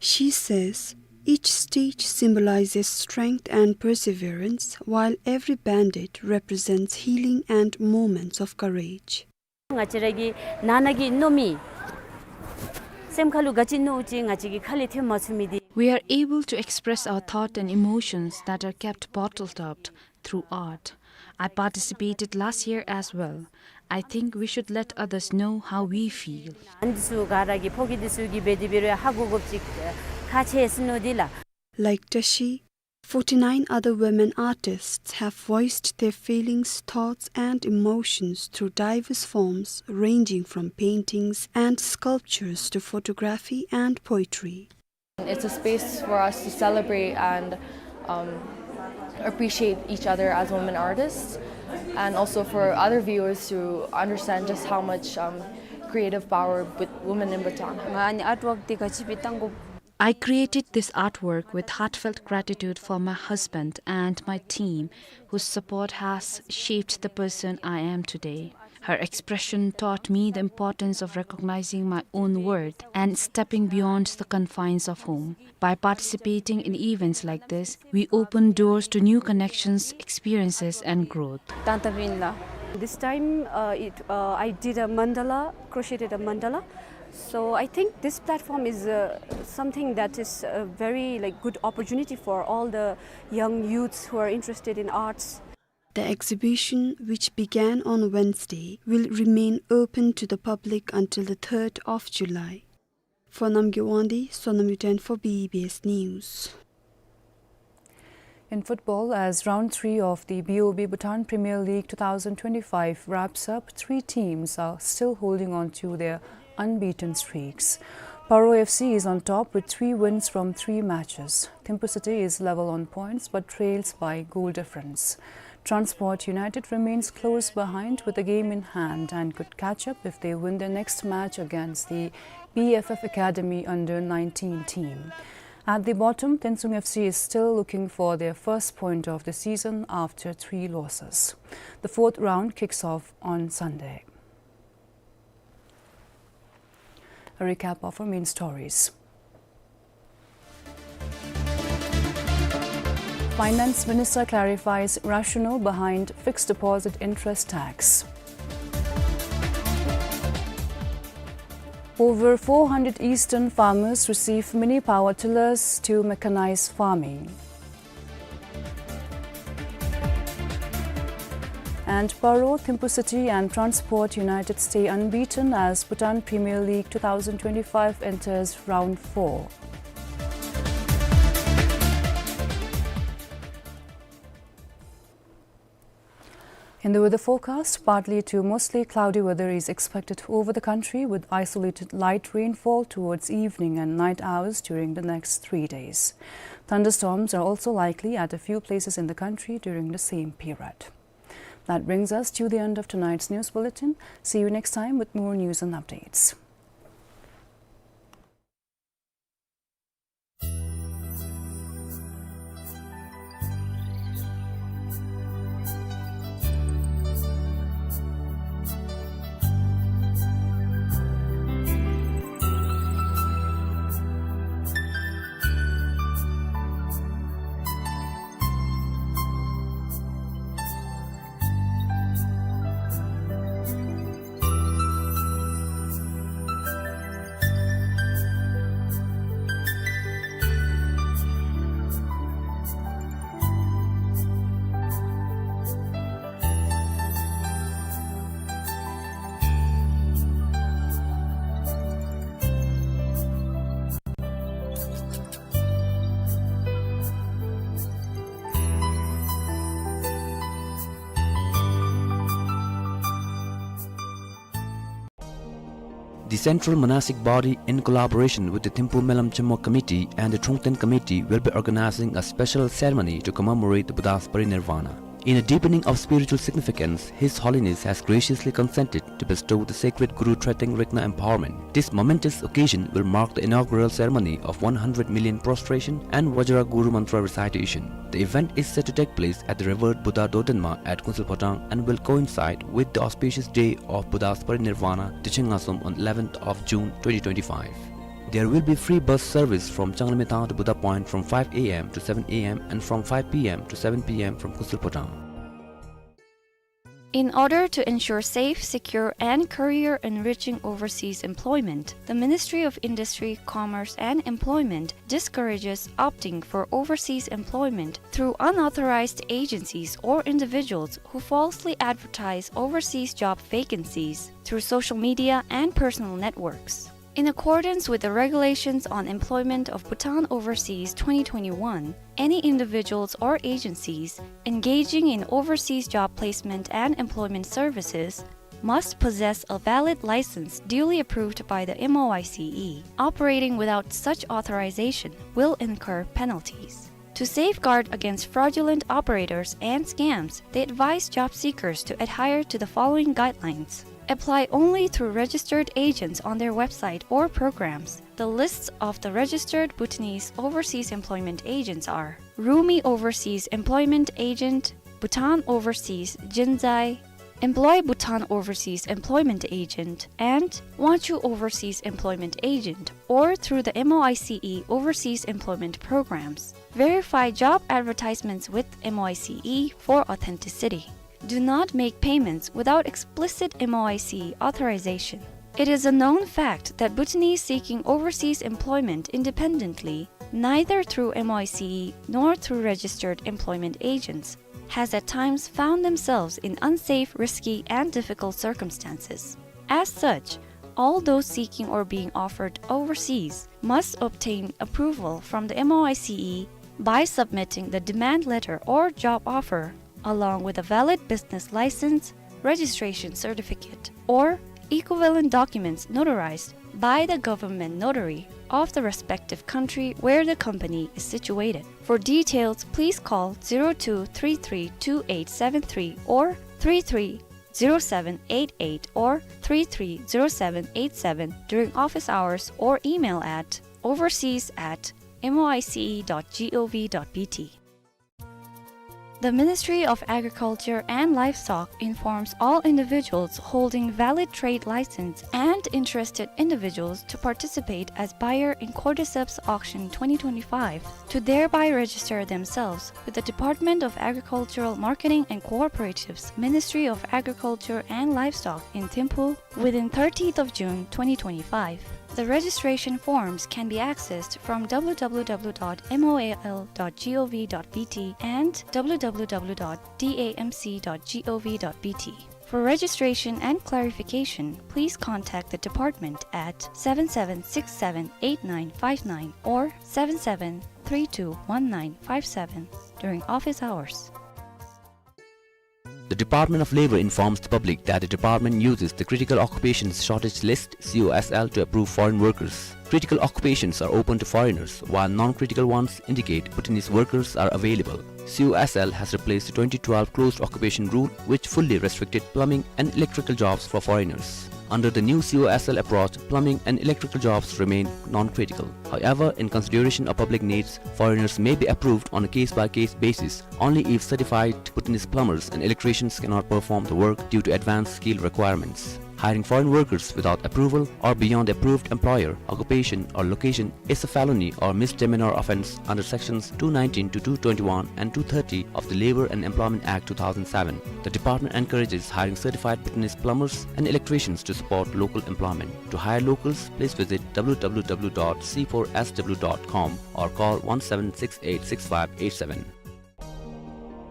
She says each stitch symbolizes strength and perseverance, while every bandit represents healing and moments of courage. ང་བཅས་ར་གི་ནང་ན་གི་མནོ་མི་སེམས་ཁ་ལུ་ག་ཅི་མནོ་ཅི་ང་བཅས་ཀྱིས་ཁ་ལས་ཐོན་མ་ཚུགས་མི་འདི། We are able to express our thought and emotions that are kept bottled up through art. I participated last year as well. I think we should let others know how we feel. ཨ་ནི་འདི་ཚུ་ག་ར་གིས་ཕོ་སྐྱེས་འདི་ཚུ་གིས་འབད་དེ་འབད་རུང་ཧ་གོ་དགོཔ་ཅིག་ཁག་ཆེ་ཟེར་མནོ་དེས་ལགས། Like Tashi, forty-nine other women artists have voiced their feelings, thoughts, and emotions through diverse forms, ranging from paintings and sculptures to photography and poetry. It's a space for us to celebrate and, um, appreciate each other as women artists, and also for other viewers to understand just how much, um, creative power with women in Bhutan. ང་ཨ་ནི་ཨརཊ་ཝརཀ་འདི་ག་ཅི་སྦེ་བཏང་དགོཔ། I created this artwork with heartfelt gratitude for my husband and my team, whose support has shaped the person I am today. Her expression taught me the importance of recognizing my own worth and stepping beyond the confines of home. By participating in events like this, we open doors to new connections, experiences, and growth. ཏན་ཏན་ཨིན་ལགས། This time, uh, it, uh, I did a mandala, crocheted a mandala. So I think this platform is, uh, something that is a very, like, good opportunity for all the young youths who are interested in arts. The exhibition, which began on Wednesday, will remain open to the public until the third of July. For Namgay Wangdi, Sonam Yuden for B B S News. In football, as round three of the B O B Bhutan Premier League two thousand twenty-five wraps up, three teams are still holding on to their unbeaten streaks. Paro F C is on top with three wins from three matches. Thimphu City is level on points but trails by goal difference. Transport United remains close behind with a game in hand and could catch up if they win their next match against the P F F Academy under nineteen team. At the bottom, Tensung F C is still looking for their first point of the season after three losses. The fourth round kicks off on Sunday. A recap of our main stories. Finance Minister clarifies rationale behind fixed deposit interest tax. Over four hundred eastern farmers receive mini power tillers to mechanize farming. And Paro, Thimphu City and Transport United stay unbeaten as Bhutan Premier League two thousand twenty-five enters round four. In the weather forecast, partly to mostly cloudy weather is expected over the country, with isolated light rainfall towards evening and night hours during the next three days. Thunderstorms are also likely at a few places in the country during the same period. That brings us to the end of tonight's news bulletin. See you next time with more news and updates. The Central Monastic Body, in collaboration with the Thimphu Melam Chemo Committee and the Trungten Committee, will be organizing a special ceremony to commemorate the Buddha's parinirvana. In a deepening of spiritual significance, His Holiness has graciously consented to bestow the sacred Guru Treteng Rigna empowerment. This momentous occasion will mark the inaugural ceremony of one hundred million prostration and Vajra Guru Mantra recitation. The event is set to take place at the revered Buddha Dodenma at Kunsil Photang and will coincide with the auspicious day of Buddha's parinirvana, Dechengasum, on eleventh of June twenty twenty-five. There will be free bus service from Changlamethang to Buddha Point from five A M to seven A M and from five P M to seven P M from Kunsil Photang. In order to ensure safe, secure, and career-enriching overseas employment, the Ministry of Industry, Commerce, and Employment discourages opting for overseas employment through unauthorized agencies or individuals who falsely advertise overseas job vacancies through social media and personal networks. In accordance with the Regulations on Employment of Bhutan Overseas twenty twenty-one, any individuals or agencies engaging in overseas job placement and employment services must possess a valid license duly approved by the M O I C E. Operating without such authorization will incur penalties. To safeguard against fraudulent operators and scams, they advise job seekers to adhere to the following guidelines. Apply only through registered agents on their website or programs. The lists of the registered Bhutanese overseas employment agents are Rumi Overseas Employment Agent, Bhutan Overseas Jinzai, Employ Bhutan Overseas Employment Agent, and Wanchu Overseas Employment Agent, or through the M O I C E overseas employment programs. Verify job advertisements with M O I C E for authenticity. Do not make payments without explicit M O I C E authorization. It is a known fact that Bhutanese seeking overseas employment independently, neither through M O I C E nor through registered employment agents, has at times found themselves in unsafe, risky, and difficult circumstances. As such, all those seeking or being offered overseas must obtain approval from the M O I C E by submitting the demand letter or job offer, along with a valid business license, registration certificate, or equivalent documents notarized by the government notary of the respective country where the company is situated. For details, please call zero two three three two eight seven three or three three zero seven eight eight or three three zero seven eight seven during office hours or email at overseas at M O I C E dot G O V dot B T. The Ministry of Agriculture and Livestock informs all individuals holding valid trade license and interested individuals to participate as buyer in Cordyceps Auction twenty twenty-five to thereby register themselves with the Department of Agricultural Marketing and Cooperatives, Ministry of Agriculture and Livestock in Thimphu, within thirtieth of June twenty twenty-five. The registration forms can be accessed from W W W dot M O A L dot G O V dot B T and W W W dot D A M C dot G O V dot B T. For registration and clarification, please contact the department at seven seven six seven eight nine five nine or seven seven three two one nine five seven during office hours. The Department of Labor informs the public that the department uses the Critical Occupations Shortage List, C O S L, to approve foreign workers. Critical occupations are open to foreigners, while non-critical ones indicate Bhutanese workers are available. C O S L has replaced the twenty twelve closed occupation rule, which fully restricted plumbing and electrical jobs for foreigners. Under the new C O S L approach, plumbing and electrical jobs remain non-critical. However, in consideration of public needs, foreigners may be approved on a case-by-case basis only if certified Bhutanese plumbers and electricians cannot perform the work due to advanced skill requirements. Hiring foreign workers without approval or beyond the approved employer, occupation, or location is a felony or misdemeanor offense under sections two nineteen to two twenty-one and two thirty of the Labour and Employment Act two thousand seven. The department encourages hiring certified Bhutanese plumbers and electricians to support local employment. To hire locals, please visit W W W dot C four S W dot com or call one seven six eight six five eight seven.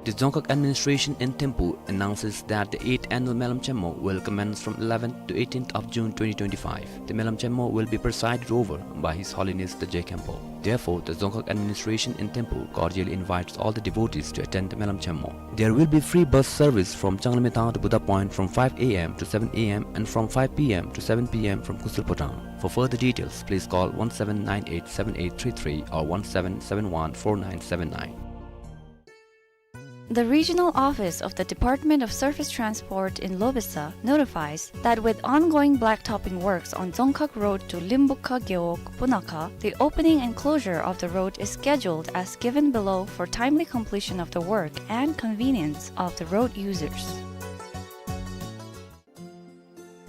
The Dzongkhag Administration in Thimphu announces that the eighth annual Melam Chenmo will commence from eleventh to eighteenth of June twenty twenty-five. The Melam Chenmo will be presided over by His Holiness the Je Khenpo. Therefore, the Dzongkhag Administration in Thimphu cordially invites all the devotees to attend the Melam Chenmo. There will be free bus service from Changlamethang to Buddha Point from five A M to seven A M and from five P M to seven P M from Kunsil Photang. For further details, please call one seven nine eight seven eight three three or one seven seven one four nine seven nine. The regional office of the Department of Surface Transport in Lobesa notifies that with ongoing blacktopping works on Dzongkhag Road to Limbukha Gewog, Punakha, the opening and closure of the road is scheduled as given below for timely completion of the work and convenience of the road users.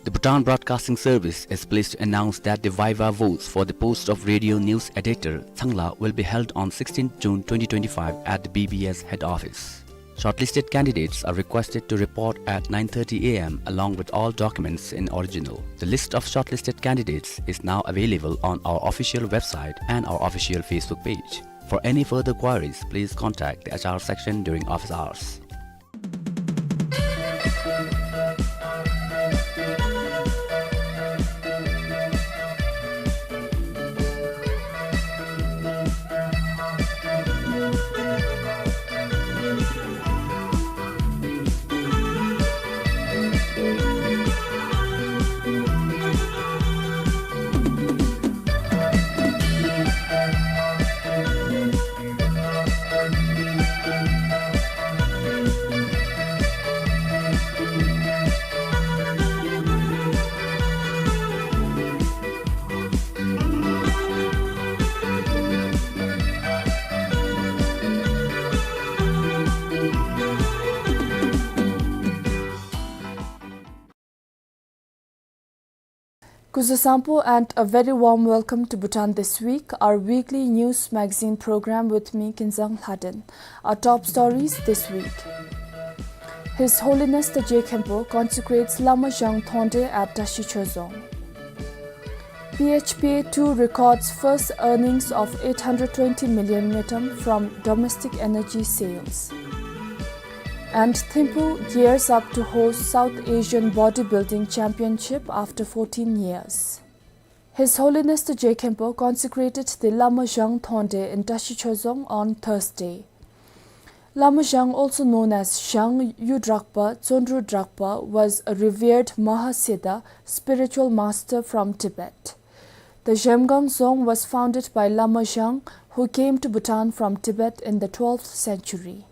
The Bhutan Broadcasting Service is pleased to announce that the viva voce for the post of radio news editor, Tsangla, will be held on sixteenth June twenty twenty-five at the B B S head office. Shortlisted candidates are requested to report at nine thirty A M along with all documents in original. The list of shortlisted candidates is now available on our official website and our official Facebook page. For any further queries, please contact the H R section during office hours. Kuzuzangpo and a very warm welcome to Bhutan This Week, our weekly news magazine program with me, Kinzang Lhaden. Our top stories this week. His Holiness the Je Khenpo consecrates Lama Zhang Thongde at Tashi Chozong. P H P A two records first earnings of eight hundred twenty million ngultrum from domestic energy sales. And Thimphu gears up to host South Asian Bodybuilding Championship after fourteen years. His Holiness the Je Khenpo consecrated the Lama Zhang Thongde in Tashi Chozong on Thursday. Lama Zhang, also known as Zhang Yu Drakpa Tsondru Drakpa, was a revered Mahasiddha spiritual master from Tibet. The Zhemgang Dzong was founded by Lama Zhang, who came to Bhutan from Tibet in the twelfth century.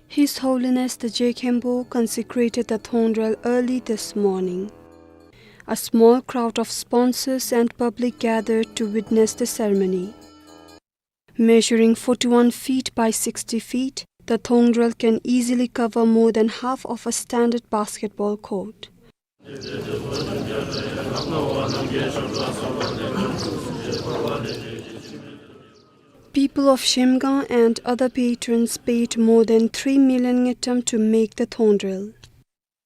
His Holiness the Je Khenpo consecrated the Thongdrel early this morning. A small crowd of sponsors and public gathered to witness the ceremony. Measuring forty-one feet by sixty feet, the Thongdrel can easily cover more than half of a standard basketball court. People of Zhemgang and other patrons paid more than three million ngultrum to make the Thongdrel.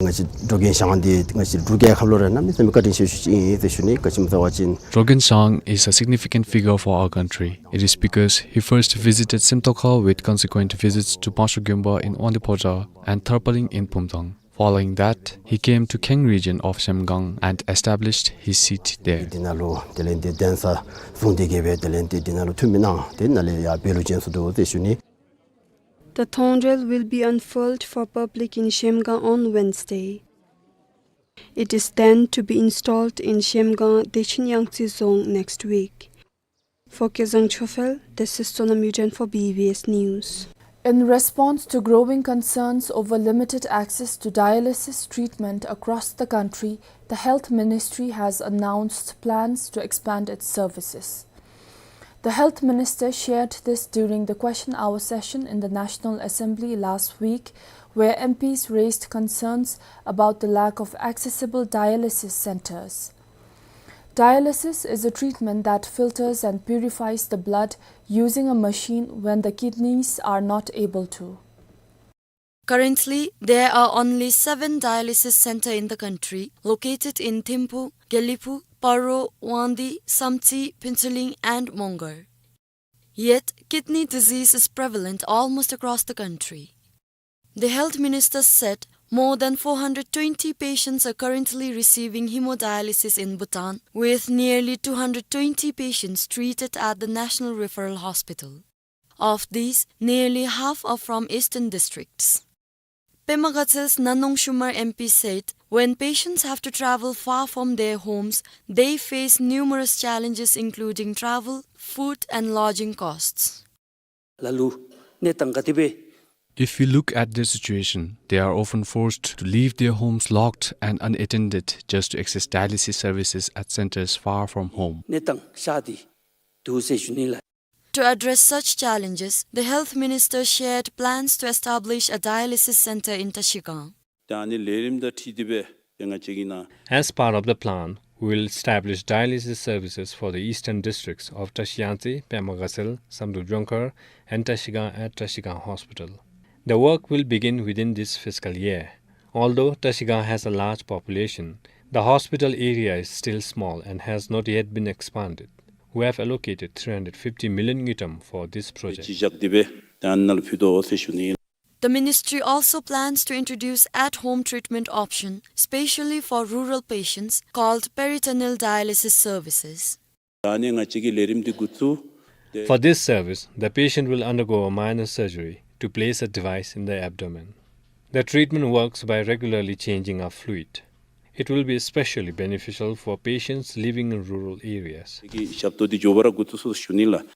ང་བཅས་འགྲོ་མགོན་ཞང་འདི་ང་བཅས་འབྲུག་རྒྱལ་ཁབ་ལུ་ར་གནམ་མེད་ས་མེད་བཀའ་དྲིན་ཆེ་ཤོས་ཅིག་ཨིན་ཟེར་ཞུ་ནི། ག་ཅི་སྨོ་ཟེར་བ་ཅིན། Drogin Zhang is a significant figure for our country. It is because he first visited Simtokha with consequent visits to Panglsho Gyumba in Wangdue-Pozha and Tharpaling in Phumthang. Following that, he came to Kheng region of Zhemgang and established his seat there. འདི་ནང་ལུ་དེ་ལས་འདི་གདན་ས་བཟུང་སྟེ་གི་སྦེ་དེ་ལས་འདི་འདི་ནང་ལུ་འཐུས་མི་གནང་། དེ་ནང་ལས་ཡར་བོད་ལུ་བྱོན་སོ་ནུག་ཟེར་ཞུ་ནི། The Thongdrel will be unfurled for public in Zhemgang on Wednesday. It is then to be installed in Zhemgang, Dechin Yangtse Dzong next week. For Kezang Chophel, this is Sonam Yuden for B B S News. In response to growing concerns over limited access to dialysis treatment across the country, the Health Ministry has announced plans to expand its services. The Health Minister shared this during the question hour session in the National Assembly last week, where M Ps raised concerns about the lack of accessible dialysis centers. Dialysis is a treatment that filters and purifies the blood using a machine when the kidneys are not able to. Currently, there are only seven dialysis center in the country, located in Thimphu, Gelephu, Paro, Wangdue, Samtse, Phuentsholing and Mongar. Yet, kidney disease is prevalent almost across the country. The health minister said more than four hundred twenty patients are currently receiving hemodialysis in Bhutan, with nearly two hundred twenty patients treated at the National Referral Hospital. Of these, nearly half are from eastern districts. Pema Gatsel's Nanong Shumar M P said when patients have to travel far from their homes, they face numerous challenges including travel, food and lodging costs. ལ་ལུ་གནས་སྟངས་ག་དེ་སྦེ། If we look at their situation, they are often forced to leave their homes locked and unattended just to access dialysis services at centers far from home. གནས་སྟངས་ཤར་ཏེ་འདུག་ཟེར་ཞུ་ནི་ལགས། To address such challenges, the health minister shared plans to establish a dialysis center in Trashigang. ད་ཨ་ནི་ལས་རིམ་དང་འཁྲིལ་ཏེ་སྦེ་ཏེ་ང་བཅས་ཀྱིས་ནཱ། As part of the plan, we will establish dialysis services for the eastern districts of Trashiyangtse, Pema Gatsel, Samdrup Jongkhar, and Trashigang at Trashigang Hospital. The work will begin within this fiscal year. Although Trashigang has a large population, the hospital area is still small and has not yet been expanded. We have allocated three hundred fifty million ngultrum for this project. ཅིག་བཞག་སྟེ་སྦེ་ད་ཨ་ནཱ་ལུ་ཕུལ་དོ་ཟེར་ཞུ་ནི། The ministry also plans to introduce at-home treatment option, specially for rural patients, called peritoneal dialysis services. ད་ཨ་ནི་ང་བཅས་ཀྱི་ལས་རིམ་འདི་འགོ་བཙུགས། For this service, the patient will undergo a minor surgery to place a device in the abdomen. The treatment works by regularly changing a fluid. It will be especially beneficial for patients living in rural areas. ཀྱི་ཞབས་ཏོག་འདི་མགྱོགས་པ་ར་འགོ་བཙུགས་སོང་ཞུ་ནི་ལགས།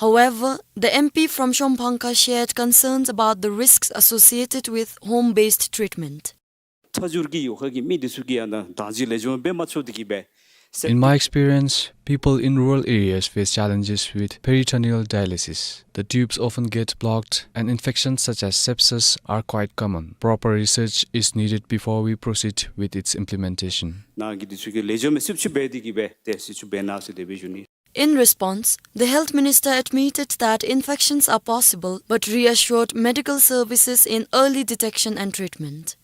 However, the M P from Shongpangkha shared concerns about the risks associated with home-based treatment. ཚ་འགྱུར་གྱི་ཡོད་ཁ་གི་མི་འདི་ཚུ་གིས་ཡང་ན་དྭངས་གཅིག་ལེགས་ཤོམ་འབད་མ་ཚུགས་ཏེ་གིས་སྦེ། In my experience, people in rural areas face challenges with peritoneal dialysis. The tubes often get blocked, and infections such as sepsis are quite common. Proper research is needed before we proceed with its implementation. ནང་གི་འདི་ཚུ་གིས་ལེགས་ཤོམ་སྦེ་སིབ་སིབ་འབད་དེ་གིས་སྦེ་ཏེ་སིབ་སིབ་འབད་གནང་ཟེར་དེ་སྦེ་ཞུ་ནི། In response, the health minister admitted that infections are possible but reassured medical services in early detection and treatment.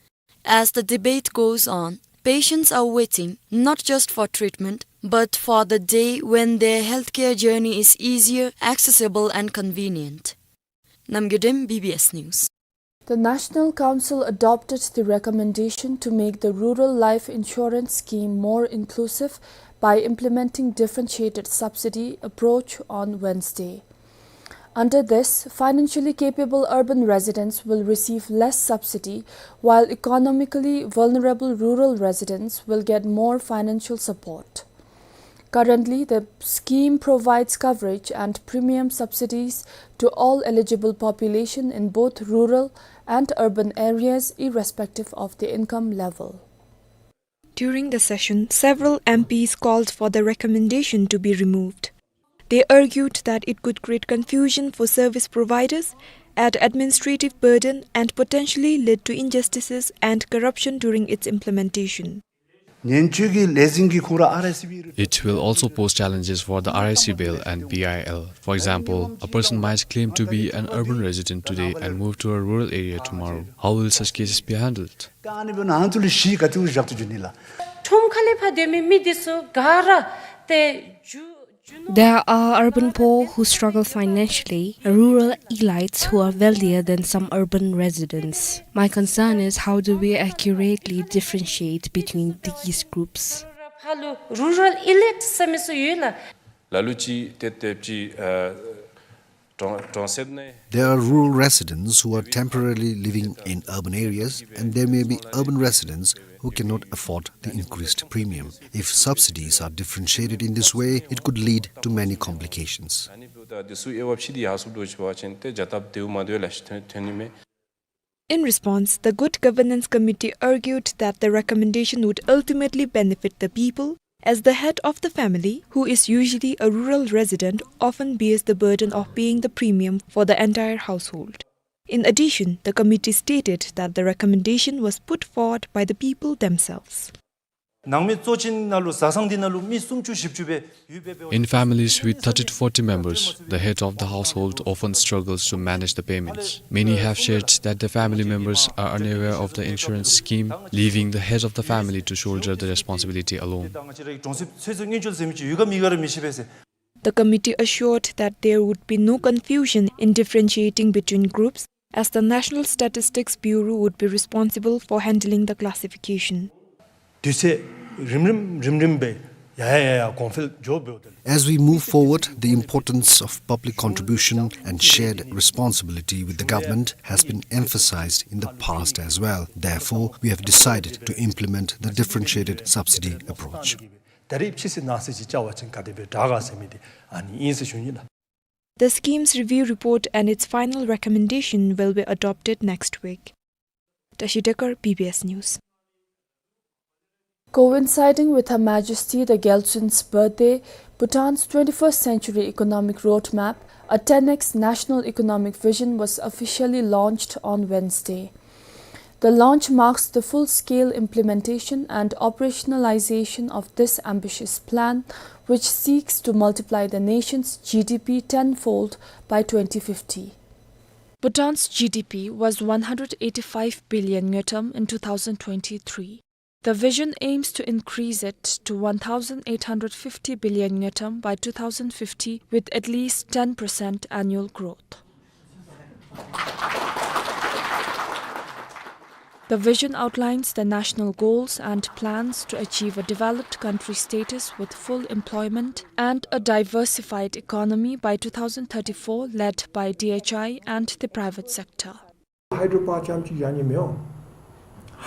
As the debate goes on, patients are waiting not just for treatment but for the day when their healthcare journey is easier, accessible and convenient. Namgay Dem, B B S News. The National Council adopted the recommendation to make the Rural Life Insurance Scheme more inclusive by implementing differentiated subsidy approach on Wednesday. Under this, financially capable urban residents will receive less subsidy, while economically vulnerable rural residents will get more financial support. Currently, the scheme provides coverage and premium subsidies to all eligible population in both rural and urban areas, irrespective of the income level. During the session, several M Ps called for the recommendation to be removed. They argued that it could create confusion for service providers, add administrative burden, and potentially lead to injustices and corruption during its implementation. It will also pose challenges for the R I C bill and B I L. For example, a person might claim to be an urban resident today and move to a rural area tomorrow. How will such cases be handled? ཁྲོམ་ཁ་ལས་ཕར་སྡོད་མི་མི་འདི་ཚུ་ག་ར་ཏེ་རྒྱུ་རྒྱུ་ནོར། There are urban poor who struggle financially, rural elites who are wealthier than some urban residents. My concern is, how do we accurately differentiate between these groups? ཕར་ལུ་རུ་རལ་ཨི་ལིཊ་ཟེར་མི་ཚུ་ཡོད་ལགས། ལ་ལུ་ཅིག་ཏེ་ཏེ་ཅིག་ཨ་གྲོང་གྲོང་གསེབ་ནང་། There are rural residents who are temporarily living in urban areas, and there may be urban residents who cannot afford the increased premium. If subsidies are differentiated in this way, it could lead to many complications. ཨ་ནི་འབདཝ་ད་འདི་ཚུ་དབྱེ་བ་ཕྱེ་སྟེ་ཡར་སོངམ་འདྲཝ་ཅིན་ཏེ་བྱ་སྟབས་བདེཝ་མ་བདེཝ་ལེ་ཤ་ཐོན་ཐོན་ནི་མས། In response, the Good Governance Committee argued that the recommendation would ultimately benefit the people, as the head of the family, who is usually a rural resident, often bears the burden of paying the premium for the entire household. In addition, the committee stated that the recommendation was put forward by the people themselves. ནང་མི་གཙོ་ཅན་ནང་ལུ་བཟའ་ཚང་འདི་ནང་ལུ་མི་སུམ་ཅུ་བཞི་བཅུ་སྦེ་ཡོད་པའི་སྦེ། In families with thirty to forty members, the head of the household often struggles to manage the payments. Many have shared that the family members are unaware of the insurance scheme, leaving the head of the family to shoulder the responsibility alone. གྲོང་གསེབ་ཚོད་ཚོད་དངུལ་འབྱོར་ཟེར་མི་ཅིག་ཡོད་ག་མེད་ག་ར་མི་ཤེས་པས་ཟེར། The committee assured that there would be no confusion in differentiating between groups, as the National Statistics Bureau would be responsible for handling the classification. དུས་ཚོད་རིམ་རིམ་རིམ་རིམ་སྦེ་ ཡ་ཡ་ཡ་གོང་འཕེལ་མགྱོགས་འབདཝ་ད། As we move forward, the importance of public contribution and shared responsibility with the government has been emphasized in the past as well. Therefore, we have decided to implement the differentiated subsidy approach. ད་རིས་ཕྱི་སེ་ནང་སེ་ཅིག་བཅའ་བ་ཅིན་ག་དེ་སྦེ་དྲག་ག་ཟེར་མི་འདི་ཨ་ནི་ཨིན་ཟེར་ཞུ་ནི་ལགས། The scheme's review report and its final recommendation will be adopted next week. Tashi Dekar, B B S News. Coinciding with Her Majesty the Gyaltsin's birthday, Bhutan's twenty-first Century Economic Roadmap, a ten X National Economic Vision, was officially launched on Wednesday. The launch marks the full-scale implementation and operationalization of this ambitious plan, which seeks to multiply the nation's G D P tenfold by twenty fifty. Bhutan's G D P was one hundred eighty-five billion ngultrum in two thousand twenty-three. The vision aims to increase it to one thousand eight hundred fifty billion ngultrum by two thousand fifty, with at least ten percent annual growth. The vision outlines the national goals and plans to achieve a developed country status with full employment and a diversified economy by two thousand thirty-four, led by D H I and the private sector. Hydropower རྐྱངམ་གཅིག་བཞག་ནི་མི་འོང་།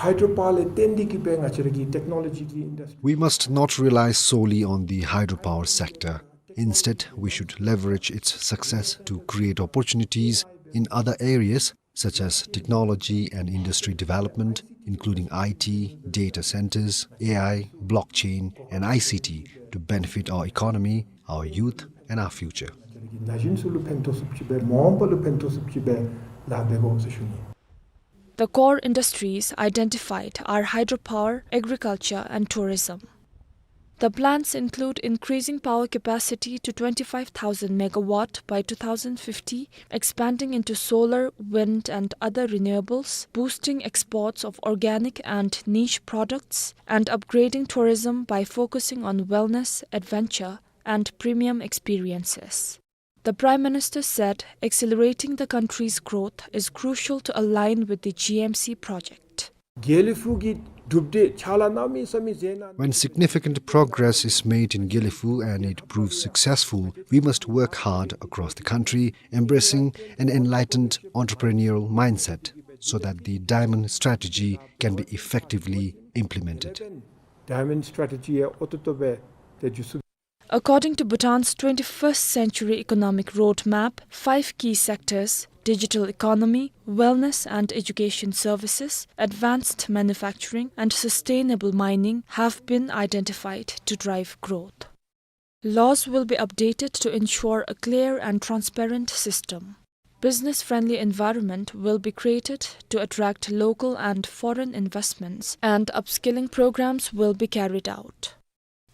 Hydropower ལས་བརྟེན་ཏེ་གིས་སྦེ་ང་བཅས་ར་གི་technology གི་industry We must not rely solely on the hydropower sector. Instead, we should leverage its success to create opportunities in other areas such as technology and industry development, including I T, data centers, A I, blockchain, and I C T, to benefit our economy, our youth, and our future. ན་གཞོན་ཚུ་ལུ་ཕན་ཐོགས་ཚུགསཔ་ཅིག་སྦེ་མ་འོངས་པ་ལུ་ཕན་ཐོགས་ཚུགསཔ་ཅིག་སྦེ་ལཱ་འབད་དགོ་ཟེར་ཞུ་ནི། The core industries identified are hydropower, agriculture, and tourism. The plans include increasing power capacity to twenty-five thousand megawatt by two thousand fifty, expanding into solar, wind, and other renewables, boosting exports of organic and niche products, and upgrading tourism by focusing on wellness, adventure, and premium experiences. The Prime Minister said accelerating the country's growth is crucial to align with the G M C project. དགེ་ལེགས་ཕུག་གི་གྲུབ་འབྲས་ཕྱག་ལཱ་གནམ་མེད་ས་མེད་མཛད་གནང་། When significant progress is made in Gelephu and it proves successful, we must work hard across the country, embracing an enlightened entrepreneurial mindset, so that the diamond strategy can be effectively implemented. Diamond strategy ཡང་ཨོ་ཏོ་ཏོ་སྦེ་ཏེ་འགྱོ་ཚུགས། According to Bhutan's twenty-first Century Economic Roadmap, five key sectors, digital economy, wellness and education services, advanced manufacturing, and sustainable mining, have been identified to drive growth. Laws will be updated to ensure a clear and transparent system. Business-friendly environment will be created to attract local and foreign investments, and upskilling programs will be carried out.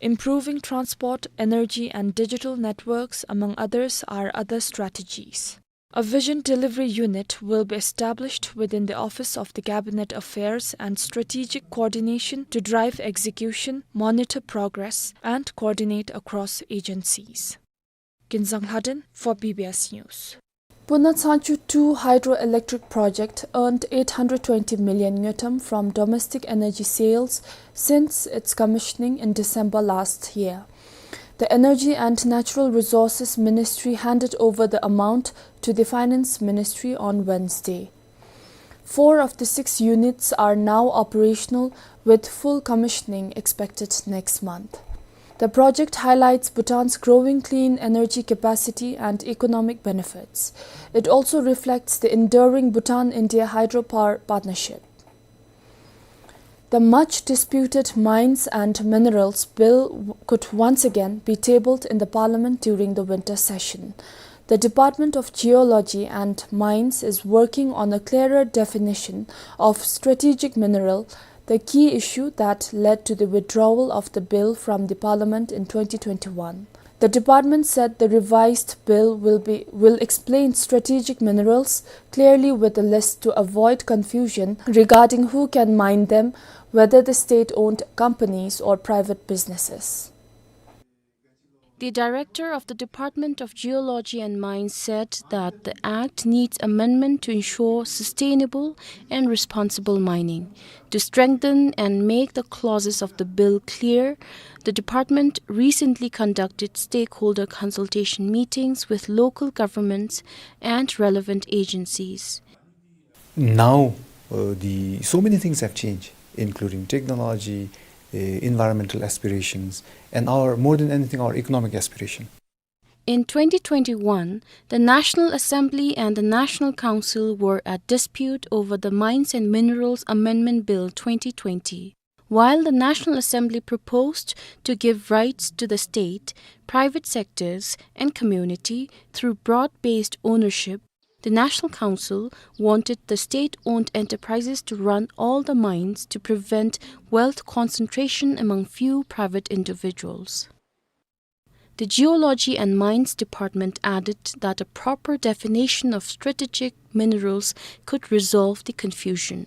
Improving transport, energy, and digital networks, among others, are other strategies. A vision delivery unit will be established within the Office of the Cabinet Affairs and Strategic Coordination to drive execution, monitor progress, and coordinate across agencies. Kinzang Lhaden for B B S News. Puna Tsangchu two hydroelectric project earned eight hundred twenty million ngultrum from domestic energy sales since its commissioning in December last year. The Energy and Natural Resources Ministry handed over the amount to the Finance Ministry on Wednesday. Four of the six units are now operational, with full commissioning expected next month. The project highlights Bhutan's growing clean energy capacity and economic benefits. It also reflects the enduring Bhutan-India hydropower partnership. The much disputed Mines and Minerals Bill w-, could once again be tabled in the Parliament during the winter session. The Department of Geology and Mines is working on a clearer definition of strategic mineral, the key issue that led to the withdrawal of the bill from the Parliament in twenty twenty-one. The department said the revised bill will be, will explain strategic minerals clearly with a list to avoid confusion regarding who can mine them, whether the state-owned companies or private businesses. The director of the Department of Geology and Mines said that the act needs amendment to ensure sustainable and responsible mining. To strengthen and make the clauses of the bill clear, the department recently conducted stakeholder consultation meetings with local governments and relevant agencies. Now, uh, the, so many things have changed, including technology, uh, environmental aspirations, and our, more than anything, our economic aspiration. In twenty twenty-one, the National Assembly and the National Council were at dispute over the Mines and Minerals Amendment Bill twenty twenty. While the National Assembly proposed to give rights to the state, private sectors, and community through broad-based ownership, the National Council wanted the state-owned enterprises to run all the mines to prevent wealth concentration among few private individuals. The Geology and Mines Department added that a proper definition of strategic minerals could resolve the confusion.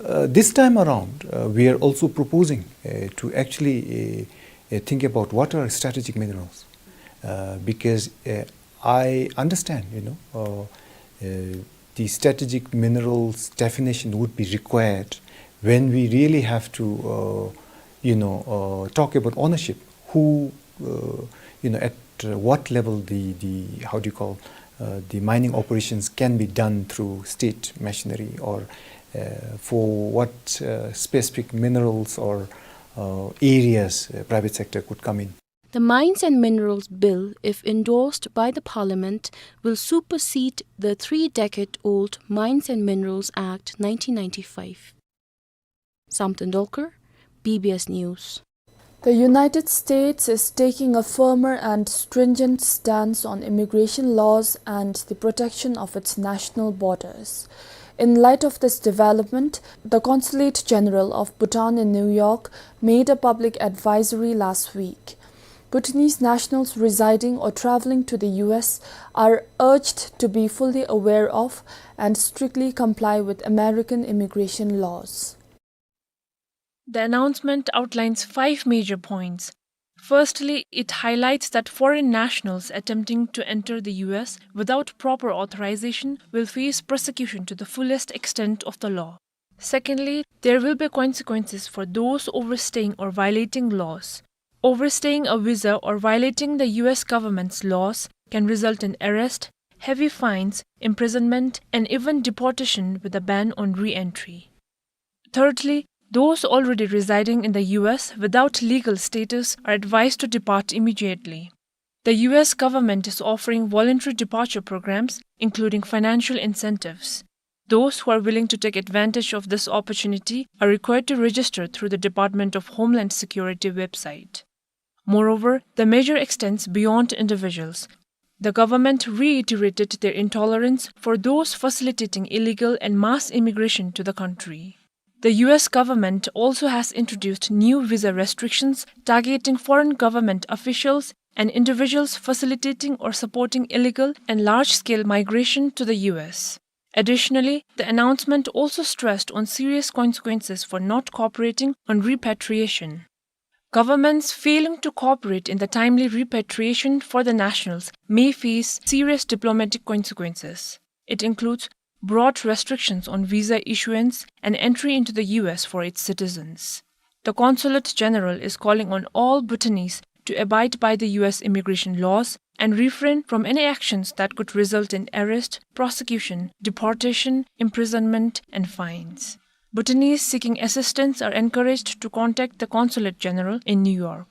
Uh, this time around, uh, we are also proposing, uh, to actually, uh, uh, think about what are strategic minerals. Uh, because, uh, I understand, you know, uh, uh, the strategic minerals definition would be required when we really have to, uh, you know, uh, talk about ownership. Who, uh, you know, at, uh, what level the, the, how do you call, uh, the mining operations can be done through state machinery, or, uh, for what, uh, specific minerals or, uh, areas, uh, private sector could come in. The Mines and Minerals Bill, if endorsed by the Parliament, will supersede the three-decade-old Mines and Minerals Act nineteen ninety-five. Samten Dolkar, B B S News. The United States is taking a firmer and stringent stance on immigration laws and the protection of its national borders. In light of this development, the Consulate General of Bhutan in New York made a public advisory last week. Bhutanese nationals residing or traveling to the U S are urged to be fully aware of and strictly comply with American immigration laws. The announcement outlines five major points. Firstly, it highlights that foreign nationals attempting to enter the U S without proper authorization will face prosecution to the fullest extent of the law. Secondly, there will be consequences for those overstaying or violating laws. Overstaying a visa or violating the U S government's laws can result in arrest, heavy fines, imprisonment, and even deportation with a ban on re-entry. Thirdly, those already residing in the U S without legal status are advised to depart immediately. The U S government is offering voluntary departure programs, including financial incentives. Those who are willing to take advantage of this opportunity are required to register through the Department of Homeland Security website. Moreover, the measure extends beyond individuals. The government reiterated their intolerance for those facilitating illegal and mass immigration to the country. The U S government also has introduced new visa restrictions targeting foreign government officials and individuals facilitating or supporting illegal and large-scale migration to the U S. Additionally, the announcement also stressed on serious consequences for not cooperating on repatriation. Governments failing to cooperate in the timely repatriation for the nationals may face serious diplomatic consequences. It includes broad restrictions on visa issuance and entry into the U S for its citizens. The Consulate General is calling on all Bhutanese to abide by the U S immigration laws and refrain from any actions that could result in arrest, prosecution, deportation, imprisonment, and fines. Bhutanese seeking assistance are encouraged to contact the Consulate General in New York.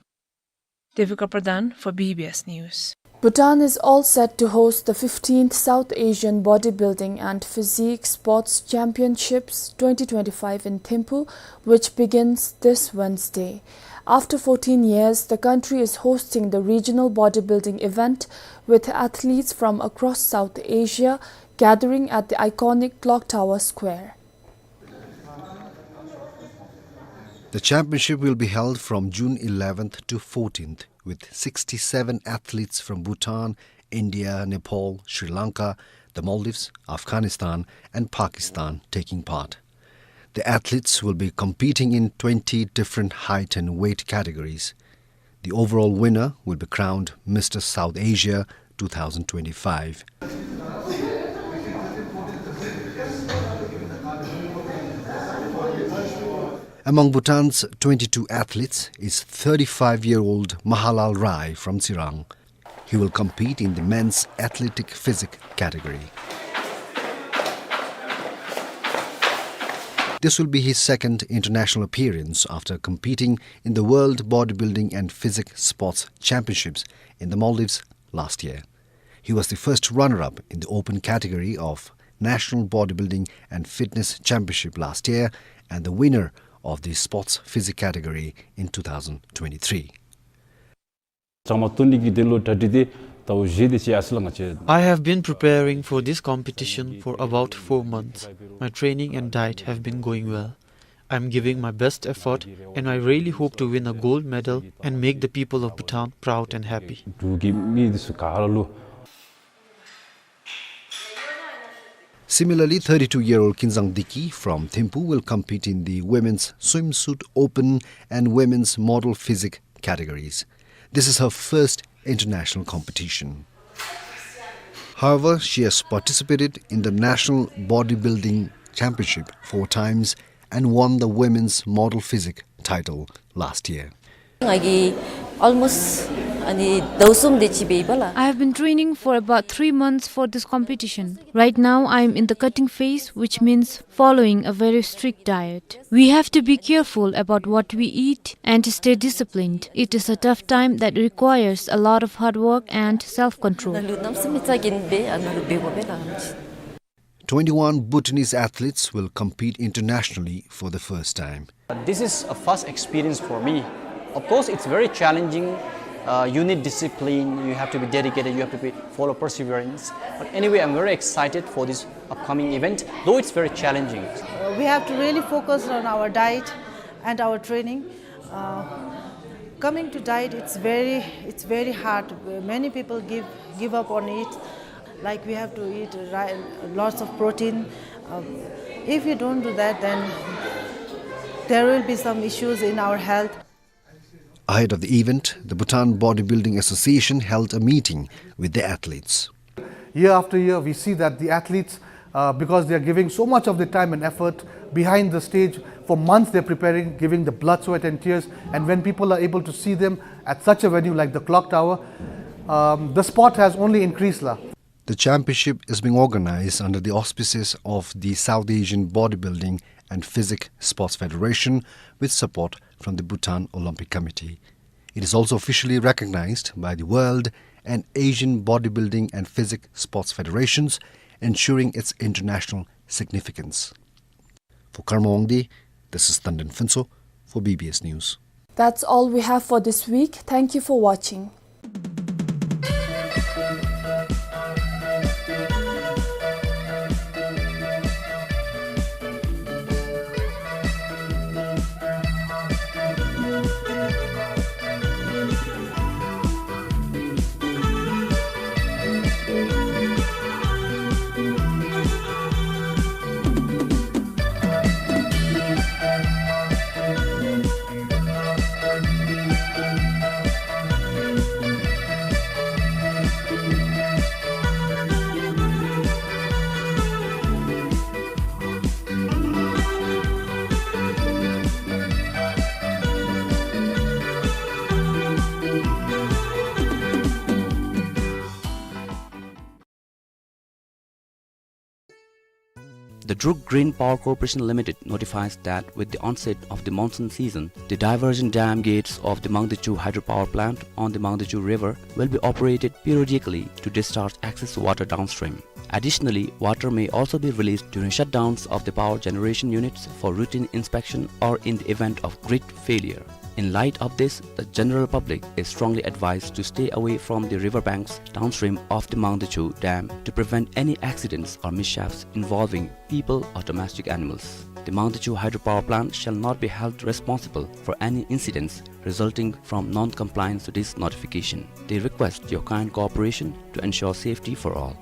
Devika Pradhan for B B S News. Bhutan is all set to host the fifteenth South Asian Bodybuilding and Physique Sports Championships twenty twenty-five in Thimphu, which begins this Wednesday. After fourteen years, the country is hosting the regional bodybuilding event, with athletes from across South Asia gathering at the iconic Clock Tower Square. The championship will be held from June eleventh to fourteenth, with sixty-seven athletes from Bhutan, India, Nepal, Sri Lanka, the Maldives, Afghanistan, and Pakistan taking part. The athletes will be competing in twenty different height and weight categories. The overall winner will be crowned Mister South Asia two thousand twenty-five. Among Bhutan's twenty-two athletes is thirty-five-year-old Mahalal Rai from Tsirang. He will compete in the men's athletic physique category. This will be his second international appearance after competing in the World Bodybuilding and Physique Sports Championships in the Maldives last year. He was the first runner-up in the open category of National Bodybuilding and Fitness Championship last year and the winner of the Sports Physique category in two thousand twenty-three. ཙང་མ་སྟོན་ནི་གི་དོན་ལུ་གྲ་སྒྲིག་འདི་ཟླཝ་བཞི་དེ་ཅིག་ཡར་སོང་ལགས་ང་བཅས། I have been preparing for this competition for about four months. My training and diet have been going well. I'm giving my best effort and I really hope to win a gold medal and make the people of Bhutan proud and happy. འབྲུག་གི་མི་འདི་ཚུ་ག་ར་ལུ། Similarly, thirty-two-year-old Kinzang Diki from Thimphu will compete in the Women's Swimsuit Open and Women's Model Physique categories. This is her first international competition. However, she has participated in the National Bodybuilding Championship four times and won the Women's Model Physique title last year. ང་གིས་almost ཨ་ནི་ཟླཝ་གསུམ་དེ་ཅིག་འབད་ཡི་པ་ལགས། I have been training for about three months for this competition. Right now, I am in the cutting phase, which means following a very strict diet. We have to be careful about what we eat and stay disciplined. It is a tough time that requires a lot of hard work and self-control. ནཱ་ལུ་གནམ་མེད་ས་མེད་ཚ་གྱང་འབད་ཨ་ནཱ་ལུ་འབད་དགོ་པས་ལགས། Twenty-one Bhutanese athletes will compete internationally for the first time. This is a first experience for me. Of course, it's very challenging. Uh, you need discipline, you have to be dedicated, you have to be, follow perseverance. But anyway, I'm very excited for this upcoming event, though it's very challenging. Uh, we have to really focus on our diet and our training. Uh, coming to diet, it's very, it's very hard. Many people give, give up on it. Like, we have to eat ri-, lots of protein. Um, if we don't do that, then there will be some issues in our health. Ahead of the event, the Bhutan Bodybuilding Association held a meeting with the athletes. Year after year, we see that the athletes, uh, because they are giving so much of their time and effort behind the stage, for months they're preparing, giving the blood, sweat, and tears. And when people are able to see them at such a venue like the Clock Tower, um, the sport has only increased, la. The championship is being organized under the auspices of the South Asian Bodybuilding and Physique Sports Federation with support from the Bhutan Olympic Committee. It is also officially recognized by the World and Asian Bodybuilding and Physique Sports Federations, ensuring its international significance. For Karma Wangdi, this is Tandon Phuntsho for B B S News. That's all we have for this week. Thank you for watching. The Druk Green Power Corporation Limited notifies that with the onset of the monsoon season, the diversion dam gates of the Mangdechu hydropower plant on the Mangdechu River will be operated periodically to discharge excess water downstream. Additionally, water may also be released during shutdowns of the power generation units for routine inspection or in the event of grid failure. In light of this, the general public is strongly advised to stay away from the river banks downstream of the Mangdechu Dam to prevent any accidents or mishaps involving people or domestic animals. The Mangdechu Hydropower Plant shall not be held responsible for any incidents resulting from non-compliance to this notification. They request your kind cooperation to ensure safety for all.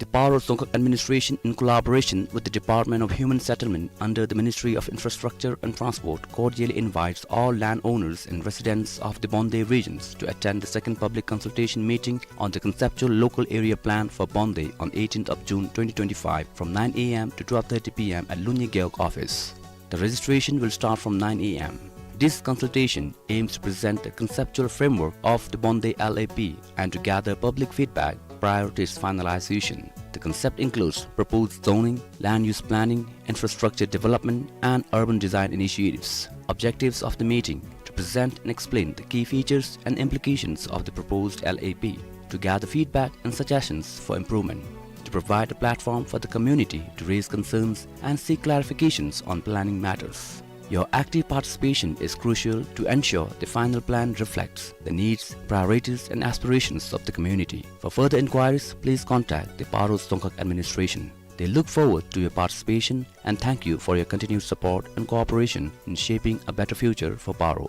The Paro Dzongkhag Administration, in collaboration with the Department of Human Settlement under the Ministry of Infrastructure and Transport, cordially invites all landowners and residents of the Bonde regions to attend the second public consultation meeting on the conceptual local area plan for Bonde on eighteenth of June twenty twenty-five from nine a m to twelve thirty p m at Lunye Gewog office. The registration will start from nine a m. This consultation aims to present a conceptual framework of the Bonde L A P and to gather public feedback prior to its finalization. The concept includes proposed zoning, land use planning, infrastructure development, and urban design initiatives. Objectives of the meeting: to present and explain the key features and implications of the proposed L A P, to gather feedback and suggestions for improvement, to provide a platform for the community to raise concerns and seek clarifications on planning matters. Your active participation is crucial to ensure the final plan reflects the needs, priorities, and aspirations of the community. For further inquiries, please contact the Paro Dzongkhag Administration. They look forward to your participation and thank you for your continued support and cooperation in shaping a better future for Paro.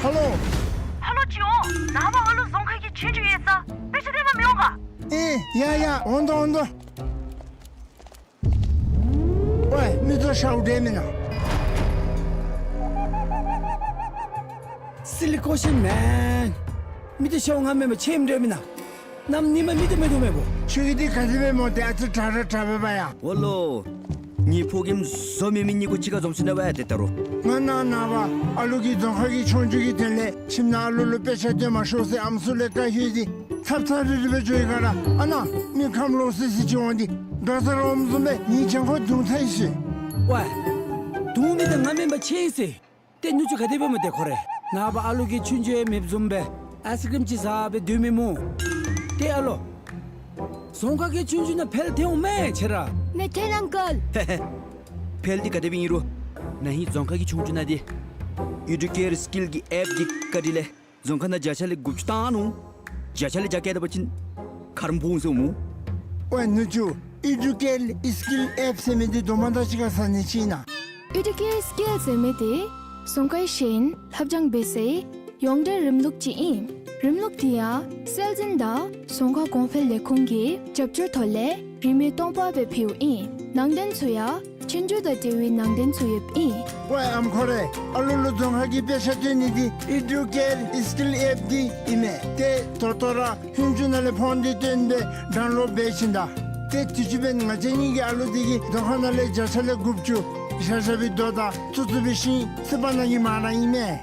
ཧེ་ལོ། ཧེ་ལོ་ཅིག་འོང་། ནངས་པ་ཨ་ལུ་རྫོང་ཁ་གི་ཆོས་རྒྱུགས་ཡོད་ས། དཔེ་ཆ་སྟོན་པར་མི་འོང་ག། ཨེ་ཡ་ཡ། འོང་དོ་འོང་དོ། ཝའི་མི་ཚུ་ཤོར་འདྲས་མེན་ན། སི་ལི་ཀོ་ཤིན་མེན། མི་ཚུ་ཤོར་ང་མེན་པ་ཆེམ་འདྲས་མེན་ན། གནམ་ཉིནམ་མི་ཚུ་མེད་དོ་མེད་པོ། ཁྱོད་ཀྱི་འདི་ག་དེ་སྦེ་སྨོ། ཏེ་ཨ་ཙི་དྲག་ར་དྲག་པས་པ་ཡ། འོ་ལོ། ངེའི་ཕོ་རྒནམ་བཟོ་མེད་མི་གཉིས་ཀོ་གཅིག་ཁར་འཛོམས་ཞིནམ་ལས་ཝའི་ཏེ་ད་རུང་། ང་ནཱ་ནངས་པ་ཨ་ལུ་གི་རྫོང་ཁ་གི་ཆོས་རྒྱུགས་ཀྱི་དོན་ལས་ཁྱིམ་ནང་ཨ་ལུ་ལུ་དཔེ་ཆ་སྟོན་མ་ཤོག་ཟེར་ཨམ་སྲུ་ལས་བཀའ་ཞུ་ཡི། ཚབ་ཚབ་རིལ་རི་སྦེ་འགྱོ་ཡི་ག་ར། ཨ་ནཱ་མི་ཁམས་ལོག་སི་སི་ཅིག་འོང་སྟེ་དོ་ས་རོམ་བཟུམ་སྦེ་ངེའི་གྱང་ཁར་རྡུང་ཚར་ཡི་ཟེར། ཝའི། རྡུང་མི་འདི་ང་མེན་པ་ཆེ་ཟེར། ཏེ་ནུ་གཅུང་ག་དེ་སྦེ་སྨོ་ཏེ་ཁོ་རེ། ནངས་པ་ཨ་ལུ་གི་ཆོས་རྒྱུགས་ཡང་མེདཔ་བཟུམ་སྦེ་ཨའི་སི་ཀྲིམ་ཅིག་ཟ་སྦེ་སྡོད་མི་སྨོ། ཏེ་ཨ་ལོ། རྫོང་ཁ་གི་ཆོས་རྒྱུགས་ནང་ཕེལ་ཐོན་འོང་མས་ཁྱོད་ར། མེད་ཐོན་ཨང་ཀལ། ཧེ་ཧེ། ཕེལ་འདི་ག་དེ་སྦེ་ཨིན་རུང་ན་ཧིང་རྫོང་ཁ་གི་ཆོས་རྒྱུགས་ནང་འདི་ཨི་ཌུ་ཀེར་སི་ཀིལ་གྱི་ཨེཔ་འདི་བཀའ་དྲིན་ལས་རྫོང་ཁ་ནང་བརྒྱ་ཆ་ལས་དགུ་བཅུ་བཏང་ནུག། བརྒྱ་ཆ་ལས་བརྒྱ་བཀལ་ད་པ་ཅིན་ཁ་རམ་བུང་ཟེར་སྨོ། ཝའི་ནུ་གཅུང་། ཨི་ཌུ་ཀེར་སི་ཀིལ་ཨེཔ་ཟེར་མི་འདི་དོ་མ་དང་གཅིག་ཁར་ཟ་ནི་ཅིག་ཨིན་ན། ཨི་ཌུ་ཀེར་སི་ཀིལ་ཟེར་མི་འདི་རྫོང་ཁའི་ཤེས་ཡོན་ལྷབ་སྦྱང་འབད་སའི་ཡོངས་འབྲེལ་རིམ་ལུགས་ཅིག་ཨིན། རིམ་ལུགས་འདི་ཡང་སྲོལ་འཛིན་དང་རྫོང་ཁ་གོང་འཕེལ་ལས་ཁུངས་ཀྱི་རྒྱབ་སྐྱོར་ཐོག་ལས་རིན་མེད་སྟོང་པ་སྦེ་ཕུལཝ་ཨིན། ནང་རྟེན་ཚུ་ཡང་ཆོས་རྒྱུགས་དང་འབྲེལ་བའི་ནང་རྟེན་ཚུ་ཡོདཔ་ཨིན། ཝའི་ཨམ་ཁོ་རེ། ཨ་ལུ་ལུ་རྫོང་ཁ་གི་དཔེ་ཆ་སྟོན་ནི་འདི་ཨི་ཌུ་ཀེར་སི་ཀིལ་ཨེཔ་འདི་ཨིན་མས། ཏེ་ད་ལྟོ་ར་ལྷུན་གྲུབ་ནང་ལས་ཕོན་འདི་བཏོན་སྦེ་ཌའུན་ལོཌ་འབད་ཞིནམ་ད། ཏེ་དུས་ཅི་འབདན་ང་བཅས་གཉིས་ཀྱི་ཨ་ལུ་འདི་གིས་རྫོང་ཁ་ནང་ལས་བརྒྱ་ཆ་ལས་དགུ་བཅུ་བཞག་བཞགཔ་སྦེ་དོ་དང་ཚུ་ཚུ་འབད་ཞིནམ་སི་པ་ནང་གི་མ་ར་ཨིན་མས།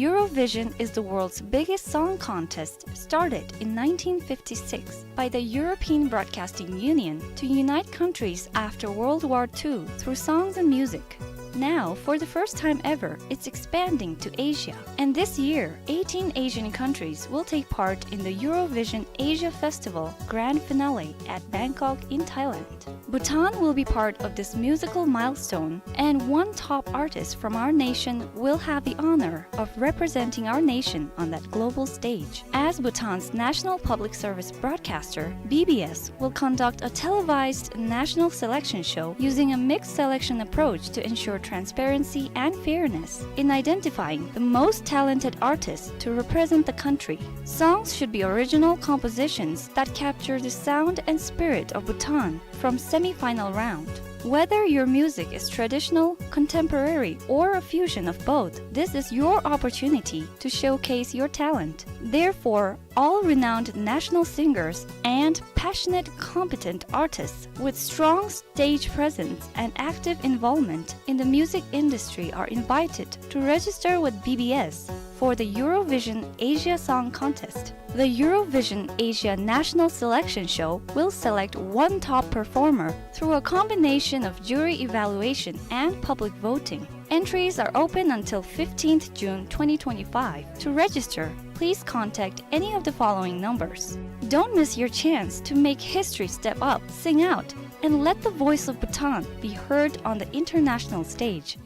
Eurovision is the world's biggest song contest, started in nineteen fifty-six by the European Broadcasting Union to unite countries after World War Two through songs and music. Now, for the first time ever, it's expanding to Asia. And this year, eighteen Asian countries will take part in the Eurovision Asia Festival Grand Finale at Bangkok in Thailand. Bhutan will be part of this musical milestone, and one top artist from our nation will have the honor of representing our nation on that global stage. As Bhutan's national public service broadcaster, B B S will conduct a televised national selection show using a mixed selection approach to ensure transparency and fairness in identifying the most talented artists to represent the country. Songs should be original compositions that capture the sound and spirit of Bhutan from semi-final round. Whether your music is traditional, contemporary, or a fusion of both, this is your opportunity to showcase your talent. Therefore, all renowned national singers and passionate, competent artists with strong stage presence and active involvement in the music industry are invited to register with B B S for the Eurovision Asia Song Contest. The Eurovision Asia National Selection Show will select one top performer through a combination of jury evaluation and public voting. Entries are open until fifteenth June twenty twenty-five. To register, please contact any of the following numbers. Don't miss your chance to make history, step up, sing out, and let the voice of Bhutan be heard on the international stage.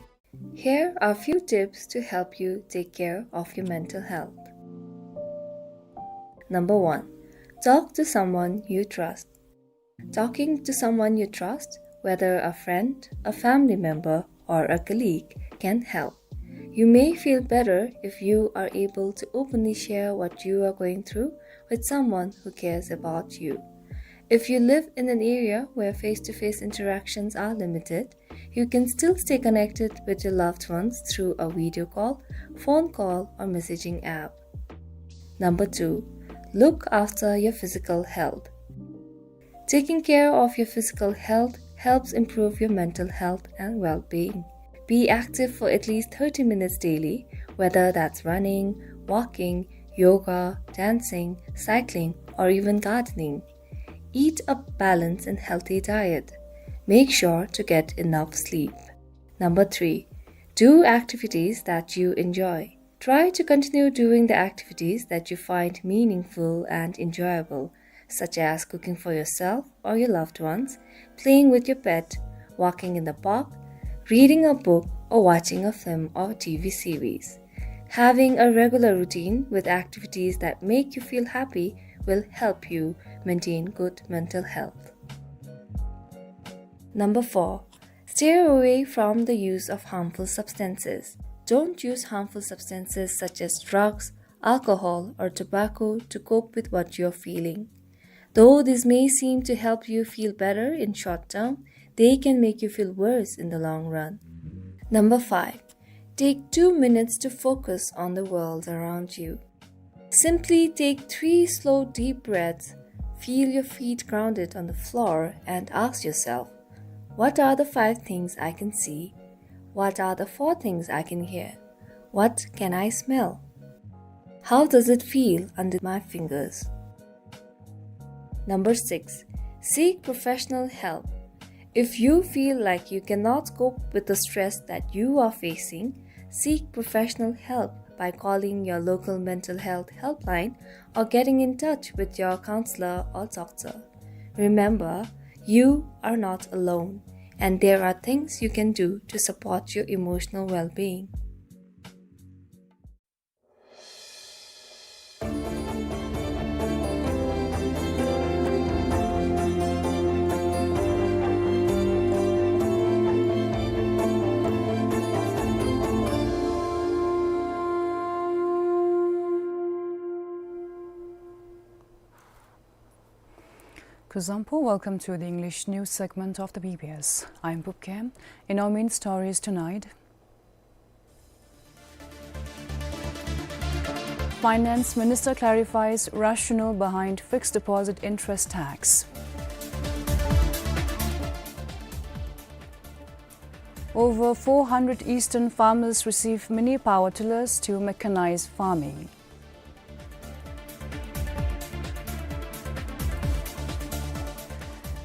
Here are a few tips to help you take care of your mental health. Number one, talk to someone you trust. Talking to someone you trust, whether a friend, a family member, or a colleague can help. You may feel better if you are able to openly share what you are going through with someone who cares about you. If you live in an area where face-to-face interactions are limited, you can still stay connected with your loved ones through a video call, phone call, or messaging app. Number two, look after your physical health. Taking care of your physical health helps improve your mental health and well-being. Be active for at least thirty minutes daily, whether that's running, walking, yoga, dancing, cycling, or even gardening. Eat a balanced and healthy diet. Make sure to get enough sleep. Number three, do activities that you enjoy. Try to continue doing the activities that you find meaningful and enjoyable, such as cooking for yourself or your loved ones, playing with your pet, walking in the park, reading a book, or watching a film or T V series. Having a regular routine with activities that make you feel happy will help you maintain good mental health. Number four, stay away from the use of harmful substances. Don't use harmful substances such as drugs, alcohol, or tobacco to cope with what you're feeling. Though this may seem to help you feel better in short term, they can make you feel worse in the long run. Number five, take two minutes to focus on the world around you. Simply take three slow, deep breaths, feel your feet grounded on the floor, and ask yourself, "What are the five things I can see? What are the four things I can hear? What can I smell? How does it feel under my fingers?" Number six, seek professional help. If you feel like you cannot cope with the stress that you are facing, seek professional help by calling your local mental health helpline or getting in touch with your counselor or doctor. Remember, you are not alone, and there are things you can do to support your emotional well-being. Kuzuzangpo, welcome to the English news segment of the B B S. I'm Pupkem. In our main stories tonight, Finance Minister clarifies rationale behind fixed deposit interest tax. Over four hundred eastern farmers receive mini power tillers to mechanize farming.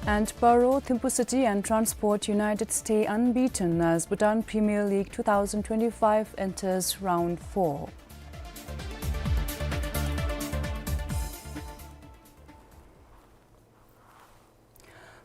And Paro, Thimphu City and Transport United stay unbeaten as Bhutan Premier League two thousand twenty-five enters round four.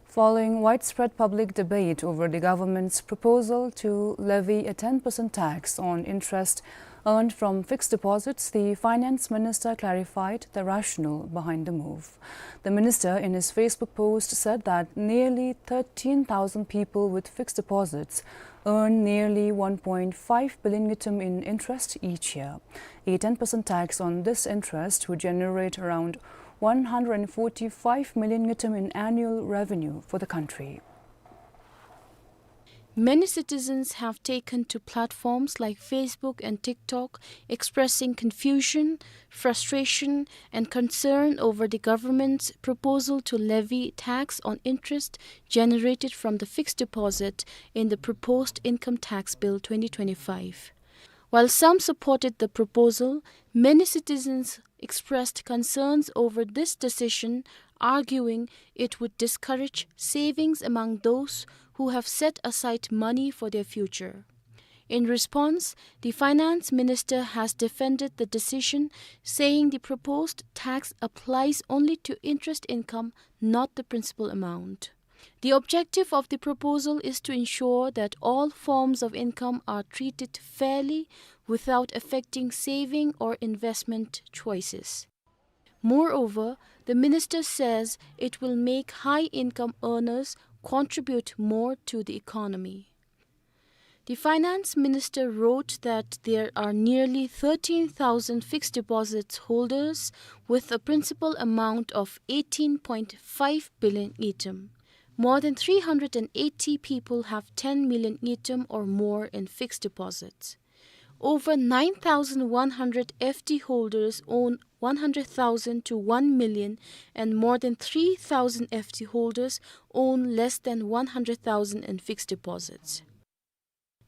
Following widespread public debate over the government's proposal to levy a ten percent tax on interest earned from fixed deposits, the finance minister clarified the rationale behind the move. The minister, in his Facebook post, said that nearly thirteen thousand people with fixed deposits earn nearly one point five billion ngultrum in interest each year. A ten percent tax on this interest would generate around one hundred forty-five million ngultrum in annual revenue for the country. Many citizens have taken to platforms like Facebook and TikTok, expressing confusion, frustration, and concern over the government's proposal to levy tax on interest generated from the fixed deposit in the proposed Income Tax Bill twenty twenty-five. While some supported the proposal, many citizens expressed concerns over this decision, arguing it would discourage savings among those who have set aside money for their future. In response, the finance minister has defended the decision, saying the proposed tax applies only to interest income, not the principal amount. The objective of the proposal is to ensure that all forms of income are treated fairly without affecting saving or investment choices. Moreover, the minister says it will make high-income earners contribute more to the economy. The finance minister wrote that there are nearly thirteen thousand fixed deposits holders with a principal amount of eighteen point five billion ngultrum. More than three hundred and eighty people have ten million ngultrum or more in fixed deposits. Over nine thousand one hundred F D holders own one hundred thousand to one million, and more than three thousand F D holders own less than one hundred thousand in fixed deposits.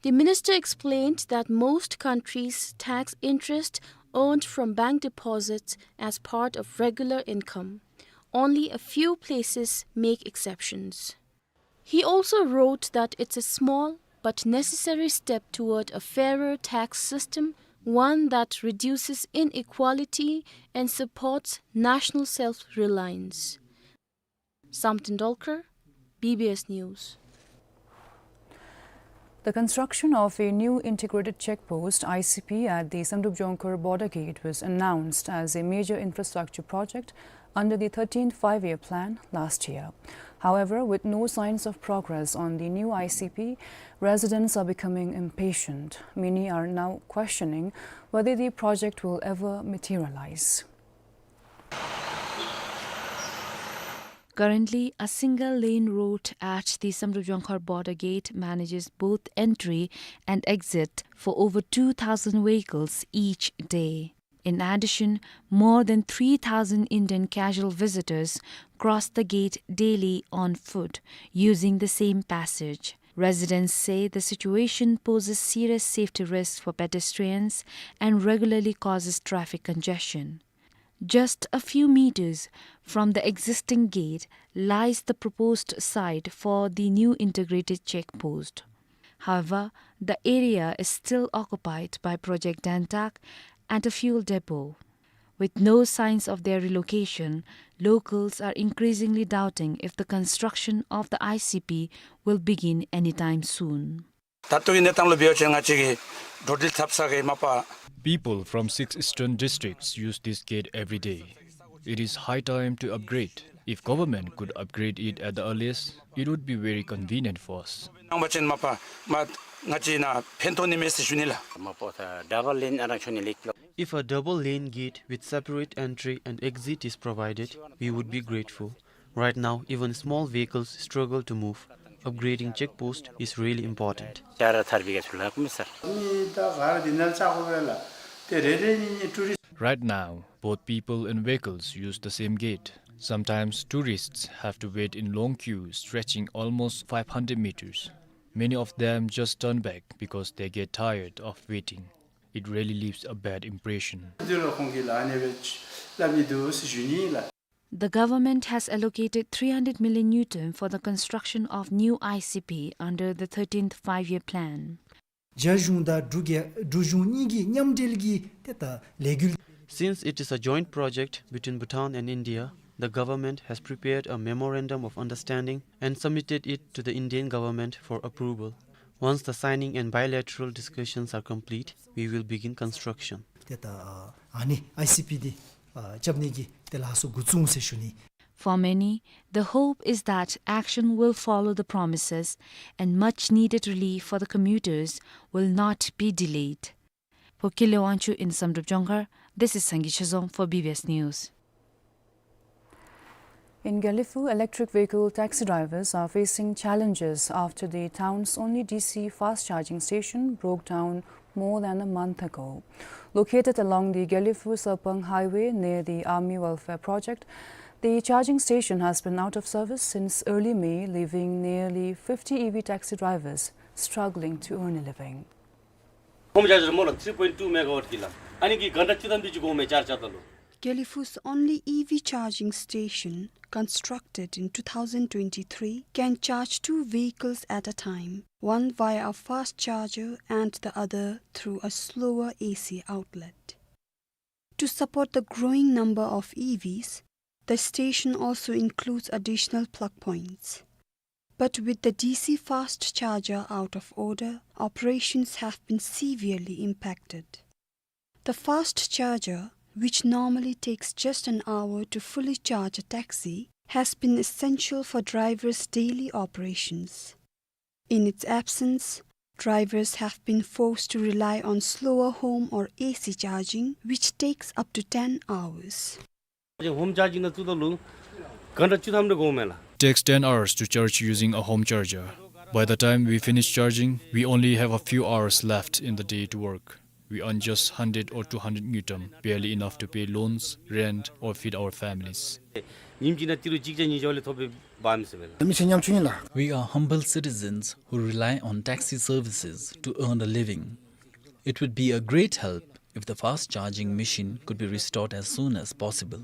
The minister explained that most countries tax interest earned from bank deposits as part of regular income. Only a few places make exceptions. He also wrote that it's a small but necessary step toward a fairer tax system, one that reduces inequality and supports national self-reliance. Samten Dolkar, B B S News. The construction of a new integrated check post, I C P, at the Samdrup Jongkhar border gate was announced as a major infrastructure project under the thirteenth Five-Year Plan last year. However, with no signs of progress on the new I C P, residents are becoming impatient. Many are now questioning whether the project will ever materialize. Currently, a single lane road at the Samdrup Jongkhar border gate manages both entry and exit for over two thousand vehicles each day. In addition, more than three thousand Indian casual visitors cross the gate daily on foot, using the same passage. Residents say the situation poses serious safety risks for pedestrians and regularly causes traffic congestion. Just a few meters from the existing gate lies the proposed site for the new integrated check post. However, the area is still occupied by Project Dantak and a fuel depot. With no signs of their relocation, locals are increasingly doubting if the construction of the I C P will begin anytime soon. ད་ལྟོ་གི་གནས་སྟངས་ལུ་འབད་བ་ཅིན་ང་བཅས་ཀྱི་འགྲོ་འགྲུལ་འཐབ་ས་གི་མ་པ། People from six eastern districts use this gate every day. It is high time to upgrade. If government could upgrade it at the earliest, it would be very convenient for us. ནང་པ་ཅིན་མ་པ་མ་ང་བཅས་ནང་ཕན་ཐོགས་ནི་མས་ཟེར་ཞུ་ནི་ལགས། མ་པ་ད་double lane ཨ་རང་ཆོ་ནི་ལེགས་ལོ། If a double lane gate with separate entry and exit is provided, we would be grateful. Right now, even small vehicles struggle to move. Upgrading check post is really important. ཅ་ར་ཐར་བི་ག་ཚུ་ལ་ཀུ་མི་སར། མི་ད་ག་ར་འདི་ནང་ལྕགས་ཁོ་བས་ལ། ཏེ་རེ་རེ་གཉིས་གཉིས་ཊུ་རིསཊ། Right now, both people and vehicles use the same gate. Sometimes tourists have to wait in long queues stretching almost five hundred meters. Many of them just turn back because they get tired of waiting. It really leaves a bad impression. འདི་ལུ་ཁོང་གིས་ལ་ཨ་ནི་སྦེ་སླབ་ནི་འདུག་ཟེར་ཞུ་ནི་ལགས། The government has allocated three hundred million ngultrum for the construction of new I C P under the thirteenth Five-Year Plan. རྒྱ་གཞུང་དང་འབྲུག་རྒྱ་འབྲུག་གཞུང་གཉིས་ཀྱི་མཉམ་འབྲེལ་གྱི་ཏེ་ད་ལས་འགུལ། Since it is a joint project between Bhutan and India, the government has prepared a memorandum of understanding and submitted it to the Indian government for approval. Once the signing and bilateral discussions are complete, we will begin construction. ཏེ་ད་ཨ་ནི་ཨའི་སི་པི་འདི་ཨ་རྐྱབ་ནི་གི་ཏེ་ལཱ་ཚུ་འགོ་བཙུགས་ཟེར་ཞུ་ནི། For many, the hope is that action will follow the promises and much needed relief for the commuters will not be delayed. For Kile Wangchuk in Samdrup Jongkhar, this is Sangay Chezom for B B S News. In Gelephu, electric vehicle taxi drivers are facing challenges after the town's only D C fast charging station broke down more than a month ago. Located along the Gelephu-Sarpang highway near the Army Welfare Project, the charging station has been out of service since early May, leaving nearly fifty E V taxi drivers struggling to earn a living. ཧོམ་ཅར་ཇར་མོ་ལ་three point two megawatt གི་ལ། ཨ་ནི་གི་ག་འདྲ་ཅི་ཙམ་འདི་ཅིག་གོ་མེ་ཅར་ཅར་ད་ལོ། Gelephu's only E V charging station, constructed in two thousand twenty-three, can charge two vehicles at a time, one via a fast charger and the other through a slower A C outlet. To support the growing number of E Vs, the station also includes additional plug points. But with the D C fast charger out of order, operations have been severely impacted. The fast charger, which normally takes just an hour to fully charge a taxi, has been essential for drivers' daily operations. In its absence, Drivers have been forced to rely on slower home or A C charging, which takes up to ten hours. ཧོམ་ཅར་ཇིང་ནང་བཙུགས་ད་ལུ་ག་འདྲ་བཅུ་ཐམ་རེ་འགོརཝ་མས་ལགས། Takes ten hours to charge using a home charger. By the time we finish charging, we only have a few hours left in the day to work. We earn just hundred or two hundred ngultrum, barely enough to pay loans, rent, or feed our families. ཉིནམ་གཅིག་ནང་ཏི་རུ་གཅིག་བརྒྱ་གཉིས་བརྒྱ་ལས་ཐོབ་པའི་འབག་མི་ཟེར་བས་ལགས། མི་ཆེན་ཉམ་ཆུང་ཨིན་ལགས། We are humble citizens who rely on taxi services to earn a living. It would be a great help if the fast charging machine could be restored as soon as possible.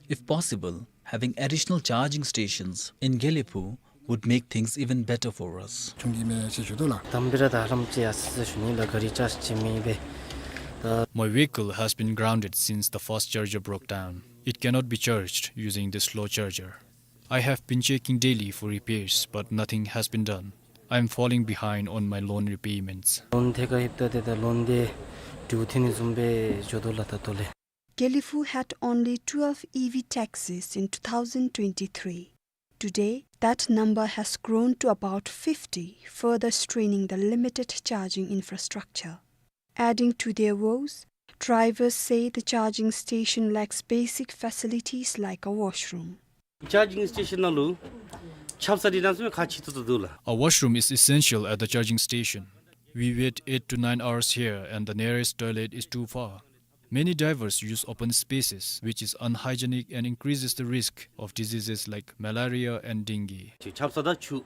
If possible, having additional charging stations in Gelephu would make things even better for us. ཆུང་གི་མེད་ཟེར་ཞུ་དོ་ལགས། དམ་པི་ར་ད་ཧ་ལམ་ཅིག་ཡར་སོ་ཟེར་ཞུ་ནི་ལགས། ག་རི་ཅརཇ་ཅིག་མེད་པས། ད། My vehicle has been grounded since the fast charger broke down. It cannot be charged using this slow charger. I have been checking daily for repairs, but nothing has been done. I am falling behind on my loan repayments. ལོན་ཐེ་ཀ་ཧིབ་ད་ཏེ་ད་ལོན་དེ་འགྲུལ་ཐེ་ནི་བཟུམ་སྦེ་འགྱོ་དོ་ལགས་ད་ལྟོ་ལས། Gelephu had only twelve E V taxis in two thousand twenty-three. Today, that number has grown to about fifty, further straining the limited charging infrastructure. Adding to their woes, drivers say the charging station lacks basic facilities like a washroom. ཅར་ཇིང་སི་ཊེ་ཤཱན་ནང་ལུ་ཆབ་གསང་འདི་གནམ་མེད་ས་མེད་ཁག་ཆེ་ཏོག་ཏོ་འདུག་ལགས། A washroom is essential at the charging station. We wait eight to nine hours here and the nearest toilet is too far. Many drivers use open spaces, which is unhygienic and increases the risk of diseases like malaria and dengue. ཆབ་གསང་དང་ཆུ།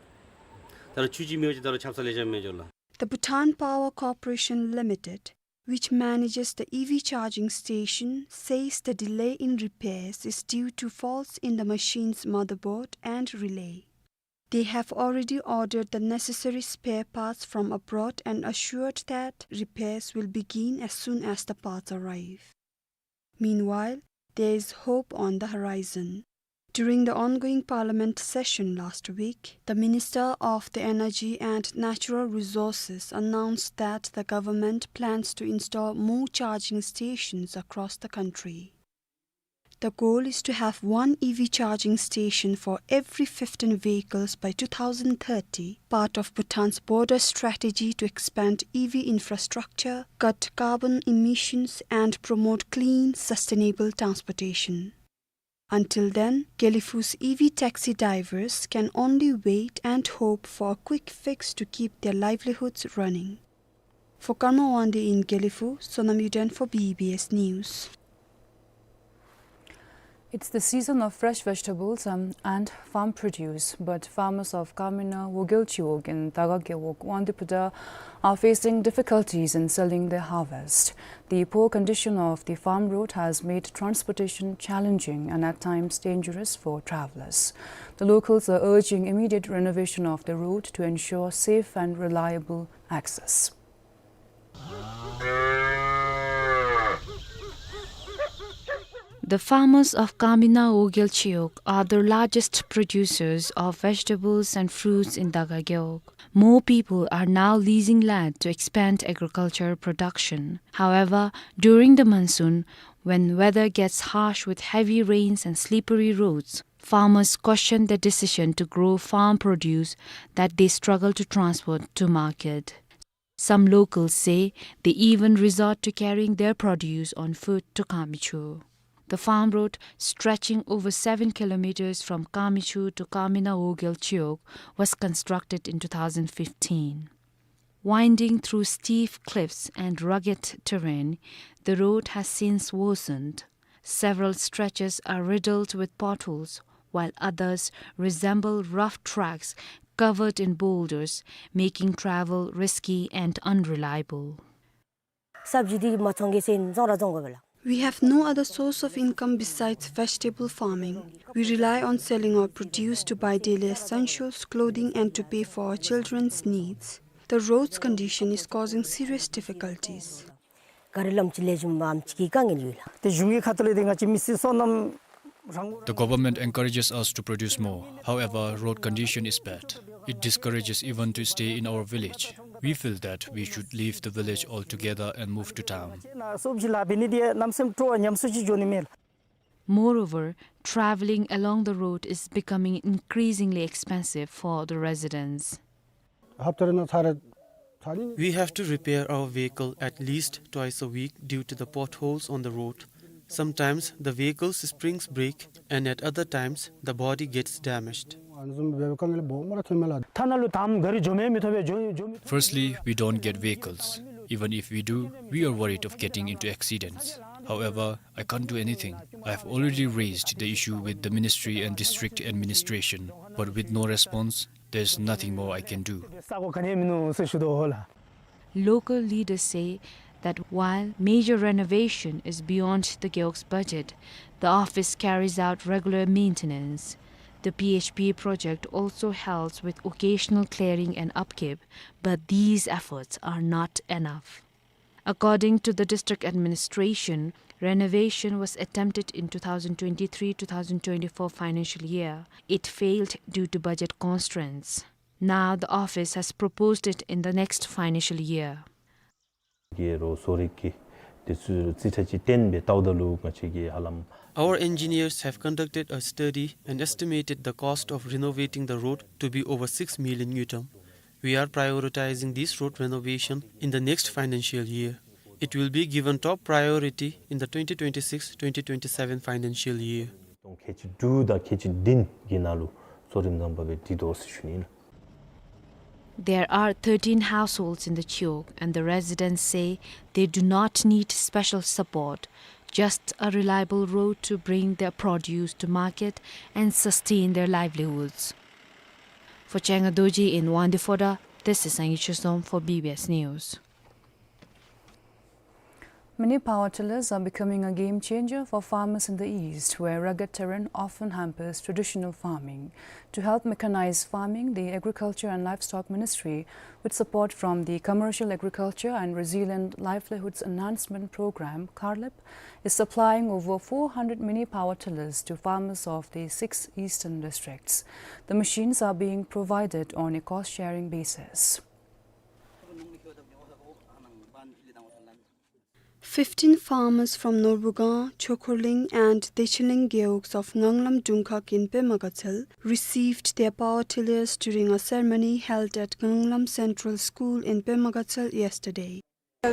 ད་རུང་ཆུ་ཅིག་མེད་པ་ཅིན་ད་རུང་ཆབ་གསང་ལེ་ཤ་མེད་འགྱོ་ལགས། The Bhutan Power Corporation Limited, which manages the E V charging station, says the delay in repairs is due to faults in the machine's motherboard and relay. They have already ordered the necessary spare parts from abroad and assured that repairs will begin as soon as the parts arrive. Meanwhile, there is hope on the horizon. During the ongoing parliament session last week, the Minister of the Energy and Natural Resources announced that the government plans to install more charging stations across the country. The goal is to have one E V charging station for every fifteen vehicles by two thousand thirty, part of Bhutan's broader strategy to expand E V infrastructure, cut carbon emissions, and promote clean, sustainable transportation. Until then, Gelephu's E V taxi drivers can only wait and hope for a quick fix to keep their livelihoods running. For Karma Wangdi in Gelephu, Sonam Yuden for B B S News. It's the season of fresh vegetables, um, and farm produce, but farmers of Kamina Wogyal Chiwog in Daga Gewog, Wangdi Phuentsholang, are facing difficulties in selling their harvest. The poor condition of the farm road has made transportation challenging and at times dangerous for travelers. The locals are urging immediate renovation of the road to ensure safe and reliable access. The farmers of Kamina Wogyal Chiwog are the largest producers of vegetables and fruits in Daga Gewog. More people are now leasing land to expand agriculture production. However, during the monsoon, when weather gets harsh with heavy rains and slippery roads, farmers question the decision to grow farm produce that they struggle to transport to market. Some locals say they even resort to carrying their produce on foot to Kamichur. The farm road, stretching over seven kilometers from Kamichur to Kamina Wogyal Chiwog, was constructed in two thousand fifteen. Winding through steep cliffs and rugged terrain, the road has since worsened. Several stretches are riddled with potholes, while others resemble rough tracks covered in boulders, making travel risky and unreliable. སབ་ཇི་འདི་མ་བཙོང་གེ་ཟེར་བཙོང་ར་བཙོང་དགོ་པས་ལགས། We have no other source of income besides vegetable farming. We rely on selling our produce to buy daily essentials, clothing, and to pay for our children's needs. The road's condition is causing serious difficulties. ག་རི་ལམ་ཅིག་ལེགས་ཤོམ་ཨམ་ཅིག་གི་དཀའ་ངལ་ཡོད་ལགས། ཏེ་གཞུང་གི་ཁ་ཐུག་ལས་ཏེ་ང་བཅས་མི་སེར་སོ་ནམ་རང་། The government encourages us to produce more. However, road condition is bad. It discourages even to stay in our village. We feel that we should leave the village altogether and move to town. སོབ་ཇི་ལཱ་འབད་ནི་འདི་གནམ་མེད་ས་མེད་སྤྲོ་བ་ཉམས་སུ་ཅིག་འགྱོ་ནི་མས་ལགས། Moreover, traveling along the road is becoming increasingly expensive for the residents. ཧབ་ཏ་རེ་ནང་ཚར་རེ་ We have to repair our vehicle at least twice a week due to the potholes on the road. Sometimes the vehicle's springs break, and at other times the body gets damaged. Firstly, we don't get vehicles. Even if we do, we are worried of getting into accidents. However, I can't do anything. I have already raised the issue with the ministry and district administration, but with no response, there's nothing more I can do. Local leaders say that while major renovation is beyond the Gewog's budget, the office carries out regular maintenance. The P H P project also helps with occasional clearing and upkeep, but these efforts are not enough. According to the district administration, renovation was attempted in two thousand twenty-three two thousand twenty-four financial year. It failed due to budget constraints. Now the office has proposed it in the next financial year. གི་རོགས་གསོ་རིག་གི་དེ་ཚུ་རྩིས་ཁྲ་ཅིག་བཏོན་སྦེ་བལྟཝ་ད་ལུ་ང་བཅས་ཀྱིས་ཧ་ལམ། Our engineers have conducted a study and estimated the cost of renovating the road to be over six million ngultrum. We are prioritizing this road renovation in the next financial year. It will be given top priority in the twenty twenty-six twenty twenty-seven financial year. སྟོང་ཁལ་གཅིག་དྲུག་དང་ཁལ་གཅིག་བདུན་གྱི་ནང་ལུ་གཙོ་རིམ་རྣམ་པ་སྦེ་སྒྲིག་དོ་ཟེར་ཞུ་ནི་ཨིན། There are thirteen households in the Chiwog, and the residents say they do not need special support, just a reliable road to bring their produce to market and sustain their livelihoods. For Chenga Dorji in Wangdue Phodrang, this is Sangay Chishom for B B S News. Mini power tillers are becoming a game changer for farmers in the east, where rugged terrain often hampers traditional farming. To help mechanize farming, the Agriculture and Livestock Ministry, with support from the Commercial Agriculture and Resilient Livelihoods Enhancement Program, CARLEP, is supplying over four hundred mini power tillers to farmers of the six eastern districts. The machines are being provided on a cost-sharing basis. Fifteen farmers from Norbugang, Chokhorling and Dechiling Gewogs of Nganglam Dungkhag in Pema Gatshel received their power tillers during a ceremony held at Nganglam Central School in Pema Gatshel yesterday. I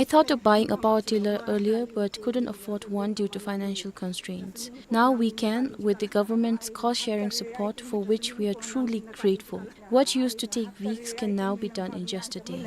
thought of buying a power tiller earlier but couldn't afford one due to financial constraints. Now we can, with the government's cost-sharing support, for which we are truly grateful. What used to take weeks can now be done in just a day.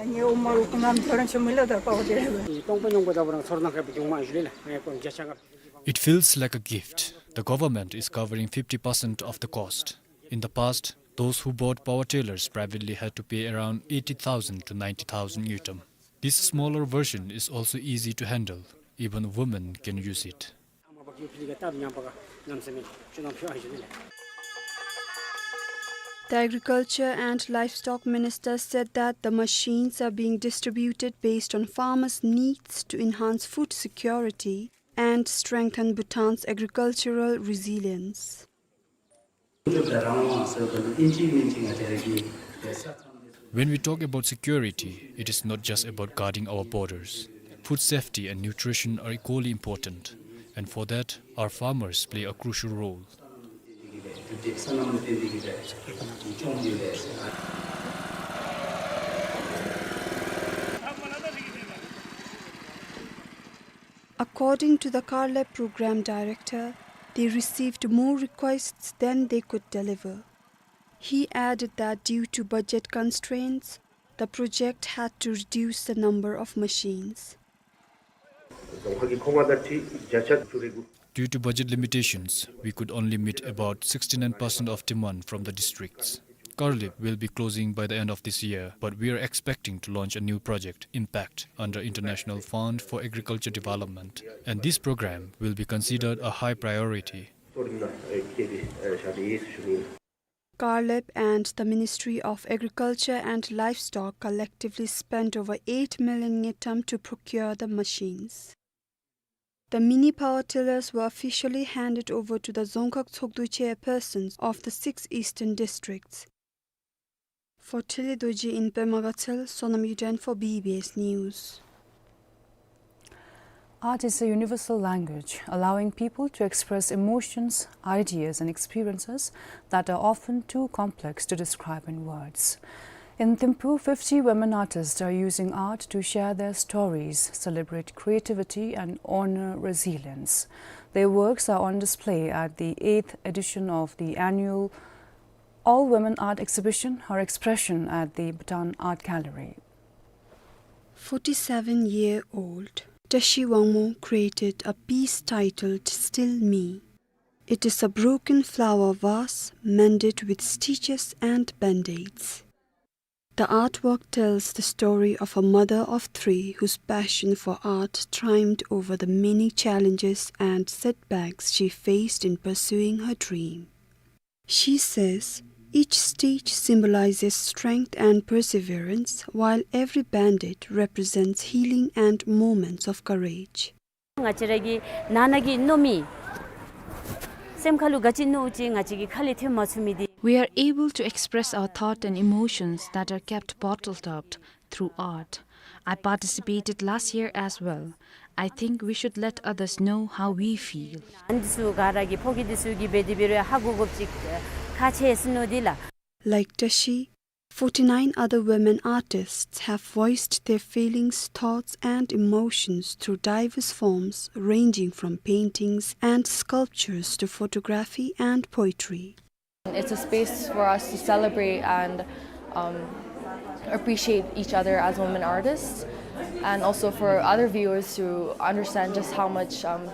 It feels like a gift. The government is covering fifty percent of the cost. In the past, those who bought power tillers privately had to pay around eighty thousand to ninety thousand ngultrum. This smaller version is also easy to handle. Even women can use it. The Agriculture and Livestock Minister said that the machines are being distributed based on farmers' needs to enhance food security and strengthen Bhutan's agricultural resilience. When we talk about security, it is not just about guarding our borders. Food safety and nutrition are equally important, and for that, our farmers play a crucial role. According to the CARLEP program director, they received more requests than they could deliver. He added that due to budget constraints, the project had to reduce the number of machines. Due to budget limitations, we could only meet about sixty-nine percent of demand from the districts. CARLEP will be closing by the end of this year, but we are expecting to launch a new project, IMPACT, under International Fund for Agriculture Development, and this program will be considered a high priority. CARLEP and the Ministry of Agriculture and Livestock collectively spent over eight million ngultrum to procure the machines. The mini power tillers were officially handed over to the Dzongkhag Tshogdu chairpersons of the six eastern districts. For Thili Dorji in Pema Gatshel, Sonam Yuden for B B S News. Art is a universal language, allowing people to express emotions, ideas, and experiences that are often too complex to describe in words. In Thimphu, fifty women artists are using art to share their stories, celebrate creativity, and honor resilience. Their works are on display at the eighth edition of the annual all-women art exhibition, Her Expression, at the Bhutan Art Gallery. Forty-seven-year-old Tashi Wangmo created a piece titled Still Me. It is a broken flower vase mended with stitches and band-aids. The artwork tells the story of a mother of three whose passion for art triumphed over the many challenges and setbacks she faced in pursuing her dream. She says each stitch symbolizes strength and perseverance, while every band-aid represents healing and moments of courage. ང་བཅས་ར་གི་ནང་ན་གི་མནོ་མི་སེམས་ཁ་ལུ་ག་ཅི་མནོ་ཅི་ང་བཅས་ཀྱི་ཁ་ལས་ཐོན་མ་ཚུགས་མི་འདི། We are able to express our thought and emotions that are kept bottled up through art. I participated last year as well. I think we should let others know how we feel. ཨ་ནི་འདི་ཚུ་ག་ར་གིས་ཕོ་སྐྱེས་འདི་ཚུ་གིས་འབད་དེ་འབད་རུང་ཧ་གོ་དགོཔ་ཅིག་ཁག་ཆེ་ཟེར་མནོ་དེ་ལགས། Like Tashi, forty-nine other women artists have voiced their feelings, thoughts, and emotions through diverse forms, ranging from paintings and sculptures to photography and poetry. It's a space for us to celebrate and, um, appreciate each other as women artists, and also for other viewers to understand just how much, um,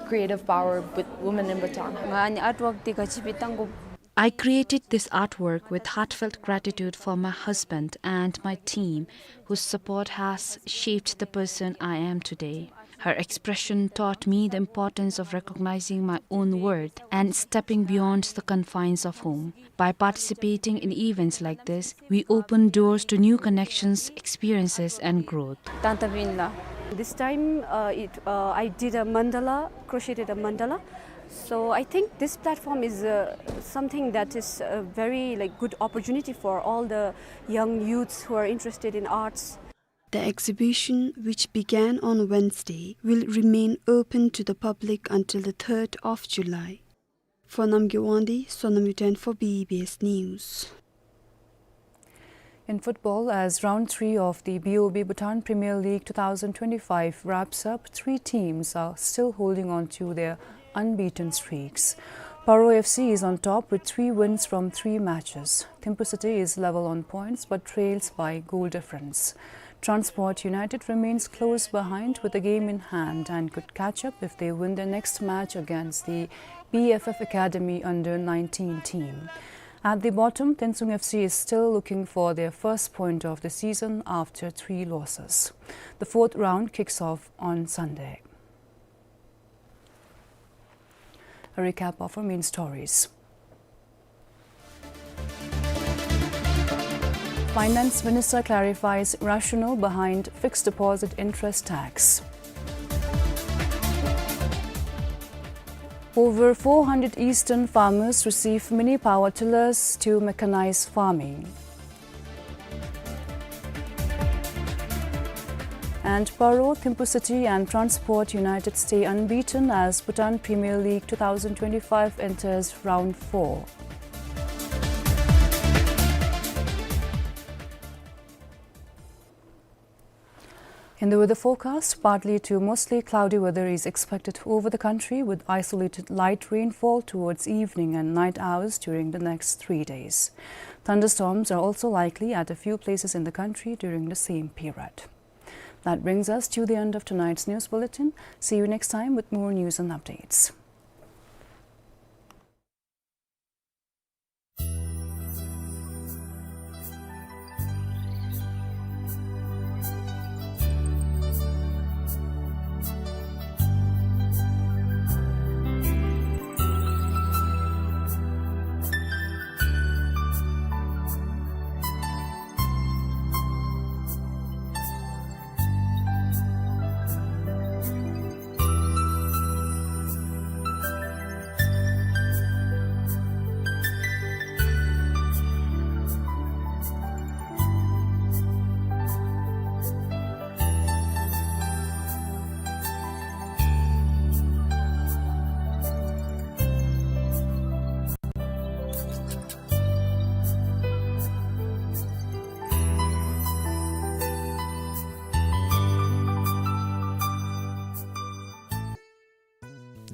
creative power with women in Bhutan. ང་ཨ་ནི་ཨརཊ་ཝརཀ་འདི་ག་ཅི་སྦེ་བཏང་དགོཔ། I created this artwork with heartfelt gratitude for my husband and my team, whose support has shaped the person I am today. Her expression taught me the importance of recognizing my own worth and stepping beyond the confines of home. By participating in events like this, we open doors to new connections, experiences, and growth. ཏན་ཏན་ཨིན་ལགས། This time, uh, it, uh, I did a mandala, crocheted a mandala. So I think this platform is, uh, something that is a very, like, good opportunity for all the young youths who are interested in arts. The exhibition, which began on Wednesday, will remain open to the public until the third of July. For Namgay Wangdi, Sonam Yuden for B B S News. In football, as round three of the B O B Bhutan Premier League two thousand twenty-five wraps up, three teams are still holding on to their unbeaten streaks. Paro F C is on top with three wins from three matches. Thimphu City is level on points but trails by goal difference. Transport United remains close behind with a game in hand and could catch up if they win their next match against the P F F Academy under nineteen team. At the bottom, Tensung F C is still looking for their first point of the season after three losses. The fourth round kicks off on Sunday. A recap of our main stories. Finance Minister clarifies rationale behind fixed deposit interest tax. Over four hundred eastern farmers receive mini power tillers to mechanize farming. And Paro, Thimphu City and Transport United stay unbeaten as Bhutan Premier League two thousand twenty-five enters round four. In the weather forecast, partly to mostly cloudy weather is expected over the country, with isolated light rainfall towards evening and night hours during the next three days. Thunderstorms are also likely at a few places in the country during the same period. That brings us to the end of tonight's news bulletin. See you next time with more news and updates.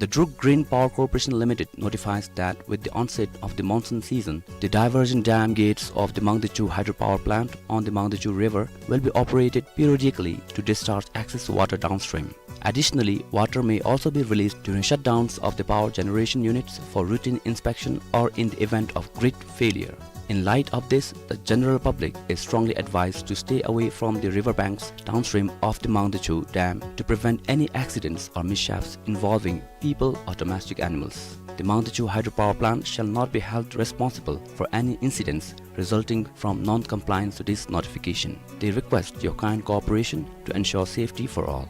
The Druk Green Power Corporation Limited notifies that with the onset of the monsoon season, the diversion dam gates of the Mangdechu hydropower plant on the Mangdechu River will be operated periodically to discharge excess water downstream. Additionally, water may also be released during shutdowns of the power generation units for routine inspection or in the event of grid failure. In light of this, the general public is strongly advised to stay away from the river banks downstream of the Mangdechu Dam to prevent any accidents or mishaps involving people or domestic animals. The Mangdechu hydropower plant shall not be held responsible for any incidents resulting from non-compliance to this notification. They request your kind cooperation to ensure safety for all.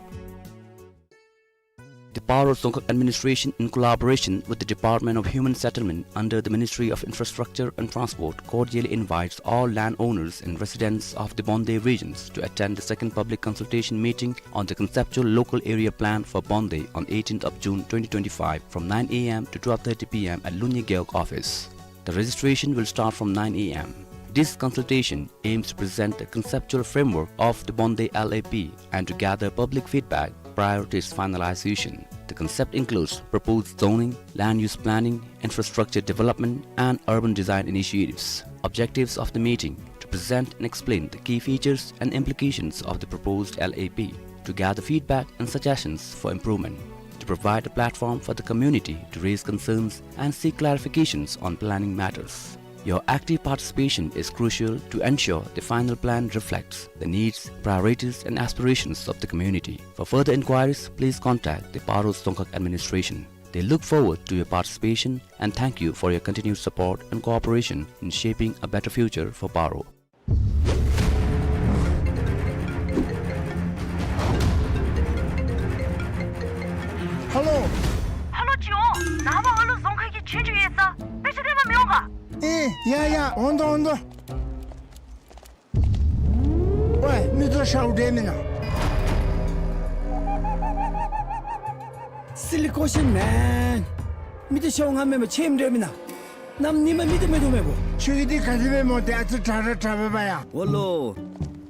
The Paro Dzongkhag Administration, in collaboration with the Department of Human Settlement under the Ministry of Infrastructure and Transport, cordially invites all landowners and residents of the Bonde regions to attend the second public consultation meeting on the conceptual local area plan for Bonde on eighteenth of June twenty twenty-five from nine A M to twelve thirty P M at Lunye Gewog office. The registration will start from nine A M. This consultation aims to present the conceptual framework of the Bonde L A P and to gather public feedback prior to its finalization. The concept includes proposed zoning, land use planning, infrastructure development, and urban design initiatives. Objectives of the meeting: to present and explain the key features and implications of the proposed L A P, to gather feedback and suggestions for improvement, to provide a platform for the community to raise concerns and seek clarifications on planning matters. Your active participation is crucial to ensure the final plan reflects the needs, priorities, and aspirations of the community. For further inquiries, please contact the Paro Dzongkhag Administration. They look forward to your participation and thank you for your continued support and cooperation in shaping a better future for Paro. ཧ་ལོ། ཧ་ལོ་ཅིག་འོང་། ནངས་པ་ཨ་ལུ་རྫོང་ཁ་གི་ཆོས་རྒྱུགས་ཡོད་ས། དཔེ་ཆ་སྟོན་པར་མི་འོང་ག། ཨེ་ཡ་ཡ། འོང་དོ་འོང་དོ། ཝེ་མི་ཚོ་ཤཝ་འདྲ་མེན་ན། Silly question, man. མི་ཚོ་ཤཝ་ང་མེན་པར་ཆེམ་འདྲ་མེན་ན། གནམ་ཉིམ་མེད་དེ་མེད་དོ་མེད་པོ། ཁྱོད་ཀྱིས་འདི་ག་དེ་སྦེ་མོ་དེ་ཨ་ཙི་དྲག་ར་དྲག་པས་པ་ཡ། འོ་ལོ།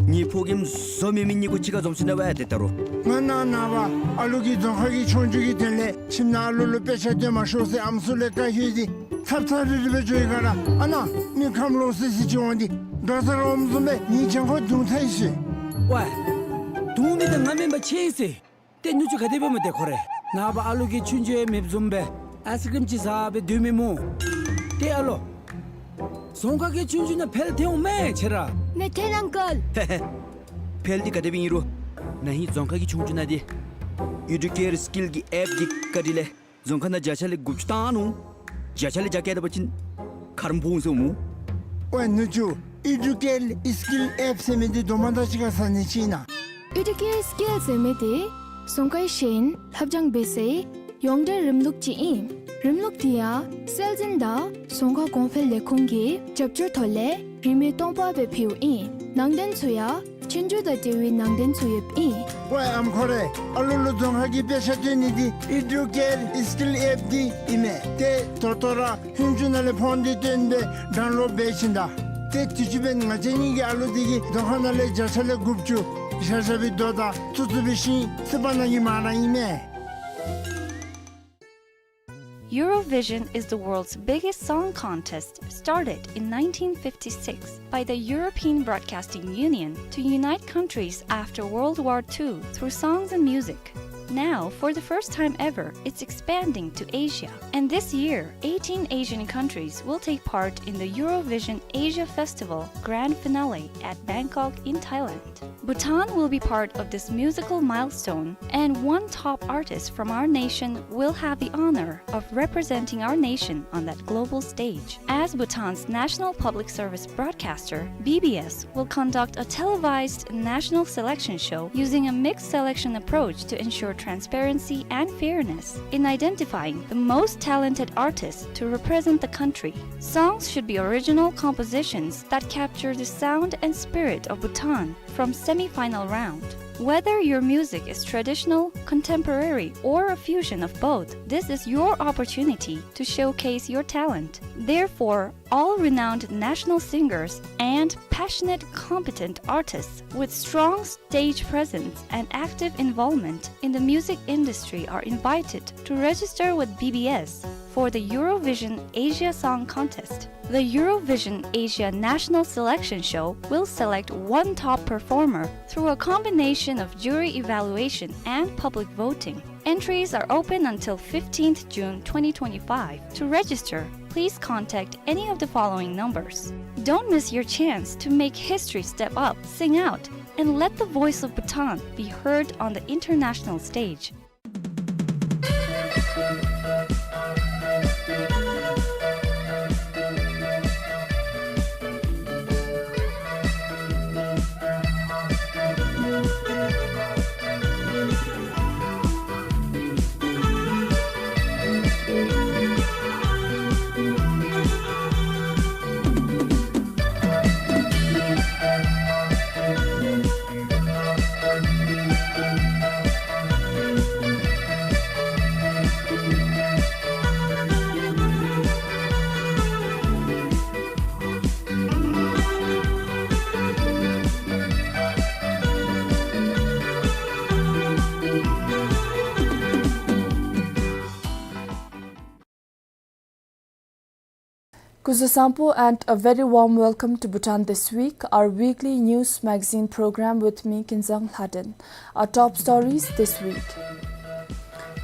ངེའི་ཕོ་རྒནམ་བཟོ་མི་མི་གཉིས་ཀོ་གཅིག་ཁར་འཛོམས་སོ་ནུག་པ་ཡ་ཏེ་ད་རུང་། ང་ནངས་པ་ཨ་ལུ་གི་རྫོང་ཁ་གི་ཆོས་རྒྱུགས་ཀྱི་དོན་ལས་ཁྱིམ་ནང་ཨ་ལུ་ལུ་དཔེ་ཆ་སྟོན་མ་ཤོག་ཟེར་ཨམ་སྲུ་ལས་བཀའ་ཞུ་ཡི། འདི་ཚབ་ཚབ་རིལ་རི་སྦེ་འགྱོ་ཡི་ག་ར། ཨ་ནཱ་མི་ཁམས་ལོག་སི་སི་ཅིག་འོང་སྟེ་འགྲོ་ས་ར་འོངམ་བཟུམ་སྦེ་ངེའི་གྱང་ཁར་རྡུང་ཚར་ཡི་ཤིག། ཝེ། རྡུང་མི་དེ་ང་མེན་པར་ཆེམ་ཟེར། ཏེ་ནུ་གཅུང་ག་དེ་སྦེ་མོ་དེ་ཁོ་རེ། ནངས་པ་ཨ་ལུ་གི་ཆོས་རྒྱུགས་ཡང་མེདཔ་བཟུམ་སྦེ་ཨའི་སི་ཀྲིམ་ཅིག་ཟ་སྦེ་སྡོད་མི་སྨོ། ཏེ་ཨ་ལོ། རྫོང་ཁ་གི་ཆོས་རྒྱུགས་ནང་འཕེལ་ཐོན་འོང་མས་ཁྱེད་ར། མེད་ཐོན་ཨང་ཀལ། ཧེ་ཧེ། འཕེལ་འདི་ག་དེ་སྦེ་ཨིན་རུང་ནཱ་ཧིང་རྫོང་ཁ་གི་ཆོས་རྒྱུགས་ནང་འདི་ཨི་ཌུ་ཀེར་སི་ཀིལ་གྱི་ཨེཔ་འདི་བཀའ་དྲིན་ལས་རྫོང་ཁ་ནང་བརྒྱ་ཆ་ལས་དགུ་བཅུ་བཏང་ནུག། བརྒྱ་ཆ་ལས་བརྒྱ་བཀལ་ད་པ་ཅིན་ཁ་རོག་ཕོག་འོང་ཟེར་སྨོ། ཝེ་ནུ་གཅུང་། ཨི་ཌུ་ཀེར་སི་ཀིལ་ཨེཔ་ཟེར་མི་འདི་དོ་མ་ད་ཅི་ག་ས་ནི་ཅིག་ན། ཨི་ཌུ་ཀེར་སི་ཀིལ་ཟེར་མི་འདི་རྫོང་ཁའི་ཤེས་ཡོན་ལྷབ་སྦྱང་འབད་སའི་ཡོངས་འབྲེལ་རིམ་ལུགས་ཅིག་ཨིན། རིམ་ལུགས་འདི་ཡང་སྲོལ་འཛིན་དང་རྫོང་ཁ་གོང་འཕེལ་ལས་ཁུངས་ཀྱི་རྒྱབ་སྐྱོར་ཐོག་ལས་རིན་མེད་སྟོང་པ་སྦེ་ཕུལཝ་ཨིན། ནང་དོན་ཚུ་ཡང་ཆོས་རྒྱུགས་དང་འབྲེལ་བའི་ནང་དོན་ཚུ་ཡོདཔ་ཨིན། ཝེ་ཨམ་ཁོ་རེ། ཨ་ལུ་ལུ་རྫོང་ཁ་གི་དཔེ་ཆ་སྟོན་ནི་འདི་ཨི་ཌུ་ཀེར་སི་ཀིལ་ཨེཔ་འདི་ཨིན་མས། ཏེ་ད་ལྟོ་ར་ཧུན་ཅུ་ནང་ལས་ཕོན་འདི་བཏོན་སྦེ་ཌའུན་ལོཌ་འབད་ཞིནམ་ད། ཏེ་དུས་ཅི་འབདན་ང་བཅས་གཉིས་ཀྱི་ཨ་ལུ་འདི་གིས་རྫོང་ཁ་ནང་ལས་བརྒྱ་ཆ་ལས་དགུ་བཅུ་ཤ་ཤ་སྦེ་རྡོ་དང་ཚུ་ཚུ་སྦེ་ཤིང་སི་པ་ནང་གི་མ་ར་ཨིན་མས། Eurovision is the world's biggest song contest, started in nineteen fifty-six by the European Broadcasting Union to unite countries after World War Two through songs and music. Now, for the first time ever, it's expanding to Asia. And this year, eighteen Asian countries will take part in the Eurovision Asia Festival Grand Finale at Bangkok in Thailand. Bhutan will be part of this musical milestone, and one top artist from our nation will have the honor of representing our nation on that global stage. As Bhutan's national public service broadcaster, B B S will conduct a televised national selection show using a mixed selection approach to ensure transparency and fairness in identifying the most talented artists to represent the country. Songs should be original compositions that capture the sound and spirit of Bhutan from semi-final round. Whether your music is traditional, contemporary, or a fusion of both, this is your opportunity to showcase your talent. Therefore, all renowned national singers and passionate, competent artists with strong stage presence and active involvement in the music industry are invited to register with B B S for the Eurovision Asia Song Contest. The Eurovision Asia National Selection Show will select one top performer through a combination of jury evaluation and public voting. Entries are open until fifteenth June twenty twenty-five. To register, please contact any of the following numbers. Don't miss your chance to make history step up, sing out, and let the voice of Bhutan be heard on the international stage. Kuzuzangpo and a very warm welcome to Bhutan This Week, our weekly news magazine program with me, Kinzang Lhaden. Our top stories this week.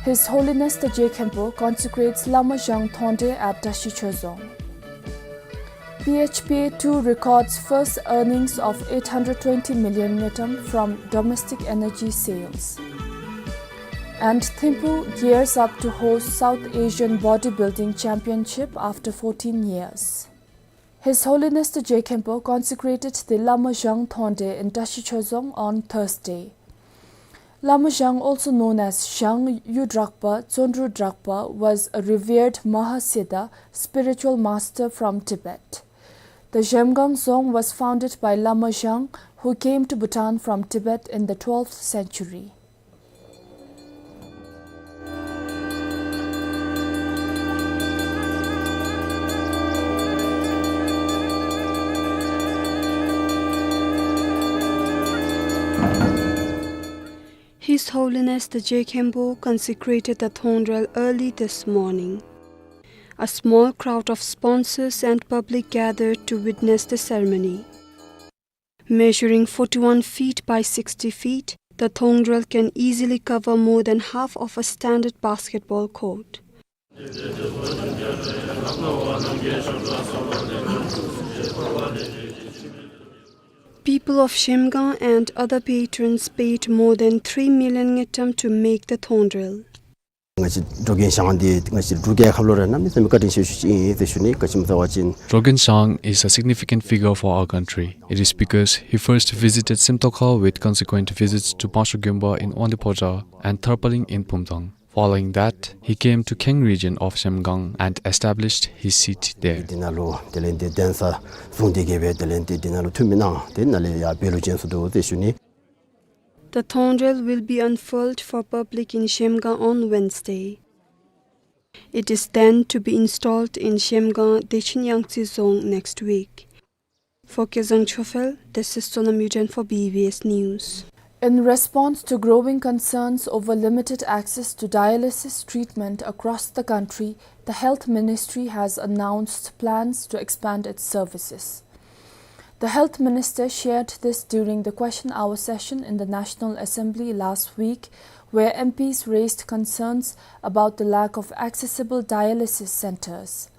His Holiness the Je Khenpo consecrates Lama Zhang Thongdre at Tashi Chozong. P H P A two records first earnings of eight hundred twenty million ngultrum from domestic energy sales. And Thimphu gears up to host South Asian Bodybuilding Championship after fourteen years. His Holiness the Je Khenpo consecrated the Lama Zhang Thongdre in Tashi Chozong on Thursday. Lama Zhang, also known as Zhang Yu Drakpa, Tsondru Drakpa, was a revered Mahasiddha spiritual master from Tibet. The Zhemgang Dzong was founded by Lama Zhang, who came to Bhutan from Tibet in the twelfth century. His Holiness the Je Khenpo consecrated the Thongdrel early this morning. A small crowd of sponsors and public gathered to witness the ceremony. Measuring forty-one feet by sixty feet, the Thongdrel can easily cover more than half of a standard basketball court. People of Zhemgang and other patrons paid more than three million ngultrum to make the Thongdrel. ང་བཅས་ཌོ་གིན་ཞང་འདི་ང་བཅས་འབྲུག་རྒྱལ་ཁབ་ལུ་ར་གནམ་མེད་ས་མེད་བཀའ་དྲིན་ཆེ་ཤོས་ཅིག་ཨིན་ཟེར་ཞུ་ནི། ག་ཅི་སྨོ་ཟེར་བ་ཅིན། Dogen Zhang is a significant figure for our country. It is because he first visited Simtokha with consequent visits to Pangshok Gyumba in Wangdue Phodrang and Tharpaling in Phumthang. Following that, he came to Kheng region of Zhemgang and established his seat there. འདི་ནང་ལུ་དེ་ལས་འདི་གདན་ས་བཟུང་སྟེ་གི་སྦེ་དེ་ལས་འདི་འདི་ནང་ལུ་ཐུགས་མི་གནང་། དེ་ནང་ལས་ཡར་བོད་ལུ་བྱོན་སོ་ནུག་ཟེར་ཞུ་ནི། The Thongdrel will be unfurled for public in Zhemgang on Wednesday. It is then to be installed in Zhemgang, Dechin Yangtse Dzong next week. For Kezang Chophel, this is Sonam Yuden for B B S News. In response to growing concerns over limited access to dialysis treatment across the country, the Health Ministry has announced plans to expand its services. The Health Minister shared this during the Question Hour session in the National Assembly last week, where M Ps raised concerns about the lack of accessible dialysis centers.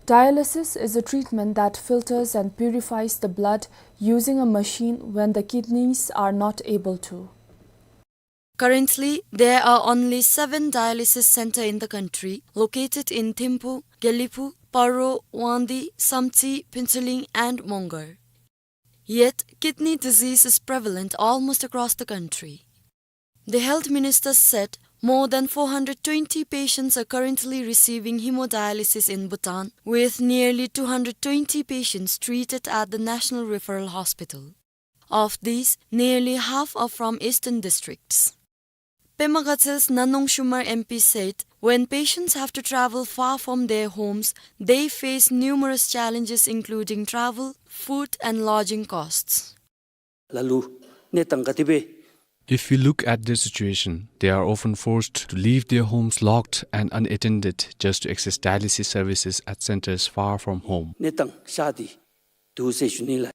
Dialysis is a treatment that filters and purifies the blood using a machine when the kidneys are not able to. Currently, there are only seven dialysis center in the country, located in Thimphu, Gelephu, Paro, Wangdue, Samtse, Phuentsholing and Mongar. Yet, kidney disease is prevalent almost across the country. The health minister said more than four hundred twenty patients are currently receiving hemodialysis in Bhutan, with nearly two hundred twenty patients treated at the National Referral Hospital. Of these, nearly half are from eastern districts. Pema Gatsel's Nanong Shumar M P said when patients have to travel far from their homes, they face numerous challenges including travel, food and lodging costs. ལ་ལུ་གནས་སྟངས་ག་དེ་སྦེ། If we look at their situation, they are often forced to leave their homes locked and unattended just to access dialysis services at centers far from home. གནས་སྟངས་ཤ་དེ་འདུག་ཟེར་ཞུ་ནི་ལགས།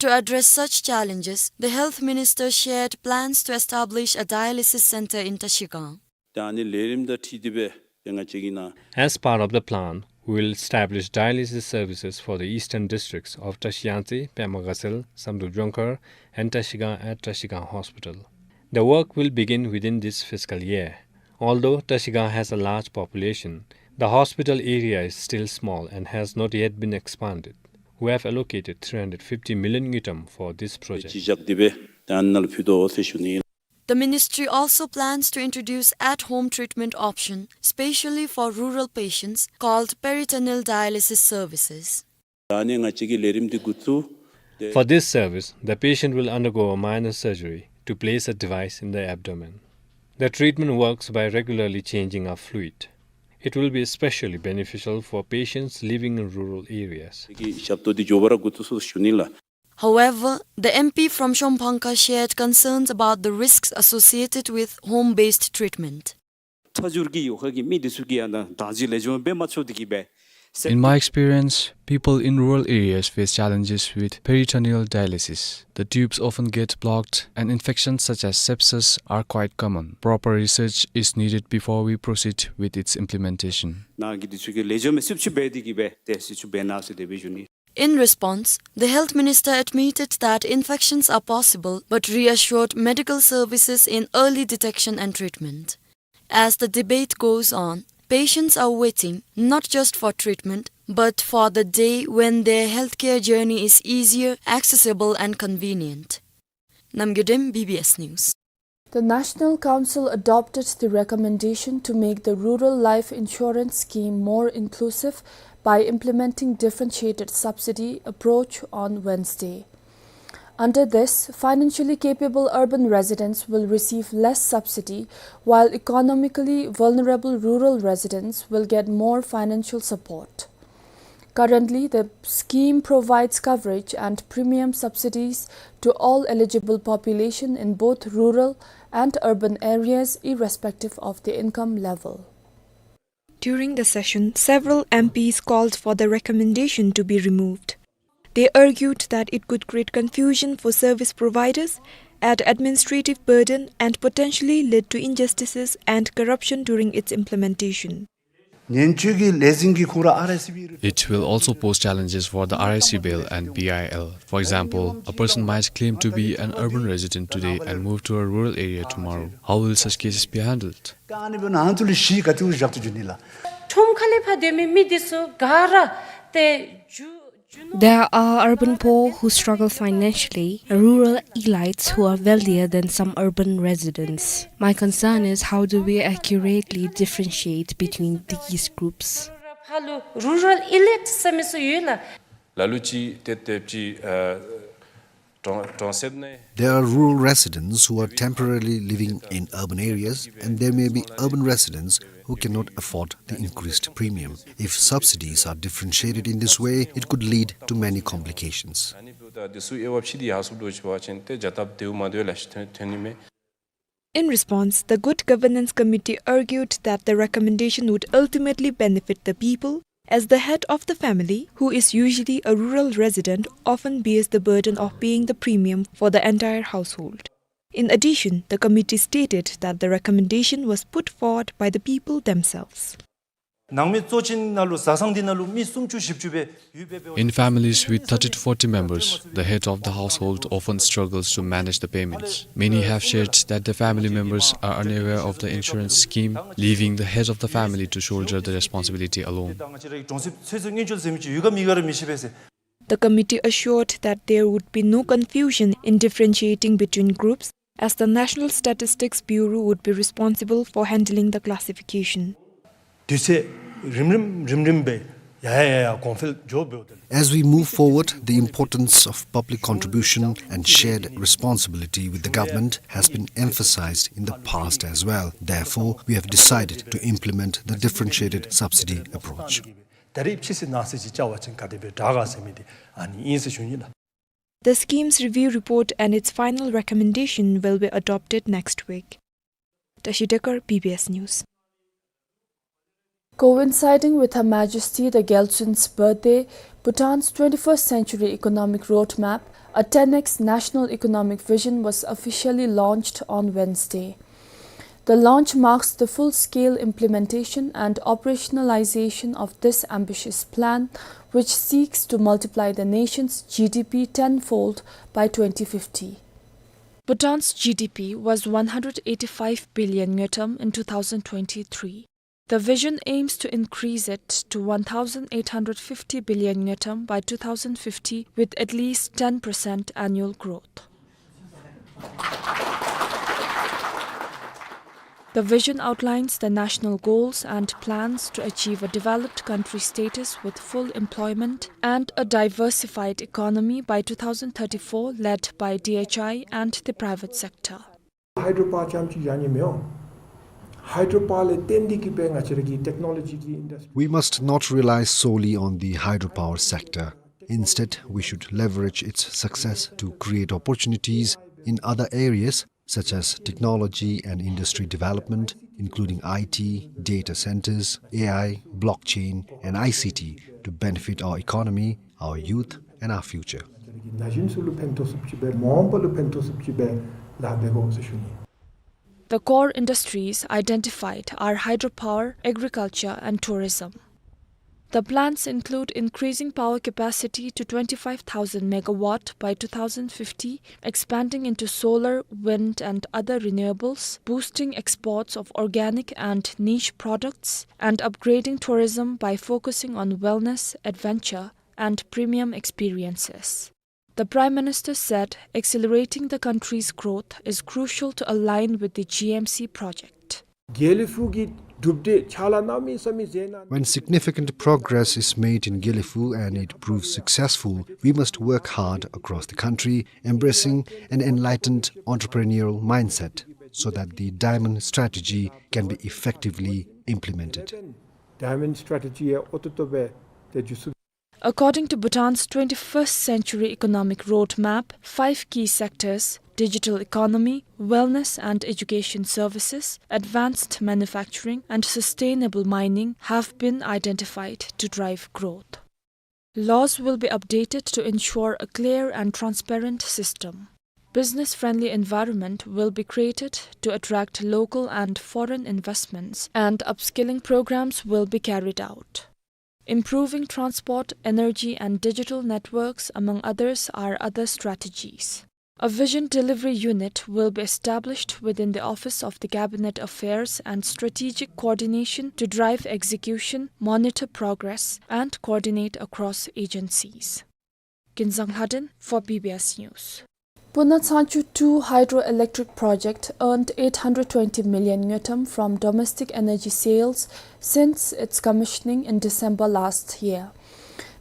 To address such challenges, the Health Minister shared plans to establish a dialysis center in Trashigang. ད་ཨ་ནི་ལས་རིམ་དང་འཁྲིལ་ཏེ་སྦེ་ང་བཅས་ཀྱིས་ནཱ། As part of the plan, we will establish dialysis services for the eastern districts of Trashiyangtse, Pema Gatsel, Samdrup Jongkhar, and Trashigang at Trashigang Hospital. The work will begin within this fiscal year. Although Trashigang has a large population, the hospital area is still small and has not yet been expanded. We have allocated three hundred fifty million ngultrum for this project. ཅིག་བཞག་སྟེ་སྦེ་ད་ཨ་ནཱ་ལུ་ཕུལ་དོ་ཟེར་ཞུ་ནི། The ministry also plans to introduce at-home treatment option, specially for rural patients, called peritoneal dialysis services. ད་ཨ་ནི་ང་བཅས་ཀྱིས་ལས་རིམ་འདི་འགོ་བཙུགས། For this service, the patient will undergo a minor surgery to place a device in the abdomen. The treatment works by regularly changing a fluid. It will be especially beneficial for patients living in rural areas. ཀྱི་ཞབས་ཏོག་འདི་མགྱོགས་པ་ར་འགོ་བཙུགས་སོང་ཞུ་ནི་ལགས། However, the M P from Shomphangka shared concerns about the risks associated with home-based treatment. ཁྲ་འགྱུར་གྱི་ཡོད་ཁ་གི་མི་འདི་ཚུ་གིས་ཡང་ན་དང་ཅིག་ལེགས་ཤོམ་འབད་མ་ཆོག་འདི་གིས་སྦེ། In my experience, people in rural areas face challenges with peritoneal dialysis. The tubes often get blocked, and infections such as sepsis are quite common. Proper research is needed before we proceed with its implementation. ནཱ་གི་འདི་ཚུ་གིས་ལེགས་ཤོམ་སྦེ་སེམས་ཅན་འབད་འདི་གིས་སྦེ་ཏེ་སེམས་ཅན་འབད་ན་ཟེར་དེ་སྦེ་ཞུ་ནི། In response, the health minister admitted that infections are possible, but reassured medical services in early detection and treatment. As the debate goes on, patients are waiting not just for treatment, but for the day when their healthcare journey is easier, accessible, and convenient. Namgay Dem, B B S News. The National Council adopted the recommendation to make the Rural Life Insurance Scheme more inclusive by implementing differentiated subsidy approach on Wednesday. Under this, financially capable urban residents will receive less subsidy, while economically vulnerable rural residents will get more financial support. Currently, the scheme provides coverage and premium subsidies to all eligible population in both rural and urban areas, irrespective of the income level. During the session, several M Ps called for the recommendation to be removed. They argued that it could create confusion for service providers, add administrative burden, and potentially lead to injustices and corruption during its implementation. It will also pose challenges for the R I C bill and B I L. For example, a person might claim to be an urban resident today and move to a rural area tomorrow. How will such cases be handled? ཁྲོམ་ཁ་ལས་ཕར་སྡོད་མི་མི་འདི་ཚུ་ག་ར་ཏེ་རྒྱུ་རྒྱུ་ནོར། There are urban poor who struggle financially, rural elites who are wealthier than some urban residents. My concern is, how do we accurately differentiate between these groups? ཕར་ལུ་རུ་རལ་ཨི་ལིཊ་ཟེར་མི་ཚུ་ཡོད་ལགས། ལ་ལུ་ཅིག་ཏེ་ཏེ་ཅིག་ཨ་གྲོང་གྲོང་གསེབ་ནང་། There are rural residents who are temporarily living in urban areas, and there may be urban residents who cannot afford the increased premium. If subsidies are differentiated in this way, it could lead to many complications. ཨ་ནི་འབདཝ་ད་འདི་ཚུ་དབྱེ་བ་ཕྱེ་སྟེ་ཡར་སོང་འགྱོ་བ་ཅིན་ཏེ་བྱ་སྟབས་བདེཝ་མ་བདེཝ་ལེ་ཤ་ཐོན་ཐོན་ནི་མས། In response, the Good Governance Committee argued that the recommendation would ultimately benefit the people, as the head of the family, who is usually a rural resident, often bears the burden of paying the premium for the entire household. In addition, the committee stated that the recommendation was put forward by the people themselves. ནང་མི་གཙོ་ཅན་ནང་ལུ་བཟའ་ཚང་འདི་ནང་ལུ་མི་སུམ་ཅུ་བཞི་བཅུ་སྦེ་ཡོད་པའི། In families with thirty to forty members, the head of the household often struggles to manage the payments. Many have shared that the family members are unaware of the insurance scheme, leaving the head of the family to shoulder the responsibility alone. གྲོང་གསེབ་ཚོད་ཚོད་དངུལ་འབྱོར་ཟེར་མི་ཅིག་ཡོད་ག་མེད་ག་ར་མི་ཤེས་པས་ཟེར། The committee assured that there would be no confusion in differentiating between groups, as the National Statistics Bureau would be responsible for handling the classification. དུས་ཚོད་རིམ་རིམ་རིམ་རིམ་སྦེ་ ཡ་ཡ་ཡ་ཡ་གོང་འཕེལ་མགྱོགས་འབདཝ་ད། As we move forward, the importance of public contribution and shared responsibility with the government has been emphasized in the past as well. Therefore, we have decided to implement the differentiated subsidy approach. ད་རིས་ཕྱི་སེ་ནང་སེ་ཅིག་བཅའ་བ་ཅིན་ག་དེ་སྦེ་དྲག་ག་ཟེར་མི་འདི་ཨ་ནི་ཨིན་ཟེར་ཞུ་ནི་ལགས། The scheme's review report and its final recommendation will be adopted next week. Tashi Dekar, B B S News. Coinciding with Her Majesty the Gyaltsen's birthday, Bhutan's twenty-first Century Economic Roadmap, a ten X National Economic Vision, was officially launched on Wednesday. The launch marks the full-scale implementation and operationalization of this ambitious plan, which seeks to multiply the nation's G D P tenfold by twenty fifty. Bhutan's G D P was one hundred eighty-five billion ngultrum in two thousand twenty-three. The vision aims to increase it to one thousand eight hundred fifty billion ngultrum by two thousand fifty, with at least ten percent annual growth. The vision outlines the national goals and plans to achieve a developed country status with full employment and a diversified economy by two thousand thirty-four, led by D H I and the private sector. Hydropower རྐྱངམ་གཅིག་བཞག་ནི་མི་འོང་། Hydropower ལས་བརྟེན་ཏེ་གིས་སྦེ་ང་བཅས་ར་གི་technology གི་industry We must not rely solely on the hydropower sector. Instead, we should leverage its success to create opportunities in other areas such as technology and industry development, including I T, data centers, A I, blockchain, and I C T, to benefit our economy, our youth, and our future. ན་གཞོན་ཚུ་ལུ་ཕན་ཐོགས་ཚུགསཔ་ཅིག་སྦེ་མ་འོངས་པ་ལུ་ཕན་ཐོགས་ཚུགསཔ་ཅིག་སྦེ་ལཱ་འབད་དགོ་ཟེར་ཞུ་ནི། The core industries identified are hydropower, agriculture, and tourism. The plans include increasing power capacity to twenty-five thousand megawatt by two thousand fifty, expanding into solar, wind, and other renewables, boosting exports of organic and niche products, and upgrading tourism by focusing on wellness, adventure, and premium experiences. The Prime Minister said accelerating the country's growth is crucial to align with the G M C project. དགེ་ལེགས་ཕུག་གི་གྲུབ་འབྲས་ཕྱག་ལཱ་གནམ་མེད་ས་མེད་མཛད་གནང་། When significant progress is made in Gelephu and it proves successful, we must work hard across the country, embracing an enlightened entrepreneurial mindset, so that the diamond strategy can be effectively implemented. Diamond strategy ཡང་ཨོ་ཏོ་ཏོ་སྦེ་ཏེ་འགྱོ་ཚུགས། According to Bhutan's twenty-first Century Economic Roadmap, five key sectors, digital economy, wellness and education services, advanced manufacturing, and sustainable mining, have been identified to drive growth. Laws will be updated to ensure a clear and transparent system. Business-friendly environment will be created to attract local and foreign investments, and upskilling programs will be carried out. Improving transport, energy, and digital networks, among others, are other strategies. A vision delivery unit will be established within the Office of the Cabinet Affairs and Strategic Coordination to drive execution, monitor progress, and coordinate across agencies. Kinzang Lhaden for B B S News. Puna Tsangchu two hydroelectric project earned eight hundred twenty million ngultrum from domestic energy sales since its commissioning in December last year.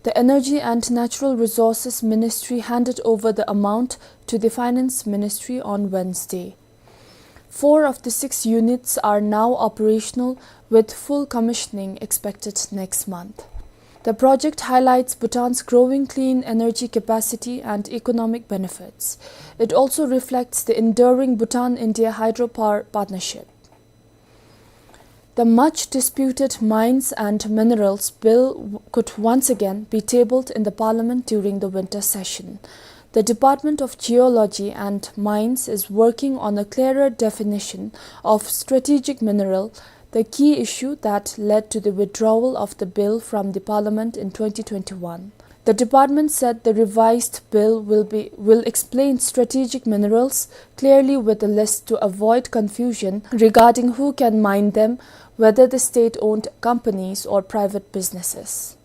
The Energy and Natural Resources Ministry handed over the amount to the Finance Ministry on Wednesday. Four of the six units are now operational, with full commissioning expected next month. The project highlights Bhutan's growing clean energy capacity and economic benefits. It also reflects the enduring Bhutan-India hydropower partnership. The much disputed Mines and Minerals Bill w-, could once again be tabled in the Parliament during the winter session. The Department of Geology and Mines is working on a clearer definition of strategic mineral, the key issue that led to the withdrawal of the bill from the Parliament in twenty twenty-one. The department said the revised bill will be, will explain strategic minerals clearly with a list to avoid confusion regarding who can mine them, whether the state-owned companies or private businesses.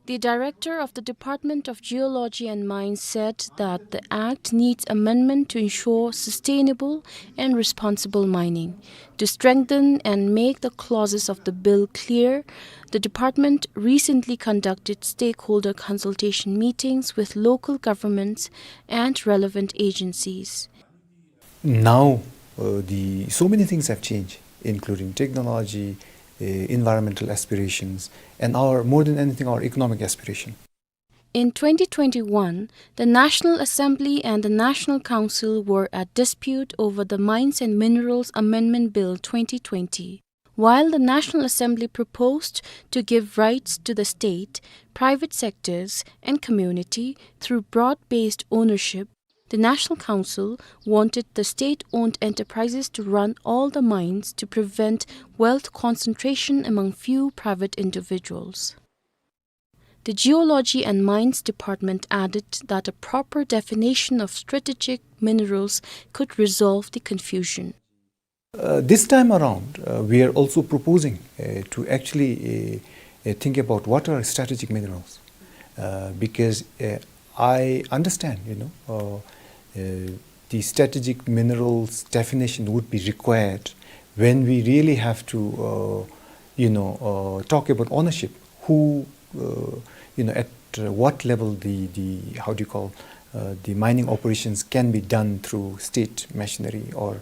The director of the Department of Geology and Mines said that the act needs amendment to ensure sustainable and responsible mining. To strengthen and make the clauses of the bill clear, the department recently conducted stakeholder consultation meetings with local governments and relevant agencies. Now, uh, the, so many things have changed, including technology, uh, environmental aspirations, and our, more than anything, our economic aspiration. In twenty twenty-one, the National Assembly and the National Council were at dispute over the Mines and Minerals Amendment Bill twenty twenty. While the National Assembly proposed to give rights to the state, private sectors, and community through broad-based ownership, the National Council wanted the state-owned enterprises to run all the mines to prevent wealth concentration among few private individuals. The Geology and Mines Department added that a proper definition of strategic minerals could resolve the confusion. Uh, this time around, uh, we are also proposing, uh, to actually, uh, uh, think about what are strategic minerals. Uh, because, uh, I understand, you know, uh, uh, the strategic minerals definition would be required when we really have to, uh, you know, uh, talk about ownership. Who, uh, you know, at, uh, what level the, the, how do you call, uh, the mining operations can be done through state machinery, or,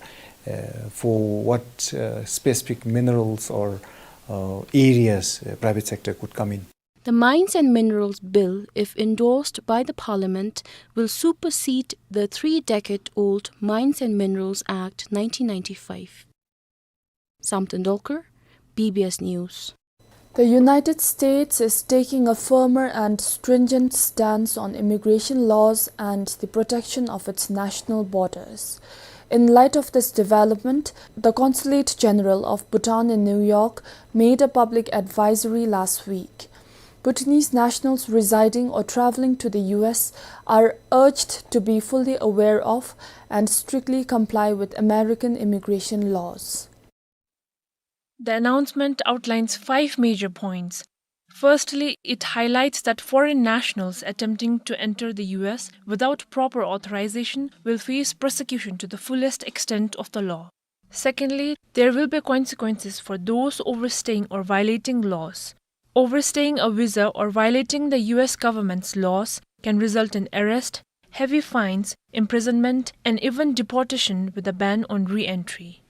uh, for what, uh, specific minerals or, uh, areas, uh, private sector could come in. The Mines and Minerals Bill, if endorsed by the Parliament, will supersede the three-decade-old Mines and Minerals Act nineteen ninety-five. Samten Dolkar, B B S News. The United States is taking a firmer and stringent stance on immigration laws and the protection of its national borders. In light of this development, the Consulate General of Bhutan in New York made a public advisory last week. Bhutanese nationals residing or traveling to the U S are urged to be fully aware of and strictly comply with American immigration laws. The announcement outlines five major points. Firstly, it highlights that foreign nationals attempting to enter the U S without proper authorization will face prosecution to the fullest extent of the law. Secondly, there will be consequences for those overstaying or violating laws. Overstaying a visa or violating the U S government's laws can result in arrest, heavy fines, imprisonment, and even deportation with a ban on re-entry.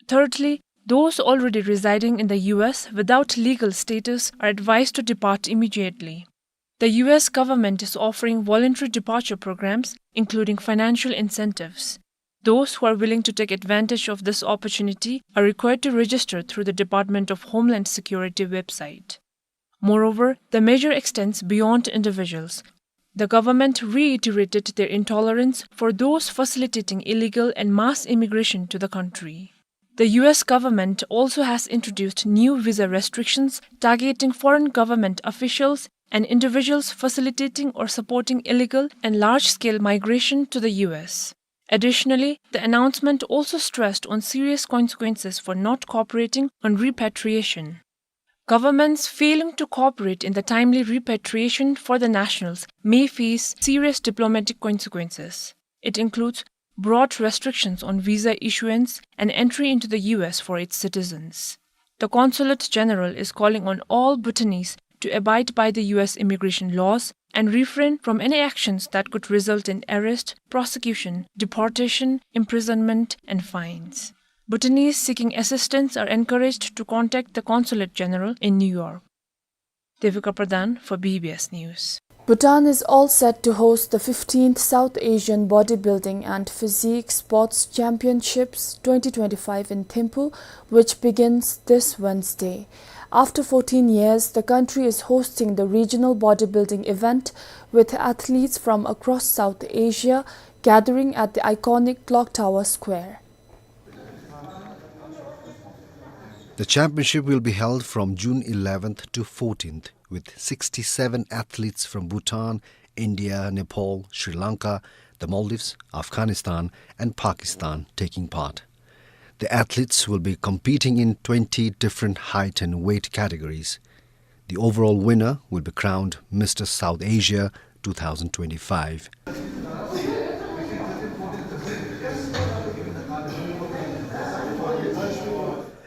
Thirdly, those already residing in the U S without legal status are advised to depart immediately. The U S government is offering voluntary departure programs, including financial incentives. Those who are willing to take advantage of this opportunity are required to register through the Department of Homeland Security website. Moreover, the measure extends beyond individuals. The government reiterated their intolerance for those facilitating illegal and mass immigration to the country. The U S government also has introduced new visa restrictions targeting foreign government officials and individuals facilitating or supporting illegal and large-scale migration to the U S. Additionally, the announcement also stressed on serious consequences for not cooperating on repatriation. Governments failing to cooperate in the timely repatriation for the nationals may face serious diplomatic consequences. It includes broad restrictions on visa issuance and entry into the U S for its citizens. The Consulate General is calling on all Bhutanese to abide by the U S immigration laws and refrain from any actions that could result in arrest, prosecution, deportation, imprisonment, and fines. Bhutanese seeking assistance are encouraged to contact the Consulate General in New York. Devika Pradhan for B B S News. Bhutan is all set to host the fifteenth South Asian Bodybuilding and Physique Sports Championships twenty twenty-five in Thimphu, which begins this Wednesday. After fourteen years, the country is hosting the regional bodybuilding event, with athletes from across South Asia gathering at the iconic Clock Tower Square. The championship will be held from June eleventh to fourteenth, with sixty-seven athletes from Bhutan, India, Nepal, Sri Lanka, the Maldives, Afghanistan, and Pakistan taking part. The athletes will be competing in twenty different height and weight categories. The overall winner will be crowned Mister South Asia two thousand twenty-five.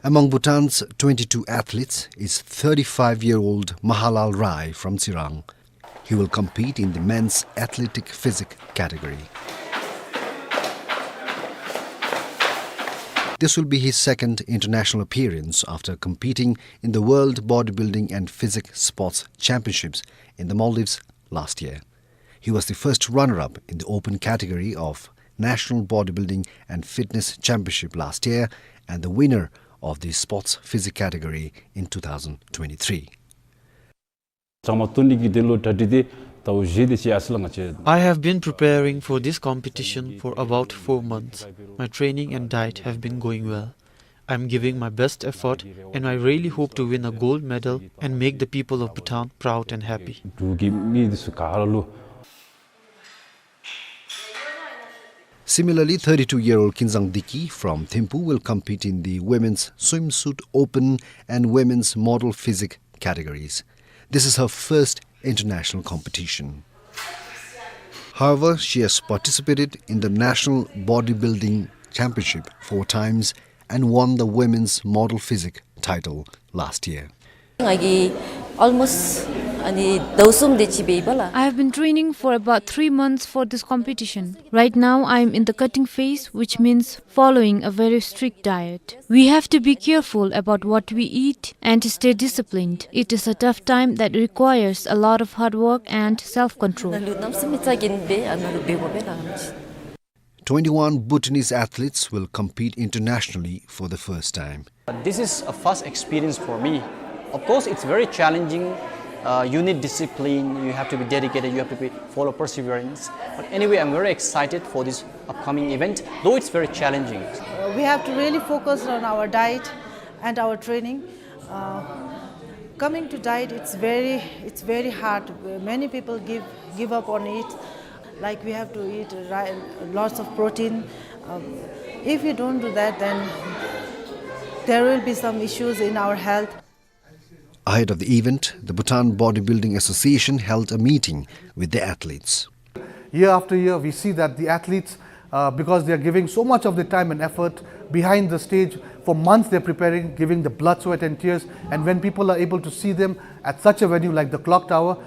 Among Bhutan's twenty-two athletes is thirty-five-year-old Mahalal Rai from Tsirang. He will compete in the men's athletic physique category. This will be his second international appearance after competing in the World Bodybuilding and Physique Sports Championships in the Maldives last year. He was the first runner-up in the open category of National Bodybuilding and Fitness Championship last year and the winner of the Sports Physique category in two thousand twenty-three. ཙང་མ་སྟོན་ནི་གི་དོན་ལུ་གྲ་སྒྲིག་འདི་ཟླཝ་བཞི་དེ་ཅིག་ཡར་སོང་ལགས་ང་བཅས། I have been preparing for this competition for about four months. My training and diet have been going well. I'm giving my best effort and I really hope to win a gold medal and make the people of Bhutan proud and happy. འབྲུག་གི་མི་འདི་ཚུ་ག་ར་ལུ། Similarly, thirty-two-year-old Kinzang Diki from Thimphu will compete in the Women's Swimsuit Open and Women's Model Physique categories. This is her first international competition. However, she has participated in the National Bodybuilding Championship four times and won the Women's Model Physique title last year. ང་གིས་almost ཨ་ནི་ཟླཝ་གསུམ་དེ་ཅིག་འབད་ཡི་པ་ལགས། I have been training for about three months for this competition. Right now, I am in the cutting phase, which means following a very strict diet. We have to be careful about what we eat and to stay disciplined. It is a tough time that requires a lot of hard work and self-control. ནཱ་ལུ་གནམ་མེད་ས་མེད་རྩ་འགེངས་སྦེ་ཨ་ནཱ་ལུ་འབད་དགོ་པས་ལགས། Twenty-one Bhutanese athletes will compete internationally for the first time. This is a first experience for me. Of course, it's very challenging. Uh, you need discipline, you have to be dedicated, you have to be full of perseverance. But anyway, I'm very excited for this upcoming event, though it's very challenging. Uh, we have to really focus on our diet and our training. Uh, coming to diet, it's very, it's very hard. Many people give, give up on it. Like, we have to eat ri-, lots of protein. Um, if we don't do that, then there will be some issues in our health. Ahead of the event, the Bhutan Bodybuilding Association held a meeting with the athletes. Year after year, we see that the athletes, uh, because they are giving so much of their time and effort behind the stage, for months they're preparing, giving the blood, sweat, and tears. And when people are able to see them at such a venue like the Clock Tower,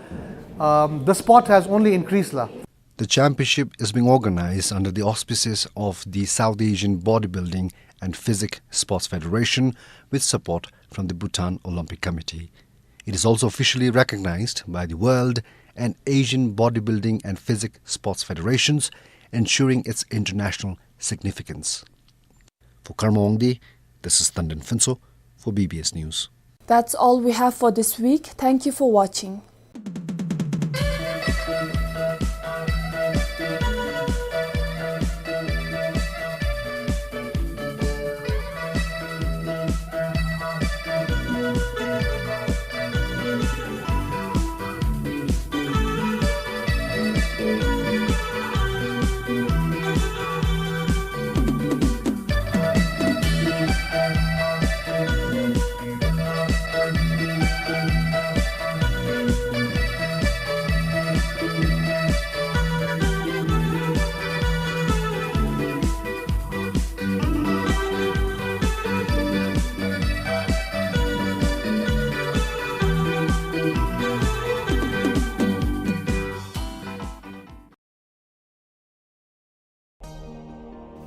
um, the sport has only increased, la. The championship is being organized under the auspices of the South Asian Bodybuilding and Physique Sports Federation with support from the Bhutan Olympic Committee. It is also officially recognized by the World and Asian Bodybuilding and Physique Sports Federations, ensuring its international significance. For Karma Wangdi, this is Tandon Phuntsho for B B S News. That's all we have for this week. Thank you for watching.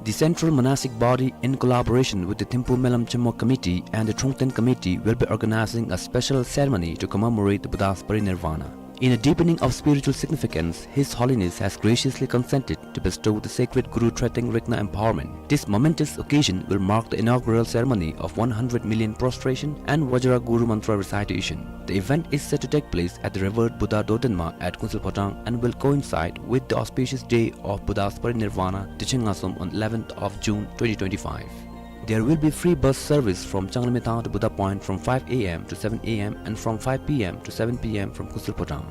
The Central Monastic Body, in collaboration with the Thimphu Melam Chemo Committee and the Thrungten Committee, will be organizing a special ceremony to commemorate the Buddha's parinirvana. In a deepening of spiritual significance, His Holiness has graciously consented to bestow the sacred Guru Treteng Rigna empowerment. This momentous occasion will mark the inaugural ceremony of one hundred million prostration and Vajra Guru Mantra recitation. The event is set to take place at the revered Buddha Dodenma at Kunsel Phodrang and will coincide with the auspicious day of Buddha's parinirvana, Dechengasam, on eleventh of June twenty twenty-five. There will be free bus service from Changlamethang to Buddha Point from five A M to seven A M and from five P M to seven P M from Kunsel Phodrang.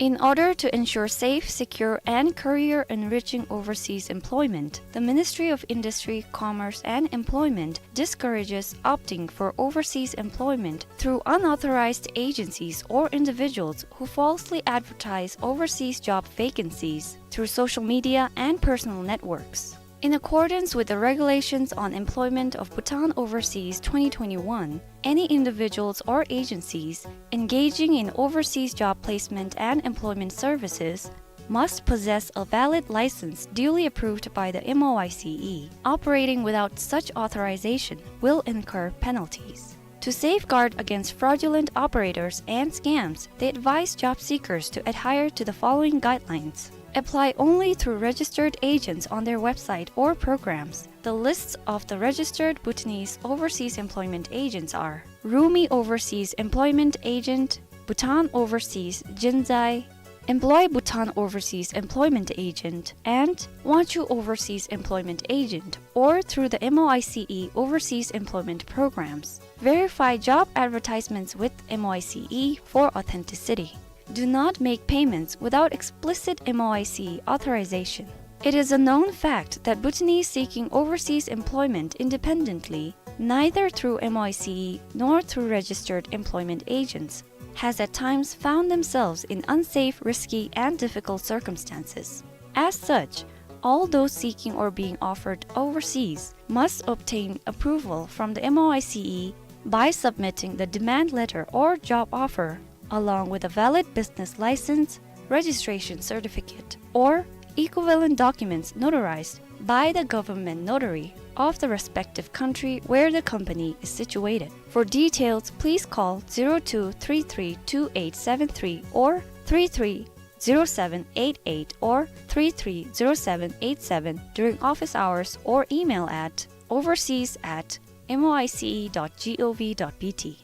In order to ensure safe, secure, and career-enriching overseas employment, the Ministry of Industry, Commerce, and Employment discourages opting for overseas employment through unauthorized agencies or individuals who falsely advertise overseas job vacancies through social media and personal networks. In accordance with the Regulations on Employment of Bhutan Overseas twenty twenty-one, any individuals or agencies engaging in overseas job placement and employment services must possess a valid license duly approved by the M O I C E. Operating without such authorization will incur penalties. To safeguard against fraudulent operators and scams, they advise job seekers to adhere to the following guidelines. Apply only through registered agents on their website or programs. The lists of the registered Bhutanese overseas employment agents are Rumi Overseas Employment Agent, Bhutan Overseas Jinzai, Employ Bhutan Overseas Employment Agent, and Wanchu Overseas Employment Agent, or through the M O I C E Overseas Employment Programs. Verify job advertisements with M O I C E for authenticity. Do not make payments without explicit M O I C E authorization. It is a known fact that Bhutanese seeking overseas employment independently, neither through M O I C E nor through registered employment agents, has at times found themselves in unsafe, risky, and difficult circumstances. As such, all those seeking or being offered overseas must obtain approval from the M O I C E by submitting the demand letter or job offer, along with a valid business license, registration certificate, or equivalent documents notarized by the government notary of the respective country where the company is situated. For details, please call zero two three three two eight seven three or three three zero seven eight eight or three three zero seven eight seven during office hours or email at overseas at M O I C E dot G O V dot B T.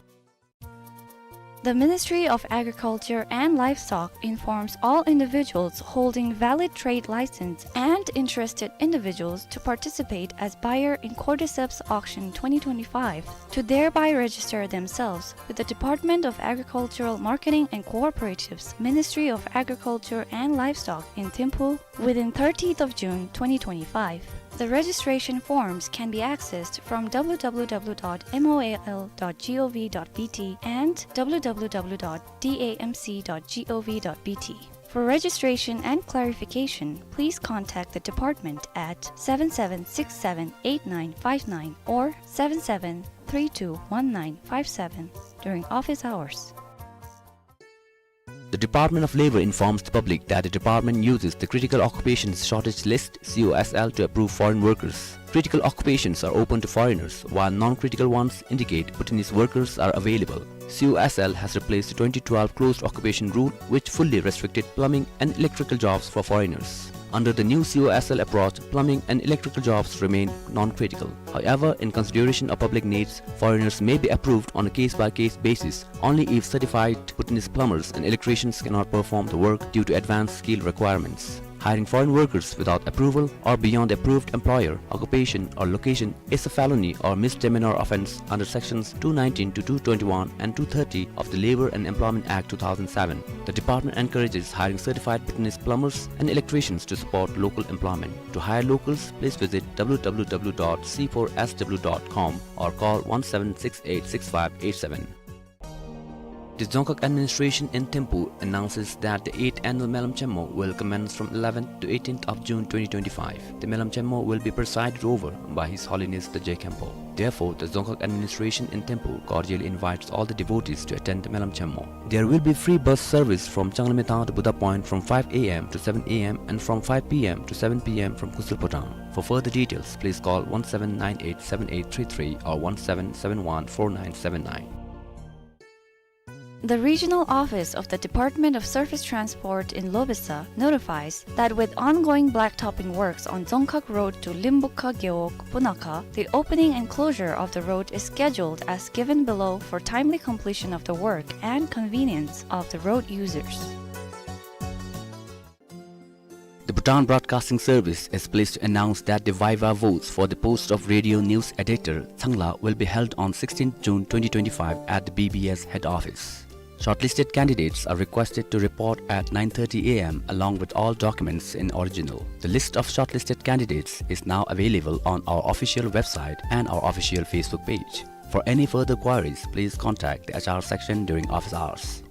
The Ministry of Agriculture and Livestock informs all individuals holding valid trade license and interested individuals to participate as buyer in Cordyceps Auction twenty twenty-five to thereby register themselves with the Department of Agricultural Marketing and Cooperatives, Ministry of Agriculture and Livestock in Thimphu within thirtieth of June twenty twenty-five. The registration forms can be accessed from W W W dot M O A L dot G O V dot B T and W W W dot D A M C dot G O V dot B T. For registration and clarification, please contact the department at seven seven six seven eight nine five nine or seven seven three two one nine five seven during office hours. The Department of Labour informs the public that the department uses the Critical Occupations Shortage List, C O S L, to approve foreign workers. Critical occupations are open to foreigners, while non-critical ones indicate Bhutanese workers are available. C O S L has replaced the twenty twelve closed occupation rule, which fully restricted plumbing and electrical jobs for foreigners. Under the new C O S L approach, plumbing and electrical jobs remain non-critical. However, in consideration of public needs, foreigners may be approved on a case-by-case basis only if certified Bhutanese plumbers and electricians cannot perform the work due to advanced skill requirements. Hiring foreign workers without approval or beyond the approved employer, occupation, or location is a felony or misdemeanor offence under sections two nineteen to two twenty-one and two thirty of the Labour and Employment Act two thousand seven. The department encourages hiring certified Bhutanese plumbers and electricians to support local employment. To hire locals, please visit W W W dot C four S W dot com or call one seven six eight six five eight seven. The Dzongkhag administration in Thimphu announces that the eighth annual Melam Chenmo will commence from eleventh to eighteenth of June twenty twenty-five. The Melam Chenmo will be presided over by His Holiness the Je Khenpo. Therefore, the Dzongkhag administration in Thimphu cordially invites all the devotees to attend the Melam Chenmo. There will be free bus service from Changlamethang to Buddha Point from five A M to seven A M and from five P M to seven P M from Kusel Potang. For further details, please call one seven nine eight seven eight three three or one seven seven one four nine seven nine. The regional office of the Department of Surface Transport in Lobesa notifies that with ongoing blacktopping works on Dzongkhag Road to Limbukha Gewog Punakha, the opening and closure of the road is scheduled as given below for timely completion of the work and convenience of the road users. The Bhutan Broadcasting Service is pleased to announce that the viva voce for the post of radio news editor, Changla, will be held on sixteenth June twenty twenty-five at the B B S head office. Shortlisted candidates are requested to report at nine thirty A M along with all documents in original. The list of shortlisted candidates is now available on our official website and our official Facebook page. For any further queries, please contact the H R section during office hours.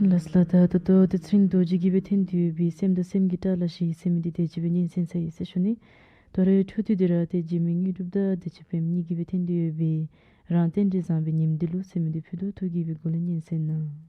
ལགས་ལགས། ད་ད་ལྟོ་བདེ་ཆེན་རྡོ་རྗེ་གིས་སྦེ་འཐེན་ཏེ་ཡོད་པའི་སེམས་དང་སེམས་ཀྱི་བཀྲ་ལ་གཞི་ཟེར་མི་འདི་དེ་ཅིག་སྦེ་ཉན་གསན་ཚར་ཡི་ཟེར་ཞུ་ནི། ད་རེས་འཕྲོ་མཐུད་དེ་ར་ཏེ་འཇིགས་མེད་དངོས་གྲུབ་དང་བདེ་ཆེན་པདྨ་གཉིས་ཀྱིས་སྦེ་འཐེན་ཏེ་ཡོད་པའི་ རང་རྟེན་འབྲེལ་བཟང་པའི་ཉིནམ་འདི་ལུ་ཟེར་མི་འདི་ཕུལ་དོ། ཐུགས་དགྱེས་པའི་སྒོ་ལས་སྙན་གསན་གནང་།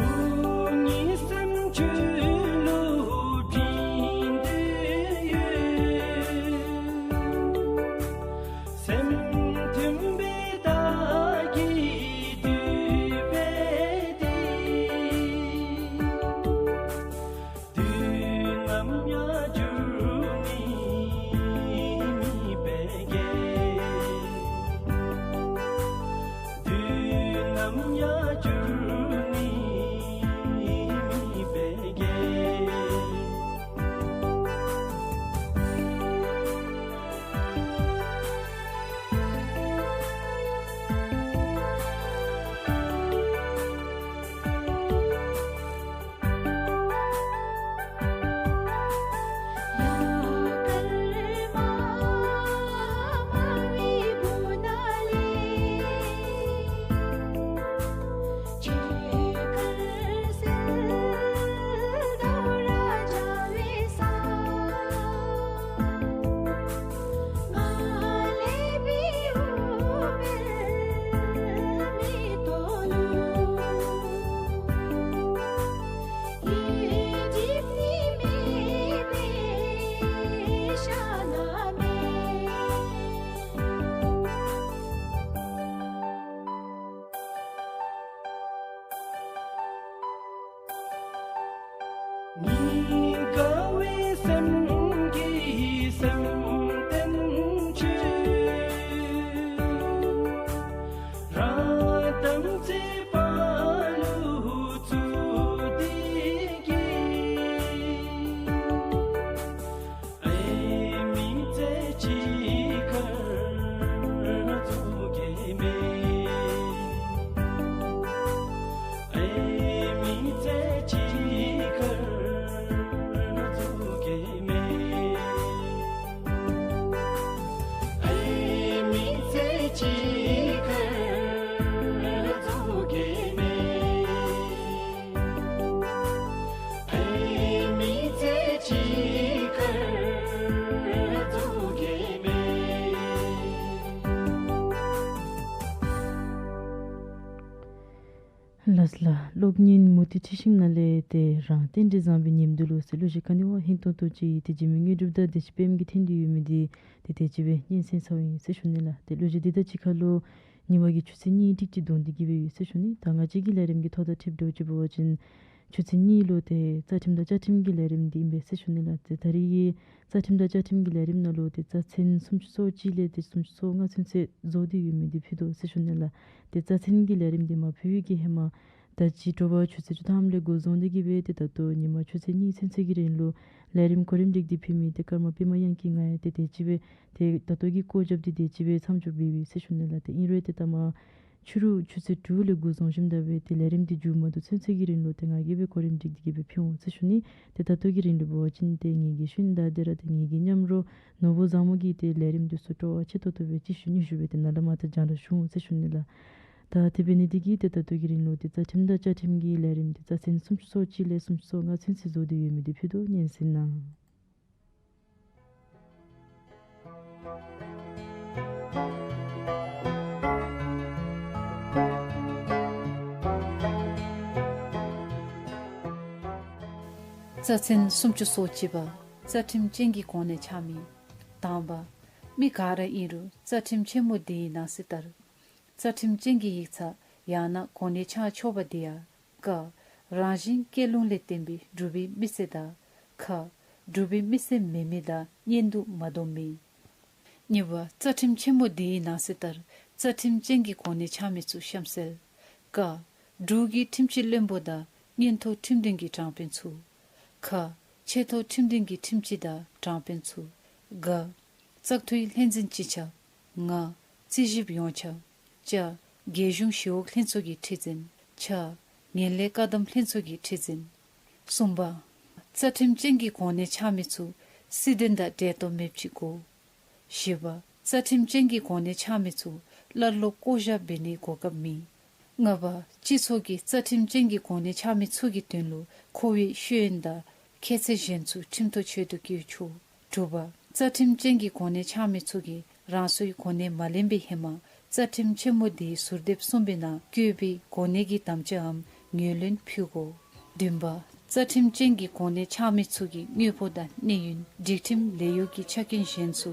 དུས་ནམ་ཡང་འགྱུར་ནི་མེད་པའི་དུས་ནམ་ཡང་འགྱུར་ནི་མེད་པའི། སྙིང་དགའ་བའི་སེམས་ཀྱིས་སེམས་རྟེན་ཆོས་རང་དམ་ཚིག་པ་ལུ་བཙུགས་ཏེ་གི། ཨེ་མི་ཚེ་གཅིག་ཁར་རྫོགས་གེ་མེན། ཨེ་མི་ཚེ་གཅིག་ཁར་རྫོགས་གེ་མེན། ཨེ་མི་ཚེ་གཅིག་ཁར་རྫོགས་གེ་མེན། ཨེ་མི་ཚེ་གཅིག་ཁར་རྫོགས་གེ་མེན། ལགས་ལགས། གློག་བརྙན་མུ་ཏིག་འཁྲི་ཤིང་ནང་ལས་ཏེ་རང་རྟེན་འབྲེལ་བཟང་པའི་ཉིནམ་འདི་ལུ་ཟེར་གླུ་གཞས་ག་ནི་བ་ཧིང་ཏོང་ཏོ་ཅིག་ཏེ་འཇིགས་མེད་དངོས་གྲུབ་དང་བདེ་ཆེན་དཔལམོ་གིས་འཐེན་ཏེ་ཡོད་མི་འདི་ཏེ་དེ་ཅིག་སྦེ་སྙན་གསན་ཚརཝ་ཨིན་ཟེར་ཞུ་ནི་ལགས། ཏེ་གླུ་གཞས་འདི་དང་གཅིག་ཁར་ལུ་ཉི་མ་གི་ཆུ་ཚོད་གཉིས་ཀྲིག་ཅིག་བརྡུང་སྟེ་གི་སྦེ་ཡོད་ཟེར་ཞུ་ནི། ད་ང་བཅས་ཀྱི་ལས་རིམ་གྱི་ཐོག་དང་འཁྲིལ་འདྲཝ་ཅིག་འབད་བ་ཅིན་ཆུ་ཚོད་གཉིས་ལུ་ཏེ་རྩ་ཁྲིམས་དང་བཅའ་ཁྲིམས་ཀྱི་ལས་རིམ་འདི་ཨིན་པས་ཟེར་ཞུ་ནི་ལགས། ཏེ་ད་རིས་ཀྱི་རྩ་ཁྲིམས་དང་བཅའ་ཁྲིམས་ཀྱི་ལས་རིམ་ནང་ལུ་ཏེ་རྩ་ཚན་སུམ་ཅུ་སོ་གཅིག་ལས་ཏེ་སུམ་ཅུ་སོ་ལྔ་ཚུན་ཚོད་རྫོགས་ཏེ་ཡོད་མི་འདི་ཕུལ་དོ་ཟེར་ཞུ་ནི་ལགས། ཏེ་རྩ་ཚན་གྱི་ལས་རིམ་འདི་མ་ཕུལ་བའི་གི་ཧེ་མ་ད་ཅི་དྲོ་པ་ཆུ་ཚོད་བཅུ་ཐམ་ལས་འགོ་བཟུང་སྟེ་གི་སྦེ་ཏེ་ད་ལྟོ་ཉི་མ་ཆུ་ཚོད་གཉིས་ཚུན་ཚོད་ཀྱི་རིང་ལུ་ལས་རིམ་གོ་རིམ་སྒྲིག་སྟེ་ཕུལ་མི་ཏེ་ཀརྨ་པདྨ་དབྱངས་སྐྱིད་ང་ཡང་ཏེ་དེ་ཅིག་སྦེ་ཏེ་ད་ལྟོ་གི་སྐོར་རྒྱབ་སྟེ་དེ་ཅིག་སྦེ་མཚམས་འཇོག་འབད་ཡི་ཟེར་ཞུ་ནི་ལགས། ཏེ་ཨིན་རུང་ཏེ་ད་མ་ཕྱི་རུ་ཆུ་ཚོད་དྲུག་ལས་འགོ་བཟུང་ཞིནམ་ད་སྦེ་ཏེ་ལས་རིམ་འདི་མཇུག་མ་བསྡུ་ཚུན་ཚོད་ཀྱི་རིང་ལུ་ཏེ་ང་གིས་སྦེ་གོ་རིམ་སྒྲིག་སྟེ་གི་སྦེ་ཕུལ་འོང་ཟེར་ཞུ་ནི། ཏེ་ད་ལྟོ་གི་རིང་ལུ་འབད་བ་ཅིན་ཏེ་ངེ་གི་ཤུལ་ད་དེ་ར་ཏེ་ངེ་གི་མཉམ་རོགས་ནོར་བུ་བཟང་མོ་གིས་ཏེ་ལས་རིམ་འདི་ཚུ་སྤྲོ་བ་ཆེ་ཏོག་ཏོ་སྦེ་གཅིག་ཞུ་གཉིས་ཞུ་སྦེ་ཏེ་ནཱ་ལས་མར་ད་སྦྱང་བརྡར་ཞུ་འོང་ཟེར་ཞུ་ནི་ལགས། ད་དེ་འབད་ནི་འདི་གིས་ཏེ་ད་ལྟོ་གི་རིང་ལུ་ཏེ་རྩ་ཁྲིམས་དང་བཅའ་ཁྲིམས་ཀྱི་ལས་རིམ་འདི་རྩ་ཚན་སུམ་ཅུ་སོ་གཅིག་ལས་སུམ་ཅུ་སོ་ལྔ་ཚུན་ཚོད་རྫོགས་ཏེ་ཡོད་མི་འདི་ཕུལ་དོ། སྙན་གསན་གནང་། རྩ་ཚན་སུམ་ཅུ་སོ་གཅིག་པ། རྩ་ཁྲིམས་ཅན་གྱི་གོ་གནས་འཆང་མི། དང་པ། མི་ག་ར་ཨིན་རུང་རྩ་ཁྲིམས་ཆེན་མོ་འདིའི་ནང་གསེས་ལྟར་རྩ་ཁྲིམས་ཅན་གྱི་ཡིག་ཚང་ཡང་ན་གོ་གནས་འཆང་ཆོག་པ་འདི་ཡང་། ཀ། རང་བཞིན་སྐྱེས་ལུགས་ལས་བརྟེན་པའི་འབྲུག་པའི་མི་སེར་དང་། ཁ། འབྲུག་པའི་མི་སེར་མེན་མི་དང་གཉེན་དུ་མ་བསྡོམས་མི། གཉིས་པ། རྩ་ཁྲིམས་ཆེན་མོ་འདིའི་ནང་གསེས་ལྟར་རྩ་ཁྲིམས་ཅན་གྱི་གོ་གནས་འཆང་མི་ཚུ་གཤམ་གསལ། ཀ། འབྲུག་གི་ཁྲིམས་སྤྱི་བློན་པོ་དང་མངོན་མཐོ་ཁྲིམས་འདུན་གྱི་དྲང་དཔོན་ཚུ། ཁ། ཆེས་མཐོ་ཁྲིམས་འདུན་གྱི་ཁྲིམས་སྤྱི་དང་དྲང་དཔོན་ཚུ། ག། བཙག་འཐུའི་ལྷན་འཛིན་སྤྱི་ཁྱབ། ང་། རྩིས་ཞིབ་ཡོངས་ཁྱབ། ཅ། རྒྱལ་གཞུང་ཞི་གཡོག་ལྷན་ཚོགས་ཀྱི་ཁྲི་འཛིན། ཆ། ངན་ལྷད་བཀག་སྡོམ་ལྷན་ཚོགས་ཀྱི་ཁྲི་འཛིན། གསུམ་པ། རྩ་ཁྲིམས་ཅན་གྱི་གོ་གནས་འཆང་མི་ཚུ་སྲིད་དོན་དང་འབྲེལ་གཏོགས་མེདཔ་ཅིག་དགོ། བཞི་པ། རྩ་ཁྲིམས་ཅན་གྱི་གོ་གནས་འཆང་མི་ཚུ་ཀླད་ལོག་བཀོ་བཞག་འབད་ནིའི་གོ་སྐབས་མེད། ལྔ་པ། སྤྱི་ཚོགས་ཀྱིས་རྩ་ཁྲིམས་ཅན་གྱི་གོ་གནས་འཆང་མི་ཚུ་གི་དོན་ལུ་ཁོ་བོའི་ཤེས་ཡོན་དང་ཁྱད་ཚད་གཞན་ཚུ་ཁྲིམས་ཐོག་ཆོད་དུ་བཀོད་ཆོག། དྲུག་པ། རྩ་ཁྲིམས་ཅན་གྱི་གོ་གནས་འཆང་མི་ཚུ་གིས་རང་སོའི་གོ་གནས་མ་ལེན་པའི་ཧེ་མ་རྩ་ཁྲིམས་ཆེན་མོ་འདིའི་ཟུར་དེབ་གསུམ་པའི་ནང་བཀོད་པའི་གོ་གནས་ཀྱི་དམ་བཅའམ་ངོས་ལེན་ཕུལ་དགོ། བདུན་པ། རྩ་ཁྲིམས་ཅན་གྱི་གོ་གནས་འཆང་མི་ཚུ་གི་དངུལ་ཕོགས་དང་གནས་ཡུན་སྒྲིག་ཁྲིམས་ལས་ཡོལ་གྱི་ཆ་རྐྱེན་གཞན་ཚུ་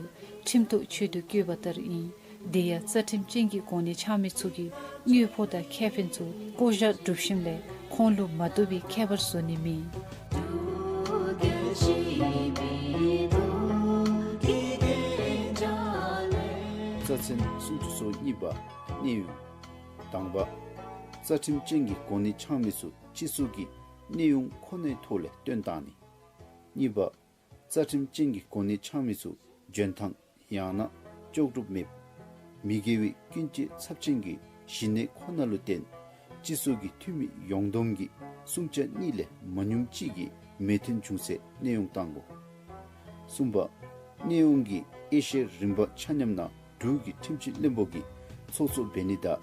ཁྲིམས་ཐོག་ཆོད་དུ་བཀོད་པ་ལྟར་ཨིན། དེ་ཡང་རྩ་ཁྲིམས་ཅན་གྱི་གོ་གནས་འཆང་མི་ཚུ་གི་དངུལ་ཕོགས་དང་ཁེ་ཕན་ཚུ་བསྐོ་བཞག་གྲུབ་ཞིནམ་ལས་ཁོང་ལུ་མ་བཏུབ་པའི་ཁྱད་པར་བཟོ་ནི་མེད། རྩ་ཚན་སུམ་ཅུ་སོ་གཉིས་པ། གནས་དབྱུང་། དང་པ། རྩ་ཁྲིམས་ཅན་གྱི་གོ་གནས་འཆང་མི་ཚུ་སྤྱི་ཚོགས་ཀྱི་གནས་དབྱུང་ཁོ་ནའི་ཐོག་ལས་བཏོན་བཏང་ནི། གཉིས་པ། རྩ་ཁྲིམས་ཅན་གྱི་གོ་གནས་འཆང་མི་ཚུ་འཇོན་ཐང་ཡང་ན་ལྕོགས་གྲུབ་མེདཔ། མི་དགེ་བའི་ཀུན་སྤྱོད་ཚབས་ཆེན་གྱི་ཞི་གནས་ཁོ་ན་ལུ་བརྟེན་སྤྱི་ཚོགས་ཀྱི་འཐུས་མི་ཡོངས་བསྡོམས་ཀྱི་སུམ་ཆ་གཉིས་ལས་མ་ཉུངམ་ཅིག་གིས་མོས་མཐུན་བྱུང་ཚེ་གནས་དབྱུང་བཏང་དགོ། གསུམ་པ། གནས་དབྱུང་གི་དབྱེ་ཞིབ་རིམ་པ་ཆ་མཉམ་ནང་འབྲུག་གི་ཁྲིམས་སྤྱི་བློན་པོ་གིས་ཚོགས་གཙོ་འབད་ནི་དང་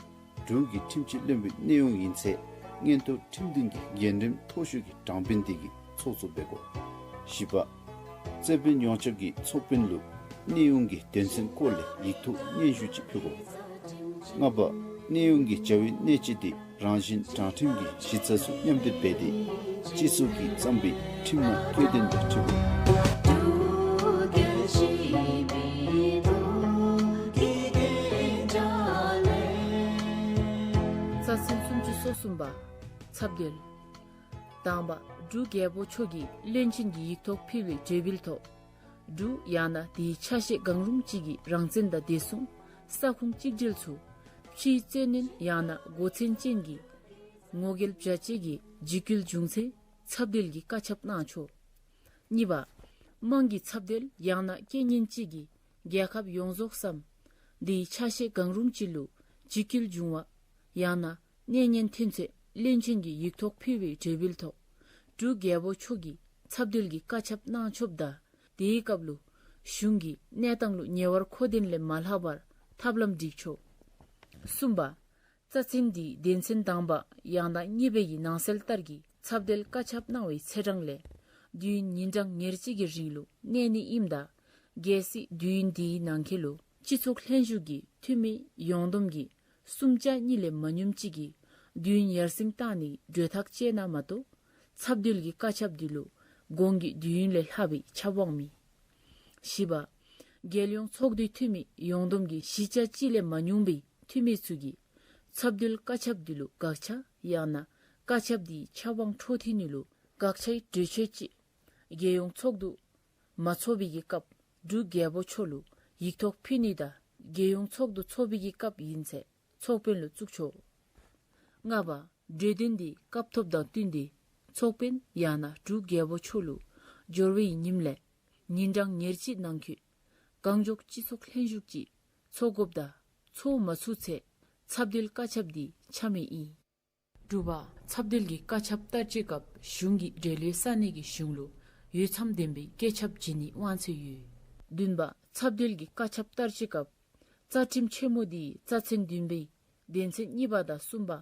འབྲུག་གི་ཁྲིམས་སྤྱི་བློན་པོའི་གནས་དབྱུང་ཡིན་ཚེ་མངོན་མཐོ་ཁྲིམས་འདུན་གྱི་འགན་རིམ་མཐོ་ཤོས་ཀྱི་དྲང་དཔོན་དེ་གིས་ཚོགས་གཙོ་འབད་དགོ། བཞི་པ། རྩོད་དཔོན་ཡོངས་ཁྱབ་ཀྱིས་ཚོགས་དཔོན་ལུ་གནས་དབྱུང་གི་དོན་ཚན་སྐོར་ལས་ཡིག་ཐོག་སྙན་ཞུ་ཅིག་ཕུལ་དགོ། ལྔ་པ། གནས་དབྱུང་གི་བྱ་བའི་གནད་སྤྱི་དེ་རང་བཞིན་དྲང་ཁྲིམས་ཀྱི་གཞི་རྩ་ཚུ་མཉམ་སྡེབ་འབད་དེ་སྤྱི་ཚོགས་ཀྱིས་བརྩམས་པའི་ཁྲིམས་ནང་བཀོད་དོན་དང་འཁྲིལ་དགོ། རྩ་ཚན་སུམ་ཅུ་སོ་གསུམ་པ། ཚབ་འདུལ། དང་པ། འབྲུག་རྒྱལ་པོ་མཆོག་གིས་བློན་ཆེན་གྱི་ཡིག་ཐོག་ཕུལ་བའི་གྲོས་འབུལ་ཐོག་འབྲུག་ཡང་ན་དེའི་ཆ་ཤས་གང་རུང་གཅིག་གི་རང་བཙན་དང་བདེ་སྲུང་ས་ཁོངས་གཅིག་སྒྲིལ་ཚུ་ཕྱིའི་བཙན་གནོན་ཡང་ན་འགོ་ཚན་ཅན་གྱི་ངོ་རྒོལ་བྱ་བྱེད་ཀྱི་འཇིགས་སྐུལ་བྱུང་ཚེ་ཚབ་འདུལ་གྱི་བཀའ་ཁྱབ་གནང་ཆོག། གཉིས་པ། དམངས་ཀྱི་ཚབ་འདུལ་ཡང་ན་རྐྱེན་ངན་ཅིག་གིས་རྒྱལ་ཁབ་ཡོངས་རྫོགས་སམ་དེའི་ཆ་ཤས་གང་རུང་ཅིག་ལུ་འཇིགས་སྐུལ་བྱུང་བ་ཡང་ན་གནོད་ཉེན་ཐོན་ཚེ་བློན་ཆེན་གྱི་ཡིག་ཐོག་ཕུལ་བའི་གྲོས་འབུལ་ཐོག་འབྲུག་རྒྱལ་པོ་མཆོག་གིས་ཚབ་འདུལ་གྱི་བཀའ་ཁྱབ་གནང་ཆོགཔ་ད་དེའི་སྐབས་ལུ་གཞུང་གིས་གནས་སྟངས་ལུ་ཉེ་བར་མཁོ་ལྡན་ལས་མ་ལྷག་པར་ཐབས་ལམ་སྒྲིག་ཆོག། གསུམ་པ། རྩ་ཚན་འདིའི་དོན་ཚན་དང་པ་ཡང་ན་གཉིས་པའི་ནང་གསལ་ལྟར་གྱི་ཚབ་འདུལ་བཀའ་ཁྱབ་གནང་བའི་ཚེས་གྲངས་ལས་དུས་ཡུན་ཉིན་གྲངས་ཉེར་གཅིག་གི་རིང་ལུ་གནས་ནི་ཨིནམ་ད་གལ་སྲིད་དུས་ཡུན་དེའི་ནང་འཁོད་ལུ་སྤྱི་ཚོགས་ལྷན་བཞུགས་ཀྱི་འཐུས་མི་ཡོངས་བསྡོམས་ཀྱི་སུམ་ཆ་གཉིས་ལས་མ་ཉུངམ་ཅིག་གིས་དུས་ཡུན་ཡར་སེང་བཏང་ནིའི་གྲོས་ཐག་བཅད་ན་མ་གཏོགས་ཚབ་འདུལ་གྱི་བཀའ་ཁྱབ་འདི་ལུ་གོང་གི་དུས་ཡུན་ལས་ལྷག་པའི་ཆབ་དབང་མེད། བཞི་པ། རྒྱལ་ཡོངས་ཚོགས་འདུའི་འཐུས་མི་ཡོངས་བསྡོམས་ཀྱི་བཞི་ཆ་གཅིག་ལས་མ་ཉུང་བའི་འཐུས་མི་ཚུ་གིས་ཚབ་འདུལ་བཀའ་ཁྱབ་འདི་ལུ་དགག་བྱ་ཡང་ན་བཀའ་ཁྱབ་འདིའི་ཆབ་དབང་འཕྲོག་མཐུད་ནི་ལུ་དགག་བྱའི་གྲོས་ཆོད་ཅིག་རྒྱལ་ཡོངས་ཚོགས་འདུ་མ་ཚོགས་པའི་གི་སྐབས་འབྲུག་རྒྱལ་པོ་མཆོག་ལུ་ཡིག་ཐོག་ཕུལ་ནི་དང་རྒྱལ་ཡོངས་ཚོགས་འདུ་ཚོགས་པའི་གི་སྐབས་ཨིན་ཚེ་ཚོགས་དཔོན་ལུ་བཙུགས་ཆོག། ལྔ་པ། གྲོས་དོན་འདི་སྐབས་ཐོབ་དང་བསྟུན་ཏེ་ཚོགས་དཔོན་ཡང་ན་འབྲུག་རྒྱལ་པོ་མཆོག་ལུ་འབྱོར་བའི་ཉིནམ་ལས་ཉིན་གྲངས་ཉེར་གཅིག་ནང་འཁོད་གང་མགྱོགས་སྤྱི་ཚོགས་ལྷན་བཞུགས་ཅིག་ཚོགས་དགོཔ་དང་ཚོགས་མ་ཚུགས་ཚེ་ཚབ་འདུལ་བཀའ་ཁྱབ་འདི་ཆ་མེད་ཨིན། དྲུག་པ། ཚབ་འདུལ་གྱི་བཀའ་ཁྱབ་བསྟར་སྤྱོད་སྐབས་གཞུང་གི་འབྲེལ་ཡོད་ས་གནས་ཀྱི་གཞུང་ལུ་འོས་འཚམ་ལྡན་པའི་བཀོད་ཁྱབ་བྱིན་ནིའི་དབང་ཚད་ཡོད། བདུན་པ། ཚབ་འདུལ་གྱི་བཀའ་ཁྱབ་བསྟར་སྤྱོད་སྐབས་རྩ་ཁྲིམས་ཆེན་མོ་འདིའི་རྩ་ཚན་བདུན་པའི་དོན་ཚན་གཉིས་པ་དང་གསུམ་པ།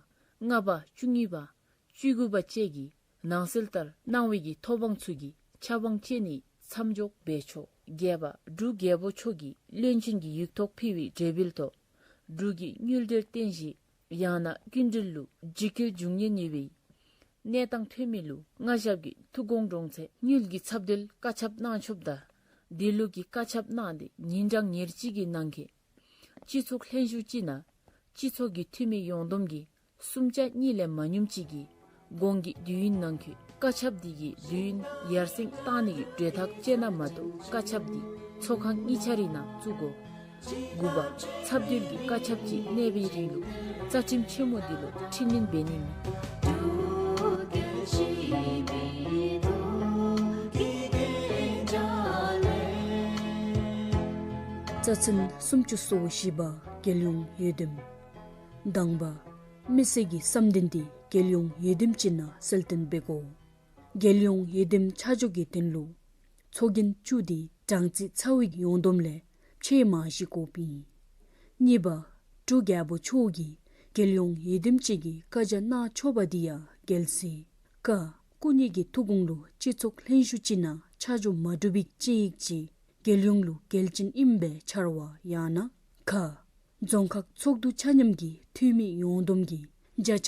ལྔ་པ། བཅུ་གཉིས་པ། བཅུ་དགུ་པ་བཅས་ཀྱི་ནང་གསལ་ལྟར་གནང་བའི་གི་ཐོབ་དབང་ཚུ་གི་ཆབ་དབང་སྤྱོད་ནི་མཚམས་འཇོག་འབད་ཆོག། བརྒྱད་པ། འབྲུག་རྒྱལ་པོ་མཆོག་གིས་བློན་ཆེན་གྱི་ཡིག་ཐོག་ཕུལ་བའི་གྲོས་འབུལ་ཐོག་འབྲུག་གི་དངུལ་འབྲེལ་རྟེན་གཞི་ཡང་ན་སྐྱིན་འགྲུལ་ལུ་འཇིགས་སྐུལ་འབྱུང་ཉེན་ཡོད་པའི་ གནས་སྟངས་ཐོན་མི་ལུ་མངའ་ཞབས་ཀྱིས་ཐུགས་དགོངས་དྲངས་ཚེ་དངུལ་གྱི་ཚབ་དེ་ལུ་བཀའ་ཁྱབ་གནང་ཆོགཔ་ད་དེ་ལུ་གི་བཀའ་ཁྱབ་གནང་སྟེ་ཉིན་གྲངས་ཉེར་གཅིག་གི་ནང་འཁོད་སྤྱི་ཚོགས་ལྷན་བཞུགས་ཅིག་ནང་སྤྱི་ཚོགས་ཀྱི་འཐུས་མི་ཡོངས་བསྡོམས་ཀྱི་སུམ་ཆ་གཉིས་ལས་མ་ཉུངམ་ཅིག་གིས་གོང་གི་དུས་ཡུན་ནང་འཁོད་བཀའ་ཁྱབ་དེ་གི་དུས་ཡུན་ཡར་སེང་བཏང་ནི་གི་གྲོས་ཐག་བཅད་ན་མ་གཏོགས་བཀའ་ཁྱབ་དེ་ཚོགས་ཁང་གཉིས་ཆ་རའི་ནང་བཙུགས་དགོ། དགུ་པ། ཚབ་དེ་ལུ་གི་བཀའ་ཁྱབ་ཅིག་གནས་པའི་རིང་ལུ་རྩ་ཁྲིམས་ཆེན་མོ་དེ་ལུ་འཕྲི་སྣོན་འབད་ནི་མེད། རྩ་ཚན་སུམ་ཅུ་སོ་བཞི་པ། རྒྱལ་ཡོངས་འོས་འདེམས། དང་པ། མི་སེར་གྱི་བསམ་འདུན་དེ་རྒྱལ་ཡོངས་འོས་འདེམས་ཅིག་ནང་གསལ་སྟོན་འབད་དགོ། རྒྱལ་ཡོངས་འོས་འདེམས་ཆ་འཇོག་གི་དོན་ལུ་ཚོགས་རྒྱན་བཅུ་དེ་གྲངས་རྩིས་ཚར་བའི་ཡོངས་བསྡོམས་ལས་ཕྱེད་མ་བཞི་དགོཔ་ཨིན། གཉིས་པ། འབྲུག་རྒྱལ་པོ་མཆོག་གིས་རྒྱལ་ཡོངས་འོས་འདེམས་ཅིག་གི་བཀའ་རྒྱ་གནང་ཆོགཔ་དེ་ཡང་འགལ་སྲིད། ཀ། སྐུ་ཉིད་ཀྱི་ཐུགས་དགོངས་ལུ་སྤྱི་ཚོགས་ལྷན་བཞུགས་ཅིག་ནང་ཆ་འཇོག་མ་གྲུབ་པའི་དཔྱད་ཡིག་ཅིག་རྒྱལ་ཡོངས་ལུ་འགལ་རྐྱེན་ཨིནམ་སྦེ་འཆར་བ་ཡང་ན། ཁ། རྫོང་ཁག་ཚོགས་འདུ་ཆ་མཉམ་གྱི་འཐུས་མི་ཡོངས་བསྡོམས་ཀྱི་བརྒྱ་ཆ་